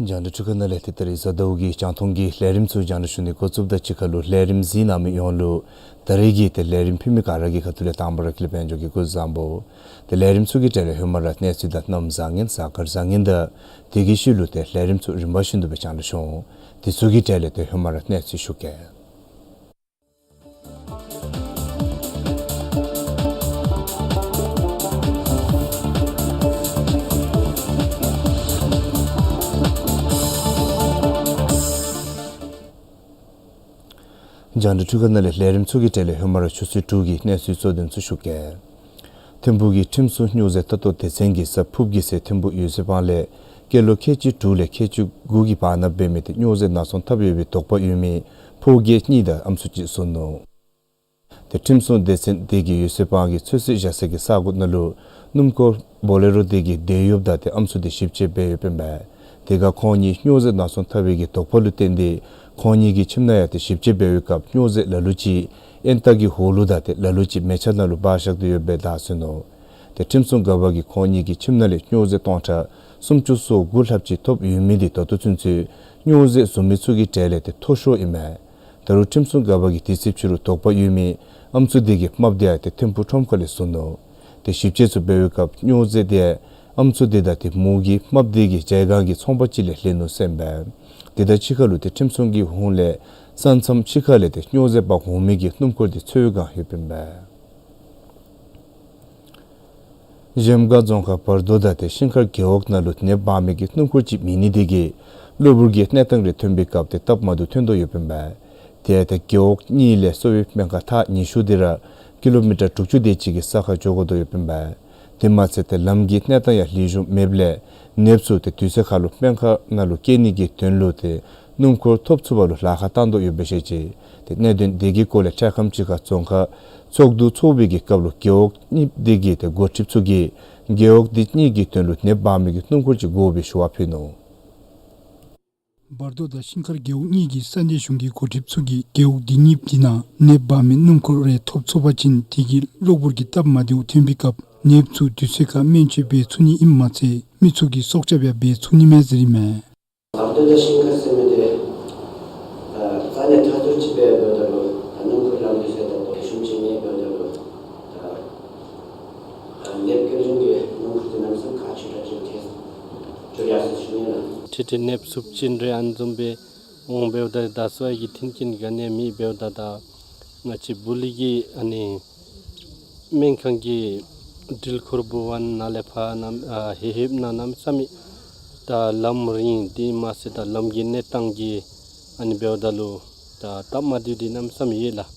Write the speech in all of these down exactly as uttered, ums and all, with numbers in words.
རྒྱང་བསྒྲགས་འཕྲུལ་ཁང་ནང་ལས་ཏེ་ད་རིས་གཟའ་ཟླཝ་གི་རྒྱང་མཐོང་གི་ལས་རིམ་ཚུ་རྒྱང་བསྒྲགས་ཞུ་ནི་འགོ་བཙུགསཔ་དང་གཅིག་ཁར་ལུ་ལས་རིམ་གཟིགས་གནང་མི་ཡོངས་ལུ་ད་རིས་ཀྱི་ཏེ་ལས་རིམ་ཕུལ་མི་ག་ར་གི་ཁ་ཐུག་ལས་དང་པ་ར་ཀུན་ལེགས་དཔལ་འབྱོར་གྱིས་སྐུ་གཟུགས་བཟང་པོ། ཏེ་ལས་རིམ་ཚུ་གི་གྲས་ལས་ཧེ་མ་ར་གནས་ཚུལ་དང་གནམ་བཟང་ངན་གཟའ་སྐར་བཟང་ངན་དང་དེ་གི་ཤུལ་ལུ་ཏེ་ལས་རིམ་ཚུ་རིམ་པ་བཞིན་དུ་སྦེ་རྒྱང་བསྒྲགས་ཞུ་འོང་། དེ་ཚུ་གི་གྲས་ལས་ཏེ་ཧེ་མ་ར་གནས་ཚུལ་ཞུ་གེ། རྒྱང་བསྒྲགས་འཕྲུལ་ཁང་ནང་ལས་ལས་རིམ་ཚུ་གི་གྲས་ལས་ཧེ་མ་ར་ཆུ་ཚོད་དྲུག་གི་གནས་ཚུལ་གཙོ་དོན་ཚུ་ཞུ་གེ། ཐིམ་ཕུག་གི་ཁྲིམས་སྲུང་སྨྱོ་རྫས་ལྟ་རྟོག་སྡེ་ཚན་གྱིས་གཟའ་ཕུརཔ་གི་ཚེ་ཐིམ་ཕུག་ཡོད་ཚད་བང་ལས་སྐྱེས་ལོ་ཁལ་གཅིག་དྲུག་ལས་ཁལ་གཅིག་དགུ་གི་བར་ན་འབད་མི་ཏེ་སྨྱོ་རྫས་ནག་ཚོང་འཐབ་ཡོད་པའི་དོགས་པ་ཡོད་མི་ཕོ་སྐྱེས་གཉིས་དང་ཨམ་སྲུ་གཅིག་བཟུང་ནུག། ཏེ་ཁྲིམས་སྲུང་སྡེ་ཚན་དེ་གིས་ཡོད་ཚད་བང་གི་ཚོད་བསྲེ་བཞག་ས་གི་ས་གོ་ནང་ལུ་སྣུམ་འཁོར་བོ་ལེ་རོ་དེ་གི་དེད་གཡོགཔ་དང་ཏེ་ཨམ་སྲུ་དེ་ཞིབ་དཔྱད་འབད་ཡོདཔ་ཨིན་པས། དེ་ཁར་ཁོང་གཉིས་སྨྱོ་རྫས་ནག་ཚོང་འཐབ་པའི་གི་དོགས་པ་ལུ་བརྟེན་ཏེ་ཁོང་གཉིས་ཀྱི་ཁྱིམ་ནང་ཡང་ཏེ་ཞིབ་དཔྱད་འབད་བའི་སྐབས་སྨྱོ་རྫས་ལ་ལུ་ཅིག་ཨེན་ཏ་གི་འོག་ལུ་དང་ཏེ་ལ་ལུ་ཅིག་མལ་ཆ་ནང་ལུ་སྦ་བཞག་སྟེ་ཡོདཔ་སྦེ་བདའ་ཟུན་ནུག། ཏེ་ཁྲིམས་སྲུང་འགག་པ་གིས་ཁོང་གཉིས་ཀྱི་ཁྱིམ་ནང་ལས་སྨྱོ་རྫས་སྟོང་ཕྲག་སུམ་ཅུ་སོ་དགུ་ལྷགཔ་ཅིག་ཐོབ་ཡོད་མི་དེ་ད་ལྟོ་ཚུན་ཚོད་སྨྱོ་རྫས་བཟུང་མི་ཚུ་གི་གྲས་ལས་ཏེ་མཐོ་ཤོས་ཨིན་མས། ད་རུང་ཁྲིམས་སྲུང་འགག་པ་གིས་དུས་ཚོད་ཕྱི་རུ་དོགས་པ་ཡོད་མི་ཨམ་སྲུ་དེ་གི་རྨགཔ་དེ་ཡང་ཏེ་ཐིམ་ཕུག་ཁྲོམ་ཁ་ལས་བཟུང་ནུག། ཏེ་ཞིབ་དཔྱད་ཚུ་འབད་བའི་སྐབས་སྨྱོ་རྫས་དེ་ཨམ་སྲུ་དེ་དང་ཏེ་མོ་གི་རྨགཔ་དེ་གིས་ཇའི་སྒང་གི་ཚོང་པ་ཅིག་ལས་ལེན་ནུག་ཟེར་ཨིན་པས། དེ་དང་གཅིག་ཁར་ལུ་ཏེ་ཁྲིམས་སྲུང་གི་ཧོངས་ལས་ས་མཚམས་ཕྱི་ཁ་ལས་ཏེ་སྨྱོ་རྫས་འབག་འོང་མི་གི་སྣུམ་འཁོར་དེ་འཚོལ་བའི་བསྒང་ཡོདཔ་ཨིན་པས། གཞལམ་སྒང་རྫོང་ཁག་བར་དོ་དང་ཏེ་ཤིང་མཁར་རྒེད་འོག་ནང་ལུ་ནདཔ་འབག་མི་གི་སྣུམ་འཁོར་ཅིག་མེད་ནི་དེ་གིས་གློ་བུར་གྱི་གནས་སྟངས་རེ་ཐོན་པའི་སྐབས་ཏེ་སྟབས་མ་བདེཝ་ཐོན་དོ་ཡོདཔ་ཨིན་པས། དེ་ཡང་ཏེ་རྒེད་འོག་གཉིས་ལས་གསོ་བའི་སྨན་ཁང་ཐག་ཉེ་ཤོས་དེ་ར་ཀི་ལོ་མི་ཊར་དྲུག་ཅུ་དེ་ཅིག་གི་ས་ཁར་འགྱོ་དགོ་དོ་ཡོདཔ་ཨིན་པས། དེ་མ་ཚད་ཏེ་ལམ་གྱི་གནས་སྟངས་ཡང་ལེགས་ཤོམ་མེདཔ་ལས་ནདཔ་ཚུ་ཏེ་དུས་ཚོད་ཁར་ལུ་སྨན་ཁང་ནང་ལུ་སྐྱེལ་ནི་གི་དོན་ལུ་ཏེ་སྣུམ་འཁོར་ཐོབ་ཚུགས་པ་ལུ་ལཱ་ཁག་བཏང་དོ་ཡོདཔ་སྦེ་བཤད་ཅི། ཏེ་གནད་དོན་དེ་གི་སྐོར་ལས་འཕྲལ་ཁམས་ཅིག་ཁར་རྫོང་ཁག་ཚོགས་འདུ་ཚོགས་པའི་གི་སྐབས་ལུ་རྒེད་འོག་གཉིས་དེ་གི་ཏེ་འགོ་ཁྲིདཔ་ཚུ་གིས་རྒེད་འོག་དེ་གཉིས་ཀྱི་དོན་ལུ་ནདཔ་འབག་མི་གི་སྣུམ་འཁོར་ཅིག་དགོ་པའི་ཞུ་བ་ཕུལ་ནུག། བར་དོ་དང་ཤིང་མཁར་རྒེད་འོག་གཉིས་ཀྱི་ས་གནས་གཞུང་གི་འགོ་ཁྲིདཔ་ཚུ་གིས་རྒེད་འོག་དེ་གཉིས་དེ་ནང་ནདཔ་འབག་མི་སྣུམ་འཁོར་རེ་ཐོབ་ཚུགས་པ་ཅིན་དེ་གིས་གློ་བུར་གྱི་སྟབས་མ་བདེཝ་ཐོན་པའི་སྐབས་ནདཔ་ཚུ་དུས་ཚོད་ཁར་སྨན་བཅོས་འབད་ཚུགས་ནི་ཨིནམ་མ་ཚད་མི་ཚུ་གི་སྲོག་སྐྱབས་ཡང་འབད་ཚུགས་ནི་མས་ཟེར་ཨིན་མས། བར་དོ་དང་ཤིང་མཁར་ཟེར་མི་དེ་ད་རྩ་ནས་མཐའ་སྡོམ་ཅིག་འབད་འབདཝ་ད་ལུ་ད་སྣུམ་འཁོར་ལམ་དུས་ཚོད་དང་ལེགས་ཤོམ་ཅིག་མེད་འབདཝ་ད་ལུ་ད་ནདཔ་སྐྱོན་བྱུང་གི་སྣུམ་འཁོར་དེ་གནམ་མེད་ས་མེད་ཁག་ཆེ་དྲགས་ཅིག་ཏེ་འགྱོ་ཡར་སོང་ཞུ་ནི་ལགས། ཁྲིག་ཁྲི་ནདཔ་ཚུགས་ཅིན་རེ་ཨ་ནི་བཟུམ་སྦེ་འོང་འབདཝ་ད་ད་གསོ་བའི་གི་མཐུན་རྐྱེན་ག་ནི་ཡང་མེད་འབདཝ་ད་ད་ང་བཅས་སྦུག་ལུ་གི་ཨ་ནི་སྨན་ཁང་གི་དྲིལ་འཁོར་འབུ་བ་ནང་ལས་ཕར་ནམ་ཨ་ཧེ་ཧེབ་ནང་གནམ་མེད་ས་མེད་ད་ལམ་རིང་དེ་མ་ཚད་ད་ལམ་གྱི་གནས་སྟངས་ཀྱི་ཨ་ནི་འབདཝ་ད་ལུ་ད་སྟབས་མ་བདེཝ་དེ་གནམ་མེད་ས་མེད་ཡོད་ལགས།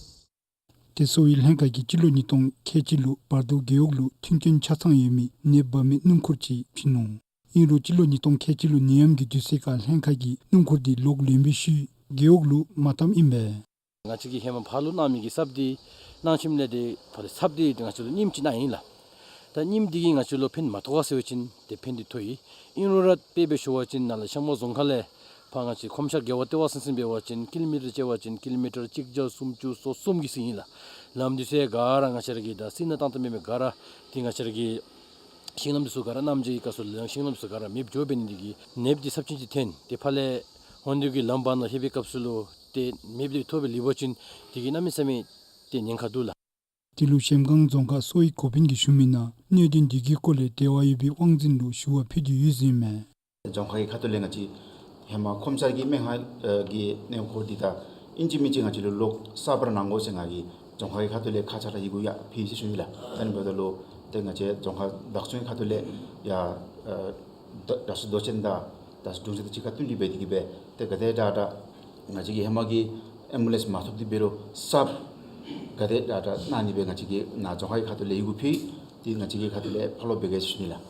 ཏེ་གསོ་བའི་ལྷན་ཁག་གིས་སྤྱི་ལོ་ཉིས་སྟོང་ཁལ་གཅིག་ལུ་བར་དོ་རྒེད་འོག་ལུ་མཐུན་རྐྱེན་ཆ་ཚང་ཡོད་མི་ནདཔ་འབག་མི་སྣུམ་འཁོར་ཅིག་བྱིན་ནུག། ཨིན་རུང་སྤྱི་ལོ་ཉིས་སྟོང་ཁལ་གཅིག་ལུ་ནད་ཡམས་ཀྱི་དུས་ཚོད་ཁར་ལྷན་ཁག་གིས་སྣུམ་འཁོར་དེ་ལོག་ལེན་པའི་ཤུལ་རྒེད་འོག་ལུ་མ་བཏངམ་ཨིན་པས། ང་བཅས་ཀྱིས་ཧེ་མ་ཕར་ལུ་གནང་མི་གི་གསརཔ་དེ་གནང་ཞིནམ་ལས་དེ་ཕར་ལས་གསརཔ་དེ་ང་བཅས་ལུ་རྙིངམ་ཅིག་གནང་ཡི་ལགས། ད་རྙིངམ་འདི་གིས་ང་བཅས་ལུ་ཕན་མ་ཐོགས་ག་ཟེར་བ་ཅིན་ཏེ་ཕན་འདི་ཐོགས་ཡི། ཨིན་རུང་ར་དཔེ་འབད་ཞུ་བ་ཅིན་ནཱ་ལས་ཤང་མ་རྫོང་ཁག་ལས་ཕར་ང་བཅས་ཁོམ་ཤར་རྒེད་འོག་ལྟེ་བ་ཟིན་ཟིན་འབད་བ་ཅིན་ཀི་ལོ་མི་ཊར་བྱས་པ་ཅིན་ཀི་ལོ་མི་ཊར་གཅིག་བརྒྱ་སུམ་ཅུ་སོ་གསུམ་གྱི་ཟིན་ཡི་ལགས། ལམ་འདི་ཚུ་ཡང་ག་ར་ང་བཅས་ར་གིས་ད་སྲིད་ནང་བཏང་བཏངམ་མེན་མས། ག་ར་ཏེ་ང་བཅས་ར་གི་ཤིང་ལམ་འདི་ཚུ་ག་ར་གནམ་རྒྱ་གི་སྐབས་སུ་ལང་ཤིང་ལམ་འདི་ཚུ་ག་ར་མེདཔ་འགྱོ་འབད་ནི་འདི་གིས་ནདཔ་འདི་ཚབས་ཆེན་ཅིག་ཐོན། ཏེ་ཕར་ལས་ཧོན་དུ་གི་ལམ་བར་ན་ལྷོད་པའི་སྐབས་སུ་ལུ་ཏེ་ནདཔ་འདི་ཐོབ་སྦེ་ལུས་པ་ཅིན་དེ་གིས་གནམ་མེད་ས་མེད་ཏེ་ཉེན་ཁ་འདུག་ལགས། དེ་ལུ་གཞལམ་སྒང་རྫོང་ཁག་གསོ་བའི་འགོ་དཔོན་གྱིས་ཞུ་མི་ནང་གནད་དོན་འདི་གི་སྐོར་ལས་འབྲེལ་བ་ཡོད་པའི་དབང་འཛིན་ལུ་ཞུ་བ་ཕུལ་ཏེ་ཡོད་ཟེར་མས། རྫོང་ཁག་གི་ཁ་ཐུག་ལས་ང་བཅས་ཧེ་མ་ཁོམ་ཤར་གྱི་སྨན་ཁང་གི་གནས་སྐོར་འདི་ད་ཨིན་ཅི་མིན་ཅི་ང་བཅས་ལུ་ལོག་གསརཔ་ར་གནང་དགོ་ཟེར་ང་གིས་རྫོང་ཁག་གི་ཁ་ཐུག་ལས་ཁ་ཙ་ར་ཡི་གུ་ཡང་ཕུལ་ཡི་ཟེར་ཞུ་ཡི་ལགས། ད་ཨ་ནི་འབདཝ་ད་ལུ་ཏེ་ང་བཅས་རྫོང་ཁག་བདག་སྐྱོང་གི་ཁ་ཐུག་ལས་ཡང་ཨ་ད་ད་སུ་མདོ་ཆེན་དང་ད་སུ་དྲུང་ཆེན་དང་གཅིག་ཁར་བསྟུན་ཏེ་འབད་དེ་གིས་འབད་ཏེ་ག་དེ་དྲག་དྲག་ང་བཅས་ཀྱིས་ཧེ་མ་གི་ཨེམ་བུ་ལེནསི་མ་ཐོབ་སྟེ་འབད་རུང་གསརཔ་ག་དེ་དྲག་དྲག་གནང་ནི་སྦེ་ང་བཅས་ཀྱིས་ནཱ་རྫོང་ཁག་གི་ཁ་ཐུག་ལས་ཡི་གུ་ཕུལ་ཏེ་ང་བཅས་ཀྱི་ཁ་ཐུག་ལས་ཕར་ལོག་འབད་གེ་ཟེར་ཞུ་ནི་ལགས།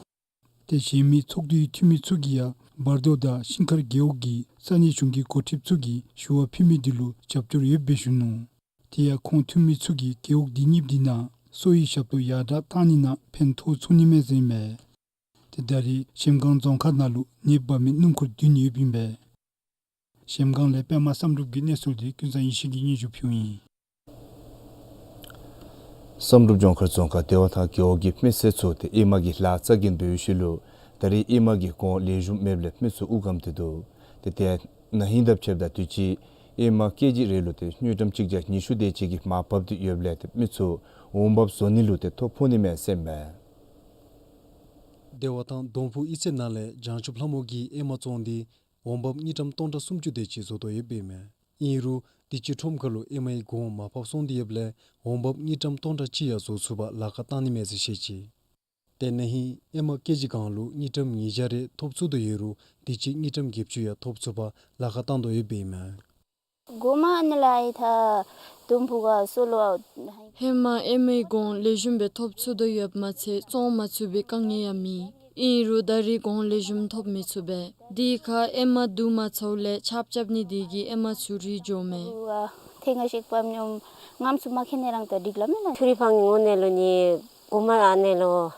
ཏེ་གཞན་མི་ཚོགས་འདུའི་འཐུས་མི་ཚུ་གིས་ཡང་བར་དོ་དང་ཤིང་མཁར་རྒེད་འོག་གི་ས་གནས་གཞུང་གི་འགོ་ཁྲིདཔ་ཚུ་གིས་ཞུ་བ་ཕུལ་མི་འདི་ལུ་རྒྱབ་སྐྱོར་ཡོདཔ་སྦེ་ཞུ་ནུག། དེ་ཡང་ཁོང་འཐུས་མི་ཚུ་གིས་རྒེད་འོག་འདི་གཉིས་འདི་ནང་གསོ་བའི་ཞབས་ཏོག་ཡར་དྲག་བཏང་ནི་ནང་ཕན་ཐོགས་ཚུགས་ནི་མས་ཟེར་མས། ཏེ་ད་རེས་གཞལམ་སྒང་རྫོང་ཁག་ནང་ལུ་ནདཔ་འབག་མི་སྣུམ་འཁོར་བདུན་ཡོདཔ་ཨིན་པས། གཞལམ་སྒང་ལས་པདྨ་བསམ་གྲུབ་ཀྱི་གནས་ཚུལ་འདི་ཀུན་བཟང་ཡེ་ཤེས་ཀྱིས་སྙན་ཞུ་ཕུལཝ་ཨིན། བསམ་གྲུབ་ལྗོངས་མཁར་རྫོང་ཁག་བདེ་བ་ཐང་རྒེད་འོག་གི་མི་སེར་ཚུ་ཏེ་ཨེ་མ་གི་ལཱ་རྩ་འགེངས་འབད་བའི་ཤུལ་ལུ་ད་རེས་ཨེ་མ་གི་གོང་ལེགས་ཤོམ་མེདཔ་ལས་མི་ཚུ་དབུགས་སྐམ་སྟེ་འདུག། ཏེ་དེ་ན་ཧིང་དང་ཕྱདཔ་ད་དུས་ཅི་ཨེ་མ་ཀེ་ཇི་རེ་ལུ་ཏེ་དངུལ་ཀྲམ་གཅིག་བརྒྱ་ཉི་ཤུ་དེ་ཅིག་གི་མར་བབས་ཏེ་ཡོདཔ་ལས་ཏེ་མི་ཚུ་འོང་འབབ་བཟོ་ནི་ལུ་ཏེ་ཐོ་ཕོག་ནི་མས་ཟེར་མས། བདེ་བ་ཐང་ལྡོང་ཕུ་ཨི་ཚེ་ནང་ལས་བྱང་ཆུབ་ལྷ་མོ་གིས་ཨེ་མ་བཙོང་སྟེ་འོང་འབབ་དངུལ་ཀྲམ་སྟོང་ཕྲག་སུམ་ཅུ་དེ་ཅིག་བཟོ་དོ་ཡོདཔ་ཨིན་མས། ཨིན་རུང་དུས་ཅི་ཁྲོམ་ཁ་ལུ་ཨེ་མའི་གོང་མར་བབས་སོང་སྟེ་ཡོདཔ་ལས་འོང་འབབ་དངུལ་ཀྲམ་སྟོང་ཕྲག་གཅིག་ཡང་བཟོ་ཚུགས་པར་ལཱ་ཁག་བཏང་ནི་མས་ཟེར་བཤད་ཅི། ཏེ་ན་ཧིང་ཨེ་མ་ཀེ་ཇི་གང་ལུ་དངུལ་ཀྲམ་ཉིས་བརྒྱ་རེ་ཐོབ་ཚུགས་དོ་ཡོད་རུང་དུས་ཅི་དངུལ་ཀྲམ་བརྒྱད་ཅུ་ཡང་ཐོབ་ཚུགས་པར་ལཱ་ཁག་བཏང་དོ་ཡོདཔ་ཨིན་མས། གོང་མ་ཨ་ནི་ལས་ཨའི་ད་ལྡོང་ཕུ་ག་སོ་ལོ། ཧེ་མ་ཨེ་མའི་གོང་ལེགས་ཤོམ་སྦེ་ཐོབ་ཚུགས་དོ་ཡོདཔ་མ་ཚད་བཙོང་མ་ཚུགས་པའི་དཀའ་ངལ་ཡང་མེད། ཨིན་རུང་ད་རེས་གོང་ལེགས་ཤོམ་ཐོབ་མི་ཚུགས་པས། དེ་ཁར་ཨེ་མ་བསྡུ་མ་ཚུགས་ལས་ཆརཔ་རྐྱབ་ནི་དེ་གིས་ཨེ་མ་ཚུ་རུལ་འགྱོཝ་མས། ཐེངས་ཤིག་པ་ཉོམ་ངམ་ཚུ་མ་ཁེ་ནི་རང་ད་འགྲིག་ལ་མེན་ན། ཚུ་རི་ཕང་ངོ་ནས་ལོ་ནི་གོང་མ་ཨ་ནི་ལོ་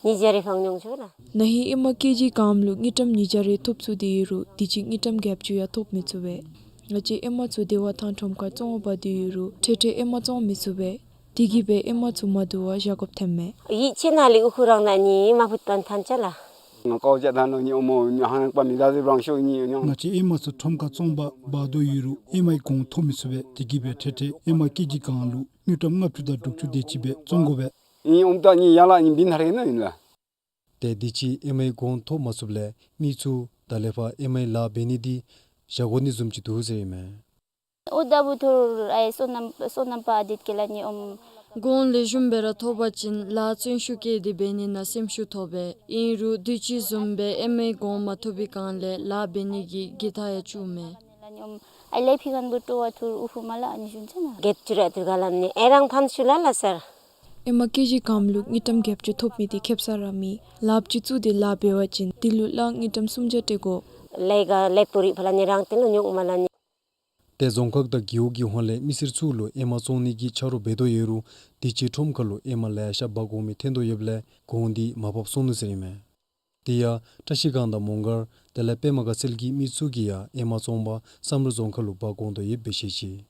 ཉིས་བརྒྱ་རེ་ཕང་ཉོང་ཆོག་ལགས། ན་ཧིང་ཨེ་མ་ཀེ་ཇི་གང་ལུ་དངུལ་ཀྲམ་ཉིས་བརྒྱ་རེ་ཐོབ་ཚུགས་ཏེ་ཡོད་རུང་དུས་ཅི་དངུལ་ཀྲམ་བརྒྱད་ཅུ་ཡང་ཐོབ་མི་ཚུགས་པས། ང་བཅས་ཨེ་མ་ཚུ་བདེ་བ་ཐང་ཁྲོམ་ཁར་བཙོང་འབག་སྟེ་ཡོད་རུང་འཕྲལ་འཕྲལ་ཨེ་མ་བཙོང་མི་ཚུགས་པས། དེ་གིས་སྦེ་ཨེ་མ་ཚུ་མ་བསྡུ་བར་བཞག་དགོཔ་ཐོནམ་མས། ཡིད་ཆེས་ནང་ལས་ཨུ་ཁུ་རང་ན་ནི་མ་ཕུད་པར་ཐོན་ཅ་ལགས། ང་ཀའོ་ཅ་ད་ནོ་ནི་ཨོ་མོ་ཉ་ཧང་པ་མི་ད་ཟེར་བ་རང་ཤོ་ནི་ཉོ། ང་བཅས་ཨེ་མ་ཚུ་ཁྲོམ་ཁར་བཙོང་འབག་འབག་དོ་ཡོད་རུང་ཨེ་མའི་གོང་ཐོབ་མི་ཚུགས་པས། དེ་གིས་སྦེ་འཕྲལ་འཕྲལ་ཨེ་མ་ཀེ་ཇི་གང་ལུ་དངུལ་ཀྲམ་ལྔ་བཅུ་དང་དྲུག་ཅུ་དེ་ཅིག་སྦེ་བཙོང་དགོ་པས། ཨིན་ཨོམ་ད་ནི་ཡ་ལ་ནི་བིན་ཧ་རེ་ན་ཨིན་ལགས། ཏེ་དུས་ཅི་ཨེ་མའི་གོང་ཐོབ་མ་ཚུགསཔ་ལས་མི་ཚུ་ད་ལས་ཕར་ཨེ་མའི་ལཱ་འབད་ནི་འདི་བཞག་དགོ་ནི་བཟུམ་ཅིག་འདུག་ཟེར་ཨིན་མས། ཨོ་ད་བུ་ཐུར་ཨའི་སོ་ནམ་སོ་ནམ་པ་ཨ་དིད་ཀེ་ལ་ནི་ཨོམ། གོང་ལེགས་ཤོམ་སྦེ་ར་ཐོབ་པ་ཅིན་ལཱ་བརྩོན་ཤུགས་བསྐྱེད་དེ་འབད་ནི་ནང་སེམས་ཤུགས་ཐོབ་པས། ཨིན་རུང་དུས་ཅི་བཟུམ་སྦེ་ཨེ་མའི་གོང་མ་ཐོབ་པའི་སྒང་ལས་ལཱ་འབད་ནི་གི་གི་ཐ་ཡང་ཆུང་མས། ཨའི་ལས་ཕི་གན་བུ་ཏོ་བ་ཐུར་ཨུ་ཧུ་མ་ལ་ཨ་ནི་ཞུན་ཆ་ན། གེད་ཅུ་ར་ཐུར་ག་ལམ་ནི་ཨེ་རང་ཕན་ཤུ་ལ་ལ་སར། ཨེ་མ་ཀེ་ཇི་གང་ལུ་དངུལ་ཀྲམ་བརྒྱད་ཅུ་ཐོབ་མི་དེ་ཁེབ་ས་ར་མེད། ལགཔ་ཅིག་བཙུགས་ཏེ་ལཱ་འབད་བ་ཅིན་དེ་ལུ་ལག་དངུལ་ཀྲམ་སུམ་བརྒྱ་སྤྲོད་དགོ། ལས་ག་ལས་པོ་རི་ཕ་ལ་ནི་རང་ཏེ་ལུ་ཉོག་མ་ལ་ནི། ཏེ་རྫོང་ཁག་དང་རྒེད་འོག་གི་ཧོངས་ལས་མི་སེར་ཚུ་ལུ་ཨེ་མ་བཙོང་ནི་གི་ཆ་རོགས་འབད་དོ་ཡོད་རུང་དུས་ཅི་ཁྲོམ་ཁ་ལུ་ཨེ་མ་ལེ་ཤ་འབག་དགོ་མི་ཐོན་དོ་ཡོདཔ་ལས་གོང་འདི་མར་བབས་སོང་ནུག་ཟེར་ཨིན་མས། དེ་ཡང་བཀྲ་ཤིས་སྒང་དང་མོང་སྒར་དེ་ལས་པདྨ་དགའ་ཚལ་གྱི་མི་ཚུ་གིས་ཡང་ཨེ་མ་བཙོང་པར་བསམ་གྲུབ་རྫོང་ཁག་ལུ་འབག་འོང་དོ་ཡོདཔ་སྦེ་བཤད་ཅི།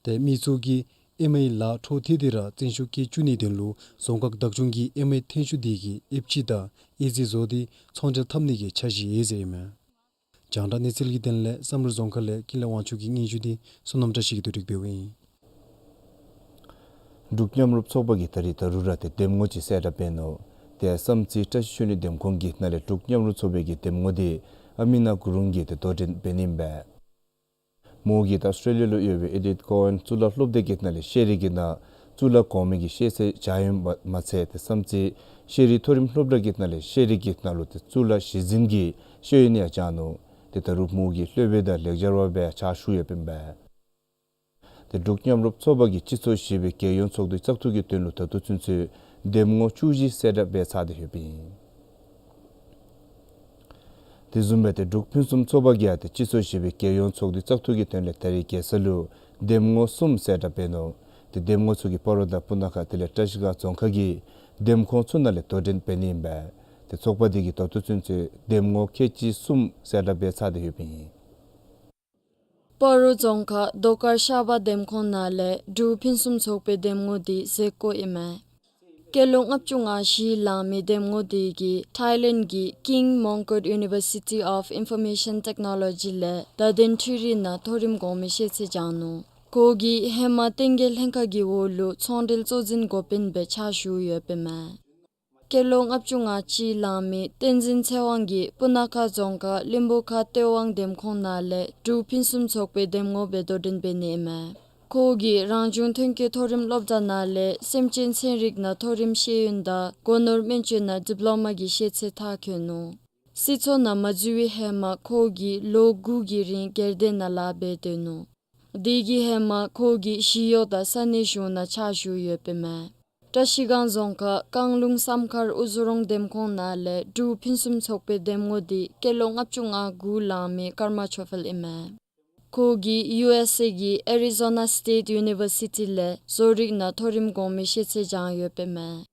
ཏེ་མི་ཚུ་གིས་ཨེ་མའི་ལཱ་འཕྲོ་མཐུད་དེ་ར་བརྩོན་ཤུགས་བསྐྱེད་བཅུག་ནིའི་དོན་ལུ་རྫོང་ཁག་བདག་སྐྱོང་གིས་ཨེ་མའི་ཐོན་ཤུགས་དེ་གི་ཨེབ་ཆི་དང་ཨེ་ཙི་བཟོ་སྟེ་ཚོང་འབྲེལ་འཐབ་ནི་གི་འཆར་གཞི་ཡོད་ཟེར་ཨིན་མས། རྒྱང་བསྒྲགས་གནས་ཚུལ་གྱི་དོན་ལས་བསམ་གྲུབ་རྫོང་ཁག་ལས་ཀུན་ལེགས་དབང་ཕྱུག་གི་སྙན་ཞུ་འདི་བསོད་ནམས་བཀྲ་ཤིས་ཀྱིས་བསྡུ་སྒྲིག་འབདཝ་ཨིན། འབྲུག་མཉམ་རུབ་ཚོགས་པ་གིས་ད་རིས་ད་རུང་ར་ཏེ་འདེམས་ངོ་ཅིག་གསལ་བསྒྲགས་འབད་ནུག། ཏེ་བསམ་རྩེ་བཀྲ་ཤིས་ཆོས་གླིང་འདེམས་ཁོངས་ཀྱི་ནང་ལས་འབྲུག་མཉམ་རུབ་ཚོགས་པའི་གི་འདེམས་ངོ་འདི་ཨ་མི་ན་གུ་རུང་གིས་ཏེ་དོ་འགྲན་འབད་ནི་ཨིན་པས། མོ་གིས་ད་ཨོསི་ཊྲེ་ལི་ཡ་ལུ་ཡོད་པའི་ཨེ་ཌི་ལེཌ་ཀོ་ཝན་གཙུག་ལག་སློབ་སྡེ་གི་ནང་ལས་ཤེས་རིག་གི་ནང་གཙུག་ལག་གོང་མའི་གི་ཤེས་ཚད་སྦྱང་ཡོདཔ་མ་ཚད་ཏེ་བསམ་རྩེ་ཤེས་རིག་མཐོ་རིམ་སློབ་གྲྭ་གི་ནང་ལས་ཤེས་རིག་གི་ནང་ལུ་ཏེ་གཙུག་ལག་གཞི་འཛིན་གྱི་ཤེས་ཡོན་ཡང་སྦྱང་ནུག། ཏེ་ད་རུང་མོ་གིས་སློབ་དཔོན་དང་ལེགས་སྦྱར་བ་སྦེ་ཕྱག་ཞུ་ཡོདཔ་ཨིན་པས། ཏེ་འབྲུག་མཉམ་རུབ་ཚོགས་པ་གིས་སྤྱི་ཚོགས་བཞི་པའི་རྒྱལ་ཡོངས་ཚོགས་འདུའི་བཙག་འཐུ་གི་དོན་ལུ་ད་ལྟོ་ཚུན་ཚོད་འདེམས་ངོ་བཅུ་བཞི་གསལ་བསྒྲགས་འབད་ཚར་ཏེ་ཡོདཔ་ཨིན། དེ་བཟུམ་སྦེ་ཏེ་འབྲུག་ཕུན་སུམ་ཚོགས་པ་གིས་ཡང་ཏེ་སྤྱི་ཚོགས་བཞི་པའི་རྒྱལ་ཡོངས་ཚོགས་འདུའི་བཙག་འཐུ་གི་དོན་ལས་ད་རིས་རྒྱལ་ས་ལུ་འདེམས་ངོ་གསུམ་གསལ་བསྒྲགས་འབད་ནུག། ཏེ་འདེམས་ངོ་ཚུ་གི་སྤ་རོ་དང་སྤུ་ན་ཁ་དེ་ལས་བཀྲ་ཤིས་སྒང་རྫོང་ཁག་གི་ འདེམས་ཁོངས་ཚུ་ནང་ལས་དོ་འགྲན་འབད་ནི་ཨིན་པས། ཏེ་ཚོགས་པ་འདི་གིས་ད་ལྟོ་ཚུན་ཚོད་འདེམས་ངོ་ཁལ་གཅིག་གསུམ་གསལ་བསྒྲགས་འབད་ཚར་ཏེ་ཡོདཔ་ཨིན། སྤ་རོ་རྫོང་ཁག་རྡོ་དཀར་ཤར་པ་འདེམས་ཁོངས་ནང་ལས་འབྲུག་ཕུན་སུམ་ཚོགས་པའི་འདེམས་ངོ་འདི་མཛད་སྒོ་ཨིན་མས། སྐྱེས་ལོ་ལྔ་བཅུ་ང་བཞི་ལང་མི་འདེམས་ངོ་འདི་གིས་ཐཱའི་ལེནཌ་གི་King Mongkut University of Information Technology ལས་བརྡ་དོན་འཕྲུལ་རིག་ནང་མཐོ་རིམ་གོང་མའི་ཤེས་ཚད་སྦྱངས་ནུག། ཁོ་གིས་ཧེ་མ་བསྟན་རྒྱས་ལྷན་ཁག་གི་འོག་ལུ་ཚོང་འབྲེལ་གཙོ་འཛིན་འགོ་དཔོན་སྦེ་ཕྱག་ཞུ་ཡོདཔ་ཨིན་མས། སྐྱེས་ལོ་ལྔ་བཅུ་ང་གཅིག་ལང་མི་བསྟན་འཛིན་ཚེ་དབང་གིས་སྤུ་ན་ཁ་རྫོང་ཁག་གླིང་བུ་ཁ་སྟོད་ཝང་འདེམས་ཁོངས་ནང་ལས་འབྲུག་ཕུན་སུམ་ཚོགས་པའི་འདེམས་ངོ་སྦེ་དོ་འགྲན་འབད་ནི་ཨིན་མས། ཁོ་གིས་རང་བྱུང་ཐོན་སྐྱེད་མཐོ་རིམ་སློབ་གྲྭ་ནང་ལས་སེམས་ཅན་ཚན་རིག་ནང་མཐོ་རིམ་ཤེས་ཡོན་དང་སྒོ་ནོར་སྨན་བཅོས་ནང་ཌིབ་ལོ་མ་གི་ཤེས་ཚད་མཐར་འཁྱོལ་ནུག། སྲིད་ཚོགས་ནང་མ་འཛུལ་བའི་ཧེ་མ་ཁོ་གིས་ལོ་དགུ་གི་རིང་སྒེར་སྡེ་ནང་ལཱ་འབད་སྡོད་ནུག། དེ་གི་ཧེ་མ་ཁོ་གིས་ཞི་གཡོག་དང་ས་གནས་གཞུང་ནང་ཕྱག་ཞུ་ཡོདཔ་ཨིན་མས། བཀྲ་ཤིས་སྒང་རྫོང་ཁག་རྐང་ལུང་བསམ་མཁར་དབུ་རྫོང་འདེམས་ཁོངས་ནང་ལས་འབྲུག་ཕུན་སུམ་ཚོགས་པའི་འདེམས་ངོ་འདི་སྐྱེས་ལོ་ལྔ་བཅུ་ང་དགུ་ལང་མི་ཀརྨ་ཆོས་འཕེལ་ཨིན་མས། ཁོ་གིས་ཡུ་ཨེསི་ཨེ་གི་ཨེ་རི་ཛོ་ན་སི་ཊེཊ་ཡུ་ནི་བར་སི་ཊི་ལས་བཟོ་རིག་ནང་མཐོ་རིམ་གོང་མའི་ཤེས་ཚད་སྦྱངས་ཡོདཔ་ཨིན་མས།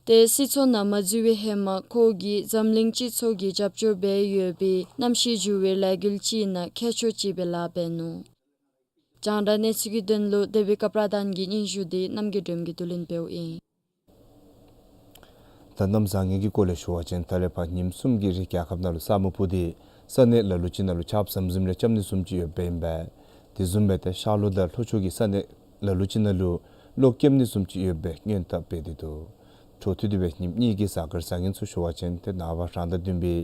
ཏེ་སྲིད་ཚོགས་ནང་མ་འཛུལ་བའི་ཧེ་མ་ཁོ་གིས་འཛམ་གླིང་སྤྱི་ཚོགས་ཀྱིས་རྒྱབ་སྐྱོར་འབད་ཡོད་པའི་གནམ་གཤིས་འགྱུར་བའི་ལས་འགུལ་ཅིག་ནང་མཁས་མཆོག་ཅིག་སྦེ་ལཱ་འབད་ནུག། རྒྱང་བསྒྲགས་གནས་ཚུལ་གྱི་དོན་ལུ་དེ་བི་ཀ་པྲ་དཱན་གྱི་སྙན་ཞུ་འདི་རྣམ་རྒྱལ་སྒྲོལམ་གྱིས་བསྡུ་ལེན་འབདཝ་ཨིན། ད་གནམ་བཟང་ངན་གྱི་སྐོར་ལས་ཞུ་བ་ཅིན་ད་རེས་ཕར་ཉིནམ་གསུམ་གྱི་རིང་རྒྱལ་ཁབ་ནང་ལུ་ས་སྨུག་སྤུབས་ཏེ་ས་གནས་ལ་ལུ་ཅིག་ནང་ལུ་ཆརཔ་ཟམ་ཟིམ་རེ་རྐྱབ་ནི་བཟུམ་ཅིག་ཡོདཔ་ཨིན་པས། དེ་བཟུམ་སྦེ་ཏེ་ཤར་ལྷོ་དང་ལྷོ་ཕྱོགས་ཀྱི་ས་གནས་ལ་ལུ་ཅིག་ནང་ལུ་གློག་ཀེམ་ནི་བཟུམ་ཅིག་ཡོདཔ་སྦེ་སྔོན་དཔག་འབད་དེ་འདུག། འཕྲོ་མཐུད་དེ་སྦེ་ཉིནམ་གཉིས་ཀྱི་གཟའ་སྐར་བཟང་ངན་ཚུ་ཞུ་བ་ཅིན་ཏེ་ནངས་པ་རང་ཟླ་བདུན་པའི་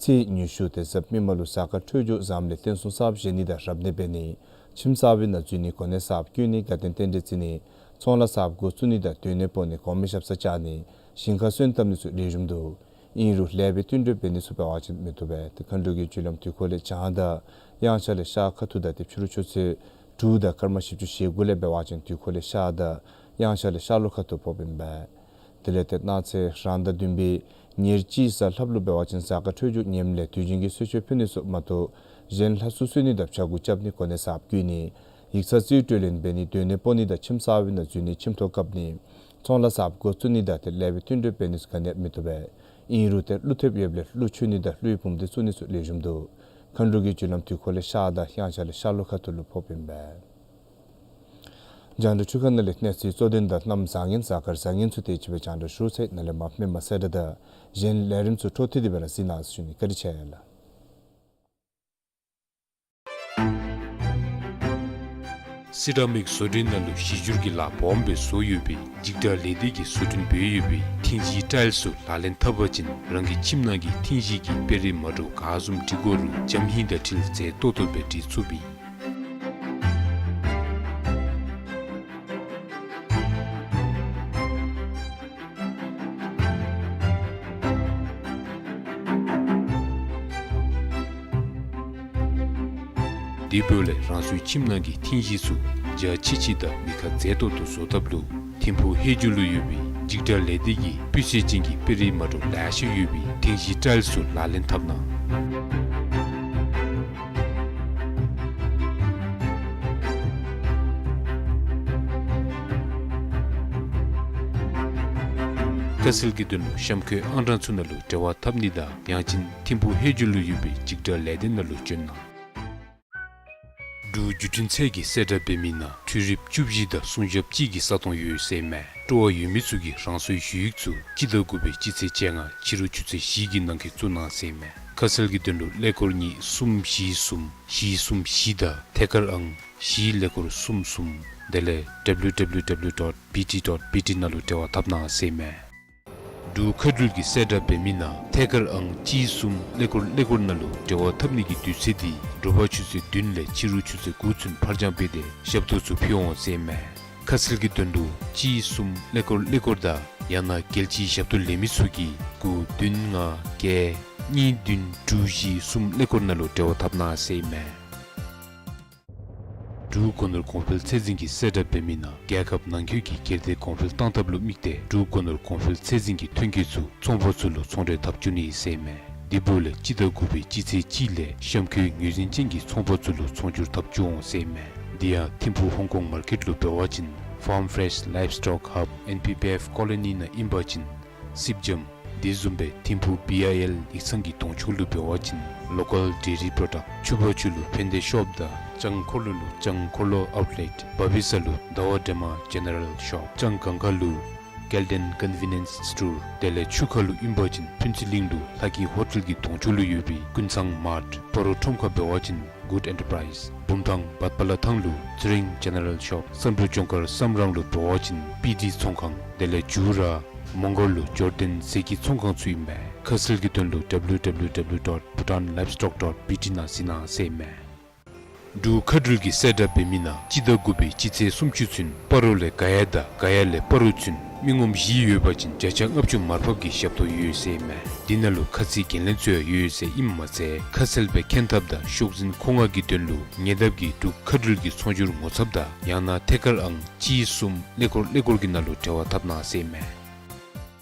ཚེས་ཉི་ཤུ་ཏེ་གཟའ་མིག་དམར་ལུ་གཟའ་སྐར་འཕྲོད་སྦྱོར་བཟངམ་ལས་རྟེན་སྲུང་གསརཔ་བཞེངས་ནི་དང་རབ་གནས་འབད་ནི། ཁྱིམ་གསར་པའི་ནང་འཛུལ་ནི་གོ་གནས་གསརཔ་བསྐོ་ནི་དགའ་སྟོན་རྟེན་འབྲེལ་བརྩི་ནི། ཚོང་ལཱ་གསརཔ་འགོ་བཙུགས་ནི་དང་སྡོད་གནས་སྤོ་ནི་གོང་མའི་ཞབས་སར་བཅར་ནི། ཞིང་ཁ་སོན་བཏབ་ནི་ཚུ་ལེགས་ཤོམ་འདུག། ཨིན་རུང་ལེགས་པའི་བསྟུན་གྲོས་འབད་ནི་ཚུ་འབད་བ་ཅིན་མི་བཏུབ་པས། ཏེ་མཁའ་འགྲོ་གི་རྒྱུ་ལམ་དུས་འཁོར་ལས་བྱང་དང་དབྱངས་འཆར་ལས་ཤར་ཁ་ཐུག་དང་ཏེ་ཕྱི་རུ་ཆུ་ཚོད་དྲུག་དང་སྐར་མ་བཞི་བཅུ་ཞེ་དགུ་ལས་འབད་བ་ཅིན་དུས་འཁོར་ལས་ཤར་དང་དབྱངས་འཆར་ལས་ཤར་ལྷོ་ཁ་ཐུག་ཕོགཔ་ཨིན་པས། དེ་ལས་ཏེ་གནངས་ཚེ་རང་ཟླ་བདུན་པའི་ཉེར་གཅིག་གཟའ་ལྷགཔ་ལུ་འབད་བ་ཅིན་གཟའ་སྐར་འཕྲོད་སྦྱོར་ངནམ་ལས་དུས་རྒྱུན་གྱི་གསོལ་མཆོད་ཕུལ་ནི་ཚུ་མ་གཏོགས་གཞན་ལྷ་སྲུང་གསོལ་ནི་དང་བྱ་འགུགས་རྐྱབ་ནི་གོ་གནས་གསརཔ་བསྐོ་ནི། ཡིག་ཚང་རྩིས་སྤྲོད་ལེན་འབད་ནི། སྡོད་གནས་སྤོ་ནི་དང་ཁྱིམ་གསར་པའི་ནང་འཛུལ་ནི། ཁྱིམ་ཐོག་བཀབ་ནི། ཚོང་ལཱ་གསརཔ་འགོ་བཙུགས་ནི་དང་ཏེ་ལེགས་པའི་བསྟུན་གྲོས་འབད་ནི་ཚུ་ག་ནི་ཡང་མི་བཏུབ་པས། ཨིན་རུང་ཏེ་ཀླུ་ཐེབས་ཡོདཔ་ལས་ཀླུ་མཆོད་ནི་དང་ཀླུའི་བུམ་སྡེ་བཙུགས་ནི་ཚུ་ལེགས་ཤོམ་འདུག། མཁའ་འགྲོ་གི་རྒྱུ་ལམ་དུས་འཁོར་ལས་ཤར་དང་དབྱངས་འཆར་ལས་ཤར་ལྷོ་ཁ་ཐུག་ལུ་ཕོགཔ་ཨིན་པས། རྒྱང་བསྒྲགས་འཕྲུལ་ཁང་ནང་ལས་གནས་ཚུལ་གཙོ་དོན་དང་གནམ་བཟང་ངན་གཟའ་སྐར་བཟང་ངན་ཚུ་དེ་ཅིག་སྦེ་རྒྱང་བསྒྲགས་ཞུ་ཚར་ཡི། ནཱ་ལས་མར་མི་མང་གསལ་བསྒྲགས་དང་གཞན་ལས་རིམ་ཚུ་འཕྲོ་མཐུད་དེ་སྦེ་ར་གཟིགས་གནང་ཟེར་ཞུ་ནི། བཀའ་དྲིན་ཆེ་ལགས། སི་ར་མིག་བཟོ་སྐྲུན་ནང་ལུ་གཞི་འགྱུར་གྱི་ལཱ་སྦོམ་སྦེ་བཟོ་ཡོད་པའི་འཇིགས་སྐྲག་ལས་སྡེ་གིས་བཟོ་སྐྲུན་འབད་ཡོད་པའི་ཐིང་ཤིང་ཊའིལ་ཚུ་ལག་ལེན་འཐབ་པ་ཅིན་རང་གི་ཁྱིམ་ནང་གི་ཐིང་ཤིང་གི་དཔེ་རིས་མ་འདྲཝ་ག་བཟུམ་འབྲི་དགོ་རུང་འཇམ་ཧིང་དང་འཁྲིལ་མཛེས་ཏོག་ཏོ་སྦེ་འབྲི་ཚུགསཔ་ཨིན། དེ་འབདཝ་ལས་རང་སོའི་ཁྱིམ་ནང་གི་ཐིང་ཤིང་ཚུ་འཇའ་ཆི་ཆི་དང་མི་ཁ་མཛེས་ཏོག་ཏོ་བཟོ་ཐབས་ལུ་ཐིམ་ཕུག་ཧེ་ཇུ་ལུ་ཡོད་པའི་འཇིགས་སྐྲག་ལས་སྡེ་གི་སྤུས་ཚད་ཅན་གྱི་དཔེ་རིས་མ་འདྲཝ་ལེ་ཤ་ཡོད་པའི་ཐིང་ཤིང་ཊའིལ་ཚུ་ལག་ལེན་འཐབ་གནང་། ཁ་གསལ་གྱི་དོན་ལུ་གཤམ་འཁོད་ཨང་གྲངས་ཚུ་ནང་ལུ་འབྲེལ་བ་འཐབ་ནི་དང་ཡང་ཅིན་ཐིམ་ཕུག་ཧེ་ཇུ་ལུ་ཡོད་པའི་འཇིགས་སྐྲག་ལས་སྡེ་ནང་ལུ་བྱོན་གནང་། འབྲུག་བརྒྱུད་འཕྲིན་ཚད་ཀྱིས་གསལ་བསྒྲགས་འབད་མི་ནང་འཕྲུལ་རིགཔ་བཅུ་བཞི་དང་སྲུང་ཞབས་གཅིག་གི་ས་སྟོང་ཡོད་ཟེར་མས། སྤྲོ་བ་ཡོད་མི་ཚུ་གིས་རང་སོའི་ཞུ་ཡིག་ཚུ་སྤྱི་ཟླ་དགུ་པའི་སྤྱི་ཚེས་བཅོ་ལྔ་ཕྱི་རུ་ཆུ་ཚོད་བཞི་གི་ནང་འཁོད་བཙུགས་གནང་ཟེར་མས། ཁ་གསལ་གྱི་དོན་ལུ་ཀླད་ཀོར་གཉིས་གསུམ་བཞི་གསུམ་བཞི་གསུམ་བཞི་དང་ཐད་ཀར་ཨང་བཞི་ཀླད་ཀོར་གསུམ་གསུམ་དེ་ལས་W W W dot B T dot B T ནང་ལུ་འབྲེལ་བ་འཐབ་གནང་ཟེར་མས། འབྲུག་མཁའ་འགྲུལ་གྱིས་གསལ་བསྒྲགས་འབད་མི་ནང་ཐད་ཀར་ཨང་གཅིག་གསུམ་ཀླད་ཀོར་ཀླད་ཀོར་ནང་ལུ་འབྲེལ་བ་འཐབ་ནི་གི་དུས་ཚོད་འདི་དྲོ་པ་ཆུ་ཚོད་བདུན་ལས་ཕྱི་རུ་ཆུ་ཚོད་དགུ་ཚུན་ཕར་འགྱངས་འབད་དེ་ཞབས་ཏོག་ཚུ་ཕུལ་འོང་ཟེར་མས། ཁ་གསལ་གྱི་དོན་ལུ་གཅིག་གསུམ་ཀླད་ཀོར་ཀླད་ཀོར་དང་ཡང་ན་རྒྱལ་སྤྱིའི་ཞབས་ཏོག་ལེན་མི་ཚུ་གིས་དགུ་བདུན་ལྔ་བརྒྱད་གཉིས་བདུན་དྲུག་བཞི་གསུམ་ཀླད་ཀོར་ནང་ལུ་འབྲེལ་བ་འཐབ་གནང་ཟེར་མས། འབྲུག་སྒོ་ནོར་གོང་འཕེལ་ཚད་འཛིན་གྱིས་གསལ་བསྒྲགས་འབད་མི་ནང་རྒྱལ་ཁབ་ནང་འཁོད་ཀྱི་སྒེར་སྡེ་གོང་འཕེལ་གཏང་ཐབས་ལུ་དམིགས་ཏེ་འབྲུག་སྒོ་ནོར་གོང་འཕེལ་ཚད་འཛིན་གྱི་ཐོན་སྐྱེད་ཚུ་ཚོང་པ་ཚུ་ལུ་ཚོང་འབྲེལ་འཐབ་བཅུག་ནི་ཟེར་མས། དེ་འབདཝ་ལས་སྤྱི་ཟླ་དགུ་པའི་སྤྱི་ཚེས་གཅིག་ལས་གཤམ་འཁོད་ངོས་འཛིན་ཅན་གྱི་ཚོང་པ་ཚུ་ལུ་ཚོང་སྒྱུར་འཐབ་བཅུག་འོང་ཟེར་མས། དེ་ཡང་ཐིམ་ཕུག་ཧོང་ཀོང་མར་ཀེཊ་ལུ་འབད་བ་ཅིན་ Farm Fresh Livestock Hub N P P F Colony ནང་ཨིན་པ་ཅིན་སིབ་འཇམ། དེ་བཟུམ་སྦེ་ཐིམ་ཕུག་B I L ཡིག་ཚང་གི་གདོང་ཕྱོགས་ལུ་འབད་བ་ཅིན་Local Dairy Product། ཆུ་བར་ཆུ་ལུ་ཕན་བདེ་ཤོབ་དང་ལྕང་འཁོར་ལོ་ལུ་ལྕང་འཁོར་ལོ་Outlet། བ་བི་ས་ལུ་ཟླ་བ་སྒྲོལ་མ་General Shop། ལྕང་སྒང་ཁ་ལུ་Kelden Convenience Store། དེ་ལས་ཆུ་ཁ་ལུ་ཨིན་པ་ཅིན་ཕུན་ཚོགས་གླིང་ལུ་ལྷ་སྐྱིད་ཧོ་ཊེལ་གྱི་གདོང་ཕྱོགས་ལུ་ཡོད་པའི་ཀུན་བཟང་མཱརཊ། སྤ་རོ་ཁྲོམ་ཁ་འབད་བ་ཅིན་Good Enterprise། བུམ་ཐང་བར་པ་ལ་ཐང་ལུ་ཚེ་རིང་General Shop། བསམ་འགྲུབ་ལྗོངས་མཁར་བསམ་རང་ལུ་འབད་བ་ཅིན་པི་ཌི་ཚོང་ཁང་། དེ་ལས་ཇུ་ར་མོང་སྒར་ལུ་ཇོར་ཌན་ཟས་ཀྱི་ཚོང་ཁང་ཚུ་ཨིན་མས། ཁ་གསལ་གྱི་དོན་ལུ W W W dot bhutan livestock dot B T ནང་གཟིགས་གནང་ཟེར་ཨིན་མས། འབྲུག་མཁའ་འགྲུལ་གྱིས་གསལ་བསྒྲགས་འབད་མི་ནང་སྤྱི་ཟླ་དགུ་པའི་སྤྱི་ཚེས་སུམ་ཅུ་ཚུན་སྤ་རོ་ལས་ག་ཡ་དང་ག་ཡ་ལས་སྤ་རོ་ཚུན་མི་ངོམ་བཞི་ཡོད་པ་ཅིན་བརྒྱ་ཆ་ལྔ་བཅུ་མར་ཕབ་ཀྱི་ཞབས་ཏོག་ཡོད་ཟེར་ཨིན་མས། འདི་ནང་ལུ་ཁ་ཚིག་འགན་ལེན་ཚུ་ཡང་ཡོད་ཟེར་ཨིནམ་མ་ཚད་ཁ་གསལ་སྦེ་མཁྱེན་ཐབས་དང་ཤོག་འཛིན་མཁོ་མངགས་ཀྱི་དོན་ལུ་ཉེ་འདབས་ཀྱི་འབྲུག་མཁའ་འགྲུལ་གྱི་ཚོང་སྒྱུར་ངོ་ཚབ་དང་ཡང་ན་ཐད་ཀར་ཨང་གཅིག་གསུམ་ཀླད་ཀོར་ཀླད་ཀོར་གྱི་ནང་ལུ་འབྲེལ་བ་འཐབ་གནང་ཟེར་ཨིན་མས།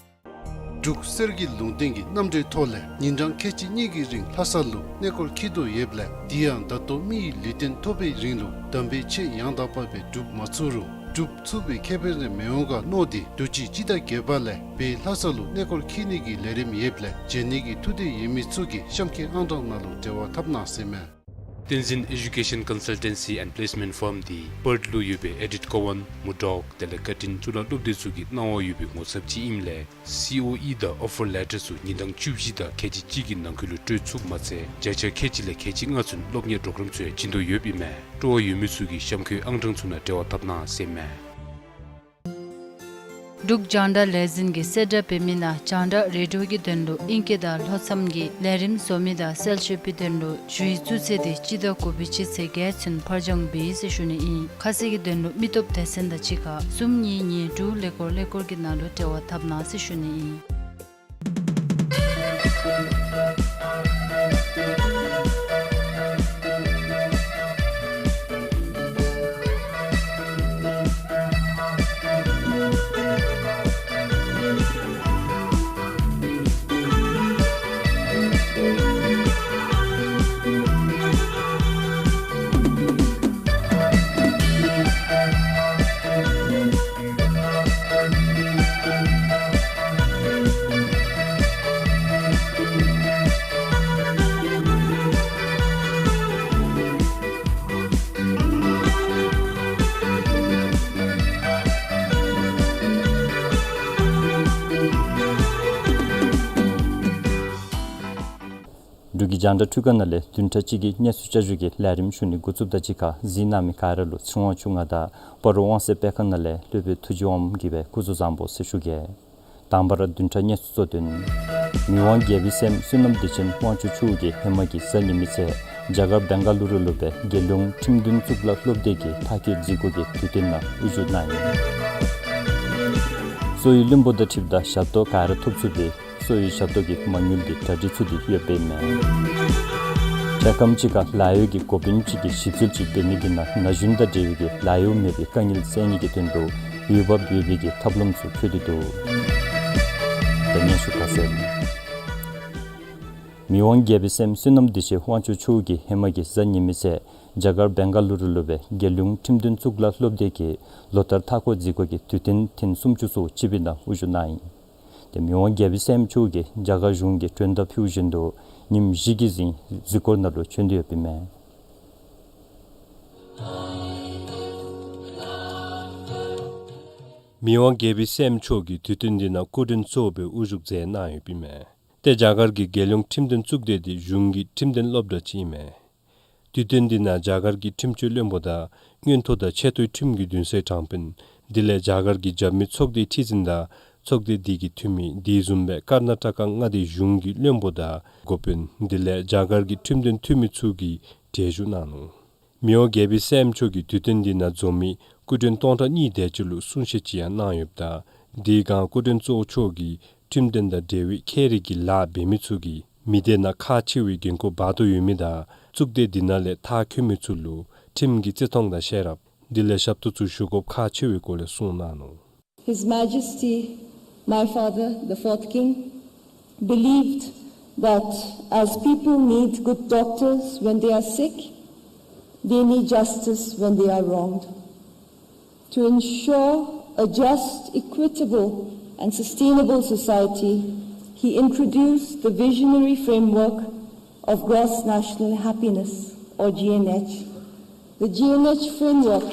འབྲུག་གསེར་གྱི་ལུང་བསྟན་གྱི་རྣམ་འགྲེལ་ཐོག་ལས་ཉིན་གྲངས་ཁལ་གཅིག་གཉིས་ཀྱི་རིང་ལྷ་ས་ལུ་གནས་སྐོར་འཁྱིད་དོ་ཡོདཔ་ལས་དེ་ཡང་ད་ལྟོ་མི་ཡི་ལུས་རྟེན་ཐོབ་པའི་རིང་ལུ་དམ་པའི་ཆོས་ཡང་དག་པ་སྦེ་སྒྲུབ་མ་ཚུགས་རུང་སྒྲུབ་ཚུགས་པའི་ཁེ་ཕན་རེ་མི་འོང་ག་མནོ་སྟེ་དུས་ཅི་སྤྱི་ཟླ་བརྒྱད་པ་ལས་བོད་ལྷ་ས་ལུ་གནས་སྐོར་འཁྱིད་ནི་གི་ལས་རིམ་ཡོདཔ་ལས་བྱོན་ནི་གི་ཐུགས་འདོད་ཡོད་མི་ཚུ་གིས་གཤམ་འཁོད་ཨང་གྲངས་ནང་ལུ་འབྲེལ་བ་འཐབ་གནང་ཟེར་ཨིན་མས། བསྟན་འཛིན་Education Consultancy and Placement Firm འདི་པརཐ་ལུ་ཡོད་པའི་ཨེ་ཌིཐ་ཀོ་ཝཱན་མུར་ཌོག་དེ་ལས་བཀའ་དྲིན་གཙུག་ལག་སློབ་སྡེ་ཚུ་གི་གནང་བ་ཡོད་པའི་ངོ་ཚབ་ཅིག་ཨིནམ་ལས་སི་ཨོ་ཨི་དང་ཨོ་ཕར་ལེ་ཊར་ཚུ་ཉིན་གྲངས་བཅུ་བཞི་དང་ཁལ་གཅིག་གཅིག་གི་ནང་འཁོད་ལུ་སྤྲོད་ཚུགསཔ་མ་ཚད་བརྒྱ་ཆ་ཁལ་གཅིག་ལས་ཁལ་གཅིག་ལྔ་ཚུན་སློབ་གཉེར་པོརོ་གརམ་ཚུ་ཡང་བྱིན་དོ་ཡོདཔ་ཨིན་མས། སྤྲོ་བ་ཡོད་མི་ཚུ་གིས་གཤམ་འཁོད་ཨང་གྲངས་ཚུ་ནང་འབྲེལ་བ་འཐབ་གནང་ཟེར་ཨིན་མས། འབྲུག་རྒྱང་བསྒྲགས་ལས་འཛིན་གྱིས་གསལ་བསྒྲགས་འབད་མི་ནང་རྒྱང་བསྒྲགས་རེ་ཌི་ཡོ་གི་དོན་ལུ་ཨིང་སྐད་དང་ལྷོ་མཚམས་ཀྱི་ལས་རིམ་བཟོ་མི་དང་གསལ་བཤད་པའི་དོན་ལུ་ཞུ་ཡིག་བཙུགས་ཚེས་འདི་སྤྱི་ཟླ་དགུ་པའི་སྤྱི་ཚེས་བརྒྱད་ཚུན་ཕར་འགྱངས་འབད་ཡི་ཟེར་ཞུ་ནི་ཨིན། ཁ་གསལ་གྱི་དོན་ལུ་མི་སྟོབས་སྡེ་ཚན་དང་གཅིག་ཁར་གསུམ་གཉིས་གཉིས་དྲུག་ཀླད་ཀོར་ཀླད་ཀོར་གྱི་ནང་ལུ་འབྲེལ་བ་འཐབ་གནང་ཟེར་ཞུ་ནི་ཨིན། འབྲུག་གི་རྒྱང་བསྒྲགས་འཕྲུལ་ཁང་ནང་ལས་བདུན་ཕྲག་གཅིག་གི་གནས་ཚུལ་བསྐྱར་ཞུ་གི་ལས་རིམ་ཞུ་ནི་འགོ་བཙུགསཔ་དང་གཅིག་ཁར་གཟིགས་གནང་མི་ག་ར་ལུ་ཚེ་དབང་ཕྱུག་ང་དང་སྤ་རོ་དབང་གསལ་སྤེལ་ཁང་ནང་ལས་སློབ་དཔོན་ཐུགས་རྗེ་དབང་མོ་གིས་སྦེ་སྐུ་གཟུགས་བཟང་པོ་ཟེར་ཞུ་གེ། དང་པ་ར་བདུན་ཕྲག་གནས་ཚུལ་གཙོ་དོན། མི་དབང་རྒྱལ་པོའི་སྲསམོ་བསོད་ནམས་བདེ་ཆེན་དབང་ཕྱུག་མཆོག་གིས་ཧེ་མ་གི་གཟའ་ཉི་མའི་ཚེ་རྒྱ་གར་བེང་ག་ལུ་རུ་ལུ་སྦེ་རྒྱལ་ཡོངས་ཁྲིམས་དོན་གཙུག་ལག་སློབ་སྡེ་གི་མཐར་འཁྱོལ་འཛུལ་སྒོ་གི་དུས་སྟོན་ནང་དབུ་བཞུགས་གནང་ཡི། གསོ་བའི་བློན་པོ་དང་འཁྲིལཝ་ད་ཞབས་ཏོག་ག་ར་ཐོབ་ཚུགས་པའི་གསོ་བའི་ཞབས་ཏོག་གི་མ་དངུལ་འདི་གྲ་སྒྲིག་ཚུ་འདི་ཡོདཔ་ཨིན་མས། འཕྲལ་ཁམས་ཅིག་ཁར་ལཱ་གཡོག་གི་འགོ་དཔོན་ཅིག་གིས་ཞིབ་འཚོལ་ཅིག་འབད་མི་འདི་ནང་ན་གཞོན་དང་འབྲེལ་བའི་གི་ལཱ་གཡོག་མེད་པའི་དཀའ་ངལ་སེལ་ནི་གི་དོན་ལུ་འོས་འབབ་ཡོད་པའི་གི་ཐབས་ལམ་ཚུ་བཀོད་དེ་འདུག། ད་སྙན་ཞུ་ཁ་གསལ། མི་དབང་རྒྱལ་པོའི་སྲསམོ་བསོད་ནམས་བདེ་ཆེན་དབང་ཕྱུག་མཆོག་གིས་ཧེ་མ་གི་གཟའ་ཉི་མའི་ཚེ་རྒྱ་གར་བེང་ག་ལུ་རུ་ལུ་སྦེ་རྒྱལ་ཡོངས་ཁྲིམས་དོན་གཙུག་ལག་སློབ་སྡེ་གི་ལོ་ལྟར་མཐར་འཁྱོལ་འཛུལ་སྒོ་གི་དུས་སྟོན་ཐེངས་སུམ་ཅུ་སོ་གཅིག་པའི་ནང་དབུ་བཞུགས་གནང་ཡི། ཏེ་མི་དབང་རྒྱལ་པོའི་སྲསམོ་མཆོག་གིས་རྒྱ་གར་གཞུང་གི་མགྲོན་བརྡ་ཕུལ་བཞིན་དུ་ཉིནམ་བཞི་གི་རིང་འཛུལ་སྒོ་ནང་ལུ་བྱོན་ཏེ་ཡོདཔ་ཨིན་མས། མི་དབང་རྒྱལ་པོའི་སྲསམོ་མཆོག་གིས་དུས་སྟོན་འདི་ནང་སྐུ་མགྲོན་གཙོ་བོ་སྦེ་དབུ་བཞུགས་མཛད་གནང་ཡོདཔ་ཨིན་མས། ཏེ་རྒྱ་གར་གྱི་རྒྱལ་ཡོངས་ཁྲིམས་དོན་གཙུག་སྡེ་འདི་གཞུང་གི་ཁྲིམས་དོན་སློབ་གྲྭ་ཅིག་ཨིན་མས། དུས་སྟོན་འདི་ནང་རྒྱ་གར་གྱི་ཁྲིམས་སྤྱོད་བློན་པོ་དང་མངོན་མཐོ་དང་ཆེ་མཐོའི་ཁྲིམས་ཀྱི་འདུན་སའི་དྲང་དཔོན་དེ་ལས་རྒྱ་གར་གྱི་རྒྱབ་མི་ཚོགས་སྡེའི་ཁྲི་འཛིན་དང་ཚོགས་སྡེ་འདི་གི་འཐུས་མི་དེ་བཟུམ་སྦེ་ཀར་ན་ཊ་ཀ་མངའ་སྡེའི་གཞུང་གི་བློན་པོ་དང་འགོ་དཔོན་དེ་ལས་རྒྱ་གར་གྱི་ཁྲིམས་དོན་འཐུས་མི་ཚུ་གིས་གྲལ་བཞུགས་གནང་ནུག། མི་དབང་རྒྱལ་པོའི་སྲསམོ་མཆོག་གིས་དུས་སྟོན་འདི་ནང་འཛོམས་མི་སྐུ་མགྲོན་སྟོང་ཕྲག་གཉིས་དེ་ཅིག་ལུ་གསུང་བཤད་ཅིག་ཡང་གནང་ཡོདཔ་ད་དེའི་སྒང་སྐུ་མགྲོན་གཙོ་བོ་མཆོག་གིས་ཁྲིམས་དོན་དང་འབྲེལ་བའི་ཁྱད་རིག་གི་ལཱ་འབད་མི་ཚུ་གིས་མི་སྡེ་ནང་ཁག་ཆེ་བའི་འགན་ཁུར་འབག་དོ་ཡོད་མི་དང་གཙུག་སྡེ་འདི་ནང་ལས་མཐར་འཁྱོལ་མི་ཚུ་ལུ་ཁྲིམས་ཀྱི་བརྩི་མཐོང་དང་ཤེས་རབ་དེ་ལས་ཞབས་ཏོག་ཚུ་ཞུ་དགོཔ་ཁག་ཆེ་བའི་སྐོར་ལས་གསུངས་གནང་ནུག། His Majesty, my father, the fourth King, believed that as people need good doctors when they are sick, they need justice when they are wronged. To ensure a just, equitable, and sustainable society, he introduced the visionary framework of gross national happiness, or G N H. The G N H framework.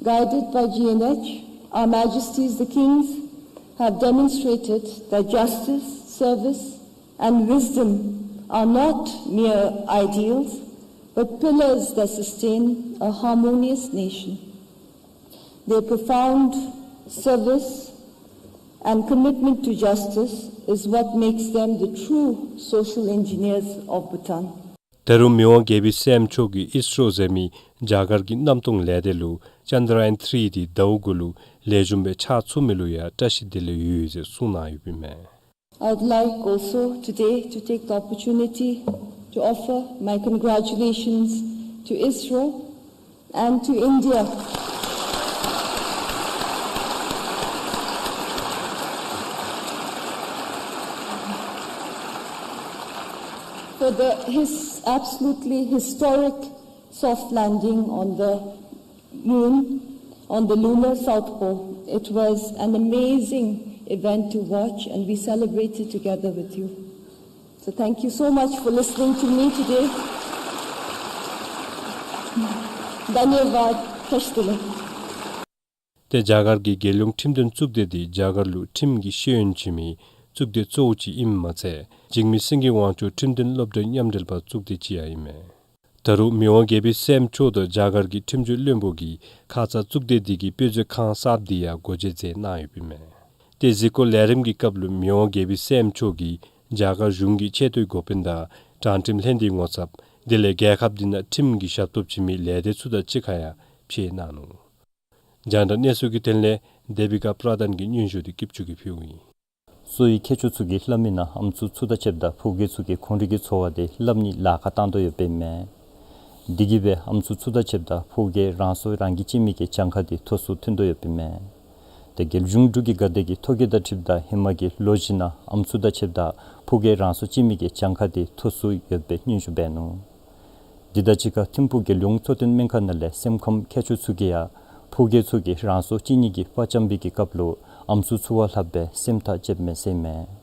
Guided by G N H, Our Majesties the Kings have demonstrated that justice, service, and wisdom are not mere ideals, but pillars that sustain a harmonious nation. Their profound service and commitment to justice is what makes them the true social engineers of Bhutan. ད་རུང་མི་དབང་རྒྱལ་པོའི་སྲསམོ་མཆོག་གིས་ཨིས་རོ་ཟེར་མི་རྒྱ་གར་གྱི་གནམ་སྟོང་ལས་སྡེ་ལུ་ཅན་དྲ་ཡཱན་ཐི་རི་འདི་ཟླཝ་དགུ་ལུ་ལེགས་ཤོམ་སྦེ་ཕྱག་ཚུགས་མི་ལུ་ཡང་བཀྲ་ཤིས་བདེ་ལེགས་ཡོད་ཟེར་གསུངས་གནང་ཡོདཔ་ཨིན་མས། I would like also today to take the opportunity to offer my congratulations to ISRO and to India for the his-, absolutely historic soft landing on the moon, on the lunar south pole. It was an amazing event to watch, and we celebrated together with you. So thank you so much for listening to me today. धन्यवाद। ཁྱེད་ཚུ་ལུ། ཏེ་རྒྱ་གར་གྱི་རྒྱལ་ཡོངས་ཁྲིམས་དོན་གཙུག་སྡེ་འདི་རྒྱ་གར་ལུ་ཁྲིམས་ཀྱི་ཤེས་ཡོན་བྱིན་མི་གཙུག་སྡེ་གཙོ་བོ་ཅིག་ཨིནམ་མ་ཚད་འཇིགས་མེད་སེང་གེ་དབང་ཕྱུག་ཁྲིམས་དོན་སློབ་གྲྭའི་མཉམ་འབྲེལ་པ་གཙུག་སྡེ་ཅིག་ཡང་ཨིན་མས། ད་རུང་མི་དབང་རྒྱལ་པོའི་སྲསམོ་མཆོག་དང་རྒྱ་གར་གྱི་ཁྲིམས་སྤྱོད་བློན་པོ་གིས་ཁ་ཙ་གཙུག་སྡེ་འདི་གི་དཔེ་མཛོད་ཁང་གསརཔ་འདི་ཡང་སྒོ་འབྱེད་མཛད་གནང་ཡོདཔ་ཨིན་མས། ཏེ་གཟིགས་སྐོར་ལས་རིམ་གྱི་སྐབས་ལུ་མི་དབང་རྒྱལ་པོའི་སྲསམོ་མཆོག་གིས་རྒྱ་གར་གཞུང་གི་ཆེ་མཐོའི་འགོ་དཔོན་དང་དྲང་ཁྲིམས་ལྷན་སྡེའི་ངོ་ཚབ་དེ་ལས་རྒྱལ་ཁབ་འདི་ནང་ཁྲིམས་ཀྱི་ཞབས་ཏོག་བྱིན་མི་ལས་སྡེ་ཚུ་དང་གཅིག་ཁར་ཡང་ཕྱད་གནང་ནུག། རྒྱང་བསྒྲགས་གནས་ཚུལ་གྱི་དོན་ལས་དེ་བི་ཀ་པྲ་དཱན་གྱི་སྙན་ཞུ་འདི་སྐྱིདཔ་ཆུ་གིས་ཕུལཝ་ཨིན། གསོ་བའི་མཁས་མཆོག་ཚུ་གིས་སླབ་མིའི་ནང་ཨམ་སྲུ་ཚུ་དང་ཕྱདཔ་ད་ཕོ་རྒས་ཚུ་གིས་ཁོང་རའི་གི་འཚོ་བ་འདི་སླབ་ནི་ལཱ་ཁག་བཏང་དོ་ཡོདཔ་ཨིན་མས། དེ་གིས་སྦེ་ཨམ་སྲུ་ཚུ་དང་ཕྱདཔ་ད་ཕོ་རྒས་རང་སྲོག་རང་གིས་གཅད་མི་གི་གྱངས་ཁ་འདི་མཐོ་སུ་ཐོན་དོ་ཡོདཔ་ཨིན་མས། ཏེ་རྒྱལ་གཞུང་འབྲུག་གི་དགའ་དད་ཀྱི་ཐོ་བཀོད་དང་འཁྲིལཝ་ད་ཧེ་མ་གི་ལོ་བཞི་ནང་ཨམ་སྲུ་དང་ཕྱདཔ་ད་ཕོ་རྒས་རང་སྲོག་གཅད་མི་གི་གྱངས་ཁ་འདི་མཐོ་སུ་ཡོདཔ་སྦེ་སྙན་ཞུ་འབད་ནུག། དེ་དང་གཅིག་ཁར་ཐིམ་ཕུག་རྒྱལ་ཡོངས་གཙོ་བསྟེན་སྨན་ཁང་ནང་ལས་སེམས་ཁམས་མཁས་མཆོག་ཚུ་གིས་ཡང་ཕོ་རྒས་ཚུ་གིས་རང་སྲོག་གཅད་ནི་གི་པར་བཅམ་པའི་གི་སྐབས་ལུ་ཨམ་སྲུ་ཚུ་བ་ལྷགཔ་སྦེ་སེམས་ཐག་བཅདཔ་མས་ཟེར་ཨིན་མས།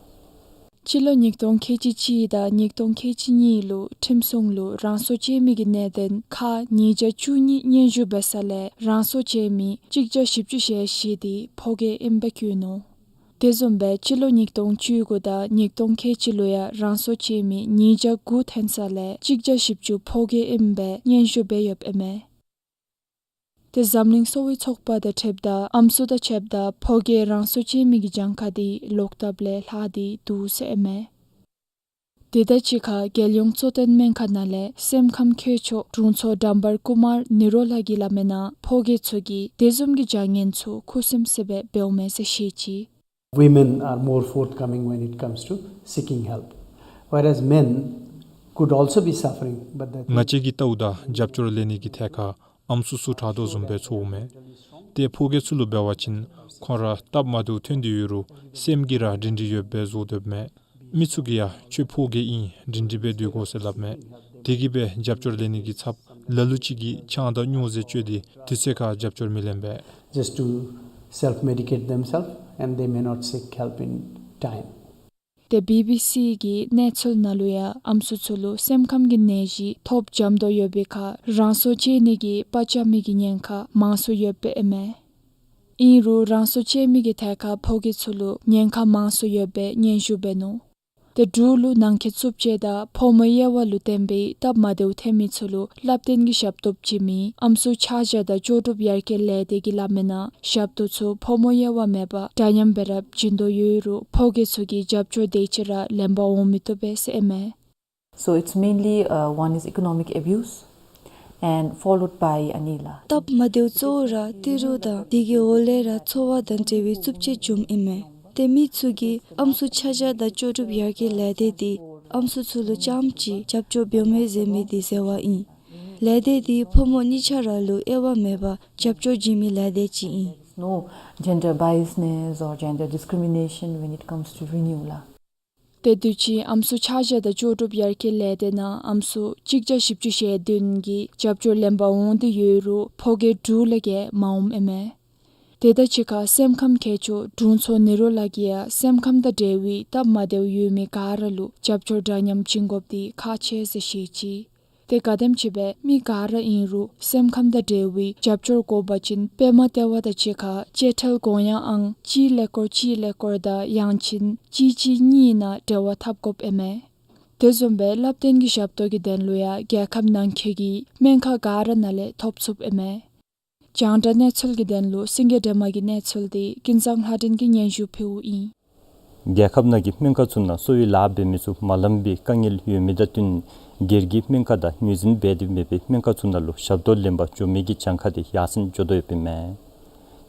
སྤྱི་ལོ་ཉིས་སྟོང་ཁལ་གཅིག་གཅིག་དང་ཉིས་སྟོང་ཁལ་གཅིག་གཉིས་ལུ་ཁྲིམས་སྲུང་ལུ་རང་སྲོག་གཅད་མི་གི་གནད་དོན་ཁག་ཉིས་བརྒྱ་བཅུ་གཉིས་སྙན་ཞུ་འབད་ས་ལས་རང་སྲོག་བཅད་མི་གཅིག་བརྒྱ་བཞི་བཅུ་ཞེ་བཞི་འདི་ཕོ་རྒས་ཨིནམ་སྦེ་བཀོད་ནུག། དེ་བཟུམ་སྦེ་སྤྱི་ལོ་ཉིས་སྟོང་བཅུ་དགུ་དང་ཉིས་སྟོང་ཁལ་གཅིག་ལུ་ཡང་རང་སྲོག་བཅད་མི་ཉིས་བརྒྱ་དགུ་ཐོན་ས་ལས་གཅིག་བརྒྱ་བཞི་བཅུ་ཕོ་རྒས་ཨིནམ་སྦེ་སྙན་ཞུ་འབད་ཡོདཔ་ཨིན་མས། ཏེ་འཛམ་གླིང་གསོ་བའི་ཚོགས་པ་དང་འཁྲིལཝ་ད་ཨམ་སྲུ་དང་ཕྱདཔ་ད་ཕོ་རྒས་རང་སྲོག་བཅད་མི་གི་གྱངས་ཁ་འདི་ལོག་ལྟབ་ལས་ལྷག་སྟེ་འདུག་ཟེར་ཨིན་མས། དེ་དང་གཅིག་ཁར་རྒྱལ་ཡོངས་གཙོ་བསྟེན་སྨན་ཁང་ནང་ལས་སེམས་ཁམས་མཁས་མཆོག་དྲུང་འཚོ་འགྲམ་བར་ཀུ་མར་ནི་རོ་ལྷ་གིས་སླབ་མིའི་ནང་ཕོ་རྒས་ཚུ་གིས་དེ་བཟུམ་གྱི་བྱ་ངན་ཚུ་ཁུ་སིམ་སི་སྦེ་འབདཝ་མས་ཟེར་བཤད་ཅི། Women are more forthcoming when it comes to seeking help, whereas men could also be suffering, but that ང་བཅས་ཀྱིས་བལྟཝ་ད་རྒྱབ་སྐྱོར་ལེན་ནི་གི་ཐད་ཁར་ཨམ་སྲུ་ཚུ་དྲག་དོ་བཟུམ་སྦེ་ཚོརཝ་མས། ཏེ་ཕོ་རྒས་ཚུ་ལུ་འབད་བ་ཅིན་ཁོང་ར་སྟབས་མ་བདེཝ་ཐོན་ཏེ་ཡོད་རུང་སེམས་ཀྱིས་ར་སྒྲིང་སྒྲིང་ཡོདཔ་སྦེ་བཟོ་སྡོདཔ་མས། མི་ཚུ་གིས་ཡང་ཁྱོད་ཕོ་རྒས་ཨིན་སྒྲིང་སྒྲིང་སྦེ་སྡོད་དགོ་ཟེར་སླབ་མས། དེ་གིས་སྦེ་རྒྱབ་སྐྱོར་ལེན་ནི་གི་ཚབ་ལ་ལུ་ཅིག་གིས་ཆང་དང་སྨྱོ་རྫས་སྤྱོད་དེ་དུས་ཚོད་ཁར་རྒྱབ་སྐྱོར་མི་ལེན་པས། Just to self-medicate themselves and they may not seek help in time. ཏེ་བི་བི་སི་གི་གནས་ཚུལ་ནང་ལུ་ཡང་ཨམ་སྲུ་ཚུ་ལུ་སེམས་ཁམས་ཀྱི་ནད་གཞི་ཐོབ་འཇམ་དོ་ཡོད་པའི་ཁར་རང་སྲོག་བཅད་ནི་གི་པར་བཅམ་མི་གི་ཉེན་ཁ་མང་སུ་ཡོདཔ་ཨིན་མས། ཨིན་རུང་རང་སྲོག་བཅད་མི་གི་ཐད་ཁར་ཕོ་རྒས་ཚུ་ལུ་ཉེན་ཁ་མང་སུ་ཡོདཔ་སྦེ་སྙན་ཞུ་འབད་ནུག། ཏེ་འབྲུག་ལུ་ནང་འཁོད་རྩུབ་སྤྱོད་དང་ཕོ་མོའི་དབྱེ་བ་ལུ་བརྟེན་པའི་སྟབས་མ་བདེཝ་ཐོན་མི་ཚུ་ལུ་བསླབ་སྟོན་གྱི་ཞབས་ཏོག་བྱིན་མི་ཨམ་སྲུ་ཆ་བཞག་དང་ལྕོགས་གྲུབ་ཡར་རྒྱས་ལས་སྡེ་གིས་སླབ་མིའི་ནང་ཞབས་ཏོག་ཚུ་ཕོ་མོའི་དབྱེ་བ་མེད་པར་འདྲ་མཉམ་སྦེ་ར་བྱིན་དོ་ཡོད་རུང་ཕོ་རྒས་ཚུ་གིས་རྒྱབ་སྐྱོར་དེ་ཅིག་ར་ལེན་པར་འོང་མི་བཏུབ་པས་ཟེར་ཨིན་མས། So it's mainly, uh, one is economic abuse and followed by anila. སྟབས་མ་བདེཝ་གཙོ་བོ་ར་ཏི་རུ་དང་དེ་གི་འོག་ལས་ར་འཚོ་བ་དང་འབྲེལ་བའི་རྩུབ་སྤྱོད་བྱུངམ་ཨིན་མས། ཏེ་མི་ཚུ་གིས་ཨམ་སྲུ་ཆ་བཞག་དང་ལྕོགས་གྲུབ་ཡར་རྒྱས་ལས་སྡེ་འདི་ཨམ་སྲུ་ཚུ་ལུ་རྐྱངམ་ཅིག་རྒྱབ་སྐྱོར་འབདཝ་མས་ཟེར་མི་འདི་ཟེར་བ་ཨིན། ལས་སྡེ་འདི་ཕོ་མོ་གཉིས་ཆ་ར་ལུ་དབྱེ་བ་མེད་པར་རྒྱབ་སྐྱོར་བྱིན་མི་ལས་སྡེ་ཅིག་ཨིན། No gender biasness or gender discrimination when it comes to renew la. ཏེ་དུས་ཅི་ཨམ་སྲུ་ཕྱག་ཞུ་དང་ལྕོགས་གྲུབ་ཡར་རྒྱས་ལས་སྡེ་ནང་ཨམ་སྲུ་གཅིག་བརྒྱ་བཞི་བཅུ་ཞེ་བདུན་གྱིས་རྒྱབ་སྐྱོར་ལེན་པར་འོང་སྟེ་ཡོད་རུང་ཕོ་སྐྱེས་དྲུག་ལས་བརྒལ་མ་འོངམ་ཨིན་མས། དེ་དང་གཅིག་ཁར་སེམས་ཁམས་མཁས་མཆོག་དྲུང་འཚོ་ནེ་རོ་ལགས་ཀྱིས་ཡང་སེམས་ཁམས་དང་འབྲེལ་བའི་སྟབས་མ་བདེཝ་ཡོད་མི་ག་ར་ལུ་རྒྱབ་སྐྱོར་འདྲ་མཉམ་བྱིན་དགོཔ་འདི་ཁག་ཆེ་ཟེར་བཤད་ཅི། དེ་ག་དེམ་ཅིག་སྦེ་མི་ག་ར་ཨིན་རུང་སེམས་ཁམས་དང་འབྲེལ་བའི་རྒྱབ་སྐྱོར་དགོ་པ་ཅིན་པདྨ་ལྟེ་བ་དང་གཅིག་ཁར་བྱེ་བྲག་དགོངས་ཡངས་ཨང་གཅིག་ཀླད་ཀོར་གཅིག་ཀླད་ཀོར་དང་ཡང་ཅིན་གཅིག་གཅིག་གཉིས་ནང་འབྲེལ་བ་འཐབ་དགོཔ་ཨིན་མས། དེ་བཟུམ་སྦེ་བསླབ་སྟོན་གྱི་ཞབས་ཏོག་གི་དོན་ལུ་ཡང་རྒྱལ་ཁབ་ནང་འཁོད་ཀྱི་སྨན་ཁང་ག་ར་ནང་ལས་ཐོབ་ཚུགསཔ་ཨིན་མས། རྒྱང་བསྒྲགས་གནས་ཚུལ་གྱི་དོན་ལུ་སེང་གེ་སྒྲོལ་མ་གི་གནས་ཚུལ་འདི་ཀུན་བཟང་ལྷ་སྒྲོན་གྱིས་སྙན་ཞུ་ཕུལཝ་ཨིན། རྒྱལ་ཁབ་ནང་གི་སྨན་ཁང་ཚུ་ནང་གསོ་བའི་ལཱ་འབད་མི་ཚུ་མ་ལངམ་པའི་དཀའ་ངལ་ཡོད་མི་དང་བསྟུན་སྒེར་གྱི་སྨན་ཁང་དང་ངོས་འཛིན་འབད་དེ་མེད་པའི་སྨན་ཁང་ཚུ་ནང་ལུ་ཞབས་ཏོག་ལེན་པར་འགྱོ་མི་གི་གྱངས་ཁ་འདི་ཡར་སེང་འགྱོ་དོ་ཡོདཔ་ཨིན་མས།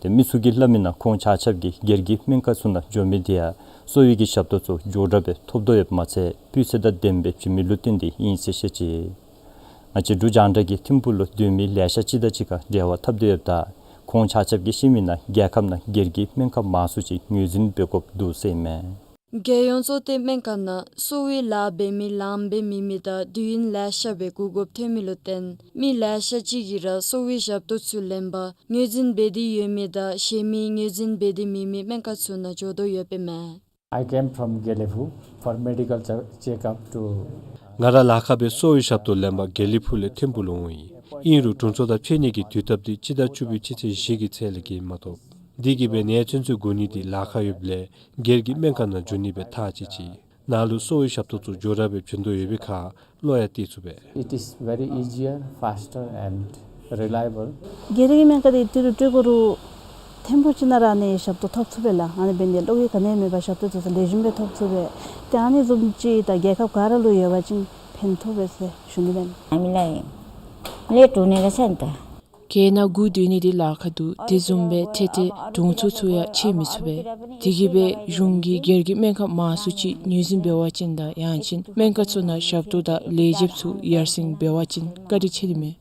ཏེ་མི་ཚུ་གིས་སླབ་མི་ནང་ཁོང་ཆ་ཁྱབ་ཀྱིས་སྒེར་གྱི་སྨན་ཁང་ཚུ་ནང་འགྱོ་མི་འདི་ཡང་གསོ་བའི་གི་ཞབས་ཏོག་ཚུ་མགྱོགས་དྲགས་སྦེ་ཐོབ་དོ་ཡོདཔ་མ་ཚད་སྤུས་ཚད་དང་ལྡནམ་སྦེ་བྱིན་མི་ལུ་བརྟེན་ཏེ་ཨིན་ཟེར་བཤད་ཅི། ང་བཅས་འབྲུག་རྒྱང་བསྒྲགས་ཀྱིས་ཐིམ་ཕུག་ལུ་སྡོད་མི་ལེ་ཤ་ཅིག་དང་གཅིག་ཁར་འབྲེལ་བ་འཐབ་སྟེ་ཡོདཔ་ད་ཁོང་ཆ་ཁྱབ་ཀྱིས་བཤད་མི་ནང་རྒྱལ་ཁབ་ནང་སྒེར་གྱི་སྨན་ཁང་མང་སུ་ཅིག་ངོས་འཛིན་འབད་དགོཔ་འདུག་ཟེར་ཨིན་མས། རྒྱལ་ཡོངས་གཙོ་བསྟེན་སྨན་ཁང་ནང་གསོ་བའི་ལཱ་འབད་མི་ལངམ་སྦེ་མེད་མི་དང་དུས་ཡུན་ལེ་ཤ་སྦེ་སྒུག་དགོཔ་ཐོན་མི་ལུ་བརྟེན་མི་ལེ་ཤ་ཅིག་གིས་ར་གསོ་བའི་ཞབས་ཏོག་ཚུ་ལེན་པར་ངོས་འཛིན་འབད་དེ་ཡོད་མི་དང་གཞན་མི་ངོས་འཛིན་འབད་དེ་མེད་མི་སྨན་ཁང་ཚུ་ནང་འགྱོ་དོ་ཡོདཔ་ཨིན་མས། I came from Gelephu for medical che- checkup to ང་ར་ལཱ་ཁག་སྦེ་གསོ་བའི་ཞབས་ཏོག་ལེན་པར་དགེ་ལེགས་ཕུག་ལས་ཐིམ་ཕུག་ལུ་འོང་ཡི། ཨིན་རུང་དྲུང་འཚོ་དང་ཕྱད་ནི་གི་དུས་སྟབས་འདི་སྤྱི་ཟླ་བཅུ་པའི་སྤྱི་ཚེས་བཞི་གི་ཚེས་ལས་བརྒལ་མ་ཐོབ། དེ་གིས་སྦེ་ནད་ཚུན་ཚོད་སྒུག་ནི་འདི་ལཱ་ཁག་ཡོདཔ་ལས་སྒེར་གྱི་སྨན་ཁང་ནང་འགྱོ་ནི་སྦེ་ཐག་བཅད་ཅི། ནཱ་ལུ་གསོ་བའི་ཞབས་ཏོག་ཚུ་མགྱོགས་དྲགས་སྦེ་བྱིན་དོ་ཡོད་པའི་ཁར་བློ་ཡང་གཏད་ཚུགས་པས། It is very easier, faster and reliable. སྒེར་གྱི་སྨན་ཁང་འདི་ཏི་རུ་སྤྲོད་དགོ་རུང་ཐིམ་ཕུག་ཅིག་ནང་ར་ཨ་ནི་ཞབས་ཏོག་ཐོབ་ཚུགས་པས་ལགས། ཨ་ནི་འབད་ནི་དེ་བློ་འགྱོད་ག་ནི་ཡང་མེད་པར་ཞབས་ཏོག་ཚུ་ལེགས་ཤོམ་སྦེ་ཐོབ་ཚུགས་པས། ཏེ་ཨ་ནི་བཟུམ་ཅིག་ད་རྒྱལ་ཁབ་ག་ར་ལུ་ཡོད་པ་ཅིན་ཕན་ཐོགས་པས་ཟེར་ཞུ་ནི་ཨིན། ཨ་མི་ལ་ཡེ་ལས་དྲུང་ནི་ལ་སེམས་ད། རྒྱལ་ནང་སྒུག་སྡོད་ནི་འདི་ལཱ་ཁག་འདུག། དེ་བཟུམ་སྦེ་འཕྲལ་འཕྲལ་དྲུང་འཚོ་ཚུ་ཡང་ཕྱད་མི་ཚུགས་པས། དེ་གིས་སྦེ་གཞུང་གིས་སྒེར་གྱི་སྨན་ཁང་མང་སུ་ཅིག་ངོས་འཛིན་འབད་བ་ཅིན་དང་ཡང་ཅིན་སྨན་ཁང་ཚུ་ནང་ཞབས་ཏོག་དང་ལས་བྱེདཔ་ཚུ་ཡར་སེང་འབད་བ་ཅིན་བཀའ་དྲིན་ཆེ་ནི་མས།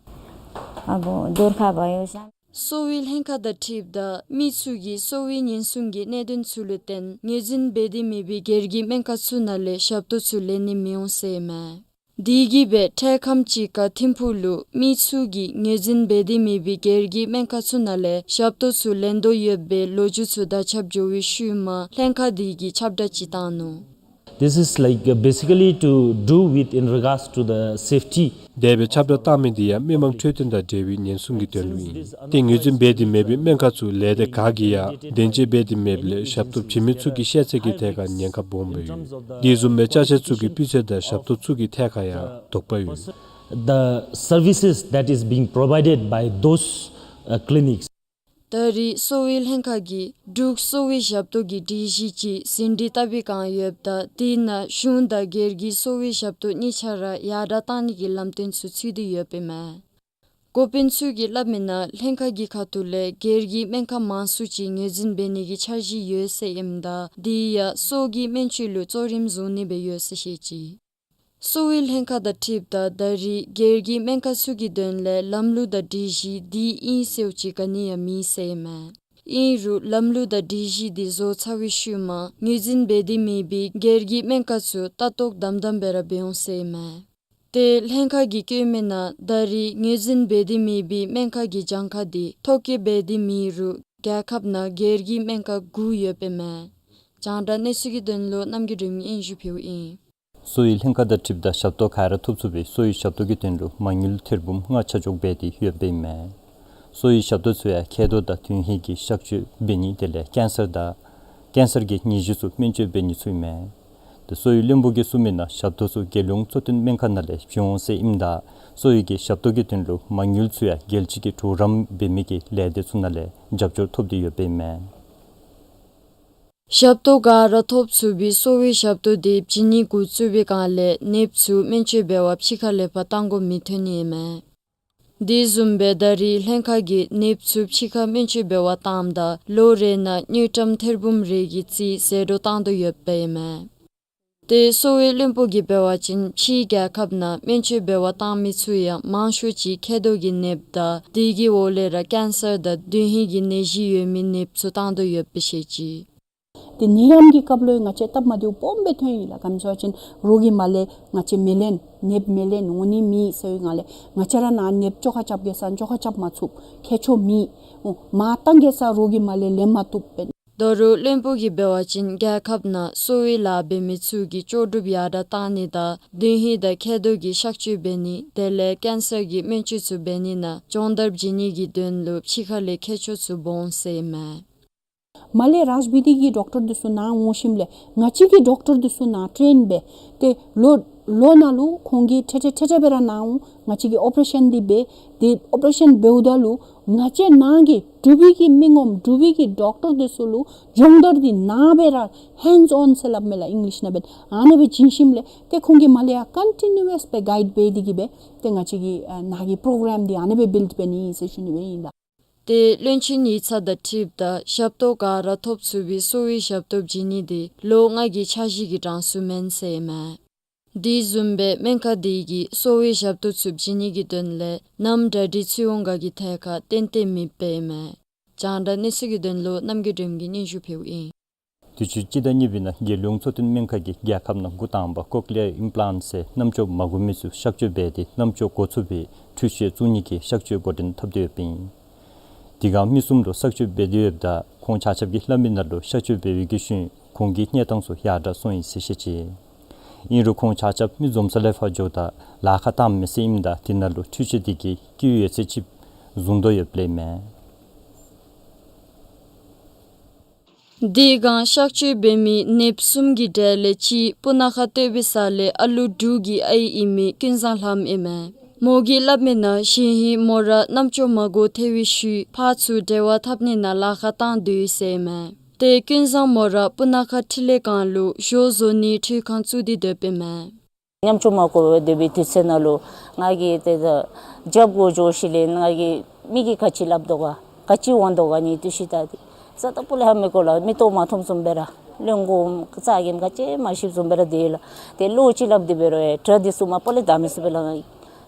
ཨ་བོ་རྡོར་ཁ་བ་ཡོ་ཤ། གསོ་བའི་ལྷན་ཁག་དང་འཁྲིལཝ་ད་མི་ཚུ་གིས་གསོ་བའི་ཉེན་སྲུང་གི་གནད་དོན་ཚུ་ལུ་བརྟེན་ངོས་འཛིན་འབད་དེ་མེད་པའི་སྒེར་གྱི་སྨན་ཁང་ཚུ་ནང་ལས་ཞབས་ཏོག་ཚུ་ལེན་ནི་མི་འོང་ཟེར་ཨིན་མས། དེ་གིས་སྦེ་འཕྲལ་ཁམས་ཅིག་ཁར་ཐིམ་ཕུག་ལུ་མི་ཚུ་གིས་ངོས་འཛིན་འབད་དེ་མེད་པའི་སྒེར་གྱི་སྨན་ཁང་ཚུ་ནང་ལས་ཞབས་ཏོག་ཚུ་ལེན་དོ་ཡོད་པའི་ལོ་རྒྱུས་ཚུ་དང་ཁྱབ་འགྱོ་བའི་ཤུལ་མ་ལྷན་ཁག་དེ་གིས་ཁྱབ་བསྒྲགས་ཅིག་བཏང་ནུག། This is like, uh, basically to do with in regards to the safety. དེ་སྦེ་ཁྱབ་བསྒྲགས་བཏང་མི་འདི་ཡང་མི་མང་འཕྲོད་བསྟེན་དང་འབྲེལ་བའི་ཉེན་སྲུང་གི་དོན་ལུ་ཨིན། ཏེ་ངོས་འཛིན་འབད་དེ་མེད་པའི་སྨན་ཁང་ཚུ་ལས་སྡེ་ཁག་གིས་ཡང་གདན་འཇགས་འབད་དེ་མེདཔ་ལས་ཞབས་ཏོག་བྱིན་མི་ཚུ་གི་ཤེས་ཚད་ཀྱི་ཐད་ཁར་ཉེན་ཁ་སྦོམ་སྦེ་ཡོད། དེ་བཟུམ་སྦེ་ཅ་ཆས་ཚུ་གི་སྤུས་ཚད་དང་ཞབས་ཏོག་ཚུ་གི་ཐད་ཁར་ཡང་དོགས་པ་ཡོད། The services that is being provided by those, uh, clinics. ད་རེས་གསོ་བའི་ལྷན་ཁག་གིས་འབྲུག་གསོ་བའི་ཞབས་ཏོག་གི་སྒྲིག་གཞི་ཅིག་ཟིན་བྲིས་བཏབ་པའི་བསྒང་ཡོདཔ་ད་དེ་ནང་གཞུང་དང་སྒེར་གྱི་གསོ་བའི་ཞབས་ཏོག་གཉིས་ཆ་ར་ཡར་དྲགས་གཏང་ནི་གི་ལམ་སྟོན་ཚུ་ཚུད་དེ་ཡོདཔ་ཨིན་མས། འགོ་དཔོན་ཚུ་གིས་སླབ་མི་ནང་ལྷན་ཁག་གི་ཁ་ཐུག་ལས་སྒེར་གྱི་སྨན་ཁང་མང་སུ་ཅིག་ངོས་འཛིན་འབད་ནི་གི་འཆར་གཞི་ཡོད་ཟེར་ཨིནམ་ད་དེ་ཡང་སྲོག་གི་སྨན་བཅོས་ལུ་གཙོ་རིམ་བཟུང་ནི་སྦེ་ཡོད་ཟེར་བཤད་ཅི། གསོ་བའི་ལྷན་ཁག་དང་འཁྲིལཝ་ད་ད་རེས་སྒེར་གྱི་སྨན་ཁང་ཚུ་གི་དོན་ལས་ལམ་ལུགས་དང་སྒྲིག་གཞི་དེ་ཨིན་ཟེརཝ་ཅིག་ག་ནི་ཡང་མེད་ཟེར་ཨིན་མས། ཨིན་རུང་ལམ་ལུགས་དང་སྒྲིག་གཞི་དེ་བཟོ་ཚར་བའི་ཤུལ་མ་ངོས་འཛིན་འབད་དེ་མེད་པའི་སྒེར་གྱི་སྨན་ཁང་ཚུ་ལྟ་རྟོག་དམ་དམ་སྦེ་ར་འབད་འོང་ཟེར་ཨིན་མས། ཏེ་ལྷན་ཁག་གིས་བཀོད་མི་ནང་ད་རེས་ངོས་འཛིན་འབད་དེ་མེད་པའི་སྨན་ཁང་གི་གྱངས་ཁ་དེ་ཐོ་བཀོད་འབད་དེ་མེད་རུང་རྒྱལ་ཁབ་ནང་སྒེར་གྱི་སྨན་ཁང་དགུ་ཡོདཔ་ཨིན་མས། རྒྱང་བསྒྲགས་གནས་ཚུལ་གྱི་དོན་ལུ་རྣམ་རྒྱལ་སྒྲོལ་མ་གིས་སྙན་ཞུ་ཕུལཝ་ཨིན། གསོ་བའི་ལྷན་ཁག་དང་འཁྲིལཝ་ད་ཞབས་ཏོག་ག་ར་ཐོབ་ཚུགས་པའི་གསོ་བའི་ཞབས་ཏོག་གི་དོན་ལུ་མ་དངུལ་ཐེར་འབུམ་ལྔ་ཆ་འཇོག་འབད་དེ་ཡོདཔ་ཨིན་མས། གསོ་བའི་ཞབས་ཏོག་ཚུ་ཡང་མཁལ་རྡོག་དང་དོན་ཧིང་གི་གཤག་བཅོས་འབད་ནི་དེ་ལས་ཀེན་སར་དང་ཀེན་སར་གྱི་ནད་གཞི་ཚུ་སྨན་བཅོས་འབད་ནི་ཚུ་ཨིན་མས། དེ་གསོ་བའི་བློན་པོ་གིས་གསུངས་མི་ནང་ཞབས་ཏོག་ཚུ་རྒྱལ་ཡོངས་གཙོ་བསྟེན་སྨན་ཁང་ནང་ལས་བྱིན་འོང་ཟེར་ཨིནམ་ད་གསོ་བའི་གི་ཞབས་ཏོག་གི་དོན་ལུ་མ་དངུལ་ཚུ་ཡང་རྒྱལ་སྤྱི་གི་གྲོགས་རམ་འབད་མི་གི་ལས་སྡེ་ཚུ་ནང་ལས་རྒྱབ་སྐྱོར་ཐོབ་སྟེ་ཡོདཔ་ཨིན་མས། ཞབས་ཏོག་ག་ར་ཐོབ་ཚུགས་པའི་གསོ་བའི་ཞབས་ཏོག་དེ་བྱིན་ནི་འགོ་བཙུགས་པའི་བསྒང་ལས་ནདཔ་ཚུ་སྨན་བཅོས་འབད་བར་ཕྱི་ཁ་ལས་ཕར་གཏང་དགོ་མི་ཐོན་ནི་ཨིན་མས། དེ་བཟུམ་སྦེ་ད་རེས་ལྷན་ཁག་གིས་ནདཔ་ཚུ་ཕྱི་ཁར་སྨན་བཅོས་འབད་བར་བཏངམ་ད་ལོ་རེ་ནང་དངུལ་ཀྲམ་ཐེར་འབུམ་རེ་གི་རྩིས་ཟད་འགྲོ་བཏང་དོ་ཡོདཔ་ཨིན་མས། ཏེ་གསོ་བའི་བློན་པོ་གིས་འབད་བ་ཅིན་ཕྱིའི་རྒྱལ་ཁབ་ནང་སྨན་བཅོས་འབད་བར་བཏང་མི་ཚུ་ཡང་མང་ཤོས་ཅིག་མཁལ་རྡོག་གི་ནདཔ་དང་དེ་གི་འོག་ལས་ར་ཀེན་སར་དང་དོན་ཧིང་གི་ནད་གཞི་ཡོད་མི་ནདཔ་ཚུ་བཏང་དོ་ཡོདཔ་སྦེ་བཤད་ཅི། ཏེ་ནད་ཡམས་ཀྱི་སྐབས་ལུ་ཡང་ང་བཅས་སྟབས་མ་བདེཝ་སྦོམ་སྦེ་ཐོན་ཡི་ལགས། ག་ཅི་སྨོ་ཟེར་བ་ཅིན་རོགས་ཀྱིས་མ་ལས་ང་བཅས་མི་ལེན། ནདཔ་མི་ལེན། འོང་ནི་མེད་ཟེར་བའི་སྒང་ལས་ང་བཅས་ར་ནཱ་ནདཔ་བཅོ་ཁ་རྐྱབ་གེ་ཟེར་བཅོ་ཁ་རྐྱབ་མ་ཚུགས། ཁྱད་ཆོས་མེད། འོ་མར་བཏང་གེ་ཟེར་རོགས་ཀྱིས་མ་ལས་ལེན་མ་བཏུབ་པས། ད་རུང་བློན་པོ་གིས་འབད་བ་ཅིན་རྒྱལ་ཁབ་ནང་གསོ་བའི་ལཱ་འབད་མི་ཚུ་གི་ལྕོགས་གྲུབ་ཡར་དྲགས་བཏང་ནི་དང་གདོན་ཧིང་དང་མཁལ་རྡོག་གི་གཤག་བཅོས་འབད་ནི་དེ་ལས་ཀེན་སར་གྱི་སྨན་བཅོས་ཚུ་འབད་ནི་ནང་སྦྱོང་བརྡར་བྱིན་ནི་གི་དོན་ལུ་ཕྱི་ཁ་ལས་ཁྱད་ཆོས་ཚུ་སྦོམ་ཟེར་ཨིན་མས། མ་ལས་རཱཇ་བིདྷི་གི་ཌོག་ཊར་འདི་ཚུ་ནཱ་འོང་ཞིནམ་ལས་ང་བཅས་ཀྱི་ཌོག་ཊར་འདི་ཚུ་ནཱ་ཊེན་འབད། ཏེ་ལོ་ལོ་ནང་ལུ་ཁོང་གིས་ཏེ་ཏེ་ཏེ་ཏེ་སྦེ་ར་ནཱ་འོང་ང་བཅས་ཀྱིས་ཨོ་པ་རེ་ཤཱན་འདི་འབད། ཏེ་ཨོ་པ་རེ་ཤཱན་འབདཝ་ད་ལུ་ང་བཅས་ནཱ་གི་འབྲུག་པའི་གི་མི་ངོམ་འབྲུག་པའི་གི་ཌོག་ཊར་འདི་ཚུ་ལུ་སྦྱོང་བརྡར་འདི་ནཱ་སྦེ་ར་ཧེནཌསི་ཨོན་ཟེར་སླབ་མས་ལགས་ཨིང་ལིཤ་ནང་འབད། ཨ་ནི་སྦེ་བྱིན་ཞིནམ་ལས་ཏེ་ཁོང་གིས་མ་ལས་ཡང་ཀོན་ཊི་ནིའུ་ཨས་སྦེ་གའིཌ་འབད་དེ་གིས་སྦེ་ཏེ་ང་བཅས་ཀྱི་ཨ་ནཱ་གི་པོ་རོ་གརམ་འདི་ཨ་ནི་སྦེ་བིལཌ་འབད་ནི་ཟེར་ཞུ་ནི་སྦེ་ཨིན་ལགས། ཏེ་བློན་ཆེན་ཡིག་ཚང་དང་འཁྲིལཝ་ད་ཞབས་ཏོག་ག་ར་ཐོབ་ཚུགས་པའི་གསོ་བའི་ཞབས་ཏོག་བྱིན་ནི་འདི་ལོ་ལྔ་གི་འཆར་གཞི་གི་གྲངས་སུ་མེན་ཟེར་ཨིན་མས། དེ་བཟུམ་སྦེ་སྨན་ཁང་འདི་གིས་གསོ་བའི་ཞབས་ཏོག་ཚུ་བྱིན་ནི་གི་དོན་ལས་གནམ་གྲ་སྒྲིག་ཚུ་འོང་ག་གི་ཐད་ཁར་ཏན་ཏན་མེདཔ་ཨིན་མས། རྒྱང་བསྒྲགས་གནས་ཚུལ་གྱི་དོན་ལུ་རྣམ་རྒྱལ་སྒྲོལམ་གིས་སྙན་ཞུ་ཕུལཝ་ཨིན། དུས་ཅི་སྤྱི་ཟླ་གཉིས་པའི་ནང་རྒྱལ་ཡོངས་གཙོ་བསྟེན་སྨན་ཁང་གིས་རྒྱལ་ཁབ་ནང་འགོ་དང་པ་ཀོག་ལི་ཡར་ཨིམ་པ་ལཱནཊ་ཟེར་རྣམ་ཅོ་མ་གོ་མི་ཚུ་གཤག་བཅོས་འབད་དེ་རྣམ་ཅོ་གོ་ཚུགས་པའི་འཕྲུལ་ཆས་བཙུགས་ནི་གི་གཤག་བཅོས་འགོ་འདྲེན་འཐབ་སྟེ་ཡོདཔ་ཨིན། དེ་སྒང་མི་གསུམ་ལུ་གཤག་བཅོས་འབད་དེ་ཡོདཔ་ད་ཁོང་ཆ་ཁྱབ་ཀྱིས་སླབ་མི་ནང་ལུ་གཤག་བཅོས་འབད་བའི་གི་ཤུལ་ཁོང་གི་གནས་སྟངས་ཚུ་ཡར་དྲགས་སོང་ཡི་ཟེར་བཤད་ཅི། ཨིན་རུང་ཁོང་ཆ་ཁྱབ་མི་འཛོམས་ས་ལས་ཕར་འགྱོཝ་ད་ལཱ་ཁག་བཏངམ་མས་ཟེར་ཨིནམ་ད་དེ་ནང་ལུ་འཕྲུལ་ཆས་དེ་གིས་སྐྱེལ་ཡོད་ཚད་ཅིག་བཟུང་དོ་ཡོདཔ་ལས་མས། དེ་སྒང་གཤག་བཅོས་འབད་མི་ནདཔ་གསུམ་གྱི་གྲས་ལས་གཅིག་སྤུ་ན་ཁ་སྟོད་པའི་ས་ལས་ཨ་ལུ་དྲུག་གི་ཨའི་ཨིན་མི་ཀུན་བཟང་ལྷམོ་ཨིན་མས། མོ་གིས་སླབ་མི་ནང་གཞེས་ཧིང་མོ་ར་རྣམ་ཅོ་མ་གོ་ཐལ་བའི་ཤུལ་ཕར་ཚུར་འབྲེལ་བ་འཐབ་ནི་ནང་ལཱ་ཁག་བཏང་དོ་ཡོད་ཟེར་ཨིན་མས། ཏེ་ཀུན་བཟང་མོ་ར་སྤུ་ན་ཁ་འཕྲིན་ལས་ཁང་ལུ་ཞོ་བཟོ་ནིའི་འཕྲུལ་ཁང་བཙུགས་ཏེ་སྡོདཔ་ཨིན་མས། རྣམ་ཅོ་མ་གོ་སྡོད་པའི་དུས་ཚོད་ནང་ལུ་ང་གིས་ཏེ་ད་རྒྱབ་སྒོ་འགྱོ་ཞིནམ་ལས་ང་གིས་མི་གིས་ག་ཅི་སླབ་དོ་ག་ག་ཅི་འོང་དོ་ག་ནི་དུས་ཤི་ད་དེ་ས་ད་པོ་ལས་ཧ་མི་གོ་ལགས། མིག་ཏོ་མ་མཐོངམ་བཟུམ་སྦེ་ར་བློན་པོ་རྩ་འགེངས་ག་ཅི་མ་ཤེསཔ་བཟུམ་སྦེ་ར་སྡོད་ཡི་ལགས། ཏེ་བློ་ཅིག་སླབ་སྟེ་འབད་རུང་ཡང་དྲ་འདི་ཚུ་མ་པ་ལས་བདའ་མི་ཚུགས་པས་ལགས།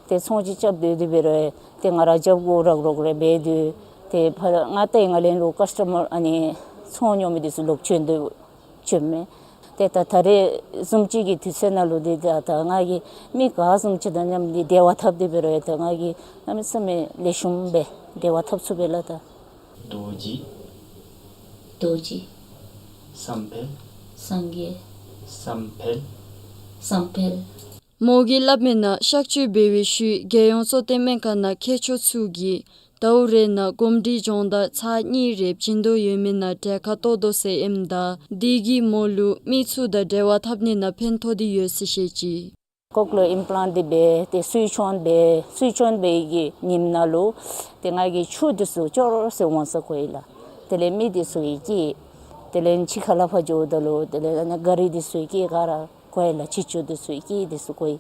ཏེ་ཚོང་ཅིག་རྐྱབ་སྡོད་དེ་འབད་རུང་ཡང་ཏེ་ང་ར་རྒྱབ་སྒོ་རོགས་རོགས་རེ་འབད་དེ་ཏེ་ཕར་ང་ཏེ་ང་ལེན་ལུ་ཀསི་ཊ་མར་ཨ་ནི་ཚོང་ཉོ་མི་འདི་ཚུ་ལོག་བྱོན་དོ་བྱོནམ་མས། ཏེ་ད་ད་རེས་བཟུམ་ཅིག་གི་དུས་ཚོད་ནང་ལུ་འདི་ད་ད་ང་གིས་མི་ག་བཟུམ་ཅིག་དང་མཉམ་འདི་འབྲེལ་བ་འཐབ་སྟེ་འབད་རུང་ཡང་ད་ང་གིས་གནམ་མེད་ས་མེད་ལེགས་ཤོམ་སྦེ་འབྲེལ་བ་འཐབ་ཚུགས་པས་ལགས་ད། རྡོ་རྗེ། རྡོ་རྗེ། བསམ་འཕེལ། སངས་རྒྱས། བསམ་འཕེལ། བསམ་འཕེལ། མོ་གིས་སླབ་མི་ནང་གཤག་བཅོས་འབད་བའི་ཤུལ་རྒྱལ་ཡོངས་གཙོ་བསྟེན་སྨན་ཁང་ནང་མཁས་མཆོག་ཚུ་གིས་ཟླཝ་རེ་ནང་གོམས་འདྲིས་སྦྱོང་བརྡར་ཚར་གཉིས་རེ་བྱིན་དོ་ཡོད་མི་ནང་གྲལ་ཁར་གཏོགས་དོ་ཟེར་ཨིནམ་ད་དེ་གིས་མོ་ལུ་མི་ཚུ་དང་འབྲེལ་བ་འཐབ་ནི་ནང་ཕན་ཐོགས་ཏེ་ཡོད་ཟེར་བཤད་ཅི། ཀོག་ལི་ཡར་ཨིམ་པ་ལཱནཊ་འདི་འབད་དེ་སུའི་ཆོན་འབད་སུའི་ཆོན་འབད་བའི་གི་ཉིནམ་ནང་ལུ་ཏེ་ང་གིས་ཆུ་འདི་ཚུ་ཅོག་ར་ཟེར་འོང་ས་གོ་ཡི་ལགས། དེ་ལས་མི་འདི་ཚུ་གིས་སྐྱེལ། དེ་ལས་ཕྱི་ཁ་ལས་ཕར་འགྱོཝ་ད་ལུ་དེ་ལས་ཨ་ནི་ག་རི་འདི་ཚུ་གིས་སྐྱེལ་ག་ར་གོ་ཡི་ལགས། ཆུ་ཆུ་འདི་ཚུ་གིས་སྐྱེལ་འདི་ཚུ་གོ་ཡི།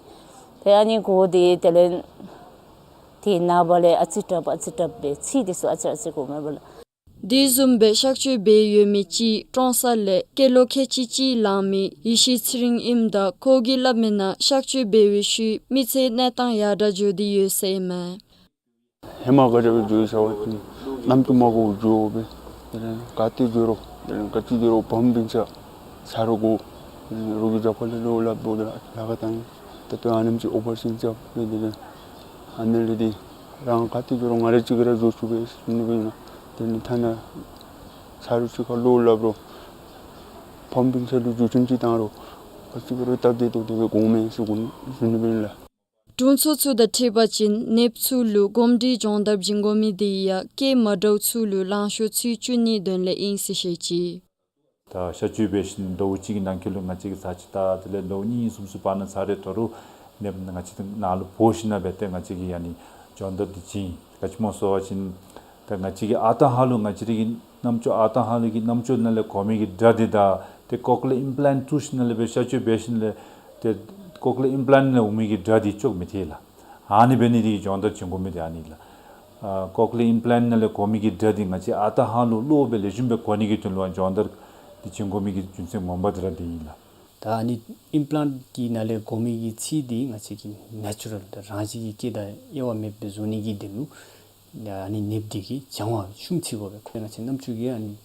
ཏེ་ཨ་ནི་གོ་སྟེ་དེ་ལས་ཏེ་ནངས་པ་ལས་ཨ་ཙི་དྲགཔ་ཨ་ཙི་དྲགཔ་སྦེ་ཚིག་འདི་ཚུ་ཨ་ཙི་ཨ་ཙི་གོ་མས་པ་ལགས། དེ་བཟུམ་སྦེ་གཤག་བཅོས་འབད་ཡོད་མི་གཅིག་ཀྲོང་གསར་ལས་སྐྱེས་ལོ་ཁལ་གཅིག་གཅིག་ལང་མི་ཡེ་ཤེས་ཚེ་རིང་ཨིནམ་ད་ཁོ་གིས་སླབ་མི་ནང་གཤག་བཅོས་འབད་བའི་ཤུལ་མི་ཚེ་གནས་སྟངས་ཡར་དྲགས་འགྱོ་སྟེ་ཡོད་ཟེར་ཨིན་མས། ཧེ་མ་ག་དེ་སྦེ་འགྱོ་ཡི་ཟེར་བ་ཅིན་རྣམ་ཅོ་མ་གོ་འགྱོ་སྦེ་དེ་ལས་ག་ཏེ་འགྱོ་རུང་དེ་ལས་ག་ཅི་འགྱོ་རུང་བུམོ་སྤུན་ཆ་ཚ་རུང་གོ་རོགས་ཀྱི་རྒྱབ་ཁ་ལས་བློ་སླབ་དོ་དེ་ལས་ལཱ་ཁག་བཏང་། ད་ལྟོ་ཨ་ནེམ་ཅིག་ཨོ་པ་རེ་ཤཱན་རྐྱབ་སྦེ་དེ་ལས་ཨ་ནི་ལས་དེ་རང་ག་ཏེ་འགྱོ་རུང་ང་ར་གཅིག་ར་འགྱོ་ཚུགས་པས་ཟེར་ནི་སྦེ་ཨིན་ན། དེ་ལས་ཐ་ན་ཚ་རུང་གཅིག་ཁར་བློ་སླབ་རུང་བུམོ་སྤུན་ཆ་ལུ་རྒྱུ་རྐྱེན་ཅིག་བཏང་རུང་ག་ཅི་འབད་རུང་སྟབས་བདེ་ཏོག་ཏོ་སྦེ་འོང་མས་ཟེར་གོ་ནི་ཟེར་ནི་སྦེ་ཨིན་ལགས། དྲུང་འཚོ་ཚུ་དང་འཁྲིལ་བ་ཅིན་ནདཔ་ཚུ་ལུ་གོམས་འདྲིས་སྦྱོང་བརྡར་བྱིན་དགོ་མི་དེ་ཡང་སྐྱེས་མ་དྲགས་ཚུ་ལུ་ལང་ཤོར་ཚུ་བཅུག་ནིའི་དོན་ལས་ཨིན་ཟེར་བཤད་ཅི། ད་གཤག་བཅོས་འབད་ཞིནམ་ཟླཝ་གཅིག་གི་ནང་འཁོད་ལུ་ང་བཅས་ཀྱིས་ཚར་གཅིག་ད་དེ་ལས་ཟླཝ་གཉིས་གསུམ་ཚུ་བར་ན་ཚར་རེ་ད་རུང་ནདཔ་ང་བཅས་ནང་ལུ་འབོ་ཞིནམ་འབད་དེ་ང་བཅས་ཀྱིས་ཨ་ནི་སྦྱོང་བརྡར་འདི་བྱིན། ག་ཅི་སྨོ་ཟེར་བ་ཅིན་ད་ང་བཅས་ཀྱི་ཨ་རྟག་ཧ་ལུགས་ང་བཅས་རའི་གི་རྣམ་ཅོ་ཨ་རྟག་ཧ་ལུགས་ཀྱི་རྣམ་ཅོ་ནང་ལས་གོ་མི་གི་སྒྲ་འདི་དང་ཏེ་ཀོག་ལི་ཡར་ཨིམ་པ་ལཱནཊ་བཙུགས་ཞིནམ་ལས་འབད་གཤག་བཅོས་འབད་ཞིནམ་ལས་ཏེ་ཀོག་ལི་ཡར་ཨིམ་པ་ལཱནཊ་ནང་ལས་འོང་མི་གི་སྒྲ་འདི་ཅོག་མི་འཐད་ལགས། ཨ་ནི་འབད་ནི་འདི་གིས་སྦྱོང་བརྡར་བྱིན་དགོ་མི་འདི་ཨ་ནི་ལགས། ཨ་ཀོག་ལི་ཡར་ཨིམ་པ་ལཱནཊ་ནང་ལས་གོ་མི་གི་སྒྲ་འདི་ང་བཅས་ཨ་རྟག་ཧ་ལུགས་བློ་སྦེ་ལེགས་ཤོམ་སྦེ་གོ་ནི་གི་དོན་ལུ་སྦྱོང་བརྡར་འདི་བྱིན་དགོ་མི་གི་རྒྱུ་མཚན་ངོ་མ་འདི་ར་འདི་ཨིན་ལགས། ད་ཨ་ནི་ཡར་ཨིམ་པ་ལཱནཊ་གི་ནང་ལས་གོ་མི་གི་ཚིག་འདི་ང་བཅས་ཀྱི་ནེ་ཅུ་རཱལ་ད་རང་བཞིན་གྱི་སྐད་དང་དབྱེ་བ་མེདཔ་སྦེ་བཟོ་ནི་གི་དོན་ལུ་ཨ་ནི་ནདཔ་འདི་གིས་སྦྱང་བ་ཤུགས་ཆེ་དགོ་པས། ཁོ་ང་བཅས་རྣམ་ཅོ་གིས་ཨ་ནི་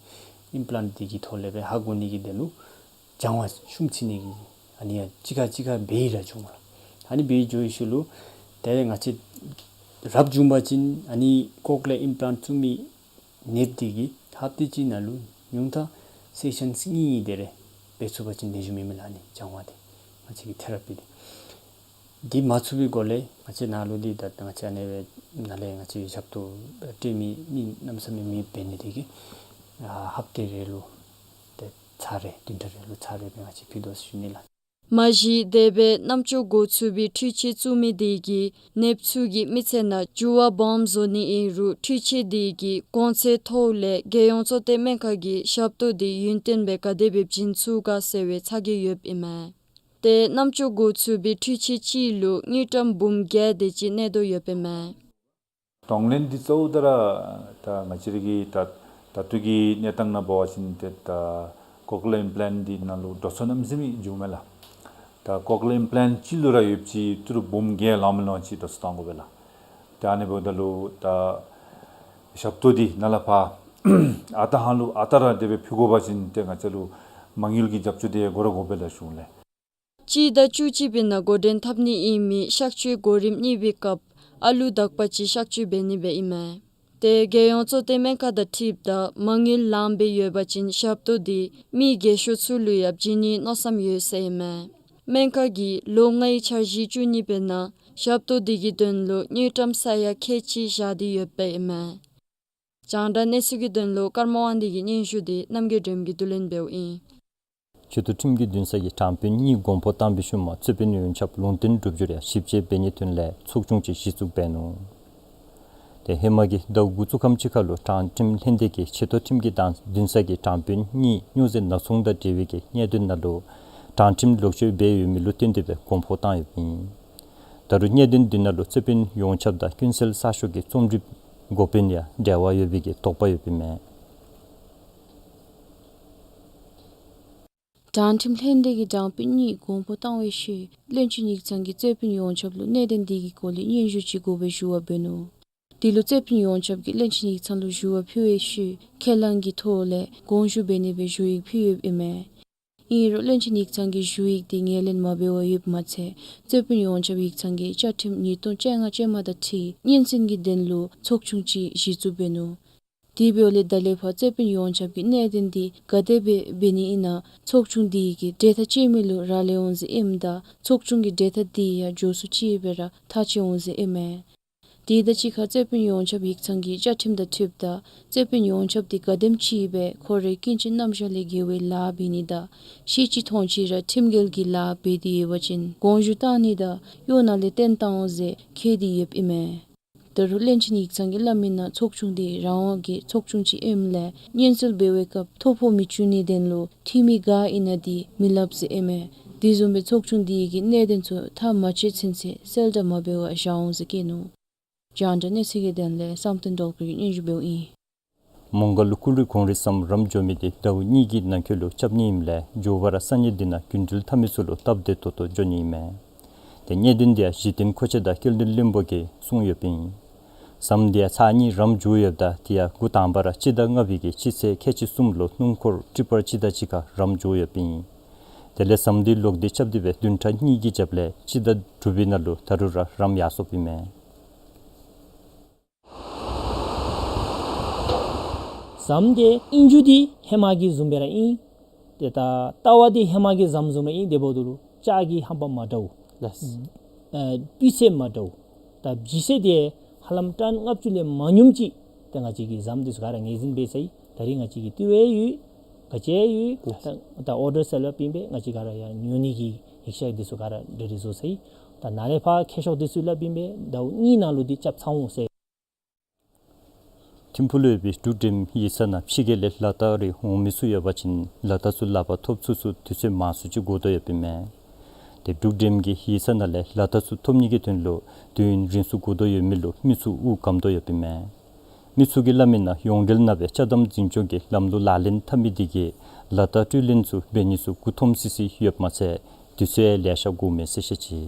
ཨིམ་པི་ལཱནཊ་འདི་གི་ཐོག་ལས་སྦེ་ཧ་གོ་ནི་གི་དོན་ལུ་སྦྱང་བ་ཤུམ་ཚུད་ནི་གི་ཨ་ནི་ཡང་གཅིག་ཁར་གཅིག་ཁར་འབད་ཡི་ར་བྱུངམ་མས་ལགས། ཨ་ནི་འབད་འགྱོ་བའི་ཤུལ་ལུ་ཏེ་ང་བཅས་རབ་བྱུང་པ་ཅིན་ཨ་ནི་ཀོག་ལི་ཡར་ཨིམ་པི་ལཱནཊ་བཙུགས་མི་ནདཔ་འདི་གིས་ཧབ་ཏ་གཅིག་ནང་ལུ་ཉུང་མཐའ་སེ་ཤཱནསི་གཉིས་དེ་རེ་འབད་ཚུགས་པ་ཅིན་ལེགས་ཤོམ་ཨིན་མས་ལགས། ཨ་ནི་སྦྱང་བ་འདི་ང་བཅས་ཀྱི་ཐེ་ར་པི་འདི། འདི་མ་ཚུགས་པའི་སྒོ་ལས་ང་བཅས་ནཱ་ལུ་འདི་ད་ང་བཅས་ཨ་ནི་སྦེ་ནཱ་ལས་ང་བཅས་ཞབས་ཏོག་སྤྲོད་མི་མི་གནམ་མེད་ས་མེད་མེདཔ་འབད་ནི་དེ་གིས་ཨ་ཧབ་ཏ་རེ་ལུ་ཏེ་ཚར་རེ་བདུན་ཕྲག་རེ་ལུ་ཚར་རེ་སྦེ་ང་བཅས་ཕུལ་དོ་ཟེར་ཞུ་ནི་ལགས། མ་གཞི་དེ་སྦེ་རྣམ་ཅོ་འགོ་ཚུགས་པའི་འཕྲུལ་ཆས་བཙུགས་མི་དེ་གིས་ནདཔ་ཚུ་གི་མི་ཚེ་ནང་འགྱུར་བ་སྦོམ་བཟོ་ནི་ཨིན་རུང་འཕྲུལ་ཆས་དེ་གི་གོང་ཚད་ཐོག་ལས་རྒྱལ་ཡོངས་གཙོ་བསྟེན་སྨན་ཁང་གིས་ཞབས་ཏོག་དེ་ཡུན་བརྟན་སྦེ་ག་དེ་སྦེ་བྱིན་ཚུགས་ག་ཟེར་བའི་ཚ་གྱང་ཡོདཔ་ཨིན་མས། ཏེ་རྣམ་ཅོ་འགོ་ཚུགས་པའི་འཕྲུལ་ཆས་གཅིག་ལུ་དངུལ་ཀྲམ་འབུམ་བརྒྱད་དེ་ཅིག་གནས་དོ་ཡོདཔ་ཨིན་མས། གདོང་ལེན་འདི་གཙོ་བོ་ད་ར་ད་ང་བཅས་ར་གི་ད་ད་ལྟོ་གི་གནས་སྟངས་ནང་འབད་བ་ཅིན་ཏེ་ད་ཀོག་ལི་ཡར་ཨིམ་པི་ལཱནཊ་འདི་ནང་ལུ་དྲོ་ཚོགས་གནམ་མེད་ས་མེད་འགྱོཝ་མས་ལགས། ད་ཀོག་ལི་ཡར་ཨིམ་པི་ལཱནཊ་གཅིག་ལུ་ར་ཡོདཔ་ཅིག་ཏི་རུ་འབུམ་བརྒྱད་ལང་མི་ལང་ཅིག་དྲོ་ཚོགས་བཏང་དགོ་པས་ལགས། ཏེ་ཨ་ནི་འབདཝ་ད་ལུ་ད་ཞབས་ཏོག་འདི་ནཱ་ལས་ཕར་ཨ་རྟག་ཧང་ལུ་ཨ་རྟག་ར་དེ་སྦེ་ཕུལ་དགོ་པ་ཅིན་ཏེ་ང་བཅས་ལུ་མ་དངུལ་གྱི་རྒྱབ་སྐྱོར་འདི་དགོ་ར་དགོ་པས་ལགས་ཞུ་ལགས། སྤྱི་ཟླ་བཅུ་གཅིག་པའི་ནང་འགོ་འདྲེན་འཐབ་ནི་ཨིན་མི་གཤག་བཅོས་གོ་རིམ་གཉིས་པའི་སྐབས་ཨ་ལུ་དག་པ་ཅིག་གཤག་བཅོས་འབད་ནི་སྦེ་ཨིན་མས། ཏེ་རྒྱལ་ཡོངས་གཙོ་བསྟེན་སྨན་ཁང་དང་འཁྲིལཝ་ད་མ་དངུལ་ལངམ་སྦེ་ཡོད་པ་ཅིན་ཞབས་ཏོག་འདི་མི་རྒས་ཤོས་ཚུ་ལུ་ཡང་བྱིན་ནིའི་མནོ་བསམ་ཡོད་ཟེར་ཨིན་མས། སྨན་ཁང་གིས་ལོ་ལྔའི་འཆར་གཞི་བཙུགས་ནི་འབད་ནི་ཞབས་ཏོག་འདི་གི་དོན་ལུ་དངུལ་ཀྲམ་ས་ཡ་ཁལ་གཅིག་བཞག་སྟེ་ཡོདཔ་ཨིན་མས། རྒྱང་བསྒྲགས་གནས་ཚུལ་གྱི་དོན་ལུ་ཀརྨ་དབང་འདུས་ཀྱི་སྙན་ཞུ་འདི་རྣམ་རྒྱལ་སྒྲོལམ་གྱིས་བསྡུ་ལེན་འབདཝ་ཨིན། ཆེ་མཐོ་ཁྲིམས་ཀྱི་འདུན་ས་གི་དྲང་དཔོན་གཉིས་དགོངས་པ་བཏང་བའི་ཤུལ་མ་རྩོད་དཔོན་ཡོངས་ཁྱབ་ལུང་བསྟན་སྒྲུབ་སྦྱོར་ཡང་ཞིབ་དཔྱད་འབད་ནིའི་དོན་ལས་ཚོགས་ཆུང་ཅིག་གཞི་བཙུགས་འབད་ནུག། ཏེ་ཧེ་མ་གི་ཟླཝ་དགུ་བཅུ་ཁམས་ཅིག་ཁར་ལུ་དྲང་ཁྲིམས་ལྷན་སྡེ་གིས་ཆེ་མཐོ་ཁྲིམས་ཀྱི་དང་འདུན་ས་གི་དྲང་དཔོན་གཉིས་སྨྱོ་རྫས་ནག་ཚོང་དང་འབྲེལ་བའི་གི་གནད་དོན་ནང་ལུ་དྲང་ཁྲིམས་ལོག་སྤྱོད་འབད་ཡོད་མི་ལུ་བརྟེན་ཏེ་སྦེ་དགོངས་པ་བཏང་ཡོདཔ་ཨིན། ད་རུང་གནད་དོན་འདི་ནང་ལུ་རྩོད་དཔོན་ཡོངས་ཁྱབ་དང་ཀུན་གསལ་གསར་ཤོག་གི་རྩོམ་སྒྲིག་འགོ་དཔོན་ཡང་འབྲེལ་བ་ཡོད་པའི་གི་དོགས་པ་ཡོདཔ་ཨིན་མས། དྲང་ཁྲིམས་ལྷན་སྡེ་གི་དྲང་དཔོན་གཉིས་དགོངས་པ་བཏང་བའི་ཤུལ་བློན་ཆེན་ཡིག་ཚང་གིས་རྩོད་དཔོན་ཡོངས་ཁྱབ་ལུ་གནད་དོན་འདི་གི་སྐོར་ལས་སྙན་ཞུ་ཅིག་དགོ་པའི་ཞུ་བ་འབད་ནུག། དེ་ལུ་རྩོད་དཔོན་ཡོངས་ཁྱབ་ཀྱིས་བློན་ཆེན་ཡིག་ཚང་ལུ་ཞུ་བ་ཕུལ་བའི་ཤུལ་ཁས་བླངས་ཀྱི་ཐོག་ལས་དགོངས་ཞུ་འབད་ནི་སྦེ་ཞུ་ཡིག་ཕུལ་ཡོདཔ་ཨིན་མས། ཨིན་རུང་བློན་ཆེན་ཡིག་ཚང་གིས་ཞུ་ཡིག་དེ་ངོས་ལེན་མ་འབད་བར་ཡོདཔ་མ་ཚད་རྩོད་དཔོན་ཡོངས་ཁྱབ་ཡིག་ཚང་གིས་བཅའ་ཁྲིམས་ཉིས་སྟོང་བཅོ་ལྔ་ཅན་མ་དང་འཁྲིལ་སྙན་གསན་གྱི་དོན་ལུ་ཚོགས་ཆུང་ཅིག་གཞི་བཙུགས་འབད་ནུག། དེ་འབདཝ་ལས་ད་ལས་ཕར་རྩོད་དཔོན་ཡོངས་ཁྱབ་ཀྱིས་གནད་དོན་འདི་ག་དེ་སྦེ་འབད་ནི་ཨིན་ན་ཚོགས་ཆུང་འདི་གིས་གྲོས་ཐག་བཅད་མི་ལུ་རག་ལས་འོང་ཟེར་ཨིནམ་ད་ཚོགས་ཆུང་གི་གྲོས་ཐག་འདི་ཡང་མགྱོགས་སུ་ཅིག་སྦེ་ར་ཐག་བཅད་འོང་ཟེར་ཨིན་མས། དེ་དང་གཅིག་ཁར་རྩོད་དཔོན་ཡོངས་ཁྱབ་ཡིག་ཚང་གི་བཅའ་ཁྲིམས་དང་འཁྲིལཝ་ད་རྩོད་དཔོན་ཡོངས་ཁྱབ་འདི་ག་དེམ་ཅིག་སྦེ་ཁོ་རའི་ཀུན་སྤྱོད་རྣམ་གཞག་ལས་འགལ་བའི་ལཱ་འབད་ནི་དང་ཤེས་ཅི་མཐོང་ཅི་ར་ཁྲིམས་འགལ་གྱི་ལཱ་འབད་དེ་ཡོད་པ་ཅིན་དགོངས་ཞུ་བཏང་ནི་དང་གཡོག་ནང་ལས་བཏོན་བཏང་འོང་ཟེར་འཁོད་དེ་ཡོདཔ་ཨིན་མས། ད་རུང་བློན་ཆེན་ཡིག་ཚང་གིས་སླབ་མི་ནང་ཚོགས་ཆུང་འདི་རང་དབང་གི་ཚོགས་ཆུང་ཅིག་ཨིནམ་ལས་སྙན་གསོལ་འབད་བའི་སྐབས་ཐོ་ཕོག་མི་བྱུང་ནིའི་དོན་ལུ་འཐུས་མི་ག་ཨིན་ན་འདི་མི་སླབ་ཟེར་ཨིན་མས། དེ་བཟུམ་སྦེ་ཚོགས་ཆུང་འདི་གིས་གནད་དོན་ཚུ་ཐག་མ་བཅད་ཚུན་ཚོད་གསལ་བསྒྲགས་མ་འབད་བར་བཞག་འོང་ཟེར་བཀོད་ནུག། རྒྱང་བསྒྲགས་གནས་ཚུལ་གྱི་དོན་ལས་བསམ་གཏན་སྒྲོལ་དཀར་གྱིས་སྙན་ཞུ་འབདཝ་ཨིན། མོང་སྒར་ལུ་སྐུ་ལུས་གོང་རིམ་ཙམ་རམ་འགྱོ་མི་འདི་ཟླཝ་གཉིས་ཀྱི་ནང་འཁོད་ལུ་རྐྱབ་ནི་ཨིནམ་ལས་མགྱོགས་པ་ར་ས་གནས་འདི་ནང་རྒྱུན་འགྲུལ་འཐབ་མི་ཚུ་ལུ་སྟབས་བདེ་ཏོག་ཏོ་འགྱོ་ནི་ཨིན་མས། ཏེ་གནད་དོན་འདི་ཡང་གཞི་རྟེན་མཁོ་ཆས་དང་སྐྱེལ་འདྲེན་བློན་པོ་གིས་གསུངས་ཡོདཔ་ཨིན། ཟམ་འདི་ཡང་ཚར་གཉིས་རམ་འགྱོ་ཡོདཔ་ད་དེ་ཡང་འགོ་དང་པ་ར་སྤྱི་ཟླ་ལྔ་པའི་གི་སྤྱི་ཚེས་ཁལ་གཅིག་གསུམ་ལུ་སྣུམ་འཁོར་ཊི་པར་ཅིག་དང་གཅིག་ཁར་རམ་འགྱོ་ཡོདཔ་ཨིན། དེ་ལས་ཟམ་འདི་ལོག་སྟེ་རྐྱབ་སྟེ་སྦེ་བདུན་ཕྲག་གཉིས་ཀྱི་རྒྱབ་ལས་སྤྱི་ཟླ་དྲུག་པའི་ནང་ལུ་ད་རུང་ར་རམ་ཡར་སོཔ་ཨིན་མས། ཟམ་འདི་ཨིན་རྒྱུ་འདི་ཧེ་མ་གི་བཟུམ་སྦེ་ར་ཨིན། ཏེ་ད་ལྟ་བ་འདི་ཧེ་མ་གི་ཟམ་བཟུམ་ར་ཨིན། དེ་འབདཝ་ད་ལུ་ལྕགས་ཀྱི་རྣམ་པ་མ་འདྲཝ་ལགས། ཨ་སྤུས་ཚད་མ་འདྲཝ། ད་ལྗིད་ཚད་འདི་ཧ་ལམ་ཊོན་ལྔ་བཅུ་ལས་མ་ཉུངམ་ཅིག་ཏེ་ང་བཅས་ཀྱིས་ཟམ་འདི་ཚུ་ག་ར་ངོས་འཛིན་འབད་ཚར་ཡི། ད་རིས་ང་བཅས་ཀྱིས་བཏུབ་ཡོད། ག་ཅི་ཡོད། ད་ད་ཨོར་ཌར་སླབ་ཡང་ཨིན་པས། ང་བཅས་ག་ར་ཡང་ཉོ་ནི་གི་ཡིག་ཆ་འདི་ཚུ་ག་ར་རེ་རེ་བཟོ་ཚར་ཡི། ད་ནཱ་ལས་ཕར་མཁས་མཆོག་འདི་ཚུ་སླབ་ཨིན་པས། ཟླཝ་གཉིས་ནང་ལུ་འདི་རྐྱབ་ཚར་འོང་ཟེར། ཐིམ་ཕུག་ལུ་ཡོད་པའི་འབྲུག་ཌེམ་ཡིག་ཚང་ནང་ཕྱི་རྒྱལ་ལས་ལག་རྟགས་རེ་འོང་མི་ཚུ་ཡོད་པ་ཅིན་ལག་རྟགས་ཚུ་ལག་པར་ཐོབ་ཚུགས་ཚུགས་དུས་ཚོད་མང་སུ་ཅིག་འགོར་དོ་ཡོདཔ་ཨིན་མས། ཏེ་འབྲུག་ཌེམ་གྱི་ཡིག་ཚང་ནང་ལས་ལག་རྟགས་ཚུ་ཐོབ་ནི་གི་དོན་ལུ་དུས་ཡུན་རིང་སུ་འགོར་དོ་ཡོད་མི་ལུ་མི་ཚུ་དབུགས་སྒམ་དོ་ཡོདཔ་ཨིན་མས། མི་ཚུ་གིས་སླབ་མི་ནང་ཡོངས་འབྲེལ་ནང་སྦེ་ཅ་དམ་འཛིན་སྐྱོང་གི་ལམ་ལུགས་ལག་ལེན་འཐབ་མི་འདི་གིས་ལག་རྟགས་སྤྲོད་ལེན་ཚུ་འབད་ནི་ཚུ་མགུ་འཐོམ་སི་སི་ཡོདཔ་མ་ཚད་དུས་ཚོད་ཡང་ལེ་ཤ་འགོརཝ་མས་ཟེར་བཤད་ཅི།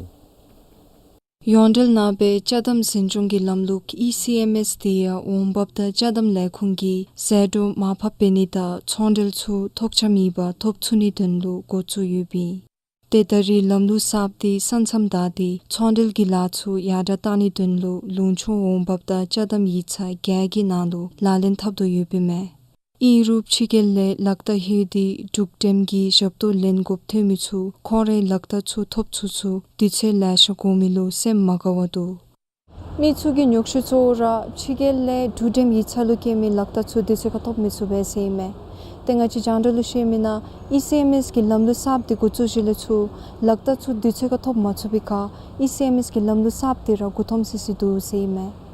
ཡོངས་འབྲེལ་ནང་སྦེ་ཅ་དམ་འཛིན་སྐྱོང་གི་ལམ་ལུགས་ཨི་སི་ཨེམ་ཨེསི་དེ་ཡང་འོང་འབབ་དང་ཅ་དམ་ལས་ཁུངས་ཀྱིས་ཟད་འགྲོ་མར་ཕབ་འབད་ནི་དང་ཚོང་འབྲེལ་ཚུ་ཐོགས་ཆགས་མེད་པར་ཐོབ་ཚུགས་ནིའི་དོན་ལུ་འགོ་བཙུགས་ཡོདཔ་ཨིན། ཏེ་ད་རེས་ལམ་ལུགས་གསརཔ་དེ་ས་མཚམས་བདའ་སྟེ་ཚོང་འབྲེལ་གྱི་ལཱ་ཚུ་ཡར་དྲག་གཏང་ནིའི་དོན་ལུ་ལུང་ཕྱོགས་འོང་འབབ་དང་ཅ་དམ་ཡིག་ཚང་བརྒྱད་ཀྱི་ནང་ལུ་ལག་ལེན་འཐབ་དོ་ཡོདཔ་ཨིན་མས། ཨིན་རུང་ཕྱི་རྒྱལ་ལས་ལག་རྟགས་ལྷོད་དེ་འབྲུག་འགྲེམས་ཀྱི་ཞབས་ཏོག་ལེན་དགོཔ་ཐོན་མི་ཚུ་ཁོང་རའི་ལག་རྟགས་ཚུ་ཐོབ་ཚུགས་ཚུགས་དུས་ཚོད་ལེ་ཤ་འགོར་མི་ལུ་སེམས་མ་དགའ་བར་འདུག། མི་ཚུ་གི་ཉོགས་བཤད་གཙོ་བོ་ར་ཕྱི་རྒྱལ་ལས་འབྲུག་འགྲེམས་ཡིག་ཚང་ལུ་བཀོད་མི་ལག་རྟགས་ཚུ་དུས་ཚོད་ཁར་ཐོབ་མི་ཚུགས་པས་ཟེར་ཨིན་མས། ཏེ་ང་བཅས་རྒྱང་བསྒྲགས་ལུ་ཤེས་མི་ནང་ཨི་སི་ཨེམ་ཨེསི་གི་ལམ་ལུགས་གསརཔ་དེ་འགོ་བཙུགས་ཞིནམ་ལས་ཚུར་ལག་རྟགས་ཚུ་དུས་ཚོད་ཁར་ཐོབ་མ་ཚུགས་པའི་ཁར་ཨི་སི་ཨེམ་ཨེསི་གི་ལམ་ལུགས་གསརཔ་དེ་ར་མགུ་འཐོམ་སི་སི་འདུག་ཟེར་ཨིན་མས།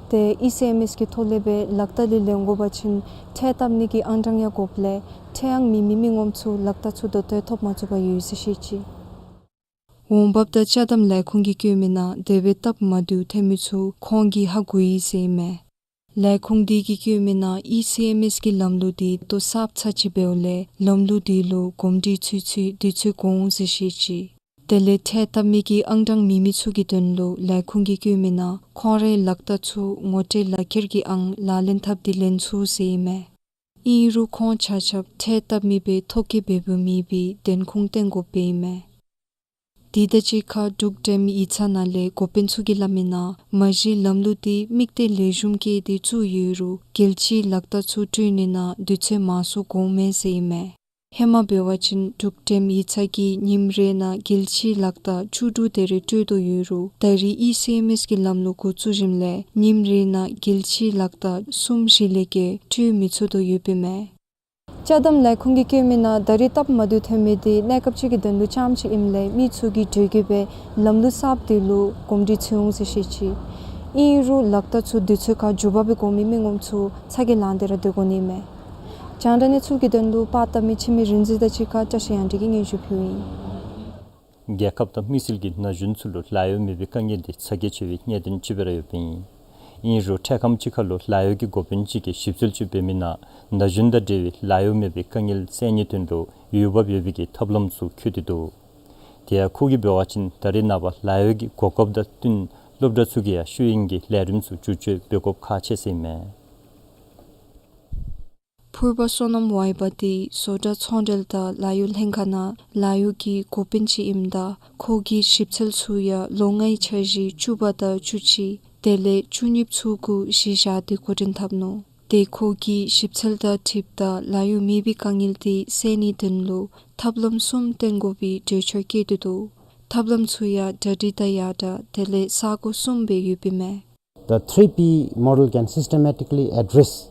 ཏེ་ཨི་སི་ཨེམ་ཨེསི་གི་ཐོག་ལས་སྦེ་ལག་རྟགས་ལེན་དགོ་པ་ཅིན་ཁྲལ་བཏབ་ནི་གི་ཨང་གྲངས་ཡང་དགོཔ་ལས་ཁྲལ་ཡང་མེད་མི་མི་ངོམ་ཚུ་ལག་རྟགས་ཚུ་ད་ལྟོ་ཐོབ་མ་ཚུགས་པར་ཡོད་ཟེར་བཤད་ཅི། འོང་འབབ་དང་ཅ་དམ་ལས་ཁུངས་ཀྱིས་བཀོད་མི་ནང་དེ་སྦེ་སྟབས་མ་བདེཝ་ཐོན་མི་ཚུ་ཁོང་གིས་ཧ་གོ་ཡི་ཟེར་ཨིན་མས། ལས་ཁུངས་དེ་གིས་བཀོད་མི་ནང་ཨི་སི་ཨེམ་ཨེསི་གི་ལམ་ལུགས་དེ་ད་ལྟོ་གསརཔ་ཚར་ཅིག་འབདཝ་ལས་ལམ་ལུགས་དེ་ལུ་གོམས་འདྲིས་ཚུད་ཚུད་དུས་ཚོད་འགོར་འོང་ཟེར་བཤད་ཅི། དེ་ལས་ཁྲལ་བཏབ་མི་གི་ཨང་གྲངས་མེད་མི་ཚུ་གི་དོན་ལུ་ལས་ཁུངས་ཀྱིས་བཀོད་མི་ནང་ཁོང་རའི་ལག་རྟགས་ཚུ་ངོ་སྤྲོད་ལག་ཁྱེར་གྱི་ཨང་ལག་ལེན་འཐབ་སྟེ་ལེན་ཚུགས་ཟེར་ཨིན་མས། ཨིན་རུང་ཁོང་ཆ་ཁྱབ་ཁྲལ་བཏབ་མི་སྦེ་ཐོ་བཀོད་འབད་འབདཝ་མེད་པའི་བདེན་ཁུངས་བསྟན་དགོཔ་ཨིན་མས། དེ་དང་གཅིག་ཁར་འབྲུག་འགྲེམས་ཡིག་ཚང་ནང་ལས་འགོ་དཔོན་ཚུ་གིས་སླབ་མི་ནང་མ་གཞི་ལམ་ལུགས་དེ་དམིགས་གཏད་ལེགས་ཤོམ་བསྐྱེད་དེ་བཙུགས་ཡོད་རུང་རྒྱལ་སྤྱིའི་ལག་རྟགས་ཚུ་སྤྲོད་ནི་ནང་དུས་ཚོད་མང་སུ་འགོརཝ་མས་ཟེར་ཨིན་མས། ཧེ་མ་འབད་བ་ཅིན་འབྲུག་འགྲེམས་ཡིག་ཚང་གིས་ཉིནམ་རེ་ནང་རྒྱལ་སྤྱིའི་ལག་རྟགས་བཅུ་དྲུག་དེ་རེ་སྤྲོད་དོ་ཡོད་རུང་ད་རེས་ཨི་སི་ཨེམ་ཨེསི་གི་ལམ་ལུགས་འགོ་བཙུགས་ཞིནམ་ལས་ཉིནམ་རེ་ནང་རྒྱལ་སྤྱིའི་ལག་རྟགས་གསུམ་བཞི་ལས་བརྒལ་སྤྲོད་མི་ཚུགས་དོ་ཡོདཔ་ཨིན་མས། ཅ་དམ་ལས་ཁུངས་ཀྱིས་བཀོད་མི་ནང་ད་རེས་སྟབས་མ་བདེཝ་ཐོན་མི་དེ་གནས་སྐབས་ཅིག་གི་དོན་ལུ་རྐྱངམ་ཅིག་ཨིནམ་ལས་མི་ཚུ་གིས་གྲོས་བསྐོས་སྦེ་ལམ་ལུགས་གསརཔ་དེ་ལུ་གོམས་འདྲིས་ཚུད་འོང་ཟེར་བཤད་ཅི། ཨིན་རུང་ལག་རྟགས་ཚུ་དུས་ཚོད་ཁར་འབྱོར་བ་སྦེ་དགོ་མི་མི་ངོམ་ཚུ་ཚ་གྱང་ལང་སྟེ་ར་སྡོད་དགོ་ནི་མས། རྒྱང་བསྒྲགས་གནས་ཚུལ་གྱི་དོན་ལུ་པར་བཏབ་མི་འཆི་མེད་རིག་འཛིན་དང་གཅིག་ཁར་བཀྲ་ཤིས་གཡང་འཛོམས་ཀྱིས་སྙན་ཞུ་ཕུལཝ་ཨིན། རྒྱལ་ཁབ་དང་མི་སེར་གྱི་ན་གཞོན་ཚུ་ལུ་ལཱ་གཡོག་མེད་པའི་དཀའ་ངལ་འདི་ཚ་གྱང་ཆེ་བའི་གནད་དོན་ཅིག་སྦེ་ར་ཡོདཔ་ཨིན། ཨིན་རུང་འཕྲལ་ཁམས་ཅིག་ཁར་ལུ་ལཱ་གཡོག་གི་འགོ་དཔོན་ཅིག་གིས་ཞིབ་འཚོལ་ཅིག་འབད་མི་ནང་ན་གཞོན་དང་འབྲེལ་བའི་ལཱ་གཡོག་མེད་པའི་དཀའ་ངལ་སེལ་ནིའི་དོན་ལུ་འོས་འབབ་ཡོད་པའི་གི་ཐབས་ལམ་ཚུ་བཀོད་དེ་འདུག། དེ་ཡང་ཁོ་གིས་འབད་བ་ཅིན་ད་རེས་ནངས་པ་ལཱ་གཡོག་གི་གོ་སྐབས་དང་བསྟུན་སློབ་གྲྭ་ཚུ་གིས་ཡང་ཤེས་ཡོན་གྱི་ལས་རིམ་ཚུ་བསྒྱུར་བཅོས་འབད་དགོཔ་ཁག་ཆེ་ཟེར་ཨིན་མས། ཕུར་པ་བསོད་ནམས་ཝའི་པ་དེ་བཟོ་གྲྭ་ཚོང་འབྲེལ་དང་ལཱ་གཡོག་ལྷན་ཁག་ནང་ལཱ་གཡོག་གི་འགོ་དཔོན་ཅིག་ཨིནམ་ད་ཁོ་གི་ཞིབ་འཚོལ་ཚུ་ཡང་ལོ་ལྔའི་འཆར་གཞི་བཅུ་པ་དང་བཅུ་གཅིག་དེ་ལས་བཅུ་གཉིས་ཚུ་གུ་གཞི་བཞག་སྟེ་འགོ་འདྲེན་འཐབ་ནུག། ཏེ་ཁོ་གིས་ཞིབ་འཚོལ་དང་འཁྲིལཝ་ད་ལཱ་གཡོག་མེད་པའི་དཀའ་ངལ་དེ་སེལ་ནིའི་དོན་ལུ་ཐབས་ལམ་གསུམ་བཏོན་དགོ་པའི་གྲོས་ཆོད་བཀོད་དེ་འདུག། ཐབས་ལམ་ཚུ་ཡང་གྲ་སྒྲིག་དང་ཡར་དྲག་དེ་ལས་ས་གོ་གསུམ་སྦེ་ཡོདཔ་ཨིན་མས། The three P model can systematically address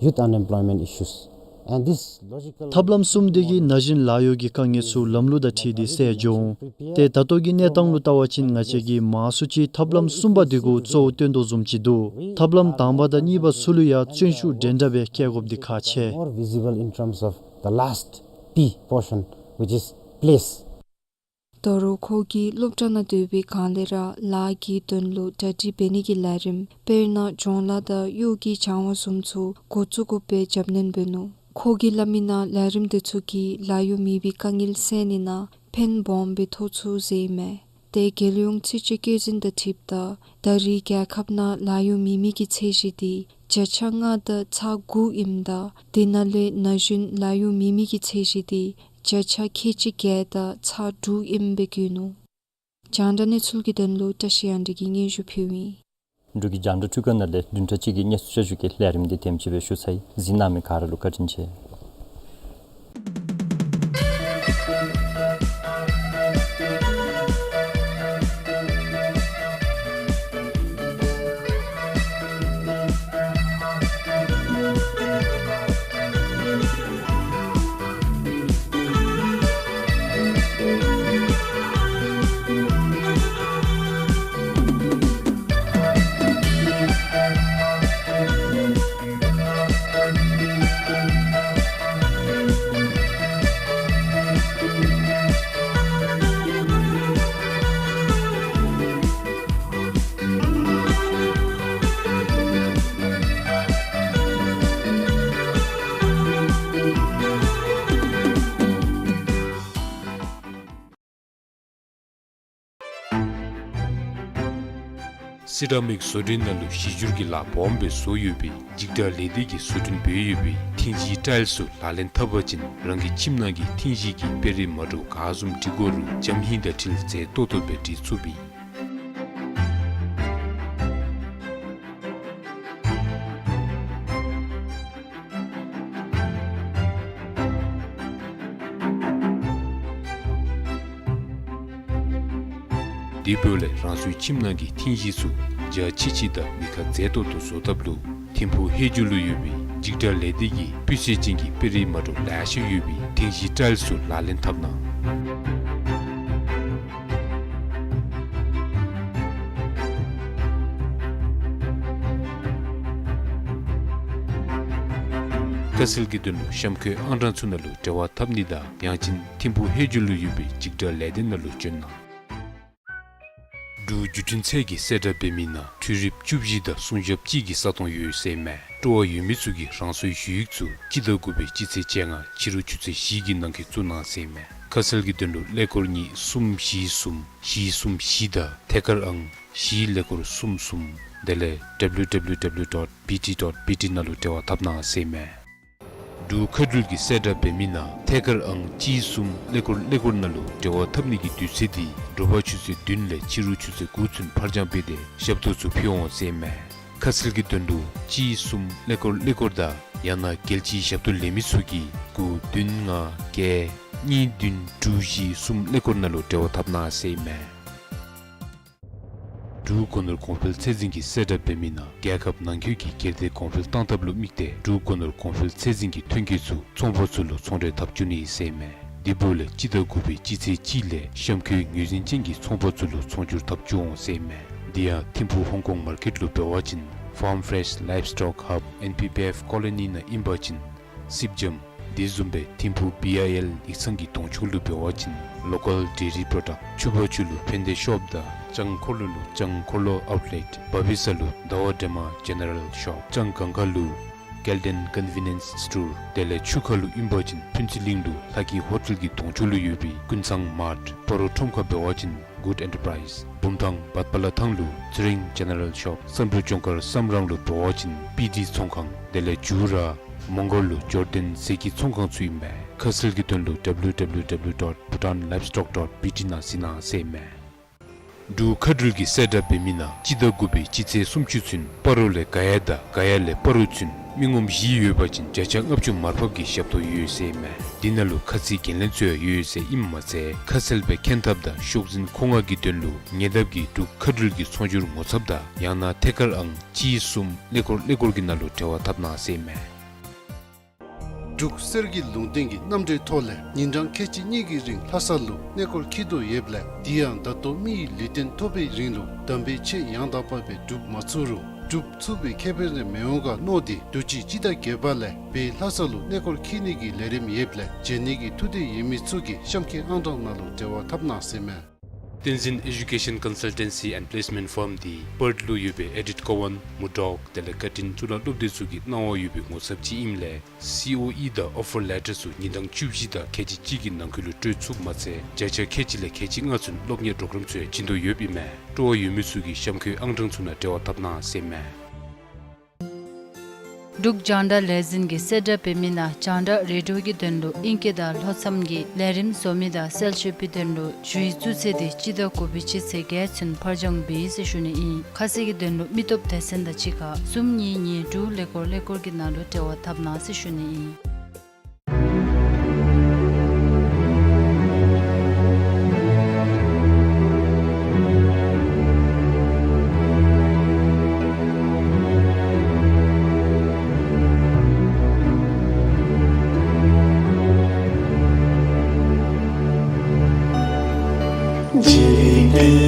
youth unemployment issues. And this logical ཐབས་ལམ་གསུམ་དེ་གིས་ན་གཞོན་ལཱ་གཡོག་གི་དཀའ་ངལ་ཚུ་ལམ་ལུགས་དང་འཁྲིལ་ཏེ་སེལ་འགྱོ་འོང་། ཏེ་ད་ལྟོ་གི་གནས་སྟངས་ལུ་བལྟ་བ་ཅིན་ང་བཅས་ཀྱིས་མང་སུ་ཅིག་ཐབས་ལམ་གསུམ་པ་དེ་གུ་གཙོ་བོ་བཏོན་དོ་བཟུམ་ཅིག་འདུག། ཐབས་ལམ་དང་པ་དང་གཉིས་པ་ཚུ་ལུ་ཡང་བརྩོན་ཤུགས་འདྲན་འདྲ་སྦེ་བསྐྱེད་དགོཔ་འདི་ཁག་ཆེ། More visible in terms of the last P portion, which is place. ད་རུང་ཁོ་གིས་སློབ་གྲྭ་ནང་སྡོད་པའི་སྒང་ལས་ར་ལཱ་གི་དོན་ལུ་གྲ་སྒྲིག་འབད་ནི་གི་ལས་རིམ་དཔེར་ན་གྱོང་ལཱ་དང་གཡོག་གི་སྦྱང་བ་བཟུམ་ཚུ་འགོ་བཙུགས་དགོ་པའི་རྒྱབ་སྣོན་འབད་ནུག། ཁོ་གིས་སླབ་མི་ནང་ལས་རིམ་དེ་ཚུ་གིས་ལཱ་གཡོག་མེད་པའི་དཀའ་ངལ་སེལ་ནི་ནང་ཕན་སྦོམ་སྦེ་ཐོགས་ཚུགས་ཟེར་ཨིན་མས། ཏེ་རྒྱལ་ཡོངས་ཚིགས་བཅད་བཀོད་འཛིན་དང་འཁྲིལཝ་ད་ད་རེས་རྒྱལ་ཁབ་ནང་ལཱ་གཡོག་མེད་མི་གི་ཚད་གཞི་དེ་བརྒྱ་ཆ་ལྔ་དང་ཚག་དགུ་ཨིནམ་ད་དེ་ནང་ལས་ན་གཞོན་ལཱ་གཡོག་མེད་མི་གི་ཚད་གཞི་དེ་བརྒྱ་ཆ་ཁལ་གཅིག་བརྒྱད་དང་ཚག་དྲུག་ཨིནམ་སྦེ་བཀོད་ནུག། རྒྱང་བསྒྲགས་གནས་ཚུལ་གྱི་དོན་ལུ་བཀྲ་ཤིས་གཡང་འཛོམས་ཀྱིས་སྙན་ཞུ་ཕུལཝ་ཨིན། འབྲུག་གི་རྒྱང་བསྒྲགས་ཁྲུས་ཁང་ནང་ལས་བདུན་ཕྲག་གཅིག་གི་གནས་ཚུལ་བསྐྱར་ཞུ་གི་ལས་རིམ་འདི་དེམ་ཅིག་སྦེ་ཞུ་ཚར་ཡི། གཟིགས་གནང་མི་ག་ར་ལུ་བཀའ་དྲིན་ཆེ། སི་ར་མིག་བཟོ་སྐྲུན་ནང་ལུ་གཞི་འགྱུར་གྱི་ལཱ་སྦོམ་སྦེ་བཟོ་ཡོད་པའི་འཇིགས་སྐྲག་ལས་སྡེ་གིས་བཟོ་སྐྲུན་འབད་ཡོད་པའི་ཐིང་གཞིས་ཊའིལ་ཚུ་ལག་ལེན་འཐབ་པ་ཅིན་རང་གི་ཁྱིམ་ནང་གི་ཐིང་གཞིས་ཀྱི་དཔེ་རིས་མ་འདྲཝ་ག་བཟུམ་འབྲི་དགོ་རུང་འཇམ་ཧིང་དང་འཁྲིལ་མཛེས་ཏོག་ཏོ་སྦེ་འབྲི་ཚུགས་པས། དེ་འབདཝ་ལས་རང་སོའི་ཁྱིམ་ནང་གི་ཐིང་གཞིས་ཚུ་འཇའ་ཆི་ཆི་དང་མི་ཁ་མཛེས་ཏོག་ཏོ་བཟོ་ཐབས་ལུ་ཐིམ་ཕུག་ཧེ་ཇུ་ལུ་ཡོད་པའི་འཇིགས་སྐྲག་ལས་སྡེ་གིས་སྤུས་ཚད་ཅན་གྱི་དཔེ་རིས་མ་འདྲཝ་ལེ་ཤ་ཡོད་པའི་ཐིང་གཞིས་ཊའིལ་ཚུ་ལག་ལེན་འཐབ་གནང་། ཁ་གསལ་གྱི་དོན་ལུ་གཤམ་འཁོད་ཨང་གྲངས་ཚུ་ནང་ལུ་འབྲེལ་བ་འཐབ་ནི་དང་ཡང་ཅིན་ཐིམ་ཕུག་ཧེ་ཇུ་ལུ་ཡོད་པའི་འཇིགས་སྐྲག་ལས་སྡེ་ནང་ལུ་བྱོན་གནང་། འབྲུག་བརྒྱུད་འཕྲིན་ཚད་ཀྱིས་གསལ་བསྒྲགས་འབད་མི་ནང་འཕྲུལ་རིགཔ་བཅུ་བཞི་དང་སྲུང་ཞབས་གཅིག་གི་ས་སྟོང་ཡོད་ཟེར་མས། སྤྲོ་བ་ཡོད་མི་ཚུ་གིས་རང་སོའི་ཞུ་ཡིག་ཚུ་སྤྱི་ཟླ་དགུ་པའི་སྤྱི་ཚེས་བཅོ་ལྔ་ཕྱི་རུ་ཆུ་ཚོད་བཞི་གི་ནང་འཁོད་བཙུགས་གནང་ཟེར་མས། ཁ་གསལ་གྱི་དོན་ལུ་ཀླད་ཀོར་གཉིས་གསུམ་བཞི་གསུམ་བཞི་གསུམ་བཞི་དང་ཐད་ཀར་ཨང་བཞི་ཀླད་ཀོར་གསུམ་གསུམ་དེ་ལས་W W W dot B T dot B T ནང་ལུ་འབྲེལ་བ་འཐབ་གནང་ཟེར་མས། འབྲུག་མཁའ་འགྲུལ་གྱིས་གསལ་བསྒྲགས་འབད་མི་ནང་ཐད་ཀར་ཨང་གཅིག་གསུམ་ཀླད་ཀོར་ཀླད་ཀོར་ནང་ལུ་འབྲེལ་བ་འཐབ་ནི་གི་དུས་ཚོད་འདི་དྲོ་པ་ཆུ་ཚོད་བདུན་ལས་ཕྱི་རུ་ཆུ་ཚོད་དགུ་ཚུན་ཕར་འགྱངས་འབད་དེ་ཞབས་ཏོག་ཚུ་ཕུལ་འོང་ཟེར་མས། ཁ་གསལ་གྱི་དོན་ལུ་གཅིག་གསུམ་ཀླད་ཀོར་ཀླད་ཀོར་དང་ཡང་ན་རྒྱལ་སྤྱིའི་ཞབས་ཏོག་ལེན་མི་ཚུ་གིས་དགུ་བདུན་ལྔ་བརྒྱད་གཉིས་བདུན་དྲུག་བཞི་གསུམ་ཀླད་ཀོར་ནང་ལུ་འབྲེལ་བ་འཐབ་གནང་ཟེར་མས། འབྲུག་སྒོ་ནོར་གོང་འཕེལ་ཚད་འཛིན་གྱིས་གསལ་བསྒྲགས་འབད་མི་ནང་རྒྱལ་ཁབ་ནང་འཁོད་ཀྱི་སྒེར་སྡེ་གོང་འཕེལ་གཏང་ཐབས་ལུ་དམིགས་ཏེ་འབྲུག་སྒོ་ནོར་གོང་འཕེལ་ཚད་འཛིན་གྱི་ཐོན་སྐྱེད་ཚུ་ཚོང་པ་ཚུ་ལུ་ཚོང་འབྲེལ་འཐབ་བཅུག་ནི་ཟེར་མས། དེ་འབདཝ་ལས་སྤྱི་ཟླ་དགུ་པའི་སྤྱི་ཚེས་གཅིག་ལས་གཤམ་འཁོད་ངོས་འཛིན་ཅན་གྱི་ཚོང་པ་ཚུ་ལུ་ཚོང་སྒྱུར་འཐབ་བཅུག་འོང་ཟེར་མས། དེ་ཡང་ཐིམ་ཕུག་ཧོང་ཀོང་མར་ཀེཊ་ལུ་འབད་བ་ཅིན་Farm Fresh Livestock Hub N P P F Colony ནང་ཨིན་པ་ཅིན་སིབ་འཇམ། དེ་བཟུམ་སྦེ་ཐིམ་ཕུག་B I L ཡིག་ཚང་གི་གདོང་ཕྱོགས་ལུ་འབད་བ་ཅིན་Local Dairy Product། ཆུ་བར་ཆུ་ལུ་ཕན་བདེ་ཤོབ་དང་ལྕང་འཁོར་ལོ་ལུ་ལྕང་འཁོར་ལོ་ཨའུཊ་ལེཊ། བ་བི་ས་ལུ་ཟླ་བ་སྒྲོལ་མ་ཇེ་ནེ་རལ་ཤོབ། ལྕང་སྒང་ག་ལུ་Golden Convenience Store། དེ་ལས་ཆུ་ཁ་ལུ་ཨིན་པ་ཅིན་ཕུན་ཚོགས་གླིང་ལུ་ལྷ་སྐྱིད་ཧོ་ཊེལ་གྱི་གདོང་ཕྱོགས་ལུ་ཡོད་པའི་ཀུན་བཟང་མཱརཊ། སྤ་རོ་ཁྲོམ་ཁ་འབད་བ་ཅིན་Good Enterprise། བུམ་ཐང་བར་པ་ལ་ཐང་ལུ་ཚེ་རིང་ཇེ་ནེ་རལ་ཤོབ། བསམ་གྲུབ་ལྗོངས་མཁར་བསམ་རང་ལུ་འབད་བ་ཅིན་སྤི་ཏི་ཚོང་ཁང་། དེ་ལས་འཇུ་ར་མོང་སྒར་ལུ་ཇོར་ཌན་ཟས་སྐྱིད་ཚོང་ཁང་ཚུ་ཨིན་མས། ཁ་གསལ་གྱི་དོན་ལུ W W W dot bhutan livestock dot B T ནང་གཟིགས་གནང་ཟེར་མས། འབྲུག་མཁའ་འགྲུལ་གྱིས་གསལ་བསྒྲགས་འབད་མི་ནང་སྤྱི་ཟླ་དགུ་པའི་སྤྱི་ཚེས་སུམ་ཅུ་ཚུན་སྤ་རོ་ལས་ག་ཡ་དང་ག་ཡ་ལས་སྤ་རོ་ཚུན་མི་ངོམ་བཞི་ཡོད་པ་ཅིན་བརྒྱ་ཆ་ལྔ་བཅུ་མར་ཕབ་ཀྱི་ཞབས་ཏོག་ཡོད་ཟེར་མས། འདི་ནང་ལུ་ཁ་ཚིག་འགན་ལེན་ཚུ་ཡང་ཡོད་ཟེར་ཨིནམ་མ་ཚད་ཁ་གསལ་སྦེ་མཁྱེན་ཐབས་དང་ཤོག་འཛིན་མཁོ་མངགས་ཀྱི་དོན་ལུ་ཉེ་འདབས་ཀྱི་འབྲུག་མཁའ་འགྲུལ་གྱི་ཚོང་སྒྱུར་ངོ་ཚབ་དང་ཡང་ན་ཐད་ཀར་ཨང་གཅིག་གསུམ་ཀླད་ཀོར་ཀླད་ཀོར་གྱི་ནང་ལུ་འབྲེལ་བ་འཐབ་གནང་ཟེར་མས། འབྲུག་གསེར་གྱི་ལུང་བསྟན་གྱི་རྣམ་འགྲེལ་ཐོག་ལས་ཉིན་གྲངས་ཁལ་གཅིག་གཉིས་ཀྱི་རིང་ལྷ་ས་ལུ་གནས་སྐོར་འཁྱིད་དོ་ཡོདཔ་ལས་དེ་ཡང་ད་ལྟོ་མི་ཡི་ལུས་རྟེན་ཐོབ་པའི་རིང་ལུ་དམ་པའི་ཆོས་ཡང་དག་པ་སྦེ་སྒྲུབ་མ་ཚུགས་རུང་སྒྲུབ་ཚུགས་པའི་ཁེ་ཕན་རེ་མི་འོང་ག་མནོ་སྟེ་དུས་ཅི་སྤྱི་ཟླ་བརྒྱད་པ་ལས་བོད་ལྷ་ས་ལུ་གནས་སྐོར་འཁྱིད་ནི་གི་ལས་རིམ་ཡོདཔ་ལས་བྱོན་ནི་གི་ཐུགས་འདོད་ཡོད་མི་ཚུ་གིས་གཤམ་འཁོད་ཨང་གྲངས་ནང་ལུ་འབྲེལ་བ་འཐབ་གནང་ཟེར་མས། བསྟན་འཛིན་Education Consultancy and Placement Firm འདི་པརཐ་ལུ་ཡོད་པའི་ཨེ་ཌིཐ་ཀོ་ཝཱན་མུར་ཌོག་དེ་ལས་ཀར་ཊིན་གཙུག་ལག་སློབ་སྡེ་ཚུ་གིས་གནང་བ་ཡོད་པའི་ངོ་ཚབ་ཅིག་ཨིནམ་ལས་སི་ཨོ་ཨི་དང་ཨོ་ཕར་ལེ་ཊར་ཚུ་ཉིན་གྲངས་བཅུ་བཞི་དང་ཁལ་གཅིག་གཅིག་གི་ནང་འཁོད་ལུ་སྤྲོད་ཚུགསཔ་མ་ཚད་བརྒྱ་ཆ་ཁལ་གཅིག་ལས་ཁལ་གཅིག་ལྔ་ཚུན་སློབ་གཉེར་པོརོ་གརམ་ཚུ་ཡང་བྱིན་དོ་ཡོདཔ་ཨིན་མས། སྤྲོ་བ་ཡོད་མི་ཚུ་གིས་གཤམ་འཁོད་ཨང་གྲངས་ཚུ་ནང་འབྲེལ་བ་འཐབ་གནང་ཟེར་མས། འབྲུག་རྒྱང་བསྒྲགས་ལས་འཛིན་གྱིས་གསལ་བསྒྲགས་འབད་མི་ནང་རྒྱང་བསྒྲགས་རེ་ཌི་ཡོ་གི་དོན་ལུ་ཨིང་སྐད་དང་ལྷོ་མཚམས་ཀྱི་ལས་རིམ་བཟོ་མི་དང་གསལ་བཤད་པའི་དོན་ལུ་ཞུ་ཡིག་བཙུགས་ཚེས་འདི་སྤྱི་ཟླ་དགུ་པའི་སྤྱི་ཚེས་བརྒྱད་ཚུན་ཕར་འགྱངས་འབད་ཡི་ཟེར་ཞུ་ནི་ཨིན། ཁ་གསལ་གྱི་དོན་ལུ་མི་སྟོབས་སྡེ་ཚན་དང་གཅིག་ཁར་གསུམ་གཉིས་གཉིས་དྲུག་ཀླད་ཀོར་ཀླད་ཀོར་གྱི་ནང་ལུ་འབྲེལ་བ་འཐབ་གནང་ཟེར་ཞུ་ནི་ཨིན། འཇིག་རྟེན་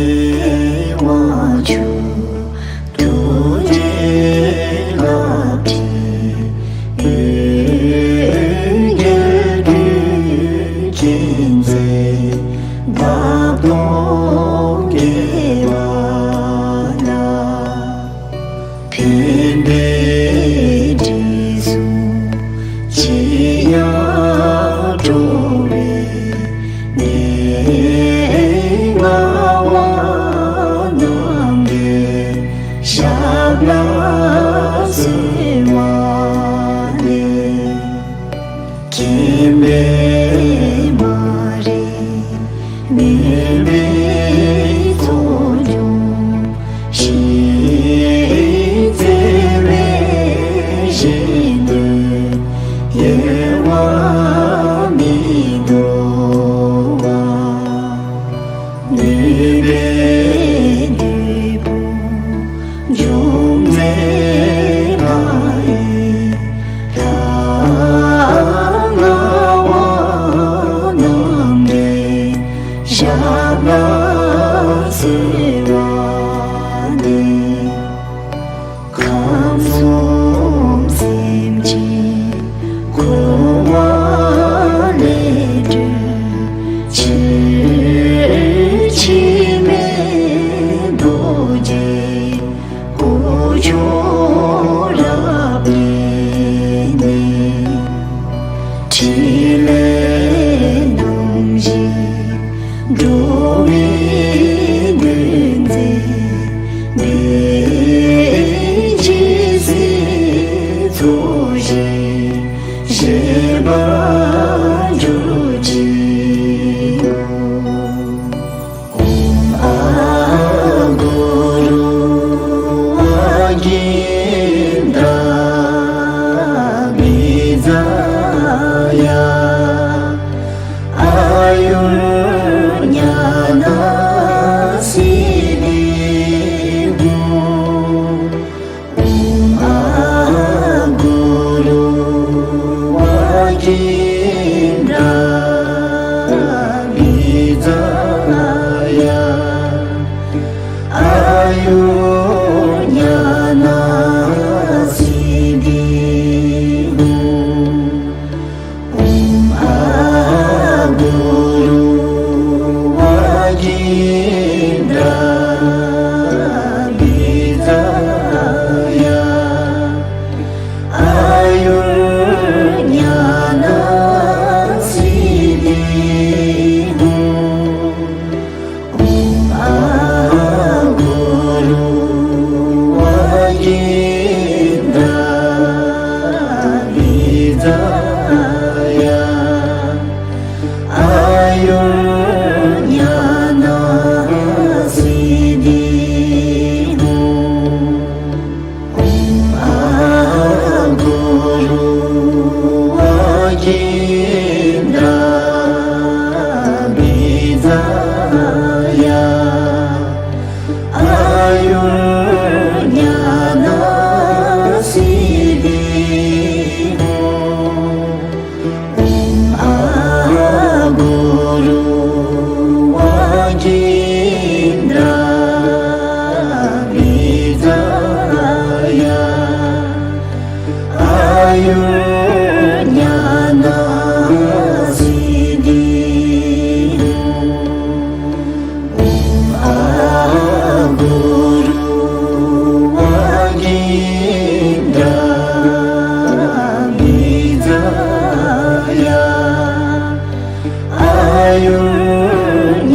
དབང་ཕྱུག་ཐུགས་རྗེའི་རླབས་ཀྱིས། འོད་གསལ་ཀུན་གྱི་མཛེས་པ་སྟོང་རྒྱས་པ་ལ། ཕན་བདེའི་དྲི་བསུང་ཅི་ཡང་སྤྲོ་བའི་གནས་ལྔ་བ་རྣམས་ཀྱི་ ཞབས་ལ་གསོལ་བ་འདེབས། ཁམས་གསུམ་སེམས་ཅན་འཁོར་བ་ལས་སྒྲོལ་ཕྱིར། འཆི་མེད་རྡོ་རྗེ་སྐུ་མཆོག་རབ་རྒྱས་ནས། ཕྲིན་ལས་རྣམ་བཞི་འགྲོ་བའི་དོན་མཛད། དེ་ཕྱིར་སྲིད་མཚོ་བཞི་ཞི་བར་གྱུར་ཅིག། ཨོཾ་ཨ་གུ་རུ་ཝཱ་གིནྡྲ་བི་ཛ་ཡ། ཨཱ་ཡུར་ཉ་ན་སིདྡྷི་ཧཱུྃ། ཨོཾ་ཨ་གུ་རུ་ཝཱ་གིནྡྲ་བི་ཛ་ཡ། ཨཱ་ཡུར་ཉ་ན་སིདྡྷི་ཧཱུྃ། ཨོཾ་ཨ་གུ་རུ་ཝཱ་གིནྡྲ་བི་ཛ་ཡ། ཨཱ་ཡུར་ཉ་ན་སིདྡྷི་ཧཱུྃ། ཨོཾ་ཨ་གུ་རུ་ཝཱ་གིནྡྲ་བི་ཛ་ཡ། ཨཱ་ཡུར་ཉ་ན་སིདྡྷི་ཧཱུྃ། ཨོཾ་ཨ་གུ་རུ་ཝཱ་གིནྡྲ་བི་ཛ་ཡ། ཨཱ་ཡུར་ཉ་ན་སིདྡྷི་ཧཱུྃ། ཨོཾ་ཨ་གུ་རུ་ཝཱ་གིནྡྲ་བི་ཛ་ཡ། ཨཱ་ཡུར་ཉ་ན་སིདྡྷི་ཧཱུྃ། ཨོཾ་ཨ་གུ་རུ་ཝཱ་གིནྡྲ་བི་ཛ་ཡ། ཨཱ་ཡུར་ཉ་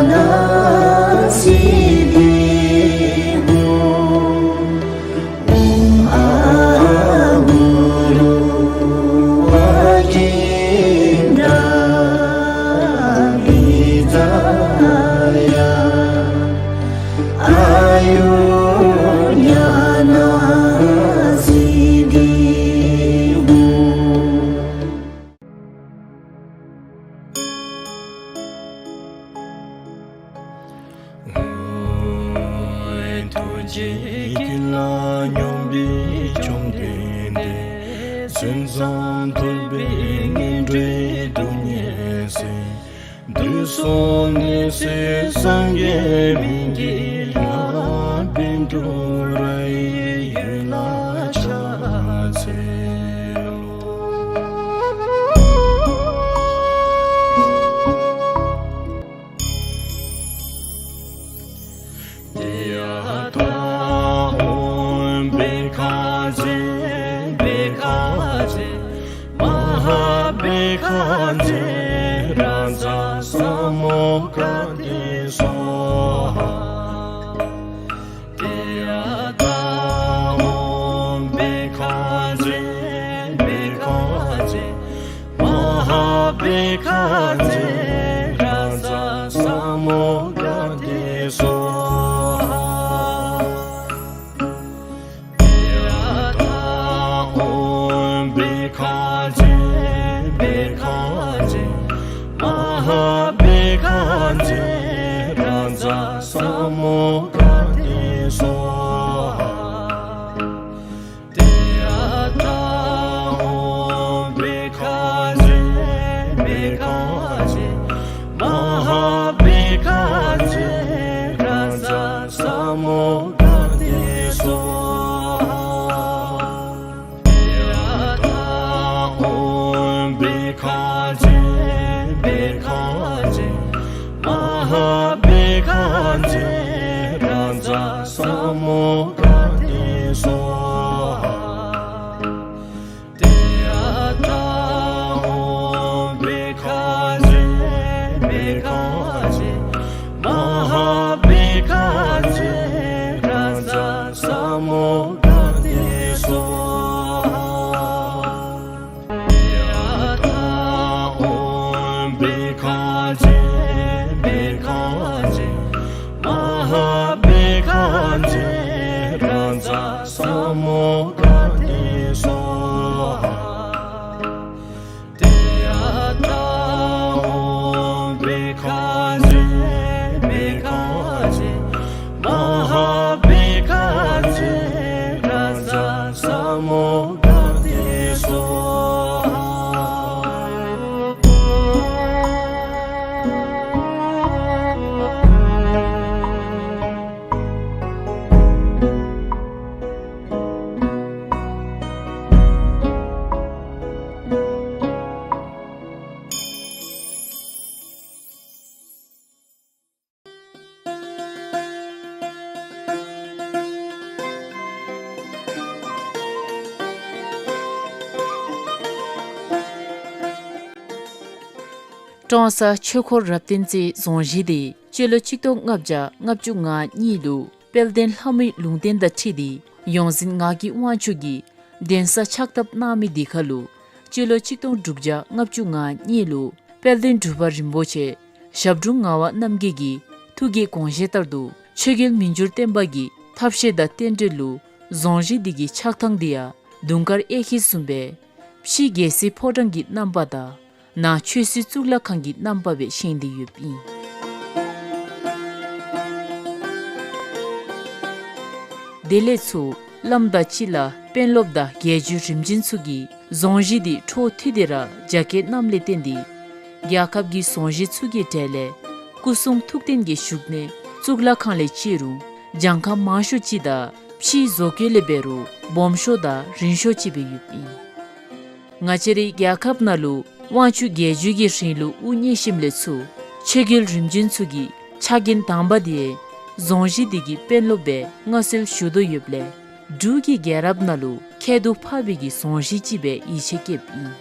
ན་སིདྡྷི་ཧཱུྃ། ཨོཾ་ཨ་གུ་རུ་ཝཱ་གིནྡྲ་བི་ཛ་ཡ། ཨཱ་ཡུར་ཉ་ན་སིདྡྷི་ཧཱུྃ། ཐུགས་རྗེ་དཀྱིལ་ལ་སྙོམས་པའི་བཅོམ་ལྡན་འདས། མཚན་བཟང་ཐོས་པའི་སྙན་སྒྲས་སྡུག་བསྔལ་སེལ། དུག་གསུམ་ནད་སེལ་སངས་རྒྱས་སྨན་གྱི་བླ། པཎ་གྲུབ་ར་ཡི་འོད་ལ་ཕྱག་འཚལ་ལོ། ཏདྱ་ཐཱ། ཨོཾ་བྷཻ་ཥ་ཛྱེ་བྷཻ་ཥ་ཛྱེ་མ་ཧཱ་བྷཻ་ཥ་ཛྱེ་རཱ་ཛ་ས་མུདྒ་ཏེ་སྭཱ་ཧཱ། ཏདྱ་ཐཱ། ཨོཾ་བྷཻ་ཥ་ཛྱེ་བྷཻ་ཥ་ཛྱེ་མ་ཧཱ་བྷཻ་ཥ་ཛྱེ་རཱ་ཛ་ས་མུདྒ་ཏེ་སྭཱ་ཧཱ། ཏདྱ་ཐཱ། ཨོཾ་བྷཻ་ཥ་ཛྱེ་བྷཻ་ཥ་ཛྱེ་མ་ཧཱ་བྷཻ་ཥ་ཛྱེ་རཱ་ཛ་ས་མུདྒ་ཏེ་སྭཱ་ཧཱ། ཏདྱ་ཐཱ། ཨོཾ་བྷཻ་ཥ་ཛྱེ་བྷཻ་ཥ་ཛྱེ་མ་ཧཱ་བྷཻ་ མ་ཧཱ་བི་ཀ་ཛེ་རཱ་ཛ་ས་མུདྒ་ཏེ་སྭཱ་ཧཱ། ཏདྱ་ཐཱ། ཨོཾ་བི་ཀ་ཛེ་བི་ཀ་ཛེ་མ་ཧཱ་བི་ཀ་ཛེ་རཱ་ཛ་ས་མུདྒ་ཏེ་སྭཱ་ཧཱ། ཏདྱ་ཐཱ། ཨོཾ་བི་ཀ་ཛེ་བི་ཀ་ཛེ་མ་ཧཱ་བི་ཀ་ཛེ་རཱ་ཛ་ས་མུདྒ་ཏེ་སྭཱ་ཧཱ། ཏདྱ་ཐཱ། ཨོཾ་བི་ཀ་ཛེ་བི་ཀ་ཛེ་མ་ཧཱ་བི་ཀ་ཛེ་རཱ་ཛ་ས་མུདྒ་ཏེ་སྭཱ་ཧཱ། ཀྲོང་གསར་ཆོས་འཁོར་རབ་བརྟན་རྩེའི་རྫོང་གཞིས་འདི་སྤྱི་ལོ་གཅིག་སྟོང་ལྔ་བརྒྱ་ལྔ་བཅུ་ང་གཉིས་ལུ་དཔལ་ལྡན་ལྷ་མོའི་ལུང་བསྟན་དང་འཁྲིལ་ཏེ་ཡོངས་འཛིན་ངག་གི་དབང་ཕྱུག་གིས་གདན་ས་ཕྱག་བཏབ་གནང་མི་འདི་ཁར་ལུ་སྤྱི་ལོ་གཅིག་སྟོང་དྲུག་བརྒྱ་ལྔ་བཅུ་ང་གཉིས་ལུ་དཔལ་ལྡན་འབྲུག་པ་རིན་པོ་ཆེ་ཞབས་དྲུང་ངག་དབང་རྣམ་རྒྱལ་གྱི་ཐུགས་ཀྱི་དགོངས་བཞེད་ལྟར་དུ་ཆོས་རྒྱལ་མི་འགྱུར་བརྟན་པ་གི་ཐབས་ཤེས་དང་རྟེན་འབྲེལ་ལུ་རྫོང་གཞིས་འདི་གི་ཆགས་ཐངས་འདི་ཡང་དུང་དཀར་གཡས་འཁྱིལ་བཟུམ་སྦེ་ཕྱི་རྒྱལ་སྲིད་ཕོ་བྲང་གི་རྣམ་པ་དང་ནང་ཆོས་སྲིད་གཙུག་ལག་ཁང་གི་རྣམ་པ་སྦེ་བཞེངས་ཏེ་ཡོདཔ་ཨིན། དེ་ལས་ཚུར་བླམ་དང་སྤྱི་བླ་དཔོན་སློབ་དང་རྒྱལ་བརྒྱུད་རིམ་བྱོན་ཚུ་གིས་རྫོང་གཞིས་འདི་འཕྲོ་མཐུད་དེ་ར་རྒྱ་བསྐྱེད་གནངམ་ལས་བརྟེན་ཏེ་རྒྱལ་ཁབ་ཀྱི་རྫོང་གཞིས་ཚུ་གི་གྲས་ལས་སྐུ་གསུང་ཐུགས་རྟེན་གྱི་བཞུགས་གནས་གཙུག་ལག་ཁང་ལས་བརྩི་རུང་གྱངས་ཁ་མང་ཤོས་ཅིག་དང་ཕྱིའི་བཟོ་བཀོད་ལས་འབད་རུང་སྦོམ་ཤོས་དང་རིང་ཤོས་ཅིག་སྦེ་ཡོདཔ་ཨིན། ང་བཅས་རའི་རྒྱལ་ཁབ་ནང་ལུ་དབང་ཕྱུག་རྒྱལ་བརྒྱུད་ཀྱི་རིང་ལུགས་དབུ་བརྙེས་ཞིནམ་ལས་ཚུར་ཆོས་རྒྱལ་རིམ་བྱོན་ཚུ་གི་ཕྱག་འགན་དང་པ་འདི་རྫོང་གཞིས་འདི་གི་དཔོན་སློབ་སྦེ་མངའ་གསོལ་ཞུ་དོ་ཡོདཔ་ལས་འབྲུག་གི་རྒྱལ་རབས་ནང་ལུ་ཁྱད་དུ་འཕགས་པའི་གི་རྫོང་གཞིས་ཅིག་སྦེ་ཡིད་ཆེས་བསྐྱེདཔ་ཨིན།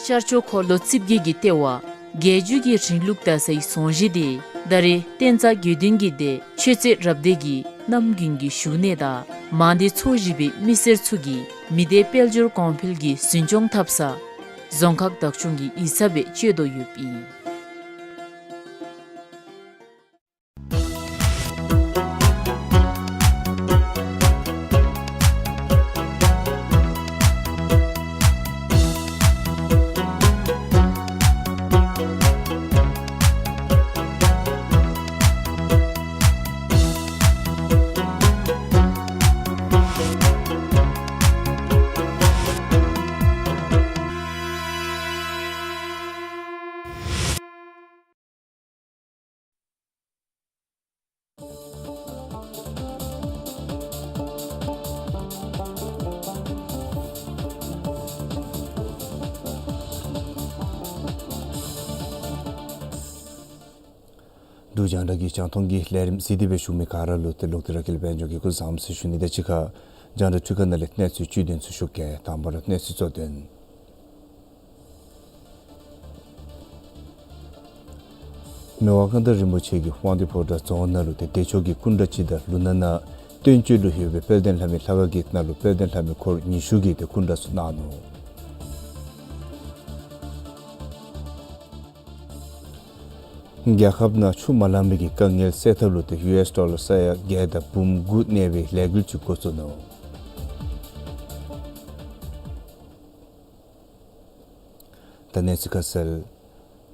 ཤར་ཕྱོགས་འཁོར་ལོ་རྩིབས་བརྒྱད་ཀྱི་ལྟེ་བ་རྒྱལ་བརྒྱུད་ཀྱི་རིང་ལུགས་དར་སའི་རྫོང་གཞིས་འདི་ད་རེས་བསྟན་རྩ་དགེ་འདུན་གྱི་སྡེ་ཆོས་རྩེ་རབ་སྡེ་གི་རྣམ་རྒྱུན་གྱི་བཞུགས་གནས་དང་མང་སྡེ་ཚོ་བཞི་པའི་མི་སེར་ཚུ་གིས་མི་སྡེ་དཔལ་འབྱོར་གོང་འཕེལ་གྱི་འཛིན་སྐྱོང་འཐབ་ས་རྫོང་ཁག་བདག་སྐྱོང་གི་ཡིག་ཚང་སྦེ་སྤྱོད་དོ་ཡོདཔ་ཨིན། འབྲུག་རྒྱང་བསྒྲགས་ཀྱི་རྒྱང་མཐོང་གི་ལས་རིམ་གཟིགས་ཏེ་སྦེ་བཞུགས་མི་ག་ར་ལུ་ཏེ་ལོག་སྟེ་ར་རྒྱལ་བའི་དཔལ་འབྱོར་གྱིས་སྐུ་གཟུགས་བཟང་པོ་ཟེར་ཞུ་ནི་དང་གཅིག་ཁར་རྒྱང་བསྒྲགས་འཕྲུལ་ཁང་ནང་ལས་གནས་ཚུལ་བཅུད་དོན་ཚུ་ཞུ་གེ། དང་པ་ར་གནས་ཚུལ་གཙོ་དོན། མི་དབང་མངའ་བདག་རིན་པོ་ཆེ་གིས་དབང་འདུས་ཕོ་བྲང་རྫོང་ནང་ལུ་ཏེ་བདེ་མཆོག་གི་སྐུ་འདྲ་ཅིག་དང་ལུ་ནང་ན་སྟོན་བཅོས་ལུ་ཡོད་པའི་དཔལ་ལྡན་ལྷ་མོའི་ལྷ་ཁང་གི་ནང་ལུ་དཔལ་ལྡན་ལྷ་མོའི་འཁོར་ཉི་ཤུ་གི་ཏེ་སྐུ་འདྲ་ཚུ་གནང་ནུག། རྒྱལ་ཁབ་ནང་ཆུ་མ་ལང་མི་གི་དཀའ་ངལ་སེལ་ཐབས་ལུ་ཏེ་ཡུ་ཨེསི་ཌོ་ལར་ས་ཡ་བརྒྱད་དང་འབུམ་དགུ་གནས་པའི་ལས་འགུལ་ཅིག་འགོ་བཙུགས་ནུག། ད་གནས་ཚུལ་ཁ་གསལ།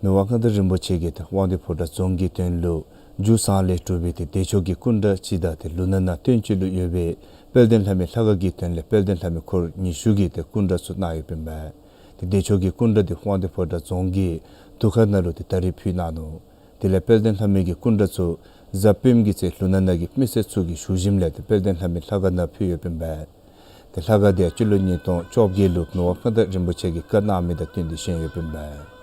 མི་དབང་མངའ་བདག་རིན་པོ་ཆེ་གིས་ཏེ་དབང་འདུས་ཕོ་བྲང་རྫོང་གི་དོན་ལུ་རྒྱུ་ཟངས་ལས་གྲུབ་པའི་ཏེ་བདེ་མཆོག་གི་སྐུ་འདྲ་ཅིག་དང་ཏེ་ལུ་ནང་ན་སྟོན་བཅོས་ལུ་ཡོད་པའི་དཔལ་ལྡན་ལྷ་མོའི་ལྷ་ཁང་གི་དོན་ལས་དཔལ་ལྡན་ལྷ་མོའི་འཁོར་ཉི་ཤུ་གི་ཏེ་སྐུ་འདྲ་ཚུ་གནང་ཡོདཔ་ཨིན་པས། ཏེ་བདེ་མཆོག་གི་སྐུ་འདྲ་འདི་དབང་འདུས་ཕོ་བྲང་རྫོང་གི་དུར་ཁང་ནང་ལུ་ཏེ་ད་རིས་ཕུལ་གནང་ནུག། དེ་ལས་དཔལ་ལྡན་ལྷ་མོའི་གི་སྐུ་འདྲ་ཚུ་གཟའ་སྤེནམ་གི་ཚེ་ལུ་ནང་ན་གི་མི་སེར་ཚུ་གིས་ཞུ་ཞིནམ་ལས་ཏེ་དཔལ་ལྡན་ལྷ་མོའི་ལྷ་ཁང་ནང་ཕུལ་ཡོདཔ་ཨིན་པས། ཏེ་ལྷ་ཁང་འདི་ཡང་སྤྱི་ལོ་ཉིས་སྟོང་བཅོ་བརྒྱད་ལུ་མི་དབང་མངའ་བདག་རིན་པོ་ཆེ་གིས་བཀའ་གནང་མི་དང་བསྟུན་ཏེ་བཞེངས་ཡོདཔ་ཨིན་པས།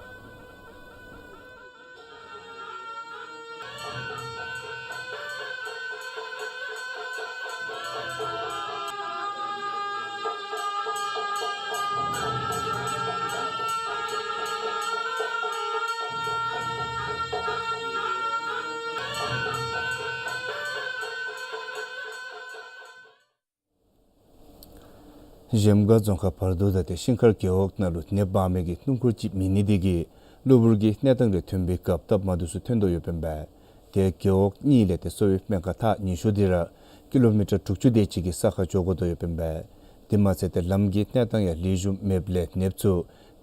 གཞལམ་སྒང་རྫོང་ཁག་བར་དོ་དང་ཏེ་ཤིང་མཁར་རྒེད་འོག་ནང་ལུ་ནདཔ་འབག་མི་གི་སྣུམ་འཁོར་ཅིག་མེད་ནི་དེ་གིས་གློ་བུར་གྱི་གནས་སྟངས་རེ་ཐོན་པའི་སྐབས་སྟབས་མ་བདེཝ་ཚུ་ཐོན་དོ་ཡོདཔ་ཨིན་པས། ཏེ་རྒེད་འོག་གཉིས་ལས་ཏེ་གསོ་བའི་སྨན་ཁང་ཐག་ཉེ་ཤོས་དེ་ར་ཀི་ལོ་མི་ཊར་དྲུག་ཅུ་དེ་ཅིག་གི་ས་ཁར་འགྱོ་དགོ་དོ་ཡོདཔ་ཨིན་པས། དེ་མ་ཚད་ཏེ་ལམ་གྱི་གནས་སྟངས་ཡང་ལེགས་ཤོམ་མེདཔ་ལས་ནདཔ་ཚུ་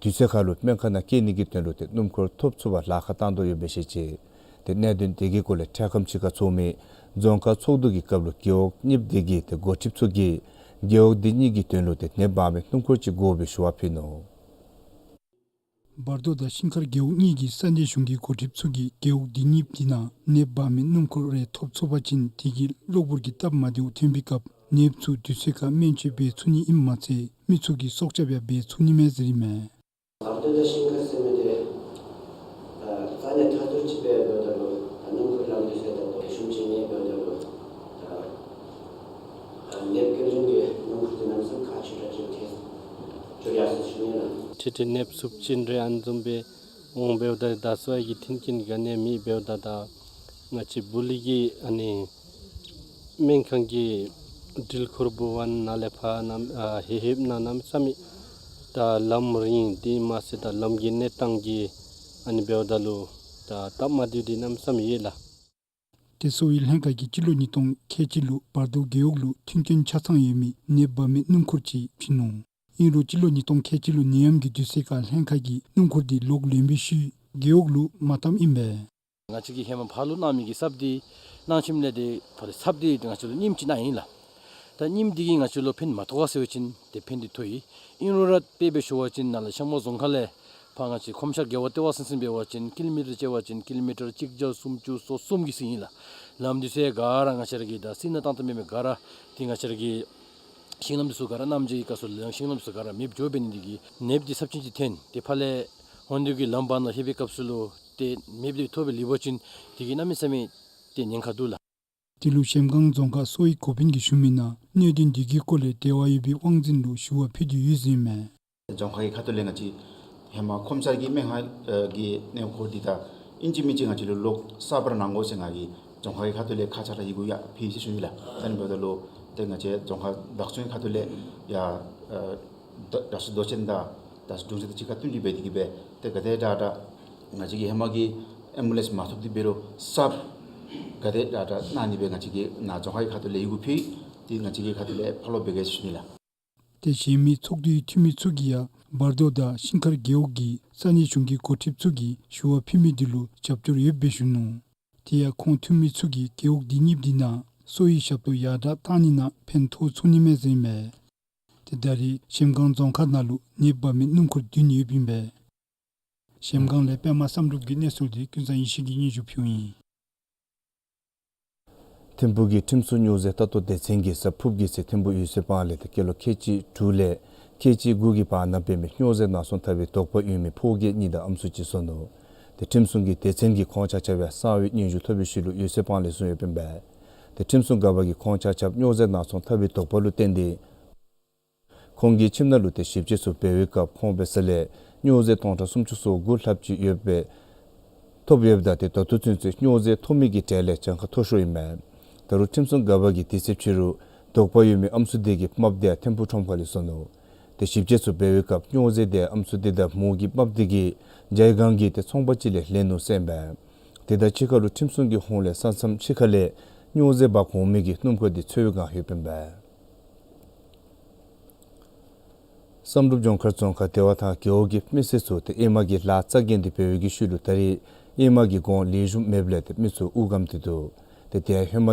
དུས་ཚོད་ཁར་ལུ་སྨན་ཁང་ནང་བསྐྱལ་ནི་གི་དོན་ལུ་ཏེ་སྣུམ་འཁོར་ཐོབ་ཚུགས་པར་ལཱ་ཁག་བཏང་དོ་ཡོདཔ་སྦེ་བཤད་ཅི། ཏེ་གནད་དོན་དེ་གི་སྐོར་ལས་འཕྲལ་ཁམས་ཅིག་ཁར་ཚོགས་མི་རྫོང་ཁག་ཚོགས་འདུ་གི་སྐབས་ལུ་རྒེད་འོག་གཉིསཔོ་དེ་གི་ཏེ་འགོ་ཁྲིདཔ་ཚུ་གིས་རྒེད་འོག་དེ་གཉིས་ཀྱི་དོན་ལུ་ཏེ་ནདཔ་འབག་མི་སྣུམ་འཁོར་ཅིག་དགོ་པའི་ཞུ་བ་ཕུལ་ནུག། བར་དོ་དང་ཤིང་མཁར་རྒེད་འོག་གཉིས་ཀྱི་ས་གནས་གཞུང་གི་འགོ་ཁྲིདཔ་ཚུ་གིས་རྒེད་འོག་དེ་གཉིསཔོ་དེ་ནང་ནདཔ་འབག་མི་སྣུམ་འཁོར་རེ་ཐོབ་ཚུགས་པ་ཅིན་དེ་གིས་གློ་བུར་གྱི་སྟབས་མ་བདེཝ་ཐོན་པའི་སྐབས་ནདཔ་ཚུ་དུས་ཚོད་ཁར་སྨན་བཅོས་འབད་ཚུགས་ནི་ཨིནམ་མ་ཚད་མི་ཚུ་གི་སྲོག་སྐྱབས་ཡང་འབད་ཚུགས་ནི་མས་ཟེར་ཨིན་མས། བར་དོ་དང་ཤིང་མཁར་ཟེར་མི་དེ་ད་རྩ་ནས་ཐ་ཐུར་ཅིག་འབད་འབདཝ་ད་ལུ་ད་སྣུམ་འཁོར་ལམ་དུས་ཚོད་དང་ཏེ་ཞུམ་ཅིག་གནས་འབདཝ་ད་ལུ་ད་ནདཔ་བསྐྱལ་བྱུང་གི་སྣུམ་འཁོར་དེ་གནམ་མེད་ས་མེད་ཁག་ཆེ་དྲགས་ཅིག་ཏེ་འགྱོ་ཡར་སོང་ཞུ་ནི་ལགས། ཁྲིག་ཁྲི་ནདཔ་ཚུ་བྱིན་རེ་ཨ་ནི་བཟུམ་སྦེ་འོང་འབདཝ་ད་ད་གསོ་བའི་གི་མཐུན་རྐྱེན་ག་ནི་མེད་འབདཝ་ད་ད་ང་བཅས་སྦུག་ལུ་གི་ཨ་ནི་སྨན་ཁང་གི་འགྲུལ་འཁོར་འབག་པ་ནང་ལས་ཕར་ནང་ཨ་ཧེ་ཧེབ་ནང་གནམ་མེད་ས་མེད་ད་ལམ་རིང་དེ་མ་ཚད་ད་ལམ་གྱི་གནས་སྟངས་ཀྱིས་ཨ་ནི་འབདཝ་ད་ལུ་ད་སྟབས་མ་བདེཝ་དེ་གནམ་མེད་ས་མེད་ཡོད་ལགས། ཏེ་གསོ་བའི་ལྷན་ཁག་གིས་སྤྱི་ལོ་ཉིས་སྟོང་ཁལ་གཅིག་ལུ་བར་དོ་རྒེད་འོག་ལུ་མཐུན་རྐྱེན་ཆ་ཚང་ཡོད་མི་ནདཔ་འབག་མི་སྣུམ་འཁོར་ཅིག་བྱིན་ནུག། ཨིན་རུང་སྤྱི་ལོ་ཉིས་སྟོང་ཁལ་གཅིག་ལུ་ནད་ཡམས་ཀྱི་དུས་ཚོད་ཁར་ལྷན་ཁག་གིས་སྣུམ་འཁོར་དེ་ལོག་ལེན་པའི་ཤུལ་རྒེད་འོག་ལུ་མ་བཏངམ་ཨིན་པས། ང་བཅས་ཀྱིས་ཧེ་མ་ཕར་ལུ་གནང་མི་གི་གསརཔ་དེ་གནང་ཞིནམ་ལས་དེ་ཕར་ལས་ཚབ་དེ་ང་བཅས་ལུ་རྙིངམ་ཅིག་གནང་ཡི་ལགས། ད་རྙིངམ་དེ་གིས་ང་བཅས་ལུ་ཕན་མ་ཐོགས་ག་ཟེར་བ་ཅིན་ཏེ་ཕན་དེ་ཐོགས་ཡི། ཨིན་རུང་ར་དཔེ་འབད་ཞུ་བ་ཅིན་ནཱ་ལས་ཤང་མོ་རྫོང་ཁག་ལས་ཕར་ང་བཅས་ཁོམ་ཤར་རྒེད་འོག་ལྟེ་བ་ཟིན་ཟིན་འབད་བ་ཅིན་ཀི་ལོ་མི་ཊར་བྱས་པ་ཅིན་ཀི་ལོ་མི་ཊར་གཅིག་བརྒྱ་སུམ་ཅུ་སོ་གསུམ་གྱི་ཟིན་ཡི་ལགས། ལམ་དུས་ཚོད་ག་ར་ང་བཅས་ར་གིས་ད་སྲིད་ནང་བཏང་བཏངམ་མེན་མས། ག་ར་དེ་ང་བཅས་ར་གི་ཤིང་ལམ་དེ་ཚུ་ག་ར་གནམ་དབྱེ་གི་སྐབས་སུ་ལུ་ཡང་ཤིང་ལམ་དེ་ཚུ་ག་ར་མེདཔ་འགྱོ་འབད་ནི་དེ་གིས་ནདཔ་དེ་ཚབས་ཆེན་ཅིག་ཐོན། ཏེ་ཕར་ལས་ཧོན་དེ་གི་ལམ་བར་ན་ལྷོད་པའི་སྐབས་སུ་ལུ་ཏེ་ནདཔ་དེ་ཐོབ་སྦེ་ལུས་པ་ཅིན་དེ་གིས་གནམ་མེད་ས་མེད་ཏེ་ཉེན་ཁ་འདུག་ལགས། དེ་ལུ་གཞལམ་སྒང་རྫོང་ཁག་གསོ་བའི་འགོ་དཔོན་གྱིས་ཞུ་མི་ནང་གནད་དོན་དེ་གི་སྐོར་ལས་འབྲེལ་བ་ཡོད་པའི་དབང་འཛིན་ལུ་ཞུ་བ་ཕུལ་དོ་ཡོད་ཟེར་ཨིན་མས། རྫོང་ཁག་གི་ཁ་ཐུག་ལས་ང་བཅས་ཧེ་མ་ཁོམ་ཤར་གྱི་སྨན་ཁང་གི་སྣུམ་འཁོར་འདི་ད་ཨིན་ཅི་མིན་ཅི་ང་བཅས་ལུ་ལོག་གསརཔ་ར་གནང་དགོ་ཟེར་ང་གིས་རྫོང་ཁག་གི་ཁ་ཐུག་ལས་ཁ་ཙ་ར་ཡི་གུ་ཡང་ཕུལ་ཡི་ཟེར་ཞུ་ནི་ལགས། ད་ཨ་ནི་འབདཝ་ད་ལུ་ཏེ་ང་བཅས་རྫོང་ཁག་བདག་སྐྱོང་ཁ་ཐུག་ལས་ཡང་ཨ་ད་ད་སུ་མདོ་ཆེན་དང་ད་སུ་དྲུང་ཆེན་དང་གཅིག་ཁར་བསྟུན་ཏེ་འབད་དེ་གིས་སྦེ་ཏེ་ག་དེ་དྲག་དྲག་ང་བཅས་ཀྱིས་ཧེ་མ་གི་ཨེམ་བུ་ལེནསི་མ་ཐོབ་སྟེ་འབད་རུང་གསརཔ་ག་དེ་དྲག་དྲག་གནང་ནི་སྦེ་ང་བཅས་ཀྱིས་ནཱ་རྫོང་ཁག་གི་ཁ་ཐུག་ལས་ཡི་གུ་ཕུལ། ཏེ་ང་བཅས་ཀྱི་ཁ་ཐུག་ལས་ཕར་ལོག་འབད་གེ་ཟེར་ཞུ་ནི་ལགས། ཏེ་གཞན་མི་ཚོགས་འདུའི་འཐུས་མི་ཚུ་གིས་ཡང་བར་དོ་དང་ཤིང་མཁར་རྒེད་འོག་གི་ས་གནས་གཞུང་གི་འགོ་ཁྲིདཔ་ཚུ་གིས་ཞུ་བ་ཕུལ་མི་དེ་ལུ་རྒྱབ་སྐྱོར་ཡོདཔ་སྦེ་ཞུ་ནུག། དེ་ཡང་ཁོང་འཐུས་མི་ཚུ་གིས་རྒེད་འོག་དེ་གཉིས་དེ་ནང་གསོ་བའི་ཞབས་ཏོག་ཡར་དྲག་བཏང་ནི་ནང་ཕན་ཐོགས་ཚུགས་ནི་མས་ཟེར་ཨིན་མས། ཏེ་ད་རེས་གཞལམ་སྒང་རྫོང་ཁག་ནང་ལུ་ནདཔ་འབག་མི་སྣུམ་འཁོར་བདུན་ཡོདཔ་ཨིན་པས། གཞལམ་སྒང་ལས་པདྨ་བསམ་གྲུབ་ཀྱི་གནས་ཚུལ་དེ་ཀུན་བཟང་ཡེ་ཤེས་ཀྱིས་སྙན་ཞུ་ཕུལཝ་ཨིན། ཐིམ་ཕུག་གི་ཁྲིམས་སྲུང་སྨྱོ་རྫས་ལྟ་རྟོག་སྡེ་ཚན་གྱིས་གཟའ་ཕུརཔ་གི་ཚེ་ཐིམ་ཕུག་ཡུལ་ཚོ་སྤང་ལས་ཏེ་སྐྱེས་ལོ་ཁལ་གཅིག་དྲུག་ལས་ཁལ་གཅིག་དགུ་གི་བར་ན་འབད་མི་སྨྱོ་རྫས་ནག་ཚོང་འཐབ་པའི་དོགས་པ་ཡོད་མི་ཕོ་སྐྱེས་གཉིས་དང་ཨམ་སྲུ་གཅིག་བཟུང་ནུག། ཏེ་ཁྲིམས་སྲུང་གི་སྡེ་ཚན་གྱིས་ཁོང་ཆ་ཁྱབ་ཡང་གསང་བའི་སྙན་ཞུ་ཐོབ་པའི་ཤུལ་ལུ་ཡུལ་ཚོ་སྤང་ལས་བཟུང་ཡོདཔ་ཨིན་པས། ཏེ་ཁྲིམས་སྲུང་འགག་པ་གིས་ཁོང་ཆ་ཁྱབ་སྨྱོ་རྫས་ནག་ཚོང་འཐབ་པའི་དོགས་པ་ལུ་བརྟེན་ཏེ་ཁོང་གི་ཁྱིམ་ནང་ལུ་ཏེ་ཞིབ་དཔྱད་ཚུ་འབད་བའི་སྐབས་ཁོང་འབད་ས་ལས་སྨྱོ་རྫས་སྟོང་ཕྲག་སུམ་ཅུ་སོ་དགུ་ལྷགཔ་ཅིག་ཡོདཔ་སྦེ་ཐོབ་ཡོདཔ་ད་ཏེ་ད་ལྟོ་ཚུན་ཚོད་སྨྱོ་རྫས་ཐོབ་མི་གི་གྲས་ལས་གྱངས་ཁ་མཐོ་ཤོས་ཨིན་མས། ད་རུང་ཁྲིམས་སྲུང་འགག་པ་གིས་དུས་ཚོད་ཕྱི་རུ་དོགས་པ་ཡོད་མི་ཨམ་སྲུ་དེ་གི་རྨགཔ་དེ་ཡང་ཐིམ་ཕུག་ཁྲོམ་ཁ་ལས་བཟུང་ནུག། ཏེ་ཞིབ་དཔྱད་ཚུ་འབད་བའི་སྐབས་སྨྱོ་རྫས་དེ་ཨམ་སྲུ་དེ་དང་མོ་གི་རྨགཔ་དེ་གིས་ཇའི་སྒང་གི་ཏེ་ཚོང་པ་ཅིག་ལས་ལེན་ནུག་ཟེར་ཨིན་པས། དེ་དང་གཅིག་ཁར་ལུ་ཁྲིམས་སྲུང་གི་ཧོངས་ལས་ས་མཚམས་ཕྱི་ཁ་ལས་སྨྱོ་རྫས་འབག་འོང་མི་གི་སྣུམ་འཁོར་དེ་འཚོལ་བའི་བསྒང་ཡོདཔ་ཨིན་པས། བསམ་གྲུབ་ལྗོངས་མཁར་རྫོང་ཁག་བདེ་བ་ཐང་རྒེད་འོག་གི་མི་སེར་ཚུ་ཏེ་ཨེ་མ་གི་ལཱ་རྩ་འགེངས་ཏེ་འབད་བའི་གི་ཤུལ་ལུ་ད་རེས་ཨེ་མ་གི་གོང་ལེགས་ཤོམ་མེདཔ་ལས་ཏེ་མི་ཚུ་དབུགས་སྒམ་སྟེ་འདུག། ཏེ་དེ་ཧེ་མ་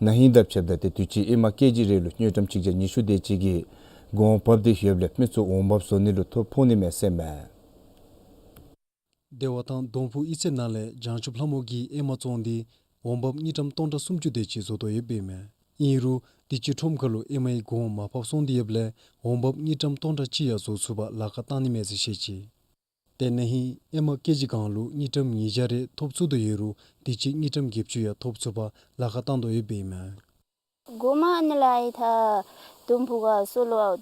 ན་ཧིང་དང་ཕྱདཔ་ད་ཏེ་དུས་ཅི་ཨེ་མ་ཀེ་ཇི་རེ་ལུ་དངུལ་ཀྲམ་གཅིག་བརྒྱ་ཉི་ཤུ་དེ་ཅིག་གི་གོང་བབས་ཏེ་ཡོདཔ་ལས་མི་ཚུ་འོང་འབབ་བཟོ་ནི་ལུ་ཐོ་ཕོག་ནི་མས་ཟེར་ཨིན་མས། བདེ་བ་ཐང་སྡོང་ཕུག་གཡུས་ཚན་ནང་ལས་བྱང་ཆུབ་ལྷ་མོ་གིས་ཨེ་མ་བཙོངས་ཏེ་འོང་འབབ་དངུལ་ཀྲམ་སྟོང་ཕྲག་སུམ་ཅུ་དེ་ཅིག་བཟོ་དོ་ཡོདཔ་ཨིན་མས། ཨིན་རུང་དུས་ཅི་ཁྲོམ་ཁ་ལུ་ཨེ་མའི་གོང་མར་ཕབ་སོང་སྟེ་ཡོདཔ་ལས་འོང་འབབ་དངུལ་ཀྲམ་སྟོང་ཕྲག་གཅིག་ཡང་བཟོ་ཚུགས་པར་ལཱ་ཁག་བཏང་ནི་མས་ཟེར་བཤད་ཅི། ཏེ་ན་ཧིང་ཨེ་མ་ཀེ་ཇི་གང་ལུ་དངུལ་ཀྲམ་ཉིས་བརྒྱ་རེ་ཐོབ་ཚུགས་དོ་ཡོད་རུང་དུས་ཅི་དངུལ་ཀྲམ་བརྒྱད་ཅུ་ཡང་ཐོབ་ཚུགས་པར་ལཱ་ཁག་བཏང་དོ་ཡོདཔ་ཨིན་མས། གོ་མ་ཨ་ནི་ལས་ཨའི་ཐ་དུམ་བུ་ག་སོ་ལོ་ཨ།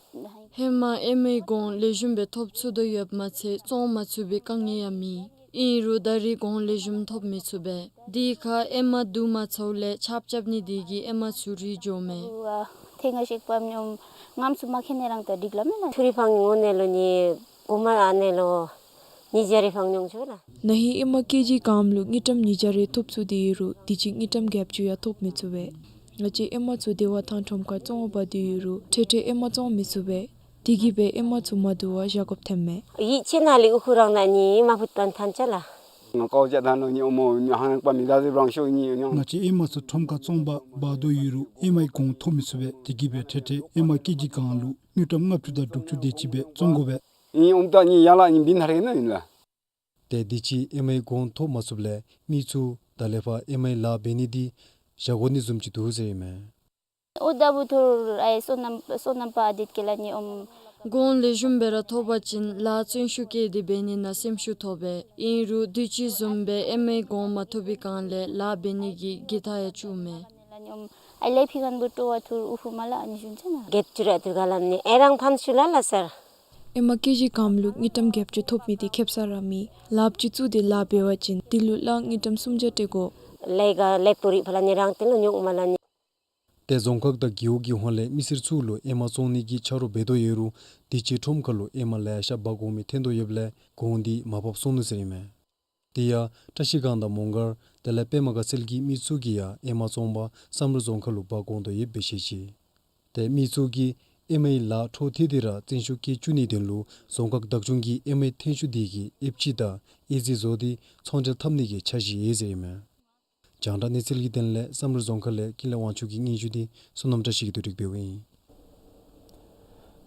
ཧེ་མ་ཨེ་མའི་གོང་ལེགས་ཤོམ་སྦེ་ཐོབ་ཚུགས་དོ་ཡོདཔ་མ་ཚད་བཙོང་མ་ཚུགས་པའི་དཀའ་ངལ་ཡང་མེད། ཨིན་རུང་ད་རེས་གོང་ལེགས་ཤོམ་ཐོབ་མི་ཚུགས་པས། དེ་ཁར་ཨེ་མ་བསྡུ་མ་ཚརཝ་ལས་ཆརཔ་རྐྱབ་ནི་དེ་གིས་ཨེ་མ་ཚུ་རུལ་འགྱོཝ་མས། ཐེངས་ཁ་ཤིག་པ་ཉོམ་ངམ་སུ་མ་ཁེ་ནེ་རང་ད་འགྲིག་ལ་མེ་ལ། ཚུར་རི་ཕང་ངོ་ནེ་ལོ་ནི་གོ་མ་ཨ་ནེ་ལོ་ཉིས་བརྒྱ་རི་ཕང་ཉོང་ཆུ་ལ། ན་ཧིང་ཨེ་མ་ཀེ་ཇི་གང་ལུ་དངུལ་ཀྲམ་ཉིས་བརྒྱ་རེ་ཐོབ་ཚུགས་ཏེ་ཡོད་རུང་དུས་ཅི་དངུལ་ཀྲམ་བརྒྱད་ཅུ་ཡང་ཐོབ་མི་ཚུགས་པས། ང་བཅས་ཨེ་མ་ཚུ་བདེ་བ་ཐང་ཁྲོམ་ཁར་བཙོང་བ་འབག་སྟེ་ཡོད་རུང་འཕྲལ་འཕྲལ་ཨེ་མ་བཙོང་མི་ཚུགས་པས། དེ་གིས་སྦེ་ཨེ་མ་ཚུ་མ་བསྡུ་བར་བཞག་དགོཔ་ཐོནམ་མས། ཡིད་ཆེས་ནང་ལས་ཨུ་ཁུ་རང་ན་ནི་མ་བུད་པ་ཐན་ཆ་ལ། ང་ཀའོ་ཅ་ད་ནོ་ཉི་ཨོ་མོ་ཉི་ཧང་པ་མི་ད་ཟེ་བྲང་ཤོ་ཉི་ཉང་། ང་བཅས་ཨེ་མ་ཚུ་ཁྲོམ་ཁར་བཙོང་བར་འབག་དོ་ཡོད་རུང་ཨེ་མའི་གོང་ཐོབ་མི་ཚུགས་པས། དེ་གིས་སྦེ་འཕྲལ་འཕྲལ་ཨེ་མ་ཀེ་ཇི་གང་ལུ་དངུལ་ཀྲམ་ལྔ་བཅུ་དང་དྲུག་ཅུ་དེ་ཅིག་སྦེ་བཙོང་དགོ་པས། ཨིན་ཨོམ་ད་ཉི་ཡ་ལ་ཉི་བིན་ཧ་རེ་ན་ཨིན་ལ། ཏེ་དུས་ཅི་ཨེ་མའི་གོང་ཐོབ་མ་ཚུགསཔ་ལས་མི་ཚུ་ད་ལས་ཕར་ཨེ་མའི་ལཱ་འབད་ནི་འདི་བཞག་དགོ་ནི་བཟུམ་ཅིག་འདུག་ཟེར་ཨིན་མས། ཨོ་ད་བུ་ཐུར་ཨའི་སོ་ནམ་སོ་ནམ་པ་ཨ་དེད་ཀེ་ལ་ཉི་ཨོམ། གོང་ལེགས་ཤོམ་སྦེ་ར་ཐོབ་པ་ཅིན་ལཱ་བརྩོན་ཤུགས་བསྐྱེད་དེ་འབད་ནི་ནང་སེམས་ཤུགས་ཐོབ་པས། ཨིན་རུང་དུས་ཅི་བཟུམ་སྦེ་ཨེ་མའི་གོང་མ་ཐོབ་པའི་སྒང་ལས་ལཱ་འབད་ནི་གི་གི་ཐ་ཡང་བཅུག་མས། ཉི་ཨོམ་ཨའི་ལས་ཕི་གན་བུ་ཏོ་བ་ཐུར་ཨུ་ཧུ་མ་ལ་ཨ་ནི་ཞུན་ཆ་ན། བརྒྱད་ཅུ་ར་ཐུར་ག་ལ་ནི་ཨེ་རང་ཕན་ཤུ་ལ་ལ་སར། ཨེ་མ་ཀེ་ཇི་གང་ལུ་དངུལ་ཀྲམ་བརྒྱད་ཅུ་ཐོབ་མི་དེ་ཁེབ་ས་ར་མེད། ལགཔ་ཅིག་བཙུགས་ཏེ་ལཱ་འབད་བ་ཅིན་དེ་ལུ་ལག་དངུལ་ཀྲམ་སུམ་བརྒྱ་སྤྲོད་དགོ། ལས་ཀ་ལེབ་ཏོ་རི་ཕ་ལ་ནི་རང་དེ་ལུ་ཉོག་མ་ལ་ནི། ཏེ་རྫོང་ཁག་དང་རྒེད་འོག་གི་ཧོངས་ལས་མི་སེར་ཚུ་ལུ་ཨེ་མ་བཙོང་ནི་གི་ཆ་རོགས་འབད་དོ་ཡོད་རུང་དུས་ཅི་ཁྲོམ་ཁ་ལུ་ཨེ་མ་ལེ་ཤ་འབག་འོང་མི་ཐོན་དོ་ཡོདཔ་ལས་གོང་འདི་མར་བབས་སོང་ནུག་ཟེར་ཨིན་མས། དེ་ཡང་བཀྲ་ཤིས་སྒང་དང་མོང་སྒར་དེ་ལས་པདྨ་དགའ་ཚལ་གྱི་མི་ཚུ་གིས་ཡང་ཨེ་མ་བཙོང་པར་བསམ་གྲུབ་རྫོང་ཁ་ལུ་འབག་འོང་དོ་ཡོདཔ་སྦེ་བཤད་ཅི། ཏེ་མི་ཚུ་གིས་ཨེ་མའི་ལཱ་འཕྲོ་མཐུད་དེ་ར་བརྩོན་ཤུགས་བསྐྱེད་བཅུག་ནིའི་དོན་ལུ་རྫོང་ཁག་བདག་སྐྱོང་གིས་ཨེ་མའི་ཐོན་ཤུགས་དེ་གི་ཨེབ་ཆི་དང་ཨེ་ཙི་བཟོ་སྟེ་ཚོང་འབྲེལ་འཐབ་ནི་གི་འཆར་གཞི་ཡོད་ཟེར་ཨིན་མས། རྒྱང་བསྒྲགས་གནས་ཚུལ་གྱི་དོན་ལས་བསམ་གྲུབ་རྫོང་ཁ་ལས་ཀུན་ལེགས་དབང་ཕྱུག་གི་སྙན་ཞུ་འདི་བསོད་ནམས་བཀྲ་ཤིས་ཀྱིས་བསྡུ་སྒྲིག་འབདཝ་ཨིན།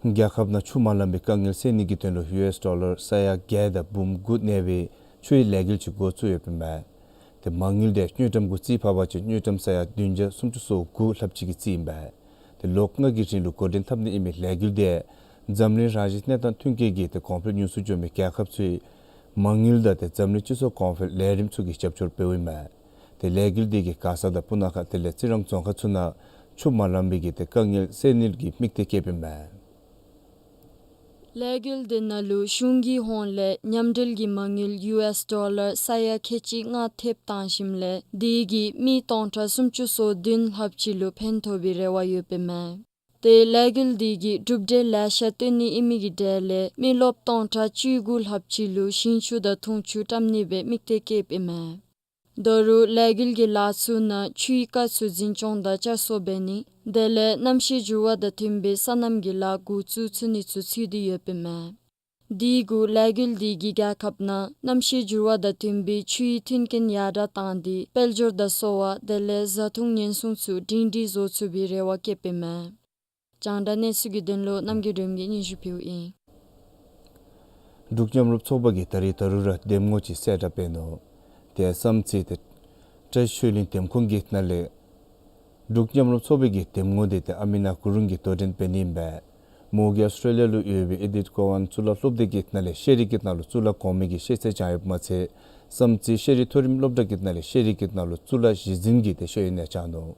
རྒྱལ་ཁབ་ནང་ཆུ་མ་ལང་པའི་དཀའ་ངལ་སེལ་ནི་གི་དོན་ལུ་ཡུ་ཨེས་ཌོ་ལར་ས་ཡ་བརྒྱད་དང་འབུམ་དགུ་གནས་པའི་ཆུའི་ལས་འགུལ་ཅིག་འགོ་བཙུགས་ཡོདཔ་ཨིན་པས། ཏེ་མ་དངུལ་དེ་དངུལ་ཀྲམ་གུ་རྩིས་ཕབ་པ་ཅིན་དངུལ་ཀྲམ་ས་ཡ་བདུན་བརྒྱ་སུམ་ཅུ་སོ་དགུ་ལྷགཔ་ཅིག་གི་རྩིས་ཨིན་པས། ཏེ་ལོ་ལྔ་གི་རིང་ལུ་འགོ་འདྲེན་འཐབ་ནི་ཨིན་མི་ལས་འགུལ་དེ་འཛམ་གླིང་རང་བཞིན་གནས་སྟངས་མཐུན་རྐྱེན་གྱིས་ཏེ་གོང་འཕེལ་ཉུང་སུ་འགྱོ་མི་རྒྱལ་ཁབ་ཚུའི་མ་དངུལ་དང་ཏེ་འཛམ་གླིང་སྤྱི་ཚོགས་གོང་འཕེལ་ལས་རིམ་ཚུ་གིས་རྒྱབ་སྐྱོར་འབདཝ་ཨིན་མས། ཏེ་ལས་འགུལ་དེ་གིས་མགར་ས་དང་སྤུ་ན་ཁ་དེ་ལས་རྩི་རང་རྫོང་ཁག་ཚུ་ནང་ཆུ་མ་ལང་པའི་གི་ཏེ་དཀའ་ངལ་སེལ་ནི་གི་དམིགས་གཏད་བསྐྱེདཔ་ཨིན་མས། ལས་འགུལ་དེ་ནང་ལུ་གཞུང་གི་ཧོངས་ལས་མཉམ་འབྲེལ་གྱི་མ་དངུལ་ཡུ་ཨེས་ཌོ་ལར་ས་ཡ་ཁལ་གཅིག་ལྔ་ཐེབས་བཏང་ཞིནམ་ལས་དེ་གིས་མི་སྟོང་ཕྲག་སུམ་ཅུ་སོ་བདུན་ལྷགཔ་ཅིག་ལུ་ཕན་ཐོགས་པའི་རེ་བ་ཡོདཔ་ཨིན་མས། ཏེ་ལས་འགུལ་དེ་གིས་གྲུབ་འབྲས་ལེ་ཤ་བཏོན་ནི་ཨིན་མི་གི་གྲས་ལས་མི་རློབས་སྟོང་ཕྲག་བཅུ་དགུ་ལྷགཔ་ཅིག་ལུ་ཞིང་ཆུ་དང་འཐུང་ཆུ་བཀྲམ་ནི་སྦེ་དམིགས་གཏད་བསྐྱེདཔ་ཨིན་མས། ད་རུང་ལས་འགུལ་གྱི་ལཱ་ཚུ་ནང་ཆུའི་རྐ་ཚུ་འཛིན་སྐྱོང་དང་བསྐྱར་གསོ་འབད་ནི་དེ་ལས་གནམ་གཤིས་འགྱུར་བ་དང་མཐུན་པའི་སོ་ནམ་གྱི་ལཱ་འགོ་བཙུགས་ཚུགས་ནི་ཚུ་ཚུད་དེ་ཡོདཔ་ཨིན་མས། དེ་གུ་ལས་འགུལ་དེ་གིས་རྒྱལ་ཁབ་ནང་གནམ་གཤིས་འགྱུར་བ་དང་མཐུན་པའི་ཆུའི་མཐུན་རྐྱེན་ཡར་དྲག་བཏང་སྟེ་དཔལ་འབྱོར་དང་གསོ་བ་དེ་ལས་བཟའ་འཐུང་ཉེན་སྲུང་ཚུ་སྒྲིང་སྒྲིང་བཟོ་ཚུགས་པའི་རེ་བ་བསྐྱེདཔ་ཨིན་མས། རྒྱང་བསྒྲགས་གནས་ཚུལ་གྱི་དོན་ལུ་རྣམ་རྒྱལ་སྒྲོལམ་གིས་སྙན་ཞུ་ཕུལཝ་ཨིན། འབྲུག་མཉམ་རུབ་ཚོགས་པ་གིས་ད་རིས་ད་རུང་ར་འདེམས་ངོ་ཅིག་གསལ་བསྒྲགས་འབད་ནུག། དེ་བསམ་རྩེ་ཏེ་བཀྲ་ཤིས་ཆོས་གླིང་འདེམས་ཁོངས་ཀྱི་ནང་ལས་འབྲུག་མཉམ་རུབ་ཚོགས་པའི་གི་འདེམས་ངོ་དེ་ཏེ་ཨ་མི་ན་གུ་རུང་གིས་དོ་འགྲན་འབད་ནི་ཨིན་པས། མོ་གིས་ཨོསི་ཊྲེ་ལི་ཡ་ལུ་ཡོད་པའི་ཨེ་ཌི་ཊི་ཀོ་ཝཱན་གཙུག་ལག་སློབ་སྡེ་གི་ནང་ལས་ཤེས་རིག་གི་ནང་ལུ་གཙུག་ལག་གོང་མའི་གི་ཤེས་ཚད་སྦྱངས་ཡོདཔ་མ་ཚད་བསམ་རྩེ་ཤེས་རིག་མཐོ་རིམ་སློབ་གྲྭ་གི་ནང་ལས་ཤེས་རིག་གི་ནང་ལུ་གཙུག་ལག་གཞི་འཛིན་གྱི་ཏེ་ཤེས་ཡོན་ཡང་སྦྱངས་ནུག།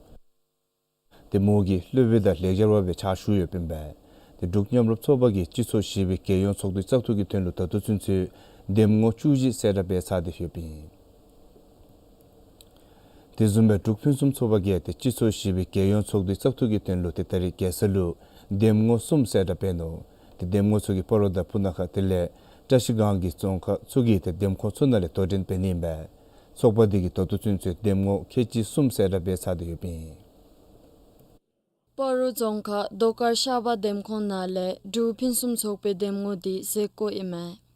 ཏེ་མོ་གིས་སློབ་དཔོན་དང་ལེགས་སྦྱར་བ་སྦེ་ཕྱག་ཞུ་ཡོདཔ་ཨིན་པས། ཏེ་འབྲུག་མཉམ་རུབ་ཚོགས་པ་གིས་སྤྱི་ཚོགས་བཞི་པའི་རྒྱལ་ཡོངས་ཚོགས་འདུའི་བཙག་འཐུ་གི་དོན་ལུ་ད་ལྟོ་ཚུན་ཚོད་འདེམས་ངོ་བཅུ་བཞི་གསལ་བསྒྲགས་འབད་ཚར་ཏེ་ཡོདཔ་ཨིན། དེ་བཟུམ་སྦེ་འབྲུག་ཕུན་སུམ་ཚོགས་པ་གིས་ཏེ་སྤྱི་ཚོགས་བཞི་པའི་རྒྱལ་ཡོངས་ཚོགས་འདུའི་བཙག་འཐུ་གི་དོན་ལུ་ཏེ་ད་རིས་རྒྱལ་ས་ལུ་འདེམས་ངོ་གསུམ་གསལ་བསྒྲགས་འབད་ནུག། ཏེ་འདེམས་ངོ་ཚུ་གིས་སྤ་རོ་དང་སྤུ་ན་ཁ་དེ་ལས་བཀྲ་ཤིས་སྒང་གི་རྫོང་ཁག་ཚུ་གི་ཏེ་འདེམས་ཁོངས་ཚུ་ནང་ལས་དོ་འགྲན་འབད་ནི་ཨིན་པས། ཚོགས་པ་དེ་གིས་ད་ལྟོ་ཚུན་ཚོད་འདེམས་ངོ་ཁལ་གཅིག་གསུམ་གསལ་བསྒྲགས་འབད་ཚར་ཏེ་ཡོདཔ་ཨིན། སྤ་རོ་རྫོང་ཁག་རྡོ་དཀར་ཤར་པ་འདེམས་ཁོངས་ནང་ལས་འབྲུག་ཕུན་སུམ་ཚོགས་པའི་འདེམས་ངོ་དེ་མཛད་སྒོ་ཨིན་མས།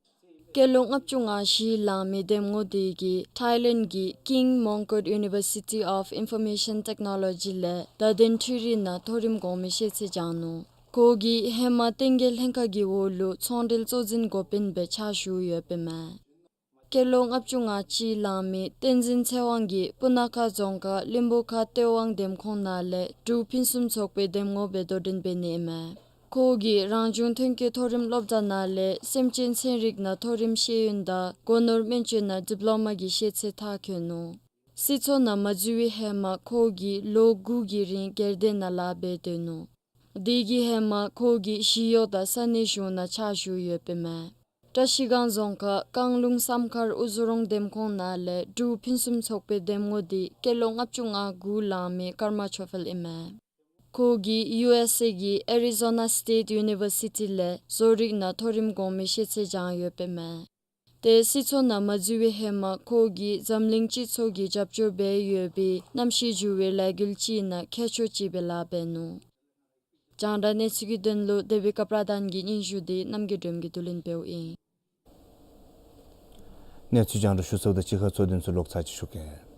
སྐྱེས་ལོ་ལྔ་བཅུ་ང་བཞི་ལང་མི་འདེམས་ངོ་དེ་གིས་ཐཱའི་ལེནཌ་གི་King Mongkut University of Information Technology ལས་བརྡ་དོན་འཕྲུལ་རིག་ནང་མཐོ་རིམ་གོང་མའི་ཤེས་ཚད་སྦྱངས་ནུག། ཁོ་གིས་ཧེ་མ་བསྟན་རྒྱས་ལྷན་ཁག་གི་འོག་ལུ་ཚོང་འབྲེལ་གཙོ་འཛིན་འགོ་དཔོན་སྦེ་ཕྱག་ཞུ་ཡོདཔ་ཨིན་མས། སྐྱེས་ལོ་ལྔ་བཅུ་ང་གཅིག་ལང་མི་བསྟན་འཛིན་ཚེ་དབང་གིས་སྤུ་ན་ཁ་རྫོང་ཁག་གླིང་བུ་ཁ་སྟོད་དབང་འདེམས་ཁོངས་ནང་ལས་འབྲུག་ཕུན་སུམ་ཚོགས་པའི་འདེམས་ངོ་སྦེ་དོ་འགྲན་འབད་ནི་ཨིན་མས། ཁོ་གིས་རང་བྱུང་ཐོན་སྐྱེད་མཐོ་རིམ་སློབ་གྲྭ་ནང་ལས་སེམས་ཅན་ཚན་རིག་ནང་མཐོ་རིམ་ཤེས་ཡོན་དང་སྒོ་ནོར་སྨན་བཅོས་ནང་ཌིབ་ལོ་མ་གི་ཤེས་ཚད་མཐར་འཁྱོལ་ནུག། སྲིད་ཚོགས་ནང་མ་འཛུལ་བའི་ཧེ་མ་ཁོ་གིས་ལོ་དགུ་གི་རིང་སྒེར་སྡེ་ནང་ལཱ་འབད་སྡོད་ནུག། དེ་གི་ཧེ་མ་ཁོ་གིས་ཞི་གཡོག་དང་ས་གནས་གཞུང་ནང་ཕྱག་ཞུ་ཡོདཔ་ཨིན་མས། བཀྲ་ཤིས་སྒང་རྫོང་ཁག་རྐང་ལུང་བསམ་མཁར་དབུ་རྫོང་འདེམས་ཁོངས་ནང་ལས་འབྲུག་ཕུན་སུམ་ཚོགས་པའི་འདེམས་ངོ་དེ་སྐྱེས་ལོ་ལྔ་བཅུ་ང་དགུ་ལང་མི་ཀརྨ་ཆོས་འཕེལ་ཨིན་མས། ཁོ་གིས་ཡུ་ཨེསི་ཨེ་གི་ཨེ་རི་ཛོ་ན་སི་ཊེཊ་ཡུ་ནི་བར་སི་ཊི་ལས་བཟོ་རིག་ནང་མཐོ་རིམ་གོང་མའི་ཤེས་ཚད་སྦྱངས་ཡོདཔ་ཨིན་མས། ཏེ་སྲིད་ཚོགས་ནང་མ་འཛུལ་བའི་ཧེ་མ་ཁོ་གིས་འཛམ་གླིང་སྤྱི་ཚོགས་ཀྱིས་རྒྱབ་སྐྱོར་འབད་ཡོད་པའི་གནམ་གཤིས་འགྱུར་བའི་ལས་འགུལ་ཅིག་ནང་མཁས་མཆོག་ཅིག་སྦེ་ལཱ་འབད་ནུག། རྒྱང་བསྒྲགས་གནས་ཚུལ་གྱི་དོན་ལུ་དེ་བི་ཀ་པྲ་དཱན་གྱི་སྙན་ཞུ་འདི་རྣམ་རྒྱལ་སྒྲོལམ་གྱིས་བསྡུ་ལེན་འབདཝ་ཨིན། གནས་ཚུལ་རྒྱང་བསྒྲགས་ཞུ་ཚརཝ་ད་གཅིག་ཁར་གཙོ་དོན་ཚུ་ལོག་ཚར་ཅིག་ཞུ་གེ།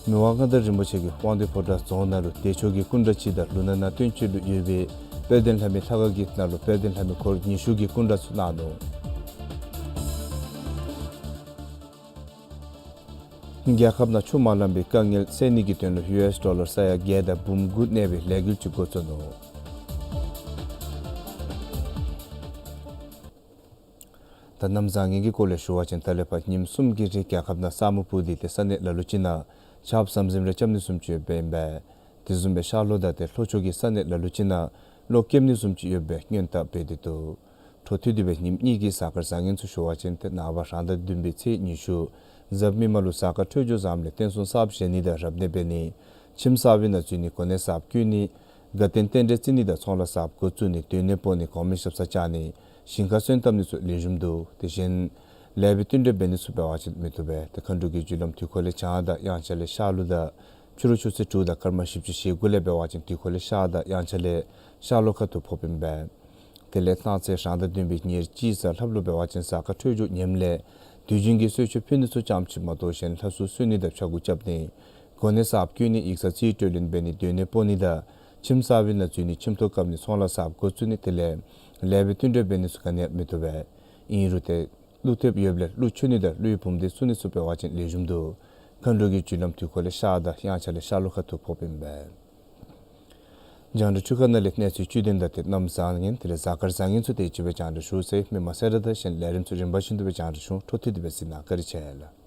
མི་དབང་མངའ་བདག་རིན་པོ་ཆེ་གིས་དབང་འདུས་ཕོ་བྲང་རྫོང་ནང་ལུ་བདེ་མཆོག་གི་སྐུ་འདྲ་ཅིག་དང་ལུང་ནག་ན་སྟོན་ཆོས་ལུ་ཡོད་པའི་དཔལ་ལྡན་ལྷ་མོའི་ལྷ་ཁང་གི་ནང་ལུ་དཔལ་ལྡན་ལྷ་མོའི་འཁོར་ཉི་ཤུ་གི་སྐུ་འདྲ་ཚུ་གནང་ནུག། རྒྱལ་ཁབ་ནང་ཆུ་མ་ལང་པའི་དཀའ་ངལ་སེལ་ནི་གི་དོན་ལུ་ཡུ་ཨེསི་ཌོ་ལར་ས་ཡ་བརྒྱད་དང་འབུམ་དགུ་གནས་པའི་ལས་འགུལ་ཅིག་འགོ་བཙུགས་ནུག། ད་གནམ་བཟང་ངན་གྱི་སྐོར་ལས་ཞུ་བ་ཅིན་ད་ལས་ཕར་ཉིནམ་གསུམ་གྱི་རིང་རྒྱལ་ཁབ་ནང་ས་སྨུག་སྤུབས་ཏེ་ཏེ་ས་གནས་ལ་ལུ་ཅིག་ནང་ཆརཔ་ཟམ་ཟིམ་རེ་རྐྱབ་ནི་བཟུམ་ཅིག་ཡོདཔ་ཨིན་པས། དེ་བཟུམ་སྦེ་ཤར་ལྷོ་དང་ཏེ་ལྷོ་ཕྱོགས་ཀྱི་ས་གནས་ལ་ལུ་ཅིག་ནང་གློག་ཀེམ་ནི་བཟུམ་ཅིག་ཡོད་པའི་སྔོན་བརྡ་འབད་དེ་འདུག། འཕྲོ་མཐུད་དེ་སྦེ་ཉིནམ་གཉིས་ཀྱི་གཟའ་སྐར་བཟང་ངན་ཚུ་ཞུ་བ་ཅིན་ཏེ་ནངས་པ་རང་ཟླ་བདུན་པའི་ཚེས་ཉི་ཤུ་གཟའ་མིག་དམར་ལུ་གཟའ་སྐར་འཕྲོད་སྦྱོར་བཟངམ་ལས་རྟེན་གསུམ་གསརཔ་བཞེངས་ནི་དང་རབ་གནས་འབད་ནི། ཁྱིམ་གསར་པའི་ནང་འཛུལ་ནི་གོ་གནས་གསརཔ་བསྐོ་ནི། དགའ་སྟོན་རྟེན་འབྲེལ་བརྩི་ནི་དང་ཚོང་ལཱ་གསརཔ་འགོ་བཙུགས་ནི་སྡོད་གནས་སྤོ་ནི་གོང་མའི་ཞབས་སར་བཅར་ནི་ཞིང་ཁ་སོན་བཏབ་ནི་ཚུ་ལེགས་ཤོམ་འདུག། དེ་བཞིན་ལེགས་པའི་བསྟུན་གྲོས་འབད་ནི་ཚུ་འབད་བ་ཅིན་མི་བཏུབ་པས། ཏེ་མཁའ་འགྲོ་གི་རྒྱུ་ལམ་དུས་འཁོར་ལས་བྱང་དང་དབྱངས་འཆར་ལས་ཤར་ལུ་དང་ཕྱི་རུ་ཆུ་ཚོད་དྲུག་དང་སྐར་མ་བཞི་བཅུ་ཞེ་དགུ་ལས་འབད་བ་ཅིན་དུས་འཁོར་ལས་ཤར་དང་དབྱངས་འཆར་ལས་ཤར་ལྷོ་ཁ་ཐུག་ཕོགཔ་ཨིན་པས། དེ་ལས་གནངས་ཚེ་རང་ཟླ་བདུན་པའི་ཉེར་གཅིག་གཟའ་ལྷགཔ་ལུ་འབད་བ་ཅིན་གཟའ་སྐར་འཕྲོད་སྦྱོར་ངནམ་ལས་དུས་རྒྱུན་གྱི་གསོལ་མཆོད་ཕུལ་ནི་ཚུ་ཙམ་ཅིག་མ་གཏོགས་གཞན་ལྷ་གསོལ་གསོལ་ནི་དང་ཕྱྭ་འགུགས་རྐྱབ་ནི། གོ་གནས་གསརཔ་བསྐོ་ནི་ཡིག་ཚང་རྩིས་སྤྲོད་ལེན་འབད་ནི་སྡོད་གནས་སྤོ་ནི་དང་ཁྱིམ་གསར་པའི་ནང་འཛུལ་ནི་ཁྱིམ་ཐོག་བཀབ་ནི་ཚོང་ལཱ་གསརཔ་འགོ་བཙུགས་ནི་དེ་ལས་ལེགས་པའི་བསྟུན་གྲོས་འབད་ནི་ཚུ་ག་ནི་ཡང་མི་བཏུབ་པས། ཨིན་རུང་ཏེ་ཀླུ་ཐེབས་ཡོདཔ་ལས་ཀླུ་མཆོད་ནི་དང་ཀླུའི་བུམ་སྡེ་བཙུགས་ནི་ཚུ་འབད་བ་ཅིན་ལེགས་ཤོམ་འདུག། མཁའ་འགྲོ་གི་རྒྱུ་ལམ་དུས་འཁོར་ལས་ཤར་དང་དབྱངས་འཆར་ལས་ཤར་ལྷོ་ཁ་ཐུག་ཕོགཔ་ཨིན་པས། རྒྱང་བསྒྲགས་འཕྲུལ་ཁང་ནང་ལས་གནས་ཚུལ་བཅུད་དོན་དང་ཏེ་གནམ་བཟང་ངན་དེ་ལས་གཟའ་སྐར་བཟང་ངན་ཚུ་དེ་ཅིག་སྦེ་རྒྱང་བསྒྲགས་ཞུ་ཚར་ཡི། མི་མང་གསལ་བསྒྲགས་དང་གཞན་ལས་རིམ་ཚུ་རིམ་པ་བཞིན་དུ་སྦེ་རྒྱང་བསྒྲགས་ཞུ། འཕྲོ་མཐུད་དེ་སྦེ་གཟིགས་གནང་། བཀའ་དྲིན་ཆེ་ལགས།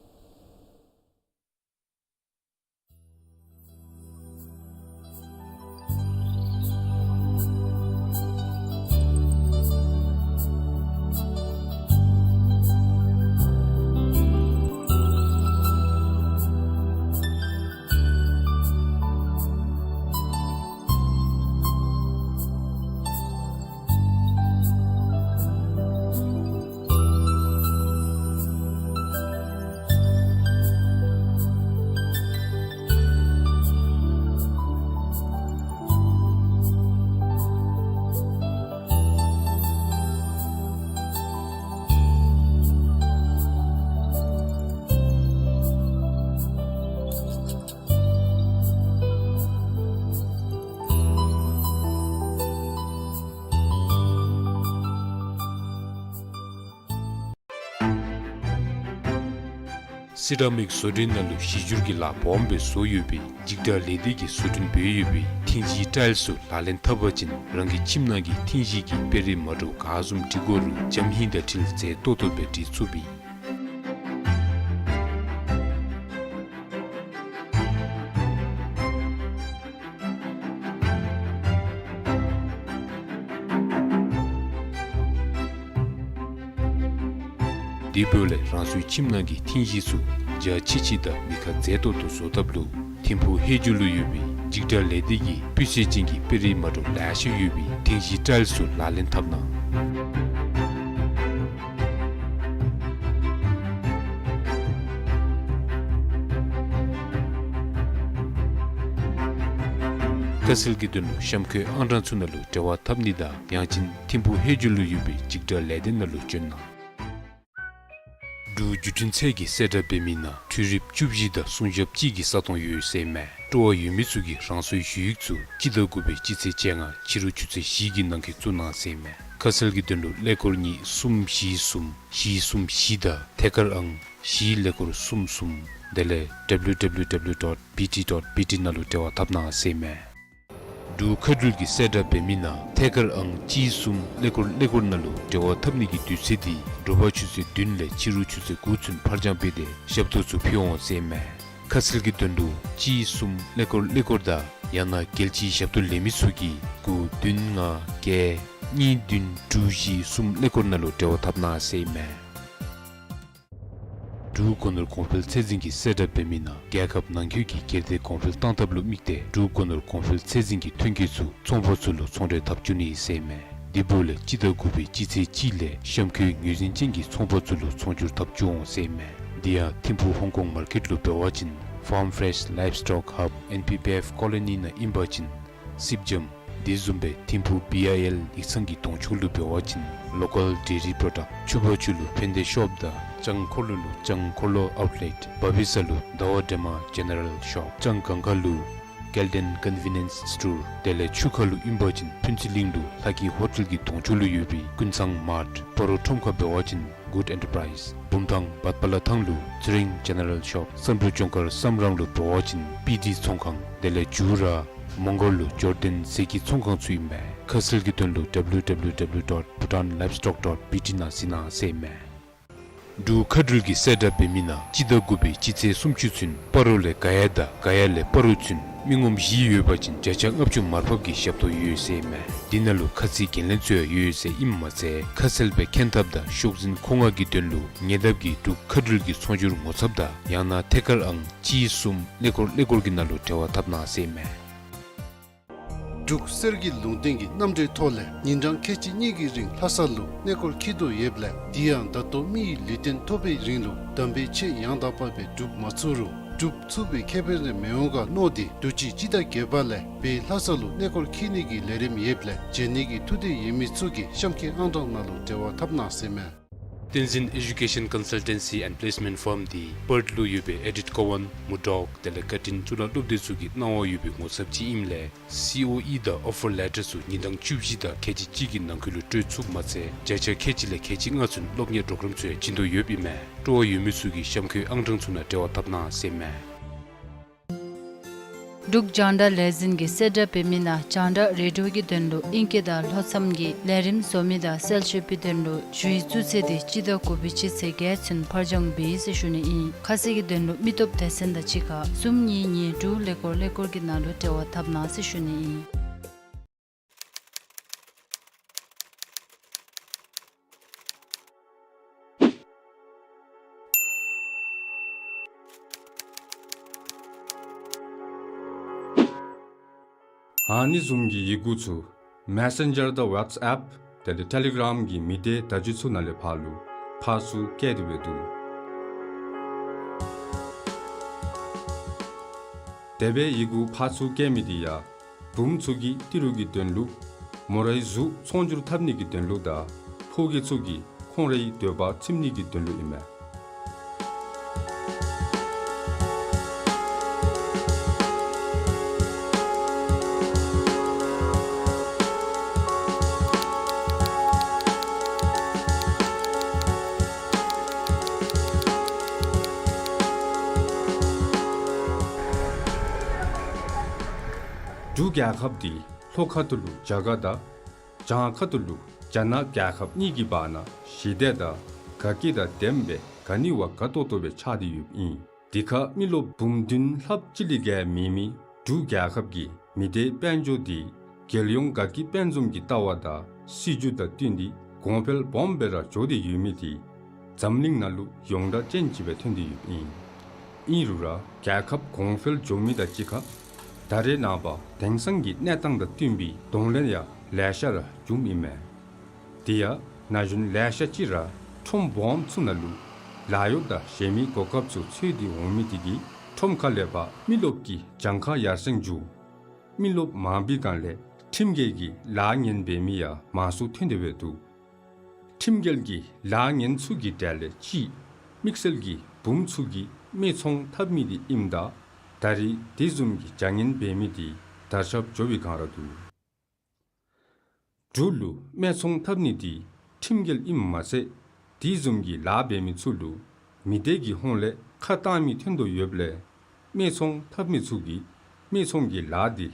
སི་ར་མིག་བཟོ་སྐྲུན་ནང་ལུ་གཞི་འགྱུར་གྱི་ལཱ་སྦོམ་སྦེ་བཟོ་ཡོད་པའི་འཇིགས་སྐྲག་ལས་སྡེ་གིས་བཟོ་སྐྲུན་འབད་ཡོད་པའི་ཐིང་ཞི་ཊའིལ་ཚུ་ལག་ལེན་འཐབ་པ་ཅིན་རང་གི་ཁྱིམ་ནང་གི་ཐིང་ཞི་གི་དཔེ་རིས་མ་འདྲཝ་ག་བཟུམ་འབྲི་དགོ་རུང་འཇམ་ཧིང་དང་འཁྲིལ་མཛེས་ཏོག་ཏོ་སྦེ་འབྲི་ཚུགས་པས། དེ་འབདཝ་ལས་རང་སོའི་ཁྱིམ་ནང་གི་ཐིང་ཞི་ཚུ་འཇའ་ཆི་ཆི་དང་མི་ཁ་མཛེས་ཏོག་ཏོ་བཟོ་ཐབས་ལུ་ཐིམ་ཕུག་ཧེ་ཇུ་ལུ་ཡོད་པའི་འཇིགས་སྐྲག་ལས་སྡེ་གིས་སྤུས་ཚད་ཅན་གྱི་དཔེ་རིས་མ་འདྲཝ་ལེ་ཤ་ཡོད་པའི་ཐིང་ཞི་ཊའིལ་ཚུ་ལག་ལེན་འཐབ་གནང་། ཁ་གསལ་གྱི་དོན་ལུ་གཤམ་འཁོད་ཨང་གྲངས་ཚུ་ནང་ལུ་འབྲེལ་བ་འཐབ་ནི་དང་ཡང་ཅིན་ཐིམ་ཕུག་ཧེ་ཇུ་ལུ་ཡོད་པའི་འཇིགས་སྐྲག་ལས་སྡེ་ནང་ལུ་བྱོན་གནང་། འབྲུག་བརྒྱུད་འཕྲིན་ཚད་ཀྱིས་གསལ་བསྒྲགས་འབད་མི་ནང་འཕྲུལ་རིགཔ་བཅུ་བཞི་དང་སྲུང་ཞབས་གཅིག་གི་ས་སྟོང་ཡོད་ཟེར་མས། སྤྲོ་བ་ཡོད་མི་ཚུ་གིས་རང་སོའི་ཞུ་ཡིག་ཚུ་སྤྱི་ཟླ་དགུ་པའི་སྤྱི་ཚེས་བཅོ་ལྔ་ཕྱི་རུ་ཆུ་ཚོད་བཞི་གི་ནང་འཁོད་བཙུགས་གནང་ཟེར་མས། ཁ་གསལ་གྱི་དོན་ལུ་ཀླད་ཀོར་གཉིས་གསུམ་བཞི་གསུམ་བཞི་གསུམ་བཞི་དང་ཐད་ཀར་ཨང་བཞི་ཀླད་ཀོར་གསུམ་གསུམ་དེ་ལས་ཌབ་ལིའུ་ཌབ་ལིའུ་ཌབ་ལིའུ་ཌོཊ་བི་ཊི་ཌོཊ་བི་ཊི་ནང་ལུ་འབྲེལ་བ་འཐབ་གནང་ཟེར་མས། འབྲུག་མཁའ་འགྲུལ་གྱིས་གསལ་བསྒྲགས་འབད་མི་ནང་ཐད་ཀར་ཨང་གཅིག་གསུམ་ཀླད་ཀོར་ཀླད་ཀོར་ནང་ལུ་འབྲེལ་བ་འཐབ་ནི་གི་དུས་ཚོད་འདི་དྲོ་པ་ཆུ་ཚོད་བདུན་ལས་ཕྱི་རུ་ཆུ་ཚོད་དགུ་ཚུན་ཕར་འགྱངས་འབད་དེ་ཞབས་ཏོག་ཚུ་ཕུལ་འོང་ཟེར་མས། ཁ་གསལ་གྱི་དོན་ལུ་གཅིག་གསུམ་ཀླད་ཀོར་ཀླད་ཀོར་དང་ཡང་ན་རྒྱལ་སྤྱིའི་ཞབས་ཏོག་ལེན་མི་ཚུ་གིས་དགུ་བདུན་ལྔ་བརྒྱད་གཉིས་བདུན་དྲུག་བཞི་གསུམ་ཀླད་ཀོར་ནང་ལུ་འབྲེལ་བ་འཐབ་གནང་ཟེར་མས། འབྲུག་སྒོ་ནོར་གོང་འཕེལ་ཚད་འཛིན་གྱིས་གསལ་བསྒྲགས་འབད་མི་ནང་རྒྱལ་ཁབ་ནང་འཁོད་ཀྱི་སྒེར་སྡེ་གོང་འཕེལ་གཏང་ཐབས་ལུ་དམིགས་ཏེ་འབྲུག་སྒོ་ནོར་གོང་འཕེལ་ཚད་འཛིན་གྱི་ཐོན་སྐྱེད་ཚུ་ཚོང་པ་ཚུ་ལུ་ཚོང་འབྲེལ་འཐབ་བཅུག་ནི་ཟེར་ཨིན་མས། དེ་འབདཝ་ལས་སྤྱི་ཟླ་དགུ་པའི་སྤྱི་ཚེས་གཅིག་ལས་གཤམ་འཁོད་ངོས་འཛིན་ཅན་གྱི་ཚོང་པ་ཚུ་ལུ་ཚོང་སྒྱུར་འཐབ་བཅུག་འོང་ཟེར་ཨིན་མས། དེ་ཡང་ཐིམ་ཕུག་ཧོང་ཀོང་མར་ཀེཊ་ལུ་འབད་བ་ཅིན་Farm Fresh Livestock Hub N P P F Colony ནང་ཨིན་པ་ཅིན་སིབ་འཇམ། དེ་བཟུམ་སྦེ་ཐིམ་ཕུག་བི་ཨའི་ཨེལ་ཡིག་ཚང་གི་གདོང་ཕྱོགས་ལུ་འབད་བ་ཅིན་Local Dairy Product། ཕྱུ་པ་ཆུ་ལུ་ཕན་བདེ་ཤོབ་དང་ལྕང་འཁོར་ལོ་ལུ་ལྕང་འཁོར་ལོ་ཨའུཊ་ལེཊ། བ་བི་ས་ལུ་ཟླ་བ་སྒྲོལ་མ་ཇེ་ནེ་རལ་ཤོབ། ལྕང་སྒང་ཁ་ལུ་ཀེལ་ཌེན་ཀོན་ཝི་ནི་ཡེནསི་སི་ཊོར། དེ་ལས་ཆུ་ཁ་ལུ་ཨིན་པ་ཅིན་ཕུན་ཚོགས་གླིང་ལུ་ལྷ་སྐྱིད་ཧོ་ཊེལ་གྱི་གདོང་ཕྱོགས་ལུ་ཡོད་པའི་ཀུན་བཟང་མཱརཊ། སྤ་རོ་ཁྲོམ་ཁ་འབད་བ་ཅིན་གུཌ་ཨེན་ཊར་པ་རའིཛ། བུམ་ཐང་བཱད་པ་ལ་ཐང་ལུ་ཚེ་རིང་ཇེ་ནེ་རལ་ཤོབ། བསམ་འགྲུབ་ལྗོངས་མཁར་བསམ་རང་ལུ་འབད་བ་ཅིན་པི་ཌི་ཚོང་ཁང་། དེ་ལས་ཇུ་ར་མོང་སྒར་ལུ་ཇོར་ཌན་ཟས་ཀྱི་ཚོང་ཁང་ཚུ་ཨིན་མས། ཁ་གསལ་གྱི་དོན་ལུ་W W W dot bhutan livestock dot B T ནང་གཟིགས་གནང་ཟེར་ཨིན་མས། འབྲུག་མཁའ་འགྲུལ་གྱིས་གསལ་བསྒྲགས་འབད་མི་ནང་སྤྱི་ཟླ་དགུ་པའི་སྤྱི་ཚེས་སུམ་ཅུ་ཚུན་སྤ་རོ་ལས་ག་ཡ་དང་ག་ཡ་ལས་སྤ་རོ་ཚུན་མི་ངོམ་བཞི་ཡོད་པ་ཅིན་བརྒྱ་ཆ་ལྔ་བཅུ་མར་ཕབ་ཀྱི་ཞབས་ཏོག་ཡོད་ཟེར་ཨིན་མས། དེ་ནང་ལུ་ཁ་ཚིག་འགན་ལེན་ཚུ་ཡང་ཡོད་ཟེར་ཨིནམ་མ་ཚད་ཁ་གསལ་སྦེ་མཁྱེན་ཐབས་དང་ཤོག་འཛིན་མཁོ་མངགས་ཀྱི་དོན་ལུ་ཉེ་འདབས་ཀྱི་འབྲུག་མཁའ་འགྲུལ་གྱི་ཚོང་སྒྱུར་ངོ་ཚབ་དང་ཡང་ན་ཐད་ཀར་ཨང་གཅིག་གསུམ་ཀླད་ཀོར་ཀླད་ཀོར་གྱི་ནང་ལུ་འབྲེལ་བ་འཐབ་གནང་ཟེར་ཨིན་མས། འབྲུག་གསེར་གྱི་ལུང་བསྟན་གྱི་རྣམ་འགྲེལ་ཐོག་ལས་ཉིན་གྲངས་ཁལ་གཅིག་གཉིས་ཀྱི་རིང་ལྷ་ས་ལུ་གནས་སྐོར་འཁྱིད་དོ་ཡོདཔ་ལས་དེ་ཡང་ད་ལྟོ་མི་ཡི་ལུས་རྟེན་ཐོབ་པའི་རིང་ལུ་དམ་པའི་ཆོས་ཡང་དག་པ་སྦེ་སྒྲུབ་མ་ཚུགས་རུང་སྒྲུབ་ཚུགས་པའི་ཁེ་ཕན་རེ་མི་འོང་ག་མནོ་སྟེ་འབྲུག་སྤྱི་སྤྱི་ཟླ་བརྒྱད་པ་ལས་བོད་ལྷ་ས་ལུ་གནས་སྐོར་འཁྱིད་ནི་གི་ལས་རིམ་ཡོདཔ་ལས་བྱོན་ནི་གི་ཐུགས་འདོད་ཡོད་མི་ཚུ་གིས་གཤམ་འཁོད་ཨང་གྲངས་ནང་ལུ་འབྲེལ་བ་འཐབ་གནང་ཟེར་ཨིན་མས། བསྟན་འཛིན་ཨེ་ཌུ་ཀེ་ཤན་ཀོན་སལ་ཊེན་སི་ཨེནཌ་པི་ལེསི་མེནཊ་ཕརམ་འདི་པརཐ་ལུ་ཡོད་པའི་ཨེ་ཌིཐ་ཀོ་ཝཱན་མུར་ཌོག་དེ་ལས་ཀར་ཊིན་གཙུག་ལག་སློབ་སྡེ་ཚུ་གི་གནང་བ་ཡོད་པའི་ངོ་ཚབ་ཅིག་ཨིནམ་ལས་སི་ཨོ་ཨི་དང་ཨོ་ཕར་ལེ་ཊར་ཚུ་ཉིན་གྲངས་བཅུ་བཞི་དང་ཁལ་གཅིག་གཅིག་གི་ནང་འཁོད་ལུ་སྤྲོད་ཚུགསཔ་མ་ཚད་བརྒྱ་ཆ་ཁལ་གཅིག་ལས་ཁལ་གཅིག་ལྔ་ཚུན་སློབ་གཉེར་པོརོ་གརམ་ཚུ་ཡང་བྱིན་དོ་ཡོདཔ་ཨིན་མས། སྤྲོ་བ་ཡོད་མི་ཚུ་གིས་གཤམ་འཁོད་ཨང་གྲངས་ཚུ་ནང་འབྲེལ་བ་འཐབ་གནང་ཟེར་ཨིན་མས། འབྲུག་རྒྱང་བསྒྲགས་ལས་འཛིན་གྱིས་གསལ་བསྒྲགས་འབད་མི་ནང་རྒྱང་བསྒྲགས་རེ་ཌི་ཡོ་གི་དོན་ལུ་ཨིང་སྐད་དང་ལྷོ་མཚམས་ཀྱི་ལས་རིམ་བཟོ་མི་དང་གསལ་བཤད་པའི་དོན་ལུ་ཞུ་ཡིག་བཙུགས་ཚེས་འདི་སྤྱི་ཟླ་དགུ་པའི་སྤྱི་ཚེས་བརྒྱད་ཚུན་ཕར་འགྱངས་འབད་ཡི་ཟེར་ཞུ་ནི་ཨིན། ཁ་གསལ་གྱི་དོན་ལུ་མི་སྟོབས་སྡེ་ཚན་དང་གཅིག་ཁར་གསུམ་གཉིས་གཉིས་དྲུག་ཀླད་ཀོར་ཀླད་ཀོར་གྱི་ནང་ལུ་འབྲེལ་བ་འཐབ་གནང་ཟེར་ཞུ་ནི་ཨིན། ཨ་ནི་བཟུམ་གྱི་ཡི་གུ་ཚུ་མེ་སེན་ཇར་དང་ཝཊས་ཨེཔ་དེ་ལས་ཊེ་ལི་གརམ་གྱི་མི་སྡེ་བརྡ་བརྒྱུད་ཚུ་ནང་ལས་ཕར་ལུ་ཕར་ཚུར་བསྐྱལ་ཏེ་འབད་འདུག། དེ་སྦེ་ཡི་གུ་ཕར་ཚུར་བསྐྱལ་མི་འདི་ཡང་བུམོ་ཚུ་གིས་ཏི་རུ་གི་དོན་ལུ་མོ་རའི་གཟུགས་ཚོང་སྒྱུར་འཐབ་ནི་གི་དོན་ལུ་དང་ཕོ་སྐྱེས་ཚུ་གིས་ཁོང་རའི་འདོད་པ་ཚིམ་ནི་གི་དོན་ལུ་ཨིན་མས། འབྲུག་རྒྱལ་ཁབ་འདི་ལྷོ་ཁ་ཐུག་ལུ་རྒྱ་གར་དང་བྱང་ཁ་ཐུག་ལུ་རྒྱ་ནག་རྒྱལ་ཁབ་གཉིས་ཀྱི་བར་ན་ཞི་བདེ་དང་དགའ་སྐྱིད་དང་ལྡནམ་སྦེ་ག་ནི་བ་དགའ་ཏོག་ཏོ་སྦེ་ཆགས་ཏེ་ཡོདཔ་ཨིན། དེ་ཁར་མི་རློབས་འབུམ་བདུན་ལྷགཔ་ཅིག་ལས་བརྒལ་མེད་མི་འབྲུག་རྒྱལ་ཁབ་ཀྱི་མི་སྡེ་དཔལ་འབྱོར་འདི་རྒྱལ་ཡོངས་དགའ་སྐྱིད་དཔལ་འཛོམས་ཀྱི་ལྟ་བ་དང་སྲིད་བྱུས་དང་བསྟུན་ཏེ་གོང་འཕེལ་སྦོམ་སྦེ་ར་འགྱོ་སྟེ་ཡོད་མི་འདི་འཛམ་གླིང་ནང་ལུ་ཡོངས་གྲགས་ཅན་ཅིག་སྦེ་ཐོན་ཏེ་ཡོདཔ་ཨིན། ཨིན་རུང་ར་རྒྱལ་ཁབ་གོང་འཕེལ་འགྱོ་མི་དང་གཅིག་ཁར་ད་རེས་ནངས་པ་དེང་སང་གི་གནས་སྟངས་དང་བསྟུན་པའི་གདོང་ལེན་ཡང་ལེ་ཤ་ར་བྱུངམ་ཨིན་མས། དེ་ཡང་ན་གཞོན་ལེ་ཤ་ཅིག་ར་ཁྲོམ་སྦོམ་ཚུ་ནང་ལུ་ལཱ་གཡོག་དང་གཞན་མི་གོ་སྐབས་ཚུ་འཚོལ་ཏེ་འོང་མི་དེ་གིས་ཁྲོམ་ཁ་ལས་ཕར་མི་རློབས་ཀྱི་གྱངས་ཁ་ཡར་སེང་འགྱོ། མི་རློབས་མང་པའི་སྒང་ལས་ཁྲིམས་འགལ་གྱི་ལཱ་ངན་འབད་མི་ཡང་མང་སུ་ཐོན་ཏེ་འབད་འདུག། ཁྲིམས་འགལ་གྱི་ལཱ་ངན་ཚུ་གི་གྲས་ལས་གཅིག་དམིགས་བསལ་གྱིས་བུམོ་ཚུ་གིས་སྨད་འཚོང་འཐབ་མི་འདི་ཨིནམ་ད་ད་རེས་དེ་བཟུམ་གྱི་བྱ་ངན་འབད་མི་འདི་དར་ཁྱབ་འགྱོ་བའི་སྒང་ར་འདུག། འབྲུག་ལུ་སྨད་འཚོང་འཐབ་ནི་འདི་ཁྲིམས་འགལ་ཨིནམ་མ་ཚད་དེ་བཟུམ་གྱི་ལཱ་འབད་མི་ཚུ་ལུ་མི་སྡེ་གི་ཧོངས་ལས་ཁ་བཏང་མི་ཐོན་དོ་ཡོདཔ་ལས་སྨད་འཚོང་འཐབ་མི་ཚུ་གིས་སྨད་འཚོང་གི་ལཱ་འདི་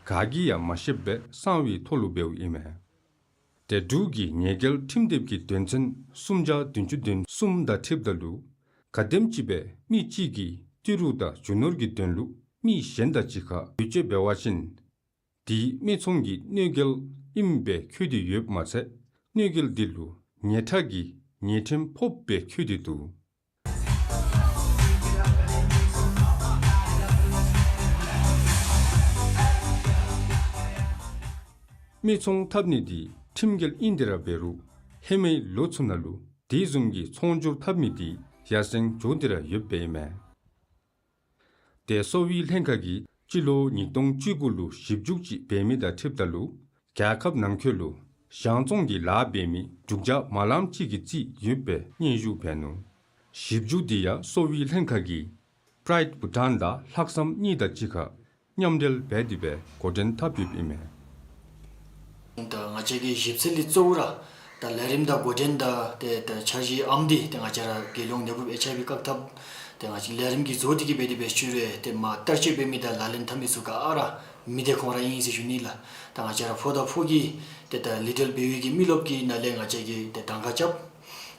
ག་གིས་ཡང་མ་ཤེསཔ་སྦེ་གསང་བའི་ཐོག་ལུ་འབདཝ་ཨིན་མས། ཏེ་འབྲུག་གི་ཉེས་འགེལ་ཁྲིམས་དེབ་ཀྱི་དོན་ཚན་སུམ་བརྒྱ་བདུན་ཅུ་དོན་གསུམ་དང་འཁྲིལཝ་ད་ལུ་ག་དེམ་ཅིག་སྦེ་མི་གཅིག་གིས་ཏི་རུ་དང་རྒྱུ་ནོར་གྱི་དོན་ལུ་མི་གཞན་དང་གཅིག་ཁར་བེད་སྤྱོད་འབད་བ་ཅིན་དེ་སྨད་འཚོང་གི་གནོད་འགེལ་ཨིནམ་སྦེ་འཁོད་དེ་ཡོདཔ་མ་ཚད་གནོད་འགེལ་དེ་ལུ་ཉེས་ཁྲག་གི་ཉེས་ཁྲིམས་ཕོགཔ་སྦེ་འཁོད་དེ་འདུག། རྨོ་ཚོང་འཐབ་ནི་འདི་ཁྲིམས་འགལ་ཨིན་ཏེ་ར་འབད་རུང་ཧེ་མའི་ལོ་ཚུ་ནང་ལུ་དེ་བཟུམ་གྱི་ཚོང་སྒྱུར་འཐབ་མི་འདི་ཡར་སེང་འགྱོ་སྟེ་ར་ཡོདཔ་ཨིན་མས། ཏེ་གསོ་བའི་ལྷན་ཁག་གིས་སྤྱི་ལོ་ཉིས་སྟོང་བཅུ་དགུ་ལུ་ཞིབ་འཇུག་ཅིག་འབད་མི་དང་འཁྲིལཝ་ད་ལུ་རྒྱལ་ཁབ་ནང་འཁོད་ལུ་གཞང་བཙོང་གི་ལཱ་འབད་མི་དྲུག་བརྒྱ་མ་ལངམ་ཅིག་གི་རྩིས་ཡོདཔ་སྦེ་སྙན་ཞུ་འབད་ནུག། ཞིབ་འཇུག་འདི་ཡང་གསོ་བའི་ལྷན་ཁག་གིས་པྲའིཌ་བྷུ་ཊཱན་དང་ལྷག་བསམ་གཉིས་དང་གཅིག་ཁར་མཉམ་འབྲེལ་འབད་དེ་སྦེ་འགོ་འདྲེན་འཐབ་ཡོདཔ་ཨིན་མས། ད་ང་བཅས་ཀྱི་ཞིབ་འཚོལ་འདི་གཙོ་བོ་ར་ད་ལས་རིམ་དང་འགོ་འདྲེན་དང་ཏེ་ད་འཆར་གཞི་ཨམ་འདི་ཏེ་ང་བཅས་ར་རྒྱལ་ཡོངས་ནད་འབུབ་ཨེཆ་ཨའི་ཝི་བཀག་ཐབས་ཏེ་ང་བཅས་ལས་རིམ་གྱི་བཟོ་འདི་གིས་འབད་དེ་སྦེ་ཞུ་རུང་ཏེ་མ་བསྟར་སྤྱོད་འབད་མི་དང་ལག་ལེན་འཐབ་མི་ཚུ་ག་ར་མི་སྡེ་ཁོང་ར་ཨིན་ཟེར་ཞུ་ནི་ལགས། ད་ང་བཅས་ར་ཕོ་དང་ཕོ་གི་ཏེ་ད་ལི་ཊལ་བེ་བི་གི་མི་རློབས་ཀྱི་ནང་ལས་ང་བཅས་ཀྱིས་ཏེ་གདམ་ཁ་རྐྱབ།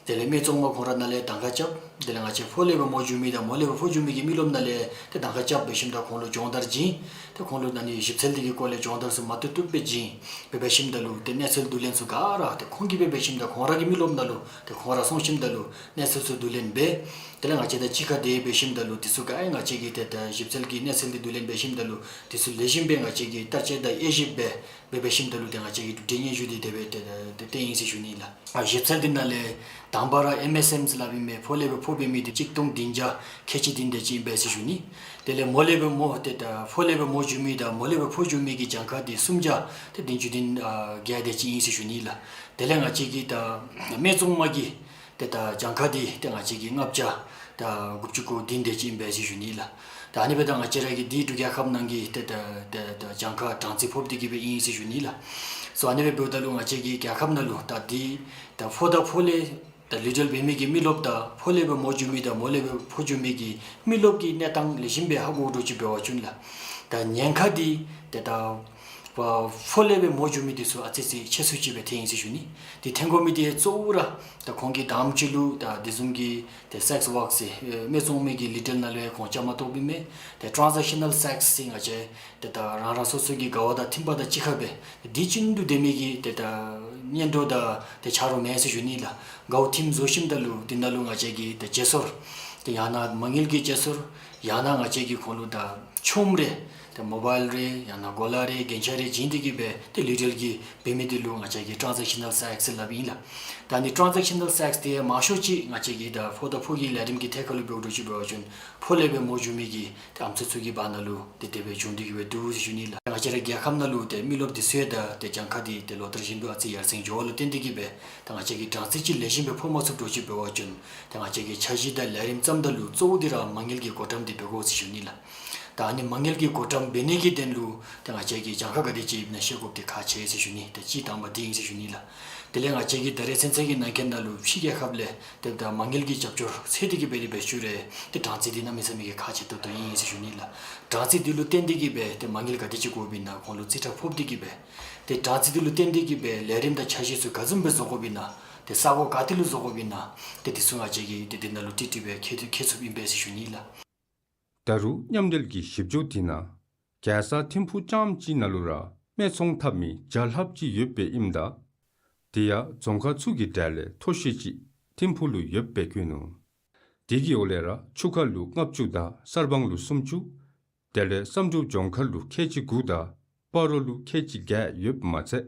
དེ་ལས་རྨོ་ཚོང་མ་ཁོང་ར་ནང་ལས་གདམ་ཁ་རྐྱབ། དེ་ལས་ང་བཅས་ཕོ་ལས་སྦེ་མོ་འགྱོ་མི་དང་མོ་ལས་སྦེ་ཕོ་འགྱོ་མི་གི་མི་རློབས་ནང་ལས་ཏེ་གདམ་ཁ་རྐྱབ་འབད་ཞིནམ་ད་ཁོང་ལུ་སྦྱོང་བརྡར་བྱིན། ཏེ་ཁོང་ལུ་ཨ་ནི་ཞིབ་འཚོལ་འདི་གི་སྐོར་ལས་སྦྱོང་བརྡར་ཚུ་མ་བཏུབ་བཏུབ་སྦེ་བྱིན། འབད་འབད་ཞིནམ་ད་ལུ་ཏེ་གནས་ཚུལ་བསྡུ་ལེན་ཚུ་ག་ར་ཏེ་ཁོང་གིས་འབད་འབད་ཞིནམ་ད་ཁོང་ར་གི་མི་རློབས་ནང་ལུ་ཏེ་ཁོང་ར་སོང་ཞིནམ་ད་ལུ་གནས་ཚུལ་ཚུ་བསྡུ་ལེན་འབད། དེ་ལས་ང་བཅས་དང་གཅིག་ཁར་ཏེ་འབད་ཞིནམ་ད་ལུ་འདི་ཚུ་ག་ཡང་ང་བཅས་ཀྱིས་ཏེ་ད་ཞིབ་འཚོལ་གྱི་གནས་ཚུལ་འདི་བསྡུ་ལེན་འབད་ཞིནམ་ད་ལུ་འདི་ཚུ་ལེགས་ཤོམ་སྦེ་ང་བཅས་ཀྱིས་བསྟར་སྤྱོད་དང་དབྱེ་ཞིབ་འབད་འབད་འབད་ཞིནམ་ད་ལུ་ཏེ་ང་བཅས་ཀྱིས་གྲུབ་འབྲས་སྙན་ཞུ་འདི་དེ་སྦེ་ཏེ་ཏེ་ཏེ་ཨིན་ཟེར་ཞུ་ནི་ལགས། ཨ་ཞིབ་འཚོལ་འདི་ནང་ལས་དང་པ་ར་ཨེམ་ཨེས་ཨེམ་ཟེར་སླབ་ཨིན་མས། ཕོ་ལས་སྦེ་ཕོ་འབད་མི་འདི་གཅིག་སྟོང་བདུན་བརྒྱ་ཁལ་གཅིག་བདུན་དེ་ཅིག་ཨིན་པས་ཟེར་ཞུ་ནི། དེ་ལས་མོ་ལས་སྦེ་མོ་ཏེ་ད་ཕོ་ལས་སྦེ་མོ་འགྱོ་མི་དང་མོ་ལས་སྦེ་ཕོ་འགྱོ་མི་གི་གྱངས་ཁ་འདི་སུམ་བརྒྱ་ཏེ་བདུན་ཅུ་དོན་ཨ་བརྒྱད་དེ་ཅིག་ཨིན་ཟེར་ཞུ་ནི་ལགས། དེ་ལས་ང་བཅས་ཀྱི་ད་རྨོ་ཚོང་མ་གི་ཏེ་ད་གྱངས་ཁ་འདི་ཏེ་ང་བཅས་ཀྱི་ལྔ་བརྒྱ་ད་དགུ་བཅུ་གོ་བདུན་དེ་ཅིག་ཨིན་པས་ཟེར་ཞུ་ནི་ལགས། ད་ཨ་ནི་སྦེ་ད་ང་བཅས་ར་གི་འདི་འབྲུག་རྒྱལ་ཁབ་ནང་གི་ཏེ་ད་ཏེ་ད་གྱངས་ཁ་གྲངས་རྩིས་ཕོགཔ་འདི་གིས་སྦེ་ཨིན་ཟེར་ཞུ་ནི་ལགས། སོ་ཨ་ནི་སྦེ་འབདཝ་ད་ལུ་ང་བཅས་ཀྱི་རྒྱལ་ཁབ་ནང་ལུ་ད་འདི་ད་ཕོ་དང་ཕོ་ལས་ད་ལི་ཊལ་བེ་བི་གི་མི་རློབས་དང་ཕོ་ལས་སྦེ་མོ་འགྱོ་མི་དང་མོ་ལས་སྦེ་ཕོ་འགྱོ་མི་གི་མི་རློབས་ཀྱི་གནས་སྟངས་ལེགས་ཤོམ་སྦེ་ཧ་གོ་དོ་ཅིག་འབད་བ་ཅིན་ལགས། ད་ཉེན་ཁ་འདི་ཏེ་ད་ཕོ་ལས་སྦེ་མོ་འགྱོ་མི་འདི་ཚུ་ཨ་ཙི་ཅིག་ཆེ་སུ་ཅིག་སྦེ་ཐལ་ཡི་ཟེར་ཞུ་ནི། འདི་ཐོན་དགོ་མི་འདི་གཙོ་བོ་ར་ད་ཁོང་གིས་དང་པ་ཅིག་ལུ་ད་འདི་བཟུམ་གྱི་ཏེ་སེགསི་ཝརཀ་ཟེར་རྨོ་ཚོང་མའི་གི་ལི་ཊལ་ནང་ལུ་ཡང་ཁོང་བཅའ་མར་གཏོགསཔ་ཨིན་མས། ཏེ་ཊཱན་ཟེག་ཤ་ནཱལ་སེགསི་ཟེར་ང་བཅས་ཏེ་ད་རང་རང་སོ་སོ་གི་དགའ་བ་དང་ཐིམ་པ་དང་གཅིག་ཁར་སྦེ་འདི་ཅིག་ཏུ་སྡོད་མི་གི་ཏེ་ད་གཉེན་གྲོགས་དང་ཏེ་ཆ་རོགས་མེན་ཟེར་ཞུ་ནི་ལགས། དགའཝ་ཐིམ་བཟོ་ཞིནམ་ད་ལུ་འདི་ནང་ལུ་ང་བཅས་ཀྱིས་ཏེ་བརྗེ་སོར་ཏེ་ཡང་ན་མ་དངུལ་གྱི་བརྗེ་སོར་ཡང་ན་ང་བཅས་ཀྱིས་ཁོང་ལུ་ད་ཆོངམ་རེ་ཏེ་མོ་བཱའིལ་རེ་ཡང་ན་གོ་ལ་རེ་རྒྱན་ཆ་རེ་བྱིན་ཏེ་གིས་སྦེ་ཏེ་ལི་ཊལ་གྱི་འབད་མི་འདི་ལུ་ང་བཅས་ཀྱིས་ཊཱན་ཟེག་ཤ་ནཱལ་སེགསི་ཟེར་སླབ་ཨིན་ལགས། ད་ཨ་ནི་ཊཱན་ཟེག་ཤ་ནཱལ་སེགསི་འདི་མང་ཤོས་ཅིག་ང་བཅས་ཀྱི་ད་ཕོ་དང་ཕོ་གི་ལས་རིམ་གྱི་ཐད་ཁར་ལུ་འབདཝ་འདྲཝ་ཅིག་འབད་བ་ཅིན་ཕོ་ལས་སྦེ་མོ་འགྱོ་མི་གི་ཏེ་ཨམ་སྲུ་ཚུ་གི་བར་ན་ལུ་ཏེ་དེ་སྦེ་བྱུང་སྟེ་གིས་སྦེ་འདུག་ཟེར་ཞུ་ནི་ལགས། ང་བཅས་ར་རྒྱལ་ཁབ་ནང་ལུ་ཏེ་མི་རློབས་འདི་ཚུ་ཡང་ད་ཏེ་གྱངས་ཁ་འདི་ཏེ་ལོ་ལྟར་བཞིན་དུ་ཨ་ཙི་ཡར་སེང་འགྱོ་བ་ལུ་བརྟེན་ཏེ་གིས་སྦེ་ད་ང་བཅས་ཀྱིས་གྲངས་རྩིས་ཅིག་ལེགས་ཤོམ་སྦེ་ཕོག་མ་ཚུགསཔ་འདྲཝ་ཅིག་འབད་བ་ཅིན་ཏེ་ང་བཅས་ཀྱིས་འཆར་གཞི་དང་ལས་རིམ་བརྩམ་ད་ལུ་གཙོ་བོ་འདི་ར་མ་དངུལ་གྱི་བགོ་བཀྲམ་འདི་འབད་དགོ་ཟེར་ཞུ་ནི་ལགས། ད་ཨ་ནི་མ་དངུལ་གྱི་བགོ་བཀྲམ་འབད་ནི་གི་དོན་ལུ་ཏེ་ང་བཅས་ཀྱིས་གྱངས་ཁ་ག་དེ་ཅིག་ཨིན་ན་ཤེས་དགོཔ་འདི་ཁག་ཆེ་ཟེར་ཞུ་ནི། ཏེ་གཅིག་དང་པ་འདི་ཨིན་ཟེར་ཞུ་ནི་ལགས། དེ་ལས་ང་བཅས་ཀྱིས་ད་རེས་ཚུན་ཚོད་ཀྱི་ནང་འཁོད་ནང་ལུ་ཕྱི་རྒྱལ་ཁབ་ལས་ཏེ་ད་མ་དངུལ་གྱི་རྒྱབ་སྐྱོར་འཚོལ་ཏེ་གིས་སྦེ་འབད་ཞུ་རུང་ཏེ་གྲངས་རྩིས་འདི་གནམ་མེད་ས་མེད་ཀྱི་ཁག་ཆེ་ཏོག་ཏོ་ཨིན་ཟེར་ཞུ་ནི་ལགས། གྲངས་རྩིས་འདི་ལུ་བརྟེན་ཏེ་གིས་སྦེ་ཏེ་མ་དངུལ་ག་དེ་ཅིག་དགོཔ་ཨིན་ན་ཁོང་ལུ་རྩིས་ཁྲ་ཕོག་སྟེ་གིས་སྦེ་ཏེ་གྲངས་རྩིས་འདི་ལུ་བརྟེན་ཏེ་གིས་སྦེ་ལས་རིམ་དང་འཆར་གཞི་ཚུ་ག་བཟུམ་སྦེ་བཟོ་དགོཔ་ཨིན་ན་ཏེ་ས་གོ་ག་ཏེ་ལུ་བཟོ་དགོཔ་ཨིན་ན་ཏེ་འདི་ཚུ་ང་བཅས་ཀྱིས་ཏེ་འདི་ནང་ལུ་ཏིག་ཏིག་སྦེ་མཁྱེན་མཁྱེན་ཚུགསཔ་ཨིན་པས་ཟེར་ཞུ་ནི་ལགས། ད་རུང་མཉམ་འབྲེལ་གྱི་ཞིབ་འཇུག་འདི་ནང་རྒྱལ་ས་ཐིམ་ཕུག་རྐྱངམ་གཅིག་ནང་ལུ་ར་རྨོ་ཚོང་འཐབ་མི་བརྒྱ་ལྷགཔ་ཅིག་ཡོདཔ་ཨིནམ་ད་དེ་ཡང་རྫོང་ཁག་ཚུ་གི་གྲས་ལས་མཐོ་ཤོས་ཅིག་ཐིམ་ཕུག་ལུ་ཡོདཔ་སྦེ་བཀོད་ནུག། དེ་གི་འོག་ལས་ར་ཆུ་ཁ་ལུ་ལྔ་བཅུ་དང་གསར་སྤང་ལུ་སུམ་ཅུ། དེ་ལས་བསམ་གྲུབ་ལྗོངས་མཁར་ལུ་ཁལ་གཅིག་དགུ་དང་སྤ་རོ་ལུ་ཁལ་གཅིག་བརྒྱད་ཡོདཔ་མ་ཚད་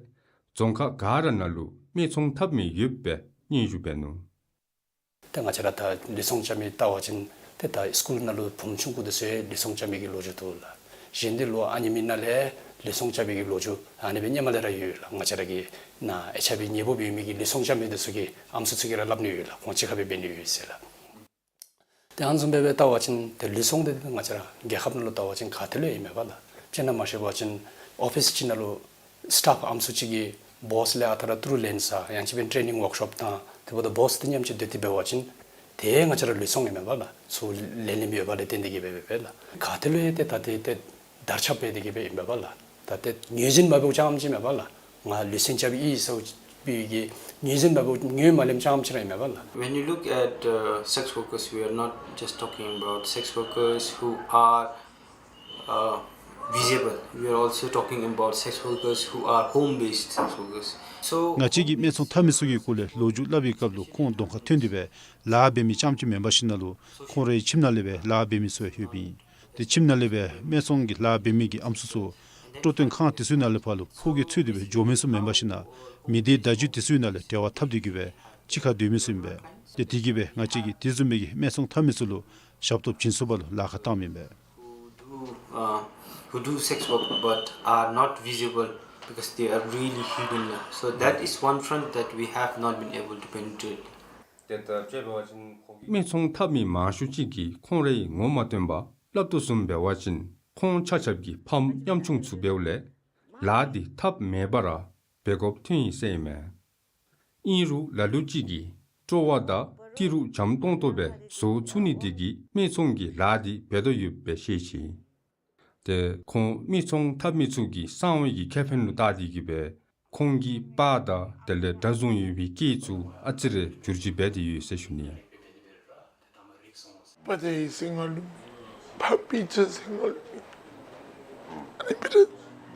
རྫོང་ཁག་ག་ར་ནང་ལུ་རྨོ་ཚོང་འཐབ་མི་ཡོདཔ་སྦེ་སྙན་ཞུ་འབད་ནུག། ཏེ་ང་བཅས་ར་ད་ལུས་ཟུངས་རྐྱབ་མི་བལྟ་བ་ཅིན་ཏེ་ད་སི་ཀུལ་ནང་ལུ་བུམོ་ཆུང་ཀུ་འདི་ཚུ་ཡང་ལུས་ཟུངས་རྐྱབ་མི་གི་ལོ་རྒྱུས་འདུག་ལགས། གཞན་འདི་ལོ་ཨ་ཉི་མའི་ནང་ལས་ལུས་ཟུངས་རྐྱབ་མི་གི་ལོ་རྒྱུས་ཨ་ནི་སྦེ་སྔོན་མ་ལས་ར་ཡོད་ལགས། ང་བཅས་ར་གི་ནཱ་ཨེཆ་ཨའི་ཝི་ནད་འབུབ་ཡོད་མི་གི་ལུས་ཟུངས་རྐྱབ་མི་འདི་ཚུ་གི་ཨམ་སྲུ་ཚུ་གིས་ར་སླབ་ནི་ཡོད་ལགས། ཁོང་གཅིག་ཁར་སྦེ་འབད་ནི་ཡོད་ཟེར་ལགས། ཏེ་ཨ་ནི་བཟུམ་སྦེ་སྦེ་བལྟ་བ་ཅིན་ཏེ་ལུས་ཟུངས་འདི་ང་བཅས་ར་རྒྱལ་ཁབ་ནང་ལུ་བལྟ་བ་ཅིན་ག་ཏེ་ལུ་ཡང་མེད་པས་ལགས། དཔེར་ན་མ་ཤེས་པ་ཅིན་ཨོ་ཕིསི་ཅིག་ནང་ལུ་སི་ཊཕ་ཨམ་སྲུ་ཅིག་གིས་བོསི་ལས་ཨ་རྟག་ར་ཏི་རུ་ལེན་ས་ཡང་ཅིན་སྦེ་ཊེ་ནིང་ཝརཀ་ཤོབ་དང་དེ་འབདཝ་ད་བོསི་འདི་མཉམ་ཅིག་སྡོད་དེ་འབད་བ་ཅིན་ཏེ་ང་བཅས་ར་ལུས་ཟུངས་ཨིན་མས་པ་ལགས། ཚུར་ལེན་ལེནམ་ཡོདཔ་ལས་བརྟེན་ཏེ་གིས་སྦེ་འབད་འབདཝ་ལགས། ག་ཏེ་ལུ་ཡང་ཏེ་ད་ཏེ་ཏེ་དར་ཁྱབ་སྦེ་དེ་གིས་སྦེ་ཨིན་པས་པ་ལགས། ད་ཏེ་ངོས་འཛིན་མ་འབདཝ་ཅང་ཅིག་མེད་པ་ལགས། ང་ལུས་ཟུངས་རྐྱབ་ཨིན་ཟེར་བའི་གི་ངོས་འཛིན་མ་འབདཝ་ངོས་མ་ལེནམ་ཅང་ཅིག་ར་ཨིན་མས་པ་ལགས། When you look at uh, sex workers, we are not just talking about sex workers who are uh, visible. We are also talking about sex workers who are home-based sex workers. So ང་བཅས་ཀྱིས་རྨོ་ཚོང་འཐབ་མི་ཚུ་གི་སྐོར་ལས་ལོ་རྒྱུས་སླབ་པའི་སྐབས་ལུ་ཁོང་གདོང་ཁར་ཐོན་ཏེ་སྦེ་ལཱ་འབད་མི་རྐྱངམ་ཅིག་མེན་པར་ཞིནམ་ལས་ཁོང་རའི་ཁྱིམ་ནང་ལས་སྦེ་ལཱ་འབད་མི་ཚུ་ཡང་ཡོདཔ་ཨིན། ཏེ་ཁྱིམ་ནང་ལས་སྦེ་རྨོ་ཚོང་གི་ལཱ་འབད་མི་གི་ཨམ་སྲུ་ཚུ་ སྤྲོ་སྟོན་ཁང་དེ་ཚུའི་ནང་ལས་ཕར་ལུ་ཕོ་རྒོད་འཚོལ་ཏེ་སྦེ་འགྱོ་མི་ཚུ་མེན་པར་ཞིན་ན་མི་སྡེ་བརྡ་བརྒྱུད་དེ་ཚུའི་ནང་ལས་འབྲེལ་བ་འཐབ་སྟེ་གི་སྦེ་གཅིག་ཁར་སྡོད་མི་ཚུ་ཨིན་པས། ཏེ་དེ་གིས་སྦེ་ང་བཅས་ཀྱིས་དེ་བཟུམ་མའི་གི་སྨད་འཚོང་འཐབ་མི་ཚུ་ལུ་ཞབས་ཏོག་བྱིན་ཚུགས་པ་ལུ་ལཱ་ཁག་བཏངམ་ཨིན་པས། Who do, uh, who do sex work but are not visible because they are really hidden. So that is one front that we have not been able to penetrate. སྨད་འཚོང་འཐབ་མི་མང་ཤོས་ཅིག་གིས་ཁོང་རའི་ངོ་མ་སྟོན་པར་སླབ་དོ་བཟུམ་འབད་བ་ཅིན་ཁོང་ཆ་ཁྱབ་ཀྱིས་ཕམ་ཉམ་ཆུང་ཚུ་འབདཝ་ལས་ལཱ་འདི་ཐབས་མེད་པར་འབད་དགོཔ་ཐོན་ཡི་ཟེར་ཨིན་མས། ཨིན་རུང་ལ་ལུ་ཅིག་གིས་སྤྲོ་བ་དང་ཏི་རུ་འཇམ་ཏོང་ཏོ་སྦེ་བཟོ་ཚུགས་ནི་དེ་གིས་སྨད་འཚོང་གི་ལཱ་འདི་འབད་དོ་ཡོདཔ་སྦེ་ཤེས་ཅི། ཏེ་ཁོང་སྨད་འཚོང་འཐབ་མི་ཚུ་གི་གསང་བའི་གི་ཁེ་ཕན་ལུ་བལྟ་སྟེ་གི་སྦེ་ཁོང་གི་པར་དང་དེ་ལས་གྲྭ་བཟུང་ཡོད་པའི་སྐད་ཚུ་ཨ་ཙི་རེ་བསྒྱུར་བཅོས་འབད་དེ་ཡོད་ཟེར་ཞུ་ནི། པ་དེ་ཡི་སེང་ལུ་ཕ་པི་ཅ་སེང་ལུ་ཨ་ནི་པི་ར་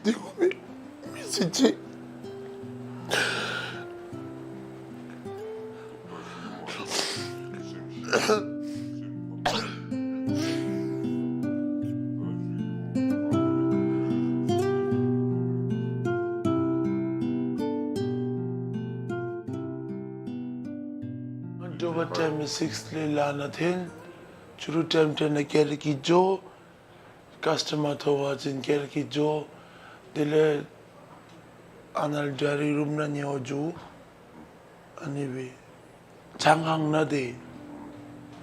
དེ་གོ་མི་མི་སི་ཅི། དྲོ་པ་ཊའིམ་སིགས་ལས་ལཱ་ནང་འཐོན། ཕྱི་རུ་ཊའིམ་ཊེན་ལས་ཀེར་གྱིས་འགྱོ། ཀཱསི་ཊ་མར་ཐོབ་པ་ཅིན་ཀེར་གྱིས་འགྱོ། དེ་ལས་ཨ་ནཱ་ལས་ཌའི་རིང་རུམ་ནང་ཉལ་བར་འགྱོ། ཨ་ནི་སྦེ་ཆང་ཁང་ནང་དེ་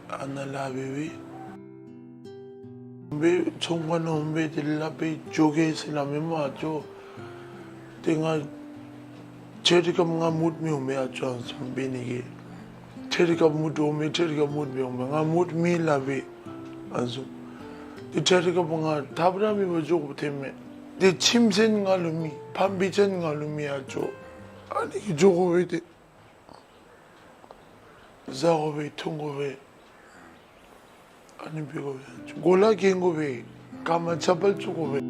ཨ་ནཱ་ལཱ་འབད་འབད། སྦེ་ཚོང་ཁང་ནང་འོང་སྦེ་དེ་ལས་སླབ་སྦེ་འགྱོ་གེ་ཟེར་སླབ་མས་སྨོ་ཨ་ཅོ། ཏེ་ང་ཁྱེད་ཀྱི་སྐབས་ང་མུཊ་མི་འོང་མས་ཨ་ཅོ་ཨ་ནི་བཟུམ་འབད་ནི་གི། ཁྱེད་ཀྱི་སྐབས་མུཊ་འོང་མས། ཁྱེད་ཀྱི་སྐབས་མུཊ་མི་འོང་མས། ང་མུཊ་མེད་སླབ་སྦེ་ཨ་ནི་བཟུམ། ཏེ་ཁྱེད་ཀྱི་སྐབས་ང་ཐབས་ར་མེད་པར་འགྱོ་དགོཔ་ཐོན་མས། ཏེ་ཁྱིམ་ཚན་ང་ལུ་མེད། ཕམ་སྤུན་ཆ་ང་ལུ་མེད་ཨ་ཅོ། ཨ་ནི་གིས་འགྱོ་དགོ་པས་ཏེ། བཟའ་དགོ་པས། འཐུང་དགོ་པས། ཨ་ནི་འབད་དགོ་པས། གོ་ལ་གྱོན་དགོ་པས། རྐངམ་ཆ་པལ་བཙུགས་དགོ་པས།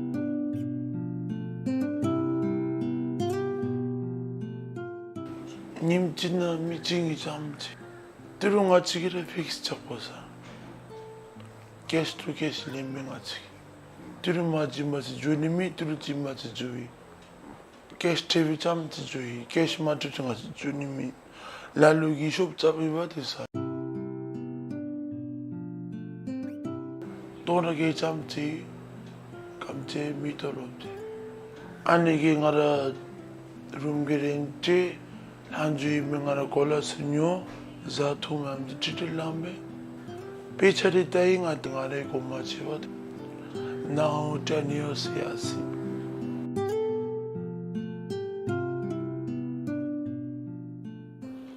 ཉིནམ་གཅིག་ནང་མི་བྱིན་གྱི་རྐྱངམ་ཅིག། ཏི་རུ་ང་བཅས་ཀྱིས་ར་ཕིགསི་རྐྱབ་དགོ་ས། ཀེཤ་ཊུ་ཀེཤ་ལེན་མི་ང་བཅས་ཀྱིས། ཏི་རུ་མ་བྱིན་པ་ཅིན་འགྱོ་ནི་མེད། ཏི་རུ་བྱིན་པ་ཅིན་འགྱོ་ཡི། ཀེཤ་ཐེབས་རྐྱངམ་ཅིག་འགྱོ་ཡི། ཀེཤ་མ་ཐེབས་ཅིག་ང་བཅས་འགྱོ་ནི་མེད། ལ་ལུ་གིས་ཤོབ་རྐྱབ་ཡོདཔ་དེ་ས། སྟོང་ཕྲག་བརྒྱད་རྐྱངམ་ཅིག་གམ་ཅིག་མི་ཏོ་ལོབ་སྟེ། ཨ་ནི་གིས་ང་ར་རུམ་གྱི་རེནཊ་ལྷག་འགྱོ་ཡི་མི། ང་ར་གོ་ལ་ཚུ་ཉོ། བཟའ་འཐུང་མེདཔ་ཅིག་ཁྲིག་ཁྲི་ལངམ་མས། དཔེ་ཆ་རེ་ལྟ་ཡི་ང་ང་རའི་གོང་མ་ཆེ་བ། Now ten years ཡར་སོང་།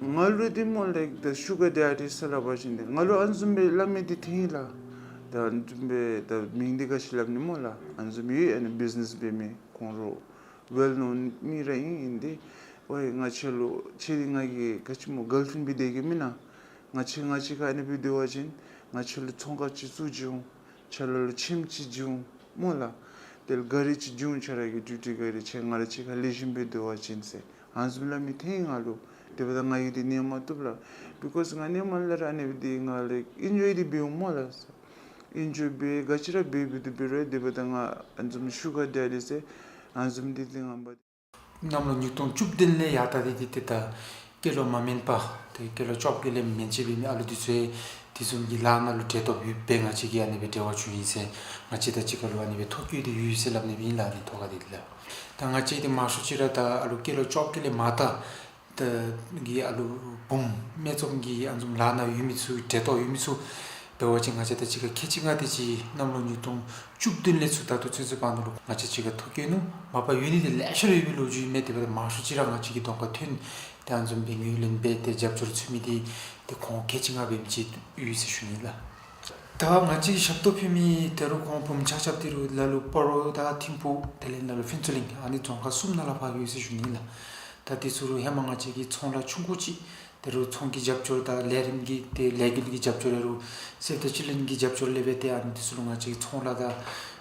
ང་ལུ་འདི་སྨོ་ལགས་ད་ཤུ་གར་ཌེ་ཌི་ཟེར་སླབ་པ་ཅིན་འདི་ང་ལུ་ཨ་ནི་བཟུམ་སྦེ་སླབ་མི་འདི་ཐོན་ཡི་ལགས། ད་ཨ་ནི་བཟུམ་སྦེ་ད་མིང་འདི་ག་ཅི་སླབ་ནི་སྨོ་ལགས། ཨ་ནི་བཟུམ་ཡོད། ཨ་ནི་བིཛ་ནེས་འབད་མི་ཁོང་ར་ཝེལ་ནོན་མི་ར་ཨིན། ཨིན་ཏེ་ཝའི་ང་ཁྱོད་ལུ་ཁྱོད་འདི་ང་གི་ག་ཅི་སྨོ་གརལ་ཕྲེནཌ་སྦེ་སྡོད་གེ་མེན་ན། ང་ཁྱོད་ང་བཅས་ཁར་ཨ་ནི་སྦེ་སྡོད་པ་ཅིན་ང་ཁྱོད་ལུ་ཚོང་ཁང་ཅིག་བཙུགས་བྱིན་འོང་། ཁྱོད་ར་ལུ་ཁྱིམ་ཅིག་བྱིན་འོང་སྨོ་ལགས། དེ་ལས་ག་རི་ཅིག་བྱིན་འོང་། ཁྱོད་ར་གི་ཌིའུ་ཊི་ག་རི་ཁྱོད་ང་ར་གཅིག་ཁར་ལེགས་ཤོམ་སྦེ་སྡོད་པ་ཅིན་ཟེར་ཨ་ནི་བཟུམ་སླབ་མི་ཐོན་ཡི་ང་ལུ། དེ་འབདཝ་ད་ང་གིས་འདི་གནས་མ་བཏུབ་ལགས། བི་ཀོསི་ང་གནས་མ་ལས་ར་ཨ་ནི་སྦེ་འདི་ང་ལུ་ཨིན་ཇོའི་འདི་འབད་འོང་སྨོ་ལགས། ཨིན་ཇོའི་འབད་ག་ཅི་ར་འབད་འབད་དོ་འབད་རུང་དེ་འབདཝ་ད་ང་ཨ་ནི་བཟུམ་ཤུ་གར་ཌེ་ཌི་ཟེར་ཨ་ནི་བཟུམ་འདི་འདི་ང་འབད། གནམ་ལོ་ཉིས་སྟོང་བཅུ་བདུན་ལས་ཡར་ད་འདི་འདི་ཏེ་ད་སྐྱེས་ལོ་མ་མེན་པར་ཏེ་སྐྱེས་ལོ་བཅོ་བརྒྱད་ལས་མན་ཆད་འབད་མི་ཨ་ལུ་འདི་ཚུ་ཡང་དེ་བཟུམ་གྱི་ལཱ་ནང་ལུ་འབྲེལ་གཏོགས་ཡོདཔ་སྦེ་ང་བཅས་ཀྱིས་ཨ་ནི་སྦེ་འབྲེལ་བ་བྱུང་ཡི་ཟེར། ང་བཅས་དང་གཅིག་ཁར་ལུ་ཨ་ནི་སྦེ་ཐོ་བཀོད་དེ་ཡོད་ཟེར་སླབ་ནི་སྦེ་ཨིན་ལགས། ཨ་ནི་ཐོ་ཁ་འདི་ལགས། ད་ང་བཅས་འདི་མང་ཤོས་ཅིག་ར་ད་ཨ་ལུ་སྐྱེས་ལོ་བཅོ་བརྒྱད་ལས་མར་ད་ད་གི་ཨ་ལུ་བུམོ་སྨད་འཚོང་གི་ཨ་ནི་བཟུམ་ལཱ་ནང་ཡོད་མི་ཚུ་འབྲེལ་གཏོགས་ཡོད་མི་ཚུ་འབད་བ་ཅིན་ང་བཅས་དང་གཅིག་ཁར་ཁལ་གཅིག་ལྔ་དེ་ཅིག་གནམ་ལོ་ཉིས་སྟོང་བཅུ་བདུན་ལས་ཚུར་ད་ལྟོ་ཚུན་ཚོད་བར་ན་ལུ་ང་བཅས་གཅིག་ཁར་ཐོ་བཀོད་ནུག། མ་པ་ཡོད་ནི་འདི་ལེ་ཤ་ར་ཡོད་པའི་ལོ་རྒྱུས་ཨིན་མས། དེ་འབདཝ་ད་མང་ཤོས་ཅིག་ར་ང་བཅས་ཀྱི་གདོང་ཁར་ཐོན། ཏེ་ཨ་ནི་བཟུམ་སྦེ་ངོས་ལེན་འབད་དེ་རྒྱབ་སྐྱོར་ཚུད་མི་འདི་ཏེ་ཁོང་ཁལ་གཅིག་ལྔ་འབད་མི་ཅིག་ཡོད་ཟེར་ཞུ་ནི་ལགས། ད་ང་བཅས་ཀྱིས་ཞབས་ཏོག་ཕུལ་མི་ད་རུང་ཁོང་བུམོ་ཆ་ཁྱབ་འདི་རུང་ལ་ལུ་སྤ་རོ་དང་ཐིམ་ཕུག་དེ་ལས་ལ་ལུ་ཕུན་ཚོགས་གླིང་ཨ་ནི་རྫོང་ཁག་གསུམ་ནང་ལས་ཕར་ཡོད་ཟེར་ཞུ་ནི་ལགས། ད་འདི་ཚུ་རུང་ཧེ་མ་ང་བཅས་ཀྱིས་ཚོང་ལཱ་ཆུང་ཀུ་ཅིག་ད་རུང་ཚོང་གི་རྒྱབ་སྐྱོར་དང་ལས་རིམ་གྱི་ཏེ་ལས་འགུལ་གྱི་རྒྱབ་སྐྱོར་ལས་རུང་སེབ་ད་ཅི་ལིན་གྱི་རྒྱབ་སྐྱོར་ལས་འབད་དེ་ཨ་ནི་འདི་ཚུ་ལུ་ང་བཅས་ཀྱིས་ཚོང་ལཱ་དང་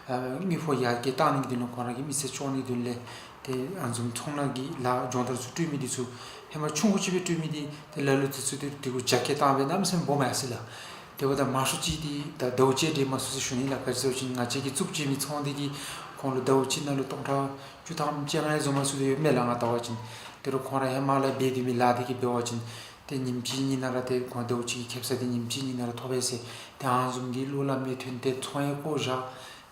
ཨ་དངུལ་ཕོགས་ཡར་རྒྱས་བཏང་ནི་གི་དོན་ལུ་ཁོང་ར་གི་མི་སེར་སྐྱོང་ནི་གི་དོན་ལས་ཏེ་ཨ་ནི་བཟུམ་ཚོང་ལཱ་གི་ལཱ་སྦྱོང་བརྡར་ཚུ་སྤྲོད་མི་འདི་ཚུ་ཧེ་མ་ཆུང་ཀུ་ཅིག་སྦེ་སྤྲོད་མི་འདི་ཏེ་ལ་ལུ་འདི་ཚུ་ཏེ་དེ་གུ་རྒྱ་སྐྱེད་བཏང་སྦེ་གནམ་མེད་ས་མེད་སྦོམ་ཡར་སོ་ཡི་ལགས། དེ་འབདཝ་ད་མང་ཤོས་ཅིག་འདི་ད་ཟླཝ་གཅིག་འགྲོ་མ་ཚུགས་ཟེར་ཞུ་ནི་ལགས། ག་ཅི་ཟེར་བ་ཅིན་ང་བཅས་ཀྱིས་བཙུགས་བྱིན་མི་ཚོང་འདི་གིས་ཁོ་ ཁོང་ལུ་ཟླཝ་གཅིག་ནང་ལུ་སྟོང་ཕྲག་བཅུ་ཐམ་བཅོ་ལྔ་བཟུམ་མ་ཚུད་དེ་ཡོདཔ་མས་ལགས། ང་བལྟ་བ་ཅིན་ཏེ་རུང་ཁོང་ར་ཧེ་མ་ལས་འབད་སྡོད་མི་ལཱ་འདི་གིས་འབད་བ་ཅིན་ཏེ་ཉིནམ་གཅིག་གཉིས་ནང་ར་ཏེ་ཁོང་ཟླཝ་གཅིག་གི་ཁེབ་ས་འདི་ཉིནམ་གཅིག་གཉིས་ནང་ར་ཐོབ་པས་ཟེར། ཏེ་ཨ་ནི་བཟུམ་གྱི་གློག་ལམ་མི་ཐོན་ཏེ་ཚོང་ཡང་བཀོག་བཞག།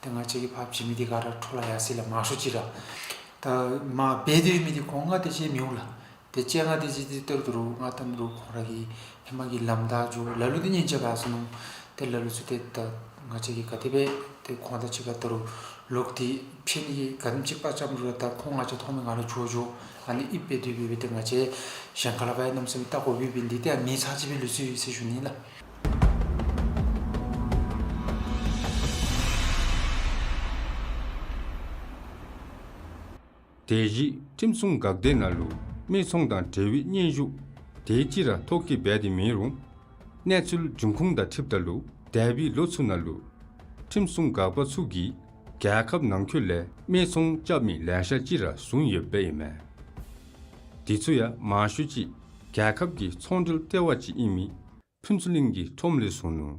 ཏེ་ང་བཅས་ཀྱིས་ཕར་བྱིན་མི་འདི་ག་ར་འཕྲོ་བརླག་ཡར་སོ་ཡི་ལགས། མང་ཤོས་ཅིག་ར། ད་མར་འབད་སྡོད་མི་འདི་ཁོང་ང་དེ་ཅིག་མི་འོང་ལགས། ཏེ་སྤྱན་སྔ་དེ་ཅིག་འདི་ལྟར་དུ་རུང་ང་བལྟ་རུང་ཁོང་ར་གི་ཧེ་མ་གི་ལམ་བདའ་འགྱོ་ལ་ལུ་འདི་ཉན་ཆ་ག་སོང་ནུག། ཏེ་ལ་ལུ་ཚུ་ཏེ་ད་ང་བཅས་ཀྱིས་ག་དེ་སྦེ་ཏེ་ཁོང་དང་གཅིག་ཁར་ལྟ་རུང་ལོག་སྟེ་ཕྱད་ནི་གི་ག་དེམ་ཅིག་དཔའ་བཅམ་རུང་ར་ད་ཁོང་ང་བཅས་མཐོང་མི་ནང་ལུ་འགྱོ་འགྱོ། ཨ་ནི་ཨིན་པས། དེ་སྦེ་འབད་ཏེ་ང་བཅས་གཞན་ཁ་ལས་ཕར་ཡང་གནམ་མེད་ས་མེད་བལྟ་དགོཔ་འབད་ནི་འདི་ཏེ་ཨ་ནི་ཚར་གཅིག་སྦེ་ལུས་སོ་ཡི་ཟེར་ཞུ་ནི་ལགས། དེ་བཞིན་ཁྲིམས་སྲུང་འགག་སྡེ་ནང་ལུ་སྨད་འཚོང་དང་འབྲེལ་བའི་སྙན་ཞུ་དེ་ཅིག་ར་ཐོ་བཀོད་འབད་དེ་མེད་རུང་། གནས་ཚུལ་འབྱུང་ཁུངས་དང་འཁྲིལཝ་ད་ལུ་འདས་པའི་ལོ་ཚུ་ནང་ལུ་ཁྲིམས་སྲུང་འགག་པ་ཚུ་གིས་རྒྱལ་ཁབ་ནང་འཁོད་ལས་སྨད་འཚོང་རྐྱབ་མི་ལེ་ཤ་ཅིག་ར་བཟུང་ཡོདཔ་ཨིན་མས། དེ་ཚུ་ཡང་མང་ཤོས་ཅིག་རྒྱལ་ཁབ་ཀྱི་ཚོང་འབྲེལ་ལྟེ་བ་ཅིག་ཨིན་མི་ཕུན་ཚོགས་གླིང་གི་ཁྲོམ་ལས་བཟུང་ནུག།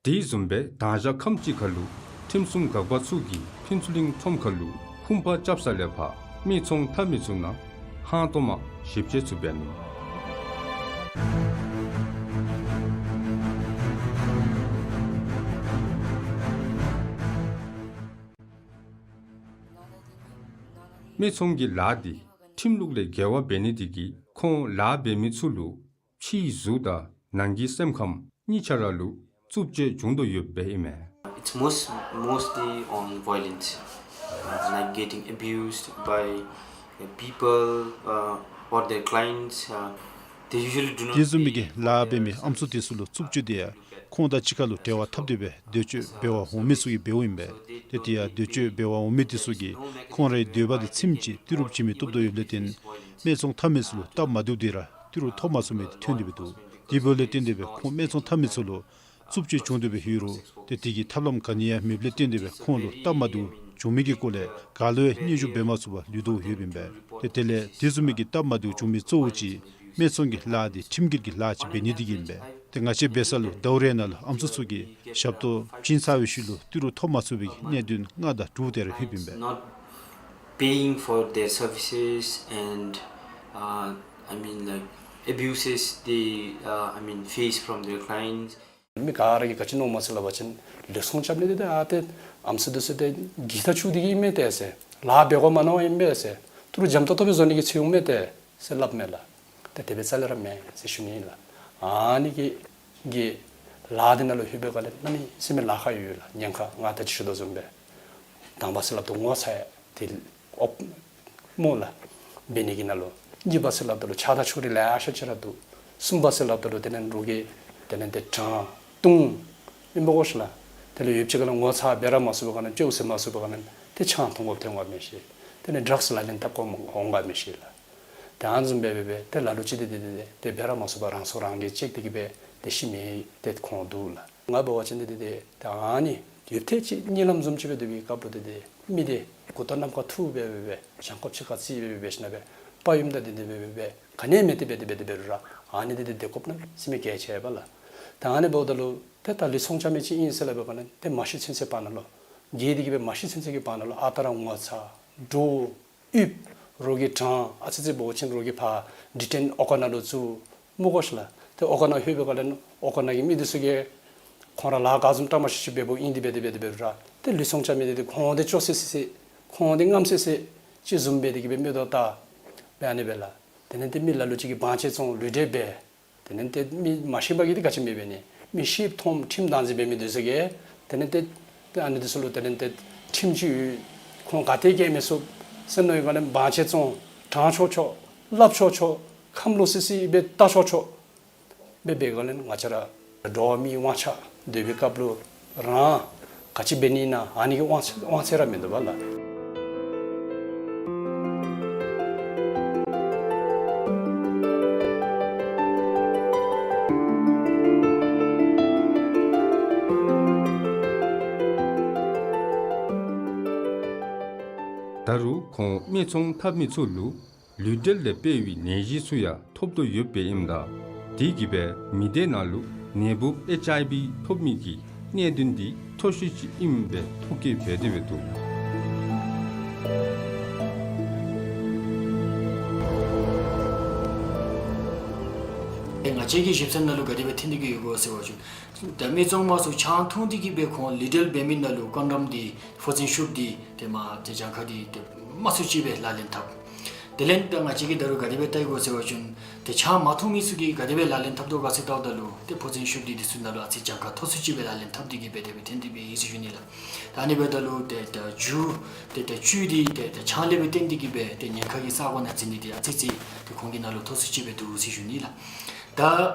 དེ་བཟུམ་སྦེ་དང་ཞག་ཁམས་ཅིག་ཁར་ལུ་ཁྲིམས་སྲུང་འགག་པ་ཚུ་གིས་ཕུན་ཚོགས་གླིང་ཁྲོམ་ཁར་ལུ་ཁུངས་པ་རྐྱབ་ས་ལས་ཕར་སྨད་འཚོང་འཐབ་མི་ཚུ་ནང་ཧང་སྟོང་མ་ཞིབ་དཔྱད་ཚུ་འབད་ནུག། སྨད་འཚོང་གི་ལཱ་འདི་ཁྲིམས་ལུགས་ལས་འགལ་བ་འབད་ནི་དེ་གིས་ཁོང་ལཱ་འབད་མི་ཚུ་ལུ་ཕྱིའི་གཟུགས་དང་ནང་གི་སེམས་ཁམས་གཉིས་ཆ་ར་ལུ་རྩུབ་སྤྱོད་བྱུང་དོ་ཡོདཔ་ཨིན་མས། It's most, mostly on violence, uh, like getting abused by, uh, people, uh, or their clients. Uh, they usually do not. དེ་བཟུམ་མའི་གི་ལཱ་འབད་མི་ཨམ་སྲུ་དེ་ཚུ་ལུ་རྩུབ་སྤྱོད་དེ་ཡང་ཁོང་དང་གཅིག་ཁར་ལུ་འབྲེལ་བ་འཐབ་སྟེ་སྦེ་འདོད་སྤྱོད་འབད་བ་འོང་མི་ཚུ་གིས་འབདཝ་ཨིན་པས། ཏེ་དེ་ཡང་འདོད་སྤྱོད་འབད་བ་འོང་མི་དེ་ཚུ་གིས་ཁོང་རའི་འདོད་པ་དེ་ཚིམ་ཅིག་ཏི་རུ་བྱིན་མི་བཏུབ་དོ་ཡོདཔ་ལས་བརྟེན་སྨད་འཚོང་འཐབ་མི་ཚུ་ལུ་སྟབས་མ་བདེཝ་དེ་ར་ཏི་རུ་ཐོབ་མ་ཚུགས་མི་དེ་ཐོན་ཏེ་སྦེ་འདུག། དེ་འབདཝ་ལས་བརྟེན་ཏེ་སྦེ་ཁོང་སྨད་འཚོང་འཐབ་མི་ཚུ་ལུ་རྩུབ་སྤྱོད་བྱུང་སྟེ་སྦེ་ཡོད་རུང་ཏེ་དེ་གི་ཐབས་ལམ་ག་ནི་ཡང་མེདཔ་ལས་བརྟེན་ཏེ་སྦེ་ཁོང་ལུ་སྟབས་མ་བདེཝ་བྱུང་མི་གི་སྐོར་ལས་ག་ལུ་ཡང་སྙན་ཞུ་འབད་མ་ཚུགས་པར་ལུས་དོ་ཡོདཔ་ཨིན་པས། ཏེ་དེ་ལས་དེ་བཟུམ་མའི་གི་སྟབས་མ་བདེཝ་བྱུང་མི་གཙོ་བོ་ཅིག་སྨད་འཚོང་གི་ལཱ་འདི་ཁྲིམས་འགལ་གྱི་ལཱ་ཅིག་འབད་ནི་དེ་གིས་ཨིན་པས། ཏེ་ང་བཅས་འབད་ས་ལུ་ཟླཝ་རེ་ནང་ལུ་ཨམ་སྲུ་ཚུ་གིས་ཞབས་ཏོག་བྱིན་ཚར་བའི་ཤུལ་ལུ་ཏི་རུ་ཐོབ་མ་ཚུགས་པའི་གནད་དོན་ལྔ་དང་དྲུག་དེ་ར་ལྷོདཔ་ཨིན་པས། Not paying for their services and, uh, I mean, like, abuses they, uh, I mean, face from their clients. མི་ག་ར་གིས་ག་ཅི་མནོཝ་མས་ཟེར་སླབ་པ་ཅིན་ལུས་ཚོང་རྐྱབ་ནི་འདི་ཏེ་ཨ་ཏེ་ཨམ་སྲུ་འདི་ཚུ་ཏེ་གི་ད་ཆུ་འདི་གིས་མས་ཏེ་ཟེར། ལཱ་འབད་དགོ་མ་མནོ་བ་ཨིན་པས་ཟེར། ཏི་རུ་འཇམ་ཏོང་ཏོ་སྦེ་བཟོ་ནི་གི་ཚུལ་འོང་མས་ཏེ་ཟེར་སླབ་མས་ལགས། ཏེ་དེ་སྦེ་རྩ་ལས་ར་མེན་ཟེར་ཞུ་ནི་ཨིན་ལགས། ཨ་ནི་གི་གི་ལཱ་འདི་ནང་ལུ་ལྷོད་པའི་སྒང་ལས་གནམ་མེད་ས་མེད་ལཱ་ཁག་ཡོད་ལགས། ཉེན་ཁ་ང་ད་ཅི་ཞུ་དོ་བཟུམ་སྦེ་དང་པ་ཟེར་སླབ་ད་ངོ་ཚ་ཡང་དེ་ཨོ་སྨོ་ལགས། འབད་ནི་གི་ནང་ལུ་གཉིས་པ་ཟེར་སླབ་ད་ལུ་ཆགས་སྡང་ཕྱོགས་རིས་ལེ་ཤ་ཅིག་ར་འདུག། གསུམ་པ་ཟེར་སླབ་ད་ལུ་དེ་ལས་རོགས་ཀྱི་དེ་ལས་ཏེ་དྲང་བརྡུང་ཨིན་པ་གོ་ཤིག་ལགས། དེ་ལས་ཡོདཔ་ཅིག་ཁ་ལས་ངོ་ཚ་འབད་ར་མ་ཚུགས་པའི་སྒང་ལས་ཅིག་ཟེར་མ་ཚུགས་པའི་སྒང་ལས་ཏེ་ཆང་འཐུང་དགོཔ་ཐོན་འོང་ག་མི་ཤེས། དེ་ལས་ཌྲགསི་ལག་ལེན་འཐབ་དགོཔ་འོང་ག་མི་ཤེས་ལགས། ཏེ་ཨ་ནི་བཟུམ་སྦེ་སྦེ་སྦེ་ཏེ་ལ་ལུ་ཅིག་ཏེ་ཏེ་ཏེ་ཏེ་འབད་ར་མ་ཚུགས་པར་རང་སྲོག་རང་གིས་བཅད་དེ་གི་སྦེ་ཏེ་ཤི་མི་ཏེ་ཁོང་འདུག་ལགས། ང་འབད་བ་ཅིན་ཏེ་ཏེ་ཏེ་ཏེ་ཨ་ནི་ཡོད་ཐེངས་ཅིག་གཉིད་ལམ་བཟུམ་ཅིག་སྦེ་སྡོད་པའི་སྐབས་ལུ་ཏེ་ཏེ་མི་འདི་མགུ་ཏོ་གནམ་ཁར་འཐུ་སྦེ་སྦེ་སྦེ་བྱང་ཁོག་ཕྱི་ཁར་བརྩིགས་སྦེ་སྦེ་སྦེ་ཞིནམ་ལས་སྦེ་དཔའ་ཡུམ་དང་ཏེ་ཏེ་སྦེ་སྦེ་སྦེ་ག་ནི་ཡང་མེད་དེ་སྦེ་ཏེ་སྦེ་ཏེ་འབད་རུང་ར་ཨ་ནི་ཏེ་ཏེ་སྡོད་དགོཔ་ནང་སེམས་གལ་ཆེ་བས་ལགས། ད་ཨ་ནི་འབདཝ་ད་ལུ་ཏེ་ད་ལུས་ཚོང་རྐྱབ་མི་ཅིག་ཨིན་ཟེར་སླབ་པའི་སྒང་ལས་ཏེ་མ་ཤི་ཚུན་ཚོད་བར་ན་ལུ་གི་དེ་གི་སྦེ་མ་ཤི་ཚུན་ཚོད་ཀྱི་བར་ན་ལུ་ཨ་རྟག་ར་ངོ་ཚ་འདྲོག་ཡིད་རོགས་ཀྱིས་དྲང་ཨ་ཙི་ཙི་འབད་བ་ཅིན་རོགས་ཀྱིས་ཕར་ཌི་ཊེན་ཨོ་ཀ་ནང་ལུ་བཙུགས་སྨོ་གོ་ཤིག་ལགས། ཏེ་ཨོ་ཀ་ནང་ལྷོད་པའི་སྒང་ལས་ཨོ་ཀ་ནང་གི་མི་འདི་ཚུ་གིས་ཁོང་ར་ལཱ་ག་བཟུམ་བཀྲ་མ་ཤིས་ཤིས་འབདཝ་ཨིན་དེ་སྦེ་ཏེ་སྦེ་ཏེ་འབད་རུང་ར་ཏེ་ལུས་ཚོང་རྐྱབ་མི་འདི་ཏེ་ཁོང་འདི་སྐྱོ་སི་སི་སི་ཁོང་འདི་དངངམ་སི་སི་ཅིག་བཟུམ་སྦེ་ཏེ་གི་སྦེ་མིག་ཏོ་བལྟ་སྦེ་ཨ་ནི་སྦེ་ལགས། དེ་ལས་ཏེ་མི་ལ་ལུ་ཅིག་གིས་བང་ཆེན་བཙོང་ལུས་འབྲེལ་འབད། དེ་ལས་ཏེ་མི་མ་ཤེས་པ་གིས་ཏེ་ག་ཅི་མི་འབད་ནི། མི་ཤེསཔ་མཐོངམ་ཁྲིམས་བདག་འཛིན་འབད་མི་འདི་ཚུ་གིས་དེ་ལས་ཏེ་ཏེ་ཨ་ནི་འདི་ཚུ་ལུ་དེ་ལས་ཏེ་ཁྲིམས་ཅིག་ཡོད། ཁོང་ག་ཏེ་བཀལ་མི་ཚུགས་ཟེར་མནོ་བའི་སྒང་ལས་བང་ཆེན་བཙོང་དྲང་ཆོག་ཆོག་སླབ་ཆོག་ཆོག་ཁམས་ལོག་སི་སི་སྦེ་བལྟ་ཆོག་ཆོག་སྦེ་འབད་སྒང་ལས་ང་བཅས་ར་འགྲོ་བ་མིའི་དབང་ཆ་སྡོད་པའི་སྐབས་ལུ་རང་ག་ཅི་འབད་ནི་ཨིན་ན་ཨ་ནི་གི་དབང་ཚད་དབང་ཚད་ར་མིན་འདུག་པ་ལགས། ད་རུང་ཁོང་སྨད་འཚོང་འཐབ་མི་ཚུ་ལུ་ལུས་འབྲེལ་ལས་སྤེལ་བའི་ནད་གཞི་ཚུ་ཡང་ཐོབ་དོ་ཡོདཔ་ཨིནམ་ད་དེ་གིས་སྦེ་མི་སྡེ་ནང་ལུ་ནད་འབུཔ་ཨེཆ་ཨའི་ཝི་ཐོབ་མི་གི་གནད་དོན་འདི་མཐོ་ཤོས་ཅིག་ཨིནམ་སྦེ་ཐོ་བཀོད་འབད་དེ་སྦེ་འདུག། ང་བཅས་ཀྱི་ཞིབ་འཚོལ་ནང་ལུ་ག་དེ་སྦེ་ཐོན་ཏེ་གི་ཡོད་གོ་ཟེར་བ་ཅིན་ད་སྨད་འཚོང་མ་ཚུ་ཆང་འཐུང་སྟེ་གི་སྦེ་ཁོང་ལི་ཌལ་འབད་མི་ནང་ལུ་ཀོན་ཌོམ་འདི་ཕོར་ཛིན་ཤུབ་འདི་ཏེ་མ་ཏེ་གྱངས་ཁ་འདི་ཏེ་མང་སུ་ཅིག་སྦེ་ལག་ལེན་འཐབ། དེ་ལས་ད་ང་བཅས་ཀྱིས་ད་རུང་ག་དེ་སྦེ་བལྟ་ཡི་གོ་ཟེར་བ་ཅིན་ཏེ་ཆང་མ་འཐུང་མི་ཚུ་གིས་ག་དེ་སྦེ་ལག་ལེན་འཐབ་དོ་ག་ཟེར་བལྟཝ་ད་ལུ་ཏེ་ཕོར་ཛིན་ཤུབ་འདི་འདི་ཚུ་ནང་ལུ་ཨ་ཙི་གྱངས་ཁ་མཐོ་སུ་ཅིག་སྦེ་ལག་ལེན་འཐབ་སྟེ་གི་སྦེ་དེ་སྦེ་ཐོན་ཏེ་སྦེ་ཡོད་ཟེར་ཞུ་ནི་ལགས། ད་ཨ་ནི་འབདཝ་ད་ལུ་ཏེ་ད་རྒྱུ་ཏེ་ད་རྒྱུ་འདི་ཏེ་ད་ཆང་ལས་སྦེ་བརྟེན་ཏེ་གི་སྦེ་ཏེ་ཉེན་ཁ་གི་ས་གོ་ནང་འཛུལ་ནི་འདི་ཨ་ཙི་ཙི་ཏེ་ཁོང་གི་ནང་ལུ་མཐོ་སུ་ཅིག་སྦེ་འདུག་ཟེར་ཞུ་ནི་ལགས། ད་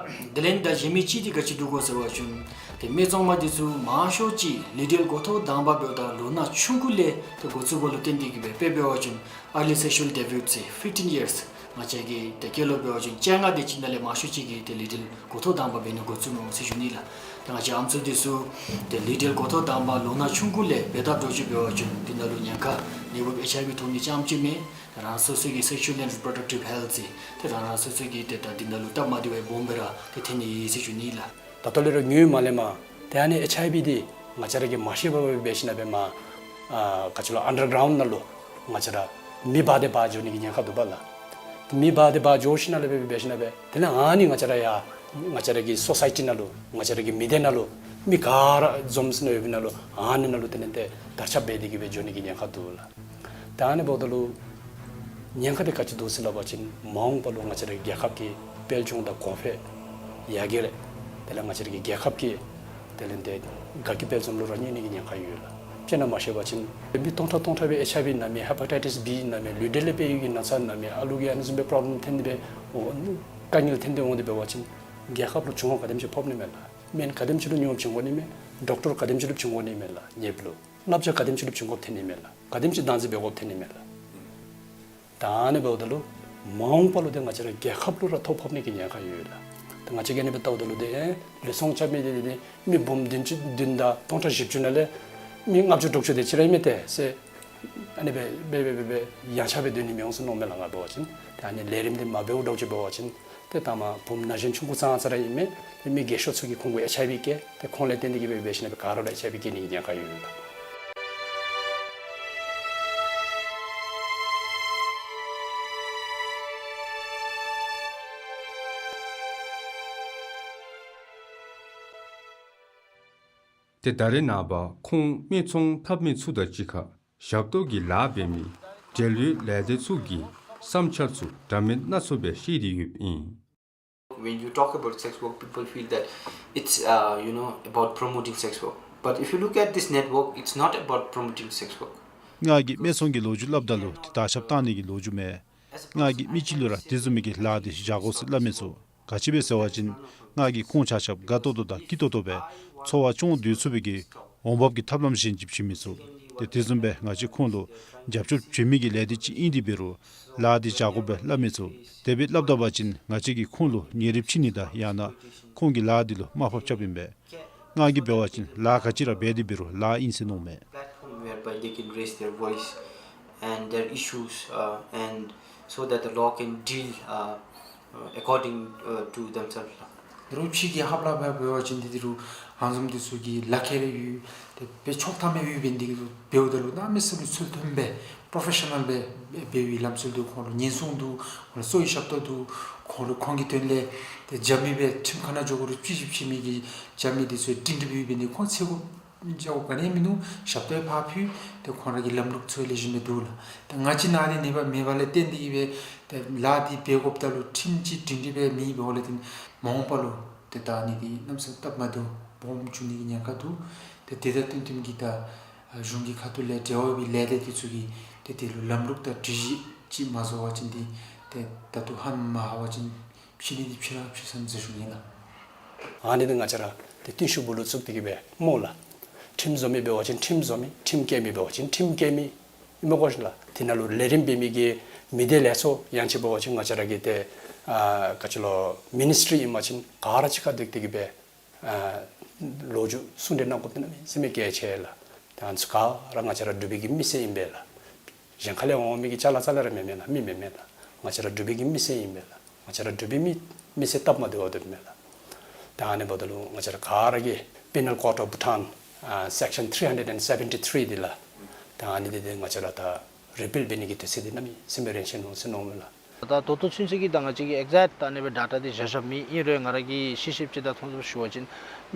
དེ་ལས་ད་གཞན་མི་ཅིག་འདི་ག་ཅི་འདུག་གོ་ཟེར་བ་ཅིན་ཏེ་སྨད་འཚོང་མ་འདི་ཚུ་མང་ཤོས་ཅིག་ལི་ཌལ་འགོ་ཐོག་དང་པ་འབདཝ་ད་ལོ་ན་ཆུང་ཀུ་ལས་ཏེ་འགོ་བཙུགས་པ་ལུ་བརྟེན་ཏེ་གི་སྦེ་དཔེ་འབད་བ་ཅིན་early sexual debut ཟེར་fifteen years ང་བཅས་ཀྱི་ཏེ་སྐྱེས་ལོ་འབད་བ་ཅིན་བཅོ་ལྔ་དེ་ཅིག་ནང་ལས་མང་ཤོས་ཅིག་གིས་ཏེ་ལི་ཌལ་འགོ་ཐོག་དང་པ་འབད་ནི་འགོ་བཙུགས་ནུག་ཟེར་ཞུ་ནི་ལགས། ཏེ་ང་བཅས་ཨམ་སྲུ་འདི་ཚུ་ཏེ་ལི་ཌལ་འགོ་ཐོག་དང་པ་ལོ་ན་ཆུང་ཀུ་ལས་འབད་འཐབ་འགྱོ་ཅི་འབད་བ་ཅིན་འདི་ནང་ལུ་ཉེན་ཁ་ནད་འབུཔ་ཨེཆ་ཨའི་ཝི་ཐོབ་ནི་རྐྱངམ་ཅིག་མེན། རང་སོ་སོ་གི་sexual and reproductive health ཟེར་ཏེ་རང་རང་སོ་སོ་གི་ཏེ་ད་འདི་ནང་ལུ་སྟབས་མ་བདེ་བའི་སྦོམ་སྦེ་ར་ཏེ་ཐོན་ནི་ཨིན་ཟེར་ཞུ་ནི་ལགས། ད་ལྟོ་ལས་ར་ཉུང་མ་ལས་མ་ཏེ་ཨ་ནི་ཨེཆ་ཨའི་ཝི་འདི་ང་བཅས་ར་གིས་མ་ཤེས་པར་སྦེ་འབད་ཞིན་ན་སྦེ་མ་ཨ་ག་ཅི་ལོ་ཨན་ཌར་གརའུནཌ་ནང་ལུ་ང་བཅས་ར་མེ་འབར་ཏེ་འབར་འགྱོ་ནི་གི་ཉེན་ཁ་འདུག་པ་ལགས། མེ་འབར་ཏེ་འབར་འགྱོ་ཞིན་ན་ལས་སྦེ་འབད་ཞིན་ན་སྦེ་དེ་ལས་ཨ་ནི་ང་བཅས་ར་ཡ་ང་བཅས་ར་གི་སོ་སའི་ཊི་ནང་ལུ་ང་བཅས་ར་གི་མི་སྡེ་ནང་ལུ་མི་ག་ར་འཛོམས་ཞིན་ན་ཡོད་པའི་ནང་ལུ་ཨ་ནི་ནང་ལུ་དེ་ལས་ཏེ་དར་ཁྱབ་འབད་དེ་གི་སྦེ་འགྱོ་ནི་གི་ཉེན་ཁ་འདུག་ལགས། ད་ཨ་ནི་འབདཝ་ད་ལུ་ཉེན་ཁ་འདི་ག་ཅི་འདུག་ཟེར་སླབ་པ་ཅིན་མ་འོངས་པ་ལུ་ང་བཅས་རའི་རྒྱལ་ཁབ་ཀྱི་དཔལ་འབྱོར་དང་གོང་འཕེལ་ཡར་རྒྱས་རེ་དེ་ལས་ང་བཅས་རའི་རྒྱལ་ཁབ་ཀྱི་དེ་ལས་ཏེ་དགའ་སྐྱིད་དཔལ་འཛོམས་ལུ་ར་གནོད་ནི་གི་ཉེན་ཁ་ཡོད་ལགས། དཔེར་ན་མ་ཤེས་པ་ཅིན་མི་སྟོང་ཕྲག་སྟོང་ཕྲག་སྦེ་ཨེཆ་ཨའི་ཝི་ན་མི་ཧེ་པ་ཊའི་ཊིས་བི་ན་མི་ལུས་འབྲེལ་ལས་འཕེལ་ཡུལ་གྱི་ན་ཚ་ན་མི་ཨ་ལུ་གི་ཨ་ནི་བཟུམ་སྦེ་པོརོབ་ལེམ་ཐོན་ཏེ་སྦེ་འོ་དཀའ་ངལ་ཐོན་ཏེ་འོང་སྟེ་འབད་བ་ཅིན་རྒྱལ་ཁབ་ལུ་གྱོང་ག་དེམ་ཅིག་ཕོག་ནི་མས་ལགས། སྨན་ག་དེམ་ཅིག་ལུ་ཉོ་བྱིན་དགོ་ནི་མས། ཌོག་ཊར་ག་དེམ་ཅིག་ལུ་བྱིན་དགོ་ནི་མས་ལགས། ཉེ་བུ་ལུ་བསླབ་བྱ་ག་དེམ་ཅིག་ལུ་བྱིན་དགོཔ་ཐོན་ནི་མས་ལགས། ག་དེམ་ཅིག་བདག་འཛིན་འབད་དགོཔ་ཐོན་ནི་མས་ལགས། ད་ཨ་ནི་འབདཝ་ད་ལུ་མ་འོངས་པ་ལུ་ཏེ་ང་བཅས་ར་རྒྱལ་ཁབ་ལུ་ར་ཐོ་ཕོག་ནི་གི་ཉེན་ཁ་ཡོད་ལགས། ད་ང་བཅས་ཀྱིས་ཨ་ནི་སྦེ་བལྟཝ་ད་ལུ་ཏེ་ཨེ་ལུས་ཟུངས་བཅའ་མི་འདི་ཏེ་མི་འབུམ་བདུན་ཅུ་བདུན་དང་སྟོང་ཕྲག་བཞི་བཅུ་ནང་ལས་མི་ལྔ་བཅུ་དྲུག་ཅུ་དེ་ཅིག་ར་ཨིན་མས་ཏེ་ཟེར་ཨ་ནི་སྦེ་སྦེ་སྦེ་སྦེ་སྦེ་ཡང་ཆག་སྦེ་སྡོད་ནི་མི་འོང་ཟེར་མནོཝ་མས་ལགས་ང་འབད་བ་ཅིན། ཏེ་ཨ་ནི་ལས་རིམ་འདི་མ་འབདཝ་འདྲཝ་ཅིག་འབད་བ་ཅིན་ཏེ་ད་མ་བུམོ་ན་གཞོན་ཆུང་ཀུ་ཙང་ཙ་ར་ཨིན་མས། ཏེ་མི་རྒས་ཤོས་ཚུ་གིས་ཁོང་གུ་ཨེཆ་ཨའི་ཝི་བཀལ། ཏེ་ཁོང་ལས་བརྟེན་ཏེ་གི་སྦེ་འབད་ཞིན་ན་སྦེ་ག་ར་ལུ་ཨེཆ་ཨའི་ཝི་བཀལ་ནི་གི་ཉེན་ཁ་ཡོད་ལགས། ཏེ་ད་རེས་ནངས་པ་ཁོང་སྨད་འཚོང་འཐབ་མི་ཚུ་དང་གཅིག་ཁར་ཞབས་ཏོག་གི་ལཱ་འབད་མི་འབྲེལ་ཡོད་ལས་སྡེ་ཚུ་གི་བསམ་འཆར་ཚུ་འདྲ་མིན་སྣ་ཚོགས་སྦེ་བཤད་དེ་ཡོདཔ་ཨིན། When you talk about sex work, people feel that it's, uh, you know, about promoting sex work. But if you look at this network, it's not about promoting sex work. ང་གིས་སྨད་འཚོང་གི་ལོ་རྒྱུས་སླབ་ད་ལུ་ཏེ་དར་ཁྱབ་བཏང་ནི་གི་ལོ་རྒྱུས་མེན། ང་གིས་མི་ཅིག་ལུ་ར་དེ་བཟུམ་མའི་གི་ལཱ་འདི་བཞག་དགོ་ཟེར་སླབ་མི་ཚུགས། ག་ཅི་སྦེ་ཟེར་བ་ཅིན་ང་གིས་ཁོང་ཆ་ཁྱབ་དགའ་ཏོག་ཏོ་དང་སྐྱིད་ཏོག་ཏོ་སྦེ་འཚོ་བ་སྐྱོང་སྡོད་ཚུགས་པའི་གི་འོང་འབབ་ཀྱི་ཐབས་ལམ་གཞན་ཅིག་བྱིན་མི་ཚུགས། ཏེ་དེ་བཟུམ་སྦེ་ང་བཅས་ཁོང་ལུ་རྒྱབ་སྐྱོར་བྱིན་མི་གི་ལས་སྡེ་ཅིག་ཨིན་ཏེ་འབད་རུང་ལཱ་འདི་བཞག་དགོ་པས་སླབ་མི་ཚུགས། དེ་སྦེ་སླབ་ད་པ་ཅིན་ང་བཅས་ཀྱིས་ཁོང་ལུ་ཉེ་རིབ་ཕྱེ་ནི་དང་ཡང་ན་ཁོང་གི་ལཱ་འདི་ལུ་དམའ་ཕབ་རྐྱབ་ཨིན་པས། ང་གིས་འབད་བ་ཅིན་ལཱ་ག་ཅི་ར་འབད་དེ་འབད་རུང་ལཱ་ཨིན་ཟེར་མནོཝ་མས། Platform whereby they can raise their voice and their issues, uh, and so that the law can deal, uh, uh, according, uh, to themselves. རུང་ཕྱི་གི་ཧབ་ལ་འབད་བ་ཅིན་འདི་འདི་རུང་ཧང་སངམ་འདི་ཚུ་གི་ལག་ཁྱེར་རེ་ཡོད། ཏེ་དཔེ་ཆོག་ཐམ་ཡང་ཡོད་པའི་འདི་གི་འབདཝ་ད་ལུ་གནམ་མེད་ས་མེད་ཚུལ་མཐུན་སྦེ་པྲོ་ཕེ་ཤ་ནཱལ་སྦེ་འབད་བའི་ལམ་སྲོལ་འདུག། ཁོང་ལུ་ཉེན་སྲུང་འདུག། ཁོང་ལུ་གསོ་བའི་ཞབས་ཏོག་འདུག། ཁོང་ལུ་ཁོང་གི་དོན་ལས་ཏེ་རྒྱབ་མི་སྦེ་ཁྲིམས་ཁང་ནང་འགྱོ་དགོ་རུང་རྩོད་གཞི་ཕྱེ་མི་གི་རྒྱབ་མི་འདི་ཚུ་སྒྲིང་སྒྲི་སྦེ་ཡོད་པའི་འདི་ཁོང་ཚེ་གུ་འགྱོཝ་ག་ནི་མིན་འདུག། ཞབས་ཏོག་ཕར་ཕུལ། ཏེ་ཁོང་ར་གི་ལམ་ལུགས་ཚུ་ལེགས་ཤོམ་སྦེ་འདུག་ལགས། ཏེ་ང་བཅས་ནཱ་འདི་ནུས་པ་མེད་པ་ལས་བརྟེན་ཏེ་གི་སྦེ་ཏེ་ལཱ་འདི་འབད་དགོཔ་ད་ལུ་ཁྲིམས་ཅིག་སྒྲིང་སྒྲི་སྦེ་མེད་པའི་འོག་ལས་ཏེ་མ་འོངས་པ་ལུ་ཏེ་ད་ཨ་ནི་འདི་གནམ་མེད་ས་མེད་སྟབས་མ་བདེཝ་སྦོམ་འབྱུང་ནི་གི་ཉེན་ཁ་འདུག། ཏེ་དེ་དང་བསྟུན་བསྟུན་གྱི་ད་གཞུང་གི་ཁ་ཐུག་ལས་འབྲེལ་བ་ཡོད་པའི་ལས་སྡེ་འདི་ཚུ་གིས་ཏེ་དེ་ལུ་ལམ་ལུགས་དང་སྒྲིག་གཞི་ཅིག་མ་བཟོ་བ་ཅིན་འདི་ཏེ་ད་ལྟོ་ཧ་མ་ཧ་བ་ཅིན་ཕྱི་ནི་འདི་ཕྱི་ར་ཕྱི་སམ་ཟེར་ཞུ་ནི་ལགས། ཨ་ནི་འདི་ང་བཅས་ར་ཏེ་བརྟུལ་ཞུགས་སྦུག་ལུ་བཙུགས་ཏེ་གི་སྦེ་སྨོ་ལགས། ཁྲིམས་བཟོ་མི་འབད་བ་ཅིན་ཁྲིམས་བཟོ་མི། ཁྲིམས་བཀལ་མི་འབད་བ་ཅིན་ཁྲིམས་བཀལ་མི། ཨིན་མས་གོ་ཤིག་ལགས། དེ་ནང་ལུ་ལས་རིམ་འབད་མི་གི་མི་སྡེ་ལས་ཚོགས་ཡང་ཅིན་འབད་བ་ཅིན་ང་བཅས་ར་གི་ཏེ་ཨ་ག་ཅི་ལོ་མི་ནིསི་ཊི་རི་ཨིན་པ་ཅིན་ག་ར་གཅིག་ཁར་འདུས་ཏེ་གི་སྦེ་ཨ་ལོ་རྒྱུས་གསུང་གྲོས་གནང་དགོཔ་འདི་གནམ་མེད་ས་མེད་གལ་ཆེ་ལགས། ཏེ་ཨ་ནི་ཚུ་ག་ར་ང་བཅས་ར་འབྲུག་པའི་གི་མི་སེར་ཨིན་པས་ལགས། གཞན་ཁ་ལས་འོང་མི་གི་ཅ་ལ་རྩ་ལས་ར་མེན་མས་ལགས། མི་མེན་མས་ལགས། ང་བཅས་ར་འབྲུག་པའི་གི་མི་སེར་ཨིན་པས་ལགས། ང་བཅས་ར་འབྲུག་པའི་མི་མི་སེར་སྟབས་མ་བདེཝ་འདི་མས་ལགས། ཏེ་ཨ་ནི་འབདཝ་ད་ལུ་ང་བཅས་ར་ག་ར་གིས་Penal Code of Bhutan ཨ་section three hundred and seventy three འདི་ལགས། ཏེ་ཨ་ནི་འདི་ཏེ་ང་བཅས་ར་ད་ རེ་སྤེལ་འབད་ནི་གི་དུས་ཚོད་འདི་གནམ་མེད་ས་མེད་རན་ཆི་ནུག་ཟེར་མནོཝ་མས་ལགས། ད་ད་ལྟོ་ཚུན་ཚོད་ཀྱི་ད་ང་བཅས་ཀྱིས་ཨེག་ཛེཀཊ་ད་ཨ་ནི་སྦེ་ཌེ་ཊ་འདི་བཞག་བཞགཔ་མེད། ཨིན་རུང་ང་ར་གིས་ཤེས་ཤེསཔ་ཅིག་དང་མཐོང་ཚུལ་ཞུ་བ་ཅིན་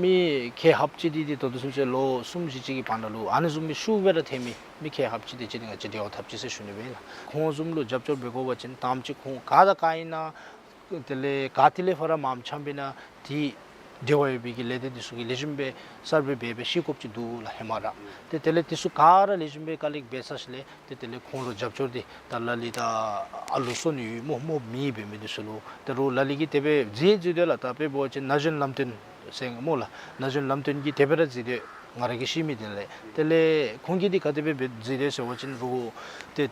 མི་ཁལ་ལྷགཔ་ཅིག་འདི་འདི་ད་ལྟོ་ཚུན་ཚོད་ལོ་གསུམ་བཞི་ཅིག་གི་བར་ན་ལུ་ཨ་ནི་བཟུམ་མའི་ཤུགས་སྦེ་ར་ཐོན་མི་མི་ཁལ་ལྷགཔ་ཅིག་དེ་ཅིག་འདི་ང་བཅས་འབྲེལ་བ་འཐབ་ཅི་ཟེར་ཞུ་ནི་སྦེ་ཨིན་ལགས། ཁོང་བཟུམ་ལུ་རྒྱབ་སྐྱོར་འབད་དགོ་པ་ཅིན་དང་པ་ཅིག་ཁོང་ག་དང་ག་ཨིན་ན་དེ་ལས་ག་ཏེ་ལས་ཕར་མངམ་འཆམ་པས་ན་དེ་འབྲེལ་བ་ཡོད་པའི་གི་ལས་སྡེ་འདི་ཚུ་གིས་ལེགས་ཤོམ་སྦེ་གསརཔ་སྦེ་འབད་སྦེ་ཤེས་དགོཔ་ཅིག་འདུག་ལགས་ཧེ་མ་ར། ཏེ་དེ་ལས་འདི་ཚུ་ག་ར་ལེགས་ཤོམ་སྦེ་ཀ་ལེཀཊ་འབད་ཚར་ཞིནམ་ལས་ཏེ་དེ་ལས་ཁོང་ལུ་རྒྱབ་སྐྱོར་འདི་ད་ལ་ལུ་ད་ཨ་ལོ་གསོ་ནི་ཡོད་སྨོ་སྨོ་མི་འབད་མི་འདི་ཚུ་ལུ་ད་རུང་ལ་ལུ་གིས་དེ་སྦེ་མཛད་མཛད་དེ་ལགས། ད་དཔེ་འབད་བ་ཅིན་ན་གཞོན་ལམ་སྟོན་ཟེར་སྨོ་ལགས། ན་གཞོན་ལམ་སྟོན་གྱིས་དེ་སྦེ་ར་མཛད་དེ་ང་ར་གིས་ཤེས་མི་དེ་ལས། དེ་ལས་ཁོང་གིས་འདི་ག་དེ་སྦེ་འབད་མཛད་དེ་ཟེར་བ་ཅིན་རུང་ཏེ་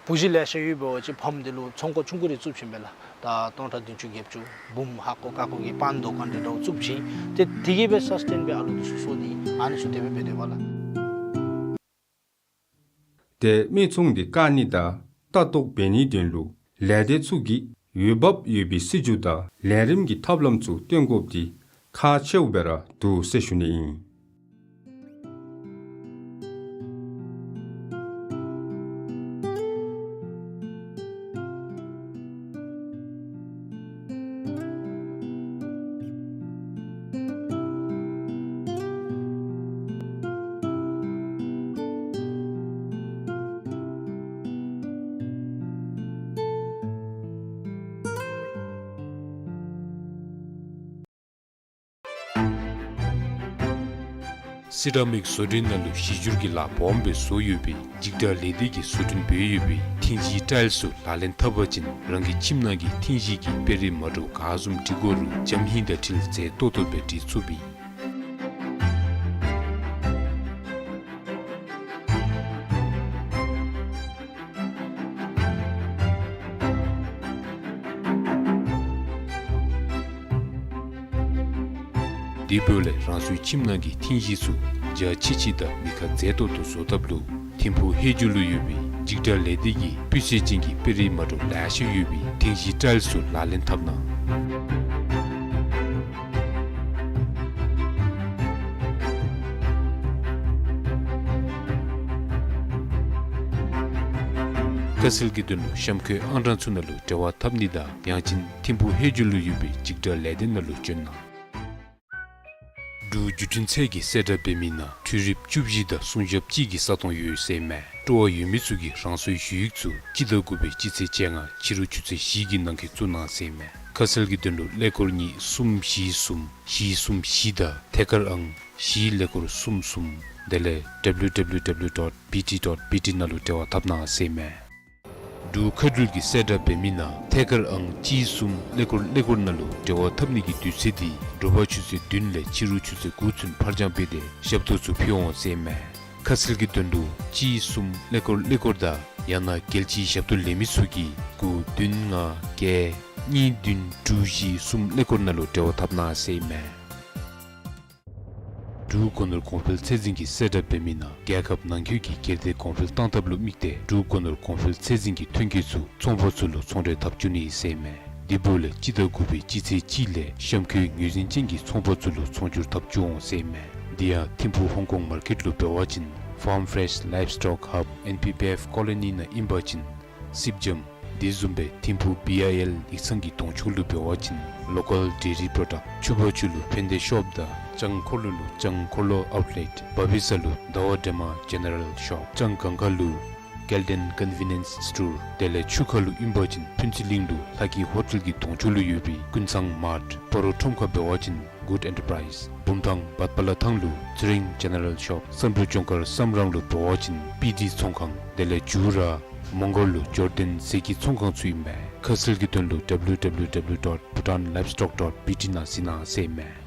བུ་གཞི་ལེ་ཤ་ཡོད་པ་ཅིན་ཕམ་འདི་ལུ་ཚོང་ཁང་ཆུང་ཀུ་རེ་བཙུགས་ཞིནམ་ལས་ད་སྟོང་ཕྲག་བདུན་ཅུ་བརྒྱད་ཅུ་འབུམ་ཧ་གོ་ག་གོ་གི་པཱན་དོ་ཀན་འདི་འདྲཝ་བཙུགས་ཅི། ཏེ་དེ་གིས་སྦེ་སཱསི་ཊེན་སྦེ་ཨ་ལུ་འདི་ཚུ་གསོ་ནི་ཨ་ནི་ཚུ་དེ་སྦེ་འབད་དེ་བ་ལགས། ཏེ་མི་ཚོང་འདི་བཀག་ནི་དང་ལྟ་རྟོག་འབད་ནིའི་དོན་ལུ་ལས་སྡེ་ཚུ་གིས་འོས་འབབ་ཡོད་པའི་སྲིད་བྱུས་དང་ལས་རིམ་གྱི་ཐབས་ལམ་ཚུ་སྟོན་དགོཔ་འདི་ཁག་ཆེཝ་སྦེ་ར་འདུག་ཟེར་ཞུ་ནི་ཨིན། སི་ར་མིག་བཟོ་སྐྲུན་ནང་ལུ་གཞི་འགྱུར་གྱི་ལཱ་སྦོམ་སྦེ་བཟོ་ཡོད་པའི་འཇིགས་སྐྲག་ལས་སྡེ་གིས་བཟོ་སྐྲུན་འབད་ཡོད་པའི་ཐིང་གཞིའི་ཊའིལ་ཚུ་ལག་ལེན་འཐབ་པ་ཅིན་རང་གི་ཁྱིམ་ནང་གི་ཐིང་གཞི་གི་དཔེ་རིས་མ་འདྲཝ་ག་བཟུམ་འབྲི་དགོ་རུང་འཇམ་ཧིང་དང་འཁྲིལ་མཛེས་ཏོག་ཏོ་སྦེ་འབྲི་ཚུགས་པས། དེ་འབདཝ་ལས་རང་སོའི་ཁྱིམ་ནང་གི་ཐིང་གཞི་ཚུ་འཇའ་ཆི་ཆི་དང་མི་ཁ་མཛེས་ཏོག་ཏོ་བཟོ་ཐབས་ལུ་ཐིམ་ཕུག་ཧེ་ཇུ་ལུ་ཡོད་པའི་འཇིགས་སྐྲག་ལས་སྡེ་གིས་སྤུས་ཚད་ཅན་གྱི་དཔེ་རིས་མ་འདྲཝ་ལེ་ཤ་ཡོད་པའི་ཐིང་གཞིའི་ཊའིལ་ཚུ་ལག་ལེན་འཐབ་གནང་། ཁ་གསལ་གྱི་དོན་ལུ་གཤམ་འཁོད་ཨང་གྲངས་ཚུ་ནང་ལུ་འབྲེལ་བ་འཐབ་ནི་དང་ཡང་ཅིན་ཐིམ་ཕུག་ཧེ་ཇུ་ལུ་ཡོད་པའི་འཇིགས་སྐྲག་ལས་སྡེ་ནང་ལུ་བྱོན་གནང་། འབྲུག་བརྒྱུད་འཕྲིན་ཚད་ཀྱིས་གསལ་བསྒྲགས་འབད་མི་ནང་འཕྲུལ་རིགཔ་བཅུ་བཞི་དང་སྲུང་ཞབས་གཅིག་གི་ས་སྟོང་ཡོད་ཟེར་མས། སྤྲོ་བ་ཡོད་མི་ཚུ་གིས་རང་སོའི་ཞུ་ཡིག་ཚུ་སྤྱི་ཟླ་དགུ་པའི་སྤྱི་ཚེས་བཅོ་ལྔ་ཕྱི་རུ་ཆུ་ཚོད་བཞི་གི་ནང་འཁོད་བཙུགས་གནང་ཟེར་མས། ཁ་གསལ་གྱི་དོན་ལུ་ཀླད་ཀོར་གཉིས་གསུམ་བཞི་གསུམ་བཞི་གསུམ་བཞི་དང་ཐད་ཀར་ཨང་བཞི་ཀླད་ཀོར་གསུམ་གསུམ་དེ་ལས་W W W dot B T dot B T ནང་ལུ་འབྲེལ་བ་འཐབ་གནང་ཟེར་མས། འབྲུག་མཁའ་འགྲུལ་གྱིས་གསལ་བསྒྲགས་འབད་མི་ནང་ཐད་ཀར་ཨང་གཅིག་གསུམ་ཀླད་ཀོར་ཀླད་ཀོར་ནང་ལུ་འབྲེལ་བ་འཐབ་ནི་གི་དུས་ཚོད་འདི་དྲོ་པ་ཆུ་ཚོད་བདུན་ལས་ཕྱི་རུ་ཆུ་ཚོད་དགུ་ཚུན་ཕར་འགྱངས་འབད་དེ་ཞབས་ཏོག་ཚུ་ཕུལ་འོང་ཟེར་མས། ཁ་གསལ་གྱི་དོན་ལུ་གཅིག་གསུམ་ཀླད་ཀོར་ཀླད་ཀོར་དང་ཡང་ན་རྒྱལ་སྤྱིའི་ཞབས་ཏོག་ལེན་མི་ཚུ་གིས་དགུ་བདུན་ལྔ་བརྒྱད་གཉིས་བདུན་དྲུག་བཞི་གསུམ་ཀླད་ཀོར་ནང་ལུ་འབྲེལ་བ་འཐབ་གནང་ཟེར་མས། འབྲུག་སྒོ་ནོར་གོང་འཕེལ་ཚད་འཛིན་གྱིས་གསལ་བསྒྲགས་འབད་མི་ནང་རྒྱལ་ཁབ་ནང་འཁོད་ཀྱི་སྒེར་སྡེ་གོང་འཕེལ་གཏང་ཐབས་ལུ་དམིགས་ཏེ་འབྲུག་སྒོ་ནོར་གོང་འཕེལ་ཚད་འཛིན་གྱི་ཐོན་སྐྱེད་ཚུ་ཚོང་པ་ཚུ་ལུ་ཚོང་འབྲེལ་འཐབ་བཅུག་ནི་ཟེར་མས། དེ་འབདཝ་ལས་སྤྱི་ཟླ་དགུ་པའི་སྤྱི་ཚེས་གཅིག་ལས་གཤམ་འཁོད་ངོས་འཛིན་ཅན་གྱི་ཚོང་པ་ཚུ་ལུ་ཚོང་སྒྱུར་འཐབ་བཅུག་འོང་ཟེར་མས། དེ་ཡང་ཐིམ་ཕུག་ཧོང་ཀོང་མར་ཀེཊ་ལུ་འབད་བ་ཅིན་Farm Fresh Livestock Hub N P P F Colony ནང་ཨིན་པ་ཅིན་སིབ་འཇམ། དེ་བཟུམ་སྦེ་ཐིམ་ཕུག་B I L ཡིག་ཚང་གི་གདོང་ཕྱོགས་ལུ་འབད་བ་ཅིན་Local Dairy Product། ཕྱུ་པ་ཆུ་ལུ་ཕན་བདེ་ཤོབ་དང་ལྕང་འཁོར་ལོ་ལུ་ལྕང་འཁོར་ལོ་ཨའུཊ་ལེཊ། བ་བི་ས་ལུ་ཟླ་བ་སྒྲོལ་མ་ཇེ་ནེ་རལ་ཤོབ། ལྕང་སྒང་ཁ་ལུ་ཀལ་ཌེན་ཀོན་ཝི་ནེནསི་སི་ཊོར། དེ་ལས་ཆུ་ཁ་ལུ་ཨིན་པ་ཅིན་ཕུན་ཚོགས་གླིང་ལུ་ལྷ་སྐྱིད་ཧོ་ཊེལ་གྱི་གདོང་ཕྱོགས་ལུ་ཡོད་པའི་ཀུན་བཟང་མཱརཊ། སྤ་རོ་ཁྲོམ་ཁ་འབད་བ་ཅིན་གུཌ་ཨེན་ཊར་པ་རའིཛ། བུམ་ཐང་བཱཊ་པ་ལ་ཐང་ལུ་ཚེ་རིང་ཇེ་ནེ་རལ་ཤོབ། བསམ་གྲུབ་ལྗོངས་མཁར་བསམ་རམ་ལུ་འབད་བ་ཅིན་པི་ཌི་ཚོང་ཁང་། དེ་ལས་ཇུ་ར་མོང་སྒར་ལུ་ཇོར་ཌན་ཟས་ཀྱི་ཚོང་ཁང་ཚུ་ཨིན་མས། ཁ་གསལ་གྱི་དོན་ལུ W W W dot Bhutan Livestock dot B T ནང་གཟིགས་གནང་ཟེར་མས།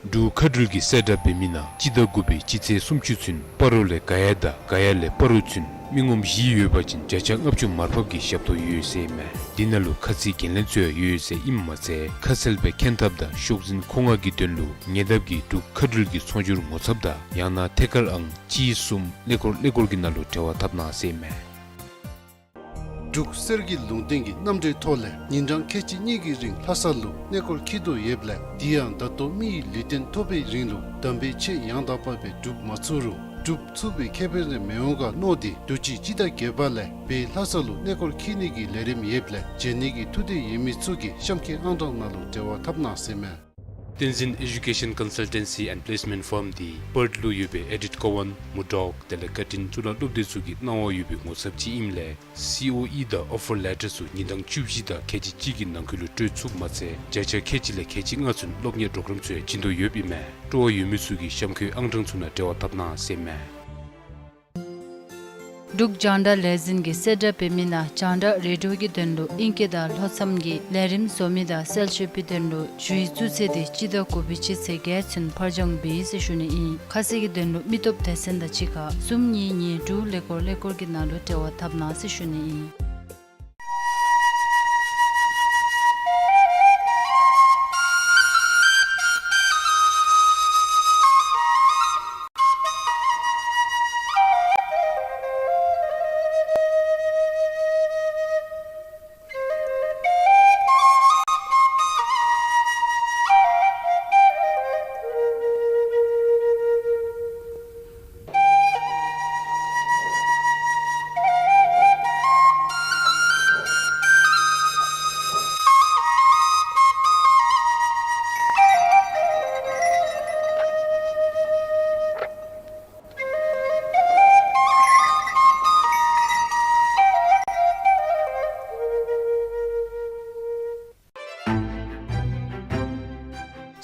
འབྲུག་མཁའ་འགྲུལ་གྱིས་གསལ་བསྒྲགས་འབད་མི་ནང་སྤྱི་ཟླ་དགུ་པའི་སྤྱི་ཚེས་སུམ་ཅུ་ཚུན་སྤ་རོ་ལས་ག་ཡ་དང་ག་ཡ་ལས་སྤ་རོ་ཚུན་མི་ངོམ་བཞི་ཡོད་པ་ཅིན་བརྒྱ་ཆ་ལྔ་བཅུ་མར་ཕབ་ཀྱི་ཞབས་ཏོག་ཡོད་ཟེར་མས། འདི་ནང་ལུ་ཁ་ཚིག་འགན་ལེན་ཚུ་ཡང་ཡོད་ཟེར་ཨིནམ་མ་ཚད་ཁ་གསལ་སྦེ་མཁྱེན་ཐབས་དང་ཤོག་འཛིན་མཁོ་མངགས་ཀྱི་དོན་ལུ་ཉེ་འདབས་ཀྱི་འབྲུག་མཁའ་འགྲུལ་གྱི་ཚོང་སྒྱུར་ངོ་ཚབ་དང་ཡང་ན་ཐད་ཀར་ཨང་གཅིག་གསུམ་ཀླད་ཀོར་ཀླད་ཀོར་གྱི་ནང་ལུ་འབྲེལ་བ་འཐབ་གནང་ཟེར་མས། འབྲུག་གསེར་གྱི་ལུང་བསྟན་གྱི་གནམ་གྲུའི་ཐོག་ལས་ཉིན་གྲངས་ཁལ་གཅིག་གཉིས་ཀྱི་རིང་ལྷ་ས་ལུ་གནས་སྐོར་འཁྱིད་དོ་ཡོདཔ་ལས་དེ་ཡང་ད་ལྟོ་མི་ཡི་ལུས་རྟེན་ཐོབ་པའི་རིང་ལུ་དམ་པའི་ཆོས་ཡང་དག་པ་སྦེ་སྒྲུབ་མ་ཚུགས་རུང་ འབྲུག་ཚུགས་པའི་ཁེ་ཕན་རེ་མི་འོང་ག་མནོ་སྟེ་དུས་ཅི་སྤྱི་ཟླ་བརྒྱད་པ་ལས་བལ་ལྷ་ས་ལུ་གནས་སྐོར་འཁྱིད་ནི་གི་ལས་རིམ་ཡོདཔ་ལས་བྱོན་ནི་གི་ཐུགས་འདོད་ཡོད་མི་ཚུ་གིས་གཤམ་འཁོད་ཨང་གྲངས་ནང་ལུ་འབྲེལ་བ་འཐབ་གནང་ཟེར་མས། བསྟན་འཛིན་Education Consultancy and Placement Firm འདི་པརཐ་ལུ་ཡོད་པའི་ཨེ་ཌིཐ་ཀོ་ཝན་མུར་ཌོག་དེ་ལས་ཀར་ཊིན་གཙུག་ལག་སློབ་སྡེ་ཚུ་གིས་གནང་བ་ཡོད་པའི་ངོ་ཚབ་ཅིག་ཨིནམ་ལས་སི་ཨོ་ཨི་དང་ཨོ་ཕར་ལེ་ཊར་ཚུ་ཉིན་གྲངས་བཅུ་བཞི་དང་ཁལ་གཅིག་གཅིག་གི་ནང་འཁོད་ལུ་སྤྲོད་ཚུགསཔ་མ་ཚད་བརྒྱ་ཆ་ཁལ་གཅིག་ལས་ཁལ་གཅིག་ལྔ་ཚུན་སློབ་གཉེར་པོརོ་གརམ་ཚུ་ཡང་བྱིན་དོ་ཡོདཔ་ཨིན་མས། སྤྲོ་བ་ཡོད་མི་ཚུ་གིས་གཤམ་འཁོད་ཨང་གྲངས་ཚུ་ནང་འབྲེལ་བ་འཐབ་གནང་ཟེར་མས། འབྲུག་རྒྱང་བསྒྲགས་ལས་འཛིན་གྱིས་གསལ་བསྒྲགས་འབད་མི་ནང་རྒྱང་བསྒྲགས་རེ་ཌི་ཡོ་གི་དོན་ལུ་ཨིང་སྐད་དང་ལྷོ་མཚམས་ཀྱི་ལས་རིམ་བཟོ་མི་དང་གསལ་བཤད་པའི་དོན་ལུ་ཞུ་ཡིག་བཙུགས་ཚེས་འདི་སྤྱི་ཟླ་དགུ་པའི་སྤྱི་ཚེས་བརྒྱད་ཚུན་ཕར་འགྱངས་འབད་ཟེར་ཞུ་ནི་ཨིན། ཁ་གསལ་གྱི་དོན་ལུ་མི་སྟོབས་སྡེ་ཚན་དང་གཅིག་ཁར་གསུམ་གཉིས་གཉིས་དྲུག་ཀླད་ཀོར་ཀླད་ཀོར་གྱི་ནང་ལུ་འབྲེལ་བ་འཐབ་གནང་ཟེར་ཞུ་ནི་ཨིན།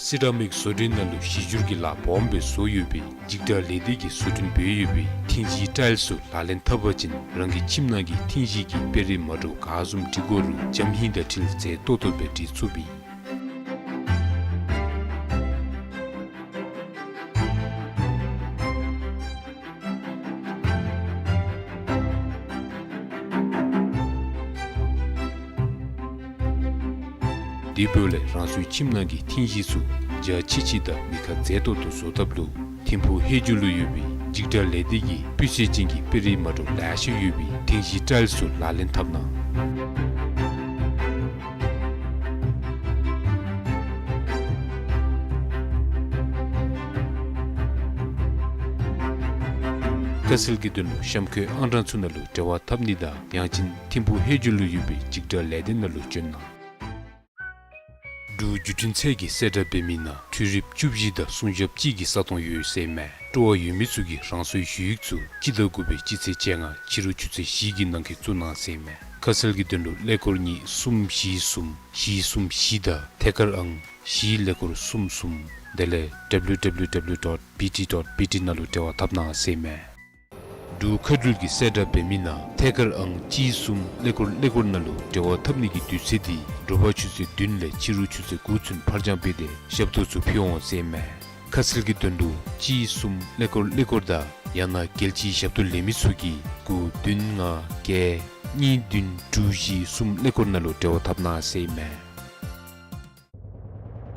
སི་ར་མིག་བཟོ་སྐྲུན་ནང་ལུ་གཞི་འགྱུར་གྱི་ལཱ་སྦོམ་སྦེ་བཟོ་ཡོད་པའི་འཇིགས་སྐྲག་ལས་སྡེ་གིས་བཟོ་སྐྲུན་འབད་ཡོད་པའི་ཐིང་གཞིའི་ཊའིལ་ཚུ་ལག་ལེན་འཐབ་པ་ཅིན་རང་གི་ཁྱིམ་ནང་གི་ཐིང་གཞི་གི་དཔེ་རིས་མ་འདྲཝ་ག་བཟུམ་འབྲི་དགོ་རུང་འཇམ་ཧིང་དང་འཁྲིལ་མཛེས་ཏོག་ཏོ་སྦེ་འབྲི་ཚུགས་པས། དེ་འབདཝ་ལས་རང་སོའི་ཁྱིམ་ནང་གི་ཐིང་གཞི་ཚུ་འཇའ་ཆི་ཆི་དང་མི་ཁ་མཛེས་ཏོག་ཏོ་བཟོ་ཐབས་ལུ་ཐིམ་ཕུག་ཧེ་ཇུ་ལུ་ཡོད་པའི་འཇིགས་སྐྲག་ལས་སྡེ་གིས་སྤུས་ཚད་ཅན་གྱི་དཔེ་རིས་མ་འདྲཝ་ལེ་ཤ་ཡོད་པའི་ཐིང་གཞིའི་ཊའིལ་ཚུ་ལག་ལེན་འཐབ་གནང་། ཁ་གསལ་གྱི་དོན་ལུ་གཤམ་འཁོད་ཨང་གྲངས་ཚུ་ནང་ལུ་འབྲེལ་བ་འཐབ་ནི་དང་ཡང་ཅིན་ཐིམ་ཕུག་ཧེ་ཇུ་ལུ་ཡོད་པའི་འཇིགས་སྐྲག་ལས་སྡེ་ནང་ལུ་བྱོན་གནང་། འབྲུག་བརྒྱུད་འཕྲིན་ཚད་ཀྱིས་གསལ་བསྒྲགས་འབད་མི་ནང་འཕྲུལ་རིགཔ་བཅུ་བཞི་དང་སྲུང་ཞབས་གཅིག་གི་ས་སྟོང་ཡོད་ཟེར་མས། སྤྲོ་བ་ཡོད་མི་ཚུ་གིས་རང་སོའི་ཞུ་ཡིག་ཚུ་སྤྱི་ཟླ་དགུ་པའི་སྤྱི་ཚེས་བཅོ་ལྔ་ཕྱི་རུ་ཆུ་ཚོད་བཞི་གི་ནང་འཁོད་བཙུགས་གནང་ཟེར་མས། ཁ་གསལ་གྱི་དོན་ལུ་ཀླད་ཀོར་གཉིས་གསུམ་བཞི་གསུམ་བཞི་གསུམ་བཞི་དང་ཐད་ཀར་ཨང་བཞི་ཀླད་ཀོར་གསུམ་གསུམ་དེ་ལས་W W W dot B T dot B T ནང་ལུ་འབྲེལ་བ་འཐབ་གནང་ཟེར་མས། འབྲུག་མཁའ་འགྲུལ་གྱིས་གསལ་བསྒྲགས་འབད་མི་ནང་ཐད་ཀར་ཨང་གཅིག་གསུམ་ཀླད་ཀོར་ཀླད་ཀོར་ནང་ལུ་འབྲེལ་བ་འཐབ་ནི་གི་དུས་ཚོད་འདི་དྲོ་པ་ཆུ་ཚོད་བདུན་ལས་ཕྱི་རུ་ཆུ་ཚོད་དགུ་ཚུན་ཕར་འགྱངས་འབད་དེ་ཞབས་ཏོག་ཚུ་ཕུལ་འོང་ཟེར་མས། ཁ་གསལ་གྱི་དོན་ལུ་གཅིག་གསུམ་ཀླད་ཀོར་ཀླད་ཀོར་དང་ཡང་ན་རྒྱལ་སྤྱིའི་ཞབས་ཏོག་ལེན་མི་ཚུ་གིས་དགུ་བདུན་ལྔ་བརྒྱད་གཉིས་བདུན་དྲུག་བཞི་གསུམ་ཀླད་ཀོར་ནང་ལུ་འབྲེལ་བ་འཐབ་གནང་ཟེར་མས།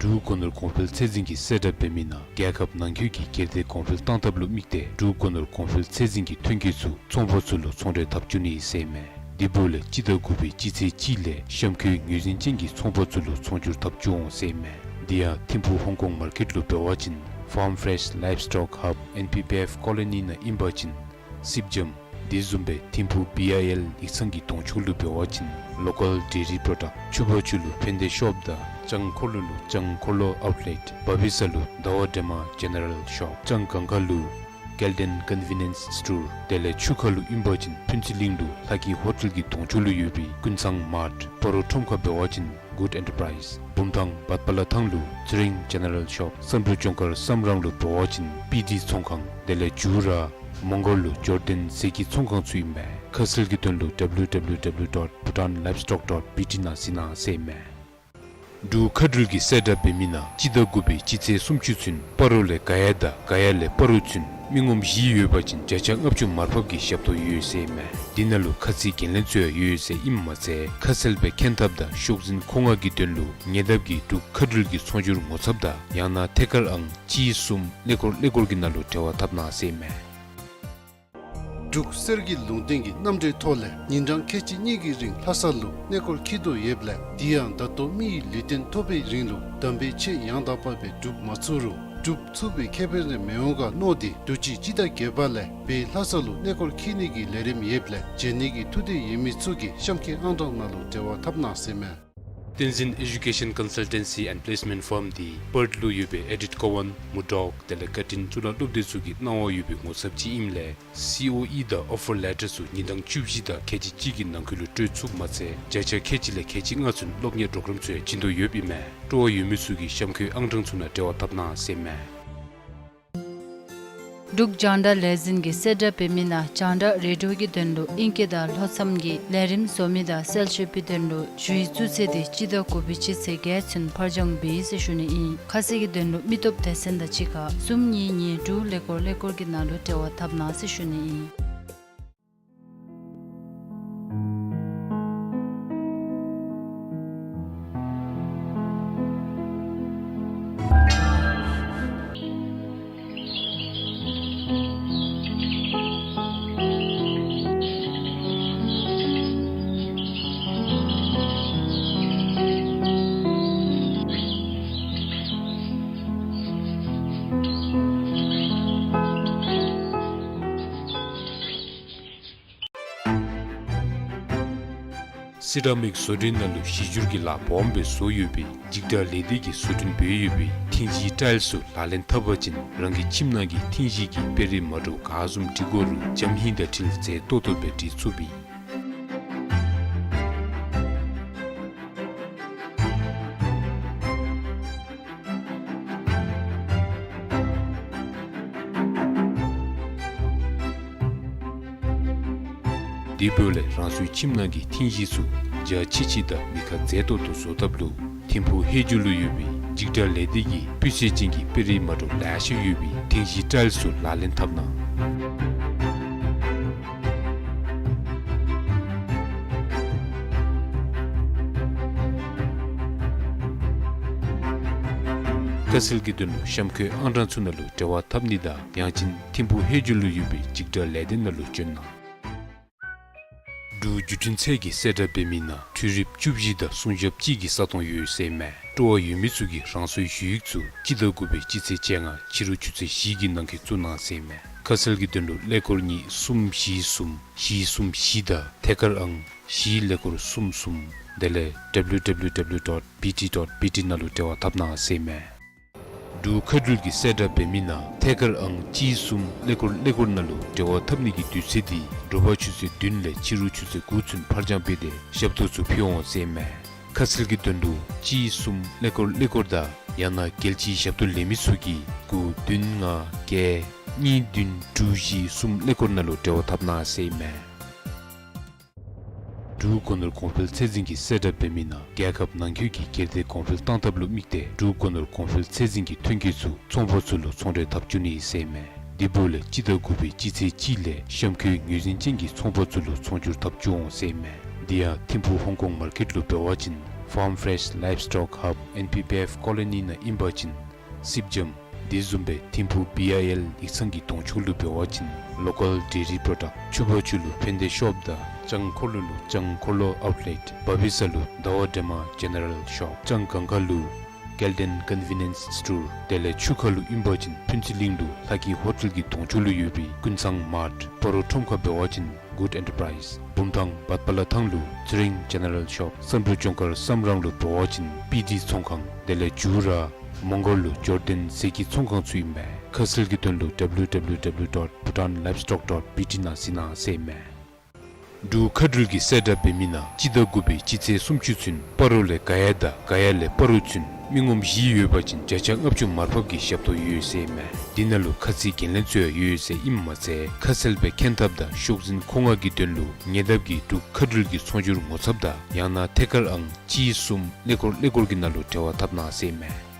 འབྲུག་སྒོ་ནོར་གོང་འཕེལ་ཚད་འཛིན་གྱིས་གསལ་བསྒྲགས་འབད་མི་ནང་རྒྱལ་ཁབ་ནང་འཁོད་ཀྱི་སྒེར་སྡེ་གོང་འཕེལ་གཏང་ཐབས་ལུ་དམིགས་ཏེ་འབྲུག་སྒོ་ནོར་གོང་འཕེལ་ཚད་འཛིན་གྱི་ཐོན་སྐྱེད་ཚུ་ཚོང་པ་ཚུ་ལུ་ཚོང་འབྲེལ་འཐབ་བཅུག་ནི་ཟེར་མས། དེ་འབདཝ་ལས་སྤྱི་ཟླ་དགུ་པའི་སྤྱི་ཚེས་གཅིག་ལས་གཤམ་འཁོད་ངོས་འཛིན་ཅན་གྱི་ཚོང་པ་ཚུ་ལུ་ཚོང་སྒྱུར་འཐབ་བཅུག་འོང་ཟེར་མས། དེ་ཡང་ཐིམ་ཕུག་ཧོང་ཀོང་མར་ཀེཊ་ལུ་འབད་བ་ཅིན་Farm Fresh Livestock Hub N P P F Colony ནང་ཨིན་པ་ཅིན་སིབ་འཇམ། དེ་བཟུམ་སྦེ་ཐིམ་ཕུག་B I L ཡིག་ཚང་གི་གདོང་ཕྱོགས་ལུ་འབད་བ་ཅིན་Local Dairy Product། ཆུ་བར་ཆུ་ལུ་ཕན་བདེ་ཤོབ་དང་ལྕང་འཁོར་ལོ་ལུ་ལྕང་འཁོར་ལོ་ཨའུཊ་ལེཊ། བ་བི་ས་ལུ་ཟླ་བ་སྒྲོལ་མ་ཇེ་ནེ་རལ་ཤོབ། ལྕང་སྒང་ཁ་ལུ་ཀེལ་ཌེན་ཀོན་ཝི་ནེནསི་སི་ཊོར། དེ་ལས་ཆུ་ཁ་ལུ་ཨིན་པ་ཅིན་ཕུན་ཚོགས་གླིང་ལུ་ལྷ་སྐྱིད་ཧོ་ཊེལ་གྱི་གདོང་ཕྱོགས་ལུ་ཡོད་པའི་ཀུན་བཟང་མཱརཊ། སྤ་རོ་ཁྲོམ་ཁ་འབད་བ་ཅིན་གུཌ་ཨེན་ཊར་པ་རའིཛ། བུམ་ཐང་བར་དཔལ་ཐང་ལུ་ཚེ་རིང་ཇེ་ནེ་རལ་ཤོབ། བསམ་གྲུབ་ལྗོངས་མཁར་བསམ་རམ་ལུ་འབད་བ་ཅིན་པི་ཌི་ཚོང་ཁང་། དེ་ལས་ཇུ་ར་མོང་སྒར་ལུ་ཇོར་ཌེན་ཟས་ཀྱི་ཚོང་ཁང་ཚུ་ཨིན་མས། ཁ་གསལ་གྱི་དོན་ལུ་W W W dot bhutan livestock dot B T ནང་གཟིགས་གནང་ཟེར་མས། འབྲུག་མཁའ་འགྲུལ་གྱིས་གསལ་བསྒྲགས་འབད་མི་ནང་སྤྱི་ཟླ་དགུ་པའི་སྤྱི་ཚེས་སུམ་ཅུ་ཚུན་སྤ་རོ་ལས་ག་ཡ་དང་ག་ཡ་ལས་སྤ་རོ་ཚུན་མི་ངོམ་བཞི་ཡོད་པ་ཅིན་བརྒྱ་ཆ་ལྔ་བཅུ་མར་ཕབ་ཀྱི་ཞབས་ཏོག་ཡོད་ཟེར་མས། འདི་ནང་ལུ་ཁ་ཚིག་འགན་ལེན་ཚུ་ཡང་ཡོད་ཟེར་ཨིནམ་མ་ཚད་ཁ་གསལ་སྦེ་མཁྱེན་ཐབས་དང་ཤོག་འཛིན་མཁོ་མངགས་ཀྱི་དོན་ལུ་ཉེ་འདབས་ཀྱི་འབྲུག་མཁའ་འགྲུལ་གྱི་ཚོང་སྒྱུར་ངོ་ཚབ་དང་ཡང་ན་ཐད་ཀར་ཨང་གཅིག་གསུམ་ཀླད་ཀོར་ཀླད་ཀོར་གྱི་ནང་ལུ་འབྲེལ་བ་འཐབ་གནང་ཟེར་མས། འབྲུག་གསེར་གྱི་ལུང་བསྟན་གྱི་གནམ་གྲུའི་ཐོག་ལས་ཉིན་གྲངས་ཁལ་གཅིག་གཉིས་ཀྱི་རིང་ལྷ་ས་ལུ་གནས་སྐོར་འཁྱིད་དོ་ཡོདཔ་ལས་དེ་ཡང་ད་ལྟོ་མི་ཡི་ལུས་རྟེན་ཐོབ་པའི་རིང་ལུ་དམ་པའི་ཆོས་ཡང་དག་པ་སྦེ་སྒྲུབ་མ་ཚུགས་རུང་ འབྲུག་ཚུགས་པའི་ཁེ་ཕན་རེ་མི་འོང་ག་མནོ་སྟེ་དུས་ཅི་སྤྱི་ཟླ་བརྒྱད་པ་ལས་བོད་ལྷ་ས་ལུ་གནས་སྐོར་འཁྱིད་ནི་གི་ལས་རིམ་ཡོདཔ་ལས་བྱོན་ནི་གི་ཐུགས་འདོད་ཡོད་མི་ཚུ་གིས་གཤམ་འཁོད་ཨང་གྲངས་ནང་ལུ་འབྲེལ་བ་འཐབ་གནང་ཟེར་མས། Tenzin Education Consultancy and Placement Firm འདི་པརཐ་ལུ་ཡོད་པའི་ཨེ་ཌིཐ་ཀོ་ཝཱན་མུར་ཌོག་དེ་ལས་ཀར་ཊིན་གཙུག་ལག་སློབ་སྡེ་ཚུ་གིས་གནང་བ་ཡོད་པའི་ངོ་ཚབ་ཅིག་ཨིནམ་ལས་སི་ཨོ་ཨི་དང་ཨོ་ཕར་ལེ་ཊར་ཚུ་ཉིན་གྲངས་བཅུ་བཞི་དང་ཁལ་གཅིག་གཅིག་གི་ནང་འཁོད་ལུ་སྤྲོད་ཚུགསཔ་མ་ཚད་བརྒྱ་ཆ་ཁལ་གཅིག་ལས་ཁལ་གཅིག་ལྔ་ཚུན་སློབ་གཉེར་པོརོ་གརམ་ཚུ་ཡང་བྱིན་དོ་ཡོདཔ་ཨིན་མས། སྤྲོ་བ་ཡོད་མི་ཚུ་གིས་གཤམ་འཁོད་ཨང་གྲངས་ཚུ་ནང་འབྲེལ་བ་འཐབ་གནང་ཟེར་མས། འབྲུག་རྒྱང་བསྒྲགས་ལས་འཛིན་གྱིས་གསལ་བསྒྲགས་འབད་མི་ནང་རྒྱང་བསྒྲགས་རེ་ཌི་ཡོ་གི་དོན་ལུ་ཨིང་སྐད་དང་ལྷོ་མཚམས་ཀྱི་ལས་རིམ་བཟོ་མི་དང་གསལ་བཤད་པའི་དོན་ལུ་ཞུ་ཡིག་བཙུགས་ཚེས་འདི་སྤྱི་ཟླ་དགུ་པའི་སྤྱི་ཚེས་བརྒྱད་ཚུན་ཕར་འགྱངས་འབད་ཡི་ཟེར་ཞུ་ནི་ཨིན། ཁ་གསལ་གྱི་དོན་ལུ་མི་སྟོབས་སྡེ་ཚན་དང་གཅིག་ཁར་གསུམ་གཉིས་གཉིས་དྲུག་ཀླད་ཀོར་ཀླད་ཀོར་གྱི་ནང་ལུ་འབྲེལ་བ་འཐབ་གནང་ཟེར་ཞུ་ནི་ཨིན། སི་ར་མིག་བཟོ་སྐྲུན་ནང་ལུ་གཞི་འགྱུར་གྱི་ལཱ་སྦོམ་སྦེ་བཟོ་ཡོད་པའི་འཇིགས་སྐྲག་ལས་སྡེ་གིས་བཟོ་སྐྲུན་འབད་ཡོད་པའི་ཐིང་ཞི་ཊའིལ་ཚུ་ལག་ལེན་འཐབ་པ་ཅིན་རང་གི་ཁྱིམ་ནང་གི་ཐིང་ཞི་གི་དཔེ་རིས་མ་འདྲཝ་ག་བཟུམ་འབྲི་དགོ་རུང་འཇམ་ཧིང་དང་འཁྲིལ་མཛེས་ཏོག་ཏོ་སྦེ་འབྲི་ཚུགསཔ་ཨིན། དེ་འབདཝ་ལས་རང་སོའི་ཁྱིམ་ནང་གི་ཐིང་ཞི་ཚུ་འཇའ་ཆི་ཆི་དང་མི་ཁ་མཛེས་ཏོག་ཏོ་བཟོ་ཐབས་ལུ་ཐིམ་ཕུག་ཧེ་ཇུ་ལུ་ཡོད་པའི་འཇིགས་སྐྲག་ལས་སྡེ་གིས་སྤུས་ཚད་ཅན་གྱི་དཔེ་རིས་མ་འདྲཝ་ལེ་ཤ་ཡོད་པའི་ཐིང་ཞི་ཊའིལ་ཚུ་ལག་ལེན་འཐབ་གནང་། ཁ་གསལ་གྱི་དོན་ལུ་གཤམ་འཁོད་ཨང་གྲངས་ཚུ་ནང་ལུ་འབྲེལ་བ་འཐབ་ནི་དང་ཡང་ཅིན་ཐིམ་ཕུག་ཧེ་ཇུ་ལུ་ཡོད་པའི་འཇིགས་སྐྲག་ལས་སྡེ་ནང་ལུ་བྱོན་གནང་། འབྲུག་བརྒྱུད་འཕྲིན་ཚད་ཀྱིས་གསལ་བསྒྲགས་འབད་མི་ནང་འཕྲུལ་རིགཔ་བཅུ་བཞི་དང་སྲུང་ཞབས་གཅིག་གི་ས་སྟོང་ཡོད་ཟེར་མས། སྤྲོ་བ་ཡོད་མི་ཚུ་གིས་རང་སོའི་ཞུ་ཡིག་ཚུ་སྤྱི་ཟླ་དགུ་པའི་སྤྱི་ཚེས་བཅོ་ལྔ་ཕྱི་རུ་ཆུ་ཚོད་བཞི་གི་ནང་འཁོད་བཙུགས་གནང་ཟེར་མས། ཁ་གསལ་གྱི་དོན་ལུ་ཀླད་ཀོར་གཉིས་གསུམ་བཞི་གསུམ་བཞི་གསུམ་བཞི་དང་ཐད་ཀར་ཨང་བཞི་ཀླད་ཀོར་གསུམ་གསུམ་དེ་ལས་W W W dot B T dot B T ནང་ལུ་འབྲེལ་བ་འཐབ་གནང་ཟེར་མས། འབྲུག་མཁའ་འགྲུལ་གྱིས་གསལ་བསྒྲགས་འབད་མི་ནང་ཐད་ཀར་ཨང་གཅིག་གསུམ་ཀླད་ཀོར་ཀླད་ཀོར་ནང་ལུ་འབྲེལ་བ་འཐབ་ནི་གི་དུས་ཚོད་འདི་དྲོ་པ་ཆུ་ཚོད་བདུན་ལས་ཕྱི་རུ་ཆུ་ཚོད་དགུ་ཚུན་ཕར་འགྱངས་འབད་དེ་ཞབས་ཏོག་ཚུ་ཕུལ་འོང་ཟེར་མས། ཁ་གསལ་གྱི་དོན་ལུ་གཅིག་གསུམ་ཀླད་ཀོར་ཀླད་ཀོར་དང་ཡང་ན་རྒྱལ་སྤྱིའི་ཞབས་ཏོག་ལེན་མི་ཚུ་གིས་དགུ་བདུན་ལྔ་བརྒྱད་གཉིས་བདུན་དྲུག་བཞི་གསུམ་ཀླད་ཀོར་ནང་ལུ་འབྲེལ་བ་འཐབ་གནང་ཟེར་མས། འབྲུག་སྒོ་ནོར་གོང་འཕེལ་ཚད་འཛིན་གྱིས་གསལ་བསྒྲགས་འབད་མི་ནང་རྒྱལ་ཁབ་ནང་འཁོད་ཀྱི་སྒེར་སྡེ་གོང་འཕེལ་གཏང་ཐབས་ལུ་དམིགས་ཏེ་འབྲུག་སྒོ་ནོར་གོང་འཕེལ་ཚད་འཛིན་གྱི་ཐོན་སྐྱེད་ཚུ་ཚོང་པ་ཚུ་ལུ་ཚོང་འབྲེལ་འཐབ་བཅུག་ནི་ཟེར་མས། དེ་འབདཝ་ལས་སྤྱི་ཟླ་དགུ་པའི་སྤྱི་ཚེས་གཅིག་ལས་གཤམ་འཁོད་ངོས་འཛིན་ཅན་གྱི་ཚོང་པ་ཚུ་ལུ་ཚོང་སྒྱུར་འཐབ་བཅུག་འོང་ཟེར་མས། དེ་ཡང་ཐིམ་ཕུག་ཧོང་ཀོང་མར་ཀེཊ་ལུ་འབད་བ་ཅིན་Farm Fresh Livestock Hub N P P F Colony ནང་ཨིན་པ་ཅིན་སིབ་འཇམ། དེ་བཟུམ་སྦེ་ཐིམ་ཕུག་བི་ཨའི་ཨེལ་ཡིག་ཚང་གི་གདོང་ཕྱོགས་ལུ་འབད་བ་ཅིན་Local Dairy Product། ཕྱུ་པ་ཆུ་ལུ་ཕན་བདེ་ཤོབ་དང་ལྕང་འཁོར་ལོ་ལུ་ལྕང་འཁོར་ལོ་ཨའུཊ་ལེཊ། བ་བི་ས་ལུ་ཟླ་བ་སྒྲོལ་མ་ཇེ་ནེ་རལ་ཤོབ། ལྕང་སྒང་ཁ་ལུ་ཀེལ་ཌེན་ཀོན་ཝི་ནེནསི་སི་ཊོར། དེ་ལས་ཆུ་ཁ་ལུ་ཨིན་པ་ཅིན་ཕུན་ཚོགས་གླིང་ལུ་ལྷ་སྐྱིད་ཧོ་ཊེལ་གྱི་གདོང་ཕྱོགས་ལུ་ཡོད་པའི་ཀུན་བཟང་མཱརཊ། སྤ་རོ་ཁྲོམ་ཁ་འབད་བ་ཅིན་Good Enterprise། བུམ་ཐང་བར་པ་ལ་ཐང་ལུ་ཚེ་རིང་ཇེ་ནེ་རལ་ཤོབ། བསམ་གྲུབ་ལྗོངས་མཁར་བསམ་རང་ལུ་འབད་བ་ཅིན་པི་ཌི་ཚོང་ཁང་། དེ་ལས་ཇུ་ར་མོང་སྒར་ལུ་ཇོར་ཌན་ཟས་ཀྱི་ཚོང་ཁང་ཚུ་ཨིན་མས། ཁ་གསལ་གྱི་དོན་ལུ་W W W dot bhutan livestock dot B T ནང་གཟིགས་གནང་ཟེར་མས། འབྲུག་མཁའ་འགྲུལ་གྱིས་གསལ་བསྒྲགས་འབད་མི་ནང་སྤྱི་ཟླ་དགུ་པའི་སྤྱི་ཚེས་སུམ་ཅུ་ཚུན་སྤ་རོ་ལས་ག་ཡ་དང་ག་ཡ་ལས་སྤ་རོ་ཚུན་མི་ངོམ་བཞི་ཡོད་པ་ཅིན་བརྒྱ་ཆ་ལྔ་བཅུ་མར་ཕབ་ཀྱི་ཞབས་ཏོག་ཡོད་ཟེར་མས། འདི་ནང་ལུ་ཁ་ཚིག་འགན་ལེན་ཚུ་ཡང་ཡོད་ཟེར་ཨིནམ་མ་ཚད་ཁ་གསལ་སྦེ་མཁྱེན་ཐབས་དང་ཤོག་འཛིན་མཁོ་མངགས་ཀྱི་དོན་ལུ་ཉེ་འདབས་ཀྱི་འབྲུག་མཁའ་འགྲུལ་གྱི་ཚོང་སྒྱུར་ངོ་ཚབ་དང་ཡང་ན་ཐད་ཀར་ཨང་གཅིག་གསུམ་ཀླད་ཀོར་ཀླད་ཀོར་གྱི་ནང་ལུ་འབྲེལ་བ་འཐབ་གནང་ཟེར་མས།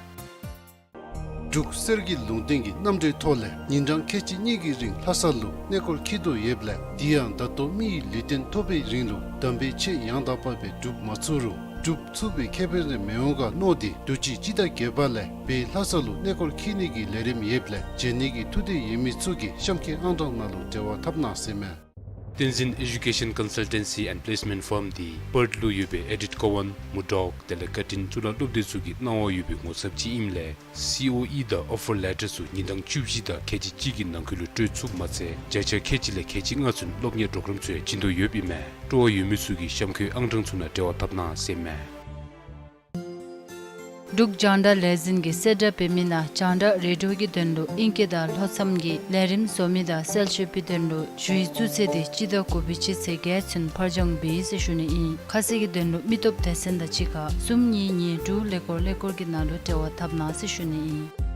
འབྲུག་གསེར་གྱི་ལུང་བསྟན་གྱི་རྣམ་འགྲེལ་ཐོག་ལས་ཉིན་གྲངས་ཁལ་གཅིག་གཉིས་ཀྱི་རིང་ལྷ་ས་ལུ་གནས་སྐོར་འཁྱིད་དོ་ཡོདཔ་ལས་དེ་ཡང་ད་ལྟོ་མི་ཡི་ལུས་རྟེན་ཐོབ་པའི་རིང་ལུ་དམ་པའི་ཆོས་ཡང་དག་པ་སྦེ་སྒྲུབ་མ་ཚུགས་རུང་སྒྲུབ་ཚུགས་པའི་ཁེ་ཕན་རེ་མི་འོང་ག་མནོ་སྟེ་དུས་ཅི་སྤྱི་ཟླ་བརྒྱད་པ་ལས་བོད་ལྷ་ས་ལུ་གནས་སྐོར་འཁྱིད་ནི་གི་ལས་རིམ་ཡོདཔ་ལས་བྱོན་ནི་གི་ཐུགས་འདོད་ཡོད་མི་ཚུ་གིས་གཤམ་འཁོད་ཨང་གྲངས་ནང་ལུ་འབྲེལ་བ་འཐབ་གནང་ཟེར་མས། Tenzin Education Consultancy and Placement Firm འདི་པརཐ་ལུ་ཡོད་པའི་ཨེ་ཌིཐ་ཀོ་ཝཱན་མུར་ཌོག་དེ་ལས་ཀར་ཊིན་གཙུག་ལག་སློབ་སྡེ་ཚུ་གི་གནང་བ་ཡོད་པའི་ངོ་ཚབ་ཅིག་ཨིནམ་ལས་སི་ཨོ་ཨི་དང་ཨོ་ཕར་ལེ་ཊར་ཚུ་ཉིན་གྲངས་བཅུ་བཞི་དང་ཁལ་གཅིག་གཅིག་གི་ནང་འཁོད་ལུ་སྤྲོད་ཚུགསཔ་མ་ཚད་བརྒྱ་ཆ་ཁལ་གཅིག་ལས་ཁལ་གཅིག་ལྔ་ཚུན་སློབ་གཉེར་པོརོ་གརམ་ཚུ་ཡང་བྱིན་དོ་ཡོདཔ་ཨིན་མས། སྤྲོ་བ་ཡོད་མི་ཚུ་གིས་གཤམ་འཁོད་ཨང་གྲངས་ཚུ་ནང་འབྲེལ་བ་འཐབ་གནང་ཟེར་མས། འབྲུག་རྒྱང་བསྒྲགས་ལས་འཛིན་གྱིས་གསལ་བསྒྲགས་འབད་མི་ནང་རྒྱང་བསྒྲགས་རེ་ཌི་ཡོ་གི་དོན་ལུ་ཨིང་སྐད་དང་ལྷོ་མཚམས་ཀྱི་ལས་རིམ་བཟོ་མི་དང་གསལ་བཤད་པའི་དོན་ལུ་ཞུ་ཡིག་བཙུགས་ཚེས་འདི་སྤྱི་ཟླ་དགུ་པའི་སྤྱི་ཚེས་བརྒྱད་ཚུན་ཕར་འགྱངས་འབད་ཡི་ཟེར་ཞུ་ནི་ཨིན། ཁ་གསལ་གྱི་དོན་ལུ་མི་སྟོབས་སྡེ་ཚན་དང་གཅིག་ཁར་གསུམ་གཉིས་གཉིས་དྲུག་ཀླད་ཀོར་ཀླད་ཀོར་གྱི་ནང་ལུ་འབྲེལ་བ་འཐབ་གནང་ཟེར་ཞུ་ནི་ཨིན།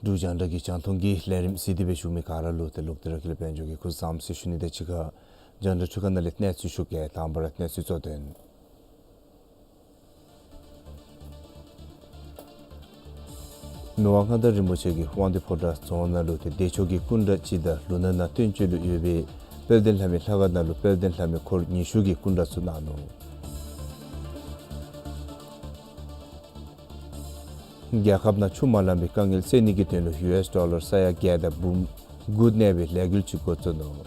འབྲུག་རྒྱང་བསྒྲགས་ཀྱི་རྒྱང་མཐོང་གི་ལས་རིམ་གཟིགས་ཏེ་སྦེ་བཞུགས་མི་ག་ར་ལུ་ཏེ་ལུང་བསྟན་ར་གི་ལས་དཔལ་འབྱོར་གྱིས་སྐུ་གཟུགས་བཟང་ཟེར་ཞུ་ནི་དང་གཅིག་ཁར་རྒྱང་བསྒྲགས་འཕྲུལ་ཁང་ནང་ལས་གནས་ཚུལ་ཞུ་གེ། དང་པ་ར་གནས་ཚུལ་གཙོ་དོན། མི་དབང་མངའ་བདག་རིན་པོ་ཆེ་གིས་དབང་འདུས་ཕོ་བྲང་རྫོང་ནང་ལུ་ཏེ་བདེ་མཆོག་གི་སྐུ་འདྲ་ཅིག་དང་ལུང་ནག་ནང་བསྟན་བཅོས་ལུ་ཡོད་པའི་དཔལ་ལྡན་ལྷ་མོའི་ལྷ་ཁང་ནང་ལུ་དཔལ་ལྡན་ལྷ་མོའི་འཁོར་ཉི་ཤུ་གི་སྐུ་འདྲ་ཚུ་གནང་ནུག། རྒྱལ་ཁབ་ནང་ཆུ་མ་ལང་པའི་དཀའ་ངལ་སེལ་ནི་གི་དོན་ལུ་ཡུ་ཨེསི་ཌོ་ལར་ས་ཡ་བརྒྱད་དང་འབུམ་དགུ་གནས་པའི་ལས་འགུལ་ཅིག་འགོ་བཙུགས་ནུག།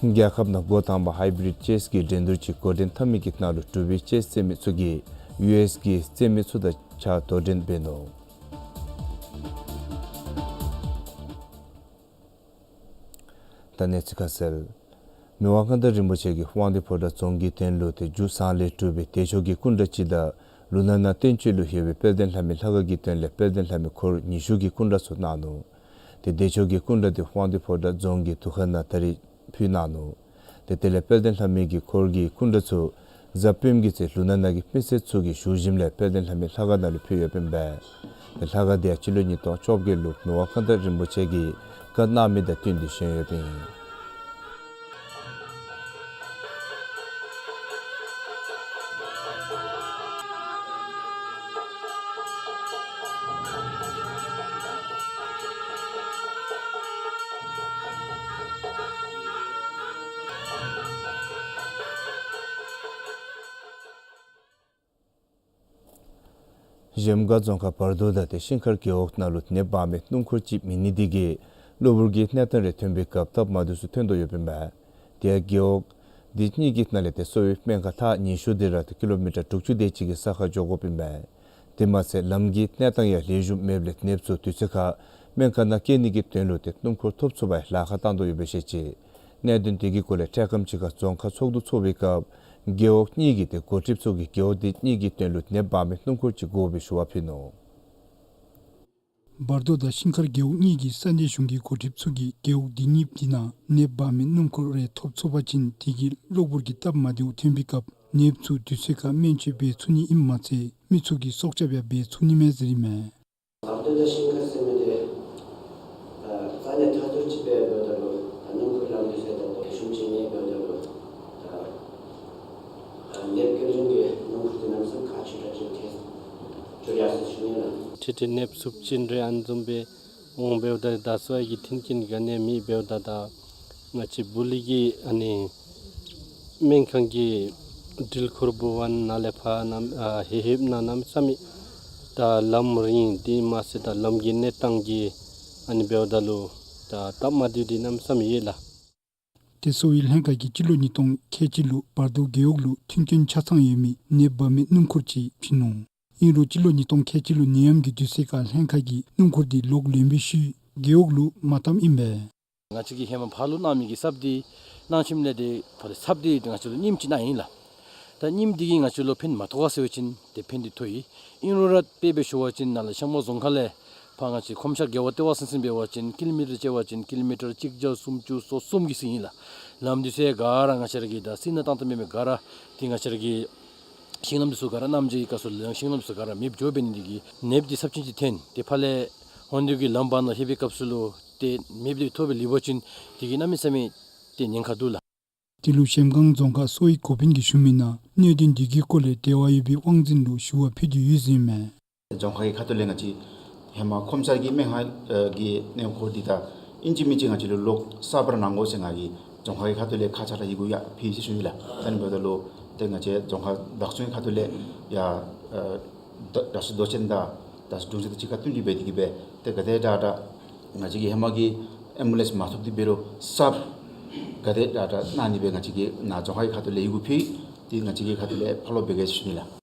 རྒྱལ་ཁབ་ནང་འགོ་དང་པ་ཧའི་བི་རིཌ་ཅེསི་གི་འགྲན་བསྡུར་ཅིག་འགོ་འདྲེན་འཐབ་མི་གི་ནང་ལུ་འབྲུག་པའི་ཅེསི་རྩེད་མི་ཚུ་གིས་ཡུ་ཨེསི་གི་རྩེད་མི་ཚུ་དང་གཅིག་ཁར་དོ་འགྲན་འབད་ནུག། ད་གནས་ཚུལ་ཁ་གསལ། མི་དབང་མངའ་བདག་རིན་པོ་ཆེ་གིས་དབང་འདུས་ཕོ་བྲང་རྫོང་གི་དོན་ལུ་ཏེ་རྒྱུ་བཟང་ལས་གྲུབ་པའི་བདེ་མཆོག་གི་སྐུ་འདྲ་ཅིག་དང་ལུང་ནག་ནང་བསྟན་བཅོས་ལུ་ཡོད་པའི་དཔལ་ལྡན་ལྷ་མོའི་ལྷ་ཁང་གི་དོན་ལས་དཔལ་ལྡན་ལྷ་མོའི་འཁོར་ཉི་ཤུ་གི་སྐུ་འདྲ་ཚུ་གནང་ནུག། ཏེ་བདེ་མཆོག་གི་སྐུ་འདྲ་དེ་དབང་འདུས་ཕོ་བྲང་རྫོང་གི་འདུ་ཁང་ནང་ད་རིས་ཕུལ་གནང་ནུག། ཏེ་དེ་ལས་དཔལ་ལྡན་ལྷ་མོའི་གི་འཁོར་གྱི་སྐུ་འདྲ་ཚུ་གཟའ་སྤེནམ་གི་ཚེ་ལུང་ནག་ནང་གི་མི་སེར་ཚུ་གིས་ཞུ་ཞིནམ་ལས་དཔལ་ལྡན་ལྷ་མོའི་ལྷ་ཁང་ནང་ལུ་ཕུལ་ཡོདཔ་ཨིན་པས། ལྷ་ཁང་དེ་ཡང་སྤྱི་ལོ་ཉིས་སྟོང་བཅོ་བརྒྱད་ལུ་མི་དབང་མངའ་བདག་རིན་པོ་ཆེ་གིས་བཀའ་གནང་མི་དང་བསྟུན་ཏེ་བཞེངས་ཡོདཔ་ཨིན། གཞལམ་སྒང་རྫོང་ཁག་བར་དོ་དང་ཏེ་ཤིང་མཁར་རྒེད་འོག་ནང་ལུ་ནདཔ་འབག་མི་སྣུམ་འཁོར་ཅིག་མེད་ནི་དེ་གིས་གློ་བུར་གྱི་གནས་སྟངས་རེ་ཐོན་པའི་སྐབས་སྟབས་མ་བདེཝ་ཚུ་ཐོན་དོ་ཡོདཔ་ཨིན་པས། དེ་ཡང་རྒེད་འོག་དེ་གཉིས་ཀྱི་ནང་ལས་ཏེ་གསོ་བའི་སྨན་ཁང་ཐག་ཉེ་ཤོས་དེ་ར་ཏེ་ཀི་ལོ་མི་ཊར་དྲུག་ཅུ་དེ་ཅིག་གི་ས་ཁར་འགྱོ་དགོཔ་ཨིན་པས། དེ་མ་ཚད་ལམ་གྱི་གནས་སྟངས་ཡང་ལེགས་ཤོམ་མེདཔ་ལས་ནདཔ་ཚུ་དུས་ཚོད་ཁར་སྨན་ཁང་ནང་བསྐྱལ་ནི་གི་དོན་ལུ་ཏེ་སྣུམ་འཁོར་ཐོབ་ཚུགས་པར་ལཱ་ཁག་བཏང་དོ་ཡོདཔ་སྦེ་བཤད་ཅི། གནད་དོན་དེ་གི་སྐོར་ལས་འཕྲལ་ཁམས་ཅིག་ཁར་རྫོང་ཁག་ཚོགས་འདུ་ཚོགས་པའི་སྐབས་རྒེད་འོག་གཉིས་ཀྱི་ཏེ་འགོ་ཁྲིདཔ་ཚུ་གིས་རྒེད་འོག་དེ་གཉིས་ཀྱི་དོན་ལུ་ནདཔ་འབག་མི་སྣུམ་འཁོར་ཅིག་དགོ་པའི་ཞུ་བ་ཕུལ་ནུག། བར་དོ་དང་ཤིང་མཁར་རྒེད་འོག་གཉིས་ཀྱི་ས་གནས་གཞུང་གི་འགོ་ཁྲིདཔ་ཚུ་གིས་རྒེད་འོག་དེ་གཉིས་དེ་ནང་ནདཔ་འབག་མི་སྣུམ་འཁོར་རེ་ཐོབ་ཚུགས་པ་ཅིན་དེ་གིས་གློ་བུར་གྱི་སྟབས་མ་བདེཝ་ཐོན་པའི་སྐབས་ནདཔ་ཚུ་དུས་ཚོད་ཁར་སྨན་བཅོས་འབད་ཚུགས་ནི་ཨིནམ་མ་ཚད་མི་ཚུ་གི་སྲོག་སྐྱབས་ཡང་འབད་ཚུགས་ནི་མས་ཟེར་ཨིན་མས། བར་དོ་དང་ཤིང་མཁར་ཟེར་མི་དེ་ད་རྩ་ནས་ཐ་ཚུར་ཅིག་འབད་འབདཝ་ད་ལུ་ད་སྣུམ་འཁོར་ལམ་འདི་ཚུ་ད་ལེགས་ཤོམ་ཅིག་མེདཔ་འབདཝ་ད་ལུ་ད་ནདཔ་བསྐྱལ་བྱུང་གི་སྣུམ་འཁོར་དེ་གནམ་མེད་ས་མེད་ཁག་ཆེ་དྲགས་ཅིག་ཏེ་འགྱུར་ཡར་སོ་ཡི་ཟེར་ཞུ་ནི་ལགས། ཏེ་ཏེ་ནདཔ་ཚུ་བྱིན་རེ་ཨ་ནི་བཟུམ་སྦེ་འོང་འབདཝ་ད་ད་གསོ་བའི་གི་མཐུན་རྐྱེན་ག་ནི་ཡང་མེད་འབདཝ་ད་ད་ང་བཅས་སྦུག་ལུ་གི་ཨ་ནི་སྨན་ཁང་གི་འགྲུལ་འཁོར་འབག་པར་ནཱ་ལས་ཕར་ནཱ་ཨ་ཧེ་ཧེབ་ནང་གནམ་མེད་ས་མེད་ད་ལམ་རིང་དེ་མ་ཚད་ད་ལམ་གྱི་གནས་སྟངས་ཀྱི་ཨ་ནི་འབདཝ་ད་ལུ་ད་སྟབས་མ་བདེཝ་དེ་གནམ་མེད་ས་མེད་ཡོད་ལགས། ཏེ་གསོ་བའི་ལྷན་ཁག་གིས་སྤྱི་ལོ་ཉིས་སྟོང་ཁལ་གཅིག་ལུ་བར་དོ་རྒེད་འོག་ལུ་མཐུན་རྐྱེན་ཆ་ཚང་ཡོད་མི་ནདཔ་འབག་མི་སྣུམ་འཁོར་ཅིག་བྱིན་ནུག། ཨིན་རུང་སྤྱི་ལོ་ཉིས་སྟོང་ཁལ་གཅིག་ལུ་ནད་ཡམས་ཀྱི་དུས་ཚོད་ཁར་ལྷན་ཁག་གིས་སྣུམ་འཁོར་དེ་ལོག་ལེན་པའི་ཤུལ་རྒེད་འོག་ལུ་མ་བཏངམ་ཨིན་པས། ང་བཅས་ཀྱིས་ཧེ་མ་ཕར་ལུ་གནང་མི་གི་གསརཔ་དེ་གནང་ཞིནམ་ལས་དེ་ཕར་ལས་གསརཔ་དེ་ང་བཅས་ལུ་རྙིངམ་ཅིག་གནང་ཡི་ལགས། ད་རྙིངམ་དེ་གིས་ང་བཅས་ལུ་ཕན་མ་ཐོགས་ག་ཟེར་བ་ཅིན་ཏེ་ཕན་དེ་ཐོགས་ཡི། ཨིན་རུང་ར་དཔེ་སྦེ་ཞུ་བ་ཅིན་ནཱ་ལས་ཤང་མ་རྫོང་ཁག་ལས་ཕར་ང་བཅས་ཁོམ་ཤར་རྒེད་འོག་ལྟེ་བ་ཟིན་ཟིན་འབད་བ་ཅིན་ཀི་ལོ་མི་ཊར་བྱས་པ་ཅིན་ཀི་ལོ་མི་ཊར་གཅིག་བརྒྱ་སུམ་ཅུ་སོ་གསུམ་གྱི་ཟིན་ཡི་ལགས། ལམ་དེ་ཚུ་ག་ར་ང་བཅས་ར་གིས་ད་སྲིད་ནང་བཏང་བཏངམ་མེན་མས། ག་ར་དེ་ང་བཅས་ར་གི་ཤིང་ལམ་དེ་ཚུ་ག་ར་གནམ་རྒྱུན་གྱི་སྐབས་སུ་ལས་ཤིང་ལམ་དེ་ཚུ་ག་ར་མེདཔ་འགྱོ་འབད་ནི་དེ་གིས་ནདཔ་དེ་ཚབས་ཆེན་ཅིག་ཐོན། ཏེ་ཕར་ལས་ཧོན་དུ་གི་ལམ་བར་ན་ལྷོད་པའི་སྐབས་སུ་ལུ་ཏེ་མེདཔ་དེ་ཐོབ་སྦེ་ལུས་པ་ཅིན་དེ་གིས་གནམ་མེད་ས་མེད་ཏེ་ཉེན་ཁ་འདུག་ལགས། དེ་ལུ་གཞལམ་སྒང་རྫོང་ཁག་གསོ་བའི་འགོ་དཔོན་གྱིས་ཞུ་མི་ནང་གནད་དོན་དེ་གི་སྐོར་ལས་འབྲེལ་བ་ཡོད་པའི་དབང་འཛིན་ལུ་ཞུ་བ་ཕུལ་དོ་ཡོད་ཟེར་ཨིན་མས། རྫོང་ཁག་གི་ཁ་ཐུག་ལས་ང་བཅས་ཧེ་མ་ཁོམ་ཤར་གྱི་སྨན་ཁང་ཨ་གི་སྣུམ་འཁོར་འདི་ད་ཨིན་ཅི་མིན་ཅི་ང་བཅས་ལུ་ལོག་གསརཔ་ར་གནང་དགོ་ཟེར་ང་གིས་རྫོང་ཁག་གི་ཁ་ཐུག་ལས་ཁ་ཙ་ར་ཡི་གུ་ཡང་ཕུལ་ཡི་ཟེར་ཞུ་ནི་ལགས། ད་ཨ་ནི་འབདཝ་ད་ལུ་ཏེ་ང་བཅས་རྫོང་ཁག་བདག་སྐྱོང་གི་ཁ་ཐུག་ལས་ཡང་ཨ་ད་དྲག་ཤོས་མདོ་ཆེན་དང་དྲག་ཤོས་འབྲོང་རྩེ་དང་གཅིག་ཁར་བསྟུན་ཏེ་འབད་དེ་གིས་འབད་ཏེ་ག་དེ་དྲག་དྲག་ང་བཅས་ཀྱིས་ཧེ་མ་གི་ཨེམ་བུ་ལེནསི་མ་ཐོབ་སྟེ་འབད་རུང་གསརཔ་ག་དེ་དྲག་དྲག་གནང་ནི་སྦེ་ང་བཅས་ཀྱིས་ནཱ་རྫོང་ཁག་གི་ཁ་ཐུག་ལས་ཡི་གུ་ཕུལ་ཡི། ཏེ་ང་བཅས་ཀྱི་ཁ་ཐུག་ལས་ཕར་ལོག་འབད་གེ་ཟེར་ཞུ་ནི་ལགས།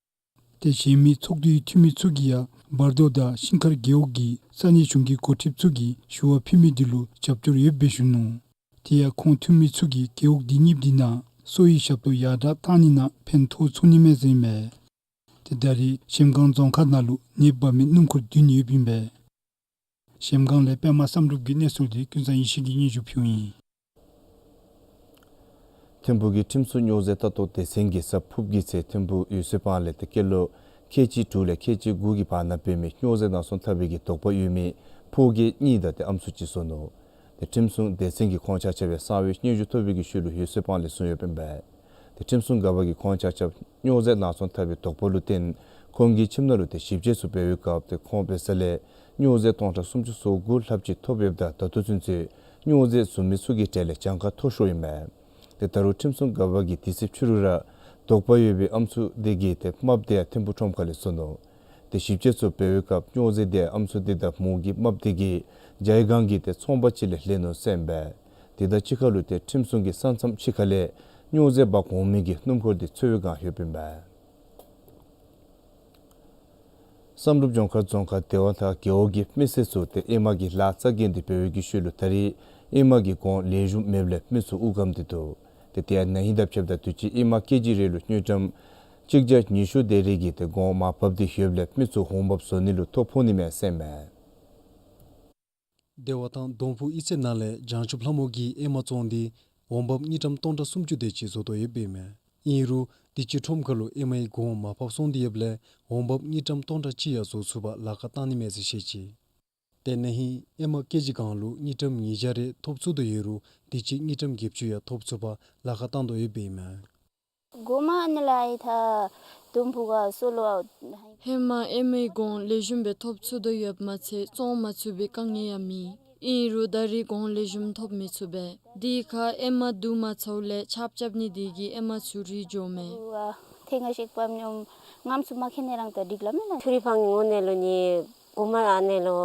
ཏེ་གཞན་མི་ཚོགས་འདུའི་འཐུས་མི་ཚུ་གིས་ཡང་བར་དོ་དང་ཤིང་མཁར་རྒེད་འོག་གི་ས་གནས་གཞུང་གི་འགོ་ཁྲིདཔ་ཚུ་གིས་ཞུ་བ་ཕུལ་མི་དེ་ལུ་རྒྱབ་སྐྱོར་ཡོདཔ་སྦེ་ཞུ་ནུག། དེ་ཡང་ཁོང་འཐུས་མི་ཚུ་གིས་རྒེད་འོག་དེ་གཉིས་དེ་ནང་གསོ་བའི་ཞབས་ཏོག་ཡར་དྲག་བཏང་ནི་ནང་ཕན་ཐོགས་ཚུགས་ནི་མས་ཟེར་ཨིན་མས། ཏེ་ད་རེས་གཞལམ་སྒང་རྫོང་ཁག་ནང་ལུ་ནདཔ་འབག་མི་སྣུམ་འཁོར་བདུན་ཡོདཔ་ཨིན་པས། གཞལམ་སྒང་ལས་པདྨ་བསམ་གྲུབ་ཀྱི་གནས་ཚུལ་དེ་ཀུན་བཟང་ཡེ་ཤེས་ཀྱིས་སྙན་ཞུ་ཕུལཝ་ཨིན། ཐིམ་ཕུག་གི་ཁྲིམས་སྲུང་སྨྱོ་རྫས་ལྟ་རྟོག་སྡེ་ཚན་གྱིས་གཟའ་ཕུརཔ་གི་ཚེ་ཐིམ་ཕུག་འོད་གསལ་སྤང་ལས་ཏེ་སྐྱེས་ལོ་ཁལ་གཅིག་དྲུག་ལས་ཁལ་གཅིག་དགུ་གི་བར་ན་འབད་མི་སྨྱོ་རྫས་ནང་སྲུང་འཐབ་པའི་གི་དོགས་པ་ཡོད་མི་ཕོ་སྐྱེས་གཉིས་དང་ཏེ་ཨམ་སྲུ་གཅིག་བཟུང་ནུག། ཏེ་ཁྲིམས་སྲུང་སྡེ་ཚན་གྱིས་ཁོང་ཆ་ཁྱབ་གསང་བའི་སྙན་ཞུ་ཐོབ་པའི་གི་ཤུལ་ལུ་འོད་གསལ་སྤང་ལས་བཟུང་ཡོདཔ་ཨིན་པས། ཏེ་ཁྲིམས་སྲུང་འགག་པ་གིས་ཁོང་ཆ་ཁྱབ་སྨྱོ་རྫས་ནང་སྲུང་འཐབ་པའི་དོགས་པ་ལུ་བརྟེན་ཁོང་གི་ཁྱིམ་ནང་ལུ་ཏེ་ཞིབ་དཔྱད་ཚུ་འབད་བའི་སྐབས་ཏེ་ཁོང་འབད་ས་ལས་སྨྱོ་རྫས་སྟོང་ཕྲག་སུམ་ཅུ་སོ་དགུ་ལྷགཔ་ཅིག་ཐོབ་ཡོདཔ་ད་ད་ལྟོ་ཚུན་ཚོད་སྨྱོ་རྫས་བཟུང་མི་ཚུ་གི་གྲས་ལས་གྱངས་ཁ་མཐོ་ཤོས་ཨིན་མས། ཏེ་ད་རུང་ཁྲིམས་སྲུང་འགག་པ་གིས་དུས་ཚོད་ཕྱི་རུ་ར་དོགས་པ་ཡོད་པའི་ཨམ་སྲུ་དེ་གི་ཏེ་རྨགཔ་དེ་ཡང་ཐིམ་ཕུག་ཁྲོམ་ཁ་ལས་བཟུང་ནུག། ཏེ་ཞིབ་དཔྱད་ཚུ་འབད་བའི་སྐབས་སྨྱོ་རྫས་དེ་ཨམ་སྲུ་དེ་དང་མོ་གི་རྨགཔ་དེ་གིས་ཇའི་སྒང་གི་ཏེ་ཚོང་པ་ཅིག་ལས་ལེན་ནུག་ཟེར་ཨིན་པས། དེ་དང་གཅིག་ཁར་ལུ་ཏེ་ཁྲིམས་སྲུང་གི་ས་མཚམས་ཕྱི་ཁ་ལས་སྨྱོ་རྫས་འབག་འོང་མི་གི་སྣུམ་འཁོར་དེ་འཚོལ་བའི་བསྒང་ཡོདཔ་ཨིན་པས། བསམ་གྲུབ་ལྗོངས་མཁར་རྫོང་ཁག་བདེ་བ་མཐའ་རྒེད་འོག་གི་མི་སེར་ཚུ་ཏེ་ཨེ་མ་གི་ལཱ་རྩ་འགེངས་ཏེ་འབད་བའི་གི་ཤུལ་ལུ་ད་རེས་ཨེ་མ་གི་གོང་ལེགས་ཤོམ་མེདཔ་ལས་མི་ཚུ་དབུགས་སྐམ་སྟེ་འདུག། ཏེ་དེ་ཡང་ན་ཧིང་དང་ཕྱདཔ་ད་དུས་ཅི་ཨེ་མ་ཀེ་ཇི་རེ་ལུ་དངུལ་ཀྲམ་གཅིག་བརྒྱ་ཉི་ཤུ་དེ་རེ་གི་ཏེ་གོང་མར་བབས་ཏེ་ཡོདཔ་ལས་མི་ཚུ་འོང་འབབ་བཟོ་ནི་ལུ་ཐོ་ཕོག་ནི་མས་ཟེར་ཨིན་མས། བདེ་བ་མཐའ་ལྡོང་ཕུ་གཡུས་ཚན་ནང་ལས་བྱང་ཆུབ་ལྷ་མོ་གིས་ཨེ་མ་བཙོང་སྟེ་འོང་འབབ་དངུལ་ཀྲམ་སྟོང་ཕྲག་སུམ་ཅུ་དེ་ཅིག་བཟོ་དོ་ཡོདཔ་ཨིན་མས། ཨིན་རུང་ དུས་ཅི་ཁྲོམ་ཁ་ལུ་ཨེ་མའི་གོང་མར་ཕབ་སོང་སྟེ་ཡོདཔ་ལས་འོང་འབབ་དངུལ་ཀྲམ་སྟོང་ཕྲག་གཅིག་ཡང་བཟོ་ཚུགས་པར་ལཱ་ཁག་བཏང་ནི་མས་ཟེར་བཤད་ཅི། ཏེ་ན་ཧིང་ཨེ་མ་ཀེ་ཇི་གང་ལུ་དངུལ་ཀྲམ་ཉིས་བརྒྱ་རེ་ཐོབ་ཚུགས་དོ་ཡོད་རུང་དུས་ཅི་དངུལ་ཀྲམ་བརྒྱད་ཅུ་ཡང་ཐོབ་ཚུགས་པར་ལཱ་ཁག་བཏང་དོ་ཡོདཔ་ཨིན་མས། གོ་མ་ཨ་ནི་ལས་ཨའི་ཐ་དུམ་བུ་ག་སོ་ལོ། ཧེ་མ་ཨེ་མའི་གོང་ལེགས་ཤོམ་སྦེ་ཐོབ་ཚུགས་དོ་ཡོདཔ་མ་ཚད་བཙོང་མ་ཚུགས་པའི་དཀའ་ངལ་ཡང་མེད། ཨིན་རུང་ད་རེས་གོང་ལེགས་ཤོམ་ཐོབ་མི་ཚུགས་པས། དེའི་ཁར་ཨེ་མ་བསྡུ་མ་ཚརཝ་ལས་ཆརཔ་རྐྱབ་ནི་དེ་གིས་ཨེ་མ་ཚུ་རུལ་འགྱོཝ་མས། ཐེངས་ཤིག་པམ་ཉོམ་ངམ་ཚུ་མ་ཁེ་ནི་རང་ད་འགྲིག་ལ་མེ་ལ། ཚུ་རི་ཕང་ཉོ་ནི་ལུ་ནི་གོ་མ་ཨ་ནི་ལུ་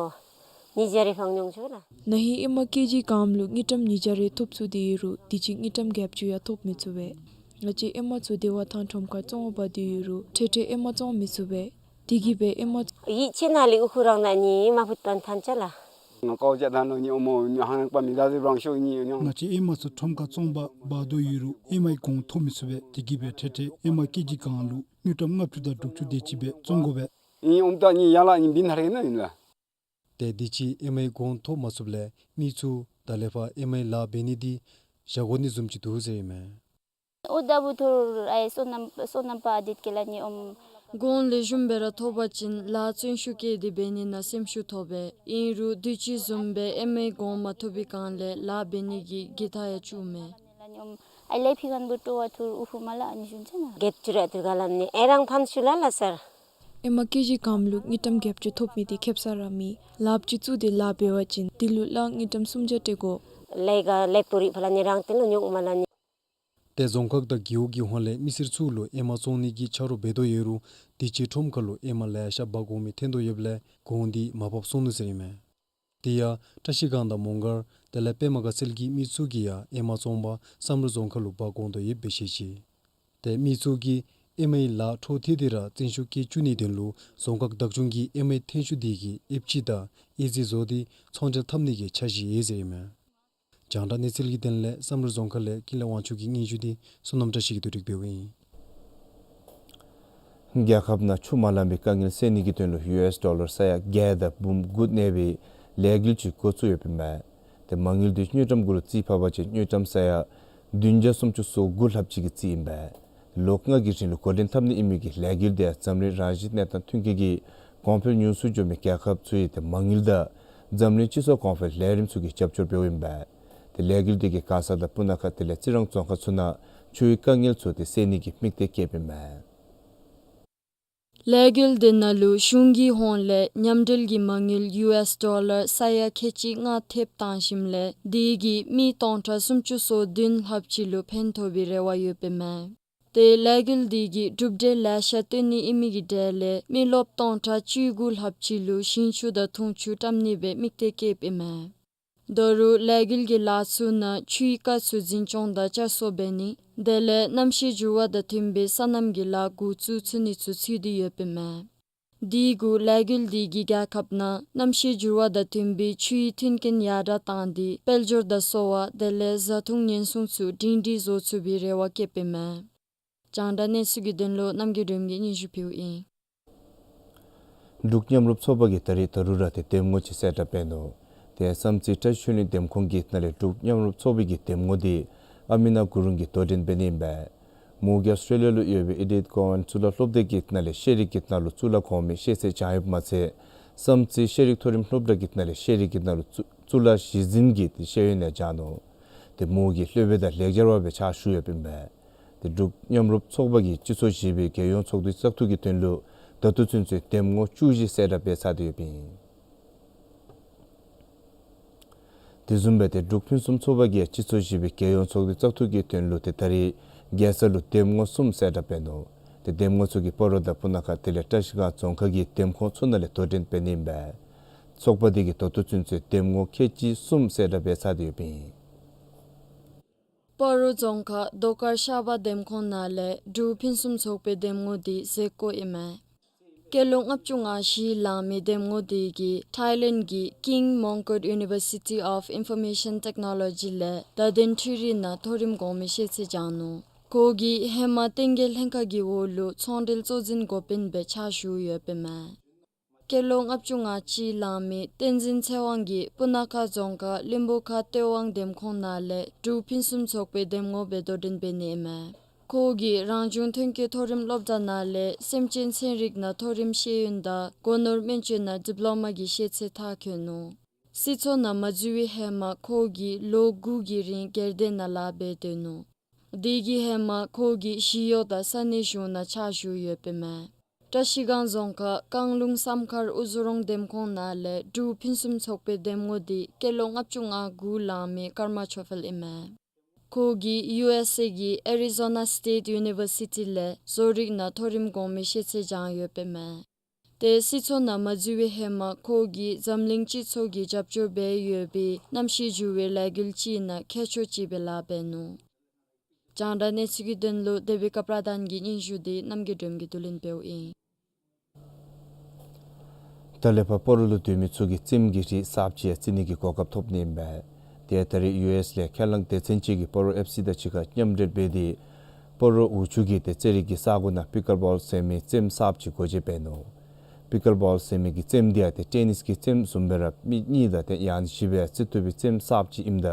ཉིས་བརྒྱ་རེ་ཕང་ཉོ་ཆོག་ལ། ན་ཧིང་ཨེ་མ་ཀེ་ཇི་གང་ལུ་དངུལ་ཀྲམ་ཉིས་བརྒྱ་རེ་ཐོབ་ཚུགས་དོ་ཡོད་རུང་དུས་ཅི་དངུལ་ཀྲམ་བརྒྱད་ཅུ་ཡང་ཐོབ་མི་ཚུགས་པས། ང་བཅས་ཨེ་མ་ཚུ་བདེ་བ་ཐང་ཁྲོམ་ཁར་བཙོང་འབག་དོ་ཡོད་རུང་ཁྲེ་ཁྲེ་ཨེ་མ་བཙོང་མི་ཚུགས་པས། དེ་གིས་སྦེ་ཨེ་མ་ཡིད་ཆེས་ནང་ལས་ཨུ་ཁུ་རང་ན་ནི་མ་ཕུད་པར་ཐོན་ཆ་ལ། ང་ཀའོ་ཅ་ད་ནོ་ནི་ཨོ་མོ་ཉོ་ཧང་པ་མི་ད་ཟེར་རང་ཤོ་ནི་ཉོ། ང་བཅས་ཨེ་མ་ཚུ་ཁྲོམ་ཁར་བཙོང་འབག་འབག་དོ་ཡོད་རུང་ཨེ་མའི་གོང་ཐོབ་མི་ཚུགས་པས། དེ་གིས་སྦེ་ཁྲེ་ཁྲེ་ཨེ་མ་ཀེ་ཇི་གང་ལུ་དངུལ་ཀྲམ་ལྔ་བཅུ་དང་དྲུག་ཅུ་དེ་ཅིག་སྦེ་བཙོང་དགོ་པས། ཨིན་ཨོམ་ད་ནི་ཡ་ལ་ནི་བིན་ཧ་རེ་ན་ཨིན་ལ། ཏེ་དུས་ཅི་ཨེ་མའི་གོང་ཐོབ་མ་ཚུགསཔ་ལས་མི་ཚུ་ད་ལས་ཕར་ཨེ་མའི་ལཱ་འབད་ནི་འདི་བཞག་དགོ་ནི་བཟུམ་ཅིག་འདུག་ཟེར་ཨིན་མས། ཨོ་ད་བུ་ཐུར་ཨའི་སོ་ནམ་སོ་ནམ་པ་ཨ་དིད་ཀེ་ལ་ནི་ཨོམ། གོང་ལེགས་ཤོམ་སྦེ་ར་ཐོབ་པ་ཅིན་ལཱ་བརྩོན་ཤུགས་བསྐྱེད་དེ་འབད་ནི་ནང་སེམས་ཤུགས་ཐོབ་པས། ཨིན་རུང་དུས་ཅི་བཟུམ་སྦེ་ཨེ་མའི་གོང་མ་ཐོབ་པའི་སྒང་ལས་ལཱ་འབད་ནི་གི་གི་ཐ་ཡང་བཅུག་མས། ཨའི་ལས་ཕི་གན་བུ་ཏོ་བ་ཐུར་ཨུ་ཧུ་མ་ལ་ཨ་ནི་ཞུན་ཆ་ན། བརྒྱད་ཅུ་ར་ཐུར་ག་ལ་ནི་ཨེ་རང་ཕན་ཤུལ་ལ་ལ་སར། ཨེ་མ་ཀེ་ཇི་གང་ལུ་དངུལ་ཀྲམ་བརྒྱད་ཅུ་ཐོབ་མི་དེ་ཁེབ་ས་ར་མེད། ལཱ་ཅིག་བཙུགས་ཏེ་ལཱ་འབད་བ་ཅིན་དེ་ལུ་ལགས་དངུལ་ཀྲམ་སུམ་བརྒྱ་སྤྲོད་དགོ། ལས་ཀ་ལེགས་པོ་རི་ཕ་ལ་ནི་རང་དེ་ལུ་ཉོག་མ་ལ་ནི། ཏེ་རྫོང་ཁག་དང་རྒེད་འོག་གི་ཧོངས་ལས་མི་སེར་ཚུ་ལུ་ཨེ་མ་བཙོང་ནི་གི་ཆ་རོགས་འབད་དོ་ཡོད་རུང་དུས་ཅི་ཁྲོམ་ཁ་ལུ་ཨེ་མ་ལེ་ཤ་འབག་དགོ་མི་ཐོན་དོ་ཡོདཔ་ལས་གོང་འདི་མར་ཕབ་སོང་ནུག་ཟེར་ཨིན་མས། དེ་ཡང་བཀྲ་ཤིས་སྒང་དང་མོང་སྒར་དེ་ལས་པདྨ་དགའ་ཚལ་གྱི་མི་ཚུ་གིས་ཡང་ཨེ་མ་བཙོང་པར་བསམ་གྲུབ་རྫོང་ཁག་ལུ་འབག་འོང་དོ་ཡོདཔ་སྦེ་བཤད་ཅི། ཏེ་མི་ཚུ་གིས་ཨེ་མའི་ལཱ་འཕྲོ་མཐུད་དེ་ར་བརྩོན་ཤུགས་བསྐྱེད་བཅུག་ནིའི་དོན་ལུ་རྫོང་ཁག་བདག་སྐྱོང་གིས་ཨེ་མའི་ཐོན་ཤུགས་དེ་གི་ཨེབ་ཆི་དང་ཨེ་ཙི་བཟོ་སྟེ་ཚོང་འབྲེལ་འཐབ་ནི་གི་འཆར་གཞི་ཡོད་ཟེར་ཨིན་མས། རྒྱང་བསྒྲགས་གནས་ཚུལ་གྱི་དོན་ལས་བསམ་གྲུབ་རྫོང་ཁག་ལས་ཀུན་ལེགས་དབང་ཕྱུག་གི་སྙན་ཞུ་འདི་བསོད་ནམས་བཀྲ་ཤིས་ཀྱིས་བསྡུ་སྒྲིག་འབདཝ་ཨིན། རྒྱལ་ཁབ་ནང་ཆུ་མ་ལང་པའི་དཀའ་ངལ་སེལ་ནི་གི་དོན་ལུ་ཡུ་ཨེསི་ཌོ་ལར་ས་ཡ་བརྒྱད་དང་འབུམ་དགུ་གནས་པའི་ལས་འགུལ་ཅིག་འགོ་བཙུགས་ཡོདཔ་ཨིན་པས། ཏེ་མ་དངུལ་འདི་དངུལ་ཀྲམ་གུ་ལུ་རྩིས་ཕབ་པ་ཅིན་དངུལ་ཀྲམ་ས་ཡ་བདུན་བརྒྱ་སུམ་ཅུ་སོ་དགུ་ལྷགཔ་ཅིག་གི་རྩིས་ཨིན་པས། ལོ་ལྔ་གི་རིང་ལུ་འགོ་འདྲེན་འཐབ་ནི་ཨིན་མི་གི་ལས་འགུལ་འདི་འཛམ་གླིང་རང་བཞིན་གནས་སྟངས་མཐུན་རྐྱེན་གྱིས་གོང་འཕེལ་ཉུང་སུ་འགྱོ་མི་རྒྱལ་ཁབ་ཚུ་ཡི་ཏེ་མ་དངུལ་དང་འཛམ་གླིང་སྤྱི་ཚོགས་གོང་འཕེལ་ལས་རིམ་ཚུ་གིས་རྒྱབ་སྐྱོར་འབདཝ་ཨིན་པས། ཏེ་ལས་འགུལ་འདི་གིས་མགར་ས་དང་སྤུ་ན་ཁ་དེ་ལས་རྩི་རང་རྫོང་ཁག་ཚུ་ནང་ཆུའི་དཀའ་ངལ་ཚུ་ཏེ་སེལ་ནི་གི་དམིགས་གཏད་བསྐྱེདཔ་ཨིན་མས། ལས་འགུལ་འདི་ནང་ལུ་གཞུང་གི་ཧོངས་ལས་མཉམ་འབྲེལ་གྱི་མ་དངུལ་ཡུ་ཨེསི་ཌོ་ལར་ས་ཡ་ཁལ་གཅིག་ལྔ་ཐེབས་བཏང་ཞིནམ་ལས་དེ་གིས་མི་སྟོང་ཕྲག་སུམ་ཅུ་སོ་བདུན་ལྷགཔ་ཅིག་ལུ་ཕན་ཐོགས་པའི་རེ་བ་ཡོདཔ་ཨིན་མས། ཏེ་ལས་འགུལ་འདི་གིས་གྲུབ་འབྲས་ལེ་ཤ་བཏོན་ནི་ཨིན་མི་གི་གྲས་ལས་མི་རློབས་སྟོང་ཕྲག་བཅུ་དགུ་ལྷགཔ་ཅིག་ལུ་ཞིང་ཆུ་དང་འཐུང་ཆུ་བཀྲམ་ནི་སྦེ་དམིགས་གཏད་བསྐྱེདཔ་ཨིན་མས། ད་རུང་ལས་འགུལ་གྱི་ལཱ་ཚུ་ནང་ཆུའི་རྐ་ཚུ་འཛིན་སྐྱོང་དང་བསྐྱར་གསོ་འབད་ནི་དེ་ལས་གནམ་གཤིས་འགྱུར་བ་དང་བསྟུན་པའི་སོ་ནམ་གྱི་ལཱ་འགོ་བཙུགས་ཚུགས་ནི་ཚུ་ཚུད་དེ་ཡོདཔ་ཨིན་མས། དེ་གུ་ལས་འགུལ་འདི་གིས་རྒྱལ་ཁབ་ནང་གནམ་གཤིས་འགྱུར་བ་དང་བསྟུན་པའི་ཆུའི་མཐུན་རྐྱེན་ཡར་དྲག་བཏང་སྟེ་དཔལ་འབྱོར་དང་གསོ་བ་དེ་ལས་བཟའ་འཐུང་ཉེན་སྲུང་ཚུ་སྒྲིང་སྒྲིང་བཟོ་ཚུགས་པའི་རེ་བ་བསྐྱེདཔ་ཨིན་མས། རྒྱང་བསྒྲགས་གནས་ཚུལ་གྱི་དོན་ལུ་རྣམ་རྒྱལ་སྒྲོལམ་གིས་སྙན་ཞུ་ཕུལཝ་ཨིན། འབྲུག་མཉམ་རུབ་ཚོགས་པ་གིས་ད་རིས་ད་རུང་ར་ཏེ་འདེམས་ངོ་ཅིག་གསལ་བསྒྲགས་འབད་ནུག། ཏེ་བསམ་རྩེ་བཀྲ་ཤིས་ཆོས་གླིང་འདེམས་ཁོངས་ཀྱི་ནང་ལས་འབྲུག་མཉམ་རུབ་ཚོགས་པའི་གི་འདེམས་ངོ་འདི་ཨ་མི་ན་གུ་རུང་གིས་དོ་འགྲན་འབད་ནི་ཨིན་པས། མོ་གིས་ཨཱོས་ཊྲེ་ལི་ཡ་ལུ་ཡོད་པའི་ཨེ་ཌི་ཨེཌ་གོ་ཝན་གཙུག་ལག་སློབ་སྡེ་གི་ནང་ལས་ཤེས་རིག་གི་ནང་ལུ་གཙུག་ལག་གོང་མའི་ཤེས་ཚད་སྦྱང་ཡོདཔ་མ་ཚད་བསམ་རྩེ་ཤེས་རིག་མཐོ་རིམ་སློབ་གྲྭ་གི་ནང་ལས་ཤེས་རིག་གི་ནང་ལུ་གཙུག་གཙུག་ལག་གཞི་འཛིན་གྱི་ཏེ་ཤེས་ཡོན་ཡང་སྦྱང་ནུག། ཏེ་མོ་གིས་སློབ་དཔོན་དང་ལེགས་སྦྱར་བ་སྦེ་ཕྱག་ཞུ་ཡོདཔ་ཨིན་པས། ཏེ་འབྲུག་མཉམ་རུབ་ཚོགས་པ་གི་སྤྱི་ཚོགས་བཞི་པའི་རྒྱལ་ཡོངས་ཚོགས་འདུའི་བཙག་འཐུ་གི་དོན་ལུ་ད་ལྟོ་ཚུན་ཚོད་འདེམས་ངོ་བཅུ་བཞི་གསལ་བསྒྲགས་འབད་ཚར་ཏེ་ཡོདཔ་ཨིན། དེ་བཟུམ་སྦེ་ཏེ་འབྲུག་ཕུན་སུམ་ཚོགས་པ་གིས་སྤྱི་ཚོགས་བཞི་པའི་རྒྱལ་ཡོངས་ཚོགས་འདུའི་བཙག་འཐུ་གི་དོན་ལུ་ཏེ་ད་རིས་རྒྱལ་ས་ལུ་འདེམས་ངོ་གསུམ་གསལ་བསྒྲགས་འབད་ནུག། ཏེ་འདེམས་ངོ་ཚུ་གིས་སྤ་རོ་དང་སྤུ་ན་ཁ་དེ་ལས་བཀྲ་ཤིས་སྒང་རྫོང་ཁག་གི་འདེམས་ཁོངས་ཚུ་ནང་ལས་དོ་འགྲན་འབད་ནི་ཨིན་པས། ཚོགས་པ་དེ་གིས་ད་ལྟོ་ཚུན་ཚོད་འདེམས་ངོ་ཁལ་གཅིག་གསུམ་གསལ་བསྒྲགས་འབད་ཚར་ཏེ་ཡོདཔ་ཨིན། སྤ་རོ་རྫོང་ཁག་རྡོ་དཀར་ཤར་པ་འདེམས་ཁོངས་ནང་ལས་འབྲུག་ཕུན་སུམ་ཚོགས་པའི་འདེམས་ངོ་འདི་མཛད་སྒོ་ཨིན་མས། སྐྱེས་ལོ་ལྔ་བཅུ་ང་བཞི་ལང་མི་འདེམས་ངོ་དེ་གིས་ཐའི་ལེནཌ་གི་King Mongkut University of Information Technology ལས་བརྡ་དོན་འཕྲུལ་རིག་ནང་མཐོ་རིམ་གོང་མའི་ཤེས་ཚད་སྦྱང་ནུག། ཁོ་གིས་ཧེ་མ་བསྟན་རྒྱས་ལྷན་ཁག་གི་འོག་ལུ་ཚོང་འབྲེལ་གཙོ་འཛིན་འགོ་དཔོན་སྦེ་ཕྱག་ཞུ་ཡོདཔ་ཨིན་མས། སྐྱེས་ལོ་ལྔ་བཅུ་ང་གཅིག་ལང་མི་བསྟན་འཛིན་ཚེ་དབང་གིས་སྤུ་ན་ཁ་རྫོང་ཁག་གླིང་བུ་ཁ་སྟོད་དབང་འདེམས་ཁོངས་ནང་ལས་འབྲུག་ཕུན་སུམ་ཚོགས་པའི་འདེམས་ངོ་སྦེ་དོ་འགྲན་འབད་ནི་ཨིན་མས། ཁོ་གིས་རང་བྱུང་ཐོན་སྐྱེད་མཐོ་རིམ་སློབ་གྲྭ་ནང་ལས་སེམས་ཅན་ཚན་རིག་ནང་མཐོ་རིམ་ཤེས་ཡོན་དང་སྒོ་ནོར་སྨན་བཅོས་ནང་ཌིབ་ལོ་མ་གི་ཤེས་ཚད་མཐར་འཁྱོལ་ནུག། སྲིད་ཚོགས་ནང་མ་འཛུལ་བའི་ཧེ་མ་ཁོ་གིས་ལོ་དགུ་གི་རིང་སྒེར་སྡེ་ནང་ལཱ་འབད་སྡོད་ནུག། དེ་གི་ཧེ་མ་ཁོ་གིས་ཞི་གཡོག་དང་ས་གནས་གཞུང་ནང་ཕྱག་ཞུ་ཡོདཔ་ཨིན་མས། བཀྲ་ཤིས་སྒང་རྫོང་ཁག་རྐང་ལུང་བསམ་མཁར་དབུ་རྫོང་འགྲེམས་ཁང་ནང་ལས་འབྲུག་ཕུན་སུམ་ཚོགས་པའི་འདེམས་ངོ་འདི་སྐྱེས་ལོ་ལྔ་བཅུ་ང་དགུ་ལང་མི་ཀརྨ་ཆོས་འཕེལ་ཨིན་མས། ཁོ་གིས་ཡུ་ཨེསི་ཨེ་གི་ཨེ་རི་ཛོ་ན་སི་ཊེཊ་ཡུ་ནི་ཝར་སི་ཊི་ལས་བཟོ་རིག་ནང་མཐོ་རིམ་གོང་མའི་ཤེས་ཚད་སྦྱངས་ཡོདཔ་ཨིན་མས། ཏེ་སྲིད་ཚོགས་ནང་མ་འཛུལ་བའི་ཧེ་མ་ཁོ་གིས་འཛམ་གླིང་སྤྱི་ཚོགས་ཀྱིས་རྒྱབ་སྐྱོར་འབད་ཡོད་པའི་གནམ་གཤིས་འགྱུར་བའི་ལས་འགུལ་ཅིག་ནང་མཁས་མཆོག་ཅིག་སྦེ་ལཱ་འབད་ནུག། རྒྱང་བསྒྲགས་གནས་ཚུལ་གྱི་དོན་ལུ་དེ་བི་ཀ་པྲ་དཱན་གྱི་སྙན་ཞུ་འདི་རྣམ་རྒྱལ་སྒྲོལམ་གྱིས་བསྡུ་ལེན་འབདཝ་ཨིན། ད་ལས་ཕར་སྤ་རོ་ལུ་སྡོད་མི་ཚུ་གིས་བཙེམ་གྱི་རིགས་གསརཔ་ཅིག་ཡང་བརྩི་ནི་གི་གོ་སྐབས་ཐོབ་ནི་ཨིན་པས། དེ་ཡང་ད་རེས་ཡུ་ཨེསི་ལས་ཁས་བླངས་སྡེ་ཚན་ཅིག་གིས་སྤ་རོ་ཨེཕ་སི་དང་གཅིག་ཁར་མཉམ་འབྲེལ་འབད་དེ་སྤ་རོ་འོག་ཆུ་གི་ཏེ་རྩེད་རིགས་ཀྱི་ས་གོ་ནང་པིཀལ་བཱོལ་ཟེར་མི་བཙེམ་གསརཔ་ཅིག་སྒོ་འབྱེད་འབད་ནུག། པིཀལ་བཱོལ་ཟེར་མི་གི་བཙེམ་འདི་ཡང་ཏེ་ཊེ་ནིསི་གི་བཙེམ་བཟུམ་སྦེ་ར་མི་གཉིས་དང་ཏེ་ཡང་བཞི་སྦེ་རྩེད་བཏུབ་པའི་བཙེམ་གསརཔ་ཅིག་ཨིནམ་ད་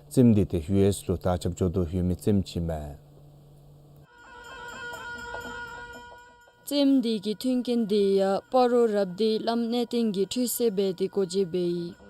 བཙེམ་འདི་ཏེ་ཡུ་ཨེསི་ལུ་དར་ཁྱབ་འགྱོ་དོ་ཡོད་མི་བཙེམ་ཅིག་ཨིན་མས། བཙེམ་འདི་གི་མཐུན་རྐྱེན་འདི་ཡང་སྤ་རོ་རབ་སྡེའི་བླམ་གནས་བརྟན་གྱིས་འཕྲུལ་སེལ་འབད་དེ་སྒོ་འབྱེད་འབད་ཡི།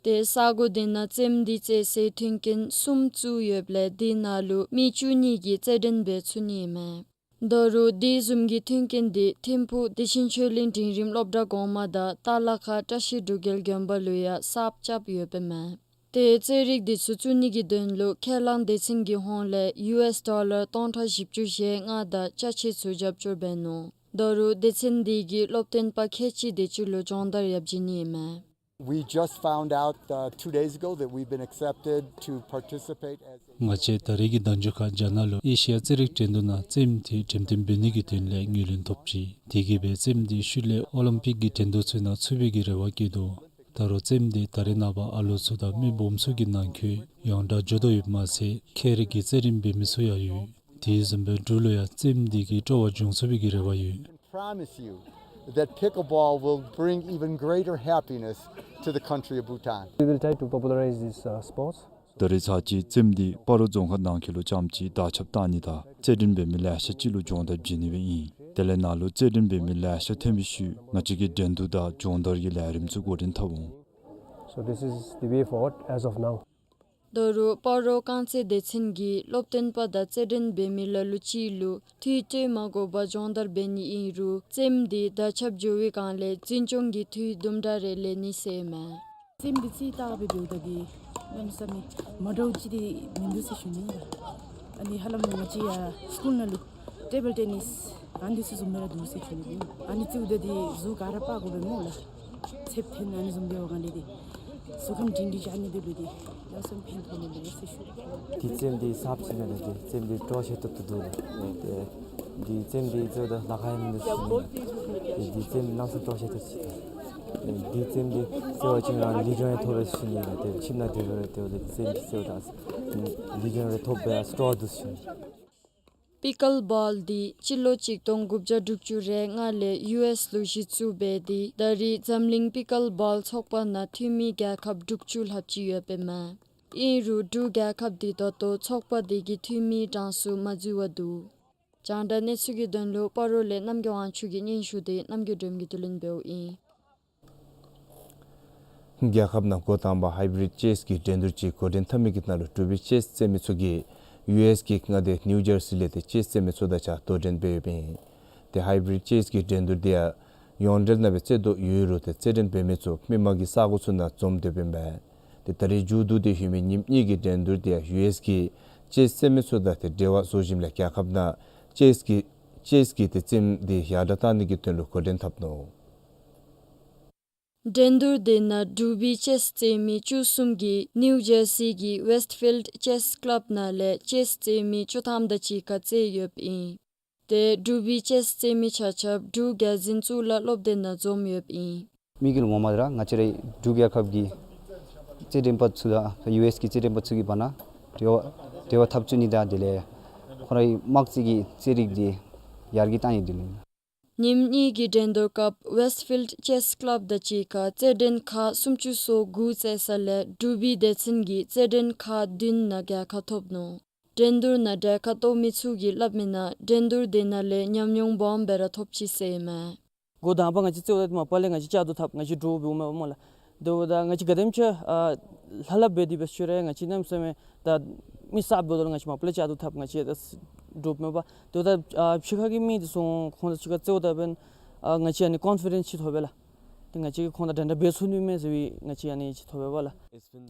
ཏེ་ས་གོ་འདི་ནང་བཙེམ་འདི་རྩེད་སའི་མཐུན་རྐྱེན་གསུམ་བཙུགས་ཡོདཔ་ལས་འདི་ནང་ལུ་མི་བཅུ་གཉིས་ཀྱིས་རྩེད་འགྲན་འབད་ཚུགས་ནི་ཨིན་མས། ད་རུང་དེ་བཟུམ་གྱི་མཐུན་རྐྱེན་འདི་ཐིམ་ཕུག་བདེ་ཆེན་ཆོས་གླིང་འབྲིང་རིམ་སློབ་གྲྭ་གོང་མ་དང་རྟ་ལ་ཁ་བཀྲ་ཤིས་འབྲུག་རྒྱལ་དགོན་པ་ལུ་ཡང་གསརཔ་རྐྱབ་ཡོདཔ་ཨིན་མས། ཏེ་རྩེད་རིགས་འདི་ཚུ་བཙུགས་ནི་གི་དོན་ལུ་ཁས་བླངས་སྡེ་ཚན་གྱི་ཧོངས་ལས་ཡུ་ཨེསི་ཌོ་ལར་སྟོང་ཕྲག་བཞི་བཅུ་ཞེ་ལྔ་དང་ཅ་ཆས་ཚུ་རྒྱབ་སྐྱོར་འབད་ནུག། ད་རུང་སྡེ་ཚན་འདི་གིས་སློབ་སྟོན་པ་ཁལ་གཅིག་དེ་ཅིག་ལུ་སྦྱོང་བརྡར་ཡང་བྱིན་ནི་ཨིན་མས། We just found out, uh, two days ago that we've been accepted to participate as a ང་བཅས་ད་རེས་ཀྱི་ཟླཝ་མཇུག་ཁར་རྒྱ་ནག་ལུ་ཨེ་ཤི་ཡ་རྩེད་རིགས་འགྲན་བསྡུར་ནང་བཙེམ་འདི་འགྲེམས་སྟོན་འབད་ནི་གི་དོན་ལས་ངོས་ལེན་ཐོབ་ཅི། དེ་གིས་སྦེ་བཙེམ་འདི་ཤུལ་ལས་ཨོ་ལིམ་པིག་གི་འགྲན་བསྡུར་ཚུ་ནང་ཚུད་པའི་གི་རེ་བ་བསྐྱེད་དོ། ད་རུང་བཙེམ་འདི་ད་རེས་ནངས་པ་ཨ་ལོ་ཚུ་དང་མི་སྦོམ་ཚུ་གི་ནང་འཁོད་ཡོངས་གྲགས་འགྱོ་དོ་ཡོདཔ་མ་ཚད་ཁྱད་རིག་གི་རྩེད་རིགས་འབད་མི་ཚུ་ཡང་ཡོད། དེ་བཟུམ་སྦེ་འབྲུག་ལུ་ཡང་བཙེམ་འདི་གིས་སྤྲོ་བ་འབྱུང་ཚུགས་པའི་གི་རེ་བ་ཡོད། Promise you that pickleball will bring even greater happiness to the country of Bhutan. We will try to popularize this, uh, sports. ད་རེས་ཚར་གཅིག་བཙེམ་འདི་སྤ་རོ་རྫོང་ཁག་ནང་འཁོད་ལུ་རྐྱངམ་གཅིག་དར་ཁྱབ་བཏང་ནི་དང་རྩེད་འགྲན་འབད་མི་ལེ་ཤ་ཅིག་ལུ་སྦྱོང་བརྡར་བྱིན་ནི་སྦེ་ཨིན། དེ་ལས་ནཱ་ལུ་རྩེད་འགྲན་འབད་མི་ལེ་ཤ་ཐོན་པའི་ཤུལ་ང་བཅས་ཀྱིས་འགྲན་བསྡུར་དང་སྦྱོང་བརྡར་གྱི་ལས་རིམ་ཚུ་འགོ་འདྲེན་འཐབ་འོང་། So this is the way forward as of now. ད་རུང་སྤ་རོ་རྐང་རྩེད་སྡེ་ཚན་གྱིས་སློབ་སྟོན་པ་དང་རྩེད་འགྲན་འབད་མི་ལ་ལུ་ཅིག་ལུ་འཐུས་སྤྲོད་མ་དགོ་པར་སྦྱོང་བརྡར་འབད་ནི་ཨིན་རུང་བཙེམ་འདི་དར་ཁྱབ་འགྱོ་བའི་སྒང་ལས་འཛིན་སྐྱོང་གི་འཐུས་དུམ་གྲ་རེ་ལེན་ནི་ཟེར་མས། བཙེམ་འདི་རྩེད་ལྟ་བའི་འབདཝ་ད་འདི་གནམ་མེད་ས་མེད་མ་འདྲཝ་ཅིག་འདི་མིན་འདུག་ཟེར་ཞུ་ནི་ཨིན། ཨ་ནི་ཧ་ལམ་ང་བཅས་ཡར་སི་ཀུལ་ནང་ལུ་ཊེ་བཱལ་ཊེ་ནིསི་ཨ་ནི་ཚུ་བཟུམ་སྦེ་ར་འདུག་ཟེར་ཞུ་ནི་ཨིན། ཨ་ནི་རྩེདཔ་འདི་གཟུགས་ག་ར་སྤར་དགོ་པས་སྨོ་ལགས། ཚདཔ་འཐོན་ཨ་ནི་བཟུམ་འབད་བའི་སྒང་ལས་འདི་གཟུགས་ཁམས་སྒྲིང་སྒྲིང་ཅིག་ཨ་ནི་འདི་ལུ་འདི་ཡང་སོ་ཕན་ཐོགས་ནི་མས་ཟེར་ཞུ། འདི་རྩེདཔ་འདི་གསརཔ་ཅིག་ཨིན་ན་ལགས། འདི་རྩེདཔ་འདི་སྤྲོ་ཤེས་ཏོག་ཏོ་འདུག་ལགས། ཏེ་འདི་རྩེདཔ་འདི་རྩེཝ་ད་ལཱ་ཁག་ཡང་མིན་འདུག་ཟེར་ཞུ་ནི་ལགས། ཏེ་འདི་རྩེདཔ་གནམ་མེད་ས་མེད་སྤྲོ་ཤེས་ཏོག་ཏོ་ཅིག་ལགས། ཏེ་འདི་རྩེདཔ་འདི་རྩེ་བ་ཅིན་རང་ལུས་སྦྱོང་ཡང་ཐོབ་པས་ཟེར་ཞུ་ནི་ལགས། ཏེ་ཁྱིམ་ནང་སྡོད་རུང་ཏེ་འདི་རྩེདཔ་འདི་རྩེཝ་ད་ལུས་སྦྱོང་རེ་ཐོབ་པས་སྤྲོ་བ་འདུག་ཟེར་ཞུ་ནི། པི་ཀལ་བཱོལ་འདི་སྤྱི་ལོ་གཅིག་སྟོང་དགུ་བརྒྱ་དྲུག་ཅུ་རེ་ལྔ་ལས་ཡུ་ཨེསི་ལུ་གཞི་བཙུགས་འབད་དེ་ད་རེས་འཛམ་གླིང་པི་ཀལ་བཱོལ་ཚོགས་པ་ནང་འཐུས་མི་རྒྱལ་ཁབ་དྲུག་ཅུ་ལྷགཔ་ཅིག་ཡོདཔ་ཨིན་མས། ཨིན་རུང་འབྲུག་རྒྱལ་ཁབ་འདི་ད་ལྟོ་ཚོགས་པ་འདི་གི་འཐུས་མིའི་གྲངས་སུ་མ་འཛུལ་བར་འདུག། རྒྱང་བསྒྲགས་གནས་ཚུལ་གྱི་དོན་ལུ་སྤ་རོ་ལས་རྣམ་རྒྱལ་དབང་ཕྱུག་གི་སྙན་ཞུ་འདི་རྣམ་རྒྱལ་སྒྲོལམ་གྱིས་བསྡུ་ལེན་འབདཝ་ཨིན། རྒྱལ་ཁབ་ནང་འགོ་དང་པ་ཧའི་བི་རིཌ་ཅེསི་གི་འགྲན་བསྡུར་ཅིག་འགོ་འདྲེན་འཐབ་མི་གི་ནང་ལུ་འབྲུག་པའི་ཅེསི་རྩེད་མི་ཚུ་གིས་ཡུ་ཨེསི་གི་མངའ་སྡེ་ནིའུ་ཇར་སི་ལས་ཏེ་ཅེསི་རྩེད་མི་ཚུ་དང་གཅིག་ཁར་དོ་འགྲན་འབད་ཡོདཔ་ཨིན། ཏེ་ཧའི་བི་རིཌ་ཅེསི་གི་འགྲན་བསྡུར་འདི་ཡང་ཡོངས་འབྲེལ་ནང་སྦེ་རྩེད་དོ་ཡོད་རུང་ཏེ་རྩེད་འགྲན་འབད་མི་ཚུ་མི་མང་གི་ས་གོ་ཚུ་ནང་འཛོམས་སྡོདཔ་ཨིན་པས། ཏེ་ད་རེས་མཇུག་བསྡུ་སྟེ་ཡོད་མི་ཉིནམ་གཉིས་ཀྱི་འགྲན་བསྡུར་འདི་ཡང་ཡུ་ཨེསི་གི་ཅེསི་རྩེད་མི་ཚུ་དང་ཏེ་འབྲེལ་བ་བཟོ་ཞིནམ་ལས་རྒྱལ་ཁབ་ནང་ཅེསི་གི་ཅེསི་གི་ཏེ་རྩེདམོ་འདི་ཡར་དྲག་གཏང་ནི་གི་དོན་ལུ་འགོ་འདྲེན་འཐབ་ནུག། འགྲན་བསྡུར་འདི་ནང་འབྲུག་པའི་ཅེསི་རྩེད་མི་བཅུ་གསུམ་གྱིས་ནིའུ་ཇར་སི་གི་ཝེསི་ཕིལཌ་ཅེསི་ཀ་ལབ་ནང་ལས་ཅེསི་རྩེད་མི་བཅུ་ཐམ་དང་གཅིག་ཁར་རྩེད་ཡོདཔ་ཨིན། ཏེ་འབྲུག་པའི་ཅེསི་རྩེད་མི་ཆ་ཁྱབ་འབྲུག་རྒྱལ་འཛིན་གཙུག་ལག་སློབ་སྡེ་ནང་འཛོམས་ཡོདཔ་ཨིན། དམིགས་ཡུལ་ངོ་མ་ར་ང་བཅས་རའི་འབྲུག་རྒྱལ་ཁབ་ཀྱི་རྩེད་འགྲན་པ་ཚུ་དང་ཡུ་ཨེསི་གི་རྩེད་འགྲན་པ་ཚུ་གི་བར་ན་འབྲེལ་བ་འབྲེལ་བ་འཐབ་བཅུག་ནི་དང་དེ་ལས་ཁོང་རའི་དམག་རྩེད་ཀྱི་རྩེད་རིགས་འདི་ཡར་རྒྱས་གཏང་ནི་འདི་ཨིན། ཉིནམ་གཉིས་ཀྱི་འགྲན་བསྡུར་སྐབས་ཝེསཊ་ཕིལཌ་ཅེསི་ཀི་ལབ་དང་གཅིག་ཁར་རྩེད་འགྲན་ཁག་སུམ་ཅུ་སོ་དགུ་རྩེས་ས་ལས་འབྲུག་པའི་སྡེ་ཚན་གྱིས་རྩེད་འགྲན་ཁག་བདུན་ནང་རྒྱལ་ཁ་ཐོབ་ནུག། འགྲན་བསྡུར་ནང་གྲལ་ཁར་གཏོགས་མི་ཚུ་གིས་སླབ་མིའི་ནང་འགྲན་བསྡུར་དེ་ནང་ལས་ཉམས་མྱོང་སྦོམ་སྦེ་ར་ཐོབ་ཅི་ཟེར་ཨིན་མས། འགོ་དང་པ་ང་བཅས་རྩེདཔ་ད་མ་པ་ལས་ང་བཅས་བཅའ་བསྡུ་འཐབ་ང་བཅས་འདྲོག་པའི་འོང་མས་སྨོ་ལགས། དེ་འབདཝ་ད་ང་བཅས་ག་དེམ་ཅིག་ཨ་ལྷབ་ལྷབ་འབད་དེ་འབད་ཞུ་རུང་ང་བཅས་གནམ་མེད་ས་མེད་ད་མི་གསརཔ་འབདཝ་ད་ལུ་ང་བཅས་མ་པ་ལས་བཅའ་བསྡུ་འཐབ་ང་བཅས་ད་འདྲོགཔ་མས་པ། དེ་འབདཝ་ད་ཨ་ཕྱི་ཁ་གི་མི་འདི་ཚུ་ཁོང་དང་གཅིག་ཁར་རྩེདཔ་ད་འབདན་ཨ་ང་བཅས་ཨ་ནི་ཀོན་ཕི་ཌེནསི་ཅིག་ཐོབ་པས་ལགས། ཏེ་ང་བཅས་ཀྱིས་ཁོང་དང་འདྲན་འདྲ་འབད་ཚུགས་ནི་མས་ཟེར་བའི་ང་བཅས་ཨ་ནི་ཅིག་ཐོབ་པས་པ་ལགས།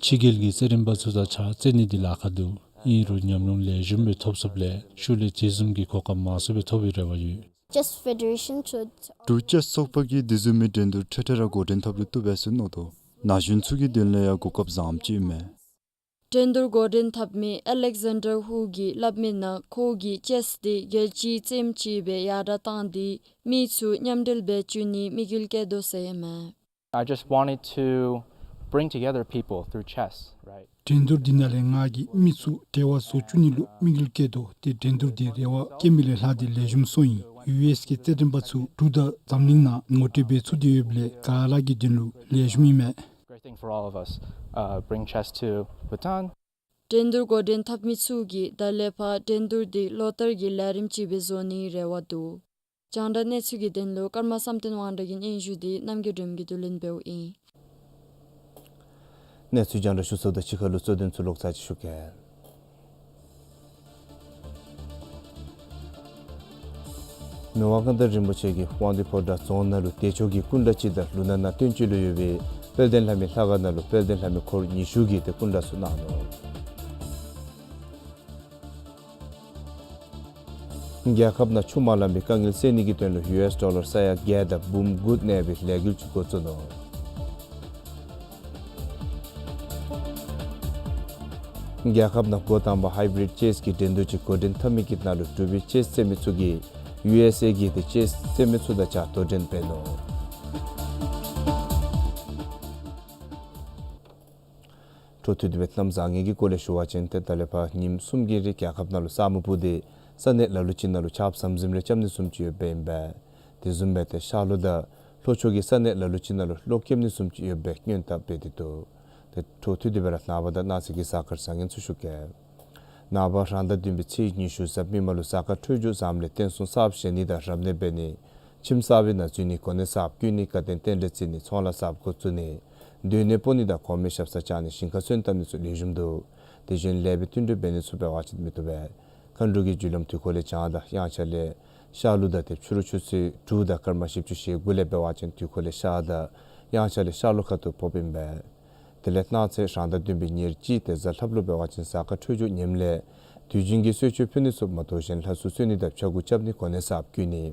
ཕྱི་རྒྱལ་གྱི་རྩེད་འགྲན་པ་ཚུ་དང་གཅིག་ཁར་རྩེད་ནི་འདི་ལཱ་ཁག་འདུག། ཨིན་རུང་ཉམས་མྱོང་ལེགས་ཤོམ་སྦེ་ཐོབ་ཚུགསཔ་ལས་ཤུལ་ལས་དེ་བཟུམ་གྱི་གོ་སྐབས་མང་སུ་སྦེ་ཐོབ་པའི་རེ་བ་ཡོད། Chess Federation should འབྲུག་ཅེསི་ཚོགས་པ་གིས་དེ་བཟུམ་མའི་འགྲན་བསྡུར་འཕྲལ་འཕྲལ་ར་འགོ་འདྲེན་འཐབ་རུང་བཏུབ་པས་ཟེར་མནོ་དོ། ན་གཞོན་ཚུ་གི་དོན་ལས་ཡང་གོ་སྐབས་བཟངམ་ཅིག་ཨིན་མས། འགྲན་བསྡུར་འགོ་འདྲེན་འཐབ་མི་ཨ་ལེག་ཛན་ཌར་ཧུ་གིས་སླབ་མིའི་ནང་ཁོ་གིས་ཅེསི་འདི་རྒྱལ་སྤྱིའི་རྩེདམོ་ཅིག་སྦེ་ཡར་དྲག་བཏང་སྟེ་མི་ཚུ་མཉམ་འབྲེལ་འབད་བཅུག་ནིའི་དམིགས་ཡུལ་བསྐྱེད་དོ་ཟེར་ཨིན་མས། I just wanted to bring together people through chess, right? འགྲན་བསྡུར་འདི་ནང་ལས་ང་གིས་མི་ཚུ་འབྲེལ་བ་བཟོ་བཅུག་ནི་ལུ་དམིགས་ཡུལ་བསྐྱེད་དོ། ཏེ་འགྲན་བསྡུར་འདི་རེ་བ་བསྐྱེད་མི་ལས་ལྷག་སྟེ་ལེགས་ཤོམ་སོང་ཡི། ཡུ་ཨེསི་གི་རྩེད་འགྲན་པ་ཚུ་འབྲུག་དང་འཛམ་གླིང་ནང་ངོ་སྤྲོད་འབད་ཚུགས་ཏེ་ཡོདཔ་ལས་ག་ར་གི་དོན་ལུ་ལེགས་ཤོམ་ཨིན་མས། Great thing for all of us, uh, bring chess to Bhutan. འགྲན་བསྡུར་འགོ་འདྲེན་འཐབ་མི་ཚུ་གིས་ད་ལས་ཕར་འགྲན་བསྡུར་འདི་ལོ་ལྟར་གྱི་ལས་རིམ་ཅིག་སྦེ་བཟོ་ནིའི་རེ་བ་འདུག། རྒྱང་བསྒྲགས་གནས་ཚུལ་གྱི་དོན་ལུ་ཀརྨ་བསམ་གཏན་དབང་གྲགས་ཀྱི་སྙན་ཞུ་འདི་རྣམ་རྒྱལ་སྒྲོལ་མ་གིས་བསྡུ་ལེན་འབདཝ་ཨིན། གནས་ཚུལ་རྒྱང་བསྒྲགས་ཞུ་ཚརཝ་དང་གཅིག་ཁར་ལུ་གཙོ་དོན་ཚུ་ལོག་ཚར་ཅིག་ཞུ་གེ། མི་དབང་མངའ་བདག་རིན་པོ་ཆེ་གིས་དབང་འདུས་ཕོ་བྲང་རྫོང་ནང་ལུ་བདེ་མཆོག་གི་སྐུ་འདྲ་ཅིག་དང་ལུང་ནག་ནང་སྟོན་དཔྱིད་ལུ་ཡོད་པའི་དཔལ་ལྡན་ལྷ་མོའི་ལྷ་ཁང་ནང་ལུ་དཔལ་ལྡན་ལྷ་མོ་འཁོར་ཉི་ཤུ་གི་ཏེ་སྐུ་འདྲ་ཚུ་གནང་ནུག། རྒྱལ་ཁབ་ནང་ཆུ་མ་ལང་པའི་དཀའ་ངལ་སེལ་ནི་གི་དོན་ལུ་ཡུ་ཨེསི་ཌོ་ལར་ས་ཡ་བརྒྱད་དང་འབུམ་དགུ་གནས་པའི་ལས་འགུལ་ཅིག་འགོ་བཙུགས་ནུག། རྒྱལ་ཁབ་ནང་འགོ་དང་པ་ཧའི་བི་རིཌ་ཅེསི་གི་འགྲན་བསྡུར་ཅིག་འགོ་འདྲེན་འཐབ་མི་གི་ནང་ལུ་འབྲུག་པའི་ཅེསི་རྩེད་མི་ཚུ་གིས་ཡུ་ཨེསི་ཨེ་གི་ཏེ་ཅེསི་རྩེད་མི་ཚུ་དང་གཅིག་ཁར་དོ་འགྲན་འབད་ནུག། འཕྲོ་མཐུད་དེ་སྦེ་གནམ་བཟང་ངན་གྱི་སྐོར་ལས་ཞུ་བ་ཅིན་ཏེ་ད་ལས་ཕར་ཉིནམ་གསུམ་གྱི་རིང་རྒྱལ་ཁབ་ནང་ལུ་ས་སྨུག་སྤུབས་ཏེ་ས་གནས་ལ་ལུ་ཅིག་ནང་ལུ་ཆརཔ་ཟམ་ཟིམ་རེ་རྐྱབ་ནི་བཟུམ་ཅིག་ཡོདཔ་ཨིན་པས། དེ་བཟུམ་སྦེ་ཏེ་ཤར་ལྷོ་དང་ལྷོ་ཕྱོགས་ཀྱི་ས་གནས་ལ་ལུ་ཅིག་ནང་ལུ་གློག་རྐྱབ་ནི་བཟུམ་ཅིག་ཡོདཔ་སྦེ་སྔོན་དཔག་འབད་དེ་འདུག། ཏེ་འཕྲོ་མཐུད་དེ་སྦེ་ར་ནངས་པ་དང་གནངས་ཚེ་གི་གཟའ་སྐར་བཟང་ངན་ཚུ་ཞུ་གེ། ནངས་པ་རང་ཟླ་བདུན་པའི་ཚེས་ཉི་ཤུ་གཟའ་མིག་དམར་ལུ་གཟའ་སྐར་འཕྲོད་སྦྱོར་བཟངམ་ལས་རྟེན་གསུམ་གསརཔ་བཞེངས་ནི་དང་རབ་གནས་འབད་ནི། ཁྱིམ་གསར་པའི་ནང་འཛུལ་ནི་གོ་གནས་གསརཔ་བསྐོ་ནི་བཀའ་དྲིན་རྟེན་འབྲེལ་བརྩི་ནི་ཚོང་ལཱ་གསརཔ་འགོ་བཙུགས་ནི། སྡོད་གནས་སྤོ་ནི་དང་གོང་མའི་ཞབས་སར་བཅར་ནི་ཞིང་ཁར་སོན་བཏབ་ནི་ཚུ་ལེགས་ཤོམ་འདུག། དེ་བཞིན་ལེགས་པའི་བསྟུན་གྲོས་འབད་ནི་ཚུ་འབད་བ་ཅིན་མི་བཏུབ་པས། མཁའ་འགྲོ་གི་རྒྱུ་ལམ་དུས་འཁོར་ལས་བྱང་དང་དབྱངས་འཆར་ལས་ཤར་ལུ་དང་ཏེ་ཕྱི་རུ་ཆུ་ཚོད་དྲུག་དང་སྐར་མ་བཞི་བཅུ་ཞེ་དགུ་ལས་འབད་བ་ཅིན་དུས་འཁོར་ལས་ཤར་དང་དབྱངས་འཆར་ལས་ཤར་ལུ་ཁ་ཐུག་ཕོགཔ་ཨིན་པས། དེ་ལས་གནངས་ཚེ་རང་ཟླ་བདུན་པའི་ཉེར་གཅིག་ཏེ་གཟའ་ལྷགཔ་ལུ་འབད་བ་ཅིན་གཟའ་སྐར་འཕྲོད་སྦྱོར་ངནམ་ལས་དུས་རྒྱུན་གྱི་གསོལ་མཆོད་ཕུལ་ནི་ཚུ་མ་དོ་བཞིན་ལྷ་གསོལ་གསོལ་ནི་དང་ཕྱྭ་འགུགས་རྐྱབ་ནི་གོ་གནས་གསརཔ་བསྐོ་ནི།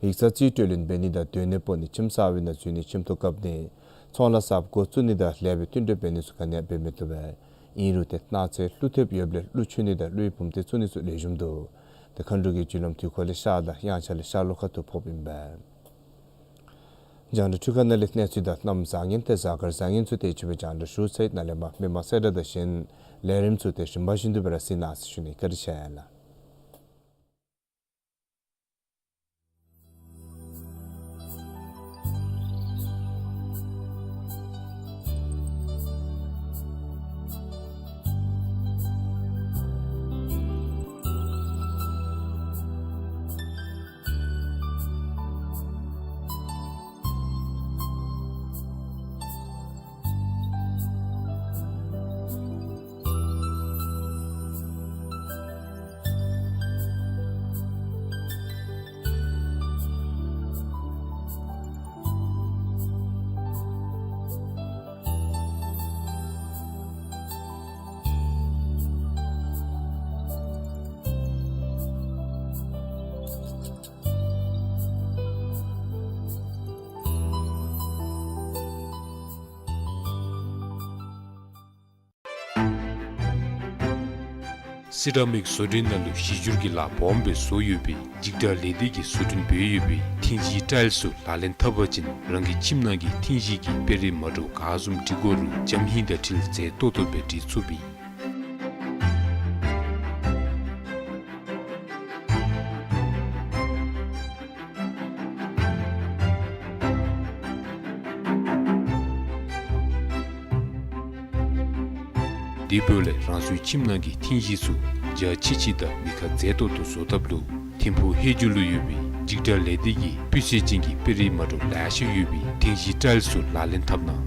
ཡིག་ཚང་རྩིས་སྤྲོད་ལེན་འབད་ནི་དང་སྡོད་གནས་སྤོ་ནི་ཁྱིམ་གསར་པའི་ནང་འཛུལ་ནི་ཁྱིམ་ཐོག་བཀབ་ནི། ཚོང་ལཱ་གསརཔ་འགོ་བཙུགས་ནི་དང་ལེགས་པའི་བསྟུན་གྲོས་འབད་ནི་ཚུ་ག་ནི་ཡང་འབད་མི་བཏུབ་པས། ཨིན་རུང་ཏེ་གནངས་ཚེ་ཀླུ་ཐེབས་ཡོདཔ་ལས་ཀླུ་མཆོད་ནི་དང་ཀླུའི་བུམ་སྡེ་བཙུགས་ནི་ཚུ་ལེགས་ཤོམ་འདུག། ཏེ་མཁའ་འགྲོ་གི་རྒྱུ་ལམ་དུས་འཁོར་ལས་ཤར་དང་དབྱངས་འཆར་ལས་ཤར་ལུ་ཁ་ཐུག་ཕོགཔ་ཨིན་པས། རྒྱང་བསྒྲགས་འཕྲུལ་ཁང་ནང་ལས་གནས་ཚུལ་དང་གནམ་བཟང་ངན་ཏེ་གཟའ་སྐར་བཟང་ངན་ཚུ་དེ་ཅིག་སྦེ་རྒྱང་བསྒྲགས་ཞུ་ཚར་ཡི། ནཱ་ལས་མར་མི་མང་གསལ་བསྒྲགས་དང་གཞན་ལས་རིམ་ཚུ་ཏེ་རིམ་པ་བཞིན་དུ་སྦེ་ར་གཟིགས་གནང་ཟེར་ཞུ་ནི། བཀའ་དྲིན་ཆེ་ལགས། སི་ར་མིག་བཟོ་སྐྲུན་ནང་ལུ་གཞི་འགྱུར་གྱི་ལཱ་སྦོམ་སྦེ་བཟོ་ཡོད་པའི་འཇིགས་སྐྲག་ལས་སྡེ་གིས་བཟོ་སྐྲུན་འབད་ཡོད་པའི་ཐིང་ཅིག་ཊའིལ་ཚུ་ལག་ལེན་འཐབ་པ་ཅིན་རང་གི་ཁྱིམ་ནང་གི་ཐིང་ཅིག་གི་དཔེ་རིས་མ་འདྲཝ་ག་བཟུམ་འབྲི་དགོ་རུང་འཇམ་ཧིང་དང་འཁྲིལ་མཛེས་ཏོག་ཏོ་སྦེ་འབྲི་ཚུགསཔ་ཨིན། དེ་འབདཝ་ལས་རང་སོའི་ཁྱིམ་ནང་གི་ཐིང་གཞིས་ཚུ་རྒྱ་ཆེ་ཆེ་དང་མི་ཁ་མཛེས་ཏོག་ཏོ་བཟོ་ཐབས་ལུ་ཐིམ་ཕུག་ཧེ་ཇུ་ལུ་ཡོད་པའི་འཇིགས་སྐྲག་ལས་སྡེ་གིས་སྤུས་ཚད་ཅན་གྱི་དཔེ་རིས་མ་འདྲཝ་ལེ་ཤ་ཡོད་པའི་ཐིང་གཞིས་ཊའིལ་ཚུ་ལག་ལེན་འཐབ་གནང་།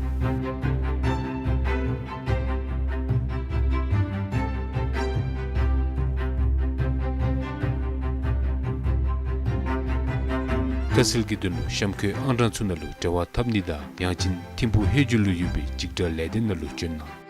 ཁ་གསལ་གྱི་དོན་ལུ་གཤམ་འཁོད་ཨང་གྲངས་ཚུ་ནང་ལུ་འབྲེལ་བ་འཐབ་ནི་དང་ཡང་ཅིན་ཐིམ་ཕུག་ཧེ་ཇུ་ལུ་ཡོད་པའི་འཇིགས་སྐྲག་ལས་སྡེ་ནང་ལུ་བྱོན་གནང་།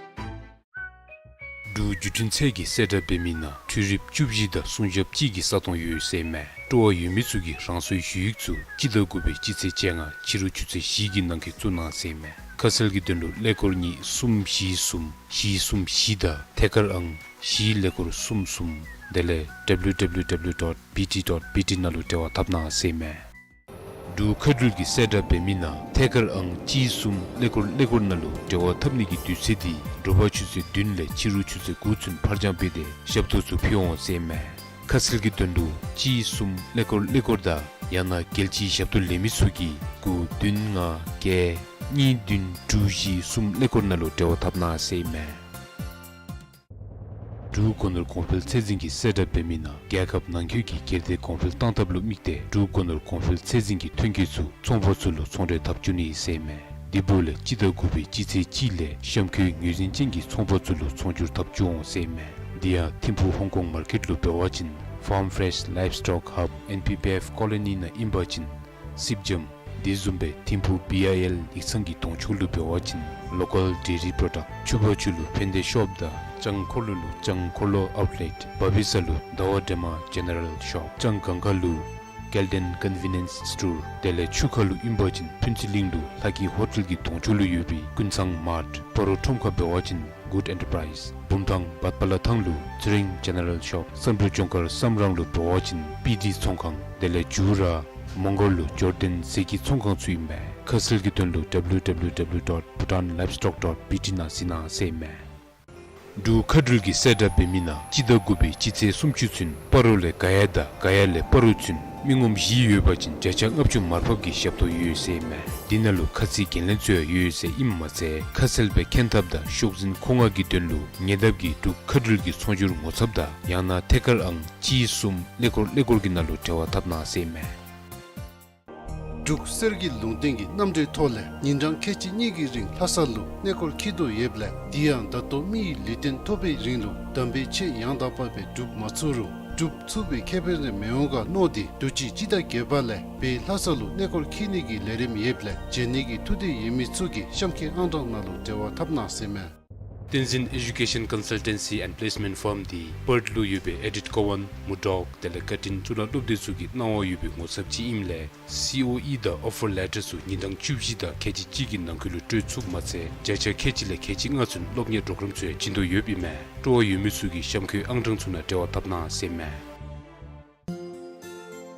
འབྲུག་བརྒྱུད་འཕྲིན་ཚད་ཀྱིས་གསལ་བསྒྲགས་འབད་མི་ནང་འཕྲུལ་རིགཔ་བཅུ་བཞི་དང་སྲུང་ཞབས་གཅིག་གི་ས་སྟོང་ཡོད་ཟེར་མས། སྤྲོ་བ་ཡོད་མི་ཚུ་གིས་རང་སོའི་ཞུ་ཡིག་ཚུ་སྤྱི་ཟླ་དགུ་པའི་སྤྱི་ཚེས་བཅོ་ལྔ་ཕྱི་རུ་ཆུ་ཚོད་བཞི་གི་ནང་འཁོད་བཙུགས་གནང་ཟེར་མས། ཁ་གསལ་གྱི་དོན་ལུ་ཀླད་ཀོར་གཉིས་གསུམ་བཞི་གསུམ་བཞི་གསུམ་བཞི་དང་ཐད་ཀར་ཨང་བཞི་ཀླད་ཀོར་གསུམ་གསུམ་དེ་ལས་W W W dot B T dot B T ནང་ལུ་འབྲེལ་བ་འཐབ་གནང་ཟེར་མས། འབྲུག་མཁའ་འགྲུལ་གྱིས་གསལ་བསྒྲགས་འབད་མི་ནང་ཐད་ཀར་ཨང་གཅིག་གསུམ་ཀླད་ཀོར་ཀླད་ཀོར་ནང་ལུ་འབྲེལ་བ་འཐབ་ནི་གི་དུས་ཚོད་འདི་དྲོ་པ་ཆུ་ཚོད་བདུན་ལས་ཕྱི་རུ་ཆུ་ཚོད་དགུ་ཚུན་ཕར་འགྱངས་འབད་དེ་ཞབས་ཏོག་ཚུ་ཕུལ་འོང་ཟེར་མས། ཁ་གསལ་གྱི་དོན་ལུ་གཅིག་གསུམ་ཀླད་ཀོར་ཀླད་ཀོར་དང་ཡང་ན་རྒྱལ་སྤྱིའི་ཞབས་ཏོག་ལེན་མི་ཚུ་གིས་དགུ་བདུན་ལྔ་བརྒྱད་གཉིས་བདུན་དྲུག་བཞི་གསུམ་ཀླད་ཀོར་ནང་ལུ་འབྲེལ་བ་འཐབ་གནང་ཟེར་མས། འབྲུག་སྒོ་ནོར་གོང་འཕེལ་ཚད་འཛིན་གྱིས་གསལ་བསྒྲགས་འབད་མི་ནང་རྒྱལ་ཁབ་ནང་འཁོད་ཀྱི་སྒེར་སྡེ་གོང་འཕེལ་བཏང་ཐབས་ལུ་དམིགས་ཏེ་འབྲུག་སྒོ་ནོར་གོང་འཕེལ་ཚད་འཛིན་གྱིས་ཐོན་སྐྱེད་ཚུ་ཚོང་པ་ཚུ་ལུ་ཚོང་འབྲེལ་འཐབ་བཅུག་ནི་ཟེར་མས། དེ་འབདཝ་ལས་སྤྱི་ཟླ་དགུ་པའི་སྤྱི་ཚེས་གཅིག་ལས་གཤམ་འཁོད་ངོས་འཛིན་ཅན་གྱི་ཚོང་པ་ཚུ་ལུ་ཚོང་སྒྱུར་འཐབ་བཅུག་འོང་ཟེར་མས། དེ་ཡང་ཐིམ་ཕུག་ཧོང་ཀོང་མར་ཀེཊ་ལུ་འབད་བ་ཅིན་Farm Fresh Livestock Hub N P P F Colony ནང་ཨིན་པ་ཅིན་སིབ་འཇམ། དེ་བཟུམ་སྦེ་ཐིམ་ཕུག་B I L ཡིག་ཚང་གི་གདོང་ཕྱོགས་ལུ་འབད་བ་ཅིན་Local Dairy Product། ཕྱུ་པ་ཆུ་ལུ་ཕན་བདེ་ཤོབ་དང་ལྕང་འཁོར་ལོ་ལུ་ལྕང་འཁོར་ལོ་ཨའུཊ་ལེཊ། བ་བི་ས་ལུ་ཟླ་བ་སྒྲོལ་མ་ཇེ་ནེ་རལ་ཤོབ། ལྕང་སྒང་ཁ་ལུ་Golden Convenience Store། དེ་ལས་ཆུ་ཁ་ལུ་ཨིན་པ་ཅིན་ཕུན་ཚོགས་གླིང་ལུ་ལྷ་སྐྱིད་ཧོ་ཊེལ་གྱི་གདོང་ཕྱོགས་ལུ་ཡོད་པའི་ཀུན་བཟང་མཱརཊ། སྤ་རོ་ཁྲོམ་ཁ་འབད་བ་ཅིན་Good Enterprise། བུམ་ཐང་བར་པ་ལ་ཐང་ལུ་ཚེ་རིང་ཇེ་ནེ་རལ་ཤོབ། བསམ་འགྲུབ་ལྗོངས་མཁར་བསམ་རམ་ལུ་འབད་བ་ཅིན་པི་ཌི་ཚོང་ཁང་། དེ་ལས་ཇུ་ར་མོང་སྒར་ལུ་ཇོར་ཌན་ཟས་ཀྱི་ཚོང་ཁང་ཚུ་ཨིན་མས། ཁ་གསལ་གྱི་དོན་ལུ་W W W dot bhutan livestock dot B T ནང་གཟིགས་གནང་ཟེར་མས། འབྲུག་མཁའ་འགྲུལ་གྱིས་གསལ་བསྒྲགས་འབད་མི་ནང་སྤྱི་ཟླ་དགུ་པའི་སྤྱི་ཚེས་སུམ་ཅུ་ཚུན་སྤ་རོ་ལས་ག་ཡ་དང་ག་ཡ་ལས་སྤ་རོ་ཚུན་མི་ངོམ་བཞི་ཡོད་པ་ཅིན་བརྒྱ་ཆ་ལྔ་བཅུ་མར་ཕབ་ཀྱི་ཞབས་ཏོག་ཡོད་ཟེར་མས། དེ་ནང་ལུ་ཁ་ཚིག་འགན་ལེན་ཚུ་ཡང་ཡོད་ཟེར་ཨིནམ་མ་ཚད་ཁ་གསལ་སྦེ་མཁྱེན་ཐབས་དང་ཤོག་འཛིན་མཁོ་མངགས་ཀྱི་དོན་ལུ་ཉེ་འདབས་ཀྱི་འབྲུག་མཁའ་འགྲུལ་གྱི་ཚོང་སྒྱུར་ངོ་ཚབ་དང་ཡང་ན་ཐད་ཀར་ཨང་གཅིག་གསུམ་ཀླད་ཀོར་ཀླད་ཀོར་གྱི་ནང་ལུ་འབྲེལ་བ་འཐབ་གནང་ཟེར་མས། འབྲུག་གསེར་གྱི་ལུང་བསྟན་གྱི་གནམ་གྲུའི་ཐོག་ལས་ཉིན་གྲངས་ཁལ་གཅིག་གཉིས་ཀྱི་རིང་ལྷ་ས་ལུ་གནས་སྐོར་འཁྱིད་དོ་ཡོདཔ་ལས་དེ་ཡང་ད་ལྟོ་མི་ཡི་ལུས་རྟེན་ཐོབ་པའི་རིང་ལུ་དམ་པའི་ཆོས་ཡང་དག་པ་སྦེ་སྒྲུབ་མ་ཚུགས་རུང་སྒྲུབ་ཚུགས་པའི་ཁེ་ཕན་རེ་མི་འོང་ག་མནོ་སྟེ་དུས་ཅི་སྤྱི་ཟླ་བརྒྱད་པ་ལས་བོད་ལྷ་ས་ལུ་གནས་སྐོར་འཁྱིད་ནི་གི་ལས་རིམ་ཡོདཔ་ལས་བྱོན་ནི་གི་ཐུགས་འདོད་ཡོད་མི་ཚུ་གིས་གཤམ་འཁོད་ཨང་གྲངས་ནང་ལུ་འབྲེལ་བ་འཐབ་གནང་ཟེར་མས། བསྟན་འཛིན་Education Consultancy and Placement Firm འདི་པརཐ་ལུ་ཡོད་པའི་ཨེ་ཌིཐ་ཀོ་ཝན་མུར་ཌོག་དེ་ལས་ཀར་ཊིན་གཙུག་ལག་སློབ་སྡེ་ཚུ་གི་གནང་བ་ཡོད་པའི་ངོ་ཚབ་ཅིག་ཨིནམ་ལས་སི་ཨོ་ཨི་དང་ཨོ་ཕར་ལེ་ཊར་ཚུ་ཉིན་གྲངས་བཅུ་བཞི་དང་ཁལ་གཅིག་གཅིག་གི་ནང་འཁོད་ལུ་སྤྲོད་ཚུགསཔ་མ་ཚད་བརྒྱ་ཆ་ཁལ་གཅིག་ལས་ཁལ་གཅིག་ལྔ་ཚུན་སློབ་གཉེར་པོརོ་གརམ་ཚུ་ཡང་བྱིན་དོ་ཡོདཔ་ཨིན་མས། སྤྲོ་བ་ཡོད་མི་ཚུ་གིས་གཤམ་འཁོད་ཨང་གྲངས་ཚུ་ནང་འབྲེལ་བ་འཐབ་གནང་ཟེར་མས།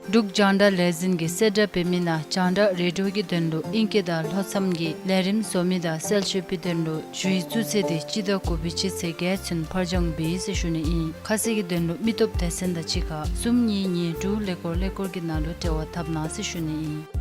འབྲུག་རྒྱང་བསྒྲགས་ལས་འཛིན་གྱིས་གསལ་བསྒྲགས་འབད་མི་ནང་རྒྱང་བསྒྲགས་རེ་ཌི་ཡོ་གི་དོན་ལུ་ཨིང་སྐད་དང་ལྷོ་མཚམས་ཀྱི་ལས་རིམ་བཟོ་མི་དང་གསལ་བཤད་པའི་དོན་ལུ་ཞུ་ཡིག་བཙུགས་ཚེས་འདི་སྤྱི་ཟླ་དགུ་པའི་སྤྱི་ཚེས་བརྒྱད་ཚུན་ཕར་འགྱངས་འབད་ཟེར་ཞུ་ནི་ཨིན། ཁ་གསལ་གྱི་དོན་ལུ་མི་སྟོབས་སྡེ་ཚན་དང་གཅིག་ཁར་གསུམ་གཉིས་གཉིས་དྲུག་ཀླད་ཀོར་ཀླད་ཀོར་གྱི་ནང་ལུ་འབྲེལ་བ་འཐབ་གནང་ཟེར་ཞུ་ནི་ཨིན།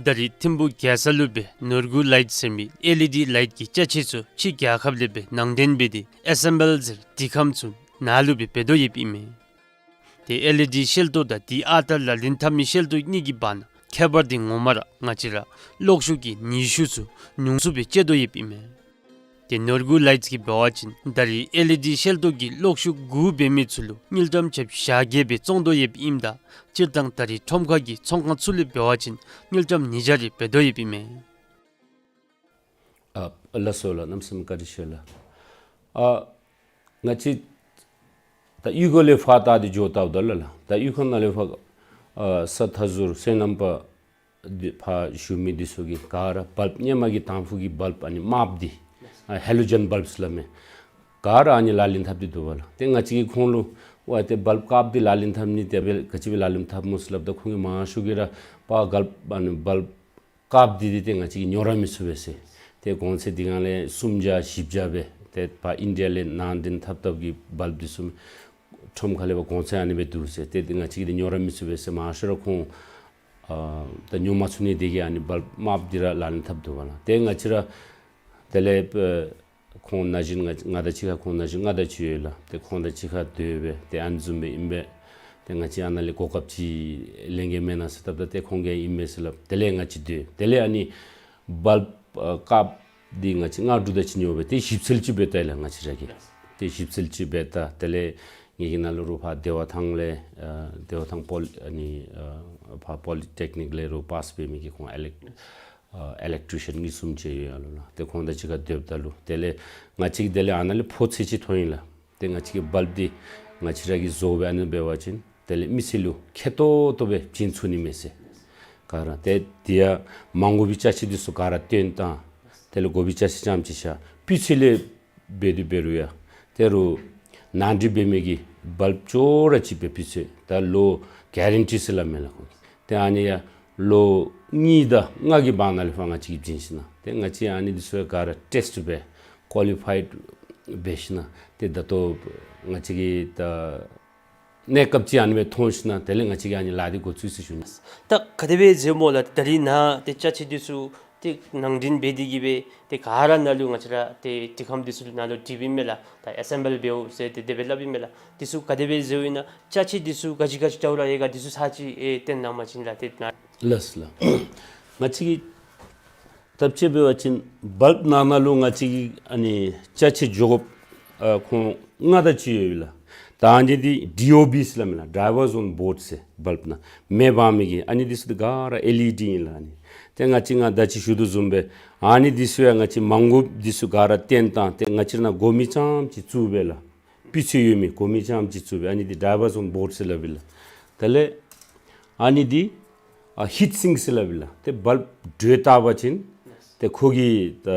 ད་རིས་ཐིམ་ཕུག་རྒྱལ་ས་ལུ་སྦེ་ནོར་བུ་ལའིཊ་ཟེར་མི་ཨེལ་ཨི་ཌི་ལའིཊ་ཀྱི་ཅ་ཆས་ཚུ་ཕྱི་རྒྱལ་ཁབ་ལས་སྦེ་ནང་འདྲེན་འབད་དེ་ཨེ་སེམ་བཱལ་ཟེར་འདི་ཁམས་ཚུ་ནཱ་ལུ་སྦེ་འབད་དོ་ཡོདཔ་ཨིན་མས། ཏེ་ཨེལ་ཨི་ཌི་ཤེལ་ཏོག་དང་དེ་ཨ་རྟག་ལག་ལེན་འཐབ་མི་ཤེལ་ཏོག་གཉིས་ཀྱི་བར་ན་ཁྱད་པར་འདི་ངོ་མ་ར་ང་བཅས་ར་གློག་ཤུགས་ཀྱི་ནུས་ཤུགས་ཚུ་ཉུང་སུ་སྦེ་སྤྱོད་དོ་ཡོདཔ་ཨིན་མས། ཏེ་ནོར་བུ་ལའིཊ་ཀྱིས་འབད་བ་ཅིན་ད་རིས་ཨེལ་ཨི་ཌི་ཤེལ་ཏོག་གི་གློག་ཤུགས་དགུ་འབད་མི་ཚུ་ལུ་དངུལ་ཀྲམ་ཆ་བཞག་གེ་སྦེ་བཙོང་དོ་ཡོདཔ་ཨིནམ་ད་སྤྱིར་བཏང་ད་རིས་ཁྲོམ་ཁ་གི་ཚོང་ཁང་ཚུ་ལུ་འབད་བ་ཅིན་དངུལ་ཀྲམ་ཉིས་བརྒྱ་རེ་འབད་དོ་ཡོདཔ་ཨིན་མས། ཨ་ལགས་སོ་ལགས། གནམ་མེད་ས་མེད་བཀའ་དྲིན་ཆེ་ལགས། ཨ་ང་བཅས་ད་གཡུས་སྒོ་ལས་ཕར་ད་འདི་འགྱོ་བལྟཝ་ད་ལགས། ད་གཡུས་ཁ་ནང་ལས་ཕར་ཨ་ས་མཐའ་ཟུར་སོ་ནམ་པ་ འདི་ཕར་བཞུགས་མི་འདི་ཚུ་གིས་ག་ར་བལབ་སྔོན་མ་གི་དང་ཕུ་གི་བལབ་ཨ་ནི་དམརཔོ་འདི་ཨ་ཧེ་ལོ་ཇེན་བལབ་ཟེར་སླབ་མས། ག་ར་ཨ་ནི་ལག་ལེན་འཐབ་སྟེ་འདུག་པ་ལགས། ཏེ་ང་བཅས་ཀྱིས་ཁོང་ལུ་ཝའེ་ཏེ་བལབ་དཀརཔོ་འདི་ལག་ལེན་འཐབ་ནི་དེ་སྦེ་ག་ཅི་སྦེ་ལག་ལེན་འཐབ་སྨོ་ཟེར་སླབ་ད་ཁོང་གིས་མང་ཤོས་ཀྱིས་ར་པ་བལབ་ཨ་ནི་བལབ་དཀརཔོ་འདི་འདི་ཏེ་ང་བཅས་ཀྱིས་ཉོ་ར་མི་ཚུགས་པས་ཟེར། ཏེ་གོང་ཚད་འདི་གང་ལས་སུམ་བརྒྱ་བཞི་བརྒྱ་སྦེ་ཏེ་ཕར་ཨིན་ཌི་ཡ་ལས་ནང་འདྲེན་འཐབ་འཐབ་ཀྱི་བལབ་འདི་ཚུ་ཁྲོམ་ཁ་ལས་ཕར་གོང་ཚད་ཨ་ནི་སྦེ་འདུག་ཟེར། ཏེ་འདི་ང་བཅས་ཀྱིས་འདི་ཉོ་ར་མི་ཚུགས་པས་ཟེར། མང་ཤོས་ར་ཁོང་ཨ་ད་ཉོ་མ་ཚུགས་ནི་དེ་གིས་ཨ་ནི་བལབ་དམརཔོ་འདི་ར་ལག་ལེན་འཐབ་འདུག་པ་ལགས། ཏེ་ང་བཅས་ར་དེ་ལས་ཨེ་ཁོང་ན་གཞོན་ང་ང་དང་གཅིག་ཁར་ཁོང་ན་གཞོན་ང་དང་གཅིག་ཡོད་ལགས། ཏེ་ཁོང་དང་གཅིག་ཁར་སྡོད་སྦེ་ཏེ་ཨ་ནི་བཟུམ་སྦེ་ཨིན་པས། ཏེ་ང་བཅས་ཨ་ནཱ་ལས་གོ་སྐབས་ཅིག་ལེན་གེ་མེན་ན་ཟེར་སླབ་ད་ཏེ་ཁོང་གིས་ཨིན་མས་ཟེར་སླབ། དེ་ལས་ང་བཅས་སྡོད། དེ་ལས་ཨ་ནི་བལབ་ཨ་དཀརཔོ་འདི་ང་བཅས་ལྔ་དྲུག་དང་གཅིག་ཉོ་སྦེ་ཏེ་ཞིབ་འཚོལ་ཅིག་འབད་ད་ཡི་ལགས་ང་བཅས་ར་གིས། ཏེ་ཞིབ་འཚོལ་ཅིག་འབད་ད་དེ་ལས་ངེ་གི་ནང་ལུ་རུང་ཕར་བདེ་བ་ཐང་ལས་ཨ་བདེ་བ་ཐང་པོ་ལི་ཨ་ནི་ཨ་ཕར་པོ་ལི་ཊེག་ནིཀ་ལས་རུང་པཱས་འབད་མི་གི་ཁོང་ཨི་ལེག་ཨ་ཨི་ལེག་ཊི་རི་ཤཱན་གཉིས་གསུམ་ཅིག་ཡོད་ཡར་ལུ་ལགས། ཏེ་ཁོང་དང་གཅིག་ཁར་སྡོདཔ་ད་ལུ་དེ་ལས་ང་བཅས་ཀྱིས་དེ་ལས་ཨ་ནཱ་ལས་ཕོ་ཚོད་ཅིག་ཐོན་ཡི་ལགས། ཏེ་ང་བཅས་ཀྱིས་བལབ་འདི་ང་བཅས་ར་གིས་བཟོ་སྦེ་ཨ་ནི་འབད་བ་ཅིན་དེ་ལས་མི་སེར་ལུ་ཁེ་ཏོག་ཏོ་སྦེ་བྱིན་ཚུགས་ནི་མས་ཟེར། ག་ར་ཏེ་འདི་ཡང་མ་དགོ་པའི་ཅ་ཆས་འདི་ཚུ་ག་ར་བཏོན་བཏང་། དེ་ལས་དགོ་པའི་ཅ་ཆས་རྐྱངམ་ཅིག་བཞག། སྤུས་ཚད་ལས་འབད་དེ་འབད་རུང་ཡང་ད་རུང་ནང་འདྲེན་འབད་མི་གི་བལབ་ཅོག་ར་གཅིག་སྦེ་སྤུས་ཚད་ད་ལོ་གེ་རན་ཊི་ཟེར་སླབ་མས་ལགས་ཁོང་གིས། ཏེ་ཨ་ནི་ཡང་ལོ་གཉིས་དང་ལྔ་གི་བར་ན་ལས་ཕར་ང་བཅས་ཀྱིས་བྱིན་ཞིན་ན་ཏེ་ང་བཅས་ཨ་ནི་འདི་ཚུ་ཡང་ག་ར་ཊེསཊ་འབད་ཀོ་ལི་ཕའིཌ་འབད་ཞིན་ན་ཏེ་ད་ལྟོ་ང་བཅས་ཀྱིས་ད་གནས་སྐབས་ཅིག་ཨ་ནི་སྦེ་མཐོང་ཞིན་ན་དེ་ལས་ང་བཅས་ཀྱིས་ཨ་ནི་ལཱ་འདི་འགོ་བཙུགས་ཡི་ཟེར་ཞུ་ནི། ད་ག་དེ་སྦེ་མཛད་སྨོ་ལགས། ད་རིས་ནཱ་ཏེ་ཅ་ཆས་འདི་ཚུ་ཏེ་ནང་འདྲེན་འབད་དེ་གིས་སྦེ་ཏེ་ག་ར་ནཱ་ལུ་ང་བཅས་ར་ཏེ་འདི་ཁམས་འདི་ཚུ་ནཱ་ལུ་སྒྲིགཔ་ཨིན་མས་ལགས། ད་ཨེ་སེམ་བཱལ་འབདཝ་ཟེར་ཏེ་དེ་སྦེ་སླབ་ཨིན་མས་ལགས། འདི་ཚུ་ག་དེ་སྦེ་མཛདཔ་ཨིན་ན་ཅ་ཆས་འདི་ཚུ་ག་ཅི་ག་ཅི་འདྲཝ་ར་ཡོད་ག་འདི་ཚུ་ཚར་ཅིག་ཨེ་སྟོན་གནང་བ་ཅིན་ལགས། ཏེ་ནཱ་ལགས་སོ་ལགས། ང་བཅས་ཀྱིས་ད་དཔྱེ་འབད་བ་ཅིན་བལབ་ནང་ན་ལུ་ང་བཅས་ཀྱི་ཨ་ནི་ཅ་ཆས་འགྱོ་དགོཔ་ཨ་ཁོང་ལྔ་དང་གཅིག་ཡོད་ལགས། ད་ཨ་ནི་འདི་ཌི་ཨོ་བི་ཟེར་སླབ་མས་ལགས། ཌའི་ཝར་ཛོན་བོརཌ་ཟེར། བལབ་ནང་མེ་འབར་མི་གི་ཨ་ནི་འདི་ཚུ་འདི་ག་ར་ཨེལ་ཨི་ཌི་ཨིན་ལགས། ཨ་ནི་ཏེ་ང་བཅས་ང་ད་ཅི་ཞུ་དོ་བཟུམ་སྦེ་ཨ་ནི་འདི་ཚུ་ཡང་ང་བཅས་མ་དགོཔ་འདི་ཚུ་ག་ར་བཏོན་བཏང་སྟེ་ང་བཅས་ནཱ་དགོ་མི་རྐྱངམ་ཅིག་བཙུགས་སྦེ་ལགས། སྤུས་ཚད་ཡོད་མི་དགོ་མི་རྐྱངམ་ཅིག་བཙུགས་སྦེ་ཨ་ནི་འདི་ཌའི་ཝར་ཛོན་བོརཌ་ཟེར་སླབ་ཨིན་ལགས། དེ་ལས་ཨ་ནི་འདི་ཨ་ཧིཊ་སིང་ཟེར་སླབ་ཨིན་ལགས། ཏེ་བལབ་དྲོད་བཏབ་པ་ཅིན་ཏེ་ཁོ་གིས་ད་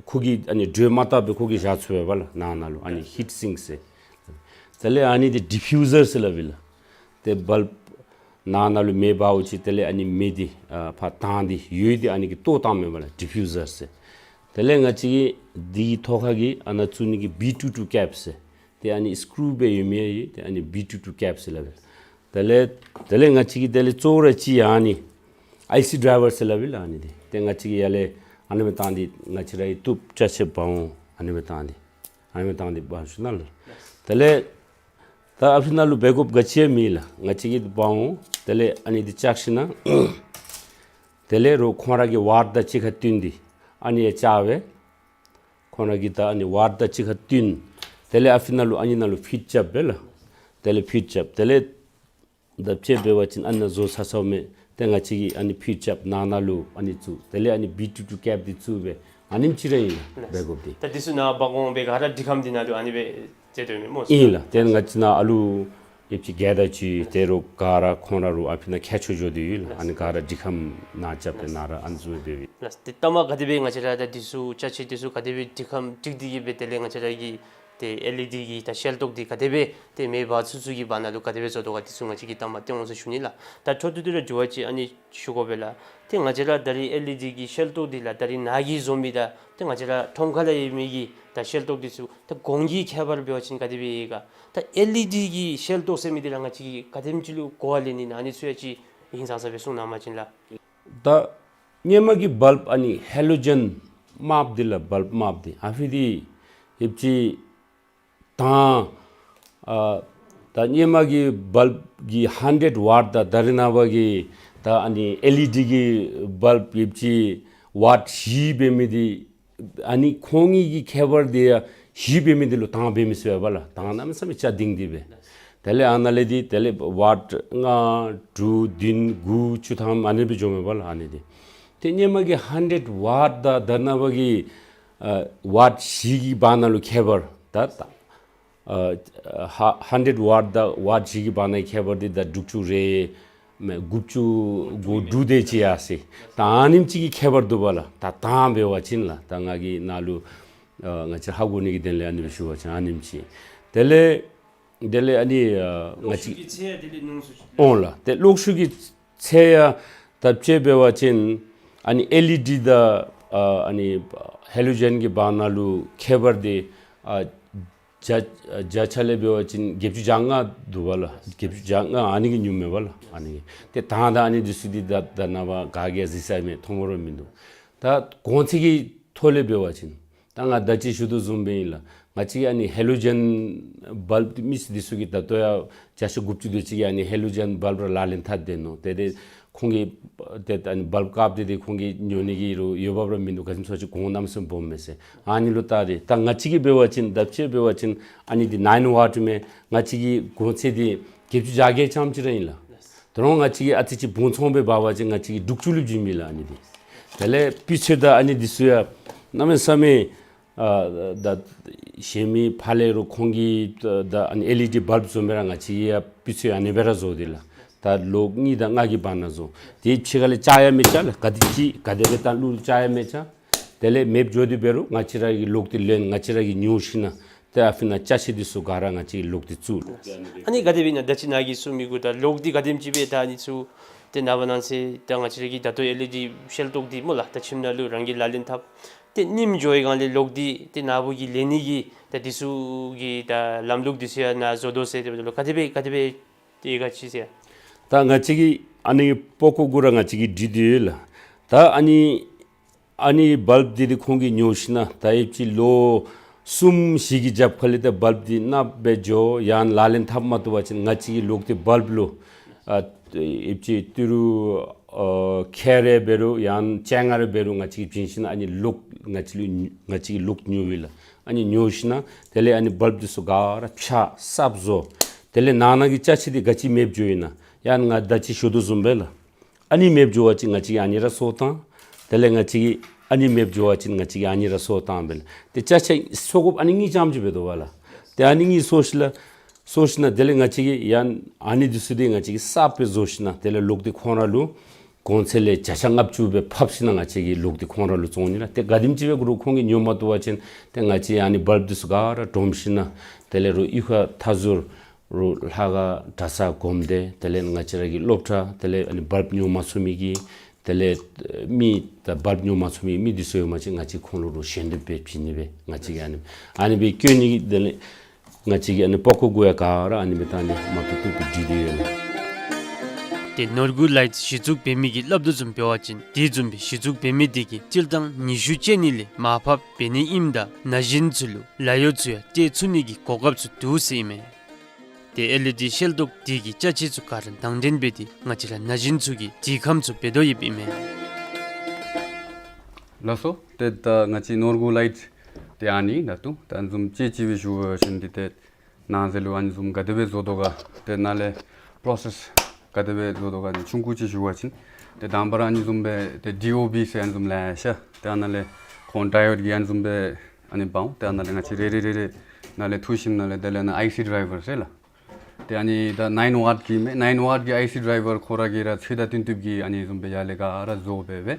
ཁོ་གིས་ཨ་ནི་དྲོད་མ་བཏབ་པར་ཁོ་གིས་བཞག་ཚུགས་པས་ལགས་ནང་ན་ལུ། ཨ་ནི་ཧིཊ་སིང་ཟེར། དེ་ལས་ཨ་ནི་འདི་ཌི་ཕིའུ་ཟར་ཟེར་སླབ་ཨིན་ལགས། ཏེ་བལབ་ནང་ན་ལུ་མེ་འབརཝ་ཅིག་དེ་ལས་ཨ་ནི་མེ་འདི་ཨ་ཕར་དྭངས་འདི་འོད་འདི་ཨ་ནི་གིས་གཏོར་བཏངམ་མས་ལགས། ཌི་ཕིའུ་ཟར་ཟེར། དེ་ལས་ང་བཅས་ཀྱི་འདི་གི་ཐོག་ཁ་གི་ཨ་ནཱ་བཙུགས་ནི་གི་བི་ཊུ་ཊུ་ཀེབ་ཟེར། ཏེ་ཨ་ནི་སི་ཀུ་རུ་སྦེ་ཡོད་མི་ཡང་ཡོད། ཏེ་ཨ་ནི་བི་ཊུ་ཊུ་ཀེབ་ཟེར་སླབ་ཨིན། དེ་ལས་དེ་ལས་ང་བཅས་ཀྱིས་དེ་ལས་གཙོ་བོ་ར་ཅིག་ཡང་ཨ་ནི་ཨའི་སི་ཌའི་ཝར་ཟེར་སླབ་ཨིན་ལགས། ཨ་ནི་འདི་ཏེ་ང་བཅས་ཀྱིས་ཡར་ལས་ཨ་ནི་སྦེ་བཏང་སྟེ་ང་བཅས་ར་གི་བཏུབ་ཅ་ཆས་འབག་འོང་ཨ་ནི་སྦེ་བཏང་སྟེ་ཨ་ནི་སྦེ་བཏང་སྟེ་འབག་ཞུ་ནི་ལགས། དེ་ལས་ད་ཨ་ཕི་ནང་ལུ་འབད་དགོཔ་ག་ཅི་ཡང་མེད་ལགས། ང་བཅས་ཀྱིས་འབག་འོང་། དེ་ལས་ཨ་ནི་འདི་བཅག་ཞིན་ན་དེ་ལས་རོགས་ཁོང་ར་གི་ཝཊ་དང་གཅིག་ཁར་བསྟུན་ཏེ་ཨ་ནི་ཡང་བཅག་སྦེ་ཁོང་ར་གི་ད་ཨ་ནི་ཝཊ་དང་གཅིག་ཁར་བསྟུན། དེ་ལས་ཨ་ཕི་ནང་ལུ་ཨ་ནི་ནང་ལུ་ཕིཌ་རྐྱབ་པས་ལགས། དེ་ལས་ཕིཌ་རྐྱབ། དེ་ལས་ད་དཔྱེ་འབད་བ་ཅིན་ཨ་ནཱ་བཟོ་ཚར་ཚརཝ་མས། ཏེ་ང་བཅས་ཀྱིས་ཨ་ནི་ཕིཌ་རྐྱབ་ནང་ན་ལུ་ཨ་ནི་བཙུགས། དེ་ལས་ཨ་ནི་བི་ཊུ་ཊུ་ཀེབ་འདི་བཙུགས་སྦེ་ཨ་ནེམ་ཅིག་ར་ཨིན་ལགས། འབད་དགོཔ་འདི། ད་འདི་ཚུ་ནཱ་འབག་འོང་སྦེ་ག་ར་འདི་ཁམས་འདི་ནང་ལུ་ཨ་ནི་སྦེ་མཛད་དོ་མས་སྨོ། ཨིན་ལགས། ཏེ་ང་བཅས་ནཱ་ཨ་ལུ་ཡོདཔ་ཅིག་བརྒྱད་དང་བཅུ་དེ་རུང་ག་ར་ཁོང་ར་རུང་ཨ་ཕི་ནང་ཁྱད་ཆོས་འགྱོ་སྟེ་ཡོད་ལགས། ཨ་ནི་ག་ར་འདི་ཁམས་ནང་རྐྱབ་སྟེ་ནཱ་ར་ཨ་ནི་བཟུམ་སྦེ་འབདཝ་ཨིན། ལགས། ཏེ་ལྟ་མ་ག་དེ་སྦེ་ང་བཅས་ར་ད་འདི་ཚུ་ཅ་ཆས་འདི་ཚུ་ག་དེ་སྦེ་འདི་ཁམས་སྒྲིག་སྟེ་གིས་སྦེ་དེ་ལས་ང་བཅས་ར་གི་ཏེ་ཨེལ་ཨི་ཌི་གི་ད་ཤེལ་ཏོག་འདི་ག་དེ་སྦེ་ཏེ་མེ་འབར་ཚུན་ཚོད་ཀྱི་བར་ན་ལུ་ག་དེ་སྦེ་བཟོ་དོ་ག་འདི་ཚུ་ང་བཅས་ཀྱིས་ལྟ་མ་སྟོན་འོང་ཟེར་ཞུ་ནི་ལགས། ད་འཕྲོ་མཐུད་དེ་ར་འགྱུར་བ་ཅིག་ཨ་ནི་ཞུ་དགོ་པས་ལགས། ཏེ་ང་བཅས་ར་ད་རིས་ཨེལ་ཨི་ཌི་གི་ཤེལ་ཏོག་འདི་ལགས་ད་རིས་ནཱ་གིས་བཟོ་མི་དང་ཏེ་ང་བཅས་ར་ཁྲོམ་ཁ་ལས་ཡོད་མི་གི་ད་ཤེལ་ཏོག་འདི་ཚུ་ད་གོང་གི་ཁྱད་པར་འབད་བ་ཅིན་ག་དེ་སྦེ་ཡོད་ག། ད་ཨེལ་ཨི་ཌི་གི་ཤེལ་ཏོག་ཟེར་མི་འདི་ལགས་ང་བཅས་ཀྱིས་ག་དེམ་ཅིག་ལུ་གོ་བ་ལེན་ནི་ཨིན་ན་ཨ་ནི་ཚུ་ཡང་ཅིག་ཧིང་སངས་ས་སྦེ་གསུང་གནང་བ་ཅིན་ལགས། ད་སྔོན་མ་གི་བལབ་ཨ་ནི་ཧེ་ལོ་ཇེན་དམརཔོ་འདི་ལགས། བལབ་དམརཔོ་འདི་ཨ་ཕི་འདི་ཡོདཔ་ཅིག་དང་ཨ་ད་སྔོན་མ་གི་བལབ་ཀྱི་ཧན་ཌེཌ་ཝཊ་དང་ད་རེས་ནངས་པ་གི་ད་ཨ་ནི་ཨེལ་ཨི་ཌི་གི་བལབ་ཡོདཔ་ཅིག་ཝཊ་བཞི་འབད་མི་འདི་ཨ་ནི་ཁོང་གཉིས་ཀྱི་ཁྱད་པར་འདི་ཡང་བཞི་འབད་མི་འདི་ལུ་དང་འབད་མི་ཚུགས་པས་ལགས། དང་གནམ་མེད་ས་མེད་ཆ་ལྡིང་སྟེ་སྦེ། དེ་ལས་ཨ་ནཱ་ལས་འདི་དེ་ལས་ཝཊ་ལྔ་དྲུག་བདུན་དགུ་བཅུ་ཐམ་ཨ་ནི་སྦེ་འགྱོཝ་མས་ལགས། ཨ་ནི་འདི་ཏེ་སྔོན་མ་གི་ཧན་ཌེཌ་ཝཊ་དང་ད་རེས་ནངས་པ་གི་ཨ་ཝཊ་བཞི་གི་བར་ན་ལུ་ཁྱད་པར་ད་ད་ཨ་ཧ་ཧན་ཌེཌ་ཝཊ་དང་ཝཊ་བཞི་གི་བར་ན་ཁྱད་པར་འདི་ད་དྲུག་ཅུ་རེ་ མེན་དགུ་བཅུ་གོ་དྲུག་དེ་ཅིག་ཡར་སོ་ཡི། ད་ཨ་ནེམ་ཅིག་གི་ཁྱད་པར་འདུག་པ་ལགས། ད་ད་འབད་བ་ཅིན་ལགས། ད་ང་གིས་ནཱ་ལུ་ཨ་ང་བཅས་ཧ་གོ་ནི་གི་དོན་ལས་ཨ་ནི་སྦེ་ཞུ་བ་ཅིན་ཨ་ནེམ་ཅིག། དེ་ལས་དེ་ལས་ཨ་ནི་ཨ་ང་བཅས་ཀྱི་ཚད་ཡང་དེ་ལས་ཉུང་སུ་ཅིག། འོང་ལགས། ཏེ་གློག་ཤུགས་ཀྱི་ཚད་ཡང་ད་དཔྱེ་འབད་བ་ཅིན་ཨ་ནི་ཨེལ་ཨི་ཌི་དང་ཨ་ཨ་ནི་ཧེ་ལོ་ཇེན་གྱི་བར་ན་ལུ་ཁྱད་པར་འདི་ཨ་བརྒྱ་བརྒྱ་ཆ་ལས་འབད་བ་ཅིན་བརྒྱད་ཅུ་གྱ་ལྔ་འདུག་པ་ལགས། བརྒྱད་ཅུ་གྱ་ལྔ་ཨ་ནི་གིས་ཉུང་མས་པ་ལགས། ཨ་ནི་ཏེ་ད་ད་ཨ་ནི་འདི་ཚུ་འདི་ད་ད་ནངས་པ་ག་གིས་ཡང་གཟིགས་ས་མེད། མཐོང་བར་མིན་འདུག། ད་གོང་ཚད་ཀྱི་ཐོག་ལས་འབད་བ་ཅིན་ད་ང་ད་ཅི་ཞུ་དོ་བཟུམ་སྦེ་ཨིན་ལགས། ང་བཅས་ཀྱི་ཨ་ནི་ཧེ་ལོ་ཇེན་བལབ་མི་འདི་ཚུ་གིས་ད་ལྟོ་ཡང་བརྒྱ་ཆ་དགུ་བཅུ་དེ་ཅིག་གིས་ཨ་ནི་ཧེ་ལོ་ཇེན་བལབ་ར་ལག་ལེན་འཐབ་སྡོད་ནུག། ཏེ་ཏེ་ཁོང་གིས་ཏེ་ཨ་ནི་བལབ་དཀརཔོ་འདི་ཏེ་ཁོང་གིས་ཉོ་ནི་གི་རུང་འོས་འབབ་ར་མིན་འདུག། ག་ཅི་སྨོ་ཟེར་བ་ཅིན་གོང་གནམ་མེད་ས་མེད་སྦོམ་མས་ཟེར། ཨ་ནི་ལུ་བལྟ་སྟེ་ད་ང་བཅས་ཀྱིས་འབད་བ་ཅིན་ད་དཔྱེ་འབད་བ་ཅིན་ཨ་ནི་འདི་ནའིན་ཝཊ་མས། ང་བཅས་ཀྱི་གོང་ཚད་འདི་བརྒྱད་ཅུ་གྱ་བརྒྱད་ཙམ་ཅིག་ར་ཨིན་ལགས། ད་རུང་ང་བཅས་ཀྱིས་ཨ་ཙི་ཅིག་བུང་ཚང་སྦེ་འབད་བ་ཅིན་ང་བཅས་ཀྱིས་དྲུག་ཅུ་ལུ་བྱིན་མི་ལགས་ཨ་ནི་འདི། དེ་ལས་སྤུས་ཚད་དང་ཨ་ནི་འདི་ཚུ་ཡང་གནམ་མེད་ས་མེད་ཨ་ད་གཞན་མི་ཕར་ལས་རུང་ཁོང་གིས་ད་ཨ་ནི་ཨེལ་ཨི་ཌི་བལབ་བཟོ་མི་ར་ང་བཅས་ཀྱིས་ཡང་སྤུས་ཚད་ཨ་ནི་སྦེ་ར་བཟོ་སྟེ་ལགས། ད་ལོག་གཉིས་དང་ལྔ་གི་བར་ན་བཟོ། དེ་ཕྱི་ཁ་ལས་ཆག་ཡང་མི་ཆག་ལགས། ག་དེ་ཅིག་ག་དེ་སྦེ་བཏང་རུང་ཆག་ཡང་མི་ཆག། དེ་ལས་མེདཔ་འགྱོ་སྟེ་འབད་རུང་ང་བཅས་ར་གིས་ལོག་སྟེ་ལེན། ང་བཅས་ར་གིས་ཉོ་ཞིན་ན་ཏེ་ཨ་ཕི་ན་ཅ་ཆས་འདི་ཚུ་ག་ར་ང་བཅས་ཀྱིས་ལོག་སྟེ་བཙུགས། ཨ་ནི་ག་དེ་སྦེ་ཨིན་ན་ད་ཅི་ནཱ་གིས་གསུངས་མི་གུ་ད་ལོག་འདི་ག་དེམ་ཅིག་སྦེ་ད་ཨ་ནི་ཚུ་ཏེ་ནངས་པ་གནངས་ཚེ་ད་ང་བཅས་ར་གི་ད་ལྟོ་ཨེལ་ཨི་ཌི་ཤེལ་ཏོག་འདི་སྨོ་ལགས། ད་ཁྱིམ་ནང་ལུ་རང་གིས་ལག་ལེན་འཐབ། ཏེ་རྙིངམ་འགྱོ་བའི་སྒང་ལས་ལོག་འདི་ཏེ་ནཱ་བུ་གིས་ལེན་ནི་གི་ད་འདི་ཚུ་གི་ད་ལམ་ལུགས་འདི་ཚུ་ཡང་ནཱ་བཟོ་དོ་ཟེར་ཏེ་འབདཝ་ད་ལུ་ག་དེ་སྦེ་ག་དེ་སྦེ་ཏེ་ག་ཅི་ཟེར། ད་ང་བཅས་ཀྱིས་ཨ་ནི་པགས་ཀོ་གུ་ར་ང་བཅས་ཀྱིས་འདྲི་དེ་ཡོད་ལགས། ད་ཨ་ནི་ཨ་ནི་བལབ་འདི་ཏེ་ཁོང་གིས་ཉོ་ཞིན་ན་ད་ཨེབ་ཅིག་ལོ་གསུམ་བཞི་གི་རྒྱབ་ཁ་ལས་ད་བལབ་འདི་ནགཔོ་སྦེ་འགྱོ་ཡང་ལག་ལེན་འཐབ་མ་བཏུབ་པ་ཅིན་ང་བཅས་ཀྱིས་ལོག་སྟེ་བལབ་ལུ་ཨ་ཨེབ་ཅིག་ཏི་རུ་ཨ་ཁལ་རེ་འབད་རུང་ཡང་ཅན་ལྔ་རེ་འབད་རུང་ང་བཅས་ཀྱིས་བྱིན་ཞིན་ན་ཨ་ནི་ལོག་ང་བཅས་ལུ་ང་བཅས་ཀྱིས་ལོག་ཉོ་བས་ལགས། ཨ་ནི་ཉོ་ཞིན་ན་དེ་ལས་ཨ་ནི་བལབ་འདི་ཚུ་ག་ར་ཕྱག་གསརཔ་བཟོ། དེ་ལས་ནང་ན་གི་ཅ་ཆས་འདི་ག་ཅི་མེདཔ་འགྱོ་ཡི་ན་ཡང་ང་ད་ཅི་ཞུ་དོ་བཟུམ་སྦེ་ལགས། ཨ་ནི་མེདཔ་འགྱོ་བ་ཅིན་ང་བཅས་ཀྱིས་ཨ་ནི་ར་གསོ་བཏང་། དེ་ལས་ང་བཅས་ཀྱིས་ཨ་ནི་མེདཔ་འགྱོ་བ་ཅིན་ང་བཅས་ཀྱིས་ཨ་ནི་ར་གསོ་བཏང་སྦེ་ལགས། ཏེ་ཅ་ཆས་གསོ་དགོཔ་ཨ་ནི་གཉིས་རྐྱངམ་ཅིག་འབད་དོ་བ་ལགས། ཏེ་ཨ་ནི་གཉིས་གསོ་ཞིན་ལགས། གསོ་ཞིན་ན་དེ་ལས་ང་བཅས་ཀྱིས་ཡང་ཨ་ནི་འདི་ཚུ་འདི་ང་བཅས་ཀྱིས་གསརཔ་སྦེ་བཟོ་ཞིན་ན་དེ་ལས་ལོག་སྟེ་ཁོང་ར་ལུ་གོང་ཚད་ལས་བརྒྱ་ཆ་ལྔ་བཅུ་སྦེ་ཕབ་ཞིན་ན་ང་བཅས་ཀྱིས་ལོག་སྟེ་ཁོང་ར་ལུ་བཙོང་ནི་ལགས། ཏེ་ག་དེམ་ཅིག་སྦེ་གུ་རུང་ཁོང་གིས་ཉོ་མ་བཏུབ་པ་ཅིན་ཏེ་ང་བཅས་ཨ་ནི་བལབ་འདི་ཚུ་ག་ར་སྒྲོམ་ཞིན་ན་དེ་ལས་རུང་གཡུས་ཁ་མཐའ་ཟུར་རུང་ལྷ་ཁང་གྲྭ་ཚང་སྒོམ་སྡེ་དེ་ལས་ང་བཅས་ར་གི་སློབ་གྲྭ་དེ་ལས་ཨ་ནི་བལབ་ཉོ་མ་ཚུགས་མི་གི་དེ་ལས་མི་ད་བལབ་ཉོ་མ་ཚུགས་མི་མི་འདི་ཚུ་ཡོད་པ་ཅིན་ང་བཅས་ཁོང་ལུ་རུང་ཞལ་འདེབས་སྦེ་བྱིན་ནི་སྦེ་ང་བཅས་ཀྱིས་ཨ་ནི་ཨ་ནི་སྦེ་བཀོད་ནི་གི་དེ་ལས་ང་བཅས་ཀྱིས་ཨ་ནི་པགས་ཀོ་གུ་ཡང་ག་ར་ཨ་ནི་སྦེ་བཏང་ནི་མ་བཏུབ་བཏུབ་སྦེ་འདྲི་དེ་ཡོད་ལགས། ཏེ་ནོར་བུ་ལའིཊ་གཞི་བཙུགས་འབད་མི་གིས་སླབ་དོ་བཟུམ་འབད་བ་ཅིན་དེ་བཟུམ་སྦེ་གཞི་བཙུགས་འབད་མི་དེ་གིས་སྤྱིར་བཏང་ཉི་ཤུ་ཅན་ནི་ལས་མར་ཕབ་འབད་ནི་ཨིནམ་ད་ན་གཞོན་ཚུ་ལུ་ལཱ་གཡོག་ཚུ་ཡང་སྤྲོད་ཚུགས་ནི་གི་གོ་སྐབས་ཚུ་འདུག་ཟེར་ཨིན་མས། ཏེ་ཨེལ་ཨི་ཌི་ཤེལ་ཏོག་དེ་གི་ཅ་ཆས་ཚུ་ག་ར་དང་འདོན་འབད་དེ་ང་བཅས་ར་ན་གཞོན་ཚུ་གི་དྲི་ཁམས་ཚུ་འབད་དོ་ཡོདཔ་ཨིན་མས། ལགས་སོ། ཏེ་ད་ང་བཅས་ནོར་བུ་ལའིཊ་དེ་ཨ་ནི་ད་ལྟོ་ད་བཟུམ་ཅིག་ཅིག་སྦེ་ཞུ་བ་ཅིན་འདི་ཏེ་ནང་ཟེར་ལུ་ཨ་ནི་བཟུམ་ག་དེ་སྦེ་བཟོ་དོ་ག་ཏེ་ནཱ་ལས་པྲོ་སེསི་ག་དེ་སྦེ་བཟོ་དོ་ག་ནི་ཆུང་ཀུ་ཅིག་ཞུ་བ་ཅིན་ཏེ་དང་པ་ར་ཨ་ནི་བཟུམ་སྦེ་ཏེ་ཌི་ཨོ་བི་ཟེར་ཨ་ནི་བཟུམ་ལེ་ཤ་ཏེ་ཨ་ནཱ་ལས་ཁོང་ཌའི་ཡོཌ་ཀྱི་ཨ་ནི་བཟུམ་སྦེ་ཨ་ནི་འབག་འོང་། ཏེ་ཨ་ནཱ་ལས་ང་བཅས་རེ་རེ་རེ་རེ་ནཱ་ལས་འཐུ་ཞིནམ་ལས་དེ་ལས་ནཱ་ཨའི་སི་ཌའི་བར་ཟེར་ལགས། ཏེ་ཨ་ནི་ད་ནའིན་ཝཊ་གི་མས། ནའིན་ཝཊ་གི་ཨའི་སི་ཌའི་བར་ཁོ་ར་གིས་ར་ཚོད་ལྟ་བཏོན་བཏོནམ་གིས་ཨ་ནི་བཟུམ་སྦེ་ཡར་ལས་ག་ར་བཟོ་སྦེ་སྦེ།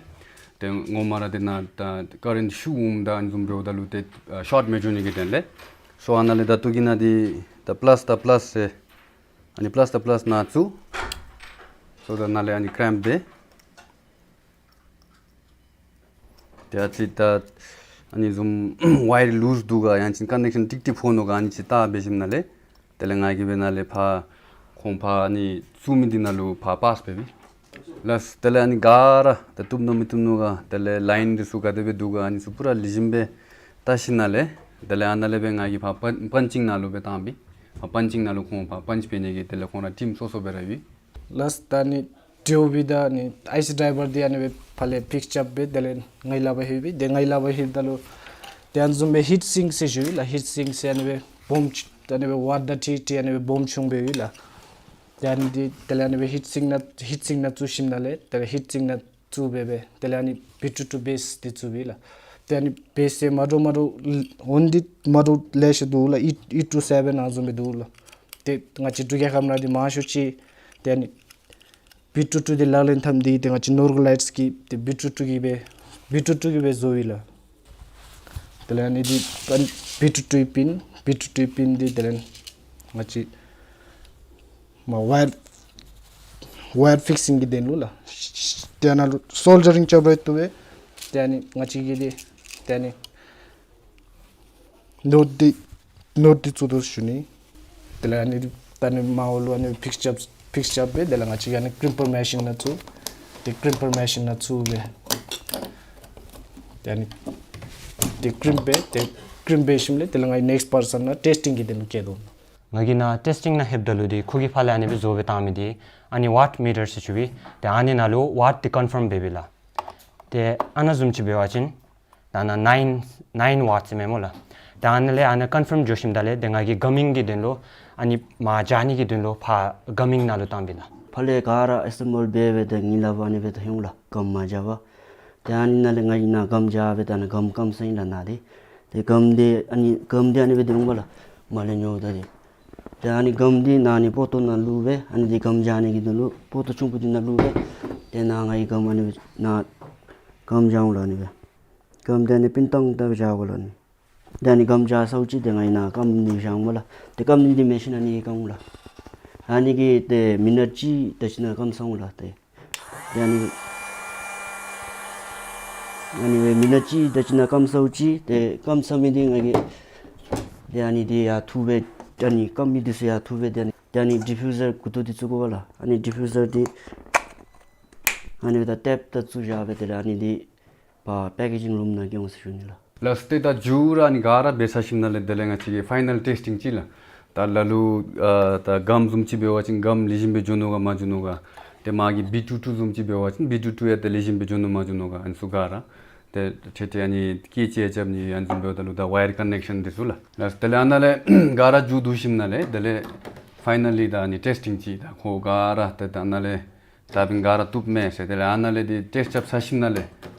ཏེ་ངོ་མ་ར་དེ་ནང་ད་ཀ་རེནཊ་ཤོརཊ་འོངམ་ད་ཨ་ནི་བཟུམ་འབདཝ་ད་ལུ་ཏེ་ཨ་ཤོརཊ་མི་འགྱོ་ནི་གི་དོན་ལས། སོ་ཨ་ནཱ་ལས་ད་ལྟོ་གི་ནང་འདི་ད་པ་ལཱསི་ད་པ་ལཱསི་ཟེར་ཨ་ནི་པ་ལཱསི་ད་པ་ལཱསི་ནང་བཙུགས། སོ་ད་ནཱ་ལས་ཨ་ནི་ཀེལེམཔ་འབད། ཏེ་ཨ་ཙི་ད་ཨ་ནི་བཟུམ་ཝའི་ཡར་ལུསི་འདུག་ག་ཡང་ཅིན་ཀོན་ནེག་ཤཱན་ཀྲིག་ཀྲི་ཕོག་ནུག་ག་ཨ་ནི་ཅིག་བལྟ་འབད་ཞིནམ་ལས་དེ་ལས་ང་གིས་སྦེ་ནཱ་ལས་ཕར་ཁོང་ཕར་ཨ་ནི་བཙུགས་མི་འདི་ནང་ལུ་ཕར་པཱསི་འབད་བས། ལགས་དེ་ལས་ཨ་ནི་ག་ར་ད་བཏུབ་ནུག་མི་བཏུབ་ནུག་ག་དེ་ལས་ལའིན་འདི་ཚུ་ག་དེ་སྦེ་འདུག་ག་ཨ་ནི་ཚུ་པུ་ར་ལེགས་ཤོམ་སྦེ་བལྟ་ཞིནམ་ལས་དེ་ལས་ཨ་ནཱ་ལས་སྦེ་ང་གིས་ཕར་པན་པན་ཅིང་ནང་ལུ་སྦེ་བཏང་སྦེ་ཕར་པན་ཅིང་ནང་ལུ་ཁོང་ཕར་པན་ཅི་འབད་ནི་གི་དེ་ལས་ཁོང་ར་ཊིམ་སོ་སོ་སྦེ་ར་ཡོད། ལགས་ད་ཨ་ནི་ཌི་ཨོ་བི་དང་ཨ་ནི་ཨའི་སི་ཌའི་བར་འདི་ཨ་ནི་སྦེ་ཕར་ལས་པིཀ་རྐྱབ་སྦེ་དེ་ལས་ངོས་ལས་ཕར་ལྷོད་པས། ཏེ་ངོས་ལས་ཕར་ལྷོདཔ་ད་ལུ་ཏེ་ཨ་ནི་བཟུམ་སྦེ་ཧིཊ་སིང་ཟེར་ཞུ་ཡི་ལགས། ཧིཊ་སིང་ཟེར་ཨ་ནི་སྦེ་སྦོམ་ཆུང་ཨ་ནི་སྦེ་ཝཊ་དང་ཁྲི་ཁྲི་ཨ་ནི་སྦེ་སྦོམ་ཆུང་སྦེ་ཡོད་ལགས། ཏེ་ཨ་ནི་འདི་དེ་ལས་ཨ་ནི་སྦེ་ཧིཊ་སིང་ནང་ཧིཊ་སིང་ནང་བཙུགས་ཞིནམ་ལས་དེ་ལས་ཧིཊ་སིང་ནང་བཙུགས་སྦེ་སྦེ་དེ་ལས་ཨ་ནི་བི་ཊུ་ཊུ་བེསི་འདི་བཙུགས་པས་ལགས། ཏེ་ཨ་ནི་བེསི་ཡང་མ་འདྲཝ་མ་འདྲཝ་འོང་འདི་མ་འདྲཝ་ལེ་ཤ་འདུག་ལགས། ཨེཊ་ཨེཊ་ཊུ་སེ་བེན་ཨ་ནི་བཟུམ་སྦེ་འདུག་ལགས། ཏེ་ང་བཅས་འབྲུག་རྒྱལ་ཁབ་ནང་འདི་མང་ཤོས་ཅིག་ཏེ་ཨ་ནི་ བི་ཊུ་ཊུ་འདི་ལག་ལེན་འཐབ་མི་འདི་ཏེ་ང་བཅས་ནོར་ལའིཊསི་གི་ཏེ་བི་ཊུ་ཊུ་གིས་སྦེ་བི་ཊུ་ཊུ་གིས་སྦེ་བཟོ་ཡི་ལགས། དེ་ལས་ཨ་ནི་འདི་བི་ཊུ་ཊུ་པིན་བི་ཊུ་ཊུ་པིན་འདི་དེ་ལས་ང་བཅས་མ་ཝའི་ཝའི་ཕིག་སིང་གི་དོན་ལུ་ལགས། ཏེ་ཨ་ནཱ་ལུ་སོལ་ཌ་རིང་རྐྱབ་རུང་བཏུབ་པས། ཏེ་ཨ་ནི་ང་བཅས་ཀྱིས་འདི་ཏེ་ཨ་ནི་ནོཊ་འདི་ནོཊ་འདི་བཙུགས་དོ་ཞུ་ནི། དེ་ལས་ཨ་ནི་ད་ཨ་ནི་མར་ལུ་ཨ་ནི་ཕིགསི་རྐྱབ་ཕིགསི་རྐྱབ་སྦེ་དེ་ལས་ང་བཅས་ཀྱིས་ཨ་ནི་ཀིམ་པར་མེ་ཤིན་ནང་བཙུགས། ཏེ་ཀིམ་པར་མེ་ཤིན་ནང་བཙུགས་སྦེ་ཏེ་ཨ་ནི་ཏེ་ཀིམ་འབད་ཏེ་ཀིམ་འབད་ཞིནམ་ལས་དེ་ལས་ང་ནེགསི་པར་སཱན་ནང་ཊེསི་ཊིང་གི་དོན་ལུ་བསྐྱལ་དོ། ང་གིས་ནཱ་ཊེསི་ཊིང་ནང་ལྷོདཔ་ད་ལུ་འདི་ཁོ་གིས་ཕར་ལས་ཨ་ནི་སྦེ་བཟོ་སྦེ་བཏང་མི་འདི་ཨ་ནི་ཝཊ་མི་ཊར་ཟེར་ཞུ་བའི་ཏེ་ཨ་ནི་ནང་ལུ་ཝཊ་འདི་ཀོན་ཕརམ་འབད་བས་ལགས། ཏེ་ཨ་ནཱ་བཟུམ་ཅིག་འབད་བ་ཅིན་ད་ནཱ་ནའིན་ནའིན་ཝཊ་ཟེར་མས་སྨོ་ལགས། ད་ཨ་ནཱ་ལས་ཨ་ནཱ་ཀོན་ཕརམ་འགྱོ་ཞིནམ་ད་ལས་ཏེ་ང་གིས་གམ་མིང་གི་དོན་ལུ་ཨ་ནི་མར་འགྱོ་ནི་གི་དོན་ལུ་ཕར་གམ་མིང་ནང་ལུ་བཏང་བས་ལགས། ཕར་ལས་ག་ར་ཨེ་སེམ་བཱལ་འབད་སྦེ་ཏེ་ངེ་སླབ་ཨ་ནི་སྦེ་ཏེ་འོང་ལགས། གམ་མར་འགྱོ་བར། ཏེ་ཨ་ནི་ནང་ལས་ང་གིས་ནཱ་གམ་འགྱོ་སྦེ་ད་ནཱ་གམ་སྐམ་ས་ཨིན་ལགས་ནཱ་འདི། ཏེ་གམ་འདི་ཨ་ནི་གམ་འདི་ཨ་ནི་སྦེ་ཏེ་འོང་བས་ལགས། མར་ལས་ཉོཝ་ད་འདི། ཏེ་ཨ་ནི་གམ་འདི་ནཱ་ཨ་ནི་པོ་ཏོ་ནང་བླུགས་སྦེ་ཨ་ནི་འདི་གམ་འགྱོ་ནི་གི་དོན་ལུ་པོ་ཏོ་ཆུང་ཀུ་འདི་ནང་བླུགས་སྦེ་ཏེ་ནཱ་ང་གིས་གམ་ཨ་ནི་སྦེ་ནཱ་གམ་འགྱོ་འོང་ལགས་ཨ་ནི་སྦེ། གམ་འདི་ཨ་ནི་པིན་ཏང་ཏ་སྦེ་འགྱོ་དགོ་ལགས་ཨ་ནི། ཏེ་ཨ་ནི་གམ་འགྱོ་ཚརཝ་ཅིག་ཏེ་ང་གིས་ནཱ་སྐམ་ནི་བཞག་འོང་བས་ལགས། ཏེ་སྐམ་ནི་འདི་མེ་ཤིན་ཨ་ནི་གིས་སྐམ་འོང་ལགས། ཨ་ནི་གིས་ཏེ་མི་ནཊ་གཅིག་དེ་ཅིག་ནང་སྐམ་ཚར་འོང་ལགས། ཏེ་ཏེ་ཨ་ནི་ཨ་ནི་སྦེ་མི་ནཊ་གཅིག་དེ་ཅིག་ནང་སྐམ་ཚརཝ་ཅིག་ཏེ་སྐམ་ཚར་མི་འདི་ང་གིས་ཏེ་ཨ་ནི་འདི་ཡར་འཐུ་སྦེ་ཨ་ནི་སྐམ་མི་འདི་ཚུ་ཡར་འཐུ་སྦེ་ཏེ་ཨ་ནི་ཏེ་ཨ་ནི་ཌི་ཕིའུ་ཟར་མགུ་ཏོ་འདི་བཙུགས་དགོ་པས་ལགས། ཨ་ནི་ཌི་ཕིའུ་ཟར་འདི་ཨ་ནི་སྦེ་ད་ཊེབ་ད་བཙུགས་བཞག་སྦེ་ཏེ་ཨ་ནི་འདི་ཕར་པེ་ཀེ་ཇིང་རུམ་ནང་བསྐྱལ་འོང་ཟེར་ཞུ་ནི་ལགས། ལགས་སོ། ཏེ་ད་མཇུག་ར་ཨ་ནི་ག་ར་འབད་ཚར་ཞིནམ་ལས་དེ་ལས་ང་བཅས་ཀྱིས་ཕའི་ནཱལ་ཊེསི་ཊིང་ཅིག་ལགས། ད་ལ་ལུ་ཨ་ད་གམ་བཟུམ་ཅིག་འབད་བ་ཅིན་གམ་ལེགས་ཤོམ་སྦེ་འགྱོ་ནུག་ག་མ་འགྱོ་ནུག་ག། ཏེ་མ་གི་བི་ཊུ་ཊུ་བཟུམ་ཅིག་འབད་བ་ཅིན་བི་ཊུ་ཊུ་ཡང་ཏེ་ལེགས་ཤོམ་སྦེ་འགྱོ་ནུག་མ་འགྱོ་ནུག་ག། ཨ་ནི་ཚུ་ག་ར་ཏེ་ཏེ་ཏེ་ཨ་ནི་ཀི་ཅེ་ཅབ་ནི་ཨ་ནི་བཟུམ་འབདཝ་ད་ལུ་ད་ཝའི་རི་ཀོན་ནེག་ཤཱན་འདི་ཚུ་ལགས། ལགས་སོ། དེ་ལས་ཨ་ནཱ་ལས་ག་ར་མཇུག་བསྡུ་ཞིནམ་ལས་དེ་ལས་ཕའི་ནཱལ་ལི་ད་ཨ་ནི་ཊེསི་ཊིང་ཅིག་ད་ཁོ་ག་ར་ཏེ་ད་ཨ་ནཱ་ལས་ད་འབདན་ག་ར་བཏུབ་མས་ཟེར། དེ་ལས་ཨ་ནཱ་ལས་འདི་ཊེསི་ཊི་རྐྱབ་ཚར་ཞིནམ་ལས་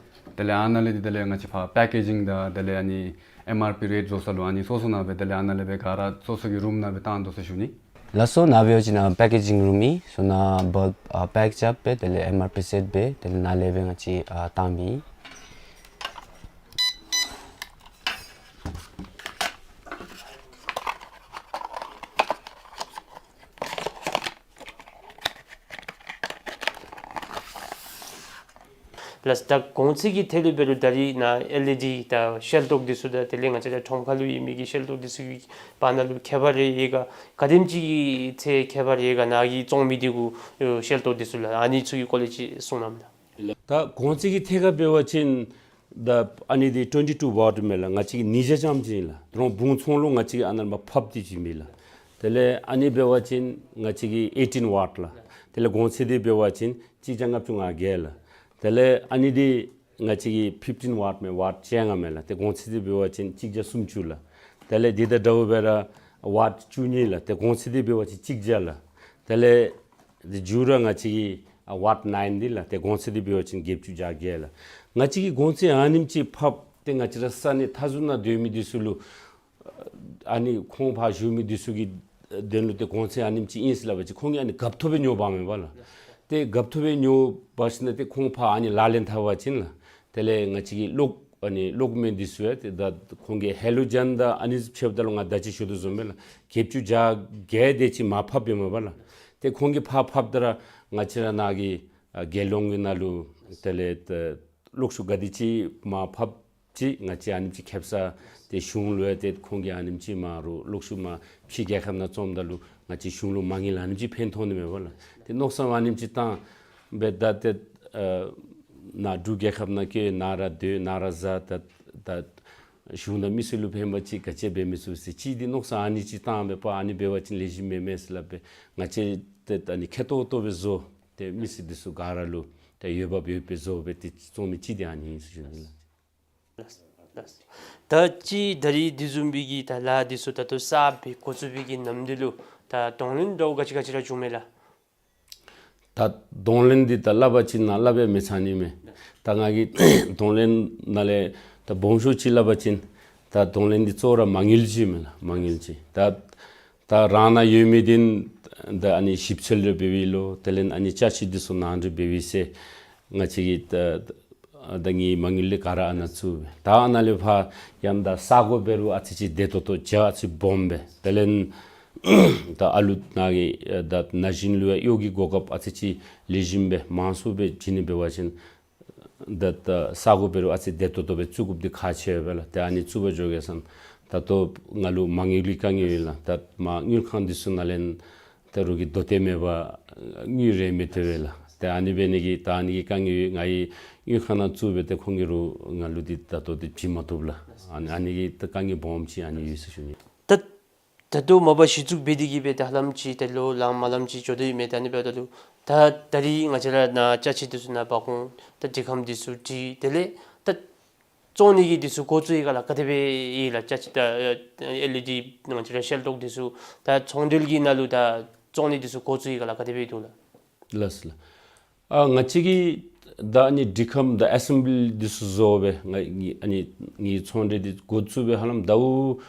དེ་ལས་ཨ་ནཱ་ལས་འདི་དེ་ལས་ང་བཅས་ཕར་པེ་ཀེ་ཇིང་དང་དེ་ལས་ཨ་ནི་ཨེམ་ཨར་པི་རེཊ་བཟོ་ས་ལུ་ཨ་ནི་སོ་སོ་ནང་སྦེ་དེ་ལས་ཨ་ནཱ་ལས་སྦེ་ག་ར་སོ་སོ་གི་རུམ་ནང་སྦེ་བཏང་དོ་ཟེར་ཞུ་ནི། ལགས་སོ། ནཱ་འབད་བ་ཅིན་ནཱ་པེ་ཀེ་ཇིང་རུམ་ཨིན། སོ་ནཱ་བཱལབ་ཨ་པེཀ་རྐྱབ་སྦེ་དེ་ལས་ཨེམ་ཨར་པི་སེཊ་འབད་དེ་ལས་ནཱ་ལས་སྦེ་ང་བཅས་ཨ་བཏང་མི་ཨིན། ལགས། ད་གོང་ཚད་ཀྱི་ཐད་ལུ་འབད་རུང་ད་རིས་ནཱ་ཨེལ་ཨི་ཌི་དང་ཤེལ་ཏོག་འདི་ཚུ་དང་དེ་ལས་ང་བཅས་ར་ཁྲོམ་ཁ་ལུ་ཡོད་མི་གི་ཤེལ་ཏོག་འདི་ཚུ་གི་བར་ན་ལུ་ཁྱད་པར་རེ་ཡོད་ག། ག་དེམ་ཅིག་གི་ཚད་ཁྱད་པར་ཡོད་ག། ནཱ་གིས་བཙོང་མི་འདི་གུ་ཤེལ་ཏོག་འདི་ཚུ་ལགས། ཨ་ནི་ཚུ་གི་སྐོར་ལས་ཅིག་གསུང་གནང་མས་ལགས། ད་གོང་ཚད་ཀྱི་ཐད་ཁར་འབད་བ་ཅིན་ད་ཨ་ནི་འདི་ཊུ་ཝེན་ཊི་ཊུ་ཝཊ་མས་ལགས། ང་བཅས་ཀྱི་ཉིས་བརྒྱ་ཙམ་ཅིག་ཨིན་ལགས། ད་རུང་བུང་ཚོང་ལུ་ང་བཅས་ཀྱིས་ཨ་ནཱ་ཕར་ཕབ་སྟེ་བྱིན་མས་ལགས། དེ་ལས་ཨ་ནི་འབད་བ་ཅིན་ང་བཅས་ཀྱི་ཨེ་ཊིན་ཝཊ་ལགས། དེ་ལས་གོང་ཚད་འདི་འབད་བ་ཅིན་གཅིག་བརྒྱ་ལྔ་བཅུ་ང་བརྒྱད་ལགས། དེ་ལས་ཨ་ནི་འདི་ང་བཅས་ཀྱི་ཕིཕ་ཊིན་ཝཊ་མས། ཝཊ་བཅོ་ལྔ་མས་ལགས། ཏེ་གོང་ཚད་འདི་འབད་བ་ཅིན་གཅིག་བརྒྱ་སུམ་ཅུ་ལགས། དེ་ལས་འདི་དང་འདྲཝ་སྦེ་ར་ཝཊ་བཅུ་གཉིས་ལགས། ཏེ་གོང་ཚད་འདི་འབད་བ་ཅིན་གཅིག་བརྒྱ་ལགས། དེ་ལས་འདི་མཇུག་ར་ང་བཅས་ཀྱི་ཨ་ཝཊ་ནའིན་འདི་ལགས། ཏེ་གོང་ཚད་འདི་འབད་བ་ཅིན་བརྒྱད་ཅུ་གྱ་བརྒྱད་ལགས། ང་བཅས་ཀྱིས་གོང་ཚད་ཨ་ནེམ་ཅིག་ཕབ་སྟེ་ང་བཅས་ར་ས་གནས་མཐའ་ཟུར་ནང་སྡོད་མི་འདི་ཚུ་ལུ་ཨ་ནི་ཁོང་ཕར་བཞུགས་མི་འདི་ཚུ་གི་དོན་ལུ་ཏེ་གོང་ཚད་ཨ་ནེམ་ཅིག་ཨིན་ཟེར་སླབ་པ་ཅིན་ཁོང་གིས་ཨ་ནི་རྒཔོ་ཐོབ་སྦེ་ཉོ་འབག་མས་པ་ལགས། ཏེ་རྒཔོ་ཐོབ་སྦེ་ཉོ་འབག་ཞིནམ་ལས་ཏེ་ཁོང་ཕར་ཨ་ནི་ལག་ལེན་འཐབ་པ་ཅིན་ལགས། དེ་ལས་ང་བཅས་ཀྱི་གློག་ཨ་ནི་གློག་མེ་འདི་ཚུ་ཡང་ཏེ་ད་ཁོང་གི་ཧེ་ལོ་ཇེན་དང་ཨ་ནི་ཕྱདཔ་ད་ལུ་ང་ད་ཅི་ཞུ་དོ་བཟུམ་སྦེ་ལགས། བརྒྱད་ཅུ་གྱ་བརྒྱད་དེ་ཅིག་མར་ཕབ་ཡོདཔ་མས་པ་ལགས། ཏེ་ཁོང་གིས་ཕར་ཕབ་ད་ར་ང་བཅས་ར་ནཱ་གི་ཨ་རྒྱལ་ཡོངས་ཀྱི་ནང་ལུ་དེ་ལས་ཏེ་གློག་ཤུགས་ག་དེ་ཅིག་མར་ཕབ་ཅིག་ང་བཅས་ཨ་ནེམ་ཅིག་ཁེབ་ས་ཏེ་གཞུང་ལུ་ཡང་ཏེ་ཁོང་གིས་ཨ་ནེམ་ཅིག་མར་རུ་གློག་ཤུགས་མར་ཕྱི་རྒྱལ་ཁབ་ནང་བཙོངམ་ད་ལུ་ང་བཅས་གཞུང་ལུ་མ་དངུལ་ཨ་ནེམ་ཅིག་ཕན་ཐོགས་ནི་མས་པ་ལགས། ཏེ་མནོ་བསམ་ཨ་ནེམ་ཅིག་བཏང་སྦེ་ད་ཏེ་ཨ་ནཱ་འབྲུག་རྒྱལ་ཁབ་ནང་བསྐྱོད་ནཱ་ར་སྡོད་ནཱ་ར་བཟའ་ད་ད་གཞུང་དང་མི་སེར་ལུ་ཕན་པ་ཅིག་ག་ཅི་འབད་མི་ཚུགས་ཟེར་ཅིག་འདི་མནོ་བསམ་ཨ་ནི་ཅིག་བཏང་སྦེ་པ་ཨ་ནི་འབད་བ་ཅིན་ལེགས་ཤོམ་མེན་མས་ཟེར་སླབ་སྦེ་ང་བཅས་ཏེ་ཨ་ནི་མཁས་ཏོག་ཏོ་སྦེ་བཟོ་སྟེ་མི་སེར་འདི་ཚུ་ག་ར་ལུ་ཏེ་འོས་འབབ་ཡོད་པའི་བཟོ་སྦེ་ཏེ་བཙོང་མི་ཅིག་འདི་ཨ་ནི་ཨིན་ཟེར་ཞུ་ནི་ལགས། ད་ཅི་ད་རིས་འདི་བཟུམ་སྦེ་གི་ད་ལཱ་འདི་ཚུ་ད་ལྟོ་གསརཔ་སྦེ་འགོ་བཙུགས་པའི་གི་ནམ་དུས་ལུ་ད་གདོང་ལེན་འདྲཝ་ག་ཅི་ག་ཅི་ར་བྱུང་མས་ལགས། ད་གདོང་ལེན་འདི་ད་སླབ་པ་ཅིན་ནཱ་སླབ་སྦེ་མི་ཚར་ནི་མས། ད་ང་གིས་གདོང་ལེན་ནང་ལས་ད་སྦོམ་ཤོས་ཅིག་སླབ་པ་ཅིན་ད་གདོང་ལེན་འདི་གཙོ་བོ་ར་མ་དངུལ་ཅིག་མས་ལགས། མ་དངུལ་ཅིག། ད་ད་རང་ནང་ཡོད་མི་འདི་ ད་ཨ་ནི་ཞིབ་འཚོལ་རེ་འབད་བའི་ལོ། དེ་ལས་ཨ་ནི་ཅ་ཆས་འདི་ཚུ་ནང་འདྲེན་འབད་བའི་ཚེ་ང་བཅས་ཀྱིས་ད་ད་ངེའི་མ་དངུལ་ལས་ག་ར་ཨ་ནཱ་བཙུགས་སྦེ། ད་ཨ་ནཱ་ལས་ཕར་ཡང་ད་ས་གོ་འབད་རུང་ཨ་ཙི་ཅིག་བདེ་ཏོག་ཏོ་རྒྱ་ཨ་ཙི་སྦོམ་སྦེ། དེ་ལས་ད་ཨ་ལུ་ནང་གི་ད་ན་གཞོན་ལུ་ཡང་གཡོག་གི་གོ་སྐབས་ཨ་ཙི་ཅིག་ལེགས་ཤོམ་སྦེ་མང་སུ་སྦེ་བྱིན་ནི་འབད་བ་ཅིན་ད་ད་ས་གོ་འབད་རུང་ཨ་ཙི་བདེ་ཏོག་ཏོ་སྦེ་བཙུགས་དགོཔ་འདི་ཁག་ཆེ་བས་ལགས། ཏེ་ཨ་ནི་བཙུགས་པར་འགྱོ་གེ་ཟེར་ན་ད་ལྟོ་ང་ལུ་མ་དངུལ་གྱི་དཀའ་ངལ་ཡོད་ལགས། ད་མ་དངུལ་ཁང་འདི་ཚུ་ནང་ལས་ད་རོགས་ཀྱིས་དོ་ཏེ་མེད་པར་དངུལ་རེ་མི་ཐོབ་པས་ལགས། ཏེ་ཨ་ནི་འབད་ནི་གིས་ད་ཨ་ནི་གི་དཀའ་ངལ་ཡོད། ང་གིས་དངུལ་ཁང་ནང་བཙུགས་སྦེ་ཏེ་ཁོང་གིས་རོགས་ང་ལུ་འདི་ད་ལྟོ་འདི་བྱིན་མ་བཏུབ་ལགས། ཨ་ནི་ཨ་ནི་གི་ད་དཀའ་ངལ་སྦོམ་ཅིག་ཨ་ནི་ཡོད་ཟེར་ཞུ་ནི། ད་ད་ལྟོ་མ་པ་གཞི་བཙུགས་འབད་དེ་གིས་སྦེ་ད་ཧ་ལམ་ཅིག་ད་ལོ་ལངམ་ལངམ་ཅིག་འགྱོ་དོ་ཡོད་མས། ད་ཨ་ནི་འབདཝ་ད་ལུ་ད་ད་རིས་ང་བཅས་ར་ནཱ་ཅ་ཆས་འདི་ཚུ་ནཱ་འབག་འོང་། ད་འབྲི་ཁམས་འདི་ཚུ་འབྲི། དེ་ལས་ད་བཙོང་ནི་གི་འདི་ཚུ་འགོ་བཙུགས་ཡི་ག་ལགས། ག་དེ་སྦེ་ཡི་ལགས། ཅ་ཆས་ད་ཨེལ་ཨི་ཌི་ང་བཅས་ར་ཤེལ་ཏོག་འདི་ཚུ་ད་ཚོང་འབྲེལ་གྱི་ནང་ལུ་ད་བཙོང་ནི་འདི་ཚུ་འགོ་བཙུགས་ཡི་ག་ལགས། ག་དེ་སྦེ་འདུག་ལགས། ལགས་སོ་ལགས། ཨ་ང་བཅས་ཀྱིས་ད་ཨ་ནི་འབྲི་ཁམས་ད་ཨེ་སེམ་བི་ལི་འདི་ཚུ་བཟོ་སྦེ་ང་ཨ་ནི་ངེའི་ཚོང་འབྲེལ་འདི་འགོ་བཙུགས་སྦེ་ཧ་ལམ་ཟླཝ་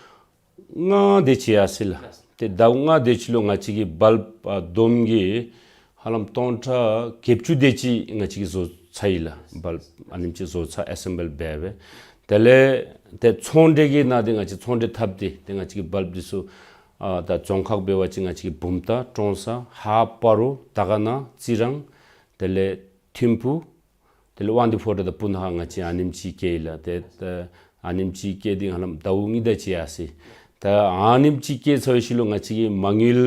ལྔ་དེ་ཅིག་ཡར་སོ་ཡི་ལགས། ཏེ་ཟླཝ་ལྔ་དེ་ཅིག་ལུ་ང་བཅས་ཀྱིས་བཱལབ་ཨ་བསྡོམས་ཀྱིས་ཧ་ལམ་སྟོང་ཕྲག་བརྒྱད་ཅུ་དེ་ཅིག་ང་བཅས་ཀྱིས་བཟོ་ཚར་ཡི་ལགས། བཱལབ་ཨ་ནེམ་ཅིག་བཟོ་ཚར་ཨེ་སེམ་བི་ལི་འབད་སྦེ། དེ་ལས་ཏེ་ཚོང་འབྲེལ་གྱི་ནང་འདི་ང་བཅས་ཚོང་འབྲེལ་འཐབ་སྟེ་ཏེ་ང་བཅས་ཀྱིས་བཱལབ་འདི་ཚུ་ཨ་ད་རྫོང་ཁག་འབད་བ་ཅིན་ང་བཅས་ཀྱིས་བུམ་ཐང་ཀྲོང་གསར་ཧཱ་སྤ་རོ་དར་དཀར་ན་རྩི་རང་དེ་ལས་ཐིམ་ཕུ་དེ་ལས་དབང་འདུས་ཕོ་བྲང་དང་སྤུ་ན་ཁ་ང་བཅས་ཨ་ནེམ་ཅིག་བསྐྱལ་ཡི་ལགས། ཏེ་ད་ཨ་ནེམ་ཅིག་བསྐྱལ་ཏེ་ཧ་ལམ་ཟླཝ་གཉིས་དེ་ཅིག་ཡར་སོ་ཡི། ད་ཨ་ནེམ་ཅིག་བསྐྱལ་ཚར་བའི་ཤུལ་ལུ་ང་བཅས་ཀྱི་མ་དངུལ་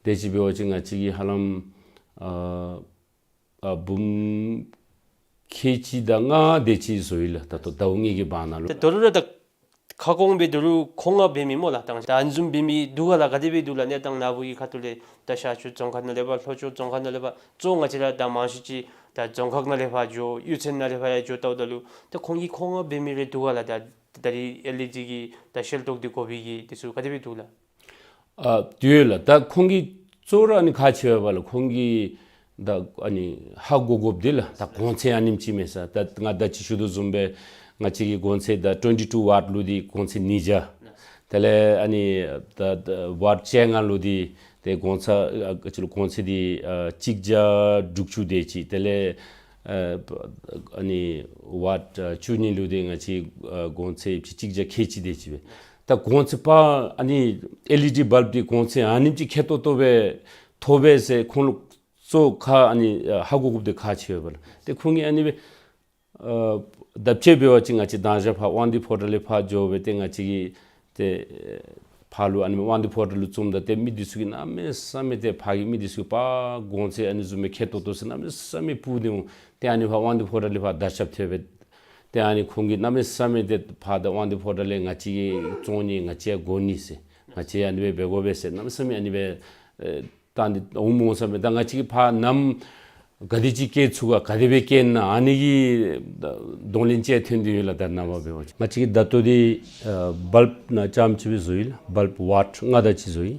དེ་ཅིག་འབད་བ་ཅིན་ང་བཅས་ཀྱིས་ཧ་ལམ་ཨ་ཨ་འབུམ་ཁལ་གཅིག་དང་ལྔ་དེ་ཅིག་བཟོ་ཡི་ལགས། ད་ལྟོ་ཟླཝ་གཉིས་ཀྱི་བར་ན་ལུ། ད་དོ་རུང་ར་ད་ཁ་སྐོང་འབད་དོ་རུང་མཁོ་མངགས་འབད་མི་སྨོ་ལགས། ད་ཨ་ནི་བཟུམ་འབད་མི་འདུག་ག་ལགས། ག་དེ་སྦེ་འདུག་ལགས། གནས་སྟངས་ནཱ་བུ་གི་ཁ་ཐུག་ལས་ད་ཤར་ཕྱོགས་རྫོང་ཁག་ནང་ལས་ཕར་ལྷོ་ཕྱོགས་རྫོང་ཁག་ནང་ལས་ཕར་གཙོ་ང་བཅས་ར་ད་མང་ཤོས་ཅིག་ད་རྫོང་ཁག་ནང་ལས་ཕར་འགྱོ་གཡུས་ཚན་ནང་ལས་ཕར་ཡང་འགྱོ་བལྟཝ་ད་ལུ་ད་ཁོང་གིས་མཁོ་མངགས་འབད་མི་རེ་འདུག་ག་ལགས། ད་ད་རིས་ཨེལ་ཨི་ཌི་གི་ད་ཤེལ་ཏོག་འདི་དགོ་པའི་གི་འདི་ཚུ་ག་དེ་སྦེ་འདུག་ལགས། ཨ་དེ་ཡོད་ལགས། ད་ཁོང་གིས་གཙོ་བོ་ར་ཨ་ནི་ཁག་ཆེ་བས་པ་ལགས། ཁོང་གིས་ད་ཨ་ནི་ཧ་གོ་དགོཔ་འདི་ལགས། ད་གོང་ཚད་ཨ་ནེམ་ཅིག་མས་ཟེར། ད་ང་ད་ཅི་ཞུ་དོ་བཟུམ་སྦེ་ང་བཅས་ཀྱི་གོང་ཚད་ད་ཊུ་ཝེན་ཊི་ཊུ་ཝཊ་ལུ་འདི་གོང་ཚད་ཉིས་བརྒྱ། དེ་ལས་ཨ་ནི་ད་ད་ཝཊ་བཅོ་ལྔ་ལུ་འདི་ཏེ་གོང་ཚད་ཨ་ག་ཅི་ལོ་གོང་ཚད་འདི་ཨ་གཅིག་བརྒྱ་དྲུག་ཅུ་དེ་ཅིག། དེ་ལས་ཨ་ཨ་ནི་ཝཊ་ཨ་བཅུ་གཉིས་ལུ་འདི་ང་བཅས་ཨ་གོང་ཚད་གཅིག་བརྒྱ་ཁལ་གཅིག་དེ་ཅིག་སྦེ། ད་གོང་ཚད་པ་ཨ་ནི་ཨེལ་ཨི་ཌི་བཱལབ་འདི་གོང་ཚད་ཨ་ནེམ་ཅིག་ཁེ་ཏོག་ཏོ་སྦེ་ཐོབ་པས་ཟེར་ཁོང་ལུ་གཙོ་ཁག་ཨ་ནི་ཧ་གོ་དགོཔ་འདི་ཁག་ཆེ་བས་པ་ལགས། ཏེ་ཁོང་གིས་ཨ་ནི་སྦེ་ཨ་བརྡབ་གཅོད་འབད་བ་ཅིན་ང་བཅས་དང་ཞག་ཕར་དབང་འདུས་ཕོ་བྲང་ལས་ཕར་འགྱོ་སྦེ་ཏེ་ང་བཅས་ཀྱིས་ཏེ་ཕར་ལུ་ཨ་ནི་དབང་འདུས་ཕོ་བྲང་ལུ་བཙུགསཔ་ད་ཏེ་མི་འདི་ཚུ་གིས་གནམ་མེད་ས་མེད་ཏེ་ཕར་གྱི་མི་འདི་ཚུ་གིས་པ་གོང་ཚད་ཨ་ནི་བཟུམ་སྦེ་ཁེ་ཏོག་ཏོ་ཟེར་གནམ་མེད་ས་མེད་སྤུག་སྟེ་འོང་། ཏེ་ཨ་ནི་ཕར་དབང་འདུས་ཕོ་བྲང་ལས་ཕར་དར་ཁྱབ་ཐལ་སྦེ། ཏེ་ཨ་ནི་ཁོང་གིས་གནམ་མེད་ས་མེད་ཏེ་ཕར་ད་དབང་འདུས་ཕོ་བྲང་ལས་ང་བཅས་ཀྱིས་བཙོང་ནི་ང་བཅས་ཡང་དགོ་ནི་ཟེར། ང་བཅས་ཡང་ཨ་ནི་སྦེ་འབད་དགོ་པས་ཟེར་གནམ་མེད་ས་མེད་ཨ་ནི་སྦེ་ཨེ་བཏང་སྟེ་འོངམ་འོང་ས་མེད། ད་ང་བཅས་ཀྱིས་ཕར་ནམ་ག་དེ་ཅིག་བསྐྱལ་ཚུགས་ག་ག་དེ་སྦེ་བསྐྱལ་ན་ཨ་ནི་གི་གདོང་ལེན་ཅིག་ཐོན་ཏེ་ཡོད་ལགས། ད་ནངས་པ་འབད་བ་ཅིན་ང་བཅས་ཀྱིས་ད་ལྟོ་འདི་ཨ་བཱལབ་ནང་རྐྱངམ་ཅིག་སྦེ་བཟོ་ཡི་ལགས། བཱལབ་ཝཊ་ལྔ་དེ་ཅིག་བཟོ་ཡི།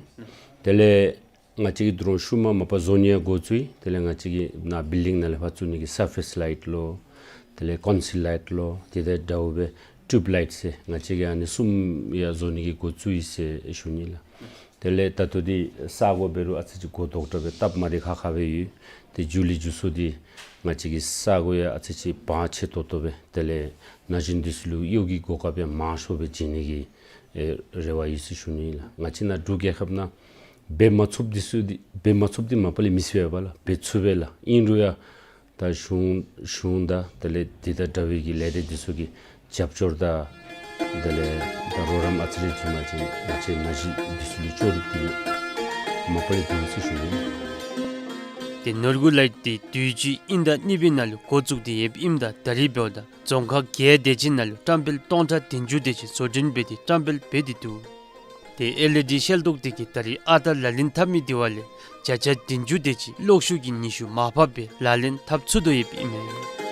དེ་ལས་ང་བཅས་ཀྱིས་ད་རུང་ཤུལ་མ་མ་པ་བཟོ་ནི་ཡང་འགོ་བཙུགས་ཡི། དེ་ལས་ང་བཅས་ཀྱིས་ནཱ་བིལ་ཌིང་ནང་ལས་ཕར་བཙུགས་ནི་གི་སར་ཕེསི་ལའིཊ་ལོ། དེ་ལས་ཀོན་སིལ་ལའིཊ་ལོ། དེ་དང་འདྲཝ་སྦེ་ཊིའུབ་ལའིཊ་ཟེར་ང་བཅས་ཀྱིས་ཨ་ནི་གསུམ་ཡང་བཟོ་ནི་གི་འགོ་བཙུགས་ཡི་ཟེར་ཞུ་ནི་ལགས། དེ་ལས་ད་ལྟོ་འདི་ས་གོ་འབད་རུང་ཨ་ཙི་ཅིག་གོ་དོག་དྲགས་སྦེ་སྟབས་མ་བདེ་ཁག་ཁ་སྦེ་ཡོད། ཏེ་མཇུག་ལས་མཇུག་སུ་འདི་ང་བཅས་ཀྱི་ས་གོ་ཡང་ཨ་ཙི་ཅིག་བང་ཆེ་ཏོག་ཏོ་སྦེ་དེ་ལས་ན་གཞོན་འདི་ཚུ་ལུ་གཡོག་གི་གོ་སྐབས་ཡང་མང་ཤོས་སྦེ་བྱིན་ནི་གི་ཨེ་རེ་བ་ཡོད་ཟེར་ཞུ་ནི་ལགས། ང་བཅས་ནཱ་འབྲུག་རྒྱལ་ཁབ་ནང་འབད་མ་ཚུགསཔ་འདི་ཚུ་འདི་འབད་མ་ཚུགསཔ་འདི་མ་པ་ལས་མི་ཚུགས་པས་ལགས། འབད་ཚུགས་པས་ལགས། ཨིན་རུང་ཡང་ད་གཞུང་གཞུང་དང་དེ་ལས་འདི་དང་འདྲ་བའི་གི་ལས་སྡེ་འདི་ཚུ་གི་རྒྱབ་སྐྱོར་དང་དེ་ལས་ད་རོགས་རམ་ཨ་ཙི་རེ་བྱིན་པ་ཅིན་ང་བཅས་ན་གཞོན་འདི་ཚུ་ལུ་ལྕོགས་གྲུབ་འདི་མ་པ་ལས་འདུག་ཟེར་ཞུ་ནི། ཏེ་ནོར་བུ་ལའིཊ་འདི་དུས་ཅི་དབྱིན་ཟླ་གཉིས་པའི་ནང་ལུ་འགོ་བཙུགས་ཏེ་ཡོདཔ་ཨིནམ་ད་ད་རིས་འབདཝ་ད་རྫོང་ཁག་བརྒྱད་དེ་ཅིག་ནང་ལུ་བཀྲམ་སྤེལ་སྟོང་ཕྲག་བདུན་ཅུ་དེ་ཅིག་བཟོ་སྐྲུན་འབད་དེ་བཀྲམ་སྤེལ་འབད་དེ་འདུག། ཏེ་ཨེལ་ཨི་ཌི་ཤེལ་ཏོག་འདི་གིས་ད་རིས་ཨ་རྟག་ལག་ལེན་འཐབ་མི་འདི་བ་ལས་བརྒྱ་ཆ་བདུན་ཅུ་དེ་ཅིག་གློག་ཤུགས་ཀྱི་ནུས་ཤུགས་མར་ཕབ་སྦེ་ལག་ལེན་འཐབ་ཚུགས་དོ་ཡོདཔ་ཨིན་མས།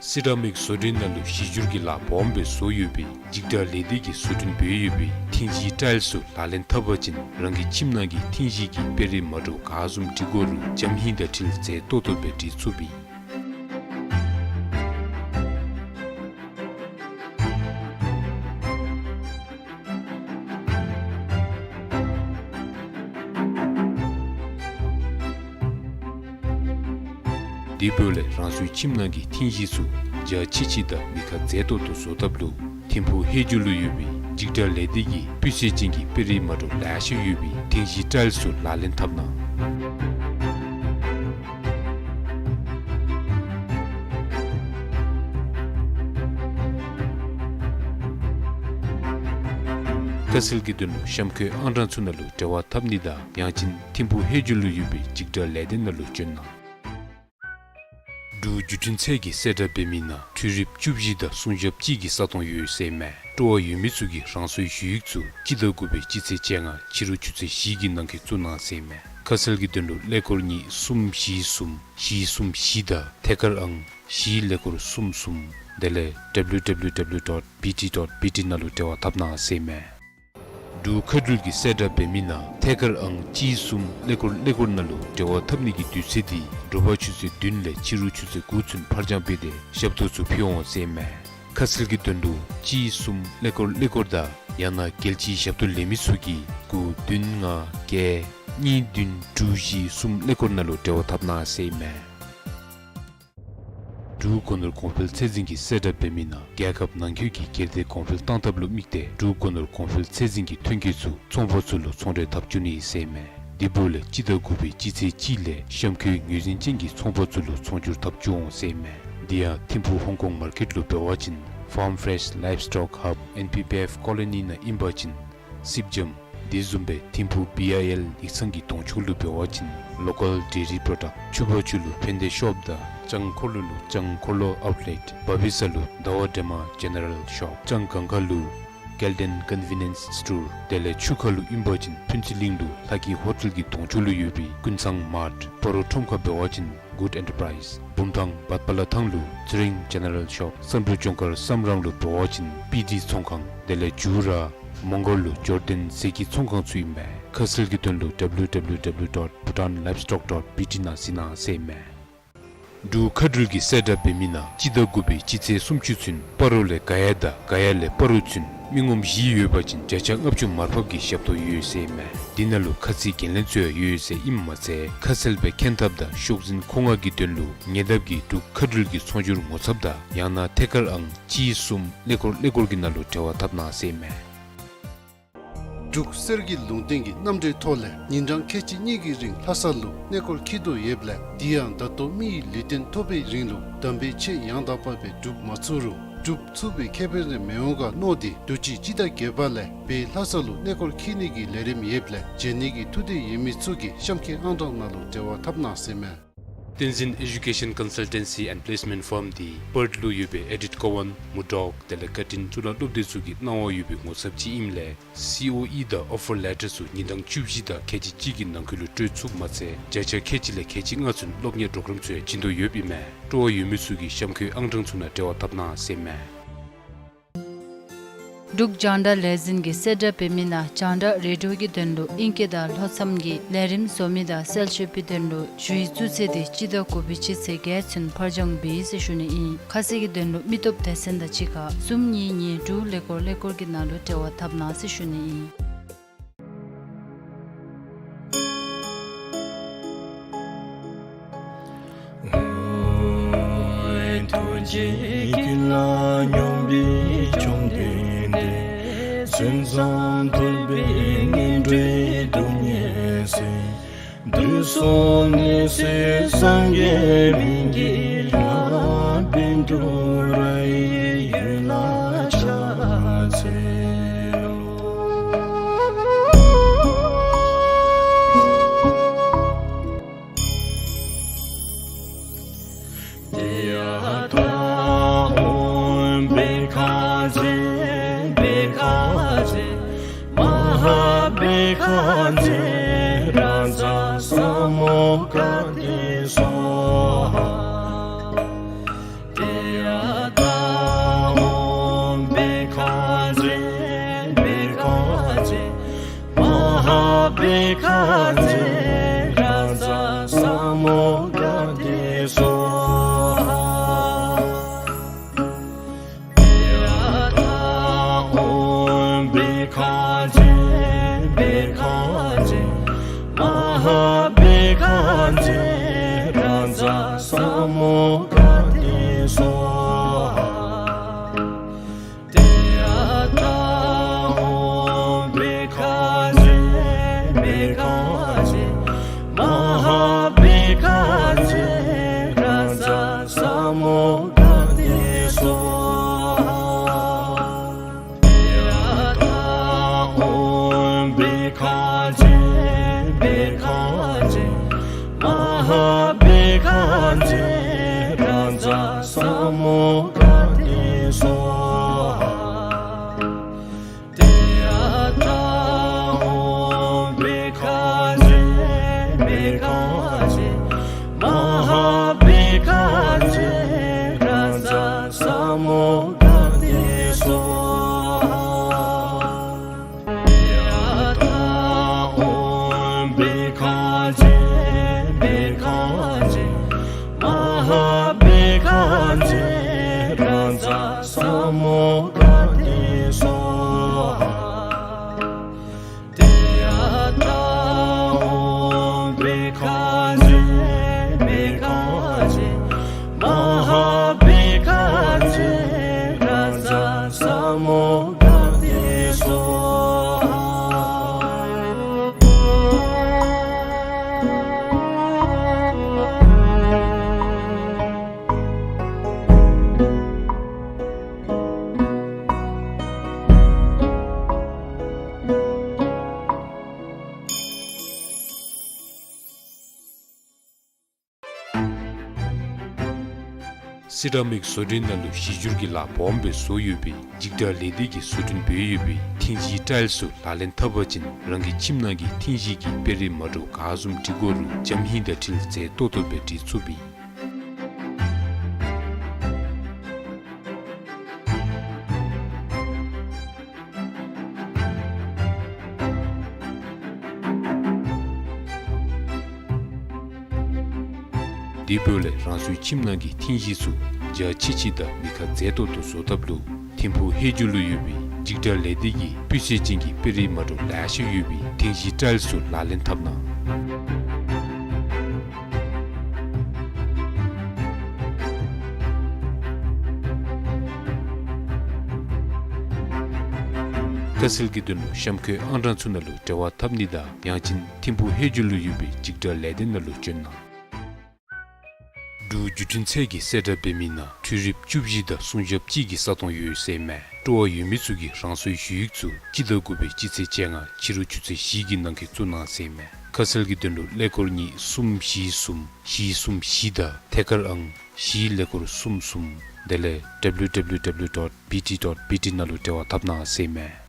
སི་ར་མིག་བཟོ་སྐྲུན་ནང་ལུ་གཞི་འགྱུར་གྱི་ལཱ་སྦོམ་སྦེ་བཟོ་ཡོད་པའི་འཇིགས་སྐྲག་ལས་སྡེ་གིས་བཟོ་སྐྲུན་འབད་ཡོད་པའི་ཐིང་གཞིས་ཊའིལསི་ཚུ་ལག་ལེན་འཐབ་པ་ཅིན་རང་གི་ཁྱིམ་ནང་གི་ཐིང་གཞིས་ཀྱི་དཔེ་རིས་མ་འདྲཝ་ག་བཟུམ་འབྲི་དགོ་རུང་འཇམ་ཧིང་དང་འཁྲིལ་མཛེས་ཏོག་ཏོ་སྦེ་འབྲི་ཚུགས་པས། དེ་འབདཝ་ལས་རང་སོའི་ཁྱིམ་ནང་གི་ཐིང་གཞིས་ཚུ་འཇའ་ཆི་ཆི་དང་མི་ཁ་མཛེས་ཏོག་ཏོ་བཟོ་ཐབས་ལུ་ཐིམ་ཕུག་ཧེ་ཇུ་ལུ་ཡོད་པའི་འཇིགས་སྐྲག་ལས་སྡེ་གིས་སྤུས་ཚད་ཅན་གྱི་དཔེ་རིས་མ་འདྲཝ་ལེ་ཤ་ཡོད་པའི་ཐིང་གཞིས་ཊའིལསི་ཚུ་ལག་ལེན་འཐབ་གནང་། ཁ་གསལ་གྱི་དོན་ལུ་གཤམ་འཁོད་ཨང་གྲངས་ཚུ་ནང་ལུ་འབྲེལ་བ་འཐབ་ནི་དང་ཡང་ཅིན་ཐིམ་ཕུག་ཧེ་ཇུ་ལུ་ཡོད་པའི་འཇིགས་སྐྲག་ལས་སྡེ་ནང་ལུ་བྱོན་གནང་། འབྲུག་བརྒྱུད་འཕྲིན་ཚད་ཀྱིས་གསལ་བསྒྲགས་འབད་མི་ནང་འཕྲུལ་རིགཔ་བཅུ་བཞི་དང་སྲུང་ཞབས་གཅིག་གི་ས་སྟོང་ཡོད་ཟེར་མས། སྤྲོ་བ་ཡོད་མི་ཚུ་གིས་རང་སོའི་ཞུ་ཡིག་ཚུ་སྤྱི་ཟླ་དགུ་པའི་སྤྱི་ཚེས་བཅོ་ལྔ་ཕྱི་རུ་ཆུ་ཚོད་བཞི་གི་ནང་འཁོད་བཙུགས་གནང་ཟེར་མས། ཁ་གསལ་གྱི་དོན་ལུ་ཀླད་ཀོར་གཉིས་གསུམ་བཞི་གསུམ་བཞི་གསུམ་བཞི་དང་ཐད་ཀར་ཨང་བཞི་ཀླད་ཀོར་གསུམ་གསུམ་དེ་ལས་W W W dot B T dot B T ནང་ལུ་འབྲེལ་བ་འཐབ་གནང་ཟེར་མས། འབྲུག་མཁའ་འགྲུལ་གྱིས་གསལ་བསྒྲགས་འབད་མི་ནང་ཐད་ཀར་ཨང་གཅིག་གསུམ་ཀླད་ཀོར་ཀླད་ཀོར་ནང་ལུ་འབྲེལ་བ་འཐབ་ནི་གི་དུས་ཚོད་འདི་དྲོ་པ་ཆུ་ཚོད་བདུན་ལས་ཕྱི་རུ་ཆུ་ཚོད་དགུ་ཚུན་ཕར་འགྱངས་འབད་དེ་ཞབས་ཏོག་ཚུ་ཕུལ་འོང་ཟེར་མས། ཁ་གསལ་གྱི་དོན་ལུ་གཅིག་གསུམ་ཀླད་ཀོར་ཀླད་ཀོར་དང་ཡང་ན་རྒྱལ་སྤྱིའི་ཞབས་ཏོག་ལེན་མི་ཚུ་གིས་དགུ་བདུན་ལྔ་བརྒྱད་གཉིས་བདུན་དྲུག་བཞི་གསུམ་ཀླད་ཀོར་ནང་ལུ་འབྲེལ་བ་འཐབ་གནང་ཟེར་མས། འབྲུག་སྒོ་ནོར་གོང་འཕེལ་ཚད་འཛིན་གྱིས་གསལ་བསྒྲགས་འབད་མི་ནང་རྒྱལ་ཁབ་ནང་འཁོད་ཀྱི་སྒེར་སྡེ་གོང་འཕེལ་གཏང་ཐབས་ལུ་དམིགས་ཏེ་འབྲུག་སྒོ་ནོར་གོང་འཕེལ་ཚད་འཛིན་གྱི་ཐོན་སྐྱེད་ཚུ་ཚོང་པ་ཚུ་ལུ་ཚོང་འབྲེལ་འཐབ་བཅུག་ནི་ཟེར་མས། དེ་འབདཝ་ལས་སྤྱི་ཟླ་དགུ་པའི་སྤྱི་ཚེས་གཅིག་ལས་གཤམ་འཁོད་ངོས་འཛིན་ཅན་གྱི་ཚོང་པ་ཚུ་ལུ་ཚོང་སྒྱུར་འཐབ་བཅུག་འོང་ཟེར་མས། དེ་ཡང་ཐིམ་ཕུག་ཧོང་ཀོང་མར་ཀེཊ་ལུ་འབད་བ་ཅིན་Farm Fresh Livestock Hub N P P F Colony ནང་ཨིན་པ་ཅིན་སིབ་འཇམ། དེ་བཟུམ་སྦེ་ཐིམ་ཕུག་B I L ཡིག་ཚང་གི་གདོང་ཕྱོགས་ལུ་འབད་བ་ཅིན་Local Dairy Product། ཆུ་བར་ཆུ་ལུ་ཕན་བདེ་ཤོབ་དང་ལྕང་འཁོར་ལོ་ལུ་ལྕང་འཁོར་ལོ་ཨའུཊ་ལེཊ། བ་བི་ས་ལུ་ཟླ་བ་སྒྲོལ་མ་ཇེ་ནེ་རལ་ཤོབ། ལྕང་སྒང་ཁ་ལུ་Golden Convenience Store། དེ་ལས་ཆུ་ཁ་ལུ་ཨིན་པ་ཅིན་ཕུན་ཚོགས་གླིང་ལུ་ལྷ་སྐྱིད་ཧོ་ཊེལ་གྱི་གདོང་ཕྱོགས་ལུ་ཡོད་པའི་ཀུན་ཚང་མཱརཊ། སྤ་རོ་ཁྲོམ་ཁ་འབད་བ་ཅིན་Good Enterprise། བུམ་ཐང་བད་པ་ལ་ཐང་ལུ་ཚེ་རིང་ཇེ་ནེ་རལ་ཤོབ། བསམ་གྲུབ་ལྗོངས་མཁར་བསམ་རང་ལུ་འབད་བ་ཅིན་པི་ཌི་ཚོང་ཁང་། དེ་ལས་ཇུ་ར་མོང་སྒར་ལུ་ཇོར་ཌན་ཟས་ཀྱི་ཚོང་ཁང་ཚུ་ཨིན་མས། ཁ་གསལ་གྱི་དོན་ལུ W W W dot bhutan livestock dot B T ནང་གཟིགས་གནང་ཟེར་མས། འབྲུག་མཁའ་འགྲུལ་གྱིས་གསལ་བསྒྲགས་འབད་མི་ནང་སྤྱི་ཟླ་དགུ་པའི་སྤྱི་ཚེས་སུམ་ཅུ་ཚུན་སྤ་རོ་ལས་ག་ཡ་དང་ག་ཡ་ལས་སྤ་རོ་ཚུན་མི་ངོམ་བཞི་ཡོད་པ་ཅིན་བརྒྱ་ཆ་ལྔ་བཅུ་མར་ཕབ་ཀྱི་ཞབས་ཏོག་ཡོད་ཟེར་མས། འདི་ནང་ལུ་ཁ་ཚིག་འགན་ལེན་ཚུ་ཡང་ཡོད་ཟེར་ཨིནམ་མ་ཚད་ཁ་གསལ་སྦེ་མཁྱེན་ཐབས་དང་ཤོག་འཛིན་མཁོ་མངགས་ཀྱི་དོན་ལུ་ཉེ་འདབས་ཀྱི་འབྲུག་མཁའ་འགྲུལ་གྱི་ཚོང་སྒྱུར་ངོ་ཚབ་དང་ཡང་ན་ཐད་ཀར་ཨང་གཅིག་གསུམ་ཀླད་ཀོར་ཀླད་ཀོར་གྱི་ནང་ལུ་འབྲེལ་བ་འཐབ་གནང་ཟེར་མས། འབྲུག་གསེར་གྱི་ལུང་བསྟན་གྱི་རྣམ་འགྲེལ་ཐོག་ལས་ཉིན་གྲངས་ཁལ་གཅིག་གཉིས་ཀྱི་རིང་ལྷ་ས་ལུ་གནས་སྐོར་འཁྱིད་དོ་ཡོདཔ་ལས་དེ་ཡང་ད་ལྟོ་མི་ཡི་ལུས་རྟེན་ཐོབ་པའི་རིང་ལུ་དམ་པའི་ཆོས་ཡང་དག་པ་སྦེ་སྒྲུབ་མ་ཚུགས་རུང་སྒྲུབ་ཚུགས་པའི་ཁེ་ཕན་རེ་མི་འོང་ག་མནོ་སྟེ་དུས་ཅི་སྤྱི་ཟླ་བརྒྱད་པ་ལས་སྦེ་ལྷ་ས་ལུ་གནས་སྐོར་འཁྱིད་ནི་གི་ལས་རིམ་ཡོདཔ་ལས་བྱོན་ནི་གི་ཐུགས་འདོད་ཡོད་མི་ཚུ་གིས་གཤམ་འཁོད་ཨང་གྲངས་ནང་ལུ་འབྲེལ་བ་འཐབ་གནང་ཟེར་མས། བསྟན་འཛིན་Education Consultancy and Placement Firm འདི་པརཐ་ལུ་ཡོད་པའི་ཨེ་ཌིཊ་ཀོ་ཝཱན་མུར་ཌོག་དེ་ལས་ཀར་ཊིན་གཙུག་ལག་སློབ་སྡེ་ཚུ་གིས་གནང་བ་ཡོད་པའི་ངོ་ཚབ་ཅིག་ཨིནམ་ལས་སི་ཨོ་ཨི་དང་ཨོ་ཕར་ལེ་ཊར་ཚུ་ཉིན་གྲངས་བཅུ་བཞི་དང་ཁལ་གཅིག་གཅིག་གི་ནང་འཁོད་ལུ་སྤྲོད་ཚུགསཔ་མ་ཚད་བརྒྱ་ཆ་ཁལ་གཅིག་ལས་ཁལ་གཅིག་ལྔ་ཚུན་སློབ་གཉེར་པོརོ་གརམ་ཚུ་ཡང་བྱིན་དོ་ཡོདཔ་ཨིན་མས། སྤྲོ་བ་ཡོད་མི་ཚུ་གིས་གཤམ་འཁོད་ཨང་གྲངས་ཚུ་ནང་འབྲེལ་བ་འཐབ་གནང་ཟེར་མས། འབྲུག་རྒྱང་བསྒྲགས་ལས་འཛིན་གྱིས་གསལ་བསྒྲགས་འབད་མི་ནང་རྒྱང་བསྒྲགས་རེ་ཌི་ཡོ་གི་དོན་ལུ་ཨིང་སྐད་དང་ལྷོ་མཚམས་ཀྱི་ལས་རིམ་བཟོ་མི་དང་གསལ་བཤད་པའི་དོན་ལུ་ཞུ་ཡིག་བཙུགས་ཚེས་འདི་སྤྱི་ཟླ་དགུ་པའི་སྤྱི་ཚེས་བརྒྱད་ཚུན་ཕར་འགྱངས་འབད་ཡི་ཟེར་ཞུ་ནི་ཨིན། ཁ་གསལ་གྱི་དོན་ལུ་མི་སྟོབས་སྡེ་ཚན་དང་གཅིག་ཁར་གསུམ་གཉིས་གཉིས་དྲུག་ཀླད་ཀོར་ཀླད་ཀོར་གྱི་ནང་ལུ་འབྲེལ་བ་འཐབ་གནང་ཟེར་ཞུ་ནི་ཨིན། ཐུགས་རྗེ་ཀུན་ལ་སྙོམས་པའི་བཅོམ་ལྡན་འདས། མཚན་བཟང་ཐོབ་པའི་ངན་འགྲོའི་སྡུག་བསྔལ་སེལ། དུས་གསུམ་ནད་སེལ་སངས་རྒྱས་སྨན་གྱི་བླ། བཻ་ཌཱུརྱ་ཡི་འོད་ལ་ཕྱག་འཚལ་ལོ། ཏདྱ་ཐཱ། ཨོཾ་བྷཻ་ཥ་ཛྱེ་བྷཻ་ཥ་ཛྱེ་མ་ཧཱ་བྷཻ་ཥ་ཛྱེ་རཱ་ཛ་ས་མུདྒ་ཏེ་སྭཱ་ཧཱ། ཏདྱ་ བྷཻ་ཥ་ཛྱེ་རཱ་ཛ་ས་མུདྒ་ཏེ་སྭཱ་ཧཱ། ཡ་ཐཱ་ཨོཾ་བྷཻ་ཥ་ཛྱེ་བྷཻ་ཥ་ཛྱེ་མ་ཧཱ་བྷཻ་ཥ་ཛྱེ་རཱ་ཛ་ས་མུདྒ་ཏེ་སྭཱ་ཧཱ། ཏདྱ་ཐཱ་ཨོཾ་བྷཻ་ཥ་ཛྱེ་བྷཻ་ཥ་ཛྱེ་མ་ཧཱ་བྷཻ་ཥ་ཛྱེ་རཱ་ཛ་ས་མུདྒ་ཏེ་སྭཱ་ཧཱ། ཡ་ཐཱ་ཨོཾ་བྷཻ་ཥ་ཛྱེ་བྷཻ་ཥ་ཛྱེ་མ་ཧཱ་བྷཻ་ཥ་ཛྱེ་རཱ་ཛ་ས་མུདྒ་ཏེ་སྭཱ་ཧཱ། ཏདྱ་ཐཱ་ཨོཾ་བྷཻ་ཥ་ཛྱེ་བྷཻ་ཥ་ཛྱེ་མ་ཧཱ་བྷཻ་ཥ་ཛྱེ་རཱ་ཛ་ས་མུདྒ་ཏེ་སྭཱ་ཧཱ། ཡ་ཐཱ་ཨོཾ་བྷཻ་ཥ་ཛྱེ་བྷཻ་ཥ་ཛྱེ་མ་ཧཱ་བྷཻ་ཥ་ཛྱེ་རཱ་ཛ་ས་མུདྒ་ཏེ་སྭཱ་ཧཱ། ཏདྱ་ཐཱ་ཨོཾ་བྷཻ་ཥ་ཛྱེ་བྷཻ་ཥ་ཛྱེ་མ་ཧཱ་བྷཻ་ཥ་ཛྱེ་རཱ་ཛ་ས་མུདྒ་ཏེ་སྭཱ་ཧཱ། སི་ར་མིག་བཟོ་གྲྭའི་ནང་ལུ་གཞི་འགྱུར་གྱི་ལཱ་སྦོམ་སྦེ་བཟོ་ཡོད་པའི་འཇིགས་སྐྲག་ལས་སྡེ་གིས་བཟོ་སྐྲུན་འབད་ཡོད་པའི་ཐིང་ཤིང་ཊའིལ་ཚུ་ལག་ལེན་འཐབ་པ་ཅིན་རང་གི་ཁྱིམ་ནང་གི་ཐིང་ཤིང་གི་དཔེ་རིས་མ་འདྲཝ་ག་བཟུམ་འབྲི་དགོ་རུང་འཇམ་ཧིང་དང་འཁྲིལ་མཛེས་ཏོག་ཏོ་སྦེ་འབྲི་ཚུགསཔ་ཨིན། དེ་འབདཝ་ལས་རང་སོའི་ཁྱིམ་ནང་གི་ཐིང་ཤིང་ཚུ་འཇའ་ཆི་ཆི་དང་མི་ཁ་མཛེས་ཏོག་ཏོ་བཟོ་ཐབས་ལུ་ཐིམ་ཕུག་ཧེ་ཇུ་ལུ་ཡོད་པའི་འཇིགས་སྐྲག་ལས་སྡེ་གིས་སྤུས་ཚད་ཅན་གྱི་དཔེ་རིས་མ་འདྲཝ་ལེ་ཤ་ཡོད་པའི་ཐིང་ཤིང་ཊའིལ་ཚུ་ལག་ལེན་འཐབ་གནང་། ཁ་གསལ་གྱི་དོན་ལུ་གཤམ་འཁོད་ཨང་གྲངས་ཚུ་ནང་ལུ་འབྲེལ་བ་འཐབ་ནི་དང་ཡང་ཅིན་ཐིམ་ཕུག་ཧེ་ཇུ་ལུ་ཡོད་པའི་འཇིགས་སྐྲག་ལས་སྡེ་ནང་ལུ་བྱོན་གནང་། འབྲུག་བརྒྱུད་འཕྲིན་ཚད་ཀྱིས་གསལ་བསྒྲགས་འབད་མི་ནང་འཕྲུལ་རིགཔ་བཅུ་བཞི་དང་སྲུང་ཞབས་གཅིག་གི་ས་སྟོང་ཡོད་ཟེར་མས། སྤྲོ་བ་ཡོད་མི་ཚུ་གིས་རང་སོའི་ཞུ་ཡིག་ཚུ་སྤྱི་ཟླ་དགུ་པའི་སྤྱི་ཚེས་བཅོ་ལྔ་ཕྱི་རུ་ཆུ་ཚོད་བཞི་གི་ནང་འཁོད་བཙུགས་གནང་ཟེར་མས། ཁ་གསལ་གྱི་དོན་ལུ་ཀླད་ཀོར་གཉིས་གསུམ་བཞི་གསུམ་བཞི་གསུམ་བཞི་དང་ཐད་ཀར་ཨང་བཞི་ཀླད་ཀོར་གསུམ་གསུམ་དེ་ལས་W W W dot B T dot B T ནང་ལུ་འབྲེལ་བ་འཐབ་གནང་ཟེར་མས།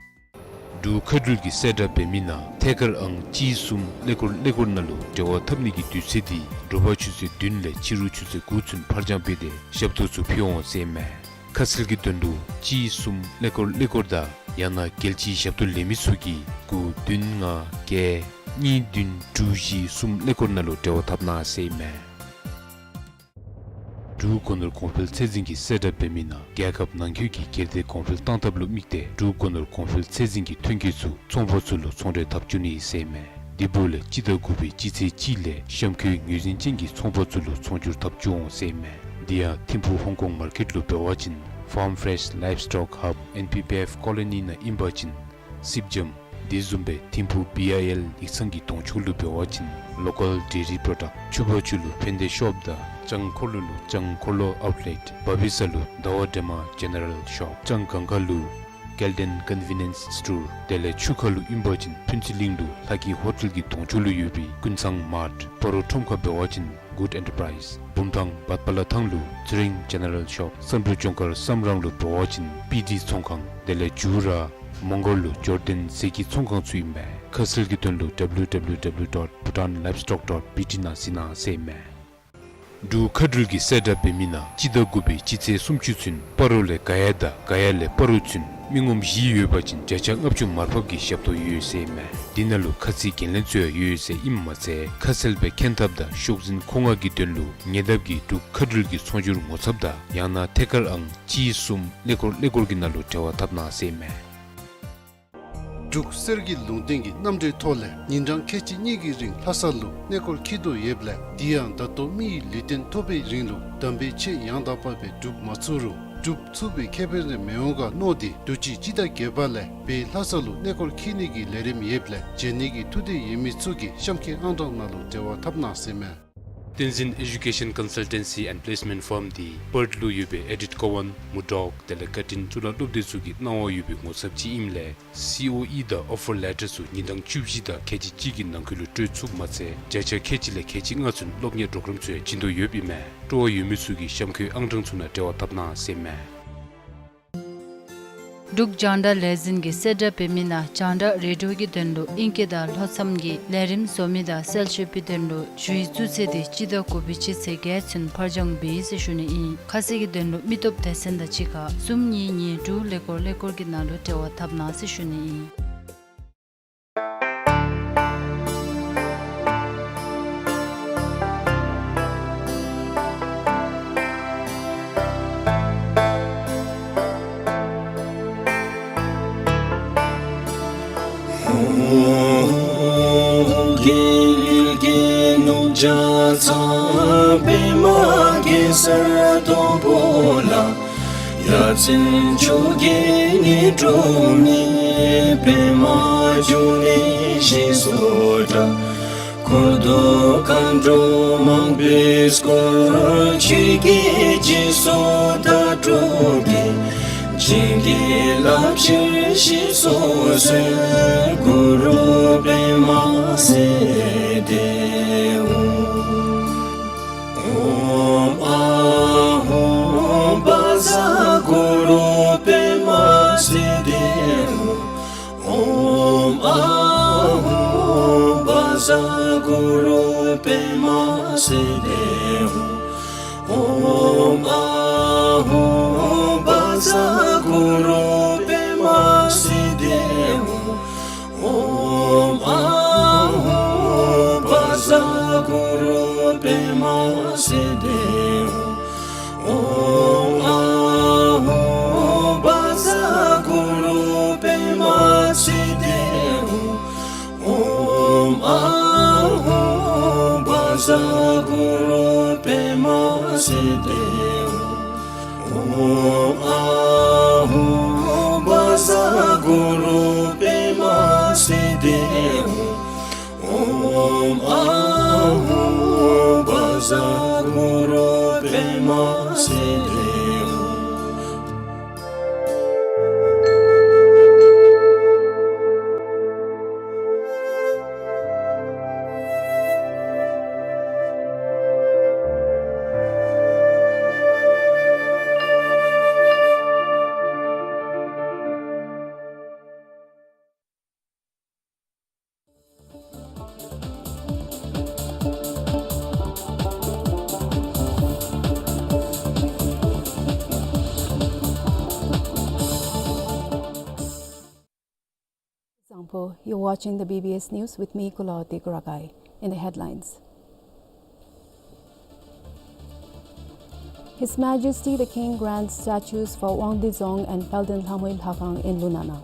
འབྲུག་མཁའ་འགྲུལ་གྱིས་གསལ་བསྒྲགས་འབད་མི་ནང་ཐད་ཀར་ཨང་གཅིག་གསུམ་ཀླད་ཀོར་ཀླད་ཀོར་ནང་ལུ་འབྲེལ་བ་འཐབ་ནི་གི་དུས་ཚོད་འདི་དྲོ་པ་ཆུ་ཚོད་བདུན་ལས་ཕྱི་རུ་ཆུ་ཚོད་དགུ་ཚུན་ཕར་འགྱངས་འབད་དེ་ཞབས་ཏོག་ཚུ་ཕུལ་འོང་ཟེར་མས། ཁ་གསལ་གྱི་དོན་ལུ་གཅིག་གསུམ་ཀླད་ཀོར་ཀླད་ཀོར་དང་ཡང་ན་རྒྱལ་སྤྱིའི་ཞབས་ཏོག་ལེན་མི་ཚུ་གིས་དགུ་བདུན་ལྔ་བརྒྱད་གཉིས་བདུན་དྲུག་བཞི་གསུམ་ཀླད་ཀོར་ནང་ལུ་འབྲེལ་བ་འཐབ་གནང་ཟེར་མས། འབྲུག་སྒོ་ནོར་གོང་འཕེལ་ཚད་འཛིན་གྱིས་གསལ་བསྒྲགས་འབད་མི་ནང་རྒྱལ་ཁབ་ནང་འཁོད་ཀྱི་སྒེར་སྡེ་གོང་འཕེལ་གཏང་ཐབས་ལུ་དམིགས་ཏེ་འབྲུག་སྒོ་ནོར་གོང་འཕེལ་ཚད་འཛིན་གྱི་ཐོན་སྐྱེད་ཚུ་ཚོང་པ་ཚུ་ལུ་ཚོང་འབྲེལ་འཐབ་བཅུག་ནི་ཟེར་མས། དེ་འབདཝ་ལས་སྤྱི་ཟླ་དགུ་པའི་སྤྱི་ཚེས་གཅིག་ལས་གཤམ་འཁོད་ངོས་འཛིན་ཅན་གྱི་ཚོང་པ་ཚུ་ལུ་ཚོང་སྒྱུར་འཐབ་བཅུག་འོང་ཟེར་མས། དེ་ཡང་ཐིམ་ཕུག་ཧོང་ཀོང་མར་ཀེཊ་ལུ་འབད་བ་ཅིན་Farm Fresh Livestock Hub N P P F Colony ནང་ཨིན་པ་ཅིན་སིབ་འཇམ། དེ་བཟུམ་སྦེ་ཐིམ་ཕུག་བི་ཨའི་ཨེལ་ཡིག་ཚང་གི་གདོང་ཕྱོགས་ལུ་འབད་བ་ཅིན་Local Dairy Product། ཕྱུ་པ་ཆུ་ལུ་ཕན་བདེ་ཤོབ་དང་ལྕང་འཁོར་ལོ་ལུ་ལྕང་འཁོར་ལོ་ཨའུཊ་ལེཊ། བ་བི་ས་ལུ་ཟླ་བ་སྒྲོལ་མ་ཇེ་ནེ་རལ་ཤོབ། ལྕང་སྒང་ག་ལུ་ཀེལ་ཌེན་ཀོན་ཝི་ནི་ཡེནསི་སི་ཊོར། དེ་ལས་ཆུ་ཁ་ལུ་ཨིན་པ་ཅིན་ཕུན་ཚོགས་གླིང་ལུ་ལྷ་སྐྱིད་ཧོ་ཊེལ་གྱི་གདོང་ཕྱོགས་ལུ་ཡོད་པའི་ཀུན་བཟང་མཱརཊ། སྤ་རོ་ཁྲོམ་ཁ་འབད་བ་ཅིན་Good Enterprise། བུམ་ཐང་བར་པ་ལ་ཐང་ལུ་ཚེ་རིང་ཇེ་ནེ་རལ་ཤོབ། བསམ་གྲུབ་ལྗོངས་མཁར་བསམ་རང་ལུ་འབད་བ་ཅིན་པི་ཌི་ཚོང་ཁང་། དེ་ལས་མཇུག་ར་མོང་སྒར་ལུ་ཇོར་ཌན་ཟས་ཀྱི་ཚོང་ཁང་ཚུ་ཨིན་མས། ཁ་གསལ་གྱི་དོན་ལུ་W W W dot bhutan livestock dot B T ནང་གཟིགས་གནང་ཟེར་མས། འབྲུག་མཁའ་འགྲུལ་གྱིས་གསལ་བསྒྲགས་འབད་མི་ནང་སྤྱི་ཟླ་དགུ་པའི་སྤྱི་ཚེས་སུམ་ཅུ་ཚུན་སྤ་རོ་ལས་ག་ཡ་དང་ག་ཡ་ལས་སྤ་རོ་ཚུན་ མི་ངོམ་བཞི་ཡོད་པ་ཅིན་བརྒྱ་ཆ་ལྔ་བཅུ་མར་ཕབ་ཀྱི་ཞབས་ཏོག་ཡོད་ཟེར་མས། འདི་ནང་ལུ་ཁ་ཚིག་འགན་ལེན་ཚུ་ཡང་ཡོད་ཟེར་ཨིནམ་མ་ཚད་ཁ་གསལ་སྦེ་མཁྱེན་ཐབས་དང་ཤོག་འཛིན་མཁོ་མངགས་ཀྱི་དོན་ལུ་ཉེ་འདབས་ཀྱི་འབྲུག་མཁའ་འགྲུལ་གྱི་ཚོང་སྒྱུར་ངོ་ཚབ་དང་ཡང་ན་ཐད་ཀར་ཨང་གཅིག་གསུམ་ཀླད་ཀོར་ཀླད་ཀོར་གྱི་ནང་ལུ་འབྲེལ་བ་འཐབ་གནང་ཟེར་མས། འབྲུག་གསེར་གྱི་ལུང་བསྟན་གྱི་རྣམ་འགྲེལ་ཐོག་ལས་ཉིན་གྲངས་ཁལ་གཅིག་གཉིས་ཀྱི་རིང་ལྷ་ས་ལུ་གནས་སྐོར་འཁྱིད་དོ་ཡོདཔ་ལས་དེ་ཡང་ད་ལྟོ་མི་ཡི་ལུས་རྟེན་ཐོབ་པའི་རིང་ལུ་དམ་པའི་ཆོས་ཡང་དག་པ་སྦེ་སྒྲུབ་མ་ཚུགས་རུང་སྒྲུབ་ཚུགས་པའི་ཁེ་ཕན་རེ་མི་འོང་ག་མནོ་སྟེ་དུས་ཅི་སྤྱི་ཟླ་བརྒྱད་པ་ལས་དཔལ་ལྷ་ས་ལུ་གནས་སྐོར་འཁྱིད་ནི་གི་ལས་རིམ་ཡོདཔ་ལས་མཇལ་ནི་གི་ཐུགས་འདོད་ཡོད་མི་ཚུ་གིས་གཤམ་འཁོད་ཨང་གྲངས་ནང་ལུ་འབྲེལ་བ་འཐབ་གནང་ཟེར་མས། Tenzin Education Consultancy and Placement Firm འདི་པརཐ་ལུ་ཡོད་པའི་ཨེ་ཌིཊ་ཀོ་ཝཱན་མུར་ཌོག་དེ་ལས་ཀར་ཊིན་གཙུག་ལག་སློབ་སྡེ་ཚུ་གི་གནང་བ་ཡོད་པའི་ངོ་ཚབ་ཅིག་ཨིནམ་ལས་སི་ཨོ་ཨི་དང་ཨོ་ཕར་ལེ་ཊར་ཚུ་ཉིན་གྲངས་བཅུ་བཞི་དང་ཁལ་གཅིག་གཅིག་གི་ནང་འཁོད་ལུ་སྤྲོད་ཚུགསཔ་མ་ཚད་བརྒྱ་ཆ་ཁལ་གཅིག་ལས་ཁལ་གཅིག་ལྔ་ཚུན་སློབ་གཉེར་པོ་རོ་གརམ་ཚུ་ཡང་བྱིན་དོ་ཡོདཔ་ཨིན་མས། སྤྲོ་བ་ཡོད་མི་ཚུ་གིས་གཤམ་འཁོད་ཨང་གྲངས་ཚུ་ནང་འབྲེལ་བ་འཐབ་གནང་ཟེར་མས། འབྲུག་རྒྱང་བསྒྲགས་ལས་འཛིན་གྱིས་གསལ་བསྒྲགས་འབད་མི་ནང་རྒྱང་བསྒྲགས་རེ་ཌི་ཡོ་གི་དོན་ལུ་ཨིང་སྐད་དང་ལྷོ་མཚམས་ཀྱི་ལས་རིམ་བཟོ་མི་དང་གསལ་བཤད་པའི་དོན་ལུ་ཞུ་ཡིག་བཙུགས་ཚེས་འདི་སྤྱི་ཟླ་དགུ་པའི་སྤྱི་ཚེས་བརྒྱད་ཚུན་ཕར་འགྱངས་འབད་ཡི་ཟེར་ཞུ་ནི་ཨིན། ཁ་གསལ་གྱི་དོན་ལུ་མི་སྟོབས་སྡེ་ཚན་དང་གཅིག་ཁར་གསུམ་གཉིས་གཉིས་དྲུག་ཀླད་ཀོར་ཀླད་ཀོར་གྱི་ནང་ལུ་འབྲེལ་བ་འཐབ་གནང་ཟེར་ཞུ་ནི་ཨིན། ཨོཾ་ཨཱཿཧཱུྃ་བཛྲ་གུ་རུ་པདྨ་སིདྡྷི་ཧཱུྃ། ཨོཾ་ཨཱཿཧཱུྃ་བཛྲ་གུ་རུ་པདྨ་སིདྡྷི་ཧཱུྃ། ཨོཾ་ཨཱཿཧཱུྃ་བཛྲ་གུ་རུ་པདྨ་སིདྡྷི་ཧཱུྃ། ཨོཾ་ཨཱཿཧཱུྃ་བཛྲ་གུ་རུ་པདྨ་སིདྡྷི་ཧཱུྃ། ཨོཾ་ཨཱཿཧཱུྃ་བཛྲ་གུ་རུ་པདྨ་སིདྡྷི་ཧཱུྃ། ཨོཾ་ཨཱཿཧཱུྃ་བཛྲ་གུ་རུ་པདྨ་སིདྡྷི་ཧཱུྃ། ཨོཾ་ཨཱཿཧཱུྃ་བཛྲ་གུ་རུ་པདྨ་སིདྡྷི་ཧཱུྃ། ཨོཾ་ཨཱཿཧཱུྃ་བཛྲ་གུ་རུ་པདྨ་སིདྡྷི་ཧཱུྃ། Example, you're watching the B B S News with me, Kulawati Kurakai. In the headlines. His Majesty the King grants statues for Wangdi Dzong and Palden Lhamoi Lhakhang in Lunana.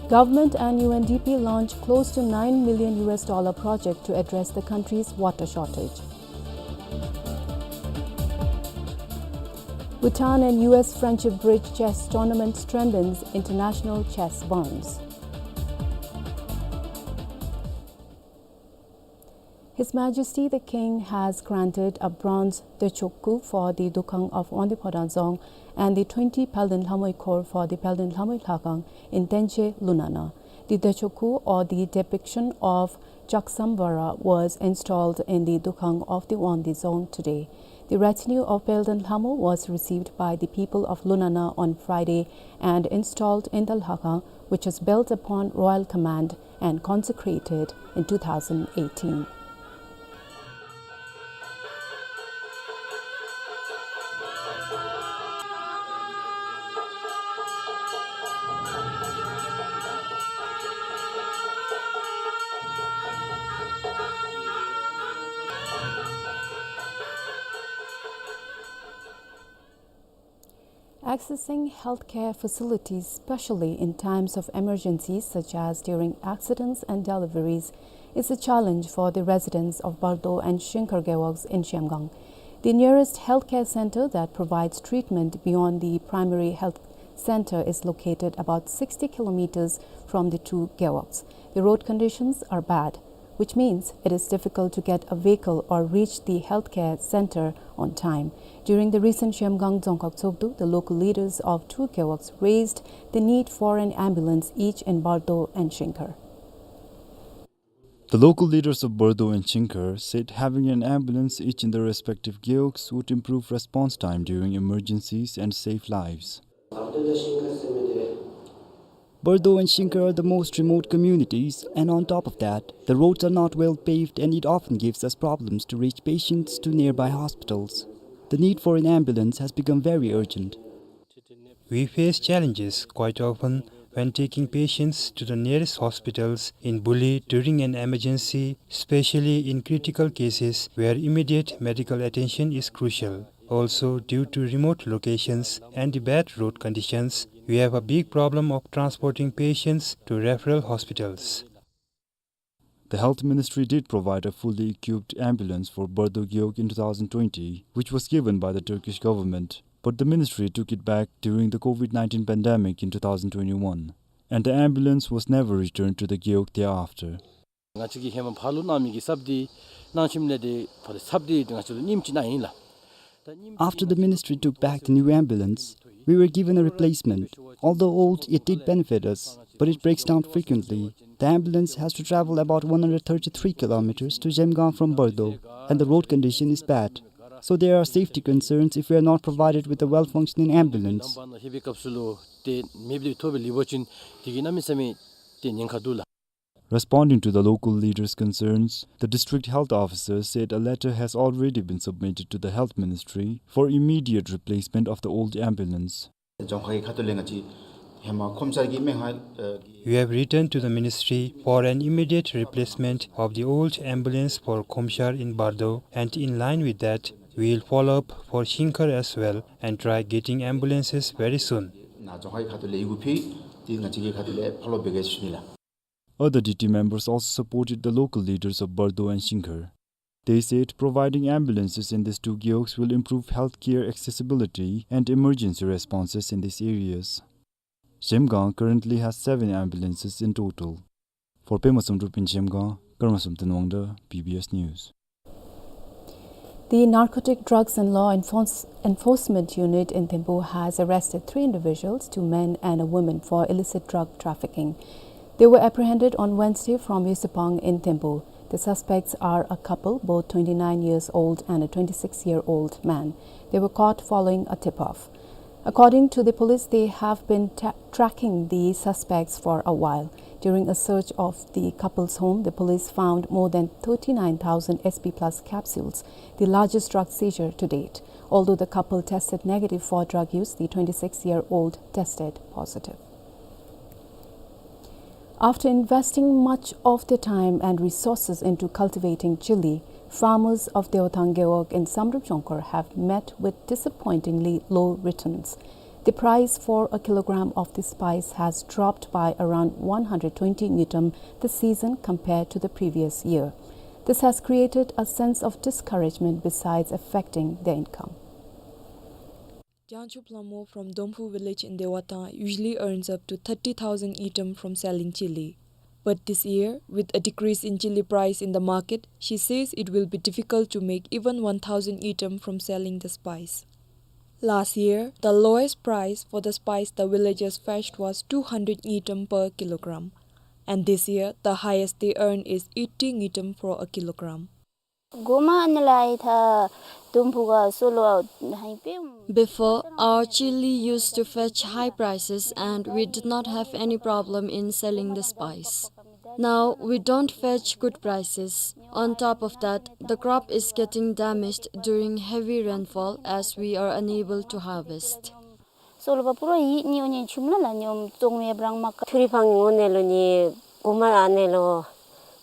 Government and U N D P launch close to nine million U S dollar project to address the country's water shortage. Bhutan and U S friendship bridge chess tournament strengthens international chess bonds. His Majesty the King has granted a bronze Dechokku for the Dukhang of Wangdi Phodrang Dzong and the twenty Palden Lhamoi Khor for the Palden Lhamoi Lhakhang in Tenche, Lunana. The Dechokku, or the depiction of Chaksam Vara, was installed in the Dukhang of the Wangdi Dzong today. The retinue of Palden Lhamo was received by the people of Lunana on Friday and installed in the Lhakhang, which was built upon royal command and consecrated in two thousand eighteen. Accessing healthcare facilities, especially in times of emergencies such as during accidents and deliveries, is a challenge for the residents of Bardo and Shingkhar gewogs in Zhemgang. The nearest healthcare center that provides treatment beyond the primary health center is located about sixty kilometers from the two gewogs. The road conditions are bad, which means it is difficult to get a vehicle or reach the healthcare center on time. During the recent Zhemgang Dzongkhag Tshogdu, the local leaders of two gewogs raised the need for an ambulance each in Bardo and Shingkhar. The local leaders of Bardo and Shingkhar said having an ambulance each in their respective gewogs would improve response time during emergencies and save lives. Bardo and Shingkhar are the most remote communities, and on top of that, the roads are not well paved and it often gives us problems to reach patients to nearby hospitals. The need for an ambulance has become very urgent. We face challenges quite often when taking patients to the nearest hospitals in Buli during an emergency, especially in critical cases where immediate medical attention is crucial. Also, due to remote locations and the bad road conditions, we have a big problem of transporting patients to referral hospitals. The Health Ministry did provide a fully equipped ambulance for Bardo gewog in two thousand twenty, which was given by the Turkish government, but the ministry took it back during the COVID nineteen pandemic in two thousand twenty-one, and the ambulance was never returned to the gewog thereafter. ང་བཅས་ཀྱིས་ཧེ་མ་ཕར་ལུ་གནང་མི་གི་གསརཔ་འདི་གནང་ཞིནམ་ལས་དེ་ཕར་ལས་གསརཔ་འདི་ང་བཅས་ལུ་རྙིངམ་ཅིག་གནང་ཡི་ལགས། After the ministry took back the new ambulance, we were given a replacement. Although old, it did benefit us, but it breaks down frequently. The ambulance has to travel about one hundred thirty-three kilometers to Zhemgang from Bardo, and the road condition is bad. So there are safety concerns if we are not provided with a well-functioning ambulance. Responding to the local leaders' concerns, the district health officer said a letter has already been submitted to the Health Ministry for immediate replacement of the old ambulance. ལྗོངས་མཁར་གྱི་ཁ་ཐུག་ལས་ང་བཅས་ཧེ་མ་ཁོམ་ཤར་གྱི་སྨན་ཁང་ཨ་གི We have written to the ministry for an immediate replacement of the old ambulance for Khomshar in Bardo, and in line with that, we will follow up for Shingkhar as well and try getting ambulances very soon. ནཱ་ལྗོངས་མཁར་གྱི་ཁ་ཐུག་ལས་ཡི་གུ་ཕུལ། དེ་ང་བཅས་ཀྱི་ཁ་ཐུག་ལས་ཕར་ལོག་འབད་གེ་ཟེར་ཞུ་ནི་ལགས། Other D T members also supported the local leaders of Bardo and Shingkhar. They said providing ambulances in these two gewogs will improve healthcare accessibility and emergency responses in these areas. Zhemgang currently has seven ambulances in total. For Pema Tshomdrup in Zhemgang, Karma Samten Wangda, B B S News. The Narcotic Drugs and Law Enforce-, Enforcement Unit in Thimphu has arrested three individuals, two men and a woman, for illicit drug trafficking. They were apprehended on Wednesday from Yusupang in Thimphu. The suspects are a couple, both twenty-nine years old and a twenty-six-year-old man. They were caught following a tip-off. According to the police, they have been ta-, tracking the suspects for a while. During a search of the couple's home, the police found more than thirty-nine thousand S P plus capsules, the largest drug seizure to date. Although the couple tested negative for drug use, the twenty-six-year-old tested positive. After investing much of their time and resources into cultivating chili, farmers of Deothang Gewog in Samdrup Jongkhor have met with disappointingly low returns. The price for a kilogram of this spice has dropped by around one hundred twenty ngultrum this season compared to the previous year. This has created a sense of discouragement besides affecting their income. Jangchup Lhamo from Domphu village in Deothang usually earns up to thirty thousand ngultrum from selling chili. But this year, with a decrease in chili price in the market, she says it will be difficult to make even one thousand ngultrum from selling the spice. Last year, the lowest price for the spice the villagers fetched was two hundred ngultrum per kilogram. And this year, the highest they earn is eighty ngultrum for a kilogram. Before, our chili used to fetch high prices and we did not have any problem in selling the spice. Now, we don't fetch good prices. On top of that, the crop is getting damaged during heavy rainfall as we are unable to harvest. སོལ་བ་པུ་ར་ཡིད་ནི་འོ་ནི་ཆུམ་ལ་ལ་ཉོམ་བཙོང་མེད་པར་མ་ཀ་ཐུ་རི་ཕང་ངོ་ནས་ལོ་ནི་གོ་མ་ར་ནས་ལོ་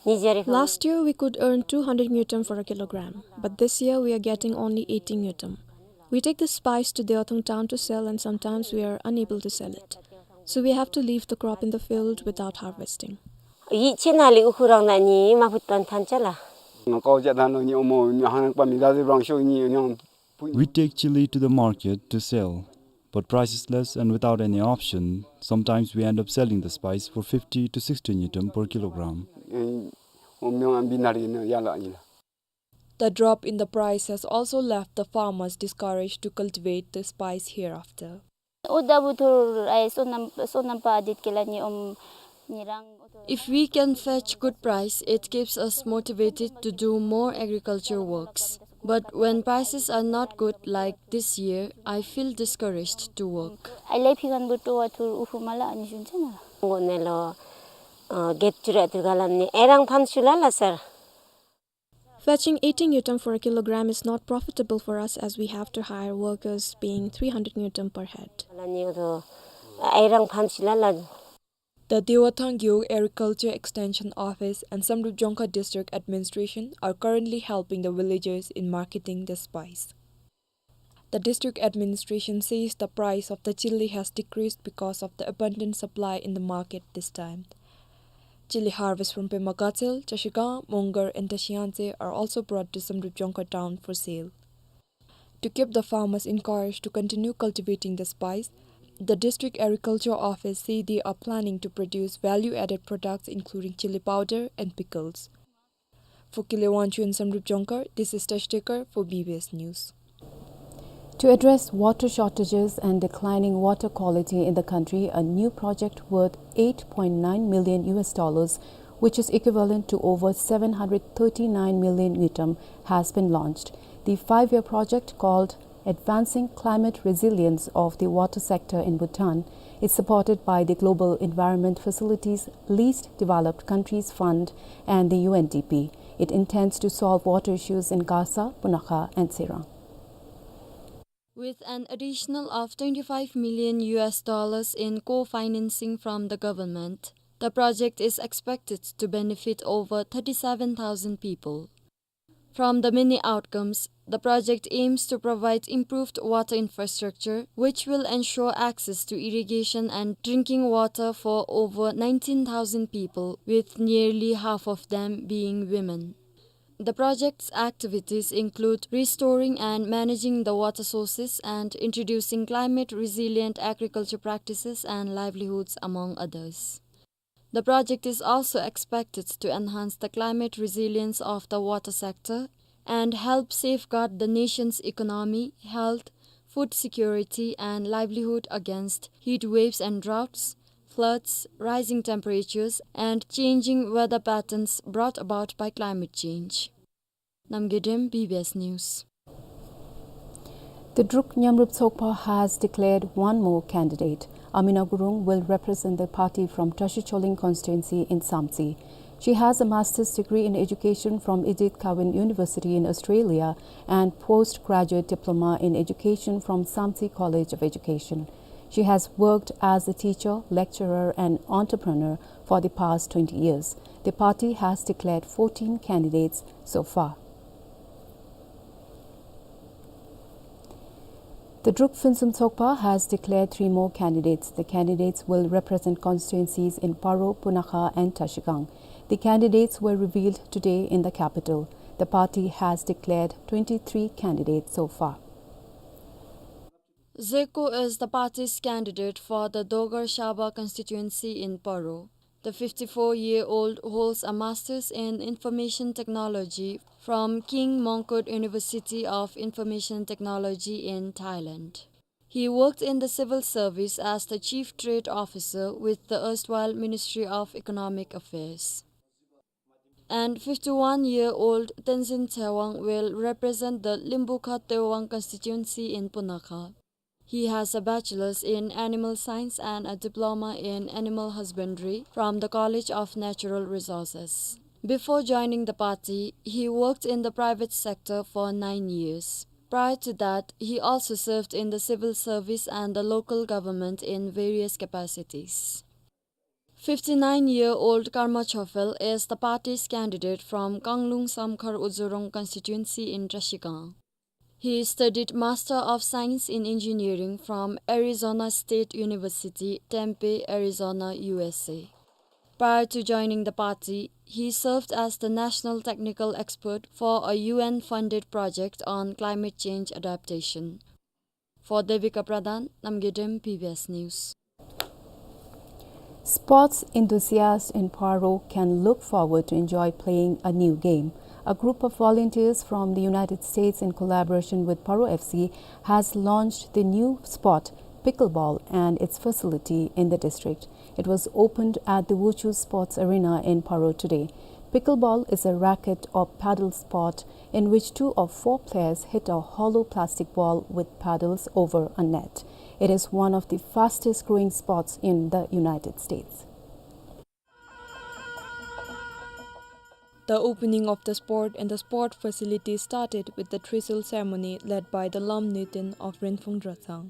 ནི་ཇ་རི་ཕང་། Last year we could earn two hundred ngultrum for a kilogram, but this year we are getting only eighty ngultrum. We take the spice to Dewathong town to sell, and sometimes we are unable to sell it. So we have to leave the crop in the field without harvesting. ཡིད་ཆེས་ནང་ལས་ཨུ་ཁུ་རང་ནང་ནི་མ་ཕུད་པར་ཐང་ཅ་ལགས། ང་ཀའོ་ཅ་ཐང་ལོ་ནི་ཨོ་མོ་ཉོ་ཧང་པ་མི་ད་ཟེར་རང་ཤོ་ནི་ཉོ། We take chili to the market to sell, but price is less and without any option, sometimes we end up selling the spice for fifty to sixty ngultrum per kilogram. ཨོ་མོ་ཨམ་བི་ན་རི་ནི་ཡ་ལ་ཨ་ནི་ལ། The drop in the price has also left the farmers discouraged to cultivate the spice hereafter. ཨོ་ད་བུ་ཐུར་ཨའི་སོ་ནམ་སོ་ནམ་པ་ཨ་དེད་ཀེ་ལ་ནི་ཨོམ་ཉི་རང་ཨོ་ཐུར། If we can fetch good price, it keeps us motivated to do more agriculture works. But when prices are not good like this year, I feel discouraged to work. ཨའི་ལེ་ཕི་ཁན་བུ་ཏོ་བ་ཐུར་ཨུ་ཧུ་མ་ལ་ཨ་ནི་ཞུན་ཅ་ན་ལ། ངོ་ནེ་ལོ་ཨ་གེབ་ཅུ་ར་ཐུར་ག་ལམ་ནི་ཨེ་རང་ཕམ་ཤུ་ལ་ལ་སར། Fetching eighty ngultrum for a kilogram is not profitable for us as we have to hire workers, paying three hundred ngultrum per head. ལ་ནི་ཨོ་ཐོ་ཨེ་རང་ཕམ་ཤུ་ལ་ལ། The Dewathong Gewog Agriculture Extension Office and Samdrup Jongkhar District Administration are currently helping the villagers in marketing the spice. The district administration says the price of the chili has decreased because of the abundant supply in the market this time. Chili harvest from Pema Gatshel, Trashigang, Mongar and Trashiyangtse are also brought to Samdrup Jongkhar town for sale. To keep the farmers encouraged to continue cultivating the spice, the district agriculture office say they are planning to produce value-added products including chili powder and pickles. For Kile Wangchuk in Samdrup Jongkhar, this is Tash Tekar for B B S News. To address water shortages and declining water quality in the country, a new project worth eight point nine million U S dollars, which is equivalent to over seven hundred thirty-nine million ngultrum, has been launched. The five-year project, called Advancing Climate Resilience of the Water Sector in Bhutan, is supported by the Global Environment Facility's Least Developed Countries Fund and the U N D P. It intends to solve water issues in Gasa, Punakha, and Tshirang. With an additional of twenty-five million U S dollars in co-financing from the government, the project is expected to benefit over thirty-seven thousand people. From the many outcomes, the project aims to provide improved water infrastructure, which will ensure access to irrigation and drinking water for over nineteen thousand people, with nearly half of them being women. The project's activities include restoring and managing the water sources and introducing climate-resilient agriculture practices and livelihoods, among others. The project is also expected to enhance the climate resilience of the water sector and help safeguard the nation's economy, health, food security, and livelihood against heat waves and droughts, floods, rising temperatures, and changing weather patterns brought about by climate change. Namgay Dem, B B S News. The Druk Nyamrup Tsokpa has declared one more candidate. Amina Gurung will represent the party from Trashicholing constituency in Samtse. She has a master's degree in education from Edith Cowan University in Australia and postgraduate diploma in education from Samtse College of Education. She has worked as a teacher, lecturer, and entrepreneur for the past twenty years. The party has declared fourteen candidates so far. The Druk Phuentsum Tsokpa has declared three more candidates. The candidates will represent constituencies in Paro, Punakha, and Trashigang. The candidates were revealed today in the capital. The party has declared twenty-three candidates so far. Zeko is the party's candidate for the Dogar Shaba constituency in Paro. The fifty-four-year-old holds a master's in information technology from King Mongkut University of Information Technology in Thailand. He worked in the civil service as the chief trade officer with the erstwhile Ministry of Economic Affairs. And fifty-one-year-old Tenzin Tsewang will represent the Limbukha Tewang constituency in Punakha. He has a bachelor's in animal science and a diploma in animal husbandry from the College of Natural Resources. Before joining the party, he worked in the private sector for nine years. Prior to that, he also served in the civil service and the local government in various capacities. Fifty-nine-year-old Karma Chophel is the party's candidate from Kanglung Samkhar Uzurong constituency in Trashigang. He studied Master of Science in Engineering from Arizona State University, Tempe, Arizona, U S A. Prior to joining the party, he served as the national technical expert for a U N-funded project on climate change adaptation. For Devika Pradhan, Namgay Dem, B B S News. Sports enthusiasts in Paro can look forward to enjoy playing a new game. A group of volunteers from the United States, in collaboration with Paro F C, has launched the new sport, pickleball, and its facility in the district. It was opened at the Wuchu Sports Arena in Paro today. Pickleball is a racket or paddle sport in which two or four players hit a hollow plastic ball with paddles over a net. It is one of the fastest growing sports in the United States. The opening of the sport and the sport facility started with the trestle ceremony led by the Lam Nöten of Renphung Drathang.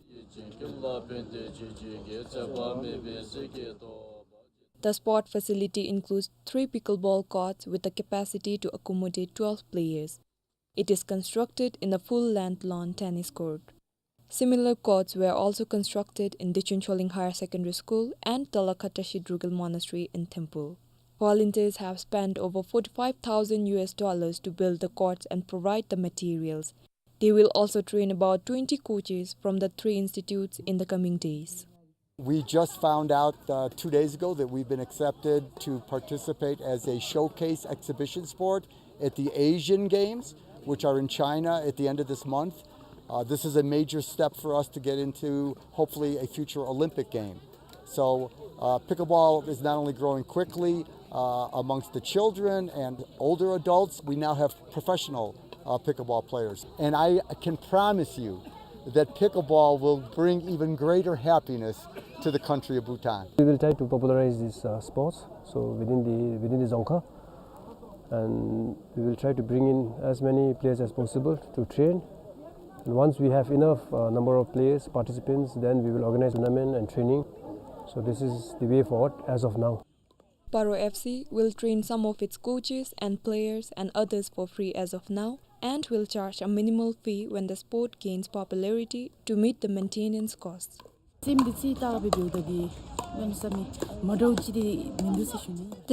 The sport facility includes three pickleball courts with the capacity to accommodate twelve players. It is constructed in a full-length lawn tennis court. Similar courts were also constructed in Dechun Choling Higher Secondary School and Talakhattashi Drukgyal Monastery in Thimphu. Volunteers have spent over forty-five thousand U S dollars to build the courts and provide the materials. They will also train about twenty coaches from the three institutes in the coming days. We just found out, uh, two days ago that we've been accepted to participate as a showcase exhibition sport at the Asian Games, which are in China at the end of this month. Uh, this is a major step for us to get into, hopefully, a future Olympic game. So, uh, pickleball is not only growing quickly, uh, amongst the children and older adults, we now have professional, uh, pickleball players. And I can promise you that pickleball will bring even greater happiness to the country of Bhutan. We will try to popularize this, uh, sports, so within the, within the Dzongkha, and we will try to bring in as many players as possible to train. And once we have enough, uh, number of players, participants, then we will organize tournament and training. So this is the way forward as of now. Paro F C will train some of its coaches and players and others for free as of now, and will charge a minimal fee when the sport gains popularity to meet the maintenance costs. This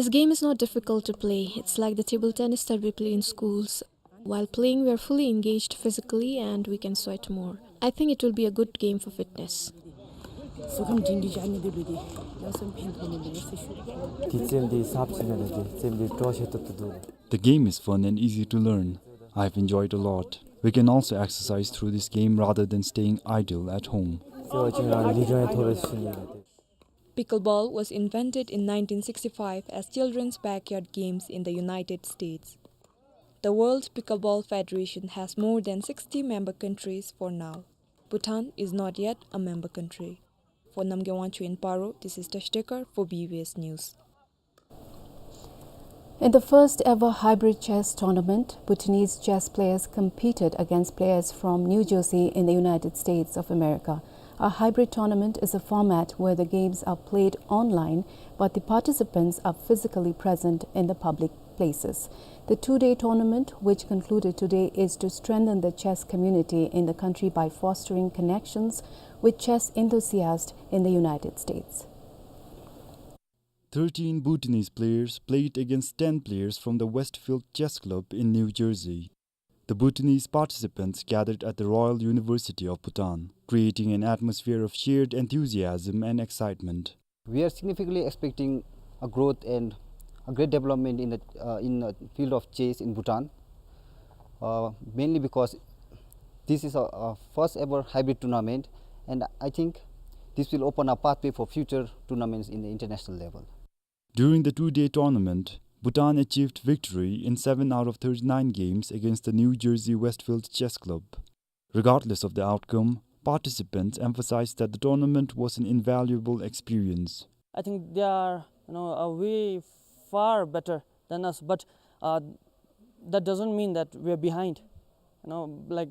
game is not difficult to play. It's like the table tennis that we play in schools. While playing, we are fully engaged physically and we can sweat more. I think it will be a good game for fitness. The game is fun and easy to learn. I've enjoyed a lot. We can also exercise through this game rather than staying idle at home. Pickleball was invented in nineteen sixty-five as children's backyard games in the United States. The World Pickleball Federation has more than sixty member countries for now. Bhutan is not yet a member country. For Namgay Wangchuk in Paro, this is Tashi Dekar for B B S News. In the first ever hybrid chess tournament, Bhutanese chess players competed against players from New Jersey in the United States of America. A hybrid tournament is a format where the games are played online, but the participants are physically present in the public places. The two-day tournament, which concluded today, is to strengthen the chess community in the country by fostering connections with chess enthusiasts in the United States. Thirteen Bhutanese players played against ten players from the Westfield Chess Club in New Jersey. The Bhutanese participants gathered at the Royal University of Bhutan, creating an atmosphere of shared enthusiasm and excitement. We are significantly expecting a growth and a great development in the, uh, in the field of chess in Bhutan, uh, mainly because this is a, a first ever hybrid tournament, and I think this will open a pathway for future tournaments in the international level. During the two-day tournament, Bhutan achieved victory in seven out of thirty-nine games against the New Jersey Westfield Chess Club. Regardless of the outcome, participants emphasized that the tournament was an invaluable experience. I think they are, you know, a way far better than us, but, uh, that doesn't mean that we are behind. You know, like,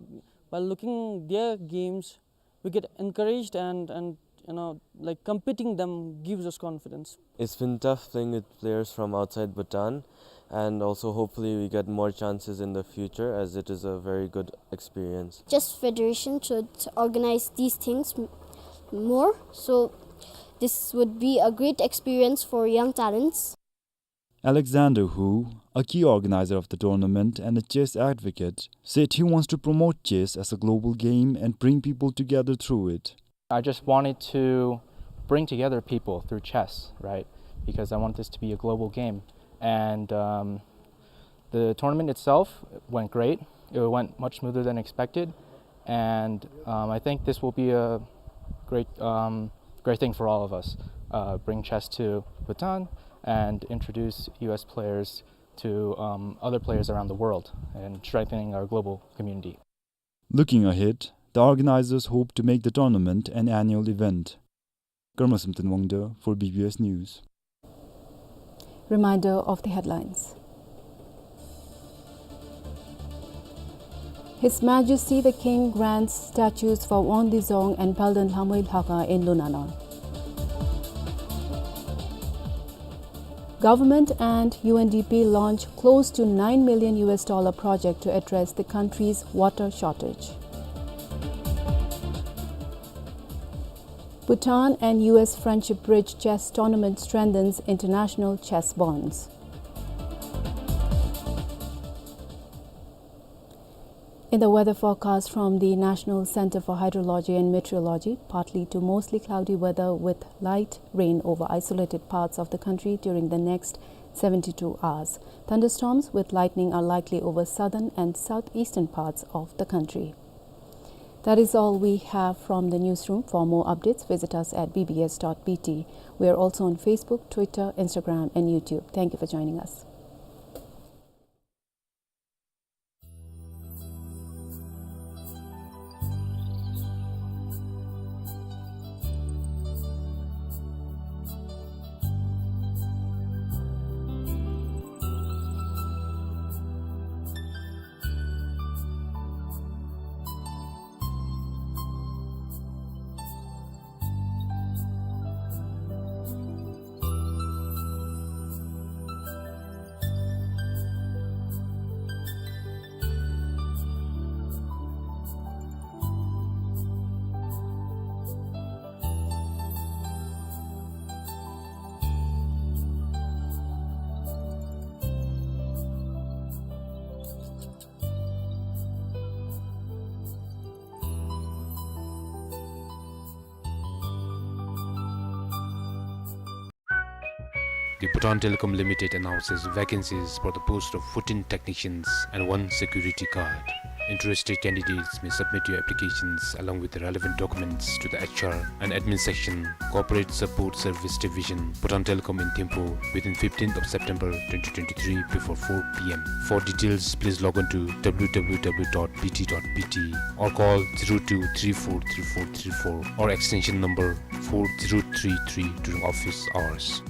by looking their games, we get encouraged and, and, you know, like, competing them gives us confidence. It's been tough playing with players from outside Bhutan, And also, hopefully, we get more chances in the future, as it is a very good experience. Chess Federation should organize these things m-, more. So this would be a great experience for young talents. Alexander Hu, a key organizer of the tournament and a chess advocate, said he wants to promote chess as a global game and bring people together through it. I just wanted to bring together people through chess, right? Because I want this to be a global game. And, um, the tournament itself went great. It went much smoother than expected. And, um, I think this will be a great, um, great thing for all of us. Uh, bring chess to Bhutan and introduce U S players to, um, other players around the world and strengthening our global community. Looking ahead, the organizers hope to make the tournament an annual event. Karma Samten Wangda for B B S News. Reminder of the headlines. His Majesty the King grants statues for Wangdi Dzong and Palden Lhamui Lhakha in Lunanor. Government and U N D P launch close to nine million U S dollar project to address the country's water shortage. Bhutan and U S friendship bridge chess tournament strengthens international chess bonds. In the weather forecast from the National Center for Hydrology and Meteorology, partly to mostly cloudy weather with light rain over isolated parts of the country during the next seventy-two hours. Thunderstorms with lightning are likely over southern and southeastern parts of the country. That is all we have from the newsroom. For more updates, visit us at B B S dot B T. We are also on Facebook, Twitter, Instagram, and YouTube. Thank you for joining us. The Bhutan Telecom Limited announces vacancies for the post of fourteen technicians and one security guard. Interested candidates may submit your applications along with the relevant documents to the H R and admin section, Corporate Support Service Division, Bhutan Telecom in Thimphu within fifteenth of September twenty twenty-three before four P M. For details, please log on to W W W dot B T dot B T or call zero two three four three four three four or extension number four zero three three during office hours.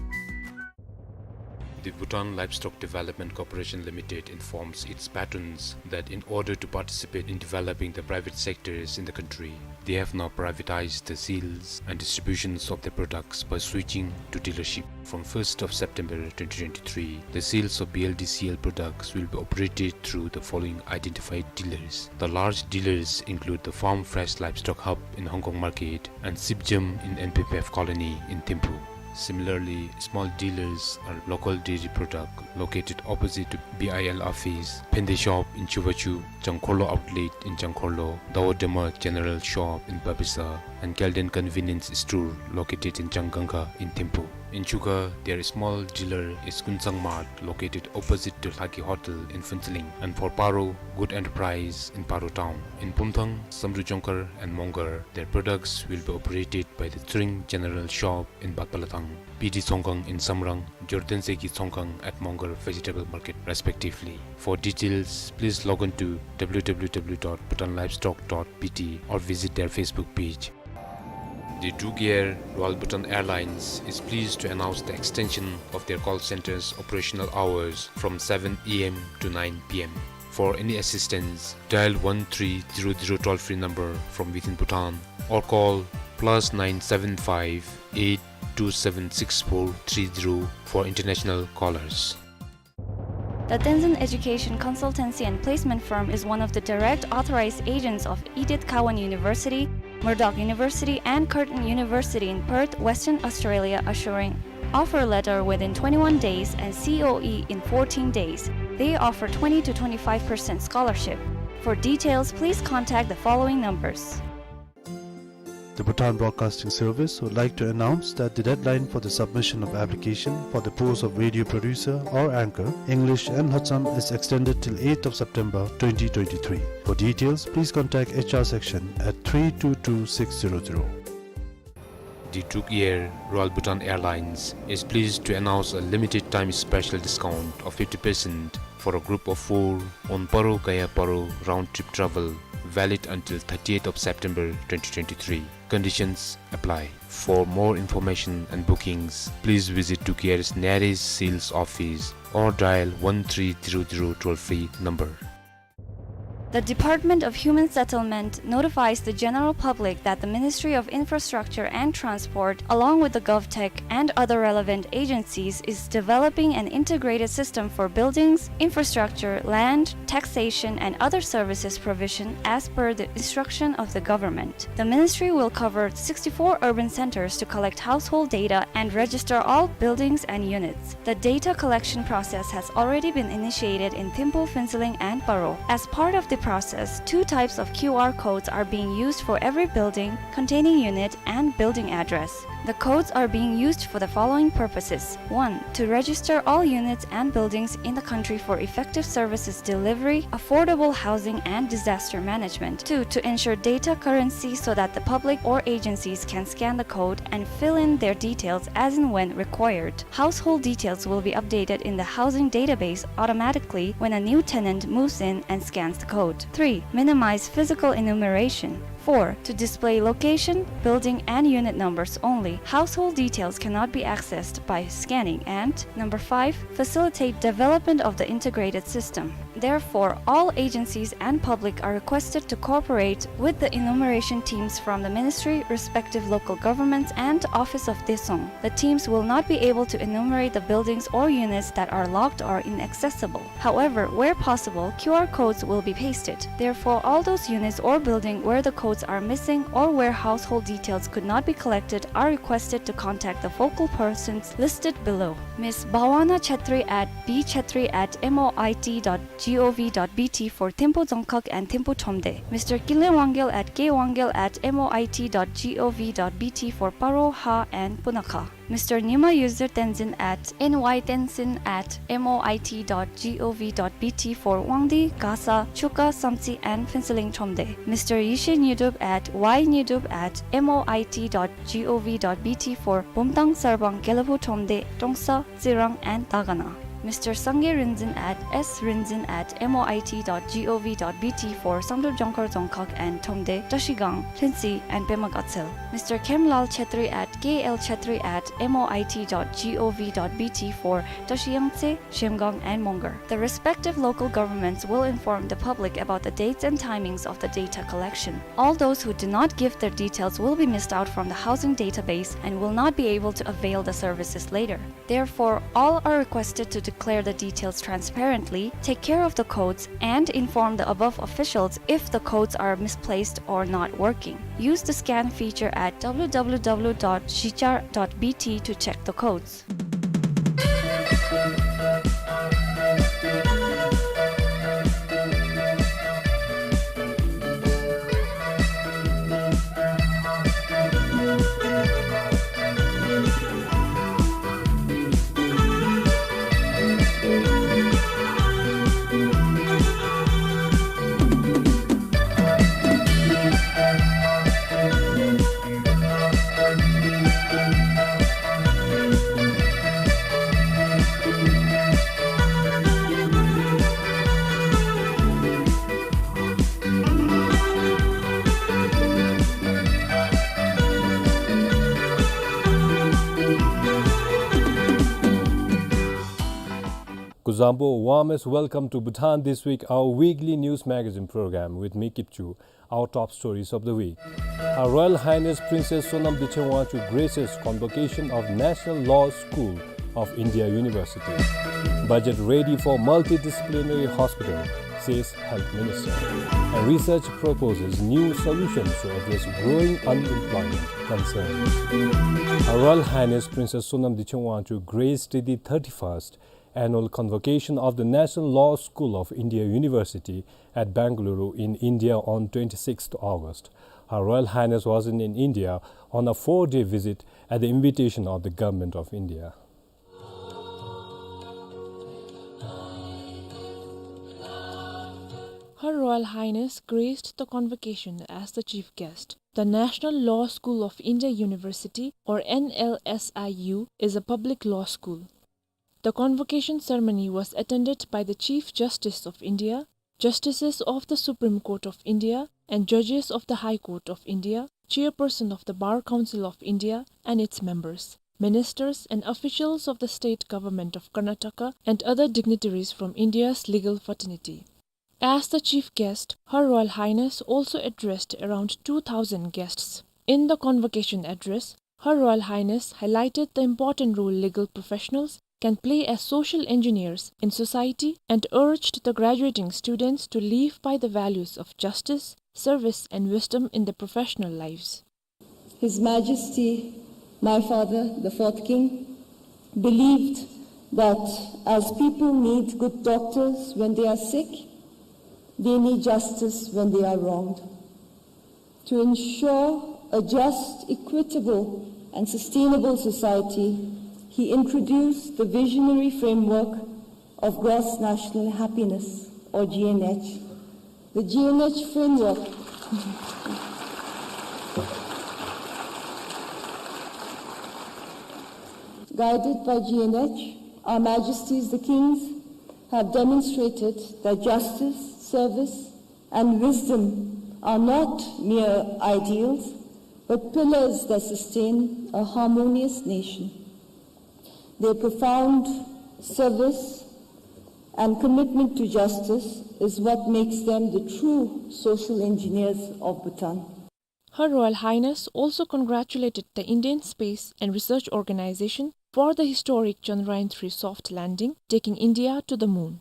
The Bhutan Livestock Development Corporation Limited informs its patrons that in order to participate in developing the private sectors in the country, they have now privatized the sales and distributions of their products by switching to dealership. From first of September twenty twenty-three, the sales of B L D C L products will be operated through the following identified dealers. The large dealers include the Farm Fresh Livestock Hub in Hong Kong Market and Sipjam in N P P F Colony in Thimphu. Similarly, small dealers are Local Dairy Product, located opposite to B I L office, Phende Shop in Chuvachu, Changkhorlo Outlet in Changkhorlo, Dawo Dema General Shop in Babisa, and Kelden Convenience Store, located in Changanga in Thimphu. In Chukha, their small dealer is Kunsang Mart, located opposite to Lhaki Hotel in Phuentsholing, and for Paro, Good Enterprise in Paro Town. In Pumthang, Samdrup Jongkhar and Mongar, their products will be operated by the Tshering General Shop in Batpalatang, P D Tsongkhang in Samrang, Jordenseki Tsongkhang at Mongar Vegetable Market, respectively. For details, please log on to W W W dot bhutan livestock dot B T or visit their Facebook page. The Drukair Royal Bhutan Airlines is pleased to announce the extension of their call center's operational hours from seven A M to nine P M. For any assistance, dial one three zero zero toll-free number from within Bhutan or call plus nine seven five eight two seven six four three zero for international callers. The Tenzin Education Consultancy and Placement Firm is one of the direct authorized agents of Edith Cowan University, Murdoch University, and Curtin University in Perth, Western Australia, assuring offer letter within twenty-one days and C O E in fourteen days. They offer twenty to twenty-five percent scholarship. For details, please contact the following numbers. The Bhutan Broadcasting Service would like to announce that the deadline for the submission of application for the post of radio producer or anchor, English and Lhotsam, is extended till eighth of September twenty twenty-three. For details, please contact H R section at three two two six zero zero. The Tug Air, Royal Bhutan Airlines, is pleased to announce a limited time special discount of fifty percent for a group of four on Paro Gaya Paro round trip travel, valid until thirtieth of September twenty twenty-three. Conditions apply. For more information and bookings, please visit Tug Air's nearest sales office or dial one three zero zero toll-free number. The Department of Human Settlement notifies the general public that the Ministry of Infrastructure and Transport, along with the GovTech and other relevant agencies, is developing an integrated system for buildings, infrastructure, land, taxation, and other services provision as per the instruction of the government. The ministry will cover sixty-four urban centers to collect household data and register all buildings and units. The data collection process has already been initiated in Thimphu, Phuentsholing, and Paro. As part of the process, two types of Q R codes are being used for every building containing unit and building address. The codes are being used for the following purposes. One, to register all units and buildings in the country for effective services delivery, affordable housing, and disaster management. Two, to ensure data currency so that the public or agencies can scan the code and fill in their details as and when required. Household details will be updated in the housing database automatically when a new tenant moves in and scans the code. Three, minimize physical enumeration. Four, to display location, building, and unit numbers only. Household details cannot be accessed by scanning. And number five, facilitate development of the integrated system. Therefore, all agencies and public are requested to cooperate with the enumeration teams from the ministry, respective local governments, and Office of Daesung. The teams will not be able to enumerate the buildings or units that are locked or inaccessible. However, where possible, Q R codes will be pasted. Therefore, all those units or building where the codes are missing or where household details could not be collected are requested to contact the focal persons listed below. Miss Bhawana Chetri at B Chetri at M O I T dot G O V dot B T for Thimphu Dzongkhag and Thimphu Thromde. Mister Kinley Wangyal at K Wangyal at M O I T dot G O V dot B T for Paro, Ha, and Punakha. Mister Nyima Yuzir Tenzin at N Y Tenzin at M O I T dot G O V dot B T for Wangdi, Gasa, Chuka, Samtse, and Phuentsholing Thromde. Mister Yeshe Nyidup at Y Nyidup at M O I T dot G O V dot B T for Bumtang, Sarbang, Gelephu Thromde, Trongsa, Tsirang, and Dagana. Mister Sangay Rinzin at S Rinzin at M O I T dot G O V dot B T for Samdrup, Jongkhar, Dzongkhag, and Thromde, Trashigang, Lhuentse, and Pema Gatshel. Mister Khemlal Chetri at K L Chetri at M O I T dot G O V dot B T for Trashi, Yangtse, Zhemgang, and Mongar. The respective local governments will inform the public about the dates and timings of the data collection. All those who do not give their details will be missed out from the housing database and will not be able to avail the services later. Therefore, all are requested to declare the details transparently, take care of the codes, and inform the above officials if the codes are misplaced or not working. Use the scan feature at W W W dot zhichar dot B T to check the codes. Kuzuzangpo, warmest welcome to Bhutan This Week, our weekly news magazine program with me, Kipchu. Our top stories of the week. Her Royal Highness Princess Sonam Dritsheng Wangchuck graces convocation of National Law School of India University. Budget ready for multidisciplinary hospital, says Health Minister. And research proposes new solutions to address growing unemployment concerns. Her Royal Highness Princess Sonam Dechen Wangchuck graced the thirty-first annual convocation of the National Law School of India University at Bengaluru in India on twenty-sixth August. Her Royal Highness was in, in India on a four-day visit at the invitation of the Government of India. Her Royal Highness graced the convocation as the chief guest. The National Law School of India University, or N L S I U, is a public law school. The convocation ceremony was attended by the Chief Justice of India, Justices of the Supreme Court of India, and Judges of the High Court of India, Chairperson of the Bar Council of India and its members, ministers and officials of the state government of Karnataka, and other dignitaries from India's legal fraternity. As the chief guest, Her Royal Highness also addressed around two thousand guests. In the convocation address, Her Royal Highness highlighted the important role legal professionals can play as social engineers in society and urged the graduating students to live by the values of justice, service, and wisdom in their professional lives. His Majesty, my father, the fourth king, believed that as people need good doctors when they are sick, they need justice when they are wronged. To ensure a just, equitable, and sustainable society, he introduced the visionary framework of Gross National Happiness, or G N H. The G N H framework. Guided by G N H, Our Majesties the Kings have demonstrated that justice, service, and wisdom are not mere ideals, but pillars that sustain a harmonious nation. Their profound service and commitment to justice is what makes them the true social engineers of Bhutan. Her Royal Highness also congratulated the Indian Space and Research Organization for the historic Chandrayaan three soft landing, taking India to the moon.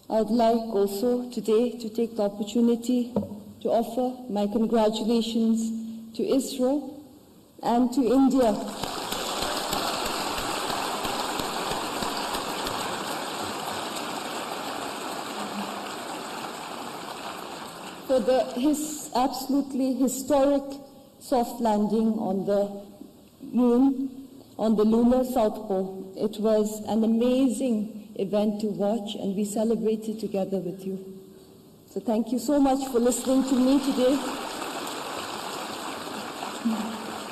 I would like also today to take the opportunity to offer my congratulations to ISRO and to India for the his-, absolutely historic soft landing on the moon, on the lunar south pole. It was an amazing event to watch, and we celebrated together with you. So thank you so much for listening to me today.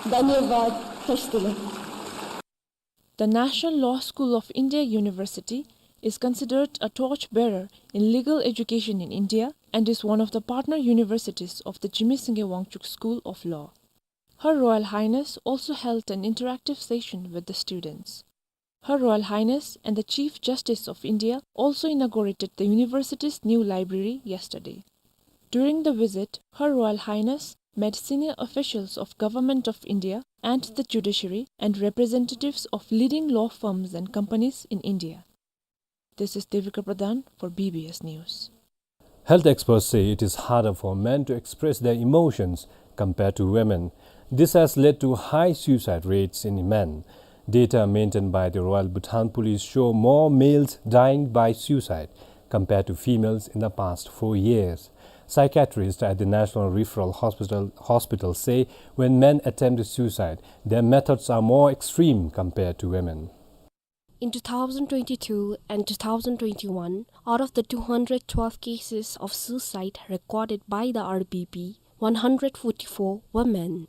धन्यवाद, ख़ुश दिली. The National Law School of India University is considered a torch bearer in legal education in India and is one of the partner universities of the Jigme Singye Wangchuck School of Law. Her Royal Highness also held an interactive session with the students. Her Royal Highness and the Chief Justice of India also inaugurated the university's new library yesterday. During the visit, Her Royal Highness met senior officials of Government of India and the judiciary and representatives of leading law firms and companies in India. This is Devika Pradhan for B B S News. Health experts say it is harder for men to express their emotions compared to women. This has led to high suicide rates in men. Data maintained by the Royal Bhutan Police show more males dying by suicide compared to females in the past four years. Psychiatrists at the National Referral Hospital, Hospital say when men attempt suicide, their methods are more extreme compared to women. In two thousand twenty-two and two thousand twenty-one, out of the two hundred twelve cases of suicide recorded by the R B P, one hundred forty-four were men.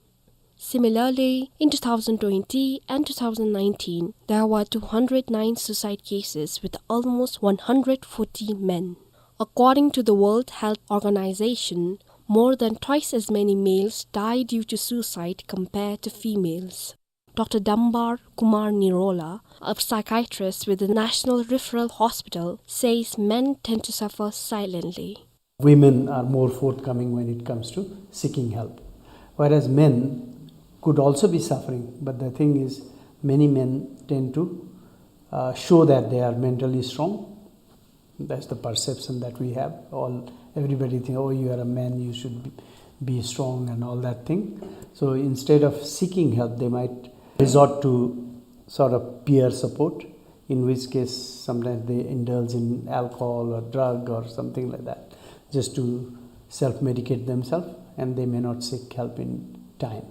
Similarly, in two thousand twenty and two thousand nineteen, there were two hundred nine suicide cases with almost one hundred forty men. According to the World Health Organization, more than twice as many males die due to suicide compared to females. Doctor Dambar Kumar Nirola, a psychiatrist with the National Referral Hospital, says men tend to suffer silently. Women are more forthcoming when it comes to seeking help, whereas men could also be suffering, but the thing is, many men tend to uh, show that they are mentally strong. That's the perception that we have. All, everybody think, "Oh, you are a man, you should be, be strong," and all that thing. So instead of seeking help, they might resort to sort of peer support, in which case sometimes they indulge in alcohol or drug or something like that, just to self-medicate themselves, and they may not seek help in time.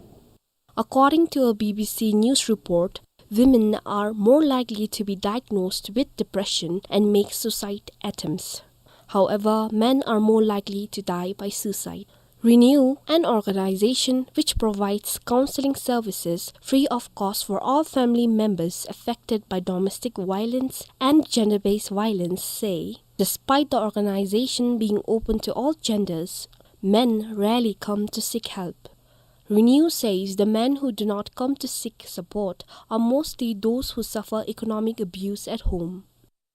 According to a B B C News report, women are more likely to be diagnosed with depression and make suicide attempts. However, men are more likely to die by suicide. Renew, an organization which provides counseling services free of cost for all family members affected by domestic violence and gender-based violence, say, despite the organization being open to all genders, men rarely come to seek help. Renew says the men who do not come to seek support are mostly those who suffer economic abuse at home.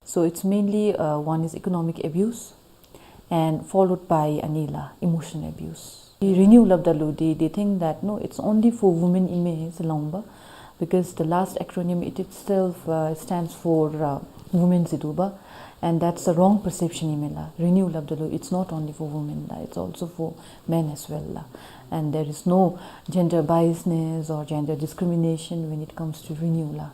So it's mainly, uh, one is economic abuse and followed by another, emotional abuse. Renew lab dalu, they, they think that, no, it's only for women email, because the last acronym, it itself, uh, stands for, uh, women ziduba, and that's the wrong perception email. Renew lab dalu, it's not only for women, la, it's also for men as well, la. And there is no gender biasness or gender discrimination when it comes to Renew la.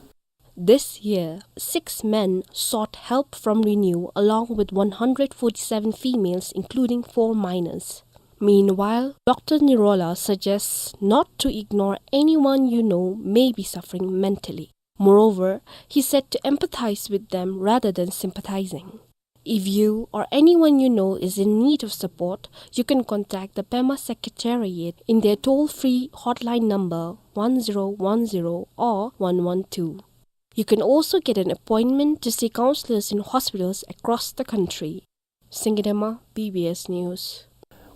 This year, six men sought help from Renew along with one hundred forty-seven females, including four minors. Meanwhile, Doctor Nirola suggests not to ignore anyone you know may be suffering mentally. Moreover, he said to empathize with them rather than sympathizing. If you or anyone you know is in need of support, you can contact the Pema Secretariat in their toll-free hotline number one zero one zero or one one two. You can also get an appointment to see counselors in hospitals across the country. Singidema, B B S News.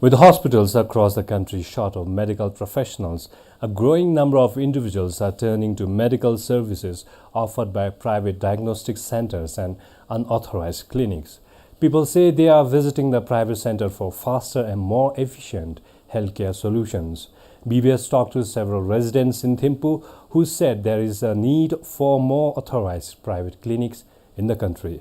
With hospitals across the country short of medical professionals, a growing number of individuals are turning to medical services offered by private diagnostic centers and unauthorized clinics. People say they are visiting the private center for faster and more efficient healthcare solutions. B B S talked to several residents in Thimphu who said there is a need for more authorized private clinics in the country.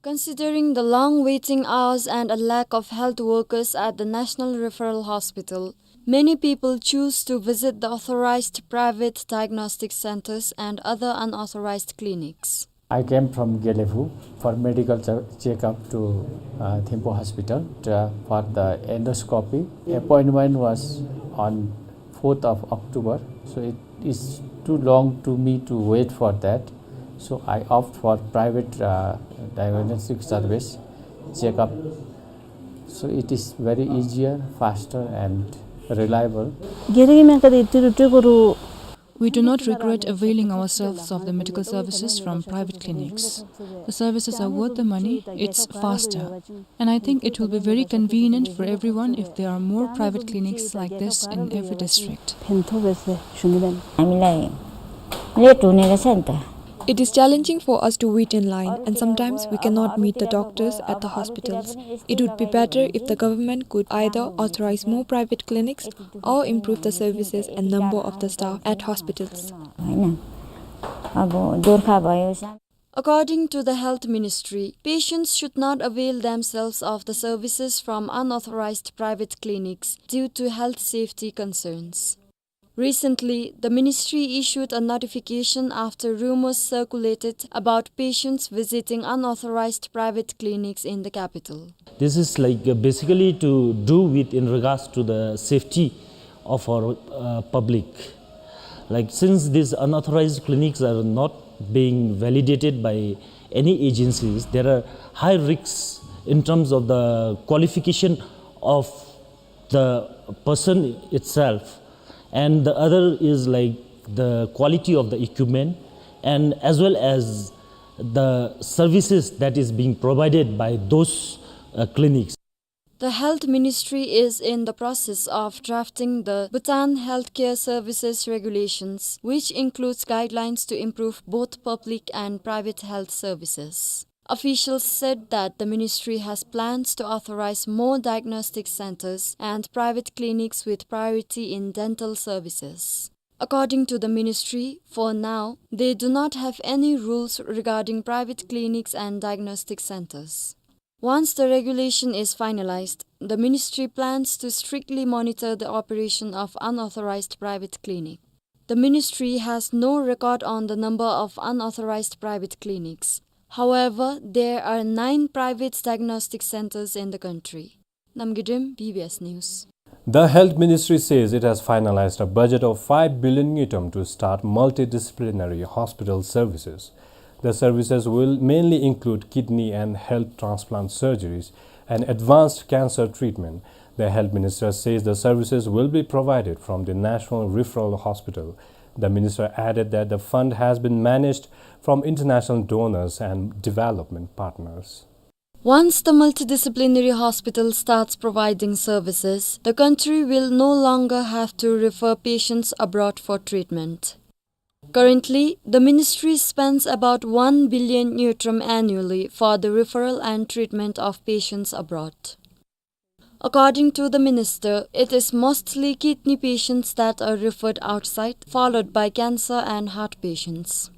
Considering the long waiting hours and a lack of health workers at the National Referral Hospital, many people choose to visit the authorized private diagnostic centers and other unauthorized clinics. I came from Gelephu for medical che-, checkup to, uh, Thimphu Hospital, uh, for the endoscopy. Appointment was on fourth of October, so it is too long to me to wait for that. So I opt for private, uh, diagnostic service checkup. So it is very easier, faster and reliable. Giri men kadi tiru tiru guru. We do not regret availing ourselves of the medical services from private clinics. The services are worth the money, it's faster. And I think it will be very convenient for everyone if there are more private clinics like this in every district. Phen tho bese shuni ben. हामीलाई लेट हुने रहेछ नि त। It is challenging for us to wait in line, and sometimes we cannot meet the doctors at the hospitals. It would be better if the government could either authorize more private clinics or improve the services and number of the staff at hospitals. होइन, अब गोर्खा भयो, According to the Health Ministry, patients should not avail themselves of the services from unauthorized private clinics due to health safety concerns. Recently, the ministry issued a notification after rumors circulated about patients visiting unauthorized private clinics in the capital. This is like, uh, basically to do with in regards to the safety of our, uh, public. Like, since these unauthorized clinics are not being validated by any agencies, there are high risks in terms of the qualification of the person itself, and the other is, like, the quality of the equipment, and as well as the services that is being provided by those, uh, clinics. The Health Ministry is in the process of drafting the Bhutan Healthcare Services Regulations, which includes guidelines to improve both public and private health services. Officials said that the ministry has plans to authorize more diagnostic centers and private clinics with priority in dental services. According to the ministry, for now, they do not have any rules regarding private clinics and diagnostic centers. Once the regulation is finalized, the ministry plans to strictly monitor the operation of unauthorized private clinic. The ministry has no record on the number of unauthorized private clinics. However, there are nine private diagnostic centers in the country. Namgay Dem, B B S News. The Health Ministry says it has finalized a budget of five billion ngultrum to start multidisciplinary hospital services. The services will mainly include kidney and heart transplant surgeries and advanced cancer treatment. The health minister says the services will be provided from the National Referral Hospital. The minister added that the fund has been managed from international donors and development partners. Once the multidisciplinary hospital starts providing services, the country will no longer have to refer patients abroad for treatment. Currently, the ministry spends about one billion ngultrum annually for the referral and treatment of patients abroad. According to the minister, it is mostly kidney patients that are referred outside, followed by cancer and heart patients.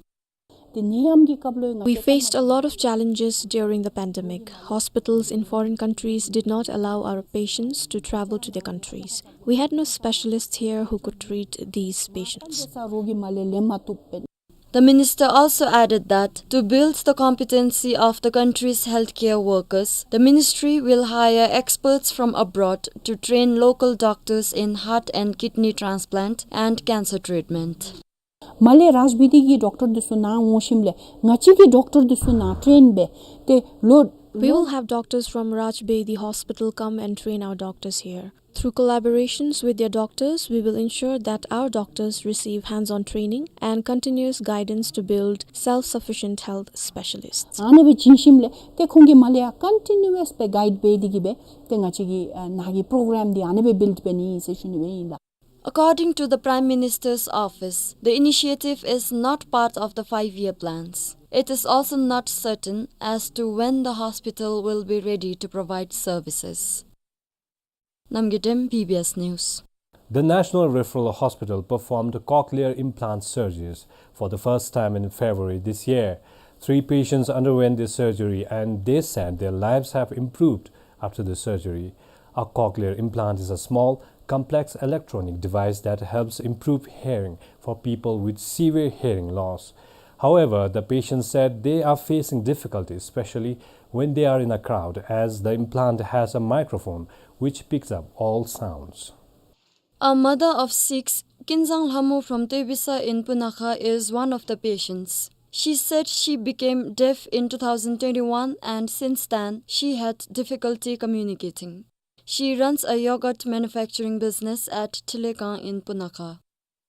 We faced a lot of challenges during the pandemic. Hospitals in foreign countries did not allow our patients to travel to their countries. We had no specialists here who could treat these patients. The minister also added that to build the competency of the country's healthcare workers, the ministry will hire experts from abroad to train local doctors in heart and kidney transplant and cancer treatment. མར་ལས་རཱཇ་བེ་དི་གི་ཌོག་ཊར་འདི་ཚུ་ནཱ་འོང་ཞིནམ་ལས་ང་བཅས་ཀྱི་ཌོག་ཊར་འདི་ཚུ་ནཱ་ཊེན་འབད་དེ་ལོ། We will have doctors from Raj Bedi Hospital come and train our doctors here. Through collaborations with their doctors, we will ensure that our doctors receive hands-on training and continuous guidance to build self-sufficient health specialists. ཨ་ནི་སྦེ་བྱིན་ཞིནམ་ལས་ཏེ་ཁོང་གིས་མར་ལས་ཡང་ཀོན་ཊི་ནིའུ་ཨས་སྦེ་གའིཌ་འབད་དེ་གིས་སྦེ་ཏེ་ང་བཅས་ཀྱི་ཨ་ནཱ་གི་པོརོ་གརམ་འདི་ཨ་ནི་སྦེ་བིལཌ་འབད་ནི་ཨིན་ཟེར་ཞུ་ནི་སྦེ་ཨིན་ལགས། According to the Prime Minister's office, the initiative is not part of the five-year plans. It is also not certain as to when the hospital will be ready to provide services. Namgay Dem, B B S News. The National Referral Hospital performed cochlear implant surgeries for the first time in February this year. Three patients underwent this surgery and they said their lives have improved after the surgery. A cochlear implant is a small, complex electronic device that helps improve hearing for people with severe hearing loss. However, the patients said they are facing difficulties, especially when they are in a crowd, as the implant has a microphone which picks up all sounds. A mother of six, Kinzang Lhamo from Tuibisa in Punakha, is one of the patients. She said she became deaf in two thousand twenty-one and since then she had difficulty communicating. She runs a yogurt manufacturing business at Thilekang in Punakha.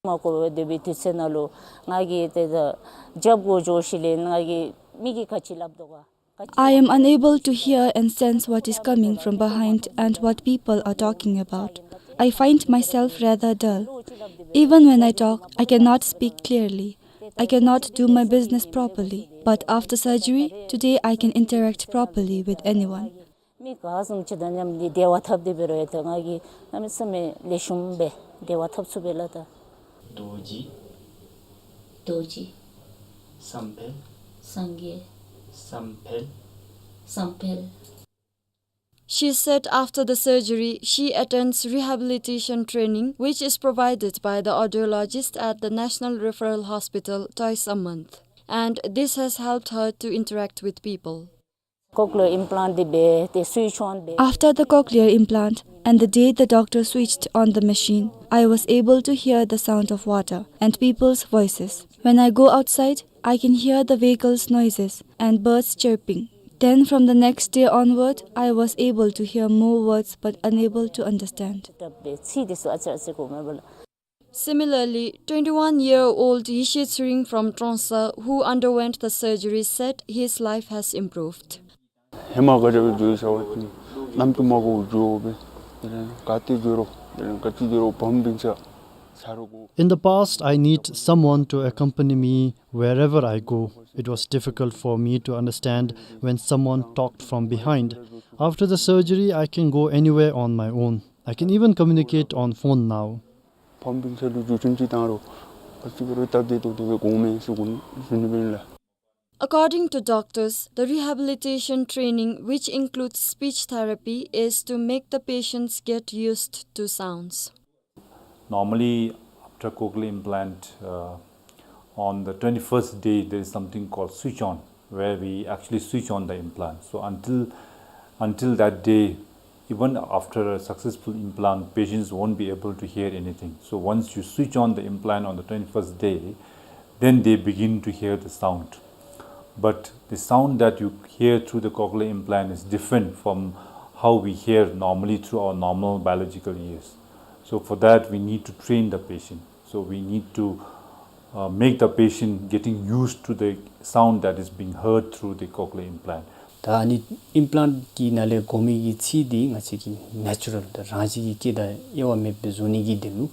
མ་གོ་བར་སྡོད་པའི་དུས་ཚོད་ནང་ལུ་ང་གིས་ཏེ་ད་རྒྱབ་གུ་འགྱོ་ཞིནམ་ལས་ང་གིས་མི་གིས་ག་ཅི་སླབ་དོ་ག། I am unable to hear and sense what is coming from behind and what people are talking about. I find myself rather dull. Even when I talk, I cannot speak clearly. I cannot do my business properly. But after surgery, today I can interact properly with anyone. མི་ག་བཟུམ་ཅིག་དང་མཉམ་སྦེ་འབྲེལ་བ་འཐབ་སྟེ་འབད་རུང་ཡང་ད་ང་གིས་གནམ་མེད་ས་མེད་ལེགས་ཤོམ་སྦེ་འབྲེལ་བ་འཐབ་ཚུགས་པས་ལགས་ད། རྡོ་རྗེ། རྡོ་རྗེ། བསམ་འཕེལ། སངས་རྒྱས། བསམ་འཕེལ། བསམ་འཕེལ། She said after the surgery, she attends rehabilitation training, which is provided by the audiologist at the National Referral Hospital twice a month, and this has helped her to interact with people. Cochlear implant འདི་འབད་དེ་སུའིཆ་ཨོན་འབད། After the cochlear implant and the day the doctor switched on the machine, I was able to hear the sound of water and people's voices. When I go outside, I can hear the vehicles' noises and birds chirping. Then from the next day onward, I was able to hear more words but unable to understand. Similarly, twenty-one-year-old Yeshe Tshering from Trongsa, who underwent the surgery, said his life has improved. ཧེ་མ་ག་དེ་སྦེ་འགྱོ་ས་བ་ཅིན་གནམ་གྱི་མ་གོ་འགྱོ་སྦེ་དེ་ལས་ག་ཏེ་འགྱོ་རུང་དེ་ལས་ག་ཅི་འགྱོ་རུང་བམ་བིང་ས་ས་རུ་གོ། In the past, I need someone to accompany me wherever I go. It was difficult for me to understand when someone talked from behind. After the surgery, I can go anywhere on my own. I can even communicate on phone now. ཁམས་པའི་ཚལ་ལུ་འགྱོ་བཅུག་ཅིག་བཏང་རུང་ཨ་ཙི་ཁོ་ར་སྟབས་བདེ་ཏོག་ཏོ་སྦེ་འགྱོཝ་མས་ཟེར་གོ་ནི་ཟེར་ནི་སྦེ་ཨིན་ལགས། According to doctors, the rehabilitation training, which includes speech therapy, is to make the patients get used to sounds. Normally, after cochlear implant, uh, on the twenty-first day, there is something called switch on, where we actually switch on the implant. So until, until that day, even after a successful implant, patients won't be able to hear anything. So once you switch on the implant on the twenty-first day, then they begin to hear the sound. But the sound that you hear through the cochlear implant is different from how we hear normally through our normal biological ears. So for that, we need to train the patient. So we need to, uh, make the patient getting used to the sound that is being heard through the cochlear implant. ད་ཨ་ནི་ཨིམ་པི་ལཱནཊ་གི་ནང་ལས་གོ་མི་གི་ཚིག་འདི་ང་བཅས་ཀྱི་ནེ་ཅུ་རཱལ་དང་རང་བཞིན་གྱི་སྐད་དང་དབྱེ་བ་མེདཔ་སྦེ་བཟོ་ནི་གི་དོན་ལུ་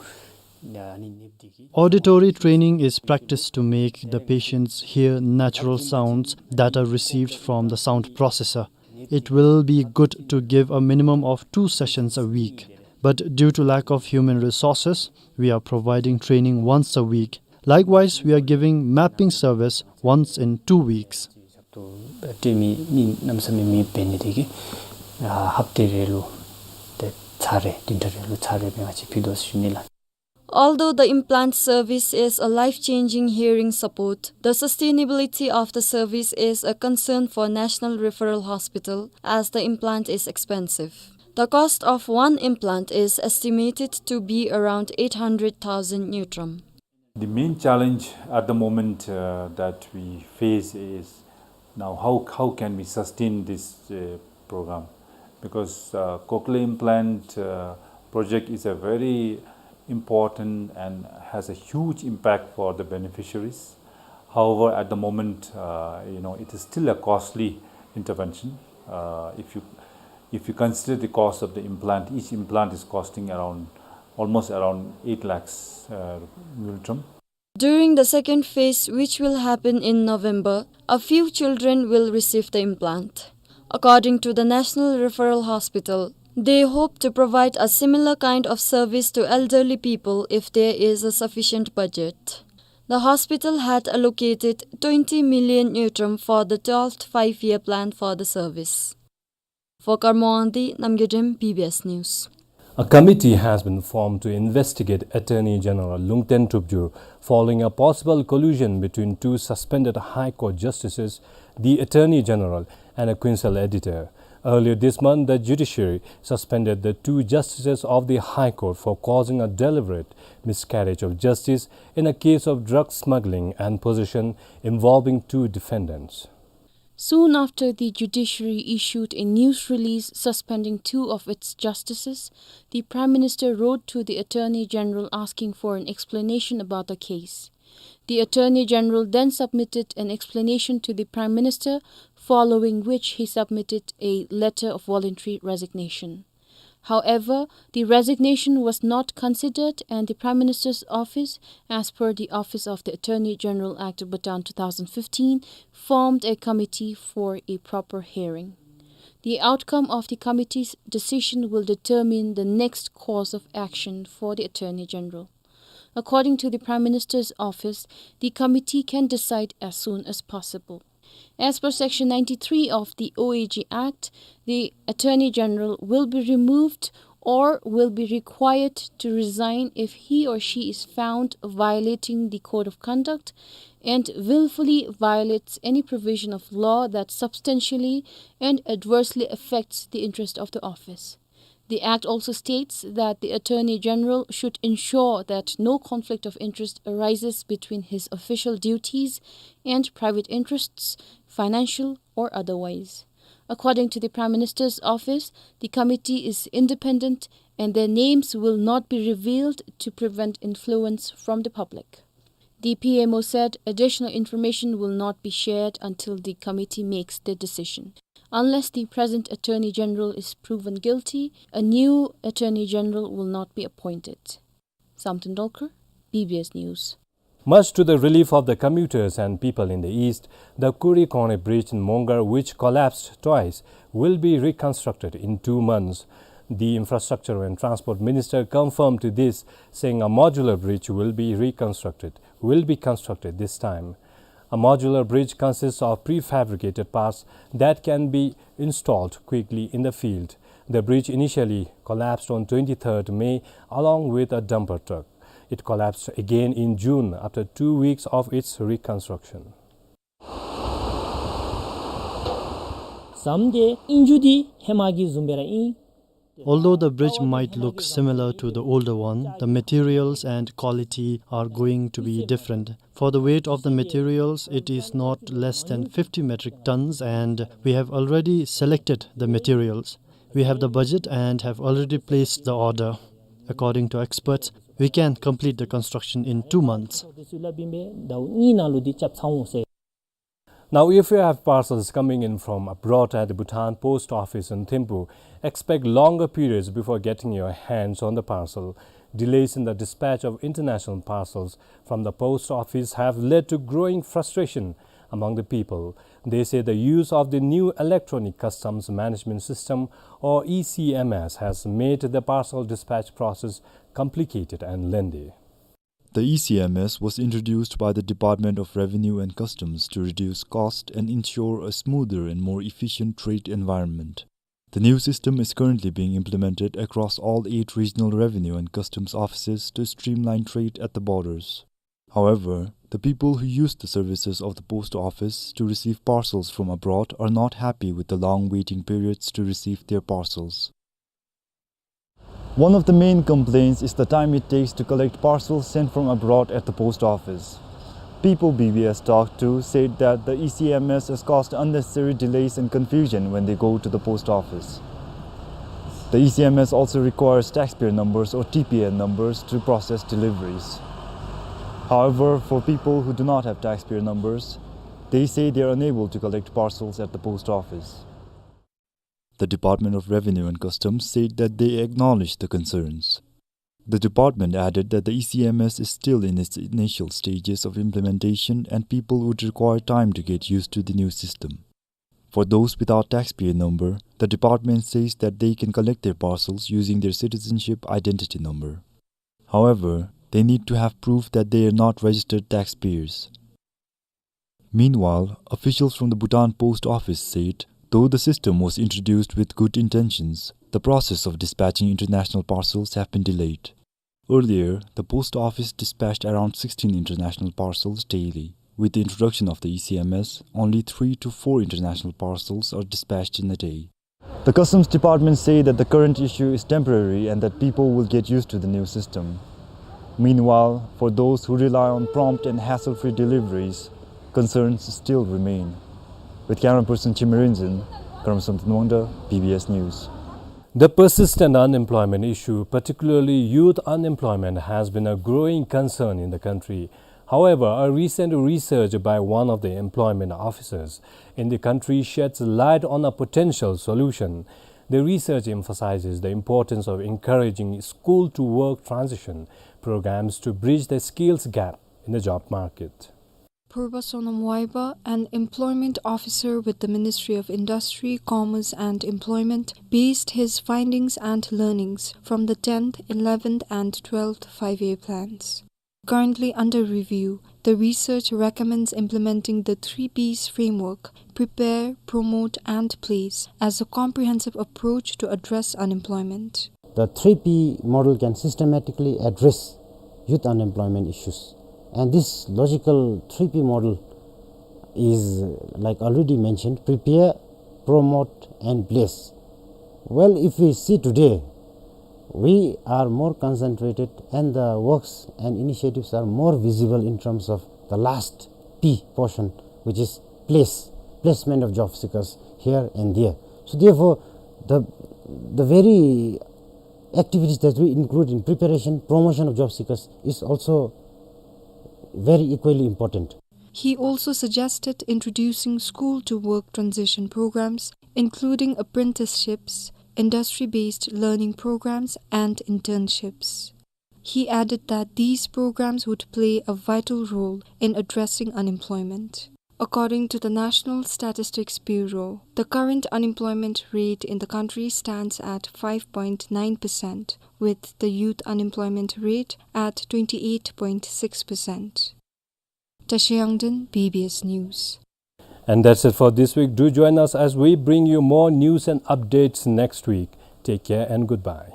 ཨ་ནི་ནདཔ་འདི་གིས། Auditory training is practice to make the patients hear natural sounds that are received from the sound processor. It will be good to give a minimum of two sessions a week, but due to lack of human resources, we are providing training once a week. Likewise, we are giving mapping service once in two weeks. ཏེ་མི་མི་གནམ་མེད་ས་མེད་མེདཔ་འབད་ནི་དེ་གིས་ཨ་ཧབ་ཏ་རེ་ལུ་ཏེ་ཚར་རེ་བདུན་ཕྲག་རེ་ལུ་ཚར་རེ་སྦེ་ང་བཅས་ཕུལ་དོ་ཟེར་ཞུ་ནི་ལགས། Although the implant service is a life-changing hearing support, the sustainability of the service is a concern for National Referral Hospital as the implant is expensive. The cost of one implant is estimated to be around eight hundred thousand ngultrum. The main challenge at the moment, uh, that we face is now how, how can we sustain this, uh, program? Because, uh, cochlear implant, uh, project is a very important and has a huge impact for the beneficiaries. However, at the moment, uh, you know, it is still a costly intervention. Uh, if you, if you consider the cost of the implant, each implant is costing around, almost around eight lakhs, uh, ngultrum. During the second phase, which will happen in November, a few children will receive the implant. According to the National Referral Hospital, they hope to provide a similar kind of service to elderly people if there is a sufficient budget. The hospital had allocated twenty million ngultrum for the twelfth five-year plan for the service. For Karmo Wangdi, Namgay Dem, B B S News. A committee has been formed to investigate Attorney General Lungten Tupjur following a possible collusion between two suspended High Court justices, the Attorney General and a Queenswell editor. Earlier this month, the judiciary suspended the two justices of the High Court for causing a deliberate miscarriage of justice in a case of drug smuggling and possession involving two defendants. Soon after the judiciary issued a news release suspending two of its justices, the Prime Minister wrote to the Attorney General asking for an explanation about the case. The Attorney General then submitted an explanation to the Prime Minister, following which he submitted a letter of voluntary resignation. However, the resignation was not considered, and the Prime Minister's office, as per the Office of the Attorney General Act, Bhutan, two thousand fifteen, formed a committee for a proper hearing. The outcome of the committee's decision will determine the next course of action for the Attorney General. According to the Prime Minister's office, the committee can decide as soon as possible. As per Section ninety-three of the O A G Act, the Attorney General will be removed or will be required to resign if he or she is found violating the code of conduct and willfully violates any provision of law that substantially and adversely affects the interest of the office. The Act also states that the Attorney General should ensure that no conflict of interest arises between his official duties and private interests, financial or otherwise. According to the Prime Minister's office, the committee is independent and their names will not be revealed to prevent influence from the public. The P M O said additional information will not be shared until the committee makes their decision. Unless the present Attorney General is proven guilty, a new Attorney General will not be appointed. Samten Dolkar, B B S News. Much to the relief of the commuters and people in the east, the Kuri Kone Bridge in Mongar, which collapsed twice, will be reconstructed in two months. The Infrastructure and Transport Minister confirmed to this, saying a modular bridge will be reconstructed, will be constructed this time. A modular bridge consists of prefabricated parts that can be installed quickly in the field. The bridge initially collapsed on twenty-third May along with a dumper truck. It collapsed again in June after two weeks of its reconstruction. ཟམ་དེ་ཨིན་རྒྱུ་འདི་ཧེ་མ་གི་བཟུམ་སྦེ་ར་ཨིན། Although the bridge might look similar to the older one, the materials and quality are going to be different. For the weight of the materials, it is not less than fifty metric tons, and we have already selected the materials. We have the budget and have already placed the order. According to experts, we can complete the construction in two months. Now, if you have parcels coming in from abroad at the Bhutan Post Office in Thimphu, expect longer periods before getting your hands on the parcel. Delays in the dispatch of international parcels from the post office have led to growing frustration among the people. They say the use of the new electronic customs management system, or E C M S, has made the parcel dispatch process complicated and lengthy. The E C M S was introduced by the Department of Revenue and Customs to reduce cost and ensure a smoother and more efficient trade environment. The new system is currently being implemented across all eight regional revenue and customs offices to streamline trade at the borders. However, the people who use the services of the post office to receive parcels from abroad are not happy with the long waiting periods to receive their parcels. One of the main complaints is the time it takes to collect parcels sent from abroad at the post office. People B B S talked to said that the E C M S has caused unnecessary delays and confusion when they go to the post office. The E C M S also requires taxpayer numbers or T P N numbers to process deliveries. However, for people who do not have taxpayer numbers, they say they are unable to collect parcels at the post office. The Department of Revenue and Customs said that they acknowledge the concerns. The department added that the E C M S is still in its initial stages of implementation and people would require time to get used to the new system. For those without taxpayer number, the department says that they can collect their parcels using their citizenship identity number. However, they need to have proof that they are not registered taxpayers. Meanwhile, officials from the Bhutan Post Office said, though the system was introduced with good intentions, the process of dispatching international parcels have been delayed. Earlier, the post office dispatched around sixteen international parcels daily. With the introduction of the E C M S, only three to four international parcels are dispatched in a day. The Customs Department say that the current issue is temporary and that people will get used to the new system. Meanwhile, for those who rely on prompt and hassle-free deliveries, concerns still remain. With camera person Chimrinzin, Karamsam Tanwangda, B B S News. The persistent unemployment issue, particularly youth unemployment, has been a growing concern in the country. However, a recent research by one of the employment officers in the country sheds light on a potential solution. The research emphasizes the importance of encouraging school-to-work transition programs to bridge the skills gap in the job market. Purba Sonam Waiba, an employment officer with the Ministry of Industry, Commerce and Employment, based his findings and learnings from the tenth, eleventh and twelfth five-year plans. Currently under review, the research recommends implementing the three Ps framework: prepare, promote and place, as a comprehensive approach to address unemployment. The three P model can systematically address youth unemployment issues. And this logical three P model is, like already mentioned, prepare, promote and place. Well, if we see today, we are more concentrated and the works and initiatives are more visible in terms of the last P portion, which is place, placement of job seekers here and there. So therefore, the, the very activities that we include in preparation, promotion of job seekers is also very equally important. He also suggested introducing school-to-work transition programs, including apprenticeships, industry-based learning programs, and internships. He added that these programs would play a vital role in addressing unemployment. According to the National Statistics Bureau, the current unemployment rate in the country stands at five point nine percent, with the youth unemployment rate at twenty-eight point six percent. Tashe Yangden, B B S News. And that's it for this week. Do join us as we bring you more news and updates next week. Take care and goodbye.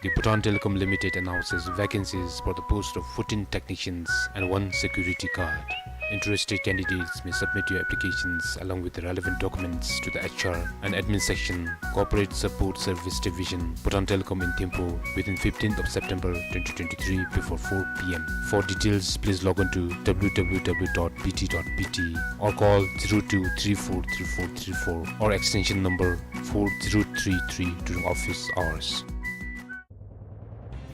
The Bhutan Telecom Limited announces vacancies for the post of fourteen technicians and one security guard. Interested candidates may submit your applications along with the relevant documents to the H R and Admin Section, Corporate Support Service Division, Bhutan Telecom in Thimphu within fifteenth of September twenty twenty-three before four P M. For details, please log on to W W W dot B T dot B T or call zero two three four three four three four or extension number four zero three three during office hours.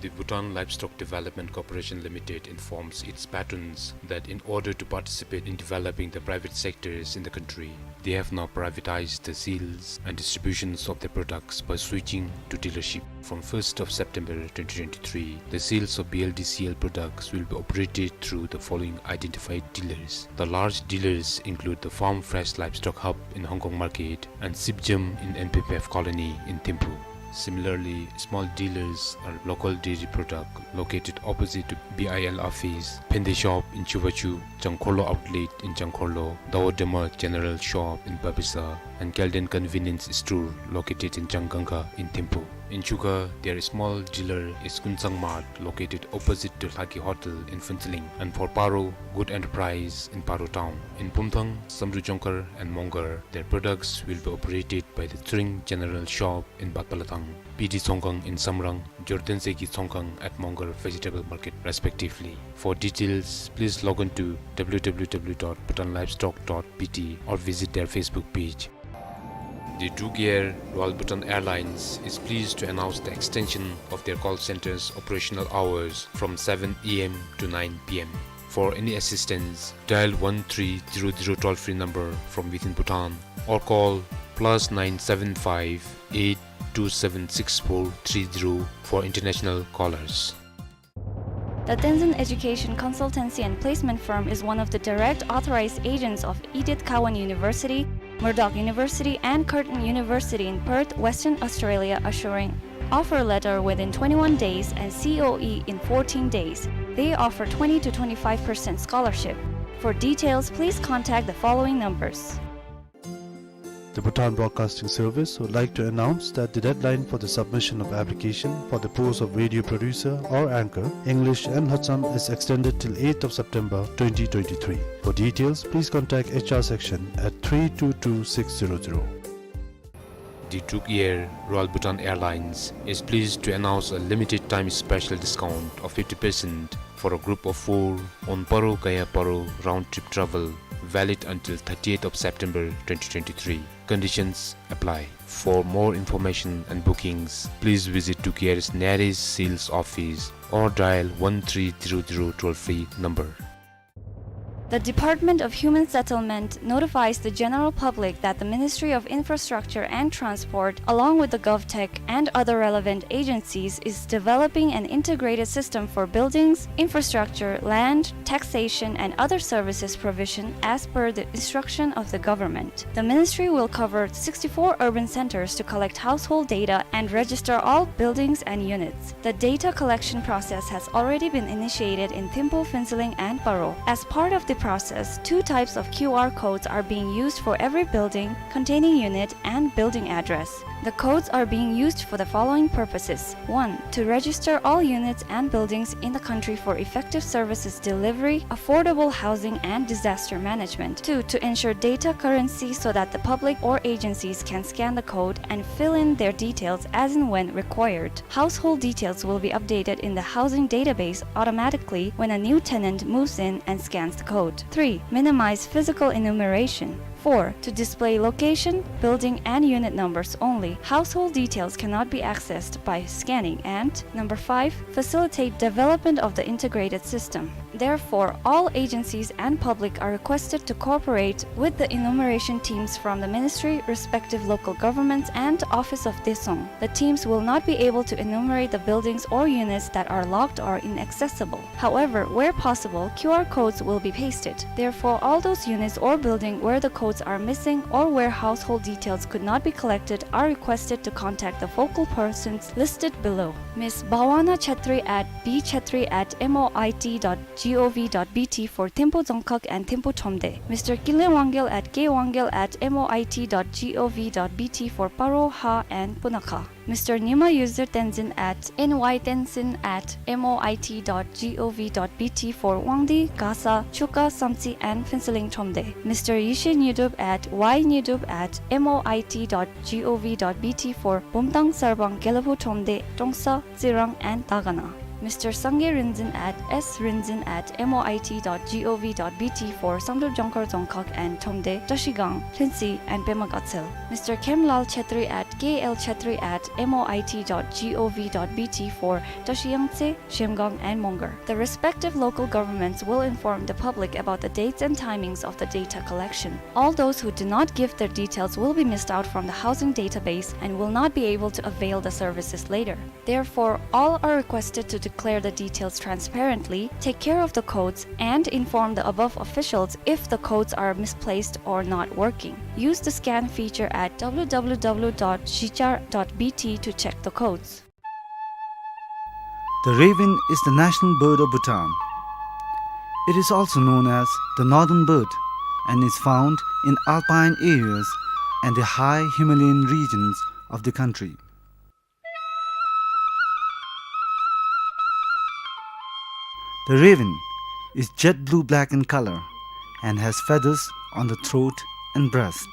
The Bhutan Livestock Development Corporation Limited informs its patrons that in order to participate in developing the private sectors in the country, they have now privatized the sales and distributions of their products by switching to dealership. From first of September twenty twenty-three, the sales of B L D C L products will be operated through the following identified dealers. The large dealers include the Farm Fresh Livestock Hub in Hong Kong Market and Sipjam in N P P F Colony in Thimphu. Similarly, small dealers are Local Dairy Product, located opposite to B I L office, Phende Shop in Chuvachu, Changkhorlo Outlet in Changkhorlo, Dawa Dema General Shop in Babisa, and Kelden Convenience Store, located in Changkangkha in Thimphu. In Chukha, their small dealer is Kunsang Mart, located opposite to Lhaki Hotel in Phuentsholing, and for Paro, Good Enterprise in Paro Town. In Pumthang, Samdrup Jongkhar and Mongar, their products will be operated by the Tshering General Shop in Batpalathang, P D Tsongkhang in Samrang, Jordenseki Tsongkhang at Mongar Vegetable Market, respectively. For details, please log on to W W W dot bhutan livestock dot B T or visit their Facebook page. The Druk Air Royal Bhutan Airlines is pleased to announce the extension of their call center's operational hours from seven A M to nine P M. For any assistance, dial one three zero zero toll-free number from within Bhutan or call plus nine seven five eight two seven six four three zero for international callers. The Tenzin Education Consultancy and Placement Firm is one of the direct authorized agents of Edith Cowan University, Murdoch University, and Curtin University in Perth, Western Australia, assuring offer letter within twenty-one days and C O E in fourteen days. They offer twenty to twenty-five percent scholarship. For details, please contact the following numbers. The Bhutan Broadcasting Service would like to announce that the deadline for the submission of application for the post of radio producer or anchor, English and Lhotsam, is extended till eighth of September twenty twenty-three. For details, please contact H R section at three two two six zero zero. The Druk Air Royal Bhutan Airlines is pleased to announce a limited time special discount of fifty percent for a group of four on Paro Gaya Paro round trip travel, valid until thirtieth of September twenty twenty-three. Conditions apply. For more information and bookings, please visit Druk Air's nearest sales office or dial one three zero zero toll-free number. The Department of Human Settlement notifies the general public that the Ministry of Infrastructure and Transport, along with the GovTech and other relevant agencies, is developing an integrated system for buildings, infrastructure, land, taxation, and other services provision as per the instruction of the government. The ministry will cover sixty-four urban centers to collect household data and register all buildings and units. The data collection process has already been initiated in Thimphu, Phuentsholing, and Paro. As part of the process, two types of Q R codes are being used for every building containing unit and building address. The codes are being used for the following purposes. One, to register all units and buildings in the country for effective services delivery, affordable housing, and disaster management. Two, to ensure data currency so that the public or agencies can scan the code and fill in their details as and when required. Household details will be updated in the housing database automatically when a new tenant moves in and scans the code. Three, minimize physical enumeration. Four, to display location, building, and unit numbers only. Household details cannot be accessed by scanning. And number five, facilitate development of the integrated system. Therefore, all agencies and public are requested to cooperate with the enumeration teams from the ministry, respective local governments, and Office of Daesung. The teams will not be able to enumerate the buildings or units that are locked or inaccessible. However, where possible, Q R codes will be pasted. Therefore, all those units or building where the codes are missing or where household details could not be collected are requested to contact the focal persons listed below. Miss Bhawana Chetri at B Chetri at M O I T dot gov dot B T for Thimphu Dzongkhag and Thimphu Thromde. Mister Kinley Wangyal at K Wangyal at M O I T dot gov dot B T for Paro, Ha, and Punakha. Mister Nyima Yuzir Tenzin at N Y Tenzin at M O I T dot gov dot B T for Wangdue, Gasa, Chuka, Samtse, and Phuentsholing Thromde. Mister Yeshe Nyidrup at Y Nyidrup at M O I T dot gov dot B T for Bumthang, Sarbang, Gelephu Thromde, Trongsa, Tsirang, and Dagana. Mister Sangay Rinzin at S Rinzin at M O I T dot gov dot B T for Samdrup, Jongkhar, Dzongkhag, and Thromde, Trashigang, Lhuentse, and Pema Gatshel. Mister Khemlal Chetri at K L Chetri at M O I T dot gov dot B T for Trashi Yangtse, Zhemgang, and Mongar. The respective local governments will inform the public about the dates and timings of the data collection. All those who do not give their details will be missed out from the housing database and will not be able to avail the services later. Therefore, all are requested to declare the details transparently, take care of the codes, and inform the above officials if the codes are misplaced or not working. Use the scan feature at W W W dot shichar dot B T to check the codes. The raven is the national bird of Bhutan. It is also known as the northern bird and is found in alpine areas and the high Himalayan regions of the country. The raven is jet blue-black in color and has feathers on the throat and breast.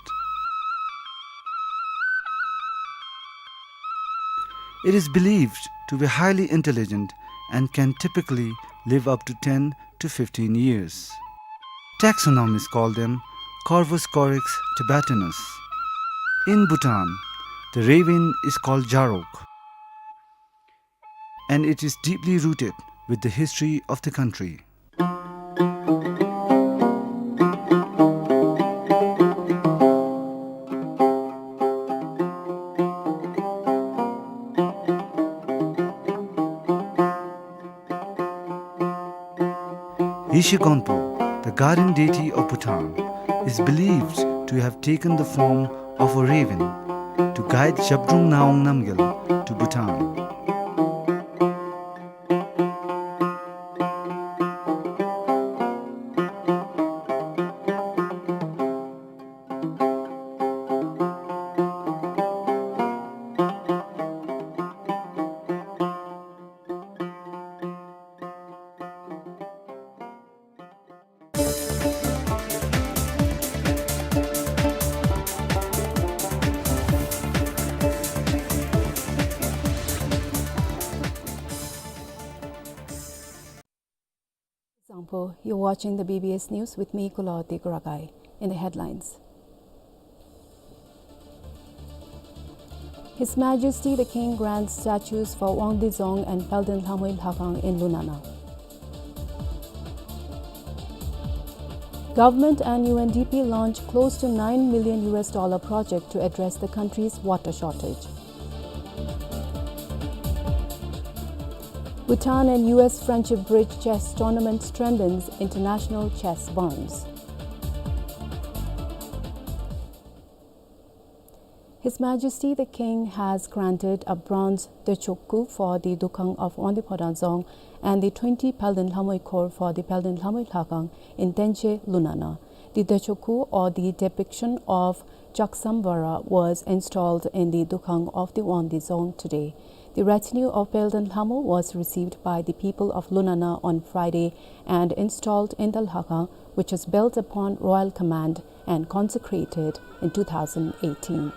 It is believed to be highly intelligent and can typically live up to ten to fifteen years. Taxonomists call them Corvus corax tibetanus. In Bhutan, the raven is called Jarok, and it is deeply rooted with the history of the country. Yeshe Gonpo, the guardian deity of Bhutan, is believed to have taken the form of a raven to guide Zhabdrung Ngawang Namgyal to Bhutan. Example, you're watching the B B S News with me, Kulawati Kurakai. In the headlines. His Majesty the King grants statues for Wangdue Dzong and Palden Lhamoi Lhakhang in Lunana. Government and U N D P launch close to nine million U S dollar project to address the country's water shortage. Bhutan and U S friendship bridge chess tournament strengthens international chess bonds. His Majesty the King has granted a bronze Dechokku for the Dukhang of Wangdue Phodrang Dzong and the twenty Palden Lhamoi Khor for the Palden Lhamoi Lhakhang in Tenche, Lunana. The Dechokku, or the depiction of Chaksamvara was installed in the Dukhang of the Wangdi zone today. The retinue of Pelden Lhamo was received by the people of Lunana on Friday and installed in the Lhakhang, which was built upon royal command and consecrated in two thousand eighteen.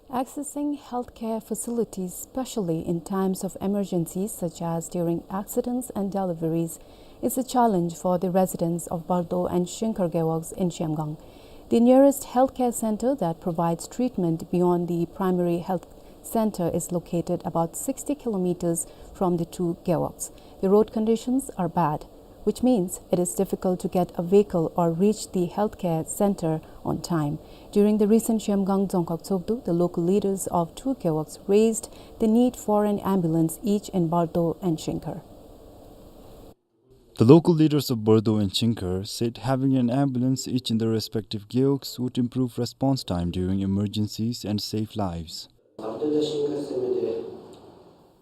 Accessing healthcare facilities, especially in times of emergencies such as during accidents and deliveries, is a challenge for the residents of Bardo and Shingkhar gewogs in Zhemgang. The nearest healthcare center that provides treatment beyond the primary health center is located about sixty kilometers from the two gewogs. The road conditions are bad, which means it is difficult to get a vehicle or reach the healthcare center on time. During the recent Zhemgang Dzongkhag Tshogdu, the local leaders of two gewogs raised the need for an ambulance each in Bardo and Shingkhar. The local leaders of Bardo and Shingkhar said having an ambulance each in their respective gewogs would improve response time during emergencies and save lives.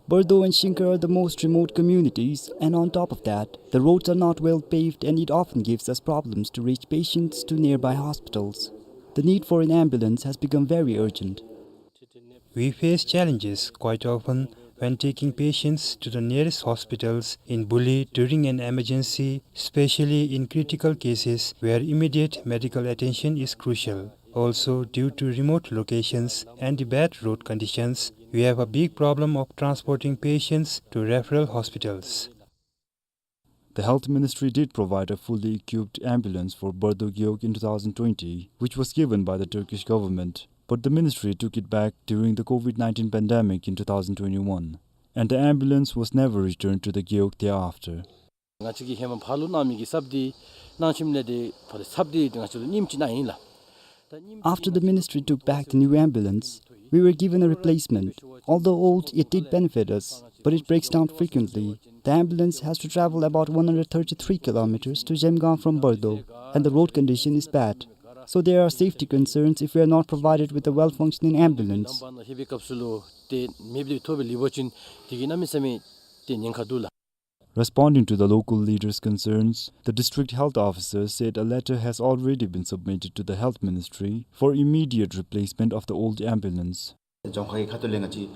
Bardo and Shingkhar are the most remote communities, and on top of that, the roads are not well paved and it often gives us problems to reach patients to nearby hospitals. The need for an ambulance has become very urgent. We face challenges quite often when taking patients to the nearest hospitals in Buli during an emergency, especially in critical cases where immediate medical attention is crucial. Also, due to remote locations and the bad road conditions, we have a big problem of transporting patients to referral hospitals. The Health Ministry did provide a fully equipped ambulance for Bardo gewog in two thousand twenty, which was given by the Turkish government. But the ministry took it back during the COVID nineteen pandemic in two thousand twenty-one, and the ambulance was never returned to the gewog thereafter. ང་བཅས་ཀྱིས་ཧེ་མ་ཕར་ལུ་གནང་མི་གི་གསརཔ་འདི་གནང་ཞིནམ་ལས་ཏེ་ཕར་གསརཔ་འདི་ང་བཅས་ལུ་ཉིནམ་གཅིག་གནང་ཡི་ལགས། After the ministry took back the new ambulance, we were given a replacement. Although old, it did benefit us, but it breaks down frequently. The ambulance has to travel about one hundred thirty-three kilometers to Zhemgang from Bardo, and the road condition is bad. So there are safety concerns if we are not provided with a well-functioning ambulance. Responding to the local leaders' concerns, the district health officer said a letter has already been submitted to the health ministry for immediate replacement of the old ambulance. ལྗོངས་མཁར་གྱི་ཁ་ཐུག་ལས་ང་བཅས་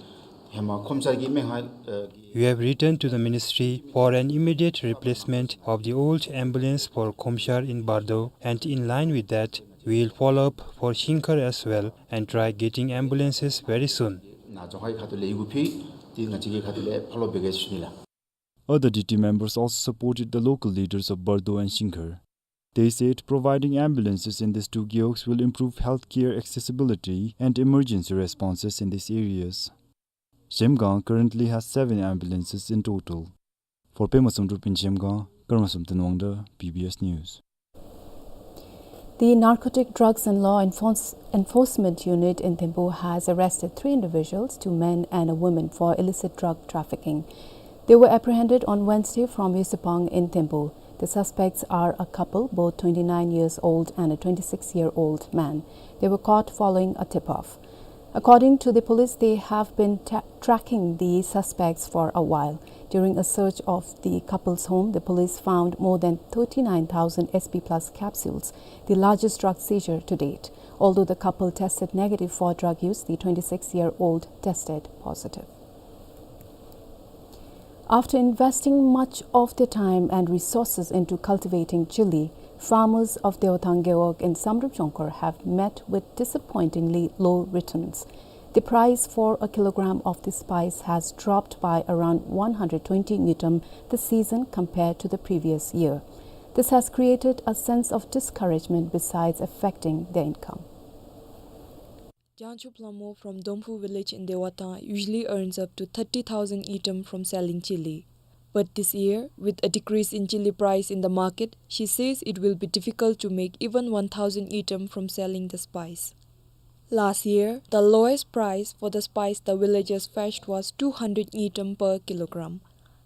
ཧེ་མ་ཁོམ་ཤར་གྱི་སྨན་ཁང་ཨ་གི We have written to the ministry for an immediate replacement of the old ambulance for Khomshar in Bardo, and in line with that, we will follow up for Shingkhar as well and try getting ambulances very soon. ནཱ་ལྗོངས་མཁར་གྱི་ཁ་ཐུག་ལས་ཡི་གུ་ཕུལ་ཏེ་ང་བཅས་ཀྱི་ཁ་ཐུག་ལས་ཕར་ལོག་འབད་གེ་ཟེར་ཞུ་ནི་ལགས། Other D T members also supported the local leaders of Bardo and Shingkhar. They said providing ambulances in these two gewogs will improve healthcare accessibility and emergency responses in these areas. Zhemgang currently has seven ambulances in total. For Pema Samdrup in Zhemgang, Karma Samten Wangda, B B S News. The Narcotic Drugs and Law Enforce-, Enforcement Unit in Thimphu has arrested three individuals, two men and a woman, for illicit drug trafficking. They were apprehended on Wednesday from Yusupang in Thimphu. The suspects are a couple, both twenty-nine years old and a twenty-six-year-old man. They were caught following a tip-off. According to the police, they have been ta-, tracking the suspects for a while. During a search of the couple's home, the police found more than thirty-nine thousand S P plus capsules, the largest drug seizure to date. Although the couple tested negative for drug use, the twenty-six-year-old tested positive. After investing much of their time and resources into cultivating chilli, farmers of Deothang Gewog in Samdrup Jongkhor have met with disappointingly low returns. The price for a kilogram of the spice has dropped by around one hundred twenty ngultrum this season compared to the previous year. This has created a sense of discouragement besides affecting their income. Jangchup Lhamo from Domphu village in Deothang usually earns up to thirty thousand ngultrum from selling chilli. But this year, with a decrease in chilli price in the market, she says it will be difficult to make even one thousand ngultrum from selling the spice. Last year, the lowest price for the spice the villagers fetched was two hundred ngultrum per kilogram.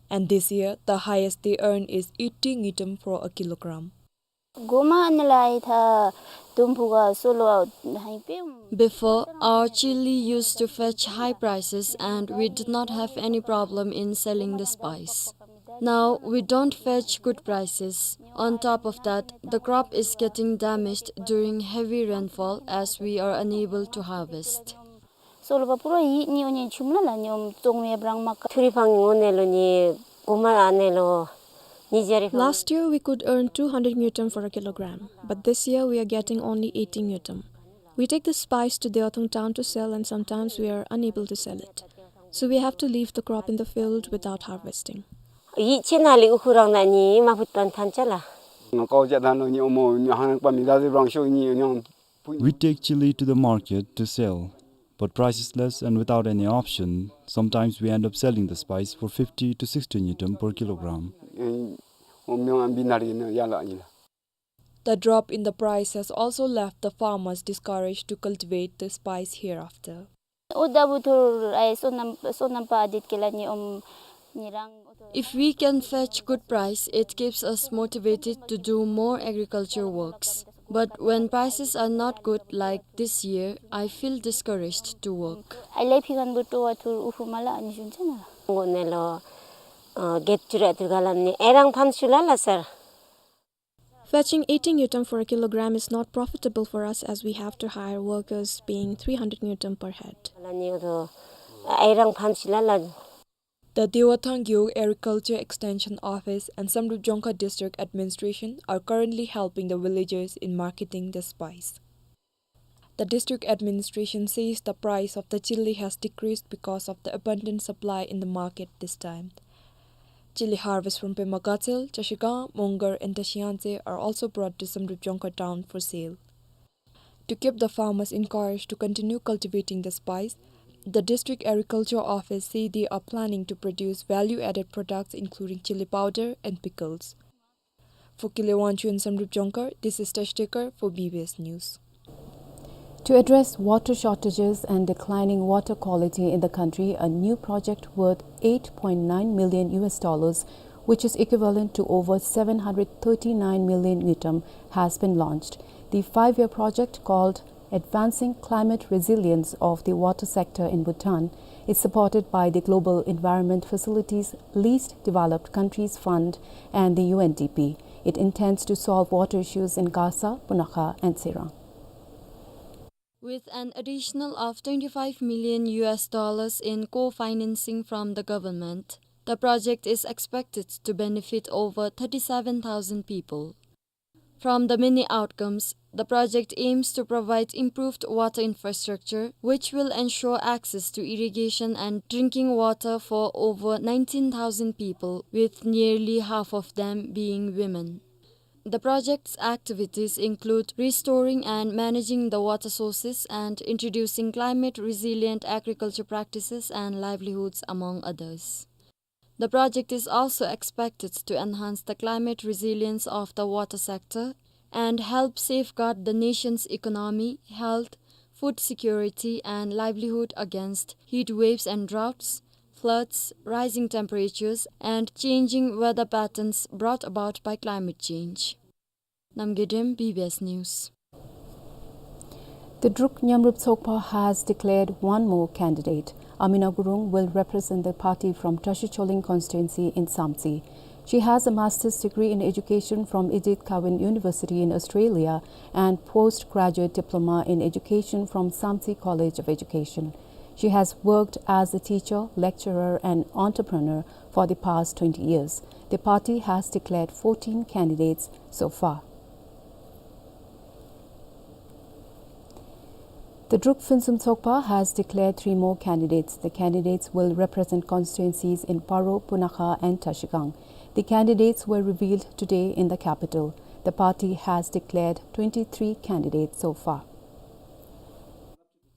And this year, the highest they earn is eighty ngultrum for a kilogram. གོང་མ་ཨ་ནི་ལས་ད་དུམ་བུ་ག་སོ་ལོ་ཧ་ཡིན་པས། Before, our chili used to fetch high prices and we did not have any problem in selling the spice. Now, we don't fetch good prices. On top of that, the crop is getting damaged during heavy rainfall as we are unable to harvest. སོ་ལོ་བ་པུ་ར་ཡིད་ནི་འོ་ནི་ཆུམ་ལ་ལ་ཉོམ་བཙོང་མེད་པྲང་མ་ཀ་ཐུ་རི་ཕང་ངོ་ནེ་ལོ་ནི་གོང་མ་ཨ་ནེ་ལོ་ཉིས་བརྒྱ་རི་ཕང་། Last year, we could earn two hundred ngultrum for a kilogram, but this year we are getting only eighty ngultrum. We take the spice to Dewathong town to sell, and sometimes we are unable to sell it. So we have to leave the crop in the field without harvesting. ཡིད་ཆེ་ན་ལི་ཨུ་ཁུ་རང་ན་ནི་མ་ཕུད་པན་ཐན་ཅ་ལ། ང་ཀའོ་ཅ་ཐན་ལོ་ནི་ཨོ་མོ་ཧང་པ་མི་ད་ཟི་བྲང་ཤོ་ནི་ཉང་། We take chili to the market to sell, but price is less and without any option, sometimes we end up selling the spice for fifty to sixty ngultrum per kilogram. ཨོ་མོ་ཨམ་བི་ན་རི་ན་ཡ་ལ་ཉི་ལ། The drop in the price has also left the farmers discouraged to cultivate the spice hereafter. ཨོ་ད་བུ་ཐུར་ཨའི་སོ་ནམ་སོ་ནམ་པ་ཨ་དིད་ཀེ་ལ་ནི་ཨོམ་ཉི་རང་ཨོ་ཐུར། If we can fetch good price, it keeps us motivated to do more agriculture works. But when prices are not good, like this year, I feel discouraged to work. ཨའི་ལེ་ཕི་གན་བུ་ཏོ་བ་ཐུར་ཨུ་ཧུ་མ་ལ་ཨ་ནི་ཞུན་ཆ་ན་ལ། ངོ་ནེ་ལོ་ཨ་གེབ་ཅུ་ར་ཐུར་ག་ལམ་ནི་ཨེ་རང་ཕན་ཤུ་ལ་ལ་སར། Fetching eighty ngultrum for a kilogram is not profitable for us as we have to hire workers, paying three hundred ngultrum per head. ལ་ནི་ཨོ་ཐུར་ཨེ་རང་ཕན་ཤུ་ལ་ལ། The Dewathang Gewog Agriculture Extension Office and Samdrup Jongkhar District Administration are currently helping the villagers in marketing the spice. The district administration says the price of the chili has decreased because of the abundant supply in the market this time. Chili harvest from Pema Gatshel, Trashigang, Mongar and Trashiyangtse are also brought to Samdrup Jongkhar town for sale. To keep the farmers encouraged to continue cultivating the spice, the District Agriculture Office say they are planning to produce value-added products including chili powder and pickles. For Kile Wangchuk in Samdrup Jongkhar, this is Tash Tekar for B B S News. To address water shortages and declining water quality in the country, a new project worth eight point nine million U S dollars, which is equivalent to over seven hundred thirty-nine million ngultrum, has been launched. The five-year project, called Advancing Climate Resilience of the Water Sector in Bhutan, is supported by the Global Environment Facility's Least Developed Countries Fund and the U N D P. It intends to solve water issues in Gasa, Punakha, and Tshirang. With an additional of twenty-five million U S dollars in co-financing from the government, the project is expected to benefit over thirty-seven thousand people. From the many outcomes, the project aims to provide improved water infrastructure, which will ensure access to irrigation and drinking water for over nineteen thousand people, with nearly half of them being women. The project's activities include restoring and managing the water sources and introducing climate-resilient agriculture practices and livelihoods, among others. The project is also expected to enhance the climate resilience of the water sector and help safeguard the nation's economy, health, food security, and livelihood against heat waves and droughts, floods, rising temperatures, and changing weather patterns brought about by climate change. Namgay Dem, B B S News. The Druk Nyamrup Tsokpa has declared one more candidate. Amina Gurung will represent the party from Trashicholing constituency in Samtse. She has a master's degree in education from Edith Cowan University in Australia and postgraduate diploma in education from Samtse College of Education. She has worked as a teacher, lecturer, and entrepreneur for the past twenty years. The party has declared fourteen candidates so far. The Druk Phuentsum Tsokpa has declared three more candidates. The candidates will represent constituencies in Paro, Punakha, and Trashigang. The candidates were revealed today in the capital. The party has declared twenty-three candidates so far.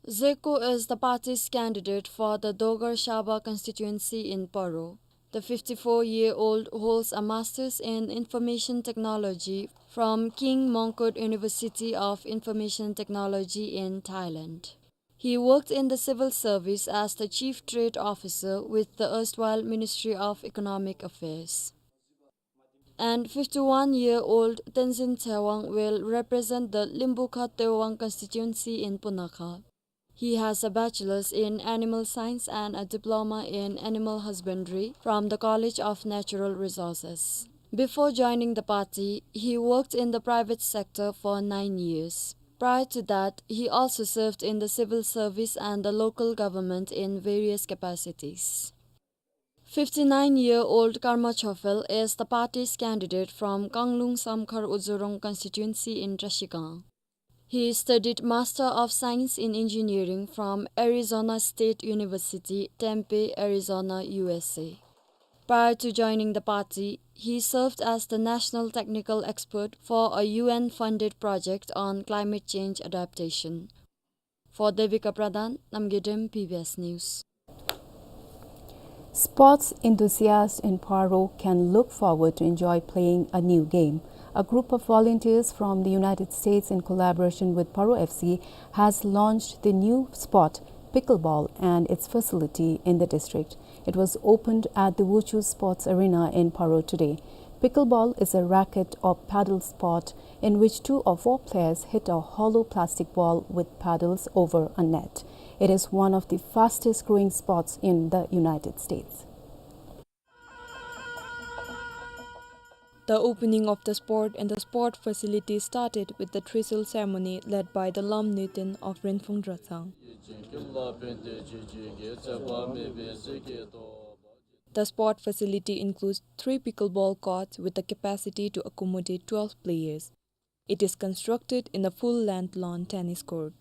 Zeko is the party's candidate for the Dogar Shaba constituency in Paro. The fifty-four-year-old holds a master's in information technology from King Mongkut University of Information Technology in Thailand. He worked in the civil service as the chief trade officer with the erstwhile Ministry of Economic Affairs. And fifty-one-year-old Tenzin Tshewang will represent the Limbukha Tewang constituency in Punakha. He has a bachelor's in animal science and a diploma in animal husbandry from the College of Natural Resources. Before joining the party, he worked in the private sector for nine years. Prior to that, he also served in the civil service and the local government in various capacities. Fifty-nine-year-old Karma Chofel is the party's candidate from Kanglung Samkhar Uzurong constituency in Trashigang. He studied Master of Science in Engineering from Arizona State University, Tempe, Arizona, U S A. Prior to joining the party, he served as the national technical expert for a U N-funded project on climate change adaptation. For Devika Pradhan, Namgay Dem, B B S News. Sports enthusiasts in Paro can look forward to enjoy playing a new game. A group of volunteers from the United States, in collaboration with Paro F C, has launched the new sport, pickleball, and its facility in the district. It was opened at the Wuchu Sports Arena in Paro today. Pickleball is a racket or paddle sport in which two or four players hit a hollow plastic ball with paddles over a net. It is one of the fastest growing sports in the United States. The opening of the sport and the sport facility started with the trestle ceremony led by the Lam Nöten of Renphung Dratshang. The sport facility includes three pickleball courts with the capacity to accommodate twelve players. It is constructed in a full-length lawn tennis court.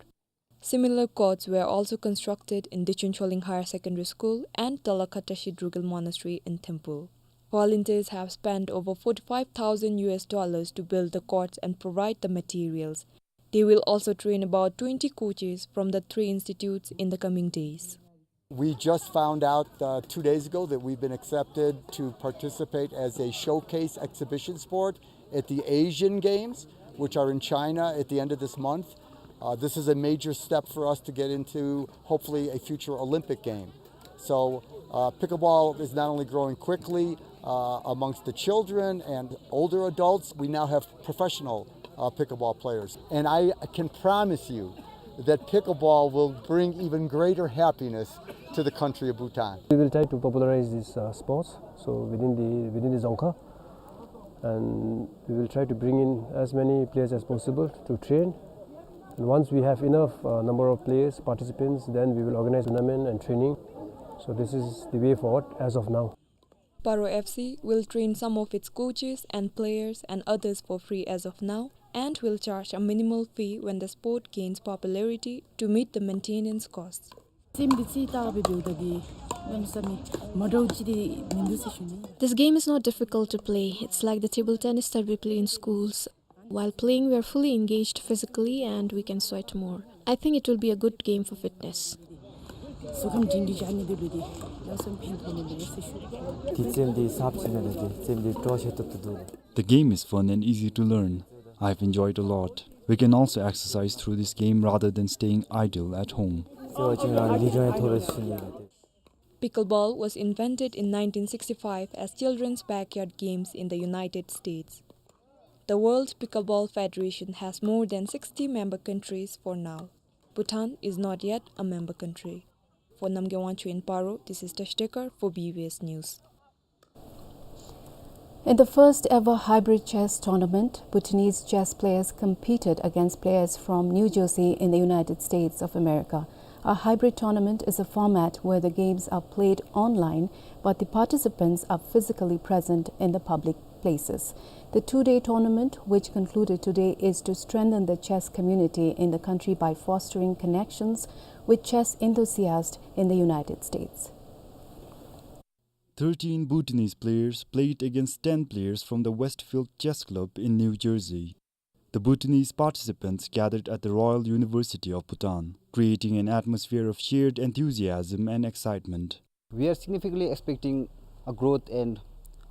Similar courts were also constructed in Dechun Choling Higher Secondary School and Talakha Tashi Drukgyal Monastery in Thimphu. Volunteers have spent over forty-five thousand U S dollars to build the courts and provide the materials. They will also train about twenty coaches from the three institutes in the coming days. We just found out, uh, two days ago that we've been accepted to participate as a showcase exhibition sport at the Asian Games, which are in China at the end of this month. Uh, this is a major step for us to get into, hopefully, a future Olympic game. So, uh, pickleball is not only growing quickly, uh, amongst the children and older adults, we now have professional, uh, pickleball players. And I can promise you that pickleball will bring even greater happiness to the country of Bhutan. We will try to popularize this, uh, sports, so within the, within the Dzongkha, and we will try to bring in as many players as possible to train. And once we have enough, uh, number of players, participants, then we will organize tournament and training. So this is the way forward as of now. Paro F C will train some of its coaches and players and others for free as of now and will charge a minimal fee when the sport gains popularity to meet the maintenance costs. This game is not difficult to play. It's like the table tennis that we play in schools. While playing, we are fully engaged physically and we can sweat more. I think it will be a good game for fitness. The game is fun and easy to learn. I've enjoyed a lot. We can also exercise through this game rather than staying idle at home. Pickleball was invented in nineteen sixty-five as children's backyard games in the United States. The World Pickleball Federation has more than sixty member countries for now. Bhutan is not yet a member country. For Namgay Wangchuk in Paro, this is Tashi Dekar for B B S News. In the first ever hybrid chess tournament, Bhutanese chess players competed against players from New Jersey in the United States of America. A hybrid tournament is a format where the games are played online, but the participants are physically present in the public places. The two-day tournament, which concluded today, is to strengthen the chess community in the country by fostering connections with chess enthusiasts in the United States. Thirteen Bhutanese players played against ten players from the Westfield Chess Club in New Jersey. The Bhutanese participants gathered at the Royal University of Bhutan, creating an atmosphere of shared enthusiasm and excitement. We are significantly expecting a growth and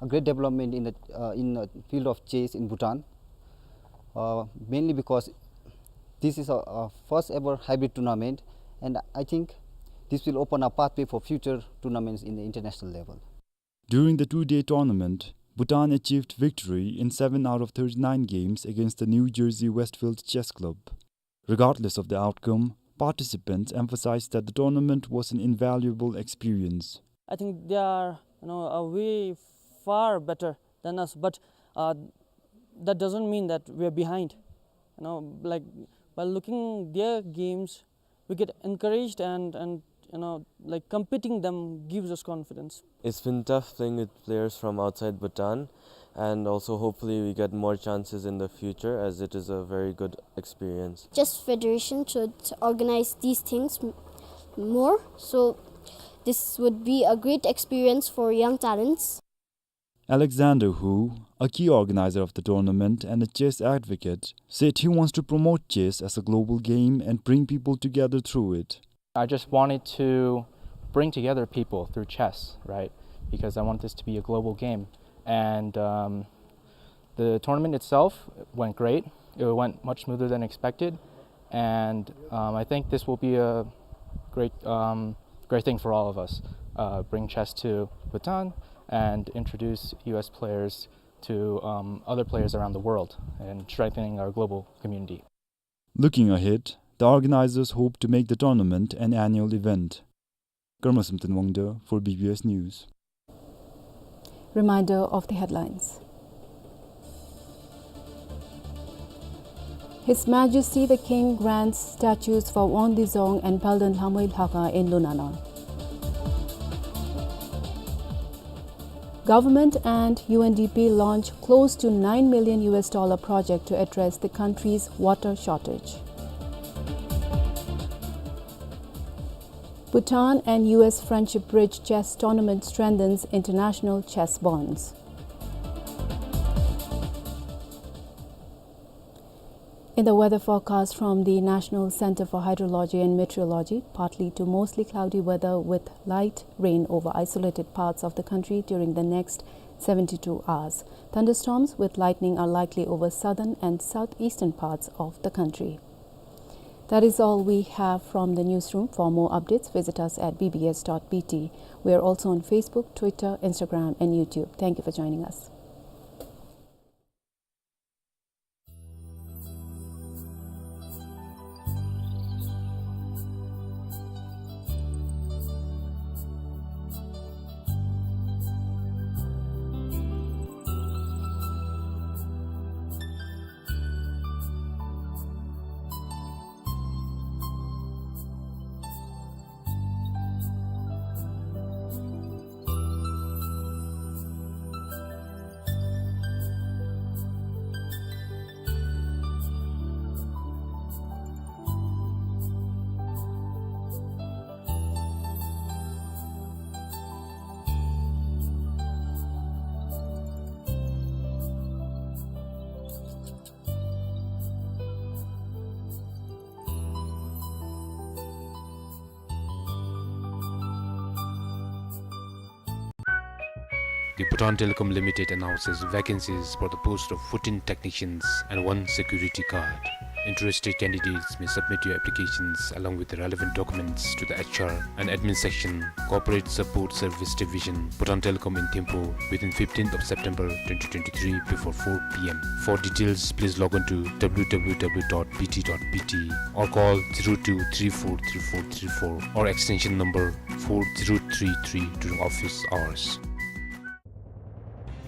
a great development in the, uh, in the field of chess in Bhutan, uh, mainly because this is a, a first ever hybrid tournament, And I think this will open a pathway for future tournaments in the international level. During the two-day tournament, Bhutan achieved victory in seven out of thirty-nine games against the New Jersey Westfield Chess Club. Regardless of the outcome, participants emphasized that the tournament was an invaluable experience. I think they are, you know, a way far better than us, but, uh, that doesn't mean that we are behind. You know, like, by looking their games, we get encouraged and, and, you know, like, competing them gives us confidence. It's been tough playing with players from outside Bhutan, and also hopefully we get more chances in the future, as it is a very good experience. Chess Federation should organize these things m-, more, so this would be a great experience for young talents. Alexander Hu, a key organizer of the tournament and a chess advocate, said he wants to promote chess as a global game and bring people together through it. I just wanted to bring together people through chess, right? Because I want this to be a global game. And, um, the tournament itself went great. It went much smoother than expected. And, um, I think this will be a great, um, great thing for all of us. Uh, bring chess to Bhutan and introduce U S players to, um, other players around the world and strengthening our global community. Looking ahead, the organizers hope to make the tournament an annual event. Karma Samten Wangda for B B S News. Reminder of the headlines. His Majesty the King grants statues for Won Dizong and Palden Lhamui Lhaka in Lunana. Government and U N D P launch close to nine million U S dollar project to address the country's water shortage. Bhutan and U S Friendship Bridge Chess Tournament strengthens international chess bonds. In the weather forecast from the National Center for Hydrology and Meteorology, partly to mostly cloudy weather with light rain over isolated parts of the country during the next seventy-two hours. Thunderstorms with lightning are likely over southern and southeastern parts of the country. That is all we have from the newsroom. For more updates, visit us at B B S dot B T. We are also on Facebook, Twitter, Instagram, and YouTube. Thank you for joining us. The Bhutan Telecom Limited announces vacancies for the post of fourteen technicians and one security guard. Interested candidates may submit your applications along with the relevant documents to the H R and Admin Section, Corporate Support Service Division, Bhutan Telecom in Thimphu within fifteenth of September twenty twenty-three before four P M. For details, please log on to W W W dot B T dot B T or call zero two three four three four three four or extension number four zero three three during office hours.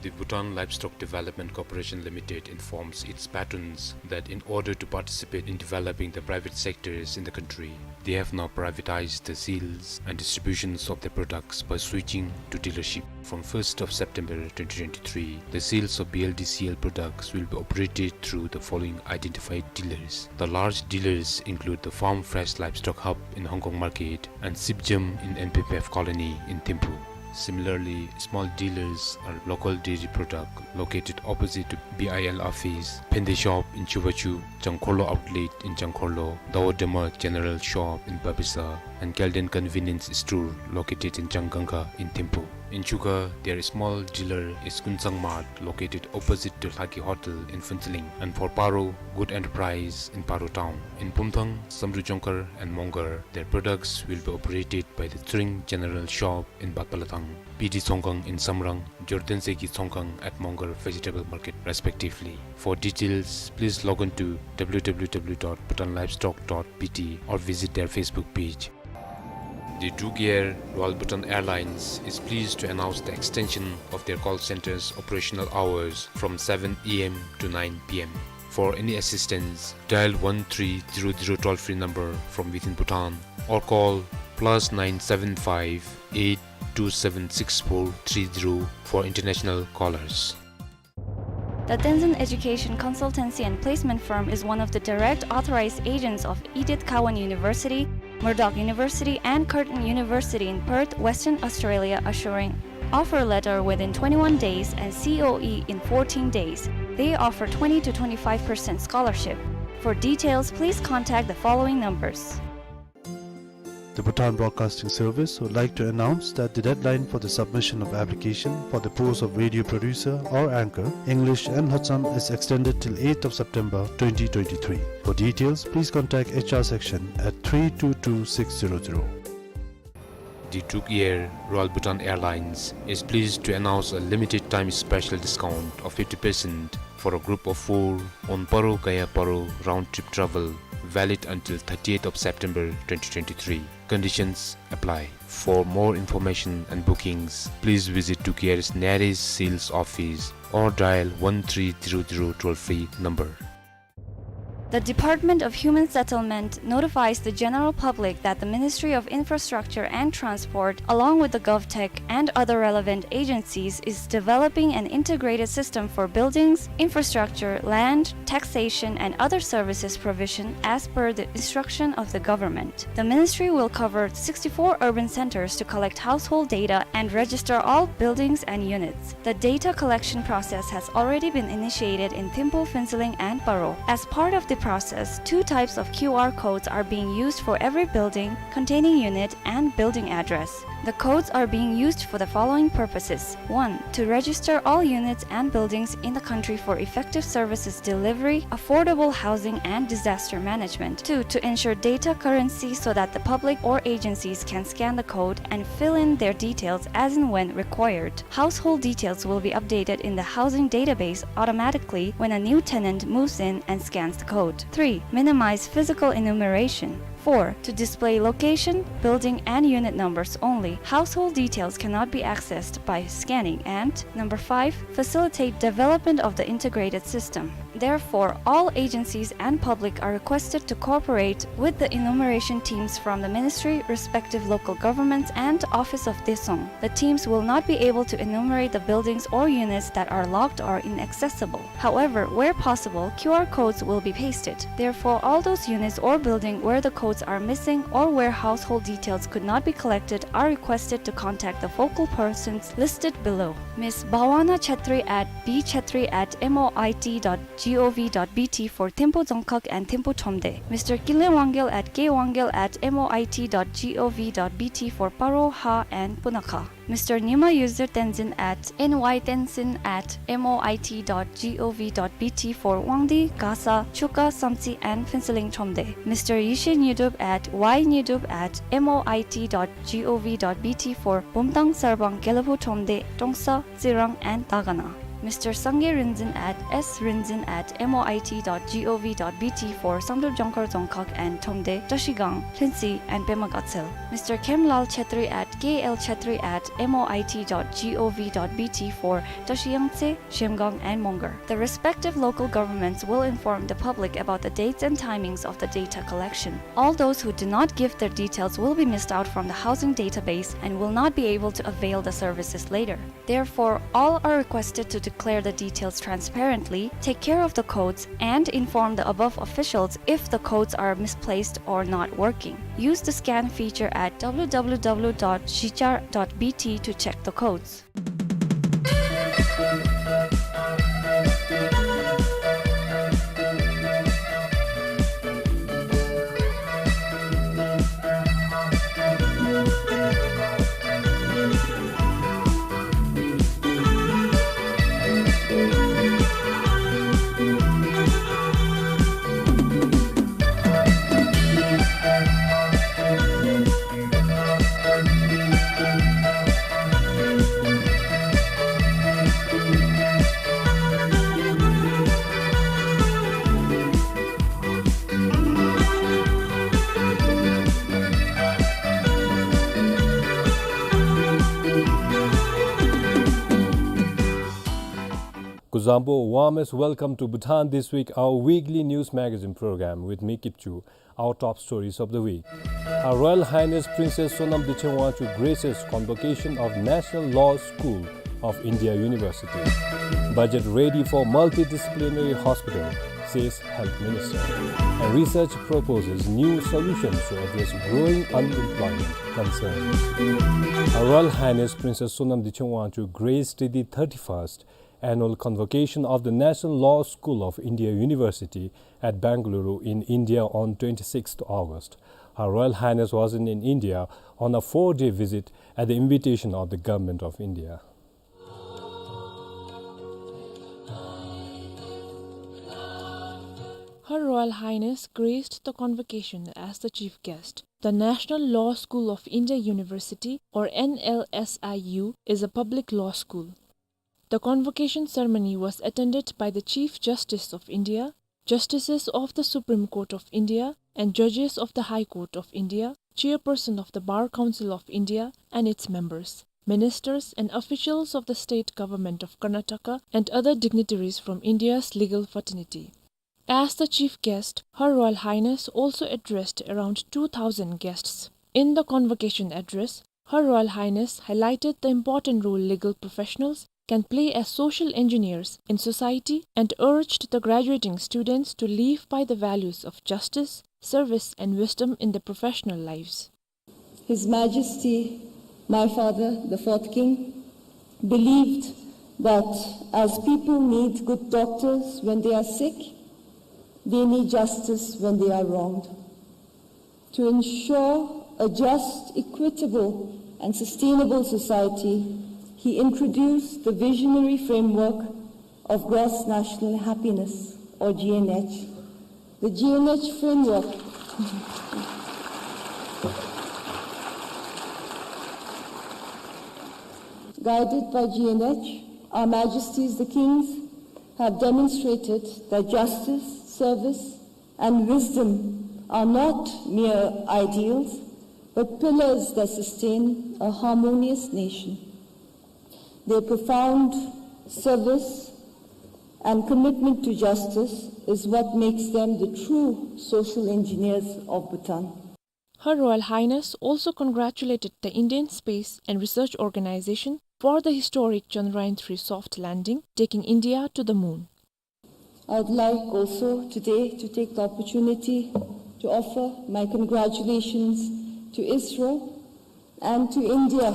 The Bhutan Livestock Development Corporation Limited informs its patrons that in order to participate in developing the private sectors in the country, they have now privatized the sales and distributions of their products by switching to dealership. From first of September twenty twenty-three, the sales of B L D C L products will be operated through the following identified dealers. The large dealers include the Farm Fresh Livestock Hub in Hong Kong Market and Sipjam in N P P F Colony in Thimphu. Similarly, small dealers are Local Dairy Product, located opposite to B I L office, Phende Shop in Chubachu, Jangkholo Outlet in Jangkholo, Dawa Dema General Shop in Babisa, and Kelden Convenience Store located in Changkangkha in Thimphu. In Chuka, their small dealer is Kunsang Mart, located opposite to Lhaki Hotel in Phuentsholing. And for Paro, Good Enterprise in Paro Town. In Pumthang, Samdrup Jongkhar and Mongar, their products will be operated by the Tshering General Shop in Batpalathang, P D Tsongkhang in Samrang, Jordan Seki Tsongkhang at Mongar Vegetable Market, respectively. For details, please log on to w w w dot bhutan livestock dot b t or visit their Facebook page. The Druk Air Royal Bhutan Airlines is pleased to announce the extension of their call center's operational hours from seven a m to nine p m. For any assistance, dial one three zero zero toll-free number from within Bhutan or call plus nine seven five eight two seven six four three zero for international callers. The Tenzin Education Consultancy and Placement Firm is one of the direct authorized agents of Edith Cowan University, Murdoch University, and Curtin University in Perth, Western Australia, assuring offer letter within twenty-one days and C O E in fourteen days. They offer twenty to twenty-five percent scholarship. For details, please contact the following numbers. The Bhutan Broadcasting Service would like to announce that the deadline for the submission of application for the post of radio producer or anchor, English and Lhotsam, is extended till eighth of September twenty twenty-three. For details, please contact H R section at three two two six zero zero. The Druk Air Royal Bhutan Airlines is pleased to announce a limited time special discount of fifty percent for a group of four on Paro Gaya Paro round trip travel, valid until thirtieth of September twenty twenty-three. Conditions apply. For more information and bookings, please visit Druk Air's nearest sales office or dial one three zero zero toll-free number. The Department of Human Settlement notifies the general public that the Ministry of Infrastructure and Transport, along with the GovTech and other relevant agencies, is developing an integrated system for buildings, infrastructure, land, taxation, and other services provision as per the instruction of the government. The ministry will cover sixty-four urban centers to collect household data and register all buildings and units. The data collection process has already been initiated in Thimphu, Phuentsholing, and Paro. As part of the process, two types of Q R codes are being used for every building containing unit and building address. The codes are being used for the following purposes. One, to register all units and buildings in the country for effective services delivery, affordable housing, and disaster management. Two, to ensure data currency so that the public or agencies can scan the code and fill in their details as and when required. Household details will be updated in the housing database automatically when a new tenant moves in and scans the code. Three, minimize physical enumeration. Four, to display location, building, and unit numbers only. Household details cannot be accessed by scanning. And number five, facilitate development of the integrated system. Therefore, all agencies and public are requested to cooperate with the enumeration teams from the ministry, respective local governments, and Office of Daesung. The teams will not be able to enumerate the buildings or units that are locked or inaccessible. However, where possible, Q R codes will be pasted. Therefore, all those units or building where the codes are missing or where household details could not be collected are requested to contact the focal persons listed below. Miss Bhawana Chetri at b chetri at m o i t dot g o v dot b t for Thimphu Dzongkhag and Thimphu Thromde. Mister Kinley Wangyal at k wangyal at m o i t dot g o v dot b t for Paro, Ha, and Punakha. Mister Nyima Yuzir Tenzin at n y tenzin at m o i t dot g o v dot b t for Wangdue, Gasa, Chuka, Samtse, and Phuentsholing Thromde. Mister Yeshe Nyidup at y nyidup at m o i t dot g o v dot b t for Bumthang, Sarbang, Gelephu Thromde, Trongsa, Tsirang, and Dagana. Mister Sangay Rinzin at s rinzin at m o i t dot g o v dot b t for Samdrup Jongkhar Dzongkhag and Thromde, Trashigang, Lhuentse, and Pema Gatshel. Mister Khemlal Chetri at k l chetri at m o i t dot g o v dot b t for Trashiyangtse, Zhemgang, and Mongar. The respective local governments will inform the public about the dates and timings of the data collection. All those who do not give their details will be missed out from the housing database and will not be able to avail the services later. Therefore, all are requested to declare the details transparently, take care of the codes, and inform the above officials if the codes are misplaced or not working. Use the scan feature at w w w dot zhichar dot b t to check the codes. Lampo, warmest welcome to Bhutan This Week, our weekly news magazine program with me, Kipchu. Our top stories of the week. Her Royal Highness Princess Sonam Dechen Wangchuck graces convocation of National Law School of India University. Budget ready for multidisciplinary hospital, says Health Minister. And research proposes new solutions to address growing unemployment concerns. Her Royal Highness Princess Sonam Dechen Wangchuck graced the thirty-first annual convocation of the National Law School of India University at Bengaluru in India on twenty-sixth August. Her Royal Highness was in, in India on a four-day visit at the invitation of the Government of India. Her Royal Highness graced the convocation as the chief guest. The National Law School of India University, or N L S I U, is a public law school. The convocation ceremony was attended by the Chief Justice of India, Justices of the Supreme Court of India, and Judges of the High Court of India, Chairperson of the Bar Council of India and its members, ministers and officials of the state government of Karnataka, and other dignitaries from India's legal fraternity. As the chief guest, Her Royal Highness also addressed around two thousand guests. In the convocation address, Her Royal Highness highlighted the important role legal professionals can play as social engineers in society and urged the graduating students to live by the values of justice, service, and wisdom in their professional lives. His Majesty, my father, the fourth king, believed that as people need good doctors when they are sick, they need justice when they are wronged. To ensure a just, equitable, and sustainable society, he introduced the visionary framework of Gross National Happiness, or G N H. The G N H framework, guided by G N H, Our Majesties the Kings have demonstrated that justice, service, and wisdom are not mere ideals, but pillars that sustain a harmonious nation. Their profound service and commitment to justice is what makes them the true social engineers of Bhutan. Her Royal Highness also congratulated the Indian Space and Research Organization for the historic Chandrayaan three soft landing, taking India to the moon. I would like also today to take the opportunity to offer my congratulations to ISRO and to India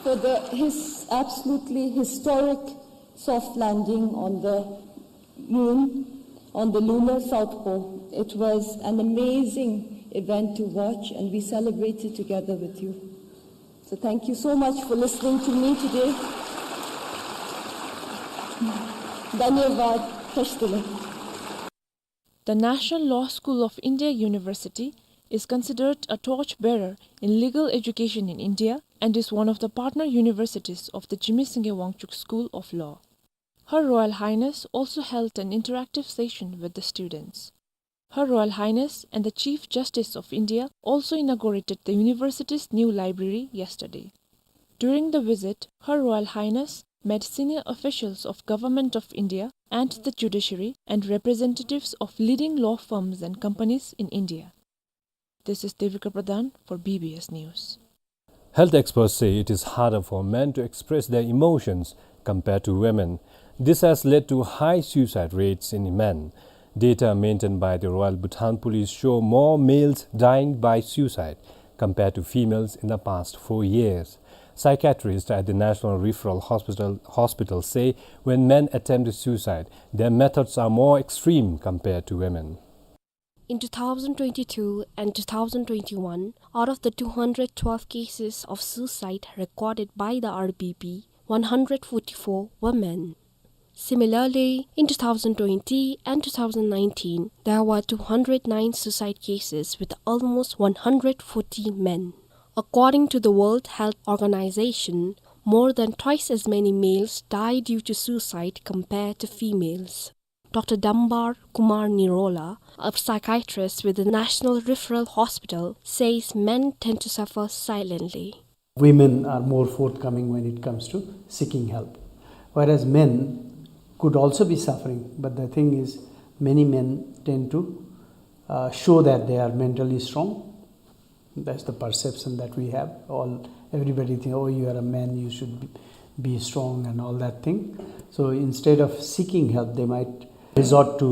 for the his-, absolutely historic soft landing on the moon, on the lunar south pole. It was an amazing event to watch, and we celebrated together with you. So thank you so much for listening to me today. धन्यवाद, ख़ुश दिली। The National Law School of India University is considered a torch bearer in legal education in India and is one of the partner universities of the Jigme Singye Wangchuck School of Law. Her Royal Highness also held an interactive session with the students. Her Royal Highness and the Chief Justice of India also inaugurated the university's new library yesterday. During the visit, Her Royal Highness met senior officials of Government of India and the judiciary and representatives of leading law firms and companies in India. This is Devika Pradhan for B B S News. Health experts say it is harder for men to express their emotions compared to women. This has led to high suicide rates in men. Data maintained by the Royal Bhutan Police show more males dying by suicide compared to females in the past four years. Psychiatrists at the National Referral Hospital, Hospital say when men attempt suicide, their methods are more extreme compared to women. In two thousand twenty-two and two thousand twenty-one, out of the two hundred twelve cases of suicide recorded by the R B P, one hundred forty-four were men. Similarly, in two thousand twenty and two thousand nineteen, there were two hundred nine suicide cases with almost one hundred forty men. According to the World Health Organization, more than twice as many males die due to suicide compared to females. Doctor Dambar Kumar Nirola, a psychiatrist with the National Referral Hospital, says men tend to suffer silently. Women are more forthcoming when it comes to seeking help, whereas men could also be suffering, but the thing is, many men tend to, uh, show that they are mentally strong. That's the perception that we have. All, everybody think, "Oh, you are a man, you should be, be strong," and all that thing. So instead of seeking help, they might resort to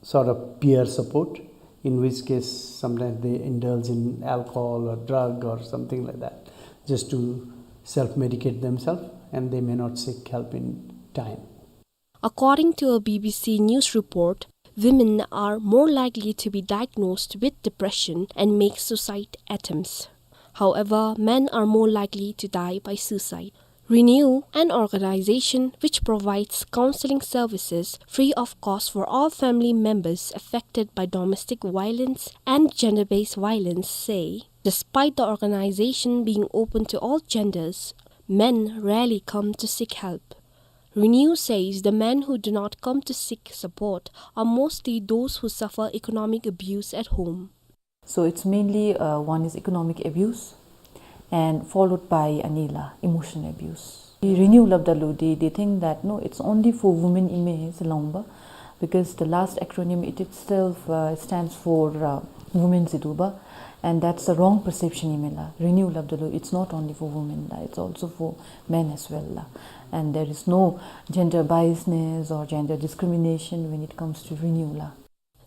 sort of peer support, in which case sometimes they indulge in alcohol or drug or something like that, just to self-medicate themselves, and they may not seek help in time. According to a B B C News report, women are more likely to be diagnosed with depression and make suicide attempts. However, men are more likely to die by suicide. Renew, an organization which provides counseling services free of cost for all family members affected by domestic violence and gender-based violence, say, despite the organization being open to all genders, men rarely come to seek help. Renew says the men who do not come to seek support are mostly those who suffer economic abuse at home. So it's mainly, uh, one is economic abuse and followed by another, emotional abuse. Renew lab dalu, they, they think that, no, it's only for women image longba, because the last acronym it itself, uh, stands for, uh, women ziduba, and that's the wrong perception imela. Renew lab dalu, it's not only for women la, it's also for men as well la. And there is no gender biasness or gender discrimination when it comes to Renew la.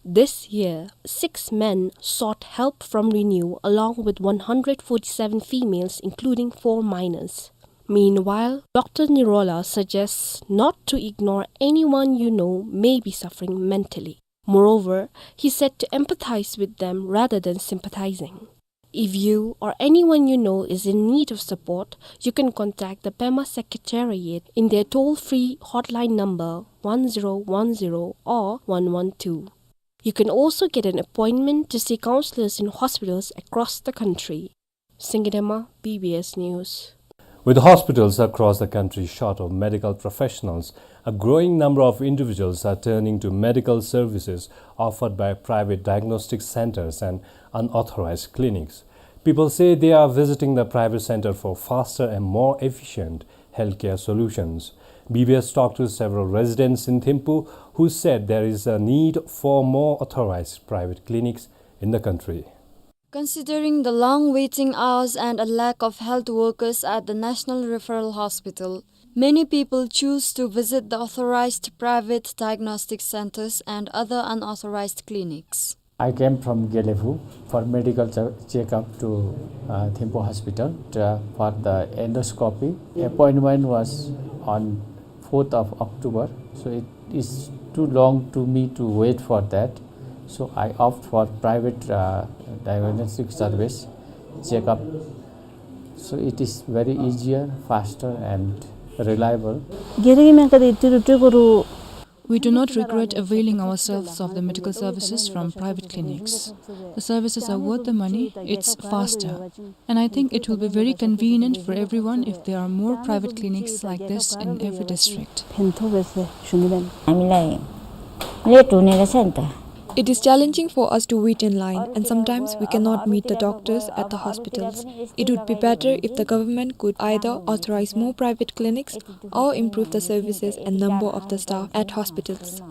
This year, six men sought help from Renew, along with one hundred forty-seven females, including four minors. Meanwhile, Doctor Nirola suggests not to ignore anyone you know may be suffering mentally. Moreover, he said to empathize with them rather than sympathizing. If you or anyone you know is in need of support, you can contact the Pema Secretariat in their toll-free hotline number one zero one zero or one one two. You can also get an appointment to see counselors in hospitals across the country. Singye Dema, B B S News. With hospitals across the country short of medical professionals, a growing number of individuals are turning to medical services offered by private diagnostic centers and unauthorized clinics. People say they are visiting the private center for faster and more efficient healthcare solutions. B B S talked to several residents in Thimphu who said there is a need for more authorized private clinics in the country. Considering the long waiting hours and a lack of health workers at the National Referral Hospital, many people choose to visit the authorized private diagnostic centers and other unauthorized clinics. I came from Gelephu for medical che-, checkup to, uh, Thimphu Hospital, uh, for the endoscopy. Appointment was on fourth of October, so it is too long to me to wait for that. So I opt for private, uh, diagnostic service checkup. So it is very easier, faster and reliable. Gere me kadi tiru tukuru. We do not regret availing ourselves of the medical services from private clinics. The services are worth the money, it's faster. And I think it will be very convenient for everyone if there are more private clinics like this in every district. It is challenging for us to wait in line, and sometimes we cannot meet the doctors at the hospitals. It would be better if the government could either authorize more private clinics or improve the services and number of the staff at hospitals.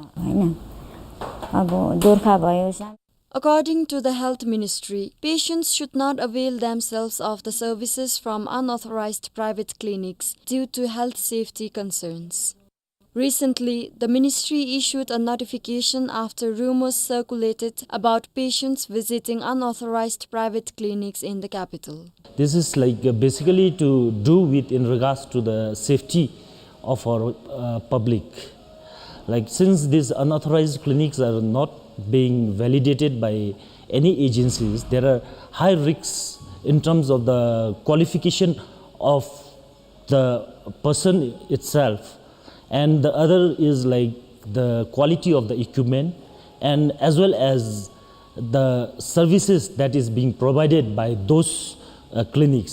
According to the Health Ministry, patients should not avail themselves of the services from unauthorized private clinics due to health safety concerns. Recently, the ministry issued a notification after rumors circulated about patients visiting unauthorized private clinics in the capital. This is like, uh, basically to do with in regards to the safety of our, uh, public. Like, since these unauthorized clinics are not being validated by any agencies, there are high risks in terms of the qualification of the person itself, and the other is, like, the quality of the equipment, and as well as the services that is being provided by those, uh, clinics.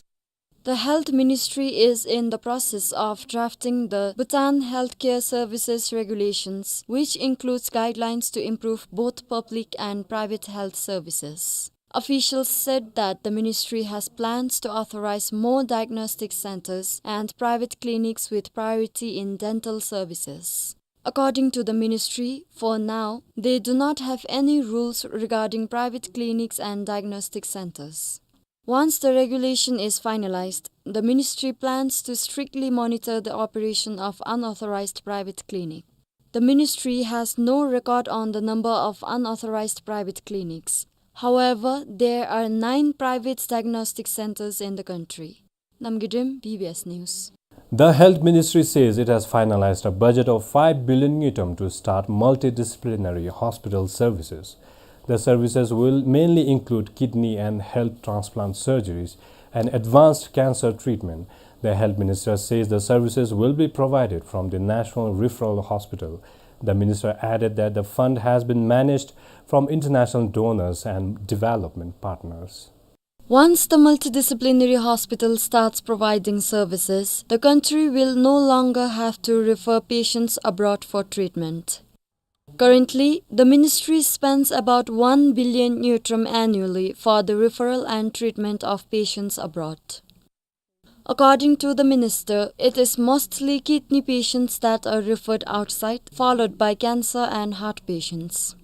The Health Ministry is in the process of drafting the Bhutan Healthcare Services Regulations, which includes guidelines to improve both public and private health services. Officials said that the ministry has plans to authorize more diagnostic centers and private clinics with priority in dental services. According to the ministry, for now, they do not have any rules regarding private clinics and diagnostic centers. Once the regulation is finalized, the ministry plans to strictly monitor the operation of unauthorized private clinic. The ministry has no record on the number of unauthorized private clinics. However, there are nine private diagnostic centers in the country. Namgay Dem, B B S News. The Health Ministry says it has finalized a budget of five billion ngultrum to start multidisciplinary hospital services. The services will mainly include kidney and heart transplant surgeries and advanced cancer treatment. The health minister says the services will be provided from the National Referral Hospital. The minister added that the fund has been managed from international donors and development partners. Once the multidisciplinary hospital starts providing services, the country will no longer have to refer patients abroad for treatment. Currently, the ministry spends about one billion ngultrum annually for the referral and treatment of patients abroad. According to the minister, it is mostly kidney patients that are referred outside, followed by cancer and heart patients.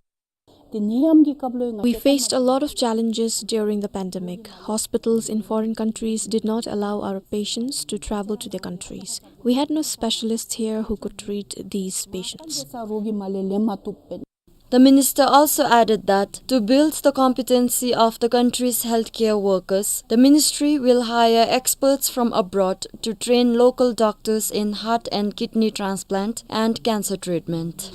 We faced a lot of challenges during the pandemic. Hospitals in foreign countries did not allow our patients to travel to their countries. We had no specialists here who could treat these patients. The minister also added that to build the competency of the country's healthcare workers, the ministry will hire experts from abroad to train local doctors in heart and kidney transplant and cancer treatment.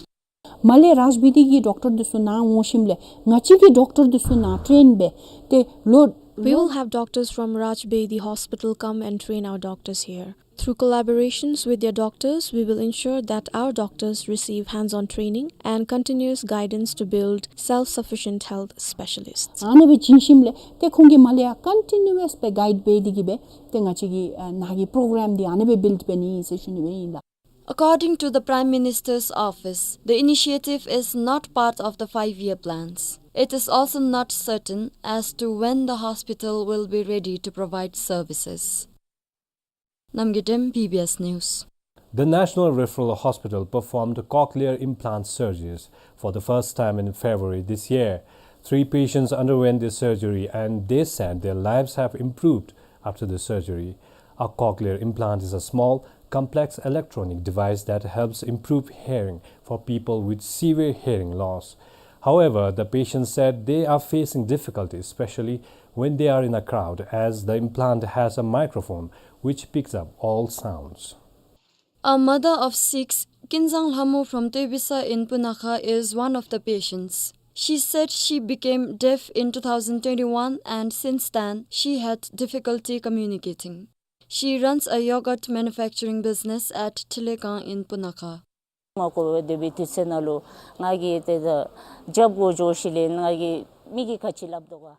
མར་ལས་རཱཇ་བེ་དི་གི་ཌོག་ཊར་འདི་ཚུ་ནཱ་འོང་ཞིནམ་ལས་ང་བཅས་ཀྱི་ཌོག་ཊར་འདི་ཚུ་ནཱ་ཊེན་འབད་དེ་ལོ། We will have doctors from Raj Bedi Hospital come and train our doctors here. Through collaborations with their doctors, we will ensure that our doctors receive hands-on training and continuous guidance to build self-sufficient health specialists. ཨ་ནེ་སྦེ་བྱིན་ཞིནམ་ལས་ཏེ་ཁོང་གིས་མར་ལས་ཡང་ཀོན་ཊི་ནིའུ་ཨས་སྦེ་གའིཌ་འབད་དེ་གིས་སྦེ་ཏེ་ང་བཅས་ཀྱི་ཨ་ནཱ་གི་པོརོ་གརམ་འདི་ཨ་ནེ་སྦེ་བིལཌ་འབད་ནི་ཨིན་ཟེར་ཞུ་ནི་སྦེ་ཨིན་ལགས། According to the Prime Minister's office, the initiative is not part of the five-year plans. It is also not certain as to when the hospital will be ready to provide services. Namgay Dem, B B S News. The National Referral Hospital performed cochlear implant surgeries for the first time in February this year. Three patients underwent this surgery, and they said their lives have improved after the surgery. A cochlear implant is a small, complex electronic device that helps improve hearing for people with severe hearing loss. However, the patients said they are facing difficulty, especially when they are in a crowd, as the implant has a microphone which picks up all sounds. A mother of six, Kinzang Lhamo from Tebisa in Punakha, is one of the patients. She said she became deaf in two thousand twenty-one, and since then she had difficulty communicating. She runs a yogurt manufacturing business at Thilekang in Punakha. མ་གོ་བར་སྡོད་པའི་དུས་ཚོད་ནང་ལུ་ང་གིས་ཏེ་ད་རྒྱབ་གུ་འགྱོ་ཞིནམ་ལས་ང་གིས་མི་གིས་ག་ཅི་སླབ་དོ་ག།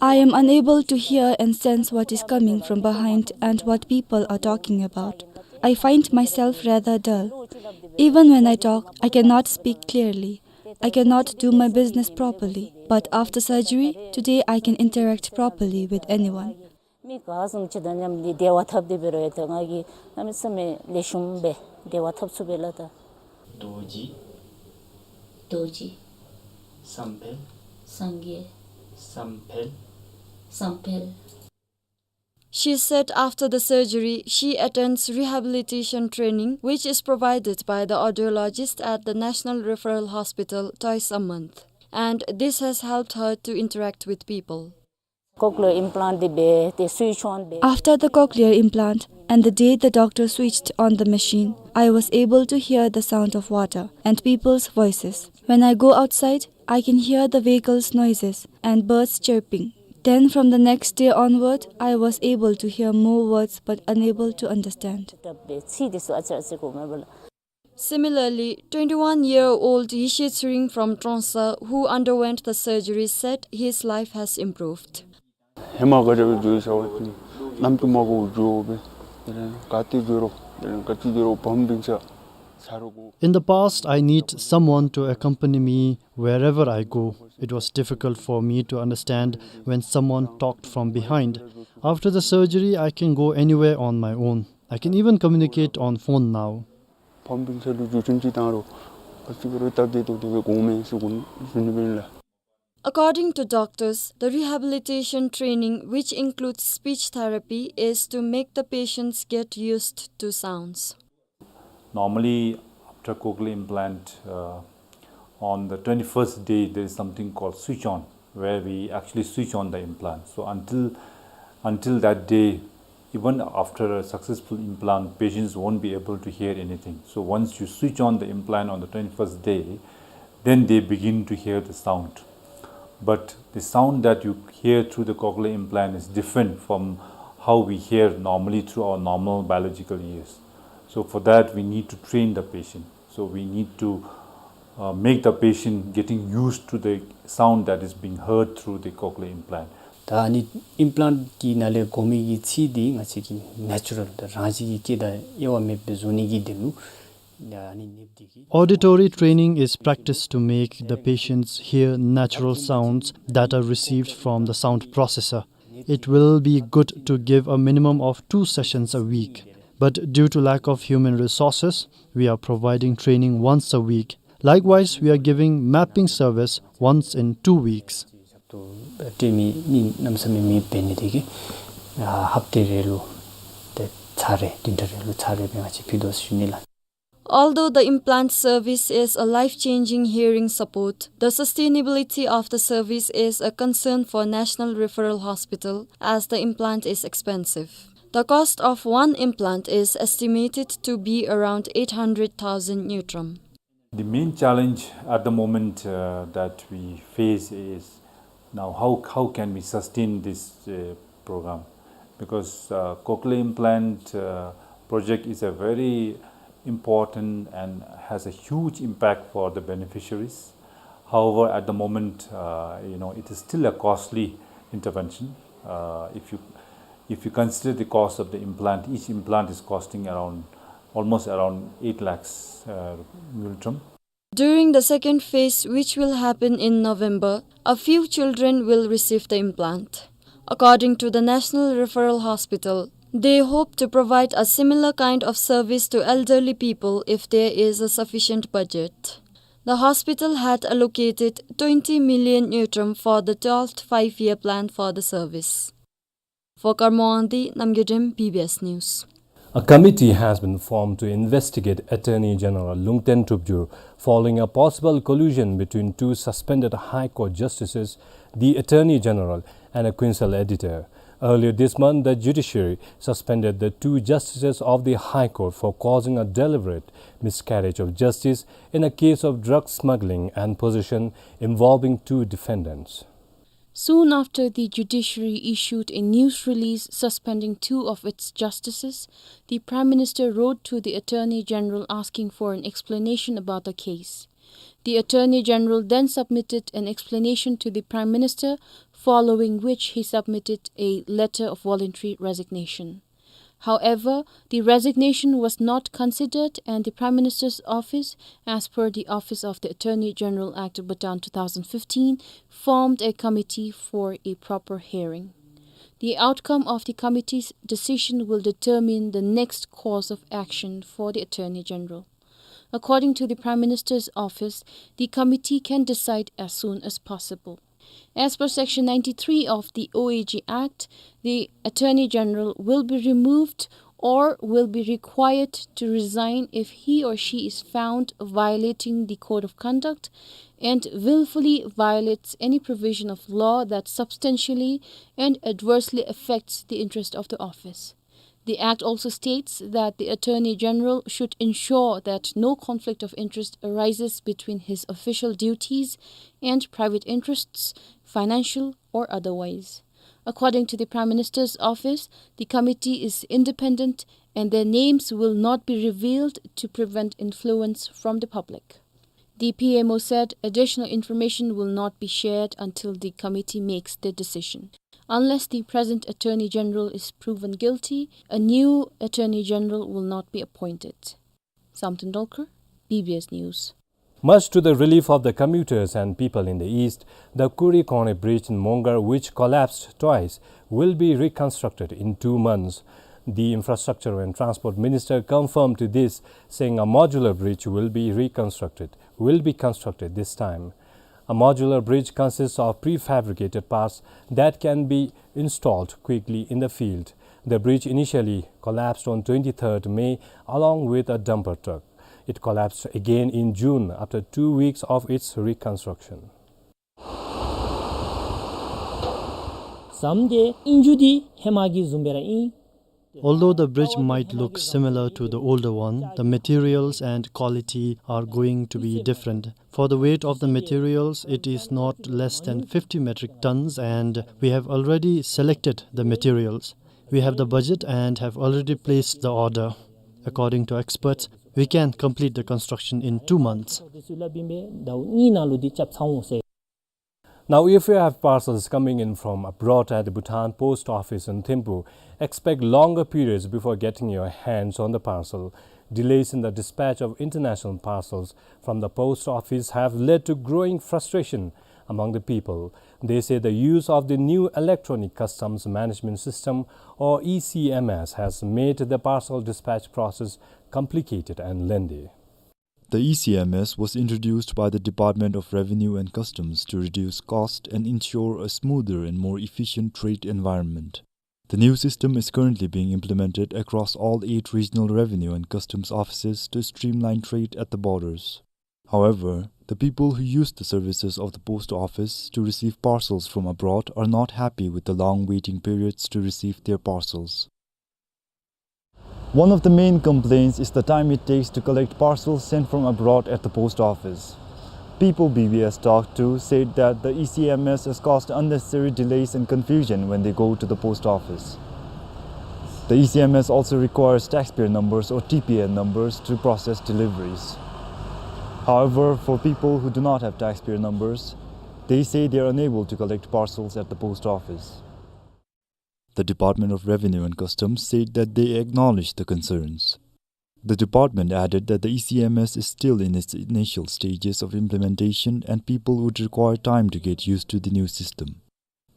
I am unable to hear and sense what is coming from behind and what people are talking about. I find myself rather dull. Even when I talk, I cannot speak clearly. I cannot do my business properly. But after surgery, today I can interact properly with anyone. མི་ག་བཟུམ་ཅིག་དང་མཉམ་སྦེ་འབྲེལ་བ་འཐབ་སྟེ་འབད་རུང་ཡང་ད་ང་གིས་གནམ་མེད་ས་མེད་ལེགས་ཤོམ་སྦེ་འབྲེལ་བ་འཐབ་ཚུགས་པས་ལགས། ད་རྡོ་རྗེ། རྡོ་རྗེ། བསམ་འཕེལ། སངས་རྒྱས། བསམ་འཕེལ། བསམ་འཕེལ། She said after the surgery, she attends rehabilitation training, which is provided by the audiologist at the National Referral Hospital twice a month. And this has helped her to interact with people. ཁོག་ལེར་ཨིམ་པི་ལཱནཊ་འདི་འབད་དེ་སུའིཆ་ཨོན་འབད། After the cochlear implant and the day the doctor switched on the machine, I was able to hear the sound of water and people's voices. When I go outside, I can hear the vehicles' noises and birds chirping. Then from the next day onward, I was able to hear more words but unable to understand. Similarly, twenty-one-year-old Yishe Tshering from Trongsa, who underwent the surgery, said his life has improved. ཧེ་མ་ག་ར་འབད་འདུག་ཟེར་བ་ཅིན་ ནམ་རྒྱུན་མ་གོ་འགྱོ་སྦེ། དེ་ལས་ག་ཏེ་འགྱོ་རུང་། དེ་ལས་ག་ཅི་འགྱོ་རུང་བུམོ་སྦིན་སྲེག་ཚར་དགོ། In the past, I need someone to accompany me wherever I go. It was difficult for me to understand when someone talked from behind. After the surgery, I can go anywhere on my own. I can even communicate on phone now. བུམོ་སྦིན་སྲེག་ལུ་འགྱོ་བཅུག་ཅིག་བཏང་རུང་ག་ཅི་འབད་རུང་སྟབས་བདེ་ཏོག་ཏོ་སྦེ་འགྱོཝ་མས་ཟེར་གོ་ནི་ཟེར་ནི་སྦེ་ཨིན་ལགས། According to doctors, the rehabilitation training, which includes speech therapy, is to make the patients get used to sounds. Normally, after cochlear implant, uh, on the twenty-first day, there is something called switch on, where we actually switch on the implant. So until, until that day, even after a successful implant, patients won't be able to hear anything. So once you switch on the implant on the twenty-first day, then they begin to hear the sound. But the sound that you hear through the cochlear implant is different from how we hear normally through our normal biological ears. So for that, we need to train the patient. So we need to, uh, make the patient getting used to the sound that is being heard through the cochlear implant. ད་ཨ་ནི་ཨིམ་པི་ལཱནཊ་གི་ནང་ལས་གོ་མི་གི་ཚིག་འདི་ང་བཅས་ཀྱི་ནེ་ཅུ་རཱལ་དང་རང་བཞིན་གྱི་སྐད་དང་དབྱེ་བ་མེདཔ་སྦེ་བཟོ་ནི་གི་དོན་ལུ་ཨ་ནི་ནདཔ་འདི་གིས། Auditory training is practice to make the patients hear natural sounds that are received from the sound processor. It will be good to give a minimum of two sessions a week, but due to lack of human resources, we are providing training once a week. Likewise, we are giving mapping service once in two weeks. ཏེ་མི་མི་གནམ་མེད་ས་མེད་མེདཔ་འབད་ནི་དེ་གིས་ཨ་ཧབ་ཏ་རེ་ལུ་ཏེ་ཚར་རེ་བདུན་ཕྲག་རེ་ལུ་ཚར་རེ་སྦེ་ང་བཅས་ཕུལ་དོ་ཟེར་ཞུ་ནི་ལགས། Although the implant service is a life-changing hearing support, the sustainability of the service is a concern for National Referral Hospital as the implant is expensive. The cost of one implant is estimated to be around eight hundred thousand ngultrum. The main challenge at the moment, uh, that we face is now how, how can we sustain this, uh, program? Because, uh, cochlear implant, uh, project is a very important and has a huge impact for the beneficiaries. However, at the moment, uh, you know, it is still a costly intervention. Uh, if you, if you consider the cost of the implant, each implant is costing around, almost around eight lakhs, uh, ngultrum. During the second phase, which will happen in November, a few children will receive the implant. According to the National Referral Hospital, they hope to provide a similar kind of service to elderly people if there is a sufficient budget. The hospital had allocated twenty million ngultrum for the twelfth five-year plan for the service. For Karmo Wangdi, Namgay Dem, B B S News. A committee has been formed to investigate Attorney General Lungten Tupjur following a possible collusion between two suspended High Court justices, the Attorney General and a Queenswell editor. Earlier this month, the judiciary suspended the two justices of the High Court for causing a deliberate miscarriage of justice in a case of drug smuggling and possession involving two defendants. Soon after the judiciary issued a news release suspending two of its justices, the Prime Minister wrote to the Attorney General asking for an explanation about the case. The Attorney General then submitted an explanation to the Prime Minister, following which he submitted a letter of voluntary resignation. However, the resignation was not considered, and the Prime Minister's office, as per the Office of the Attorney General Act, Bhutan, two thousand fifteen, formed a committee for a proper hearing. The outcome of the committee's decision will determine the next course of action for the Attorney General. According to the Prime Minister's office, the committee can decide as soon as possible. As per Section ninety-three of the O A G Act, the Attorney General will be removed or will be required to resign if he or she is found violating the Code of Conduct and willfully violates any provision of law that substantially and adversely affects the interest of the office. The Act also states that the Attorney General should ensure that no conflict of interest arises between his official duties and private interests, financial or otherwise. According to the Prime Minister's office, the committee is independent and their names will not be revealed to prevent influence from the public. The P M O said additional information will not be shared until the committee makes their decision. Unless the present Attorney General is proven guilty, a new Attorney General will not be appointed. Samten Dolkar, B B S News. Much to the relief of the commuters and people in the east, the Kuri Kone Bridge in Mongar, which collapsed twice, will be reconstructed in two months. The Infrastructure and Transport Minister confirmed this, saying a modular bridge will be reconstructed, will be constructed this time. A modular bridge consists of prefabricated parts that can be installed quickly in the field. The bridge initially collapsed on twenty-third May along with a dumper truck. It collapsed again in June after two weeks of its reconstruction. ཟམ་དེ་ཨིན་རྒྱུ་འདི་ཧེ་མ་གི་བཟུམ་སྦེ་ར་ཨིན། Although the bridge might look similar to the older one, the materials and quality are going to be different. For the weight of the materials, it is not less than fifty metric tons, and we have already selected the materials. We have the budget and have already placed the order. According to experts, we can complete the construction in two months. Now, if you have parcels coming in from abroad at the Bhutan Post Office in Thimphu, expect longer periods before getting your hands on the parcel. Delays in the dispatch of international parcels from the post office have led to growing frustration among the people. They say the use of the new electronic customs management system, or E C M S, has made the parcel dispatch process complicated and lengthy. The E C M S was introduced by the Department of Revenue and Customs to reduce cost and ensure a smoother and more efficient trade environment. The new system is currently being implemented across all eight regional revenue and customs offices to streamline trade at the borders. However, the people who use the services of the post office to receive parcels from abroad are not happy with the long waiting periods to receive their parcels. One of the main complaints is the time it takes to collect parcels sent from abroad at the post office. People B B S talked to said that the E C M S has caused unnecessary delays and confusion when they go to the post office. The E C M S also requires taxpayer numbers or T P N numbers to process deliveries. However, for people who do not have taxpayer numbers, they say they are unable to collect parcels at the post office. The Department of Revenue and Customs said that they acknowledge the concerns. The department added that the E C M S is still in its initial stages of implementation and people would require time to get used to the new system.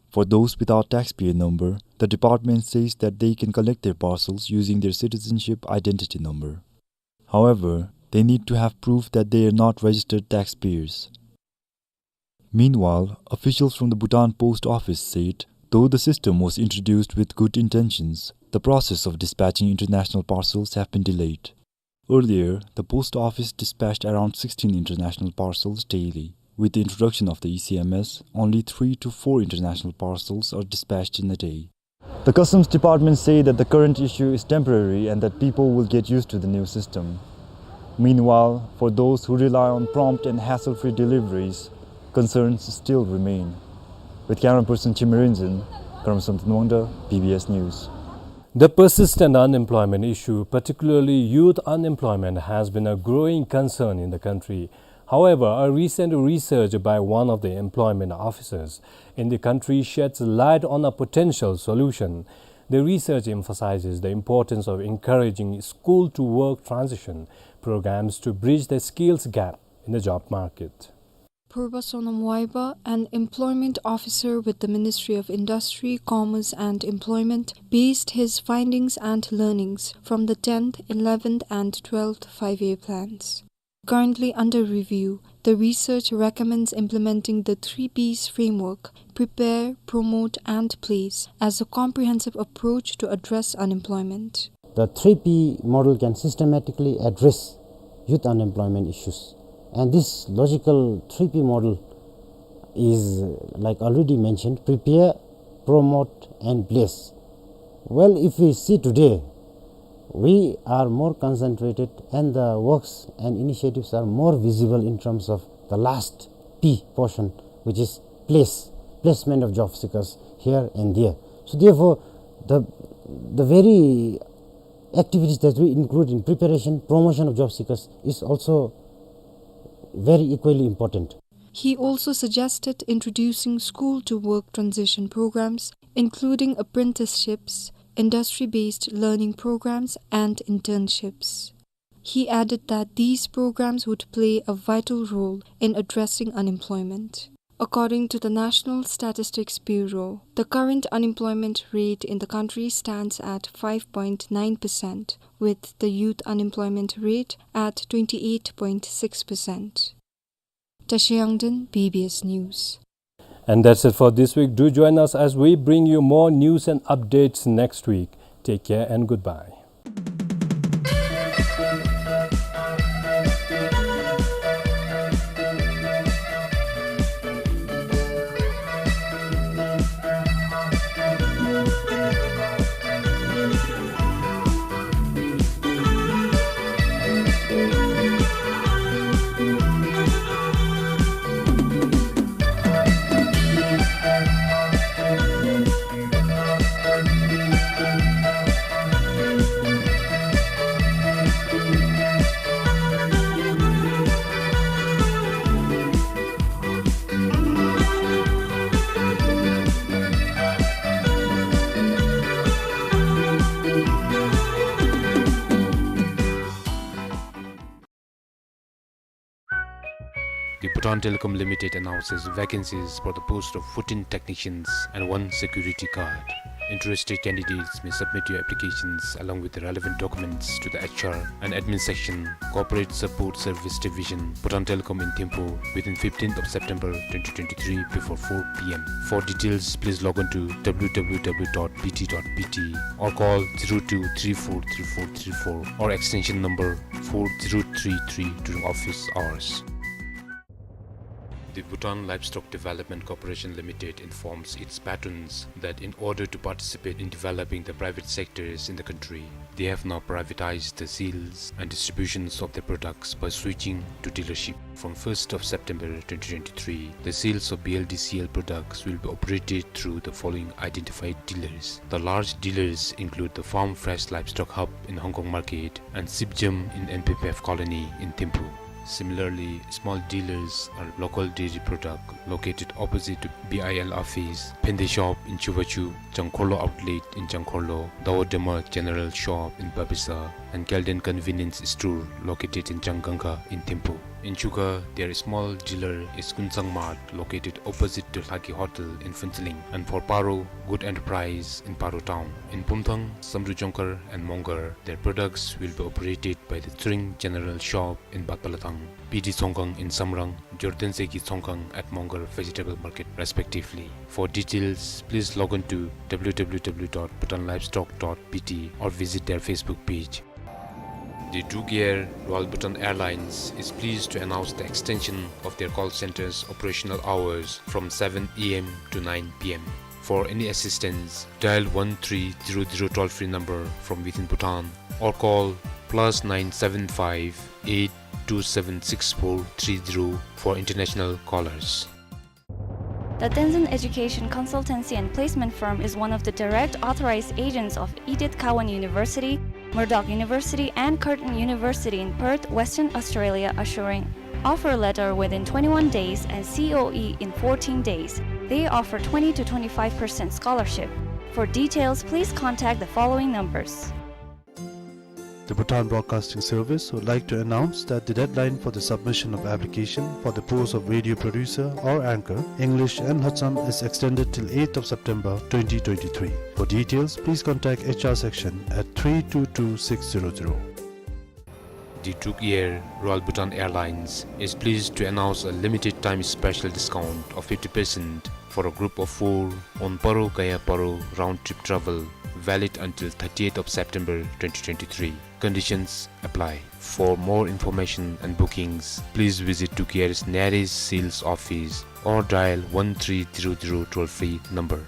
For those without taxpayer number, the department says that they can collect their parcels using their citizenship identity number. However, they need to have proof that they are not registered taxpayers. Meanwhile, officials from the Bhutan Post Office said, though the system was introduced with good intentions, the process of dispatching international parcels have been delayed. Earlier, the post office dispatched around sixteen international parcels daily. With the introduction of the E C M S, only three to four international parcels are dispatched in a day. The Customs Department say that the current issue is temporary and that people will get used to the new system. Meanwhile, for those who rely on prompt and hassle-free deliveries, concerns still remain. With camera person Chimrin Zin, Karamsam Tanwangda, B B S News. The persistent unemployment issue, particularly youth unemployment, has been a growing concern in the country. However, a recent research by one of the employment officers in the country sheds light on a potential solution. The research emphasizes the importance of encouraging school-to-work transition programs to bridge the skills gap in the job market. Purba Sonam Waiba, an employment officer with the Ministry of Industry, Commerce and Employment, based his findings and learnings from the tenth, eleventh and twelfth five-year plans. Currently under review, the research recommends implementing the three Ps framework, prepare, promote and place, as a comprehensive approach to address unemployment. The three P model can systematically address youth unemployment issues. And this logical three P model is, like already mentioned, prepare, promote and place. Well, if we see today, we are more concentrated and the works and initiatives are more visible in terms of the last P portion, which is place, placement of job seekers here and there. So therefore, the, the very activities that we include in preparation, promotion of job seekers is also very equally important. He also suggested introducing school-to-work transition programs including apprenticeships, industry-based learning programs, and internships. He added that these programs would play a vital role in addressing unemployment. According to the National Statistics Bureau, the current unemployment rate in the country stands at five point nine percent, with the youth unemployment rate at twenty-eight point six percent. Tashiyangden, B B S News. And that's it for this week. Do join us as we bring you more news and updates next week. Take care and goodbye. The Bhutan Telecom Limited announces vacancies for the post of fourteen technicians and one security guard. Interested candidates may submit your applications along with the relevant documents to the H R and Admin Section, Corporate Support Service Division, Bhutan Telecom in Thimphu within fifteenth of September twenty twenty-three before four P M. For details, please log on to W W W dot B T dot B T or call zero two three four three four three four or extension number four zero three three during office hours. The Bhutan Livestock Development Corporation Limited informs its patrons that in order to participate in developing the private sectors in the country, they have now privatized the sales and distributions of their products by switching to dealership. From first of September twenty twenty-three, the sales of B L D C L products will be operated through the following identified dealers. The large dealers include the Farm Fresh Livestock Hub in Hong Kong Market and Sipjam in N P P F Colony in Thimphu. Similarly, small dealers are Local Dairy Product, located opposite to B I L office, Phende Shop in Chuvachu, Changkhorlo Outlet in Changkhorlo, Dawa Dema General Shop in Babisa, and Kelden Convenience Store, located in Changanga in Thimphu. In Chukha, there is small dealer is Kunsang Mart, located opposite to Lhaki Hotel in Phuentsholing, and for Paro, Good Enterprise in Paro Town. In Pumthang, Samdrup Jongkhar and Mongar, their products will be operated by the Tshering General Shop in Batpalathang, P D Tsongkhang in Samrang, Jordenseki Tsongkhang at Mongar Vegetable Market, respectively. For details, please log on to W W W dot bhutan livestock dot B T or visit their Facebook page. The Druk Air Royal Bhutan Airlines is pleased to announce the extension of their call center's operational hours from seven A M to nine P M. For any assistance, dial one three zero zero toll-free number from within Bhutan or call plus nine seven five eight two seven six four three zero for international callers. The Tenzin Education Consultancy and Placement Firm is one of the direct authorized agents of Edith Cowan University, Murdoch University, and Curtin University in Perth, Western Australia, assuring offer letter within twenty-one days and C O E in fourteen days. They offer twenty to twenty-five percent scholarship. For details, please contact the following numbers. The Bhutan Broadcasting Service would like to announce that the deadline for the submission of application for the post of radio producer or anchor, English and Lhotsam, is extended till eighth of September twenty twenty-three. For details, please contact H R section at three two two six zero zero. The Druk Air Royal Bhutan Airlines is pleased to announce a limited time special discount of fifty percent for a group of four on Paro Gaya Paro round trip travel, valid until thirtieth of September twenty twenty-three. Conditions apply. For more information and bookings, please visit Druk Air's nearest sales office or dial one three zero zero toll-free number.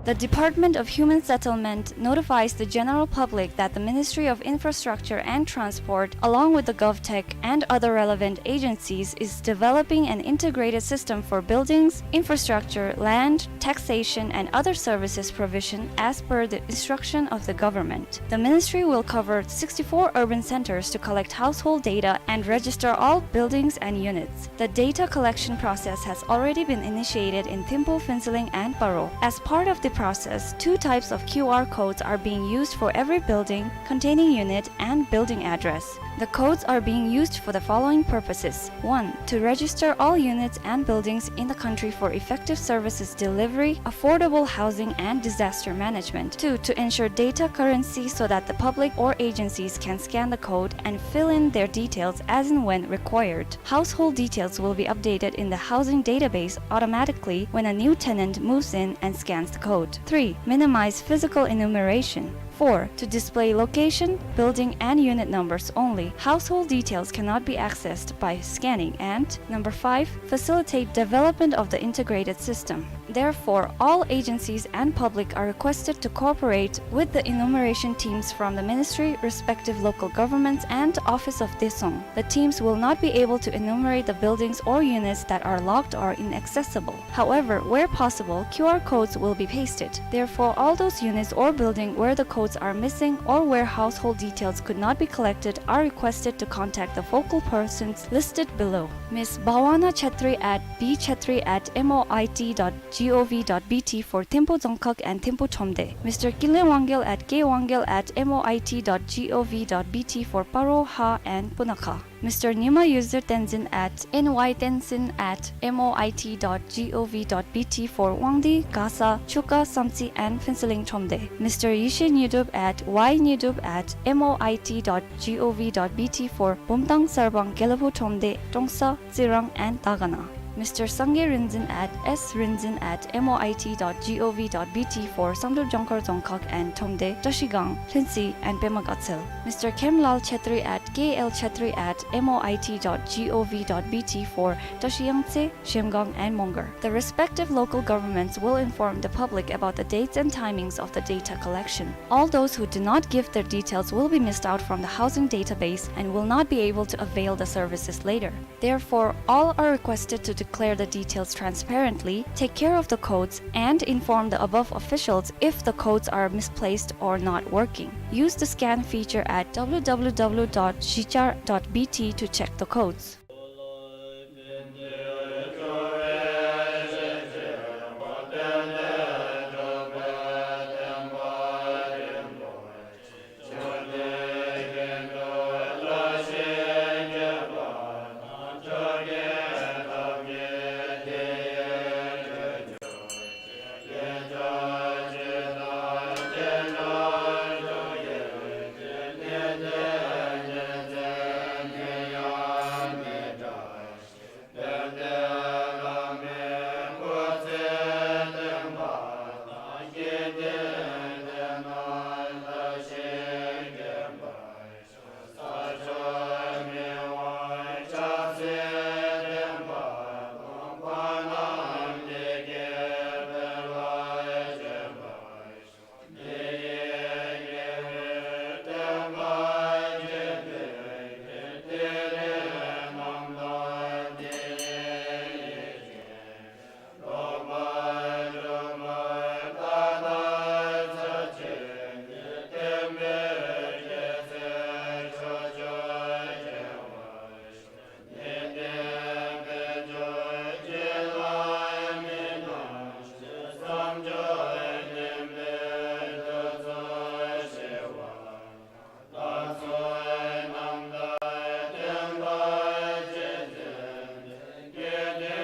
The Department of Human Settlement notifies the general public that the Ministry of Infrastructure and Transport, along with the GovTech and other relevant agencies, is developing an integrated system for buildings, infrastructure, land, taxation, and other services provision as per the instruction of the government. The ministry will cover sixty-four urban centers to collect household data and register all buildings and units. The data collection process has already been initiated in Thimphu, Phuentsholing, and Paro. As part of the process, two types of Q R codes are being used for every building containing unit and building address. The codes are being used for the following purposes. One, to register all units and buildings in the country for effective services delivery, affordable housing, and disaster management. Two, to ensure data currency so that the public or agencies can scan the code and fill in their details as and when required. Household details will be updated in the housing database automatically when a new tenant moves in and scans the code. Three, minimize physical enumeration. Four, to display location, building, and unit numbers only. Household details cannot be accessed by scanning. And number five, facilitate development of the integrated system. Therefore, all agencies and public are requested to cooperate with the enumeration teams from the ministry, respective local governments, and Office of Daesung. The teams will not be able to enumerate the buildings or units that are locked or inaccessible. However, where possible, Q R codes will be pasted. Therefore, all those units or building where the codes are missing or where household details could not be collected are requested to contact the focal persons listed below. Miss Bhawana Chetri at B Chetri at M O I T dot gov dot B T for Thimphu Dzongkhag and Thimphu Thromde. Mister Kinley Wangyal at K Wangyal at M O I T dot gov dot B T for Paro, Ha, and Punakha. Mister Nyima Yuzir Tenzin at N Y Tenzin at M O I T dot gov dot B T for Wangdue, Gasa, Chuka, Samtse, and Phuentsholing Thromde. Mister Yeshe Nyidup at Y Nyidup at M O I T dot gov dot B T for Bumthang, Sarbang, Gelephu Thromde, Trongsa, Tsirang, and Dagana. Mister Sangay Rinzin at S Rinzin at M O I T dot gov dot B T for Samdrup, Jongkhar, Dzongkhag, and Thromde, Trashigang, Lhuentse, and Pema Gatshel. Mister Khemlal Chetri at K L Chetri at M O I T dot gov dot B T for Trashi Yangtse, Zhemgang, and Mongar. The respective local governments will inform the public about the dates and timings of the data collection. All those who do not give their details will be missed out from the housing database and will not be able to avail the services later. Therefore, all are requested to declare the details transparently, take care of the codes, and inform the above officials if the codes are misplaced or not working. Use the scan feature at W W W dot zhichar dot B T to check the codes.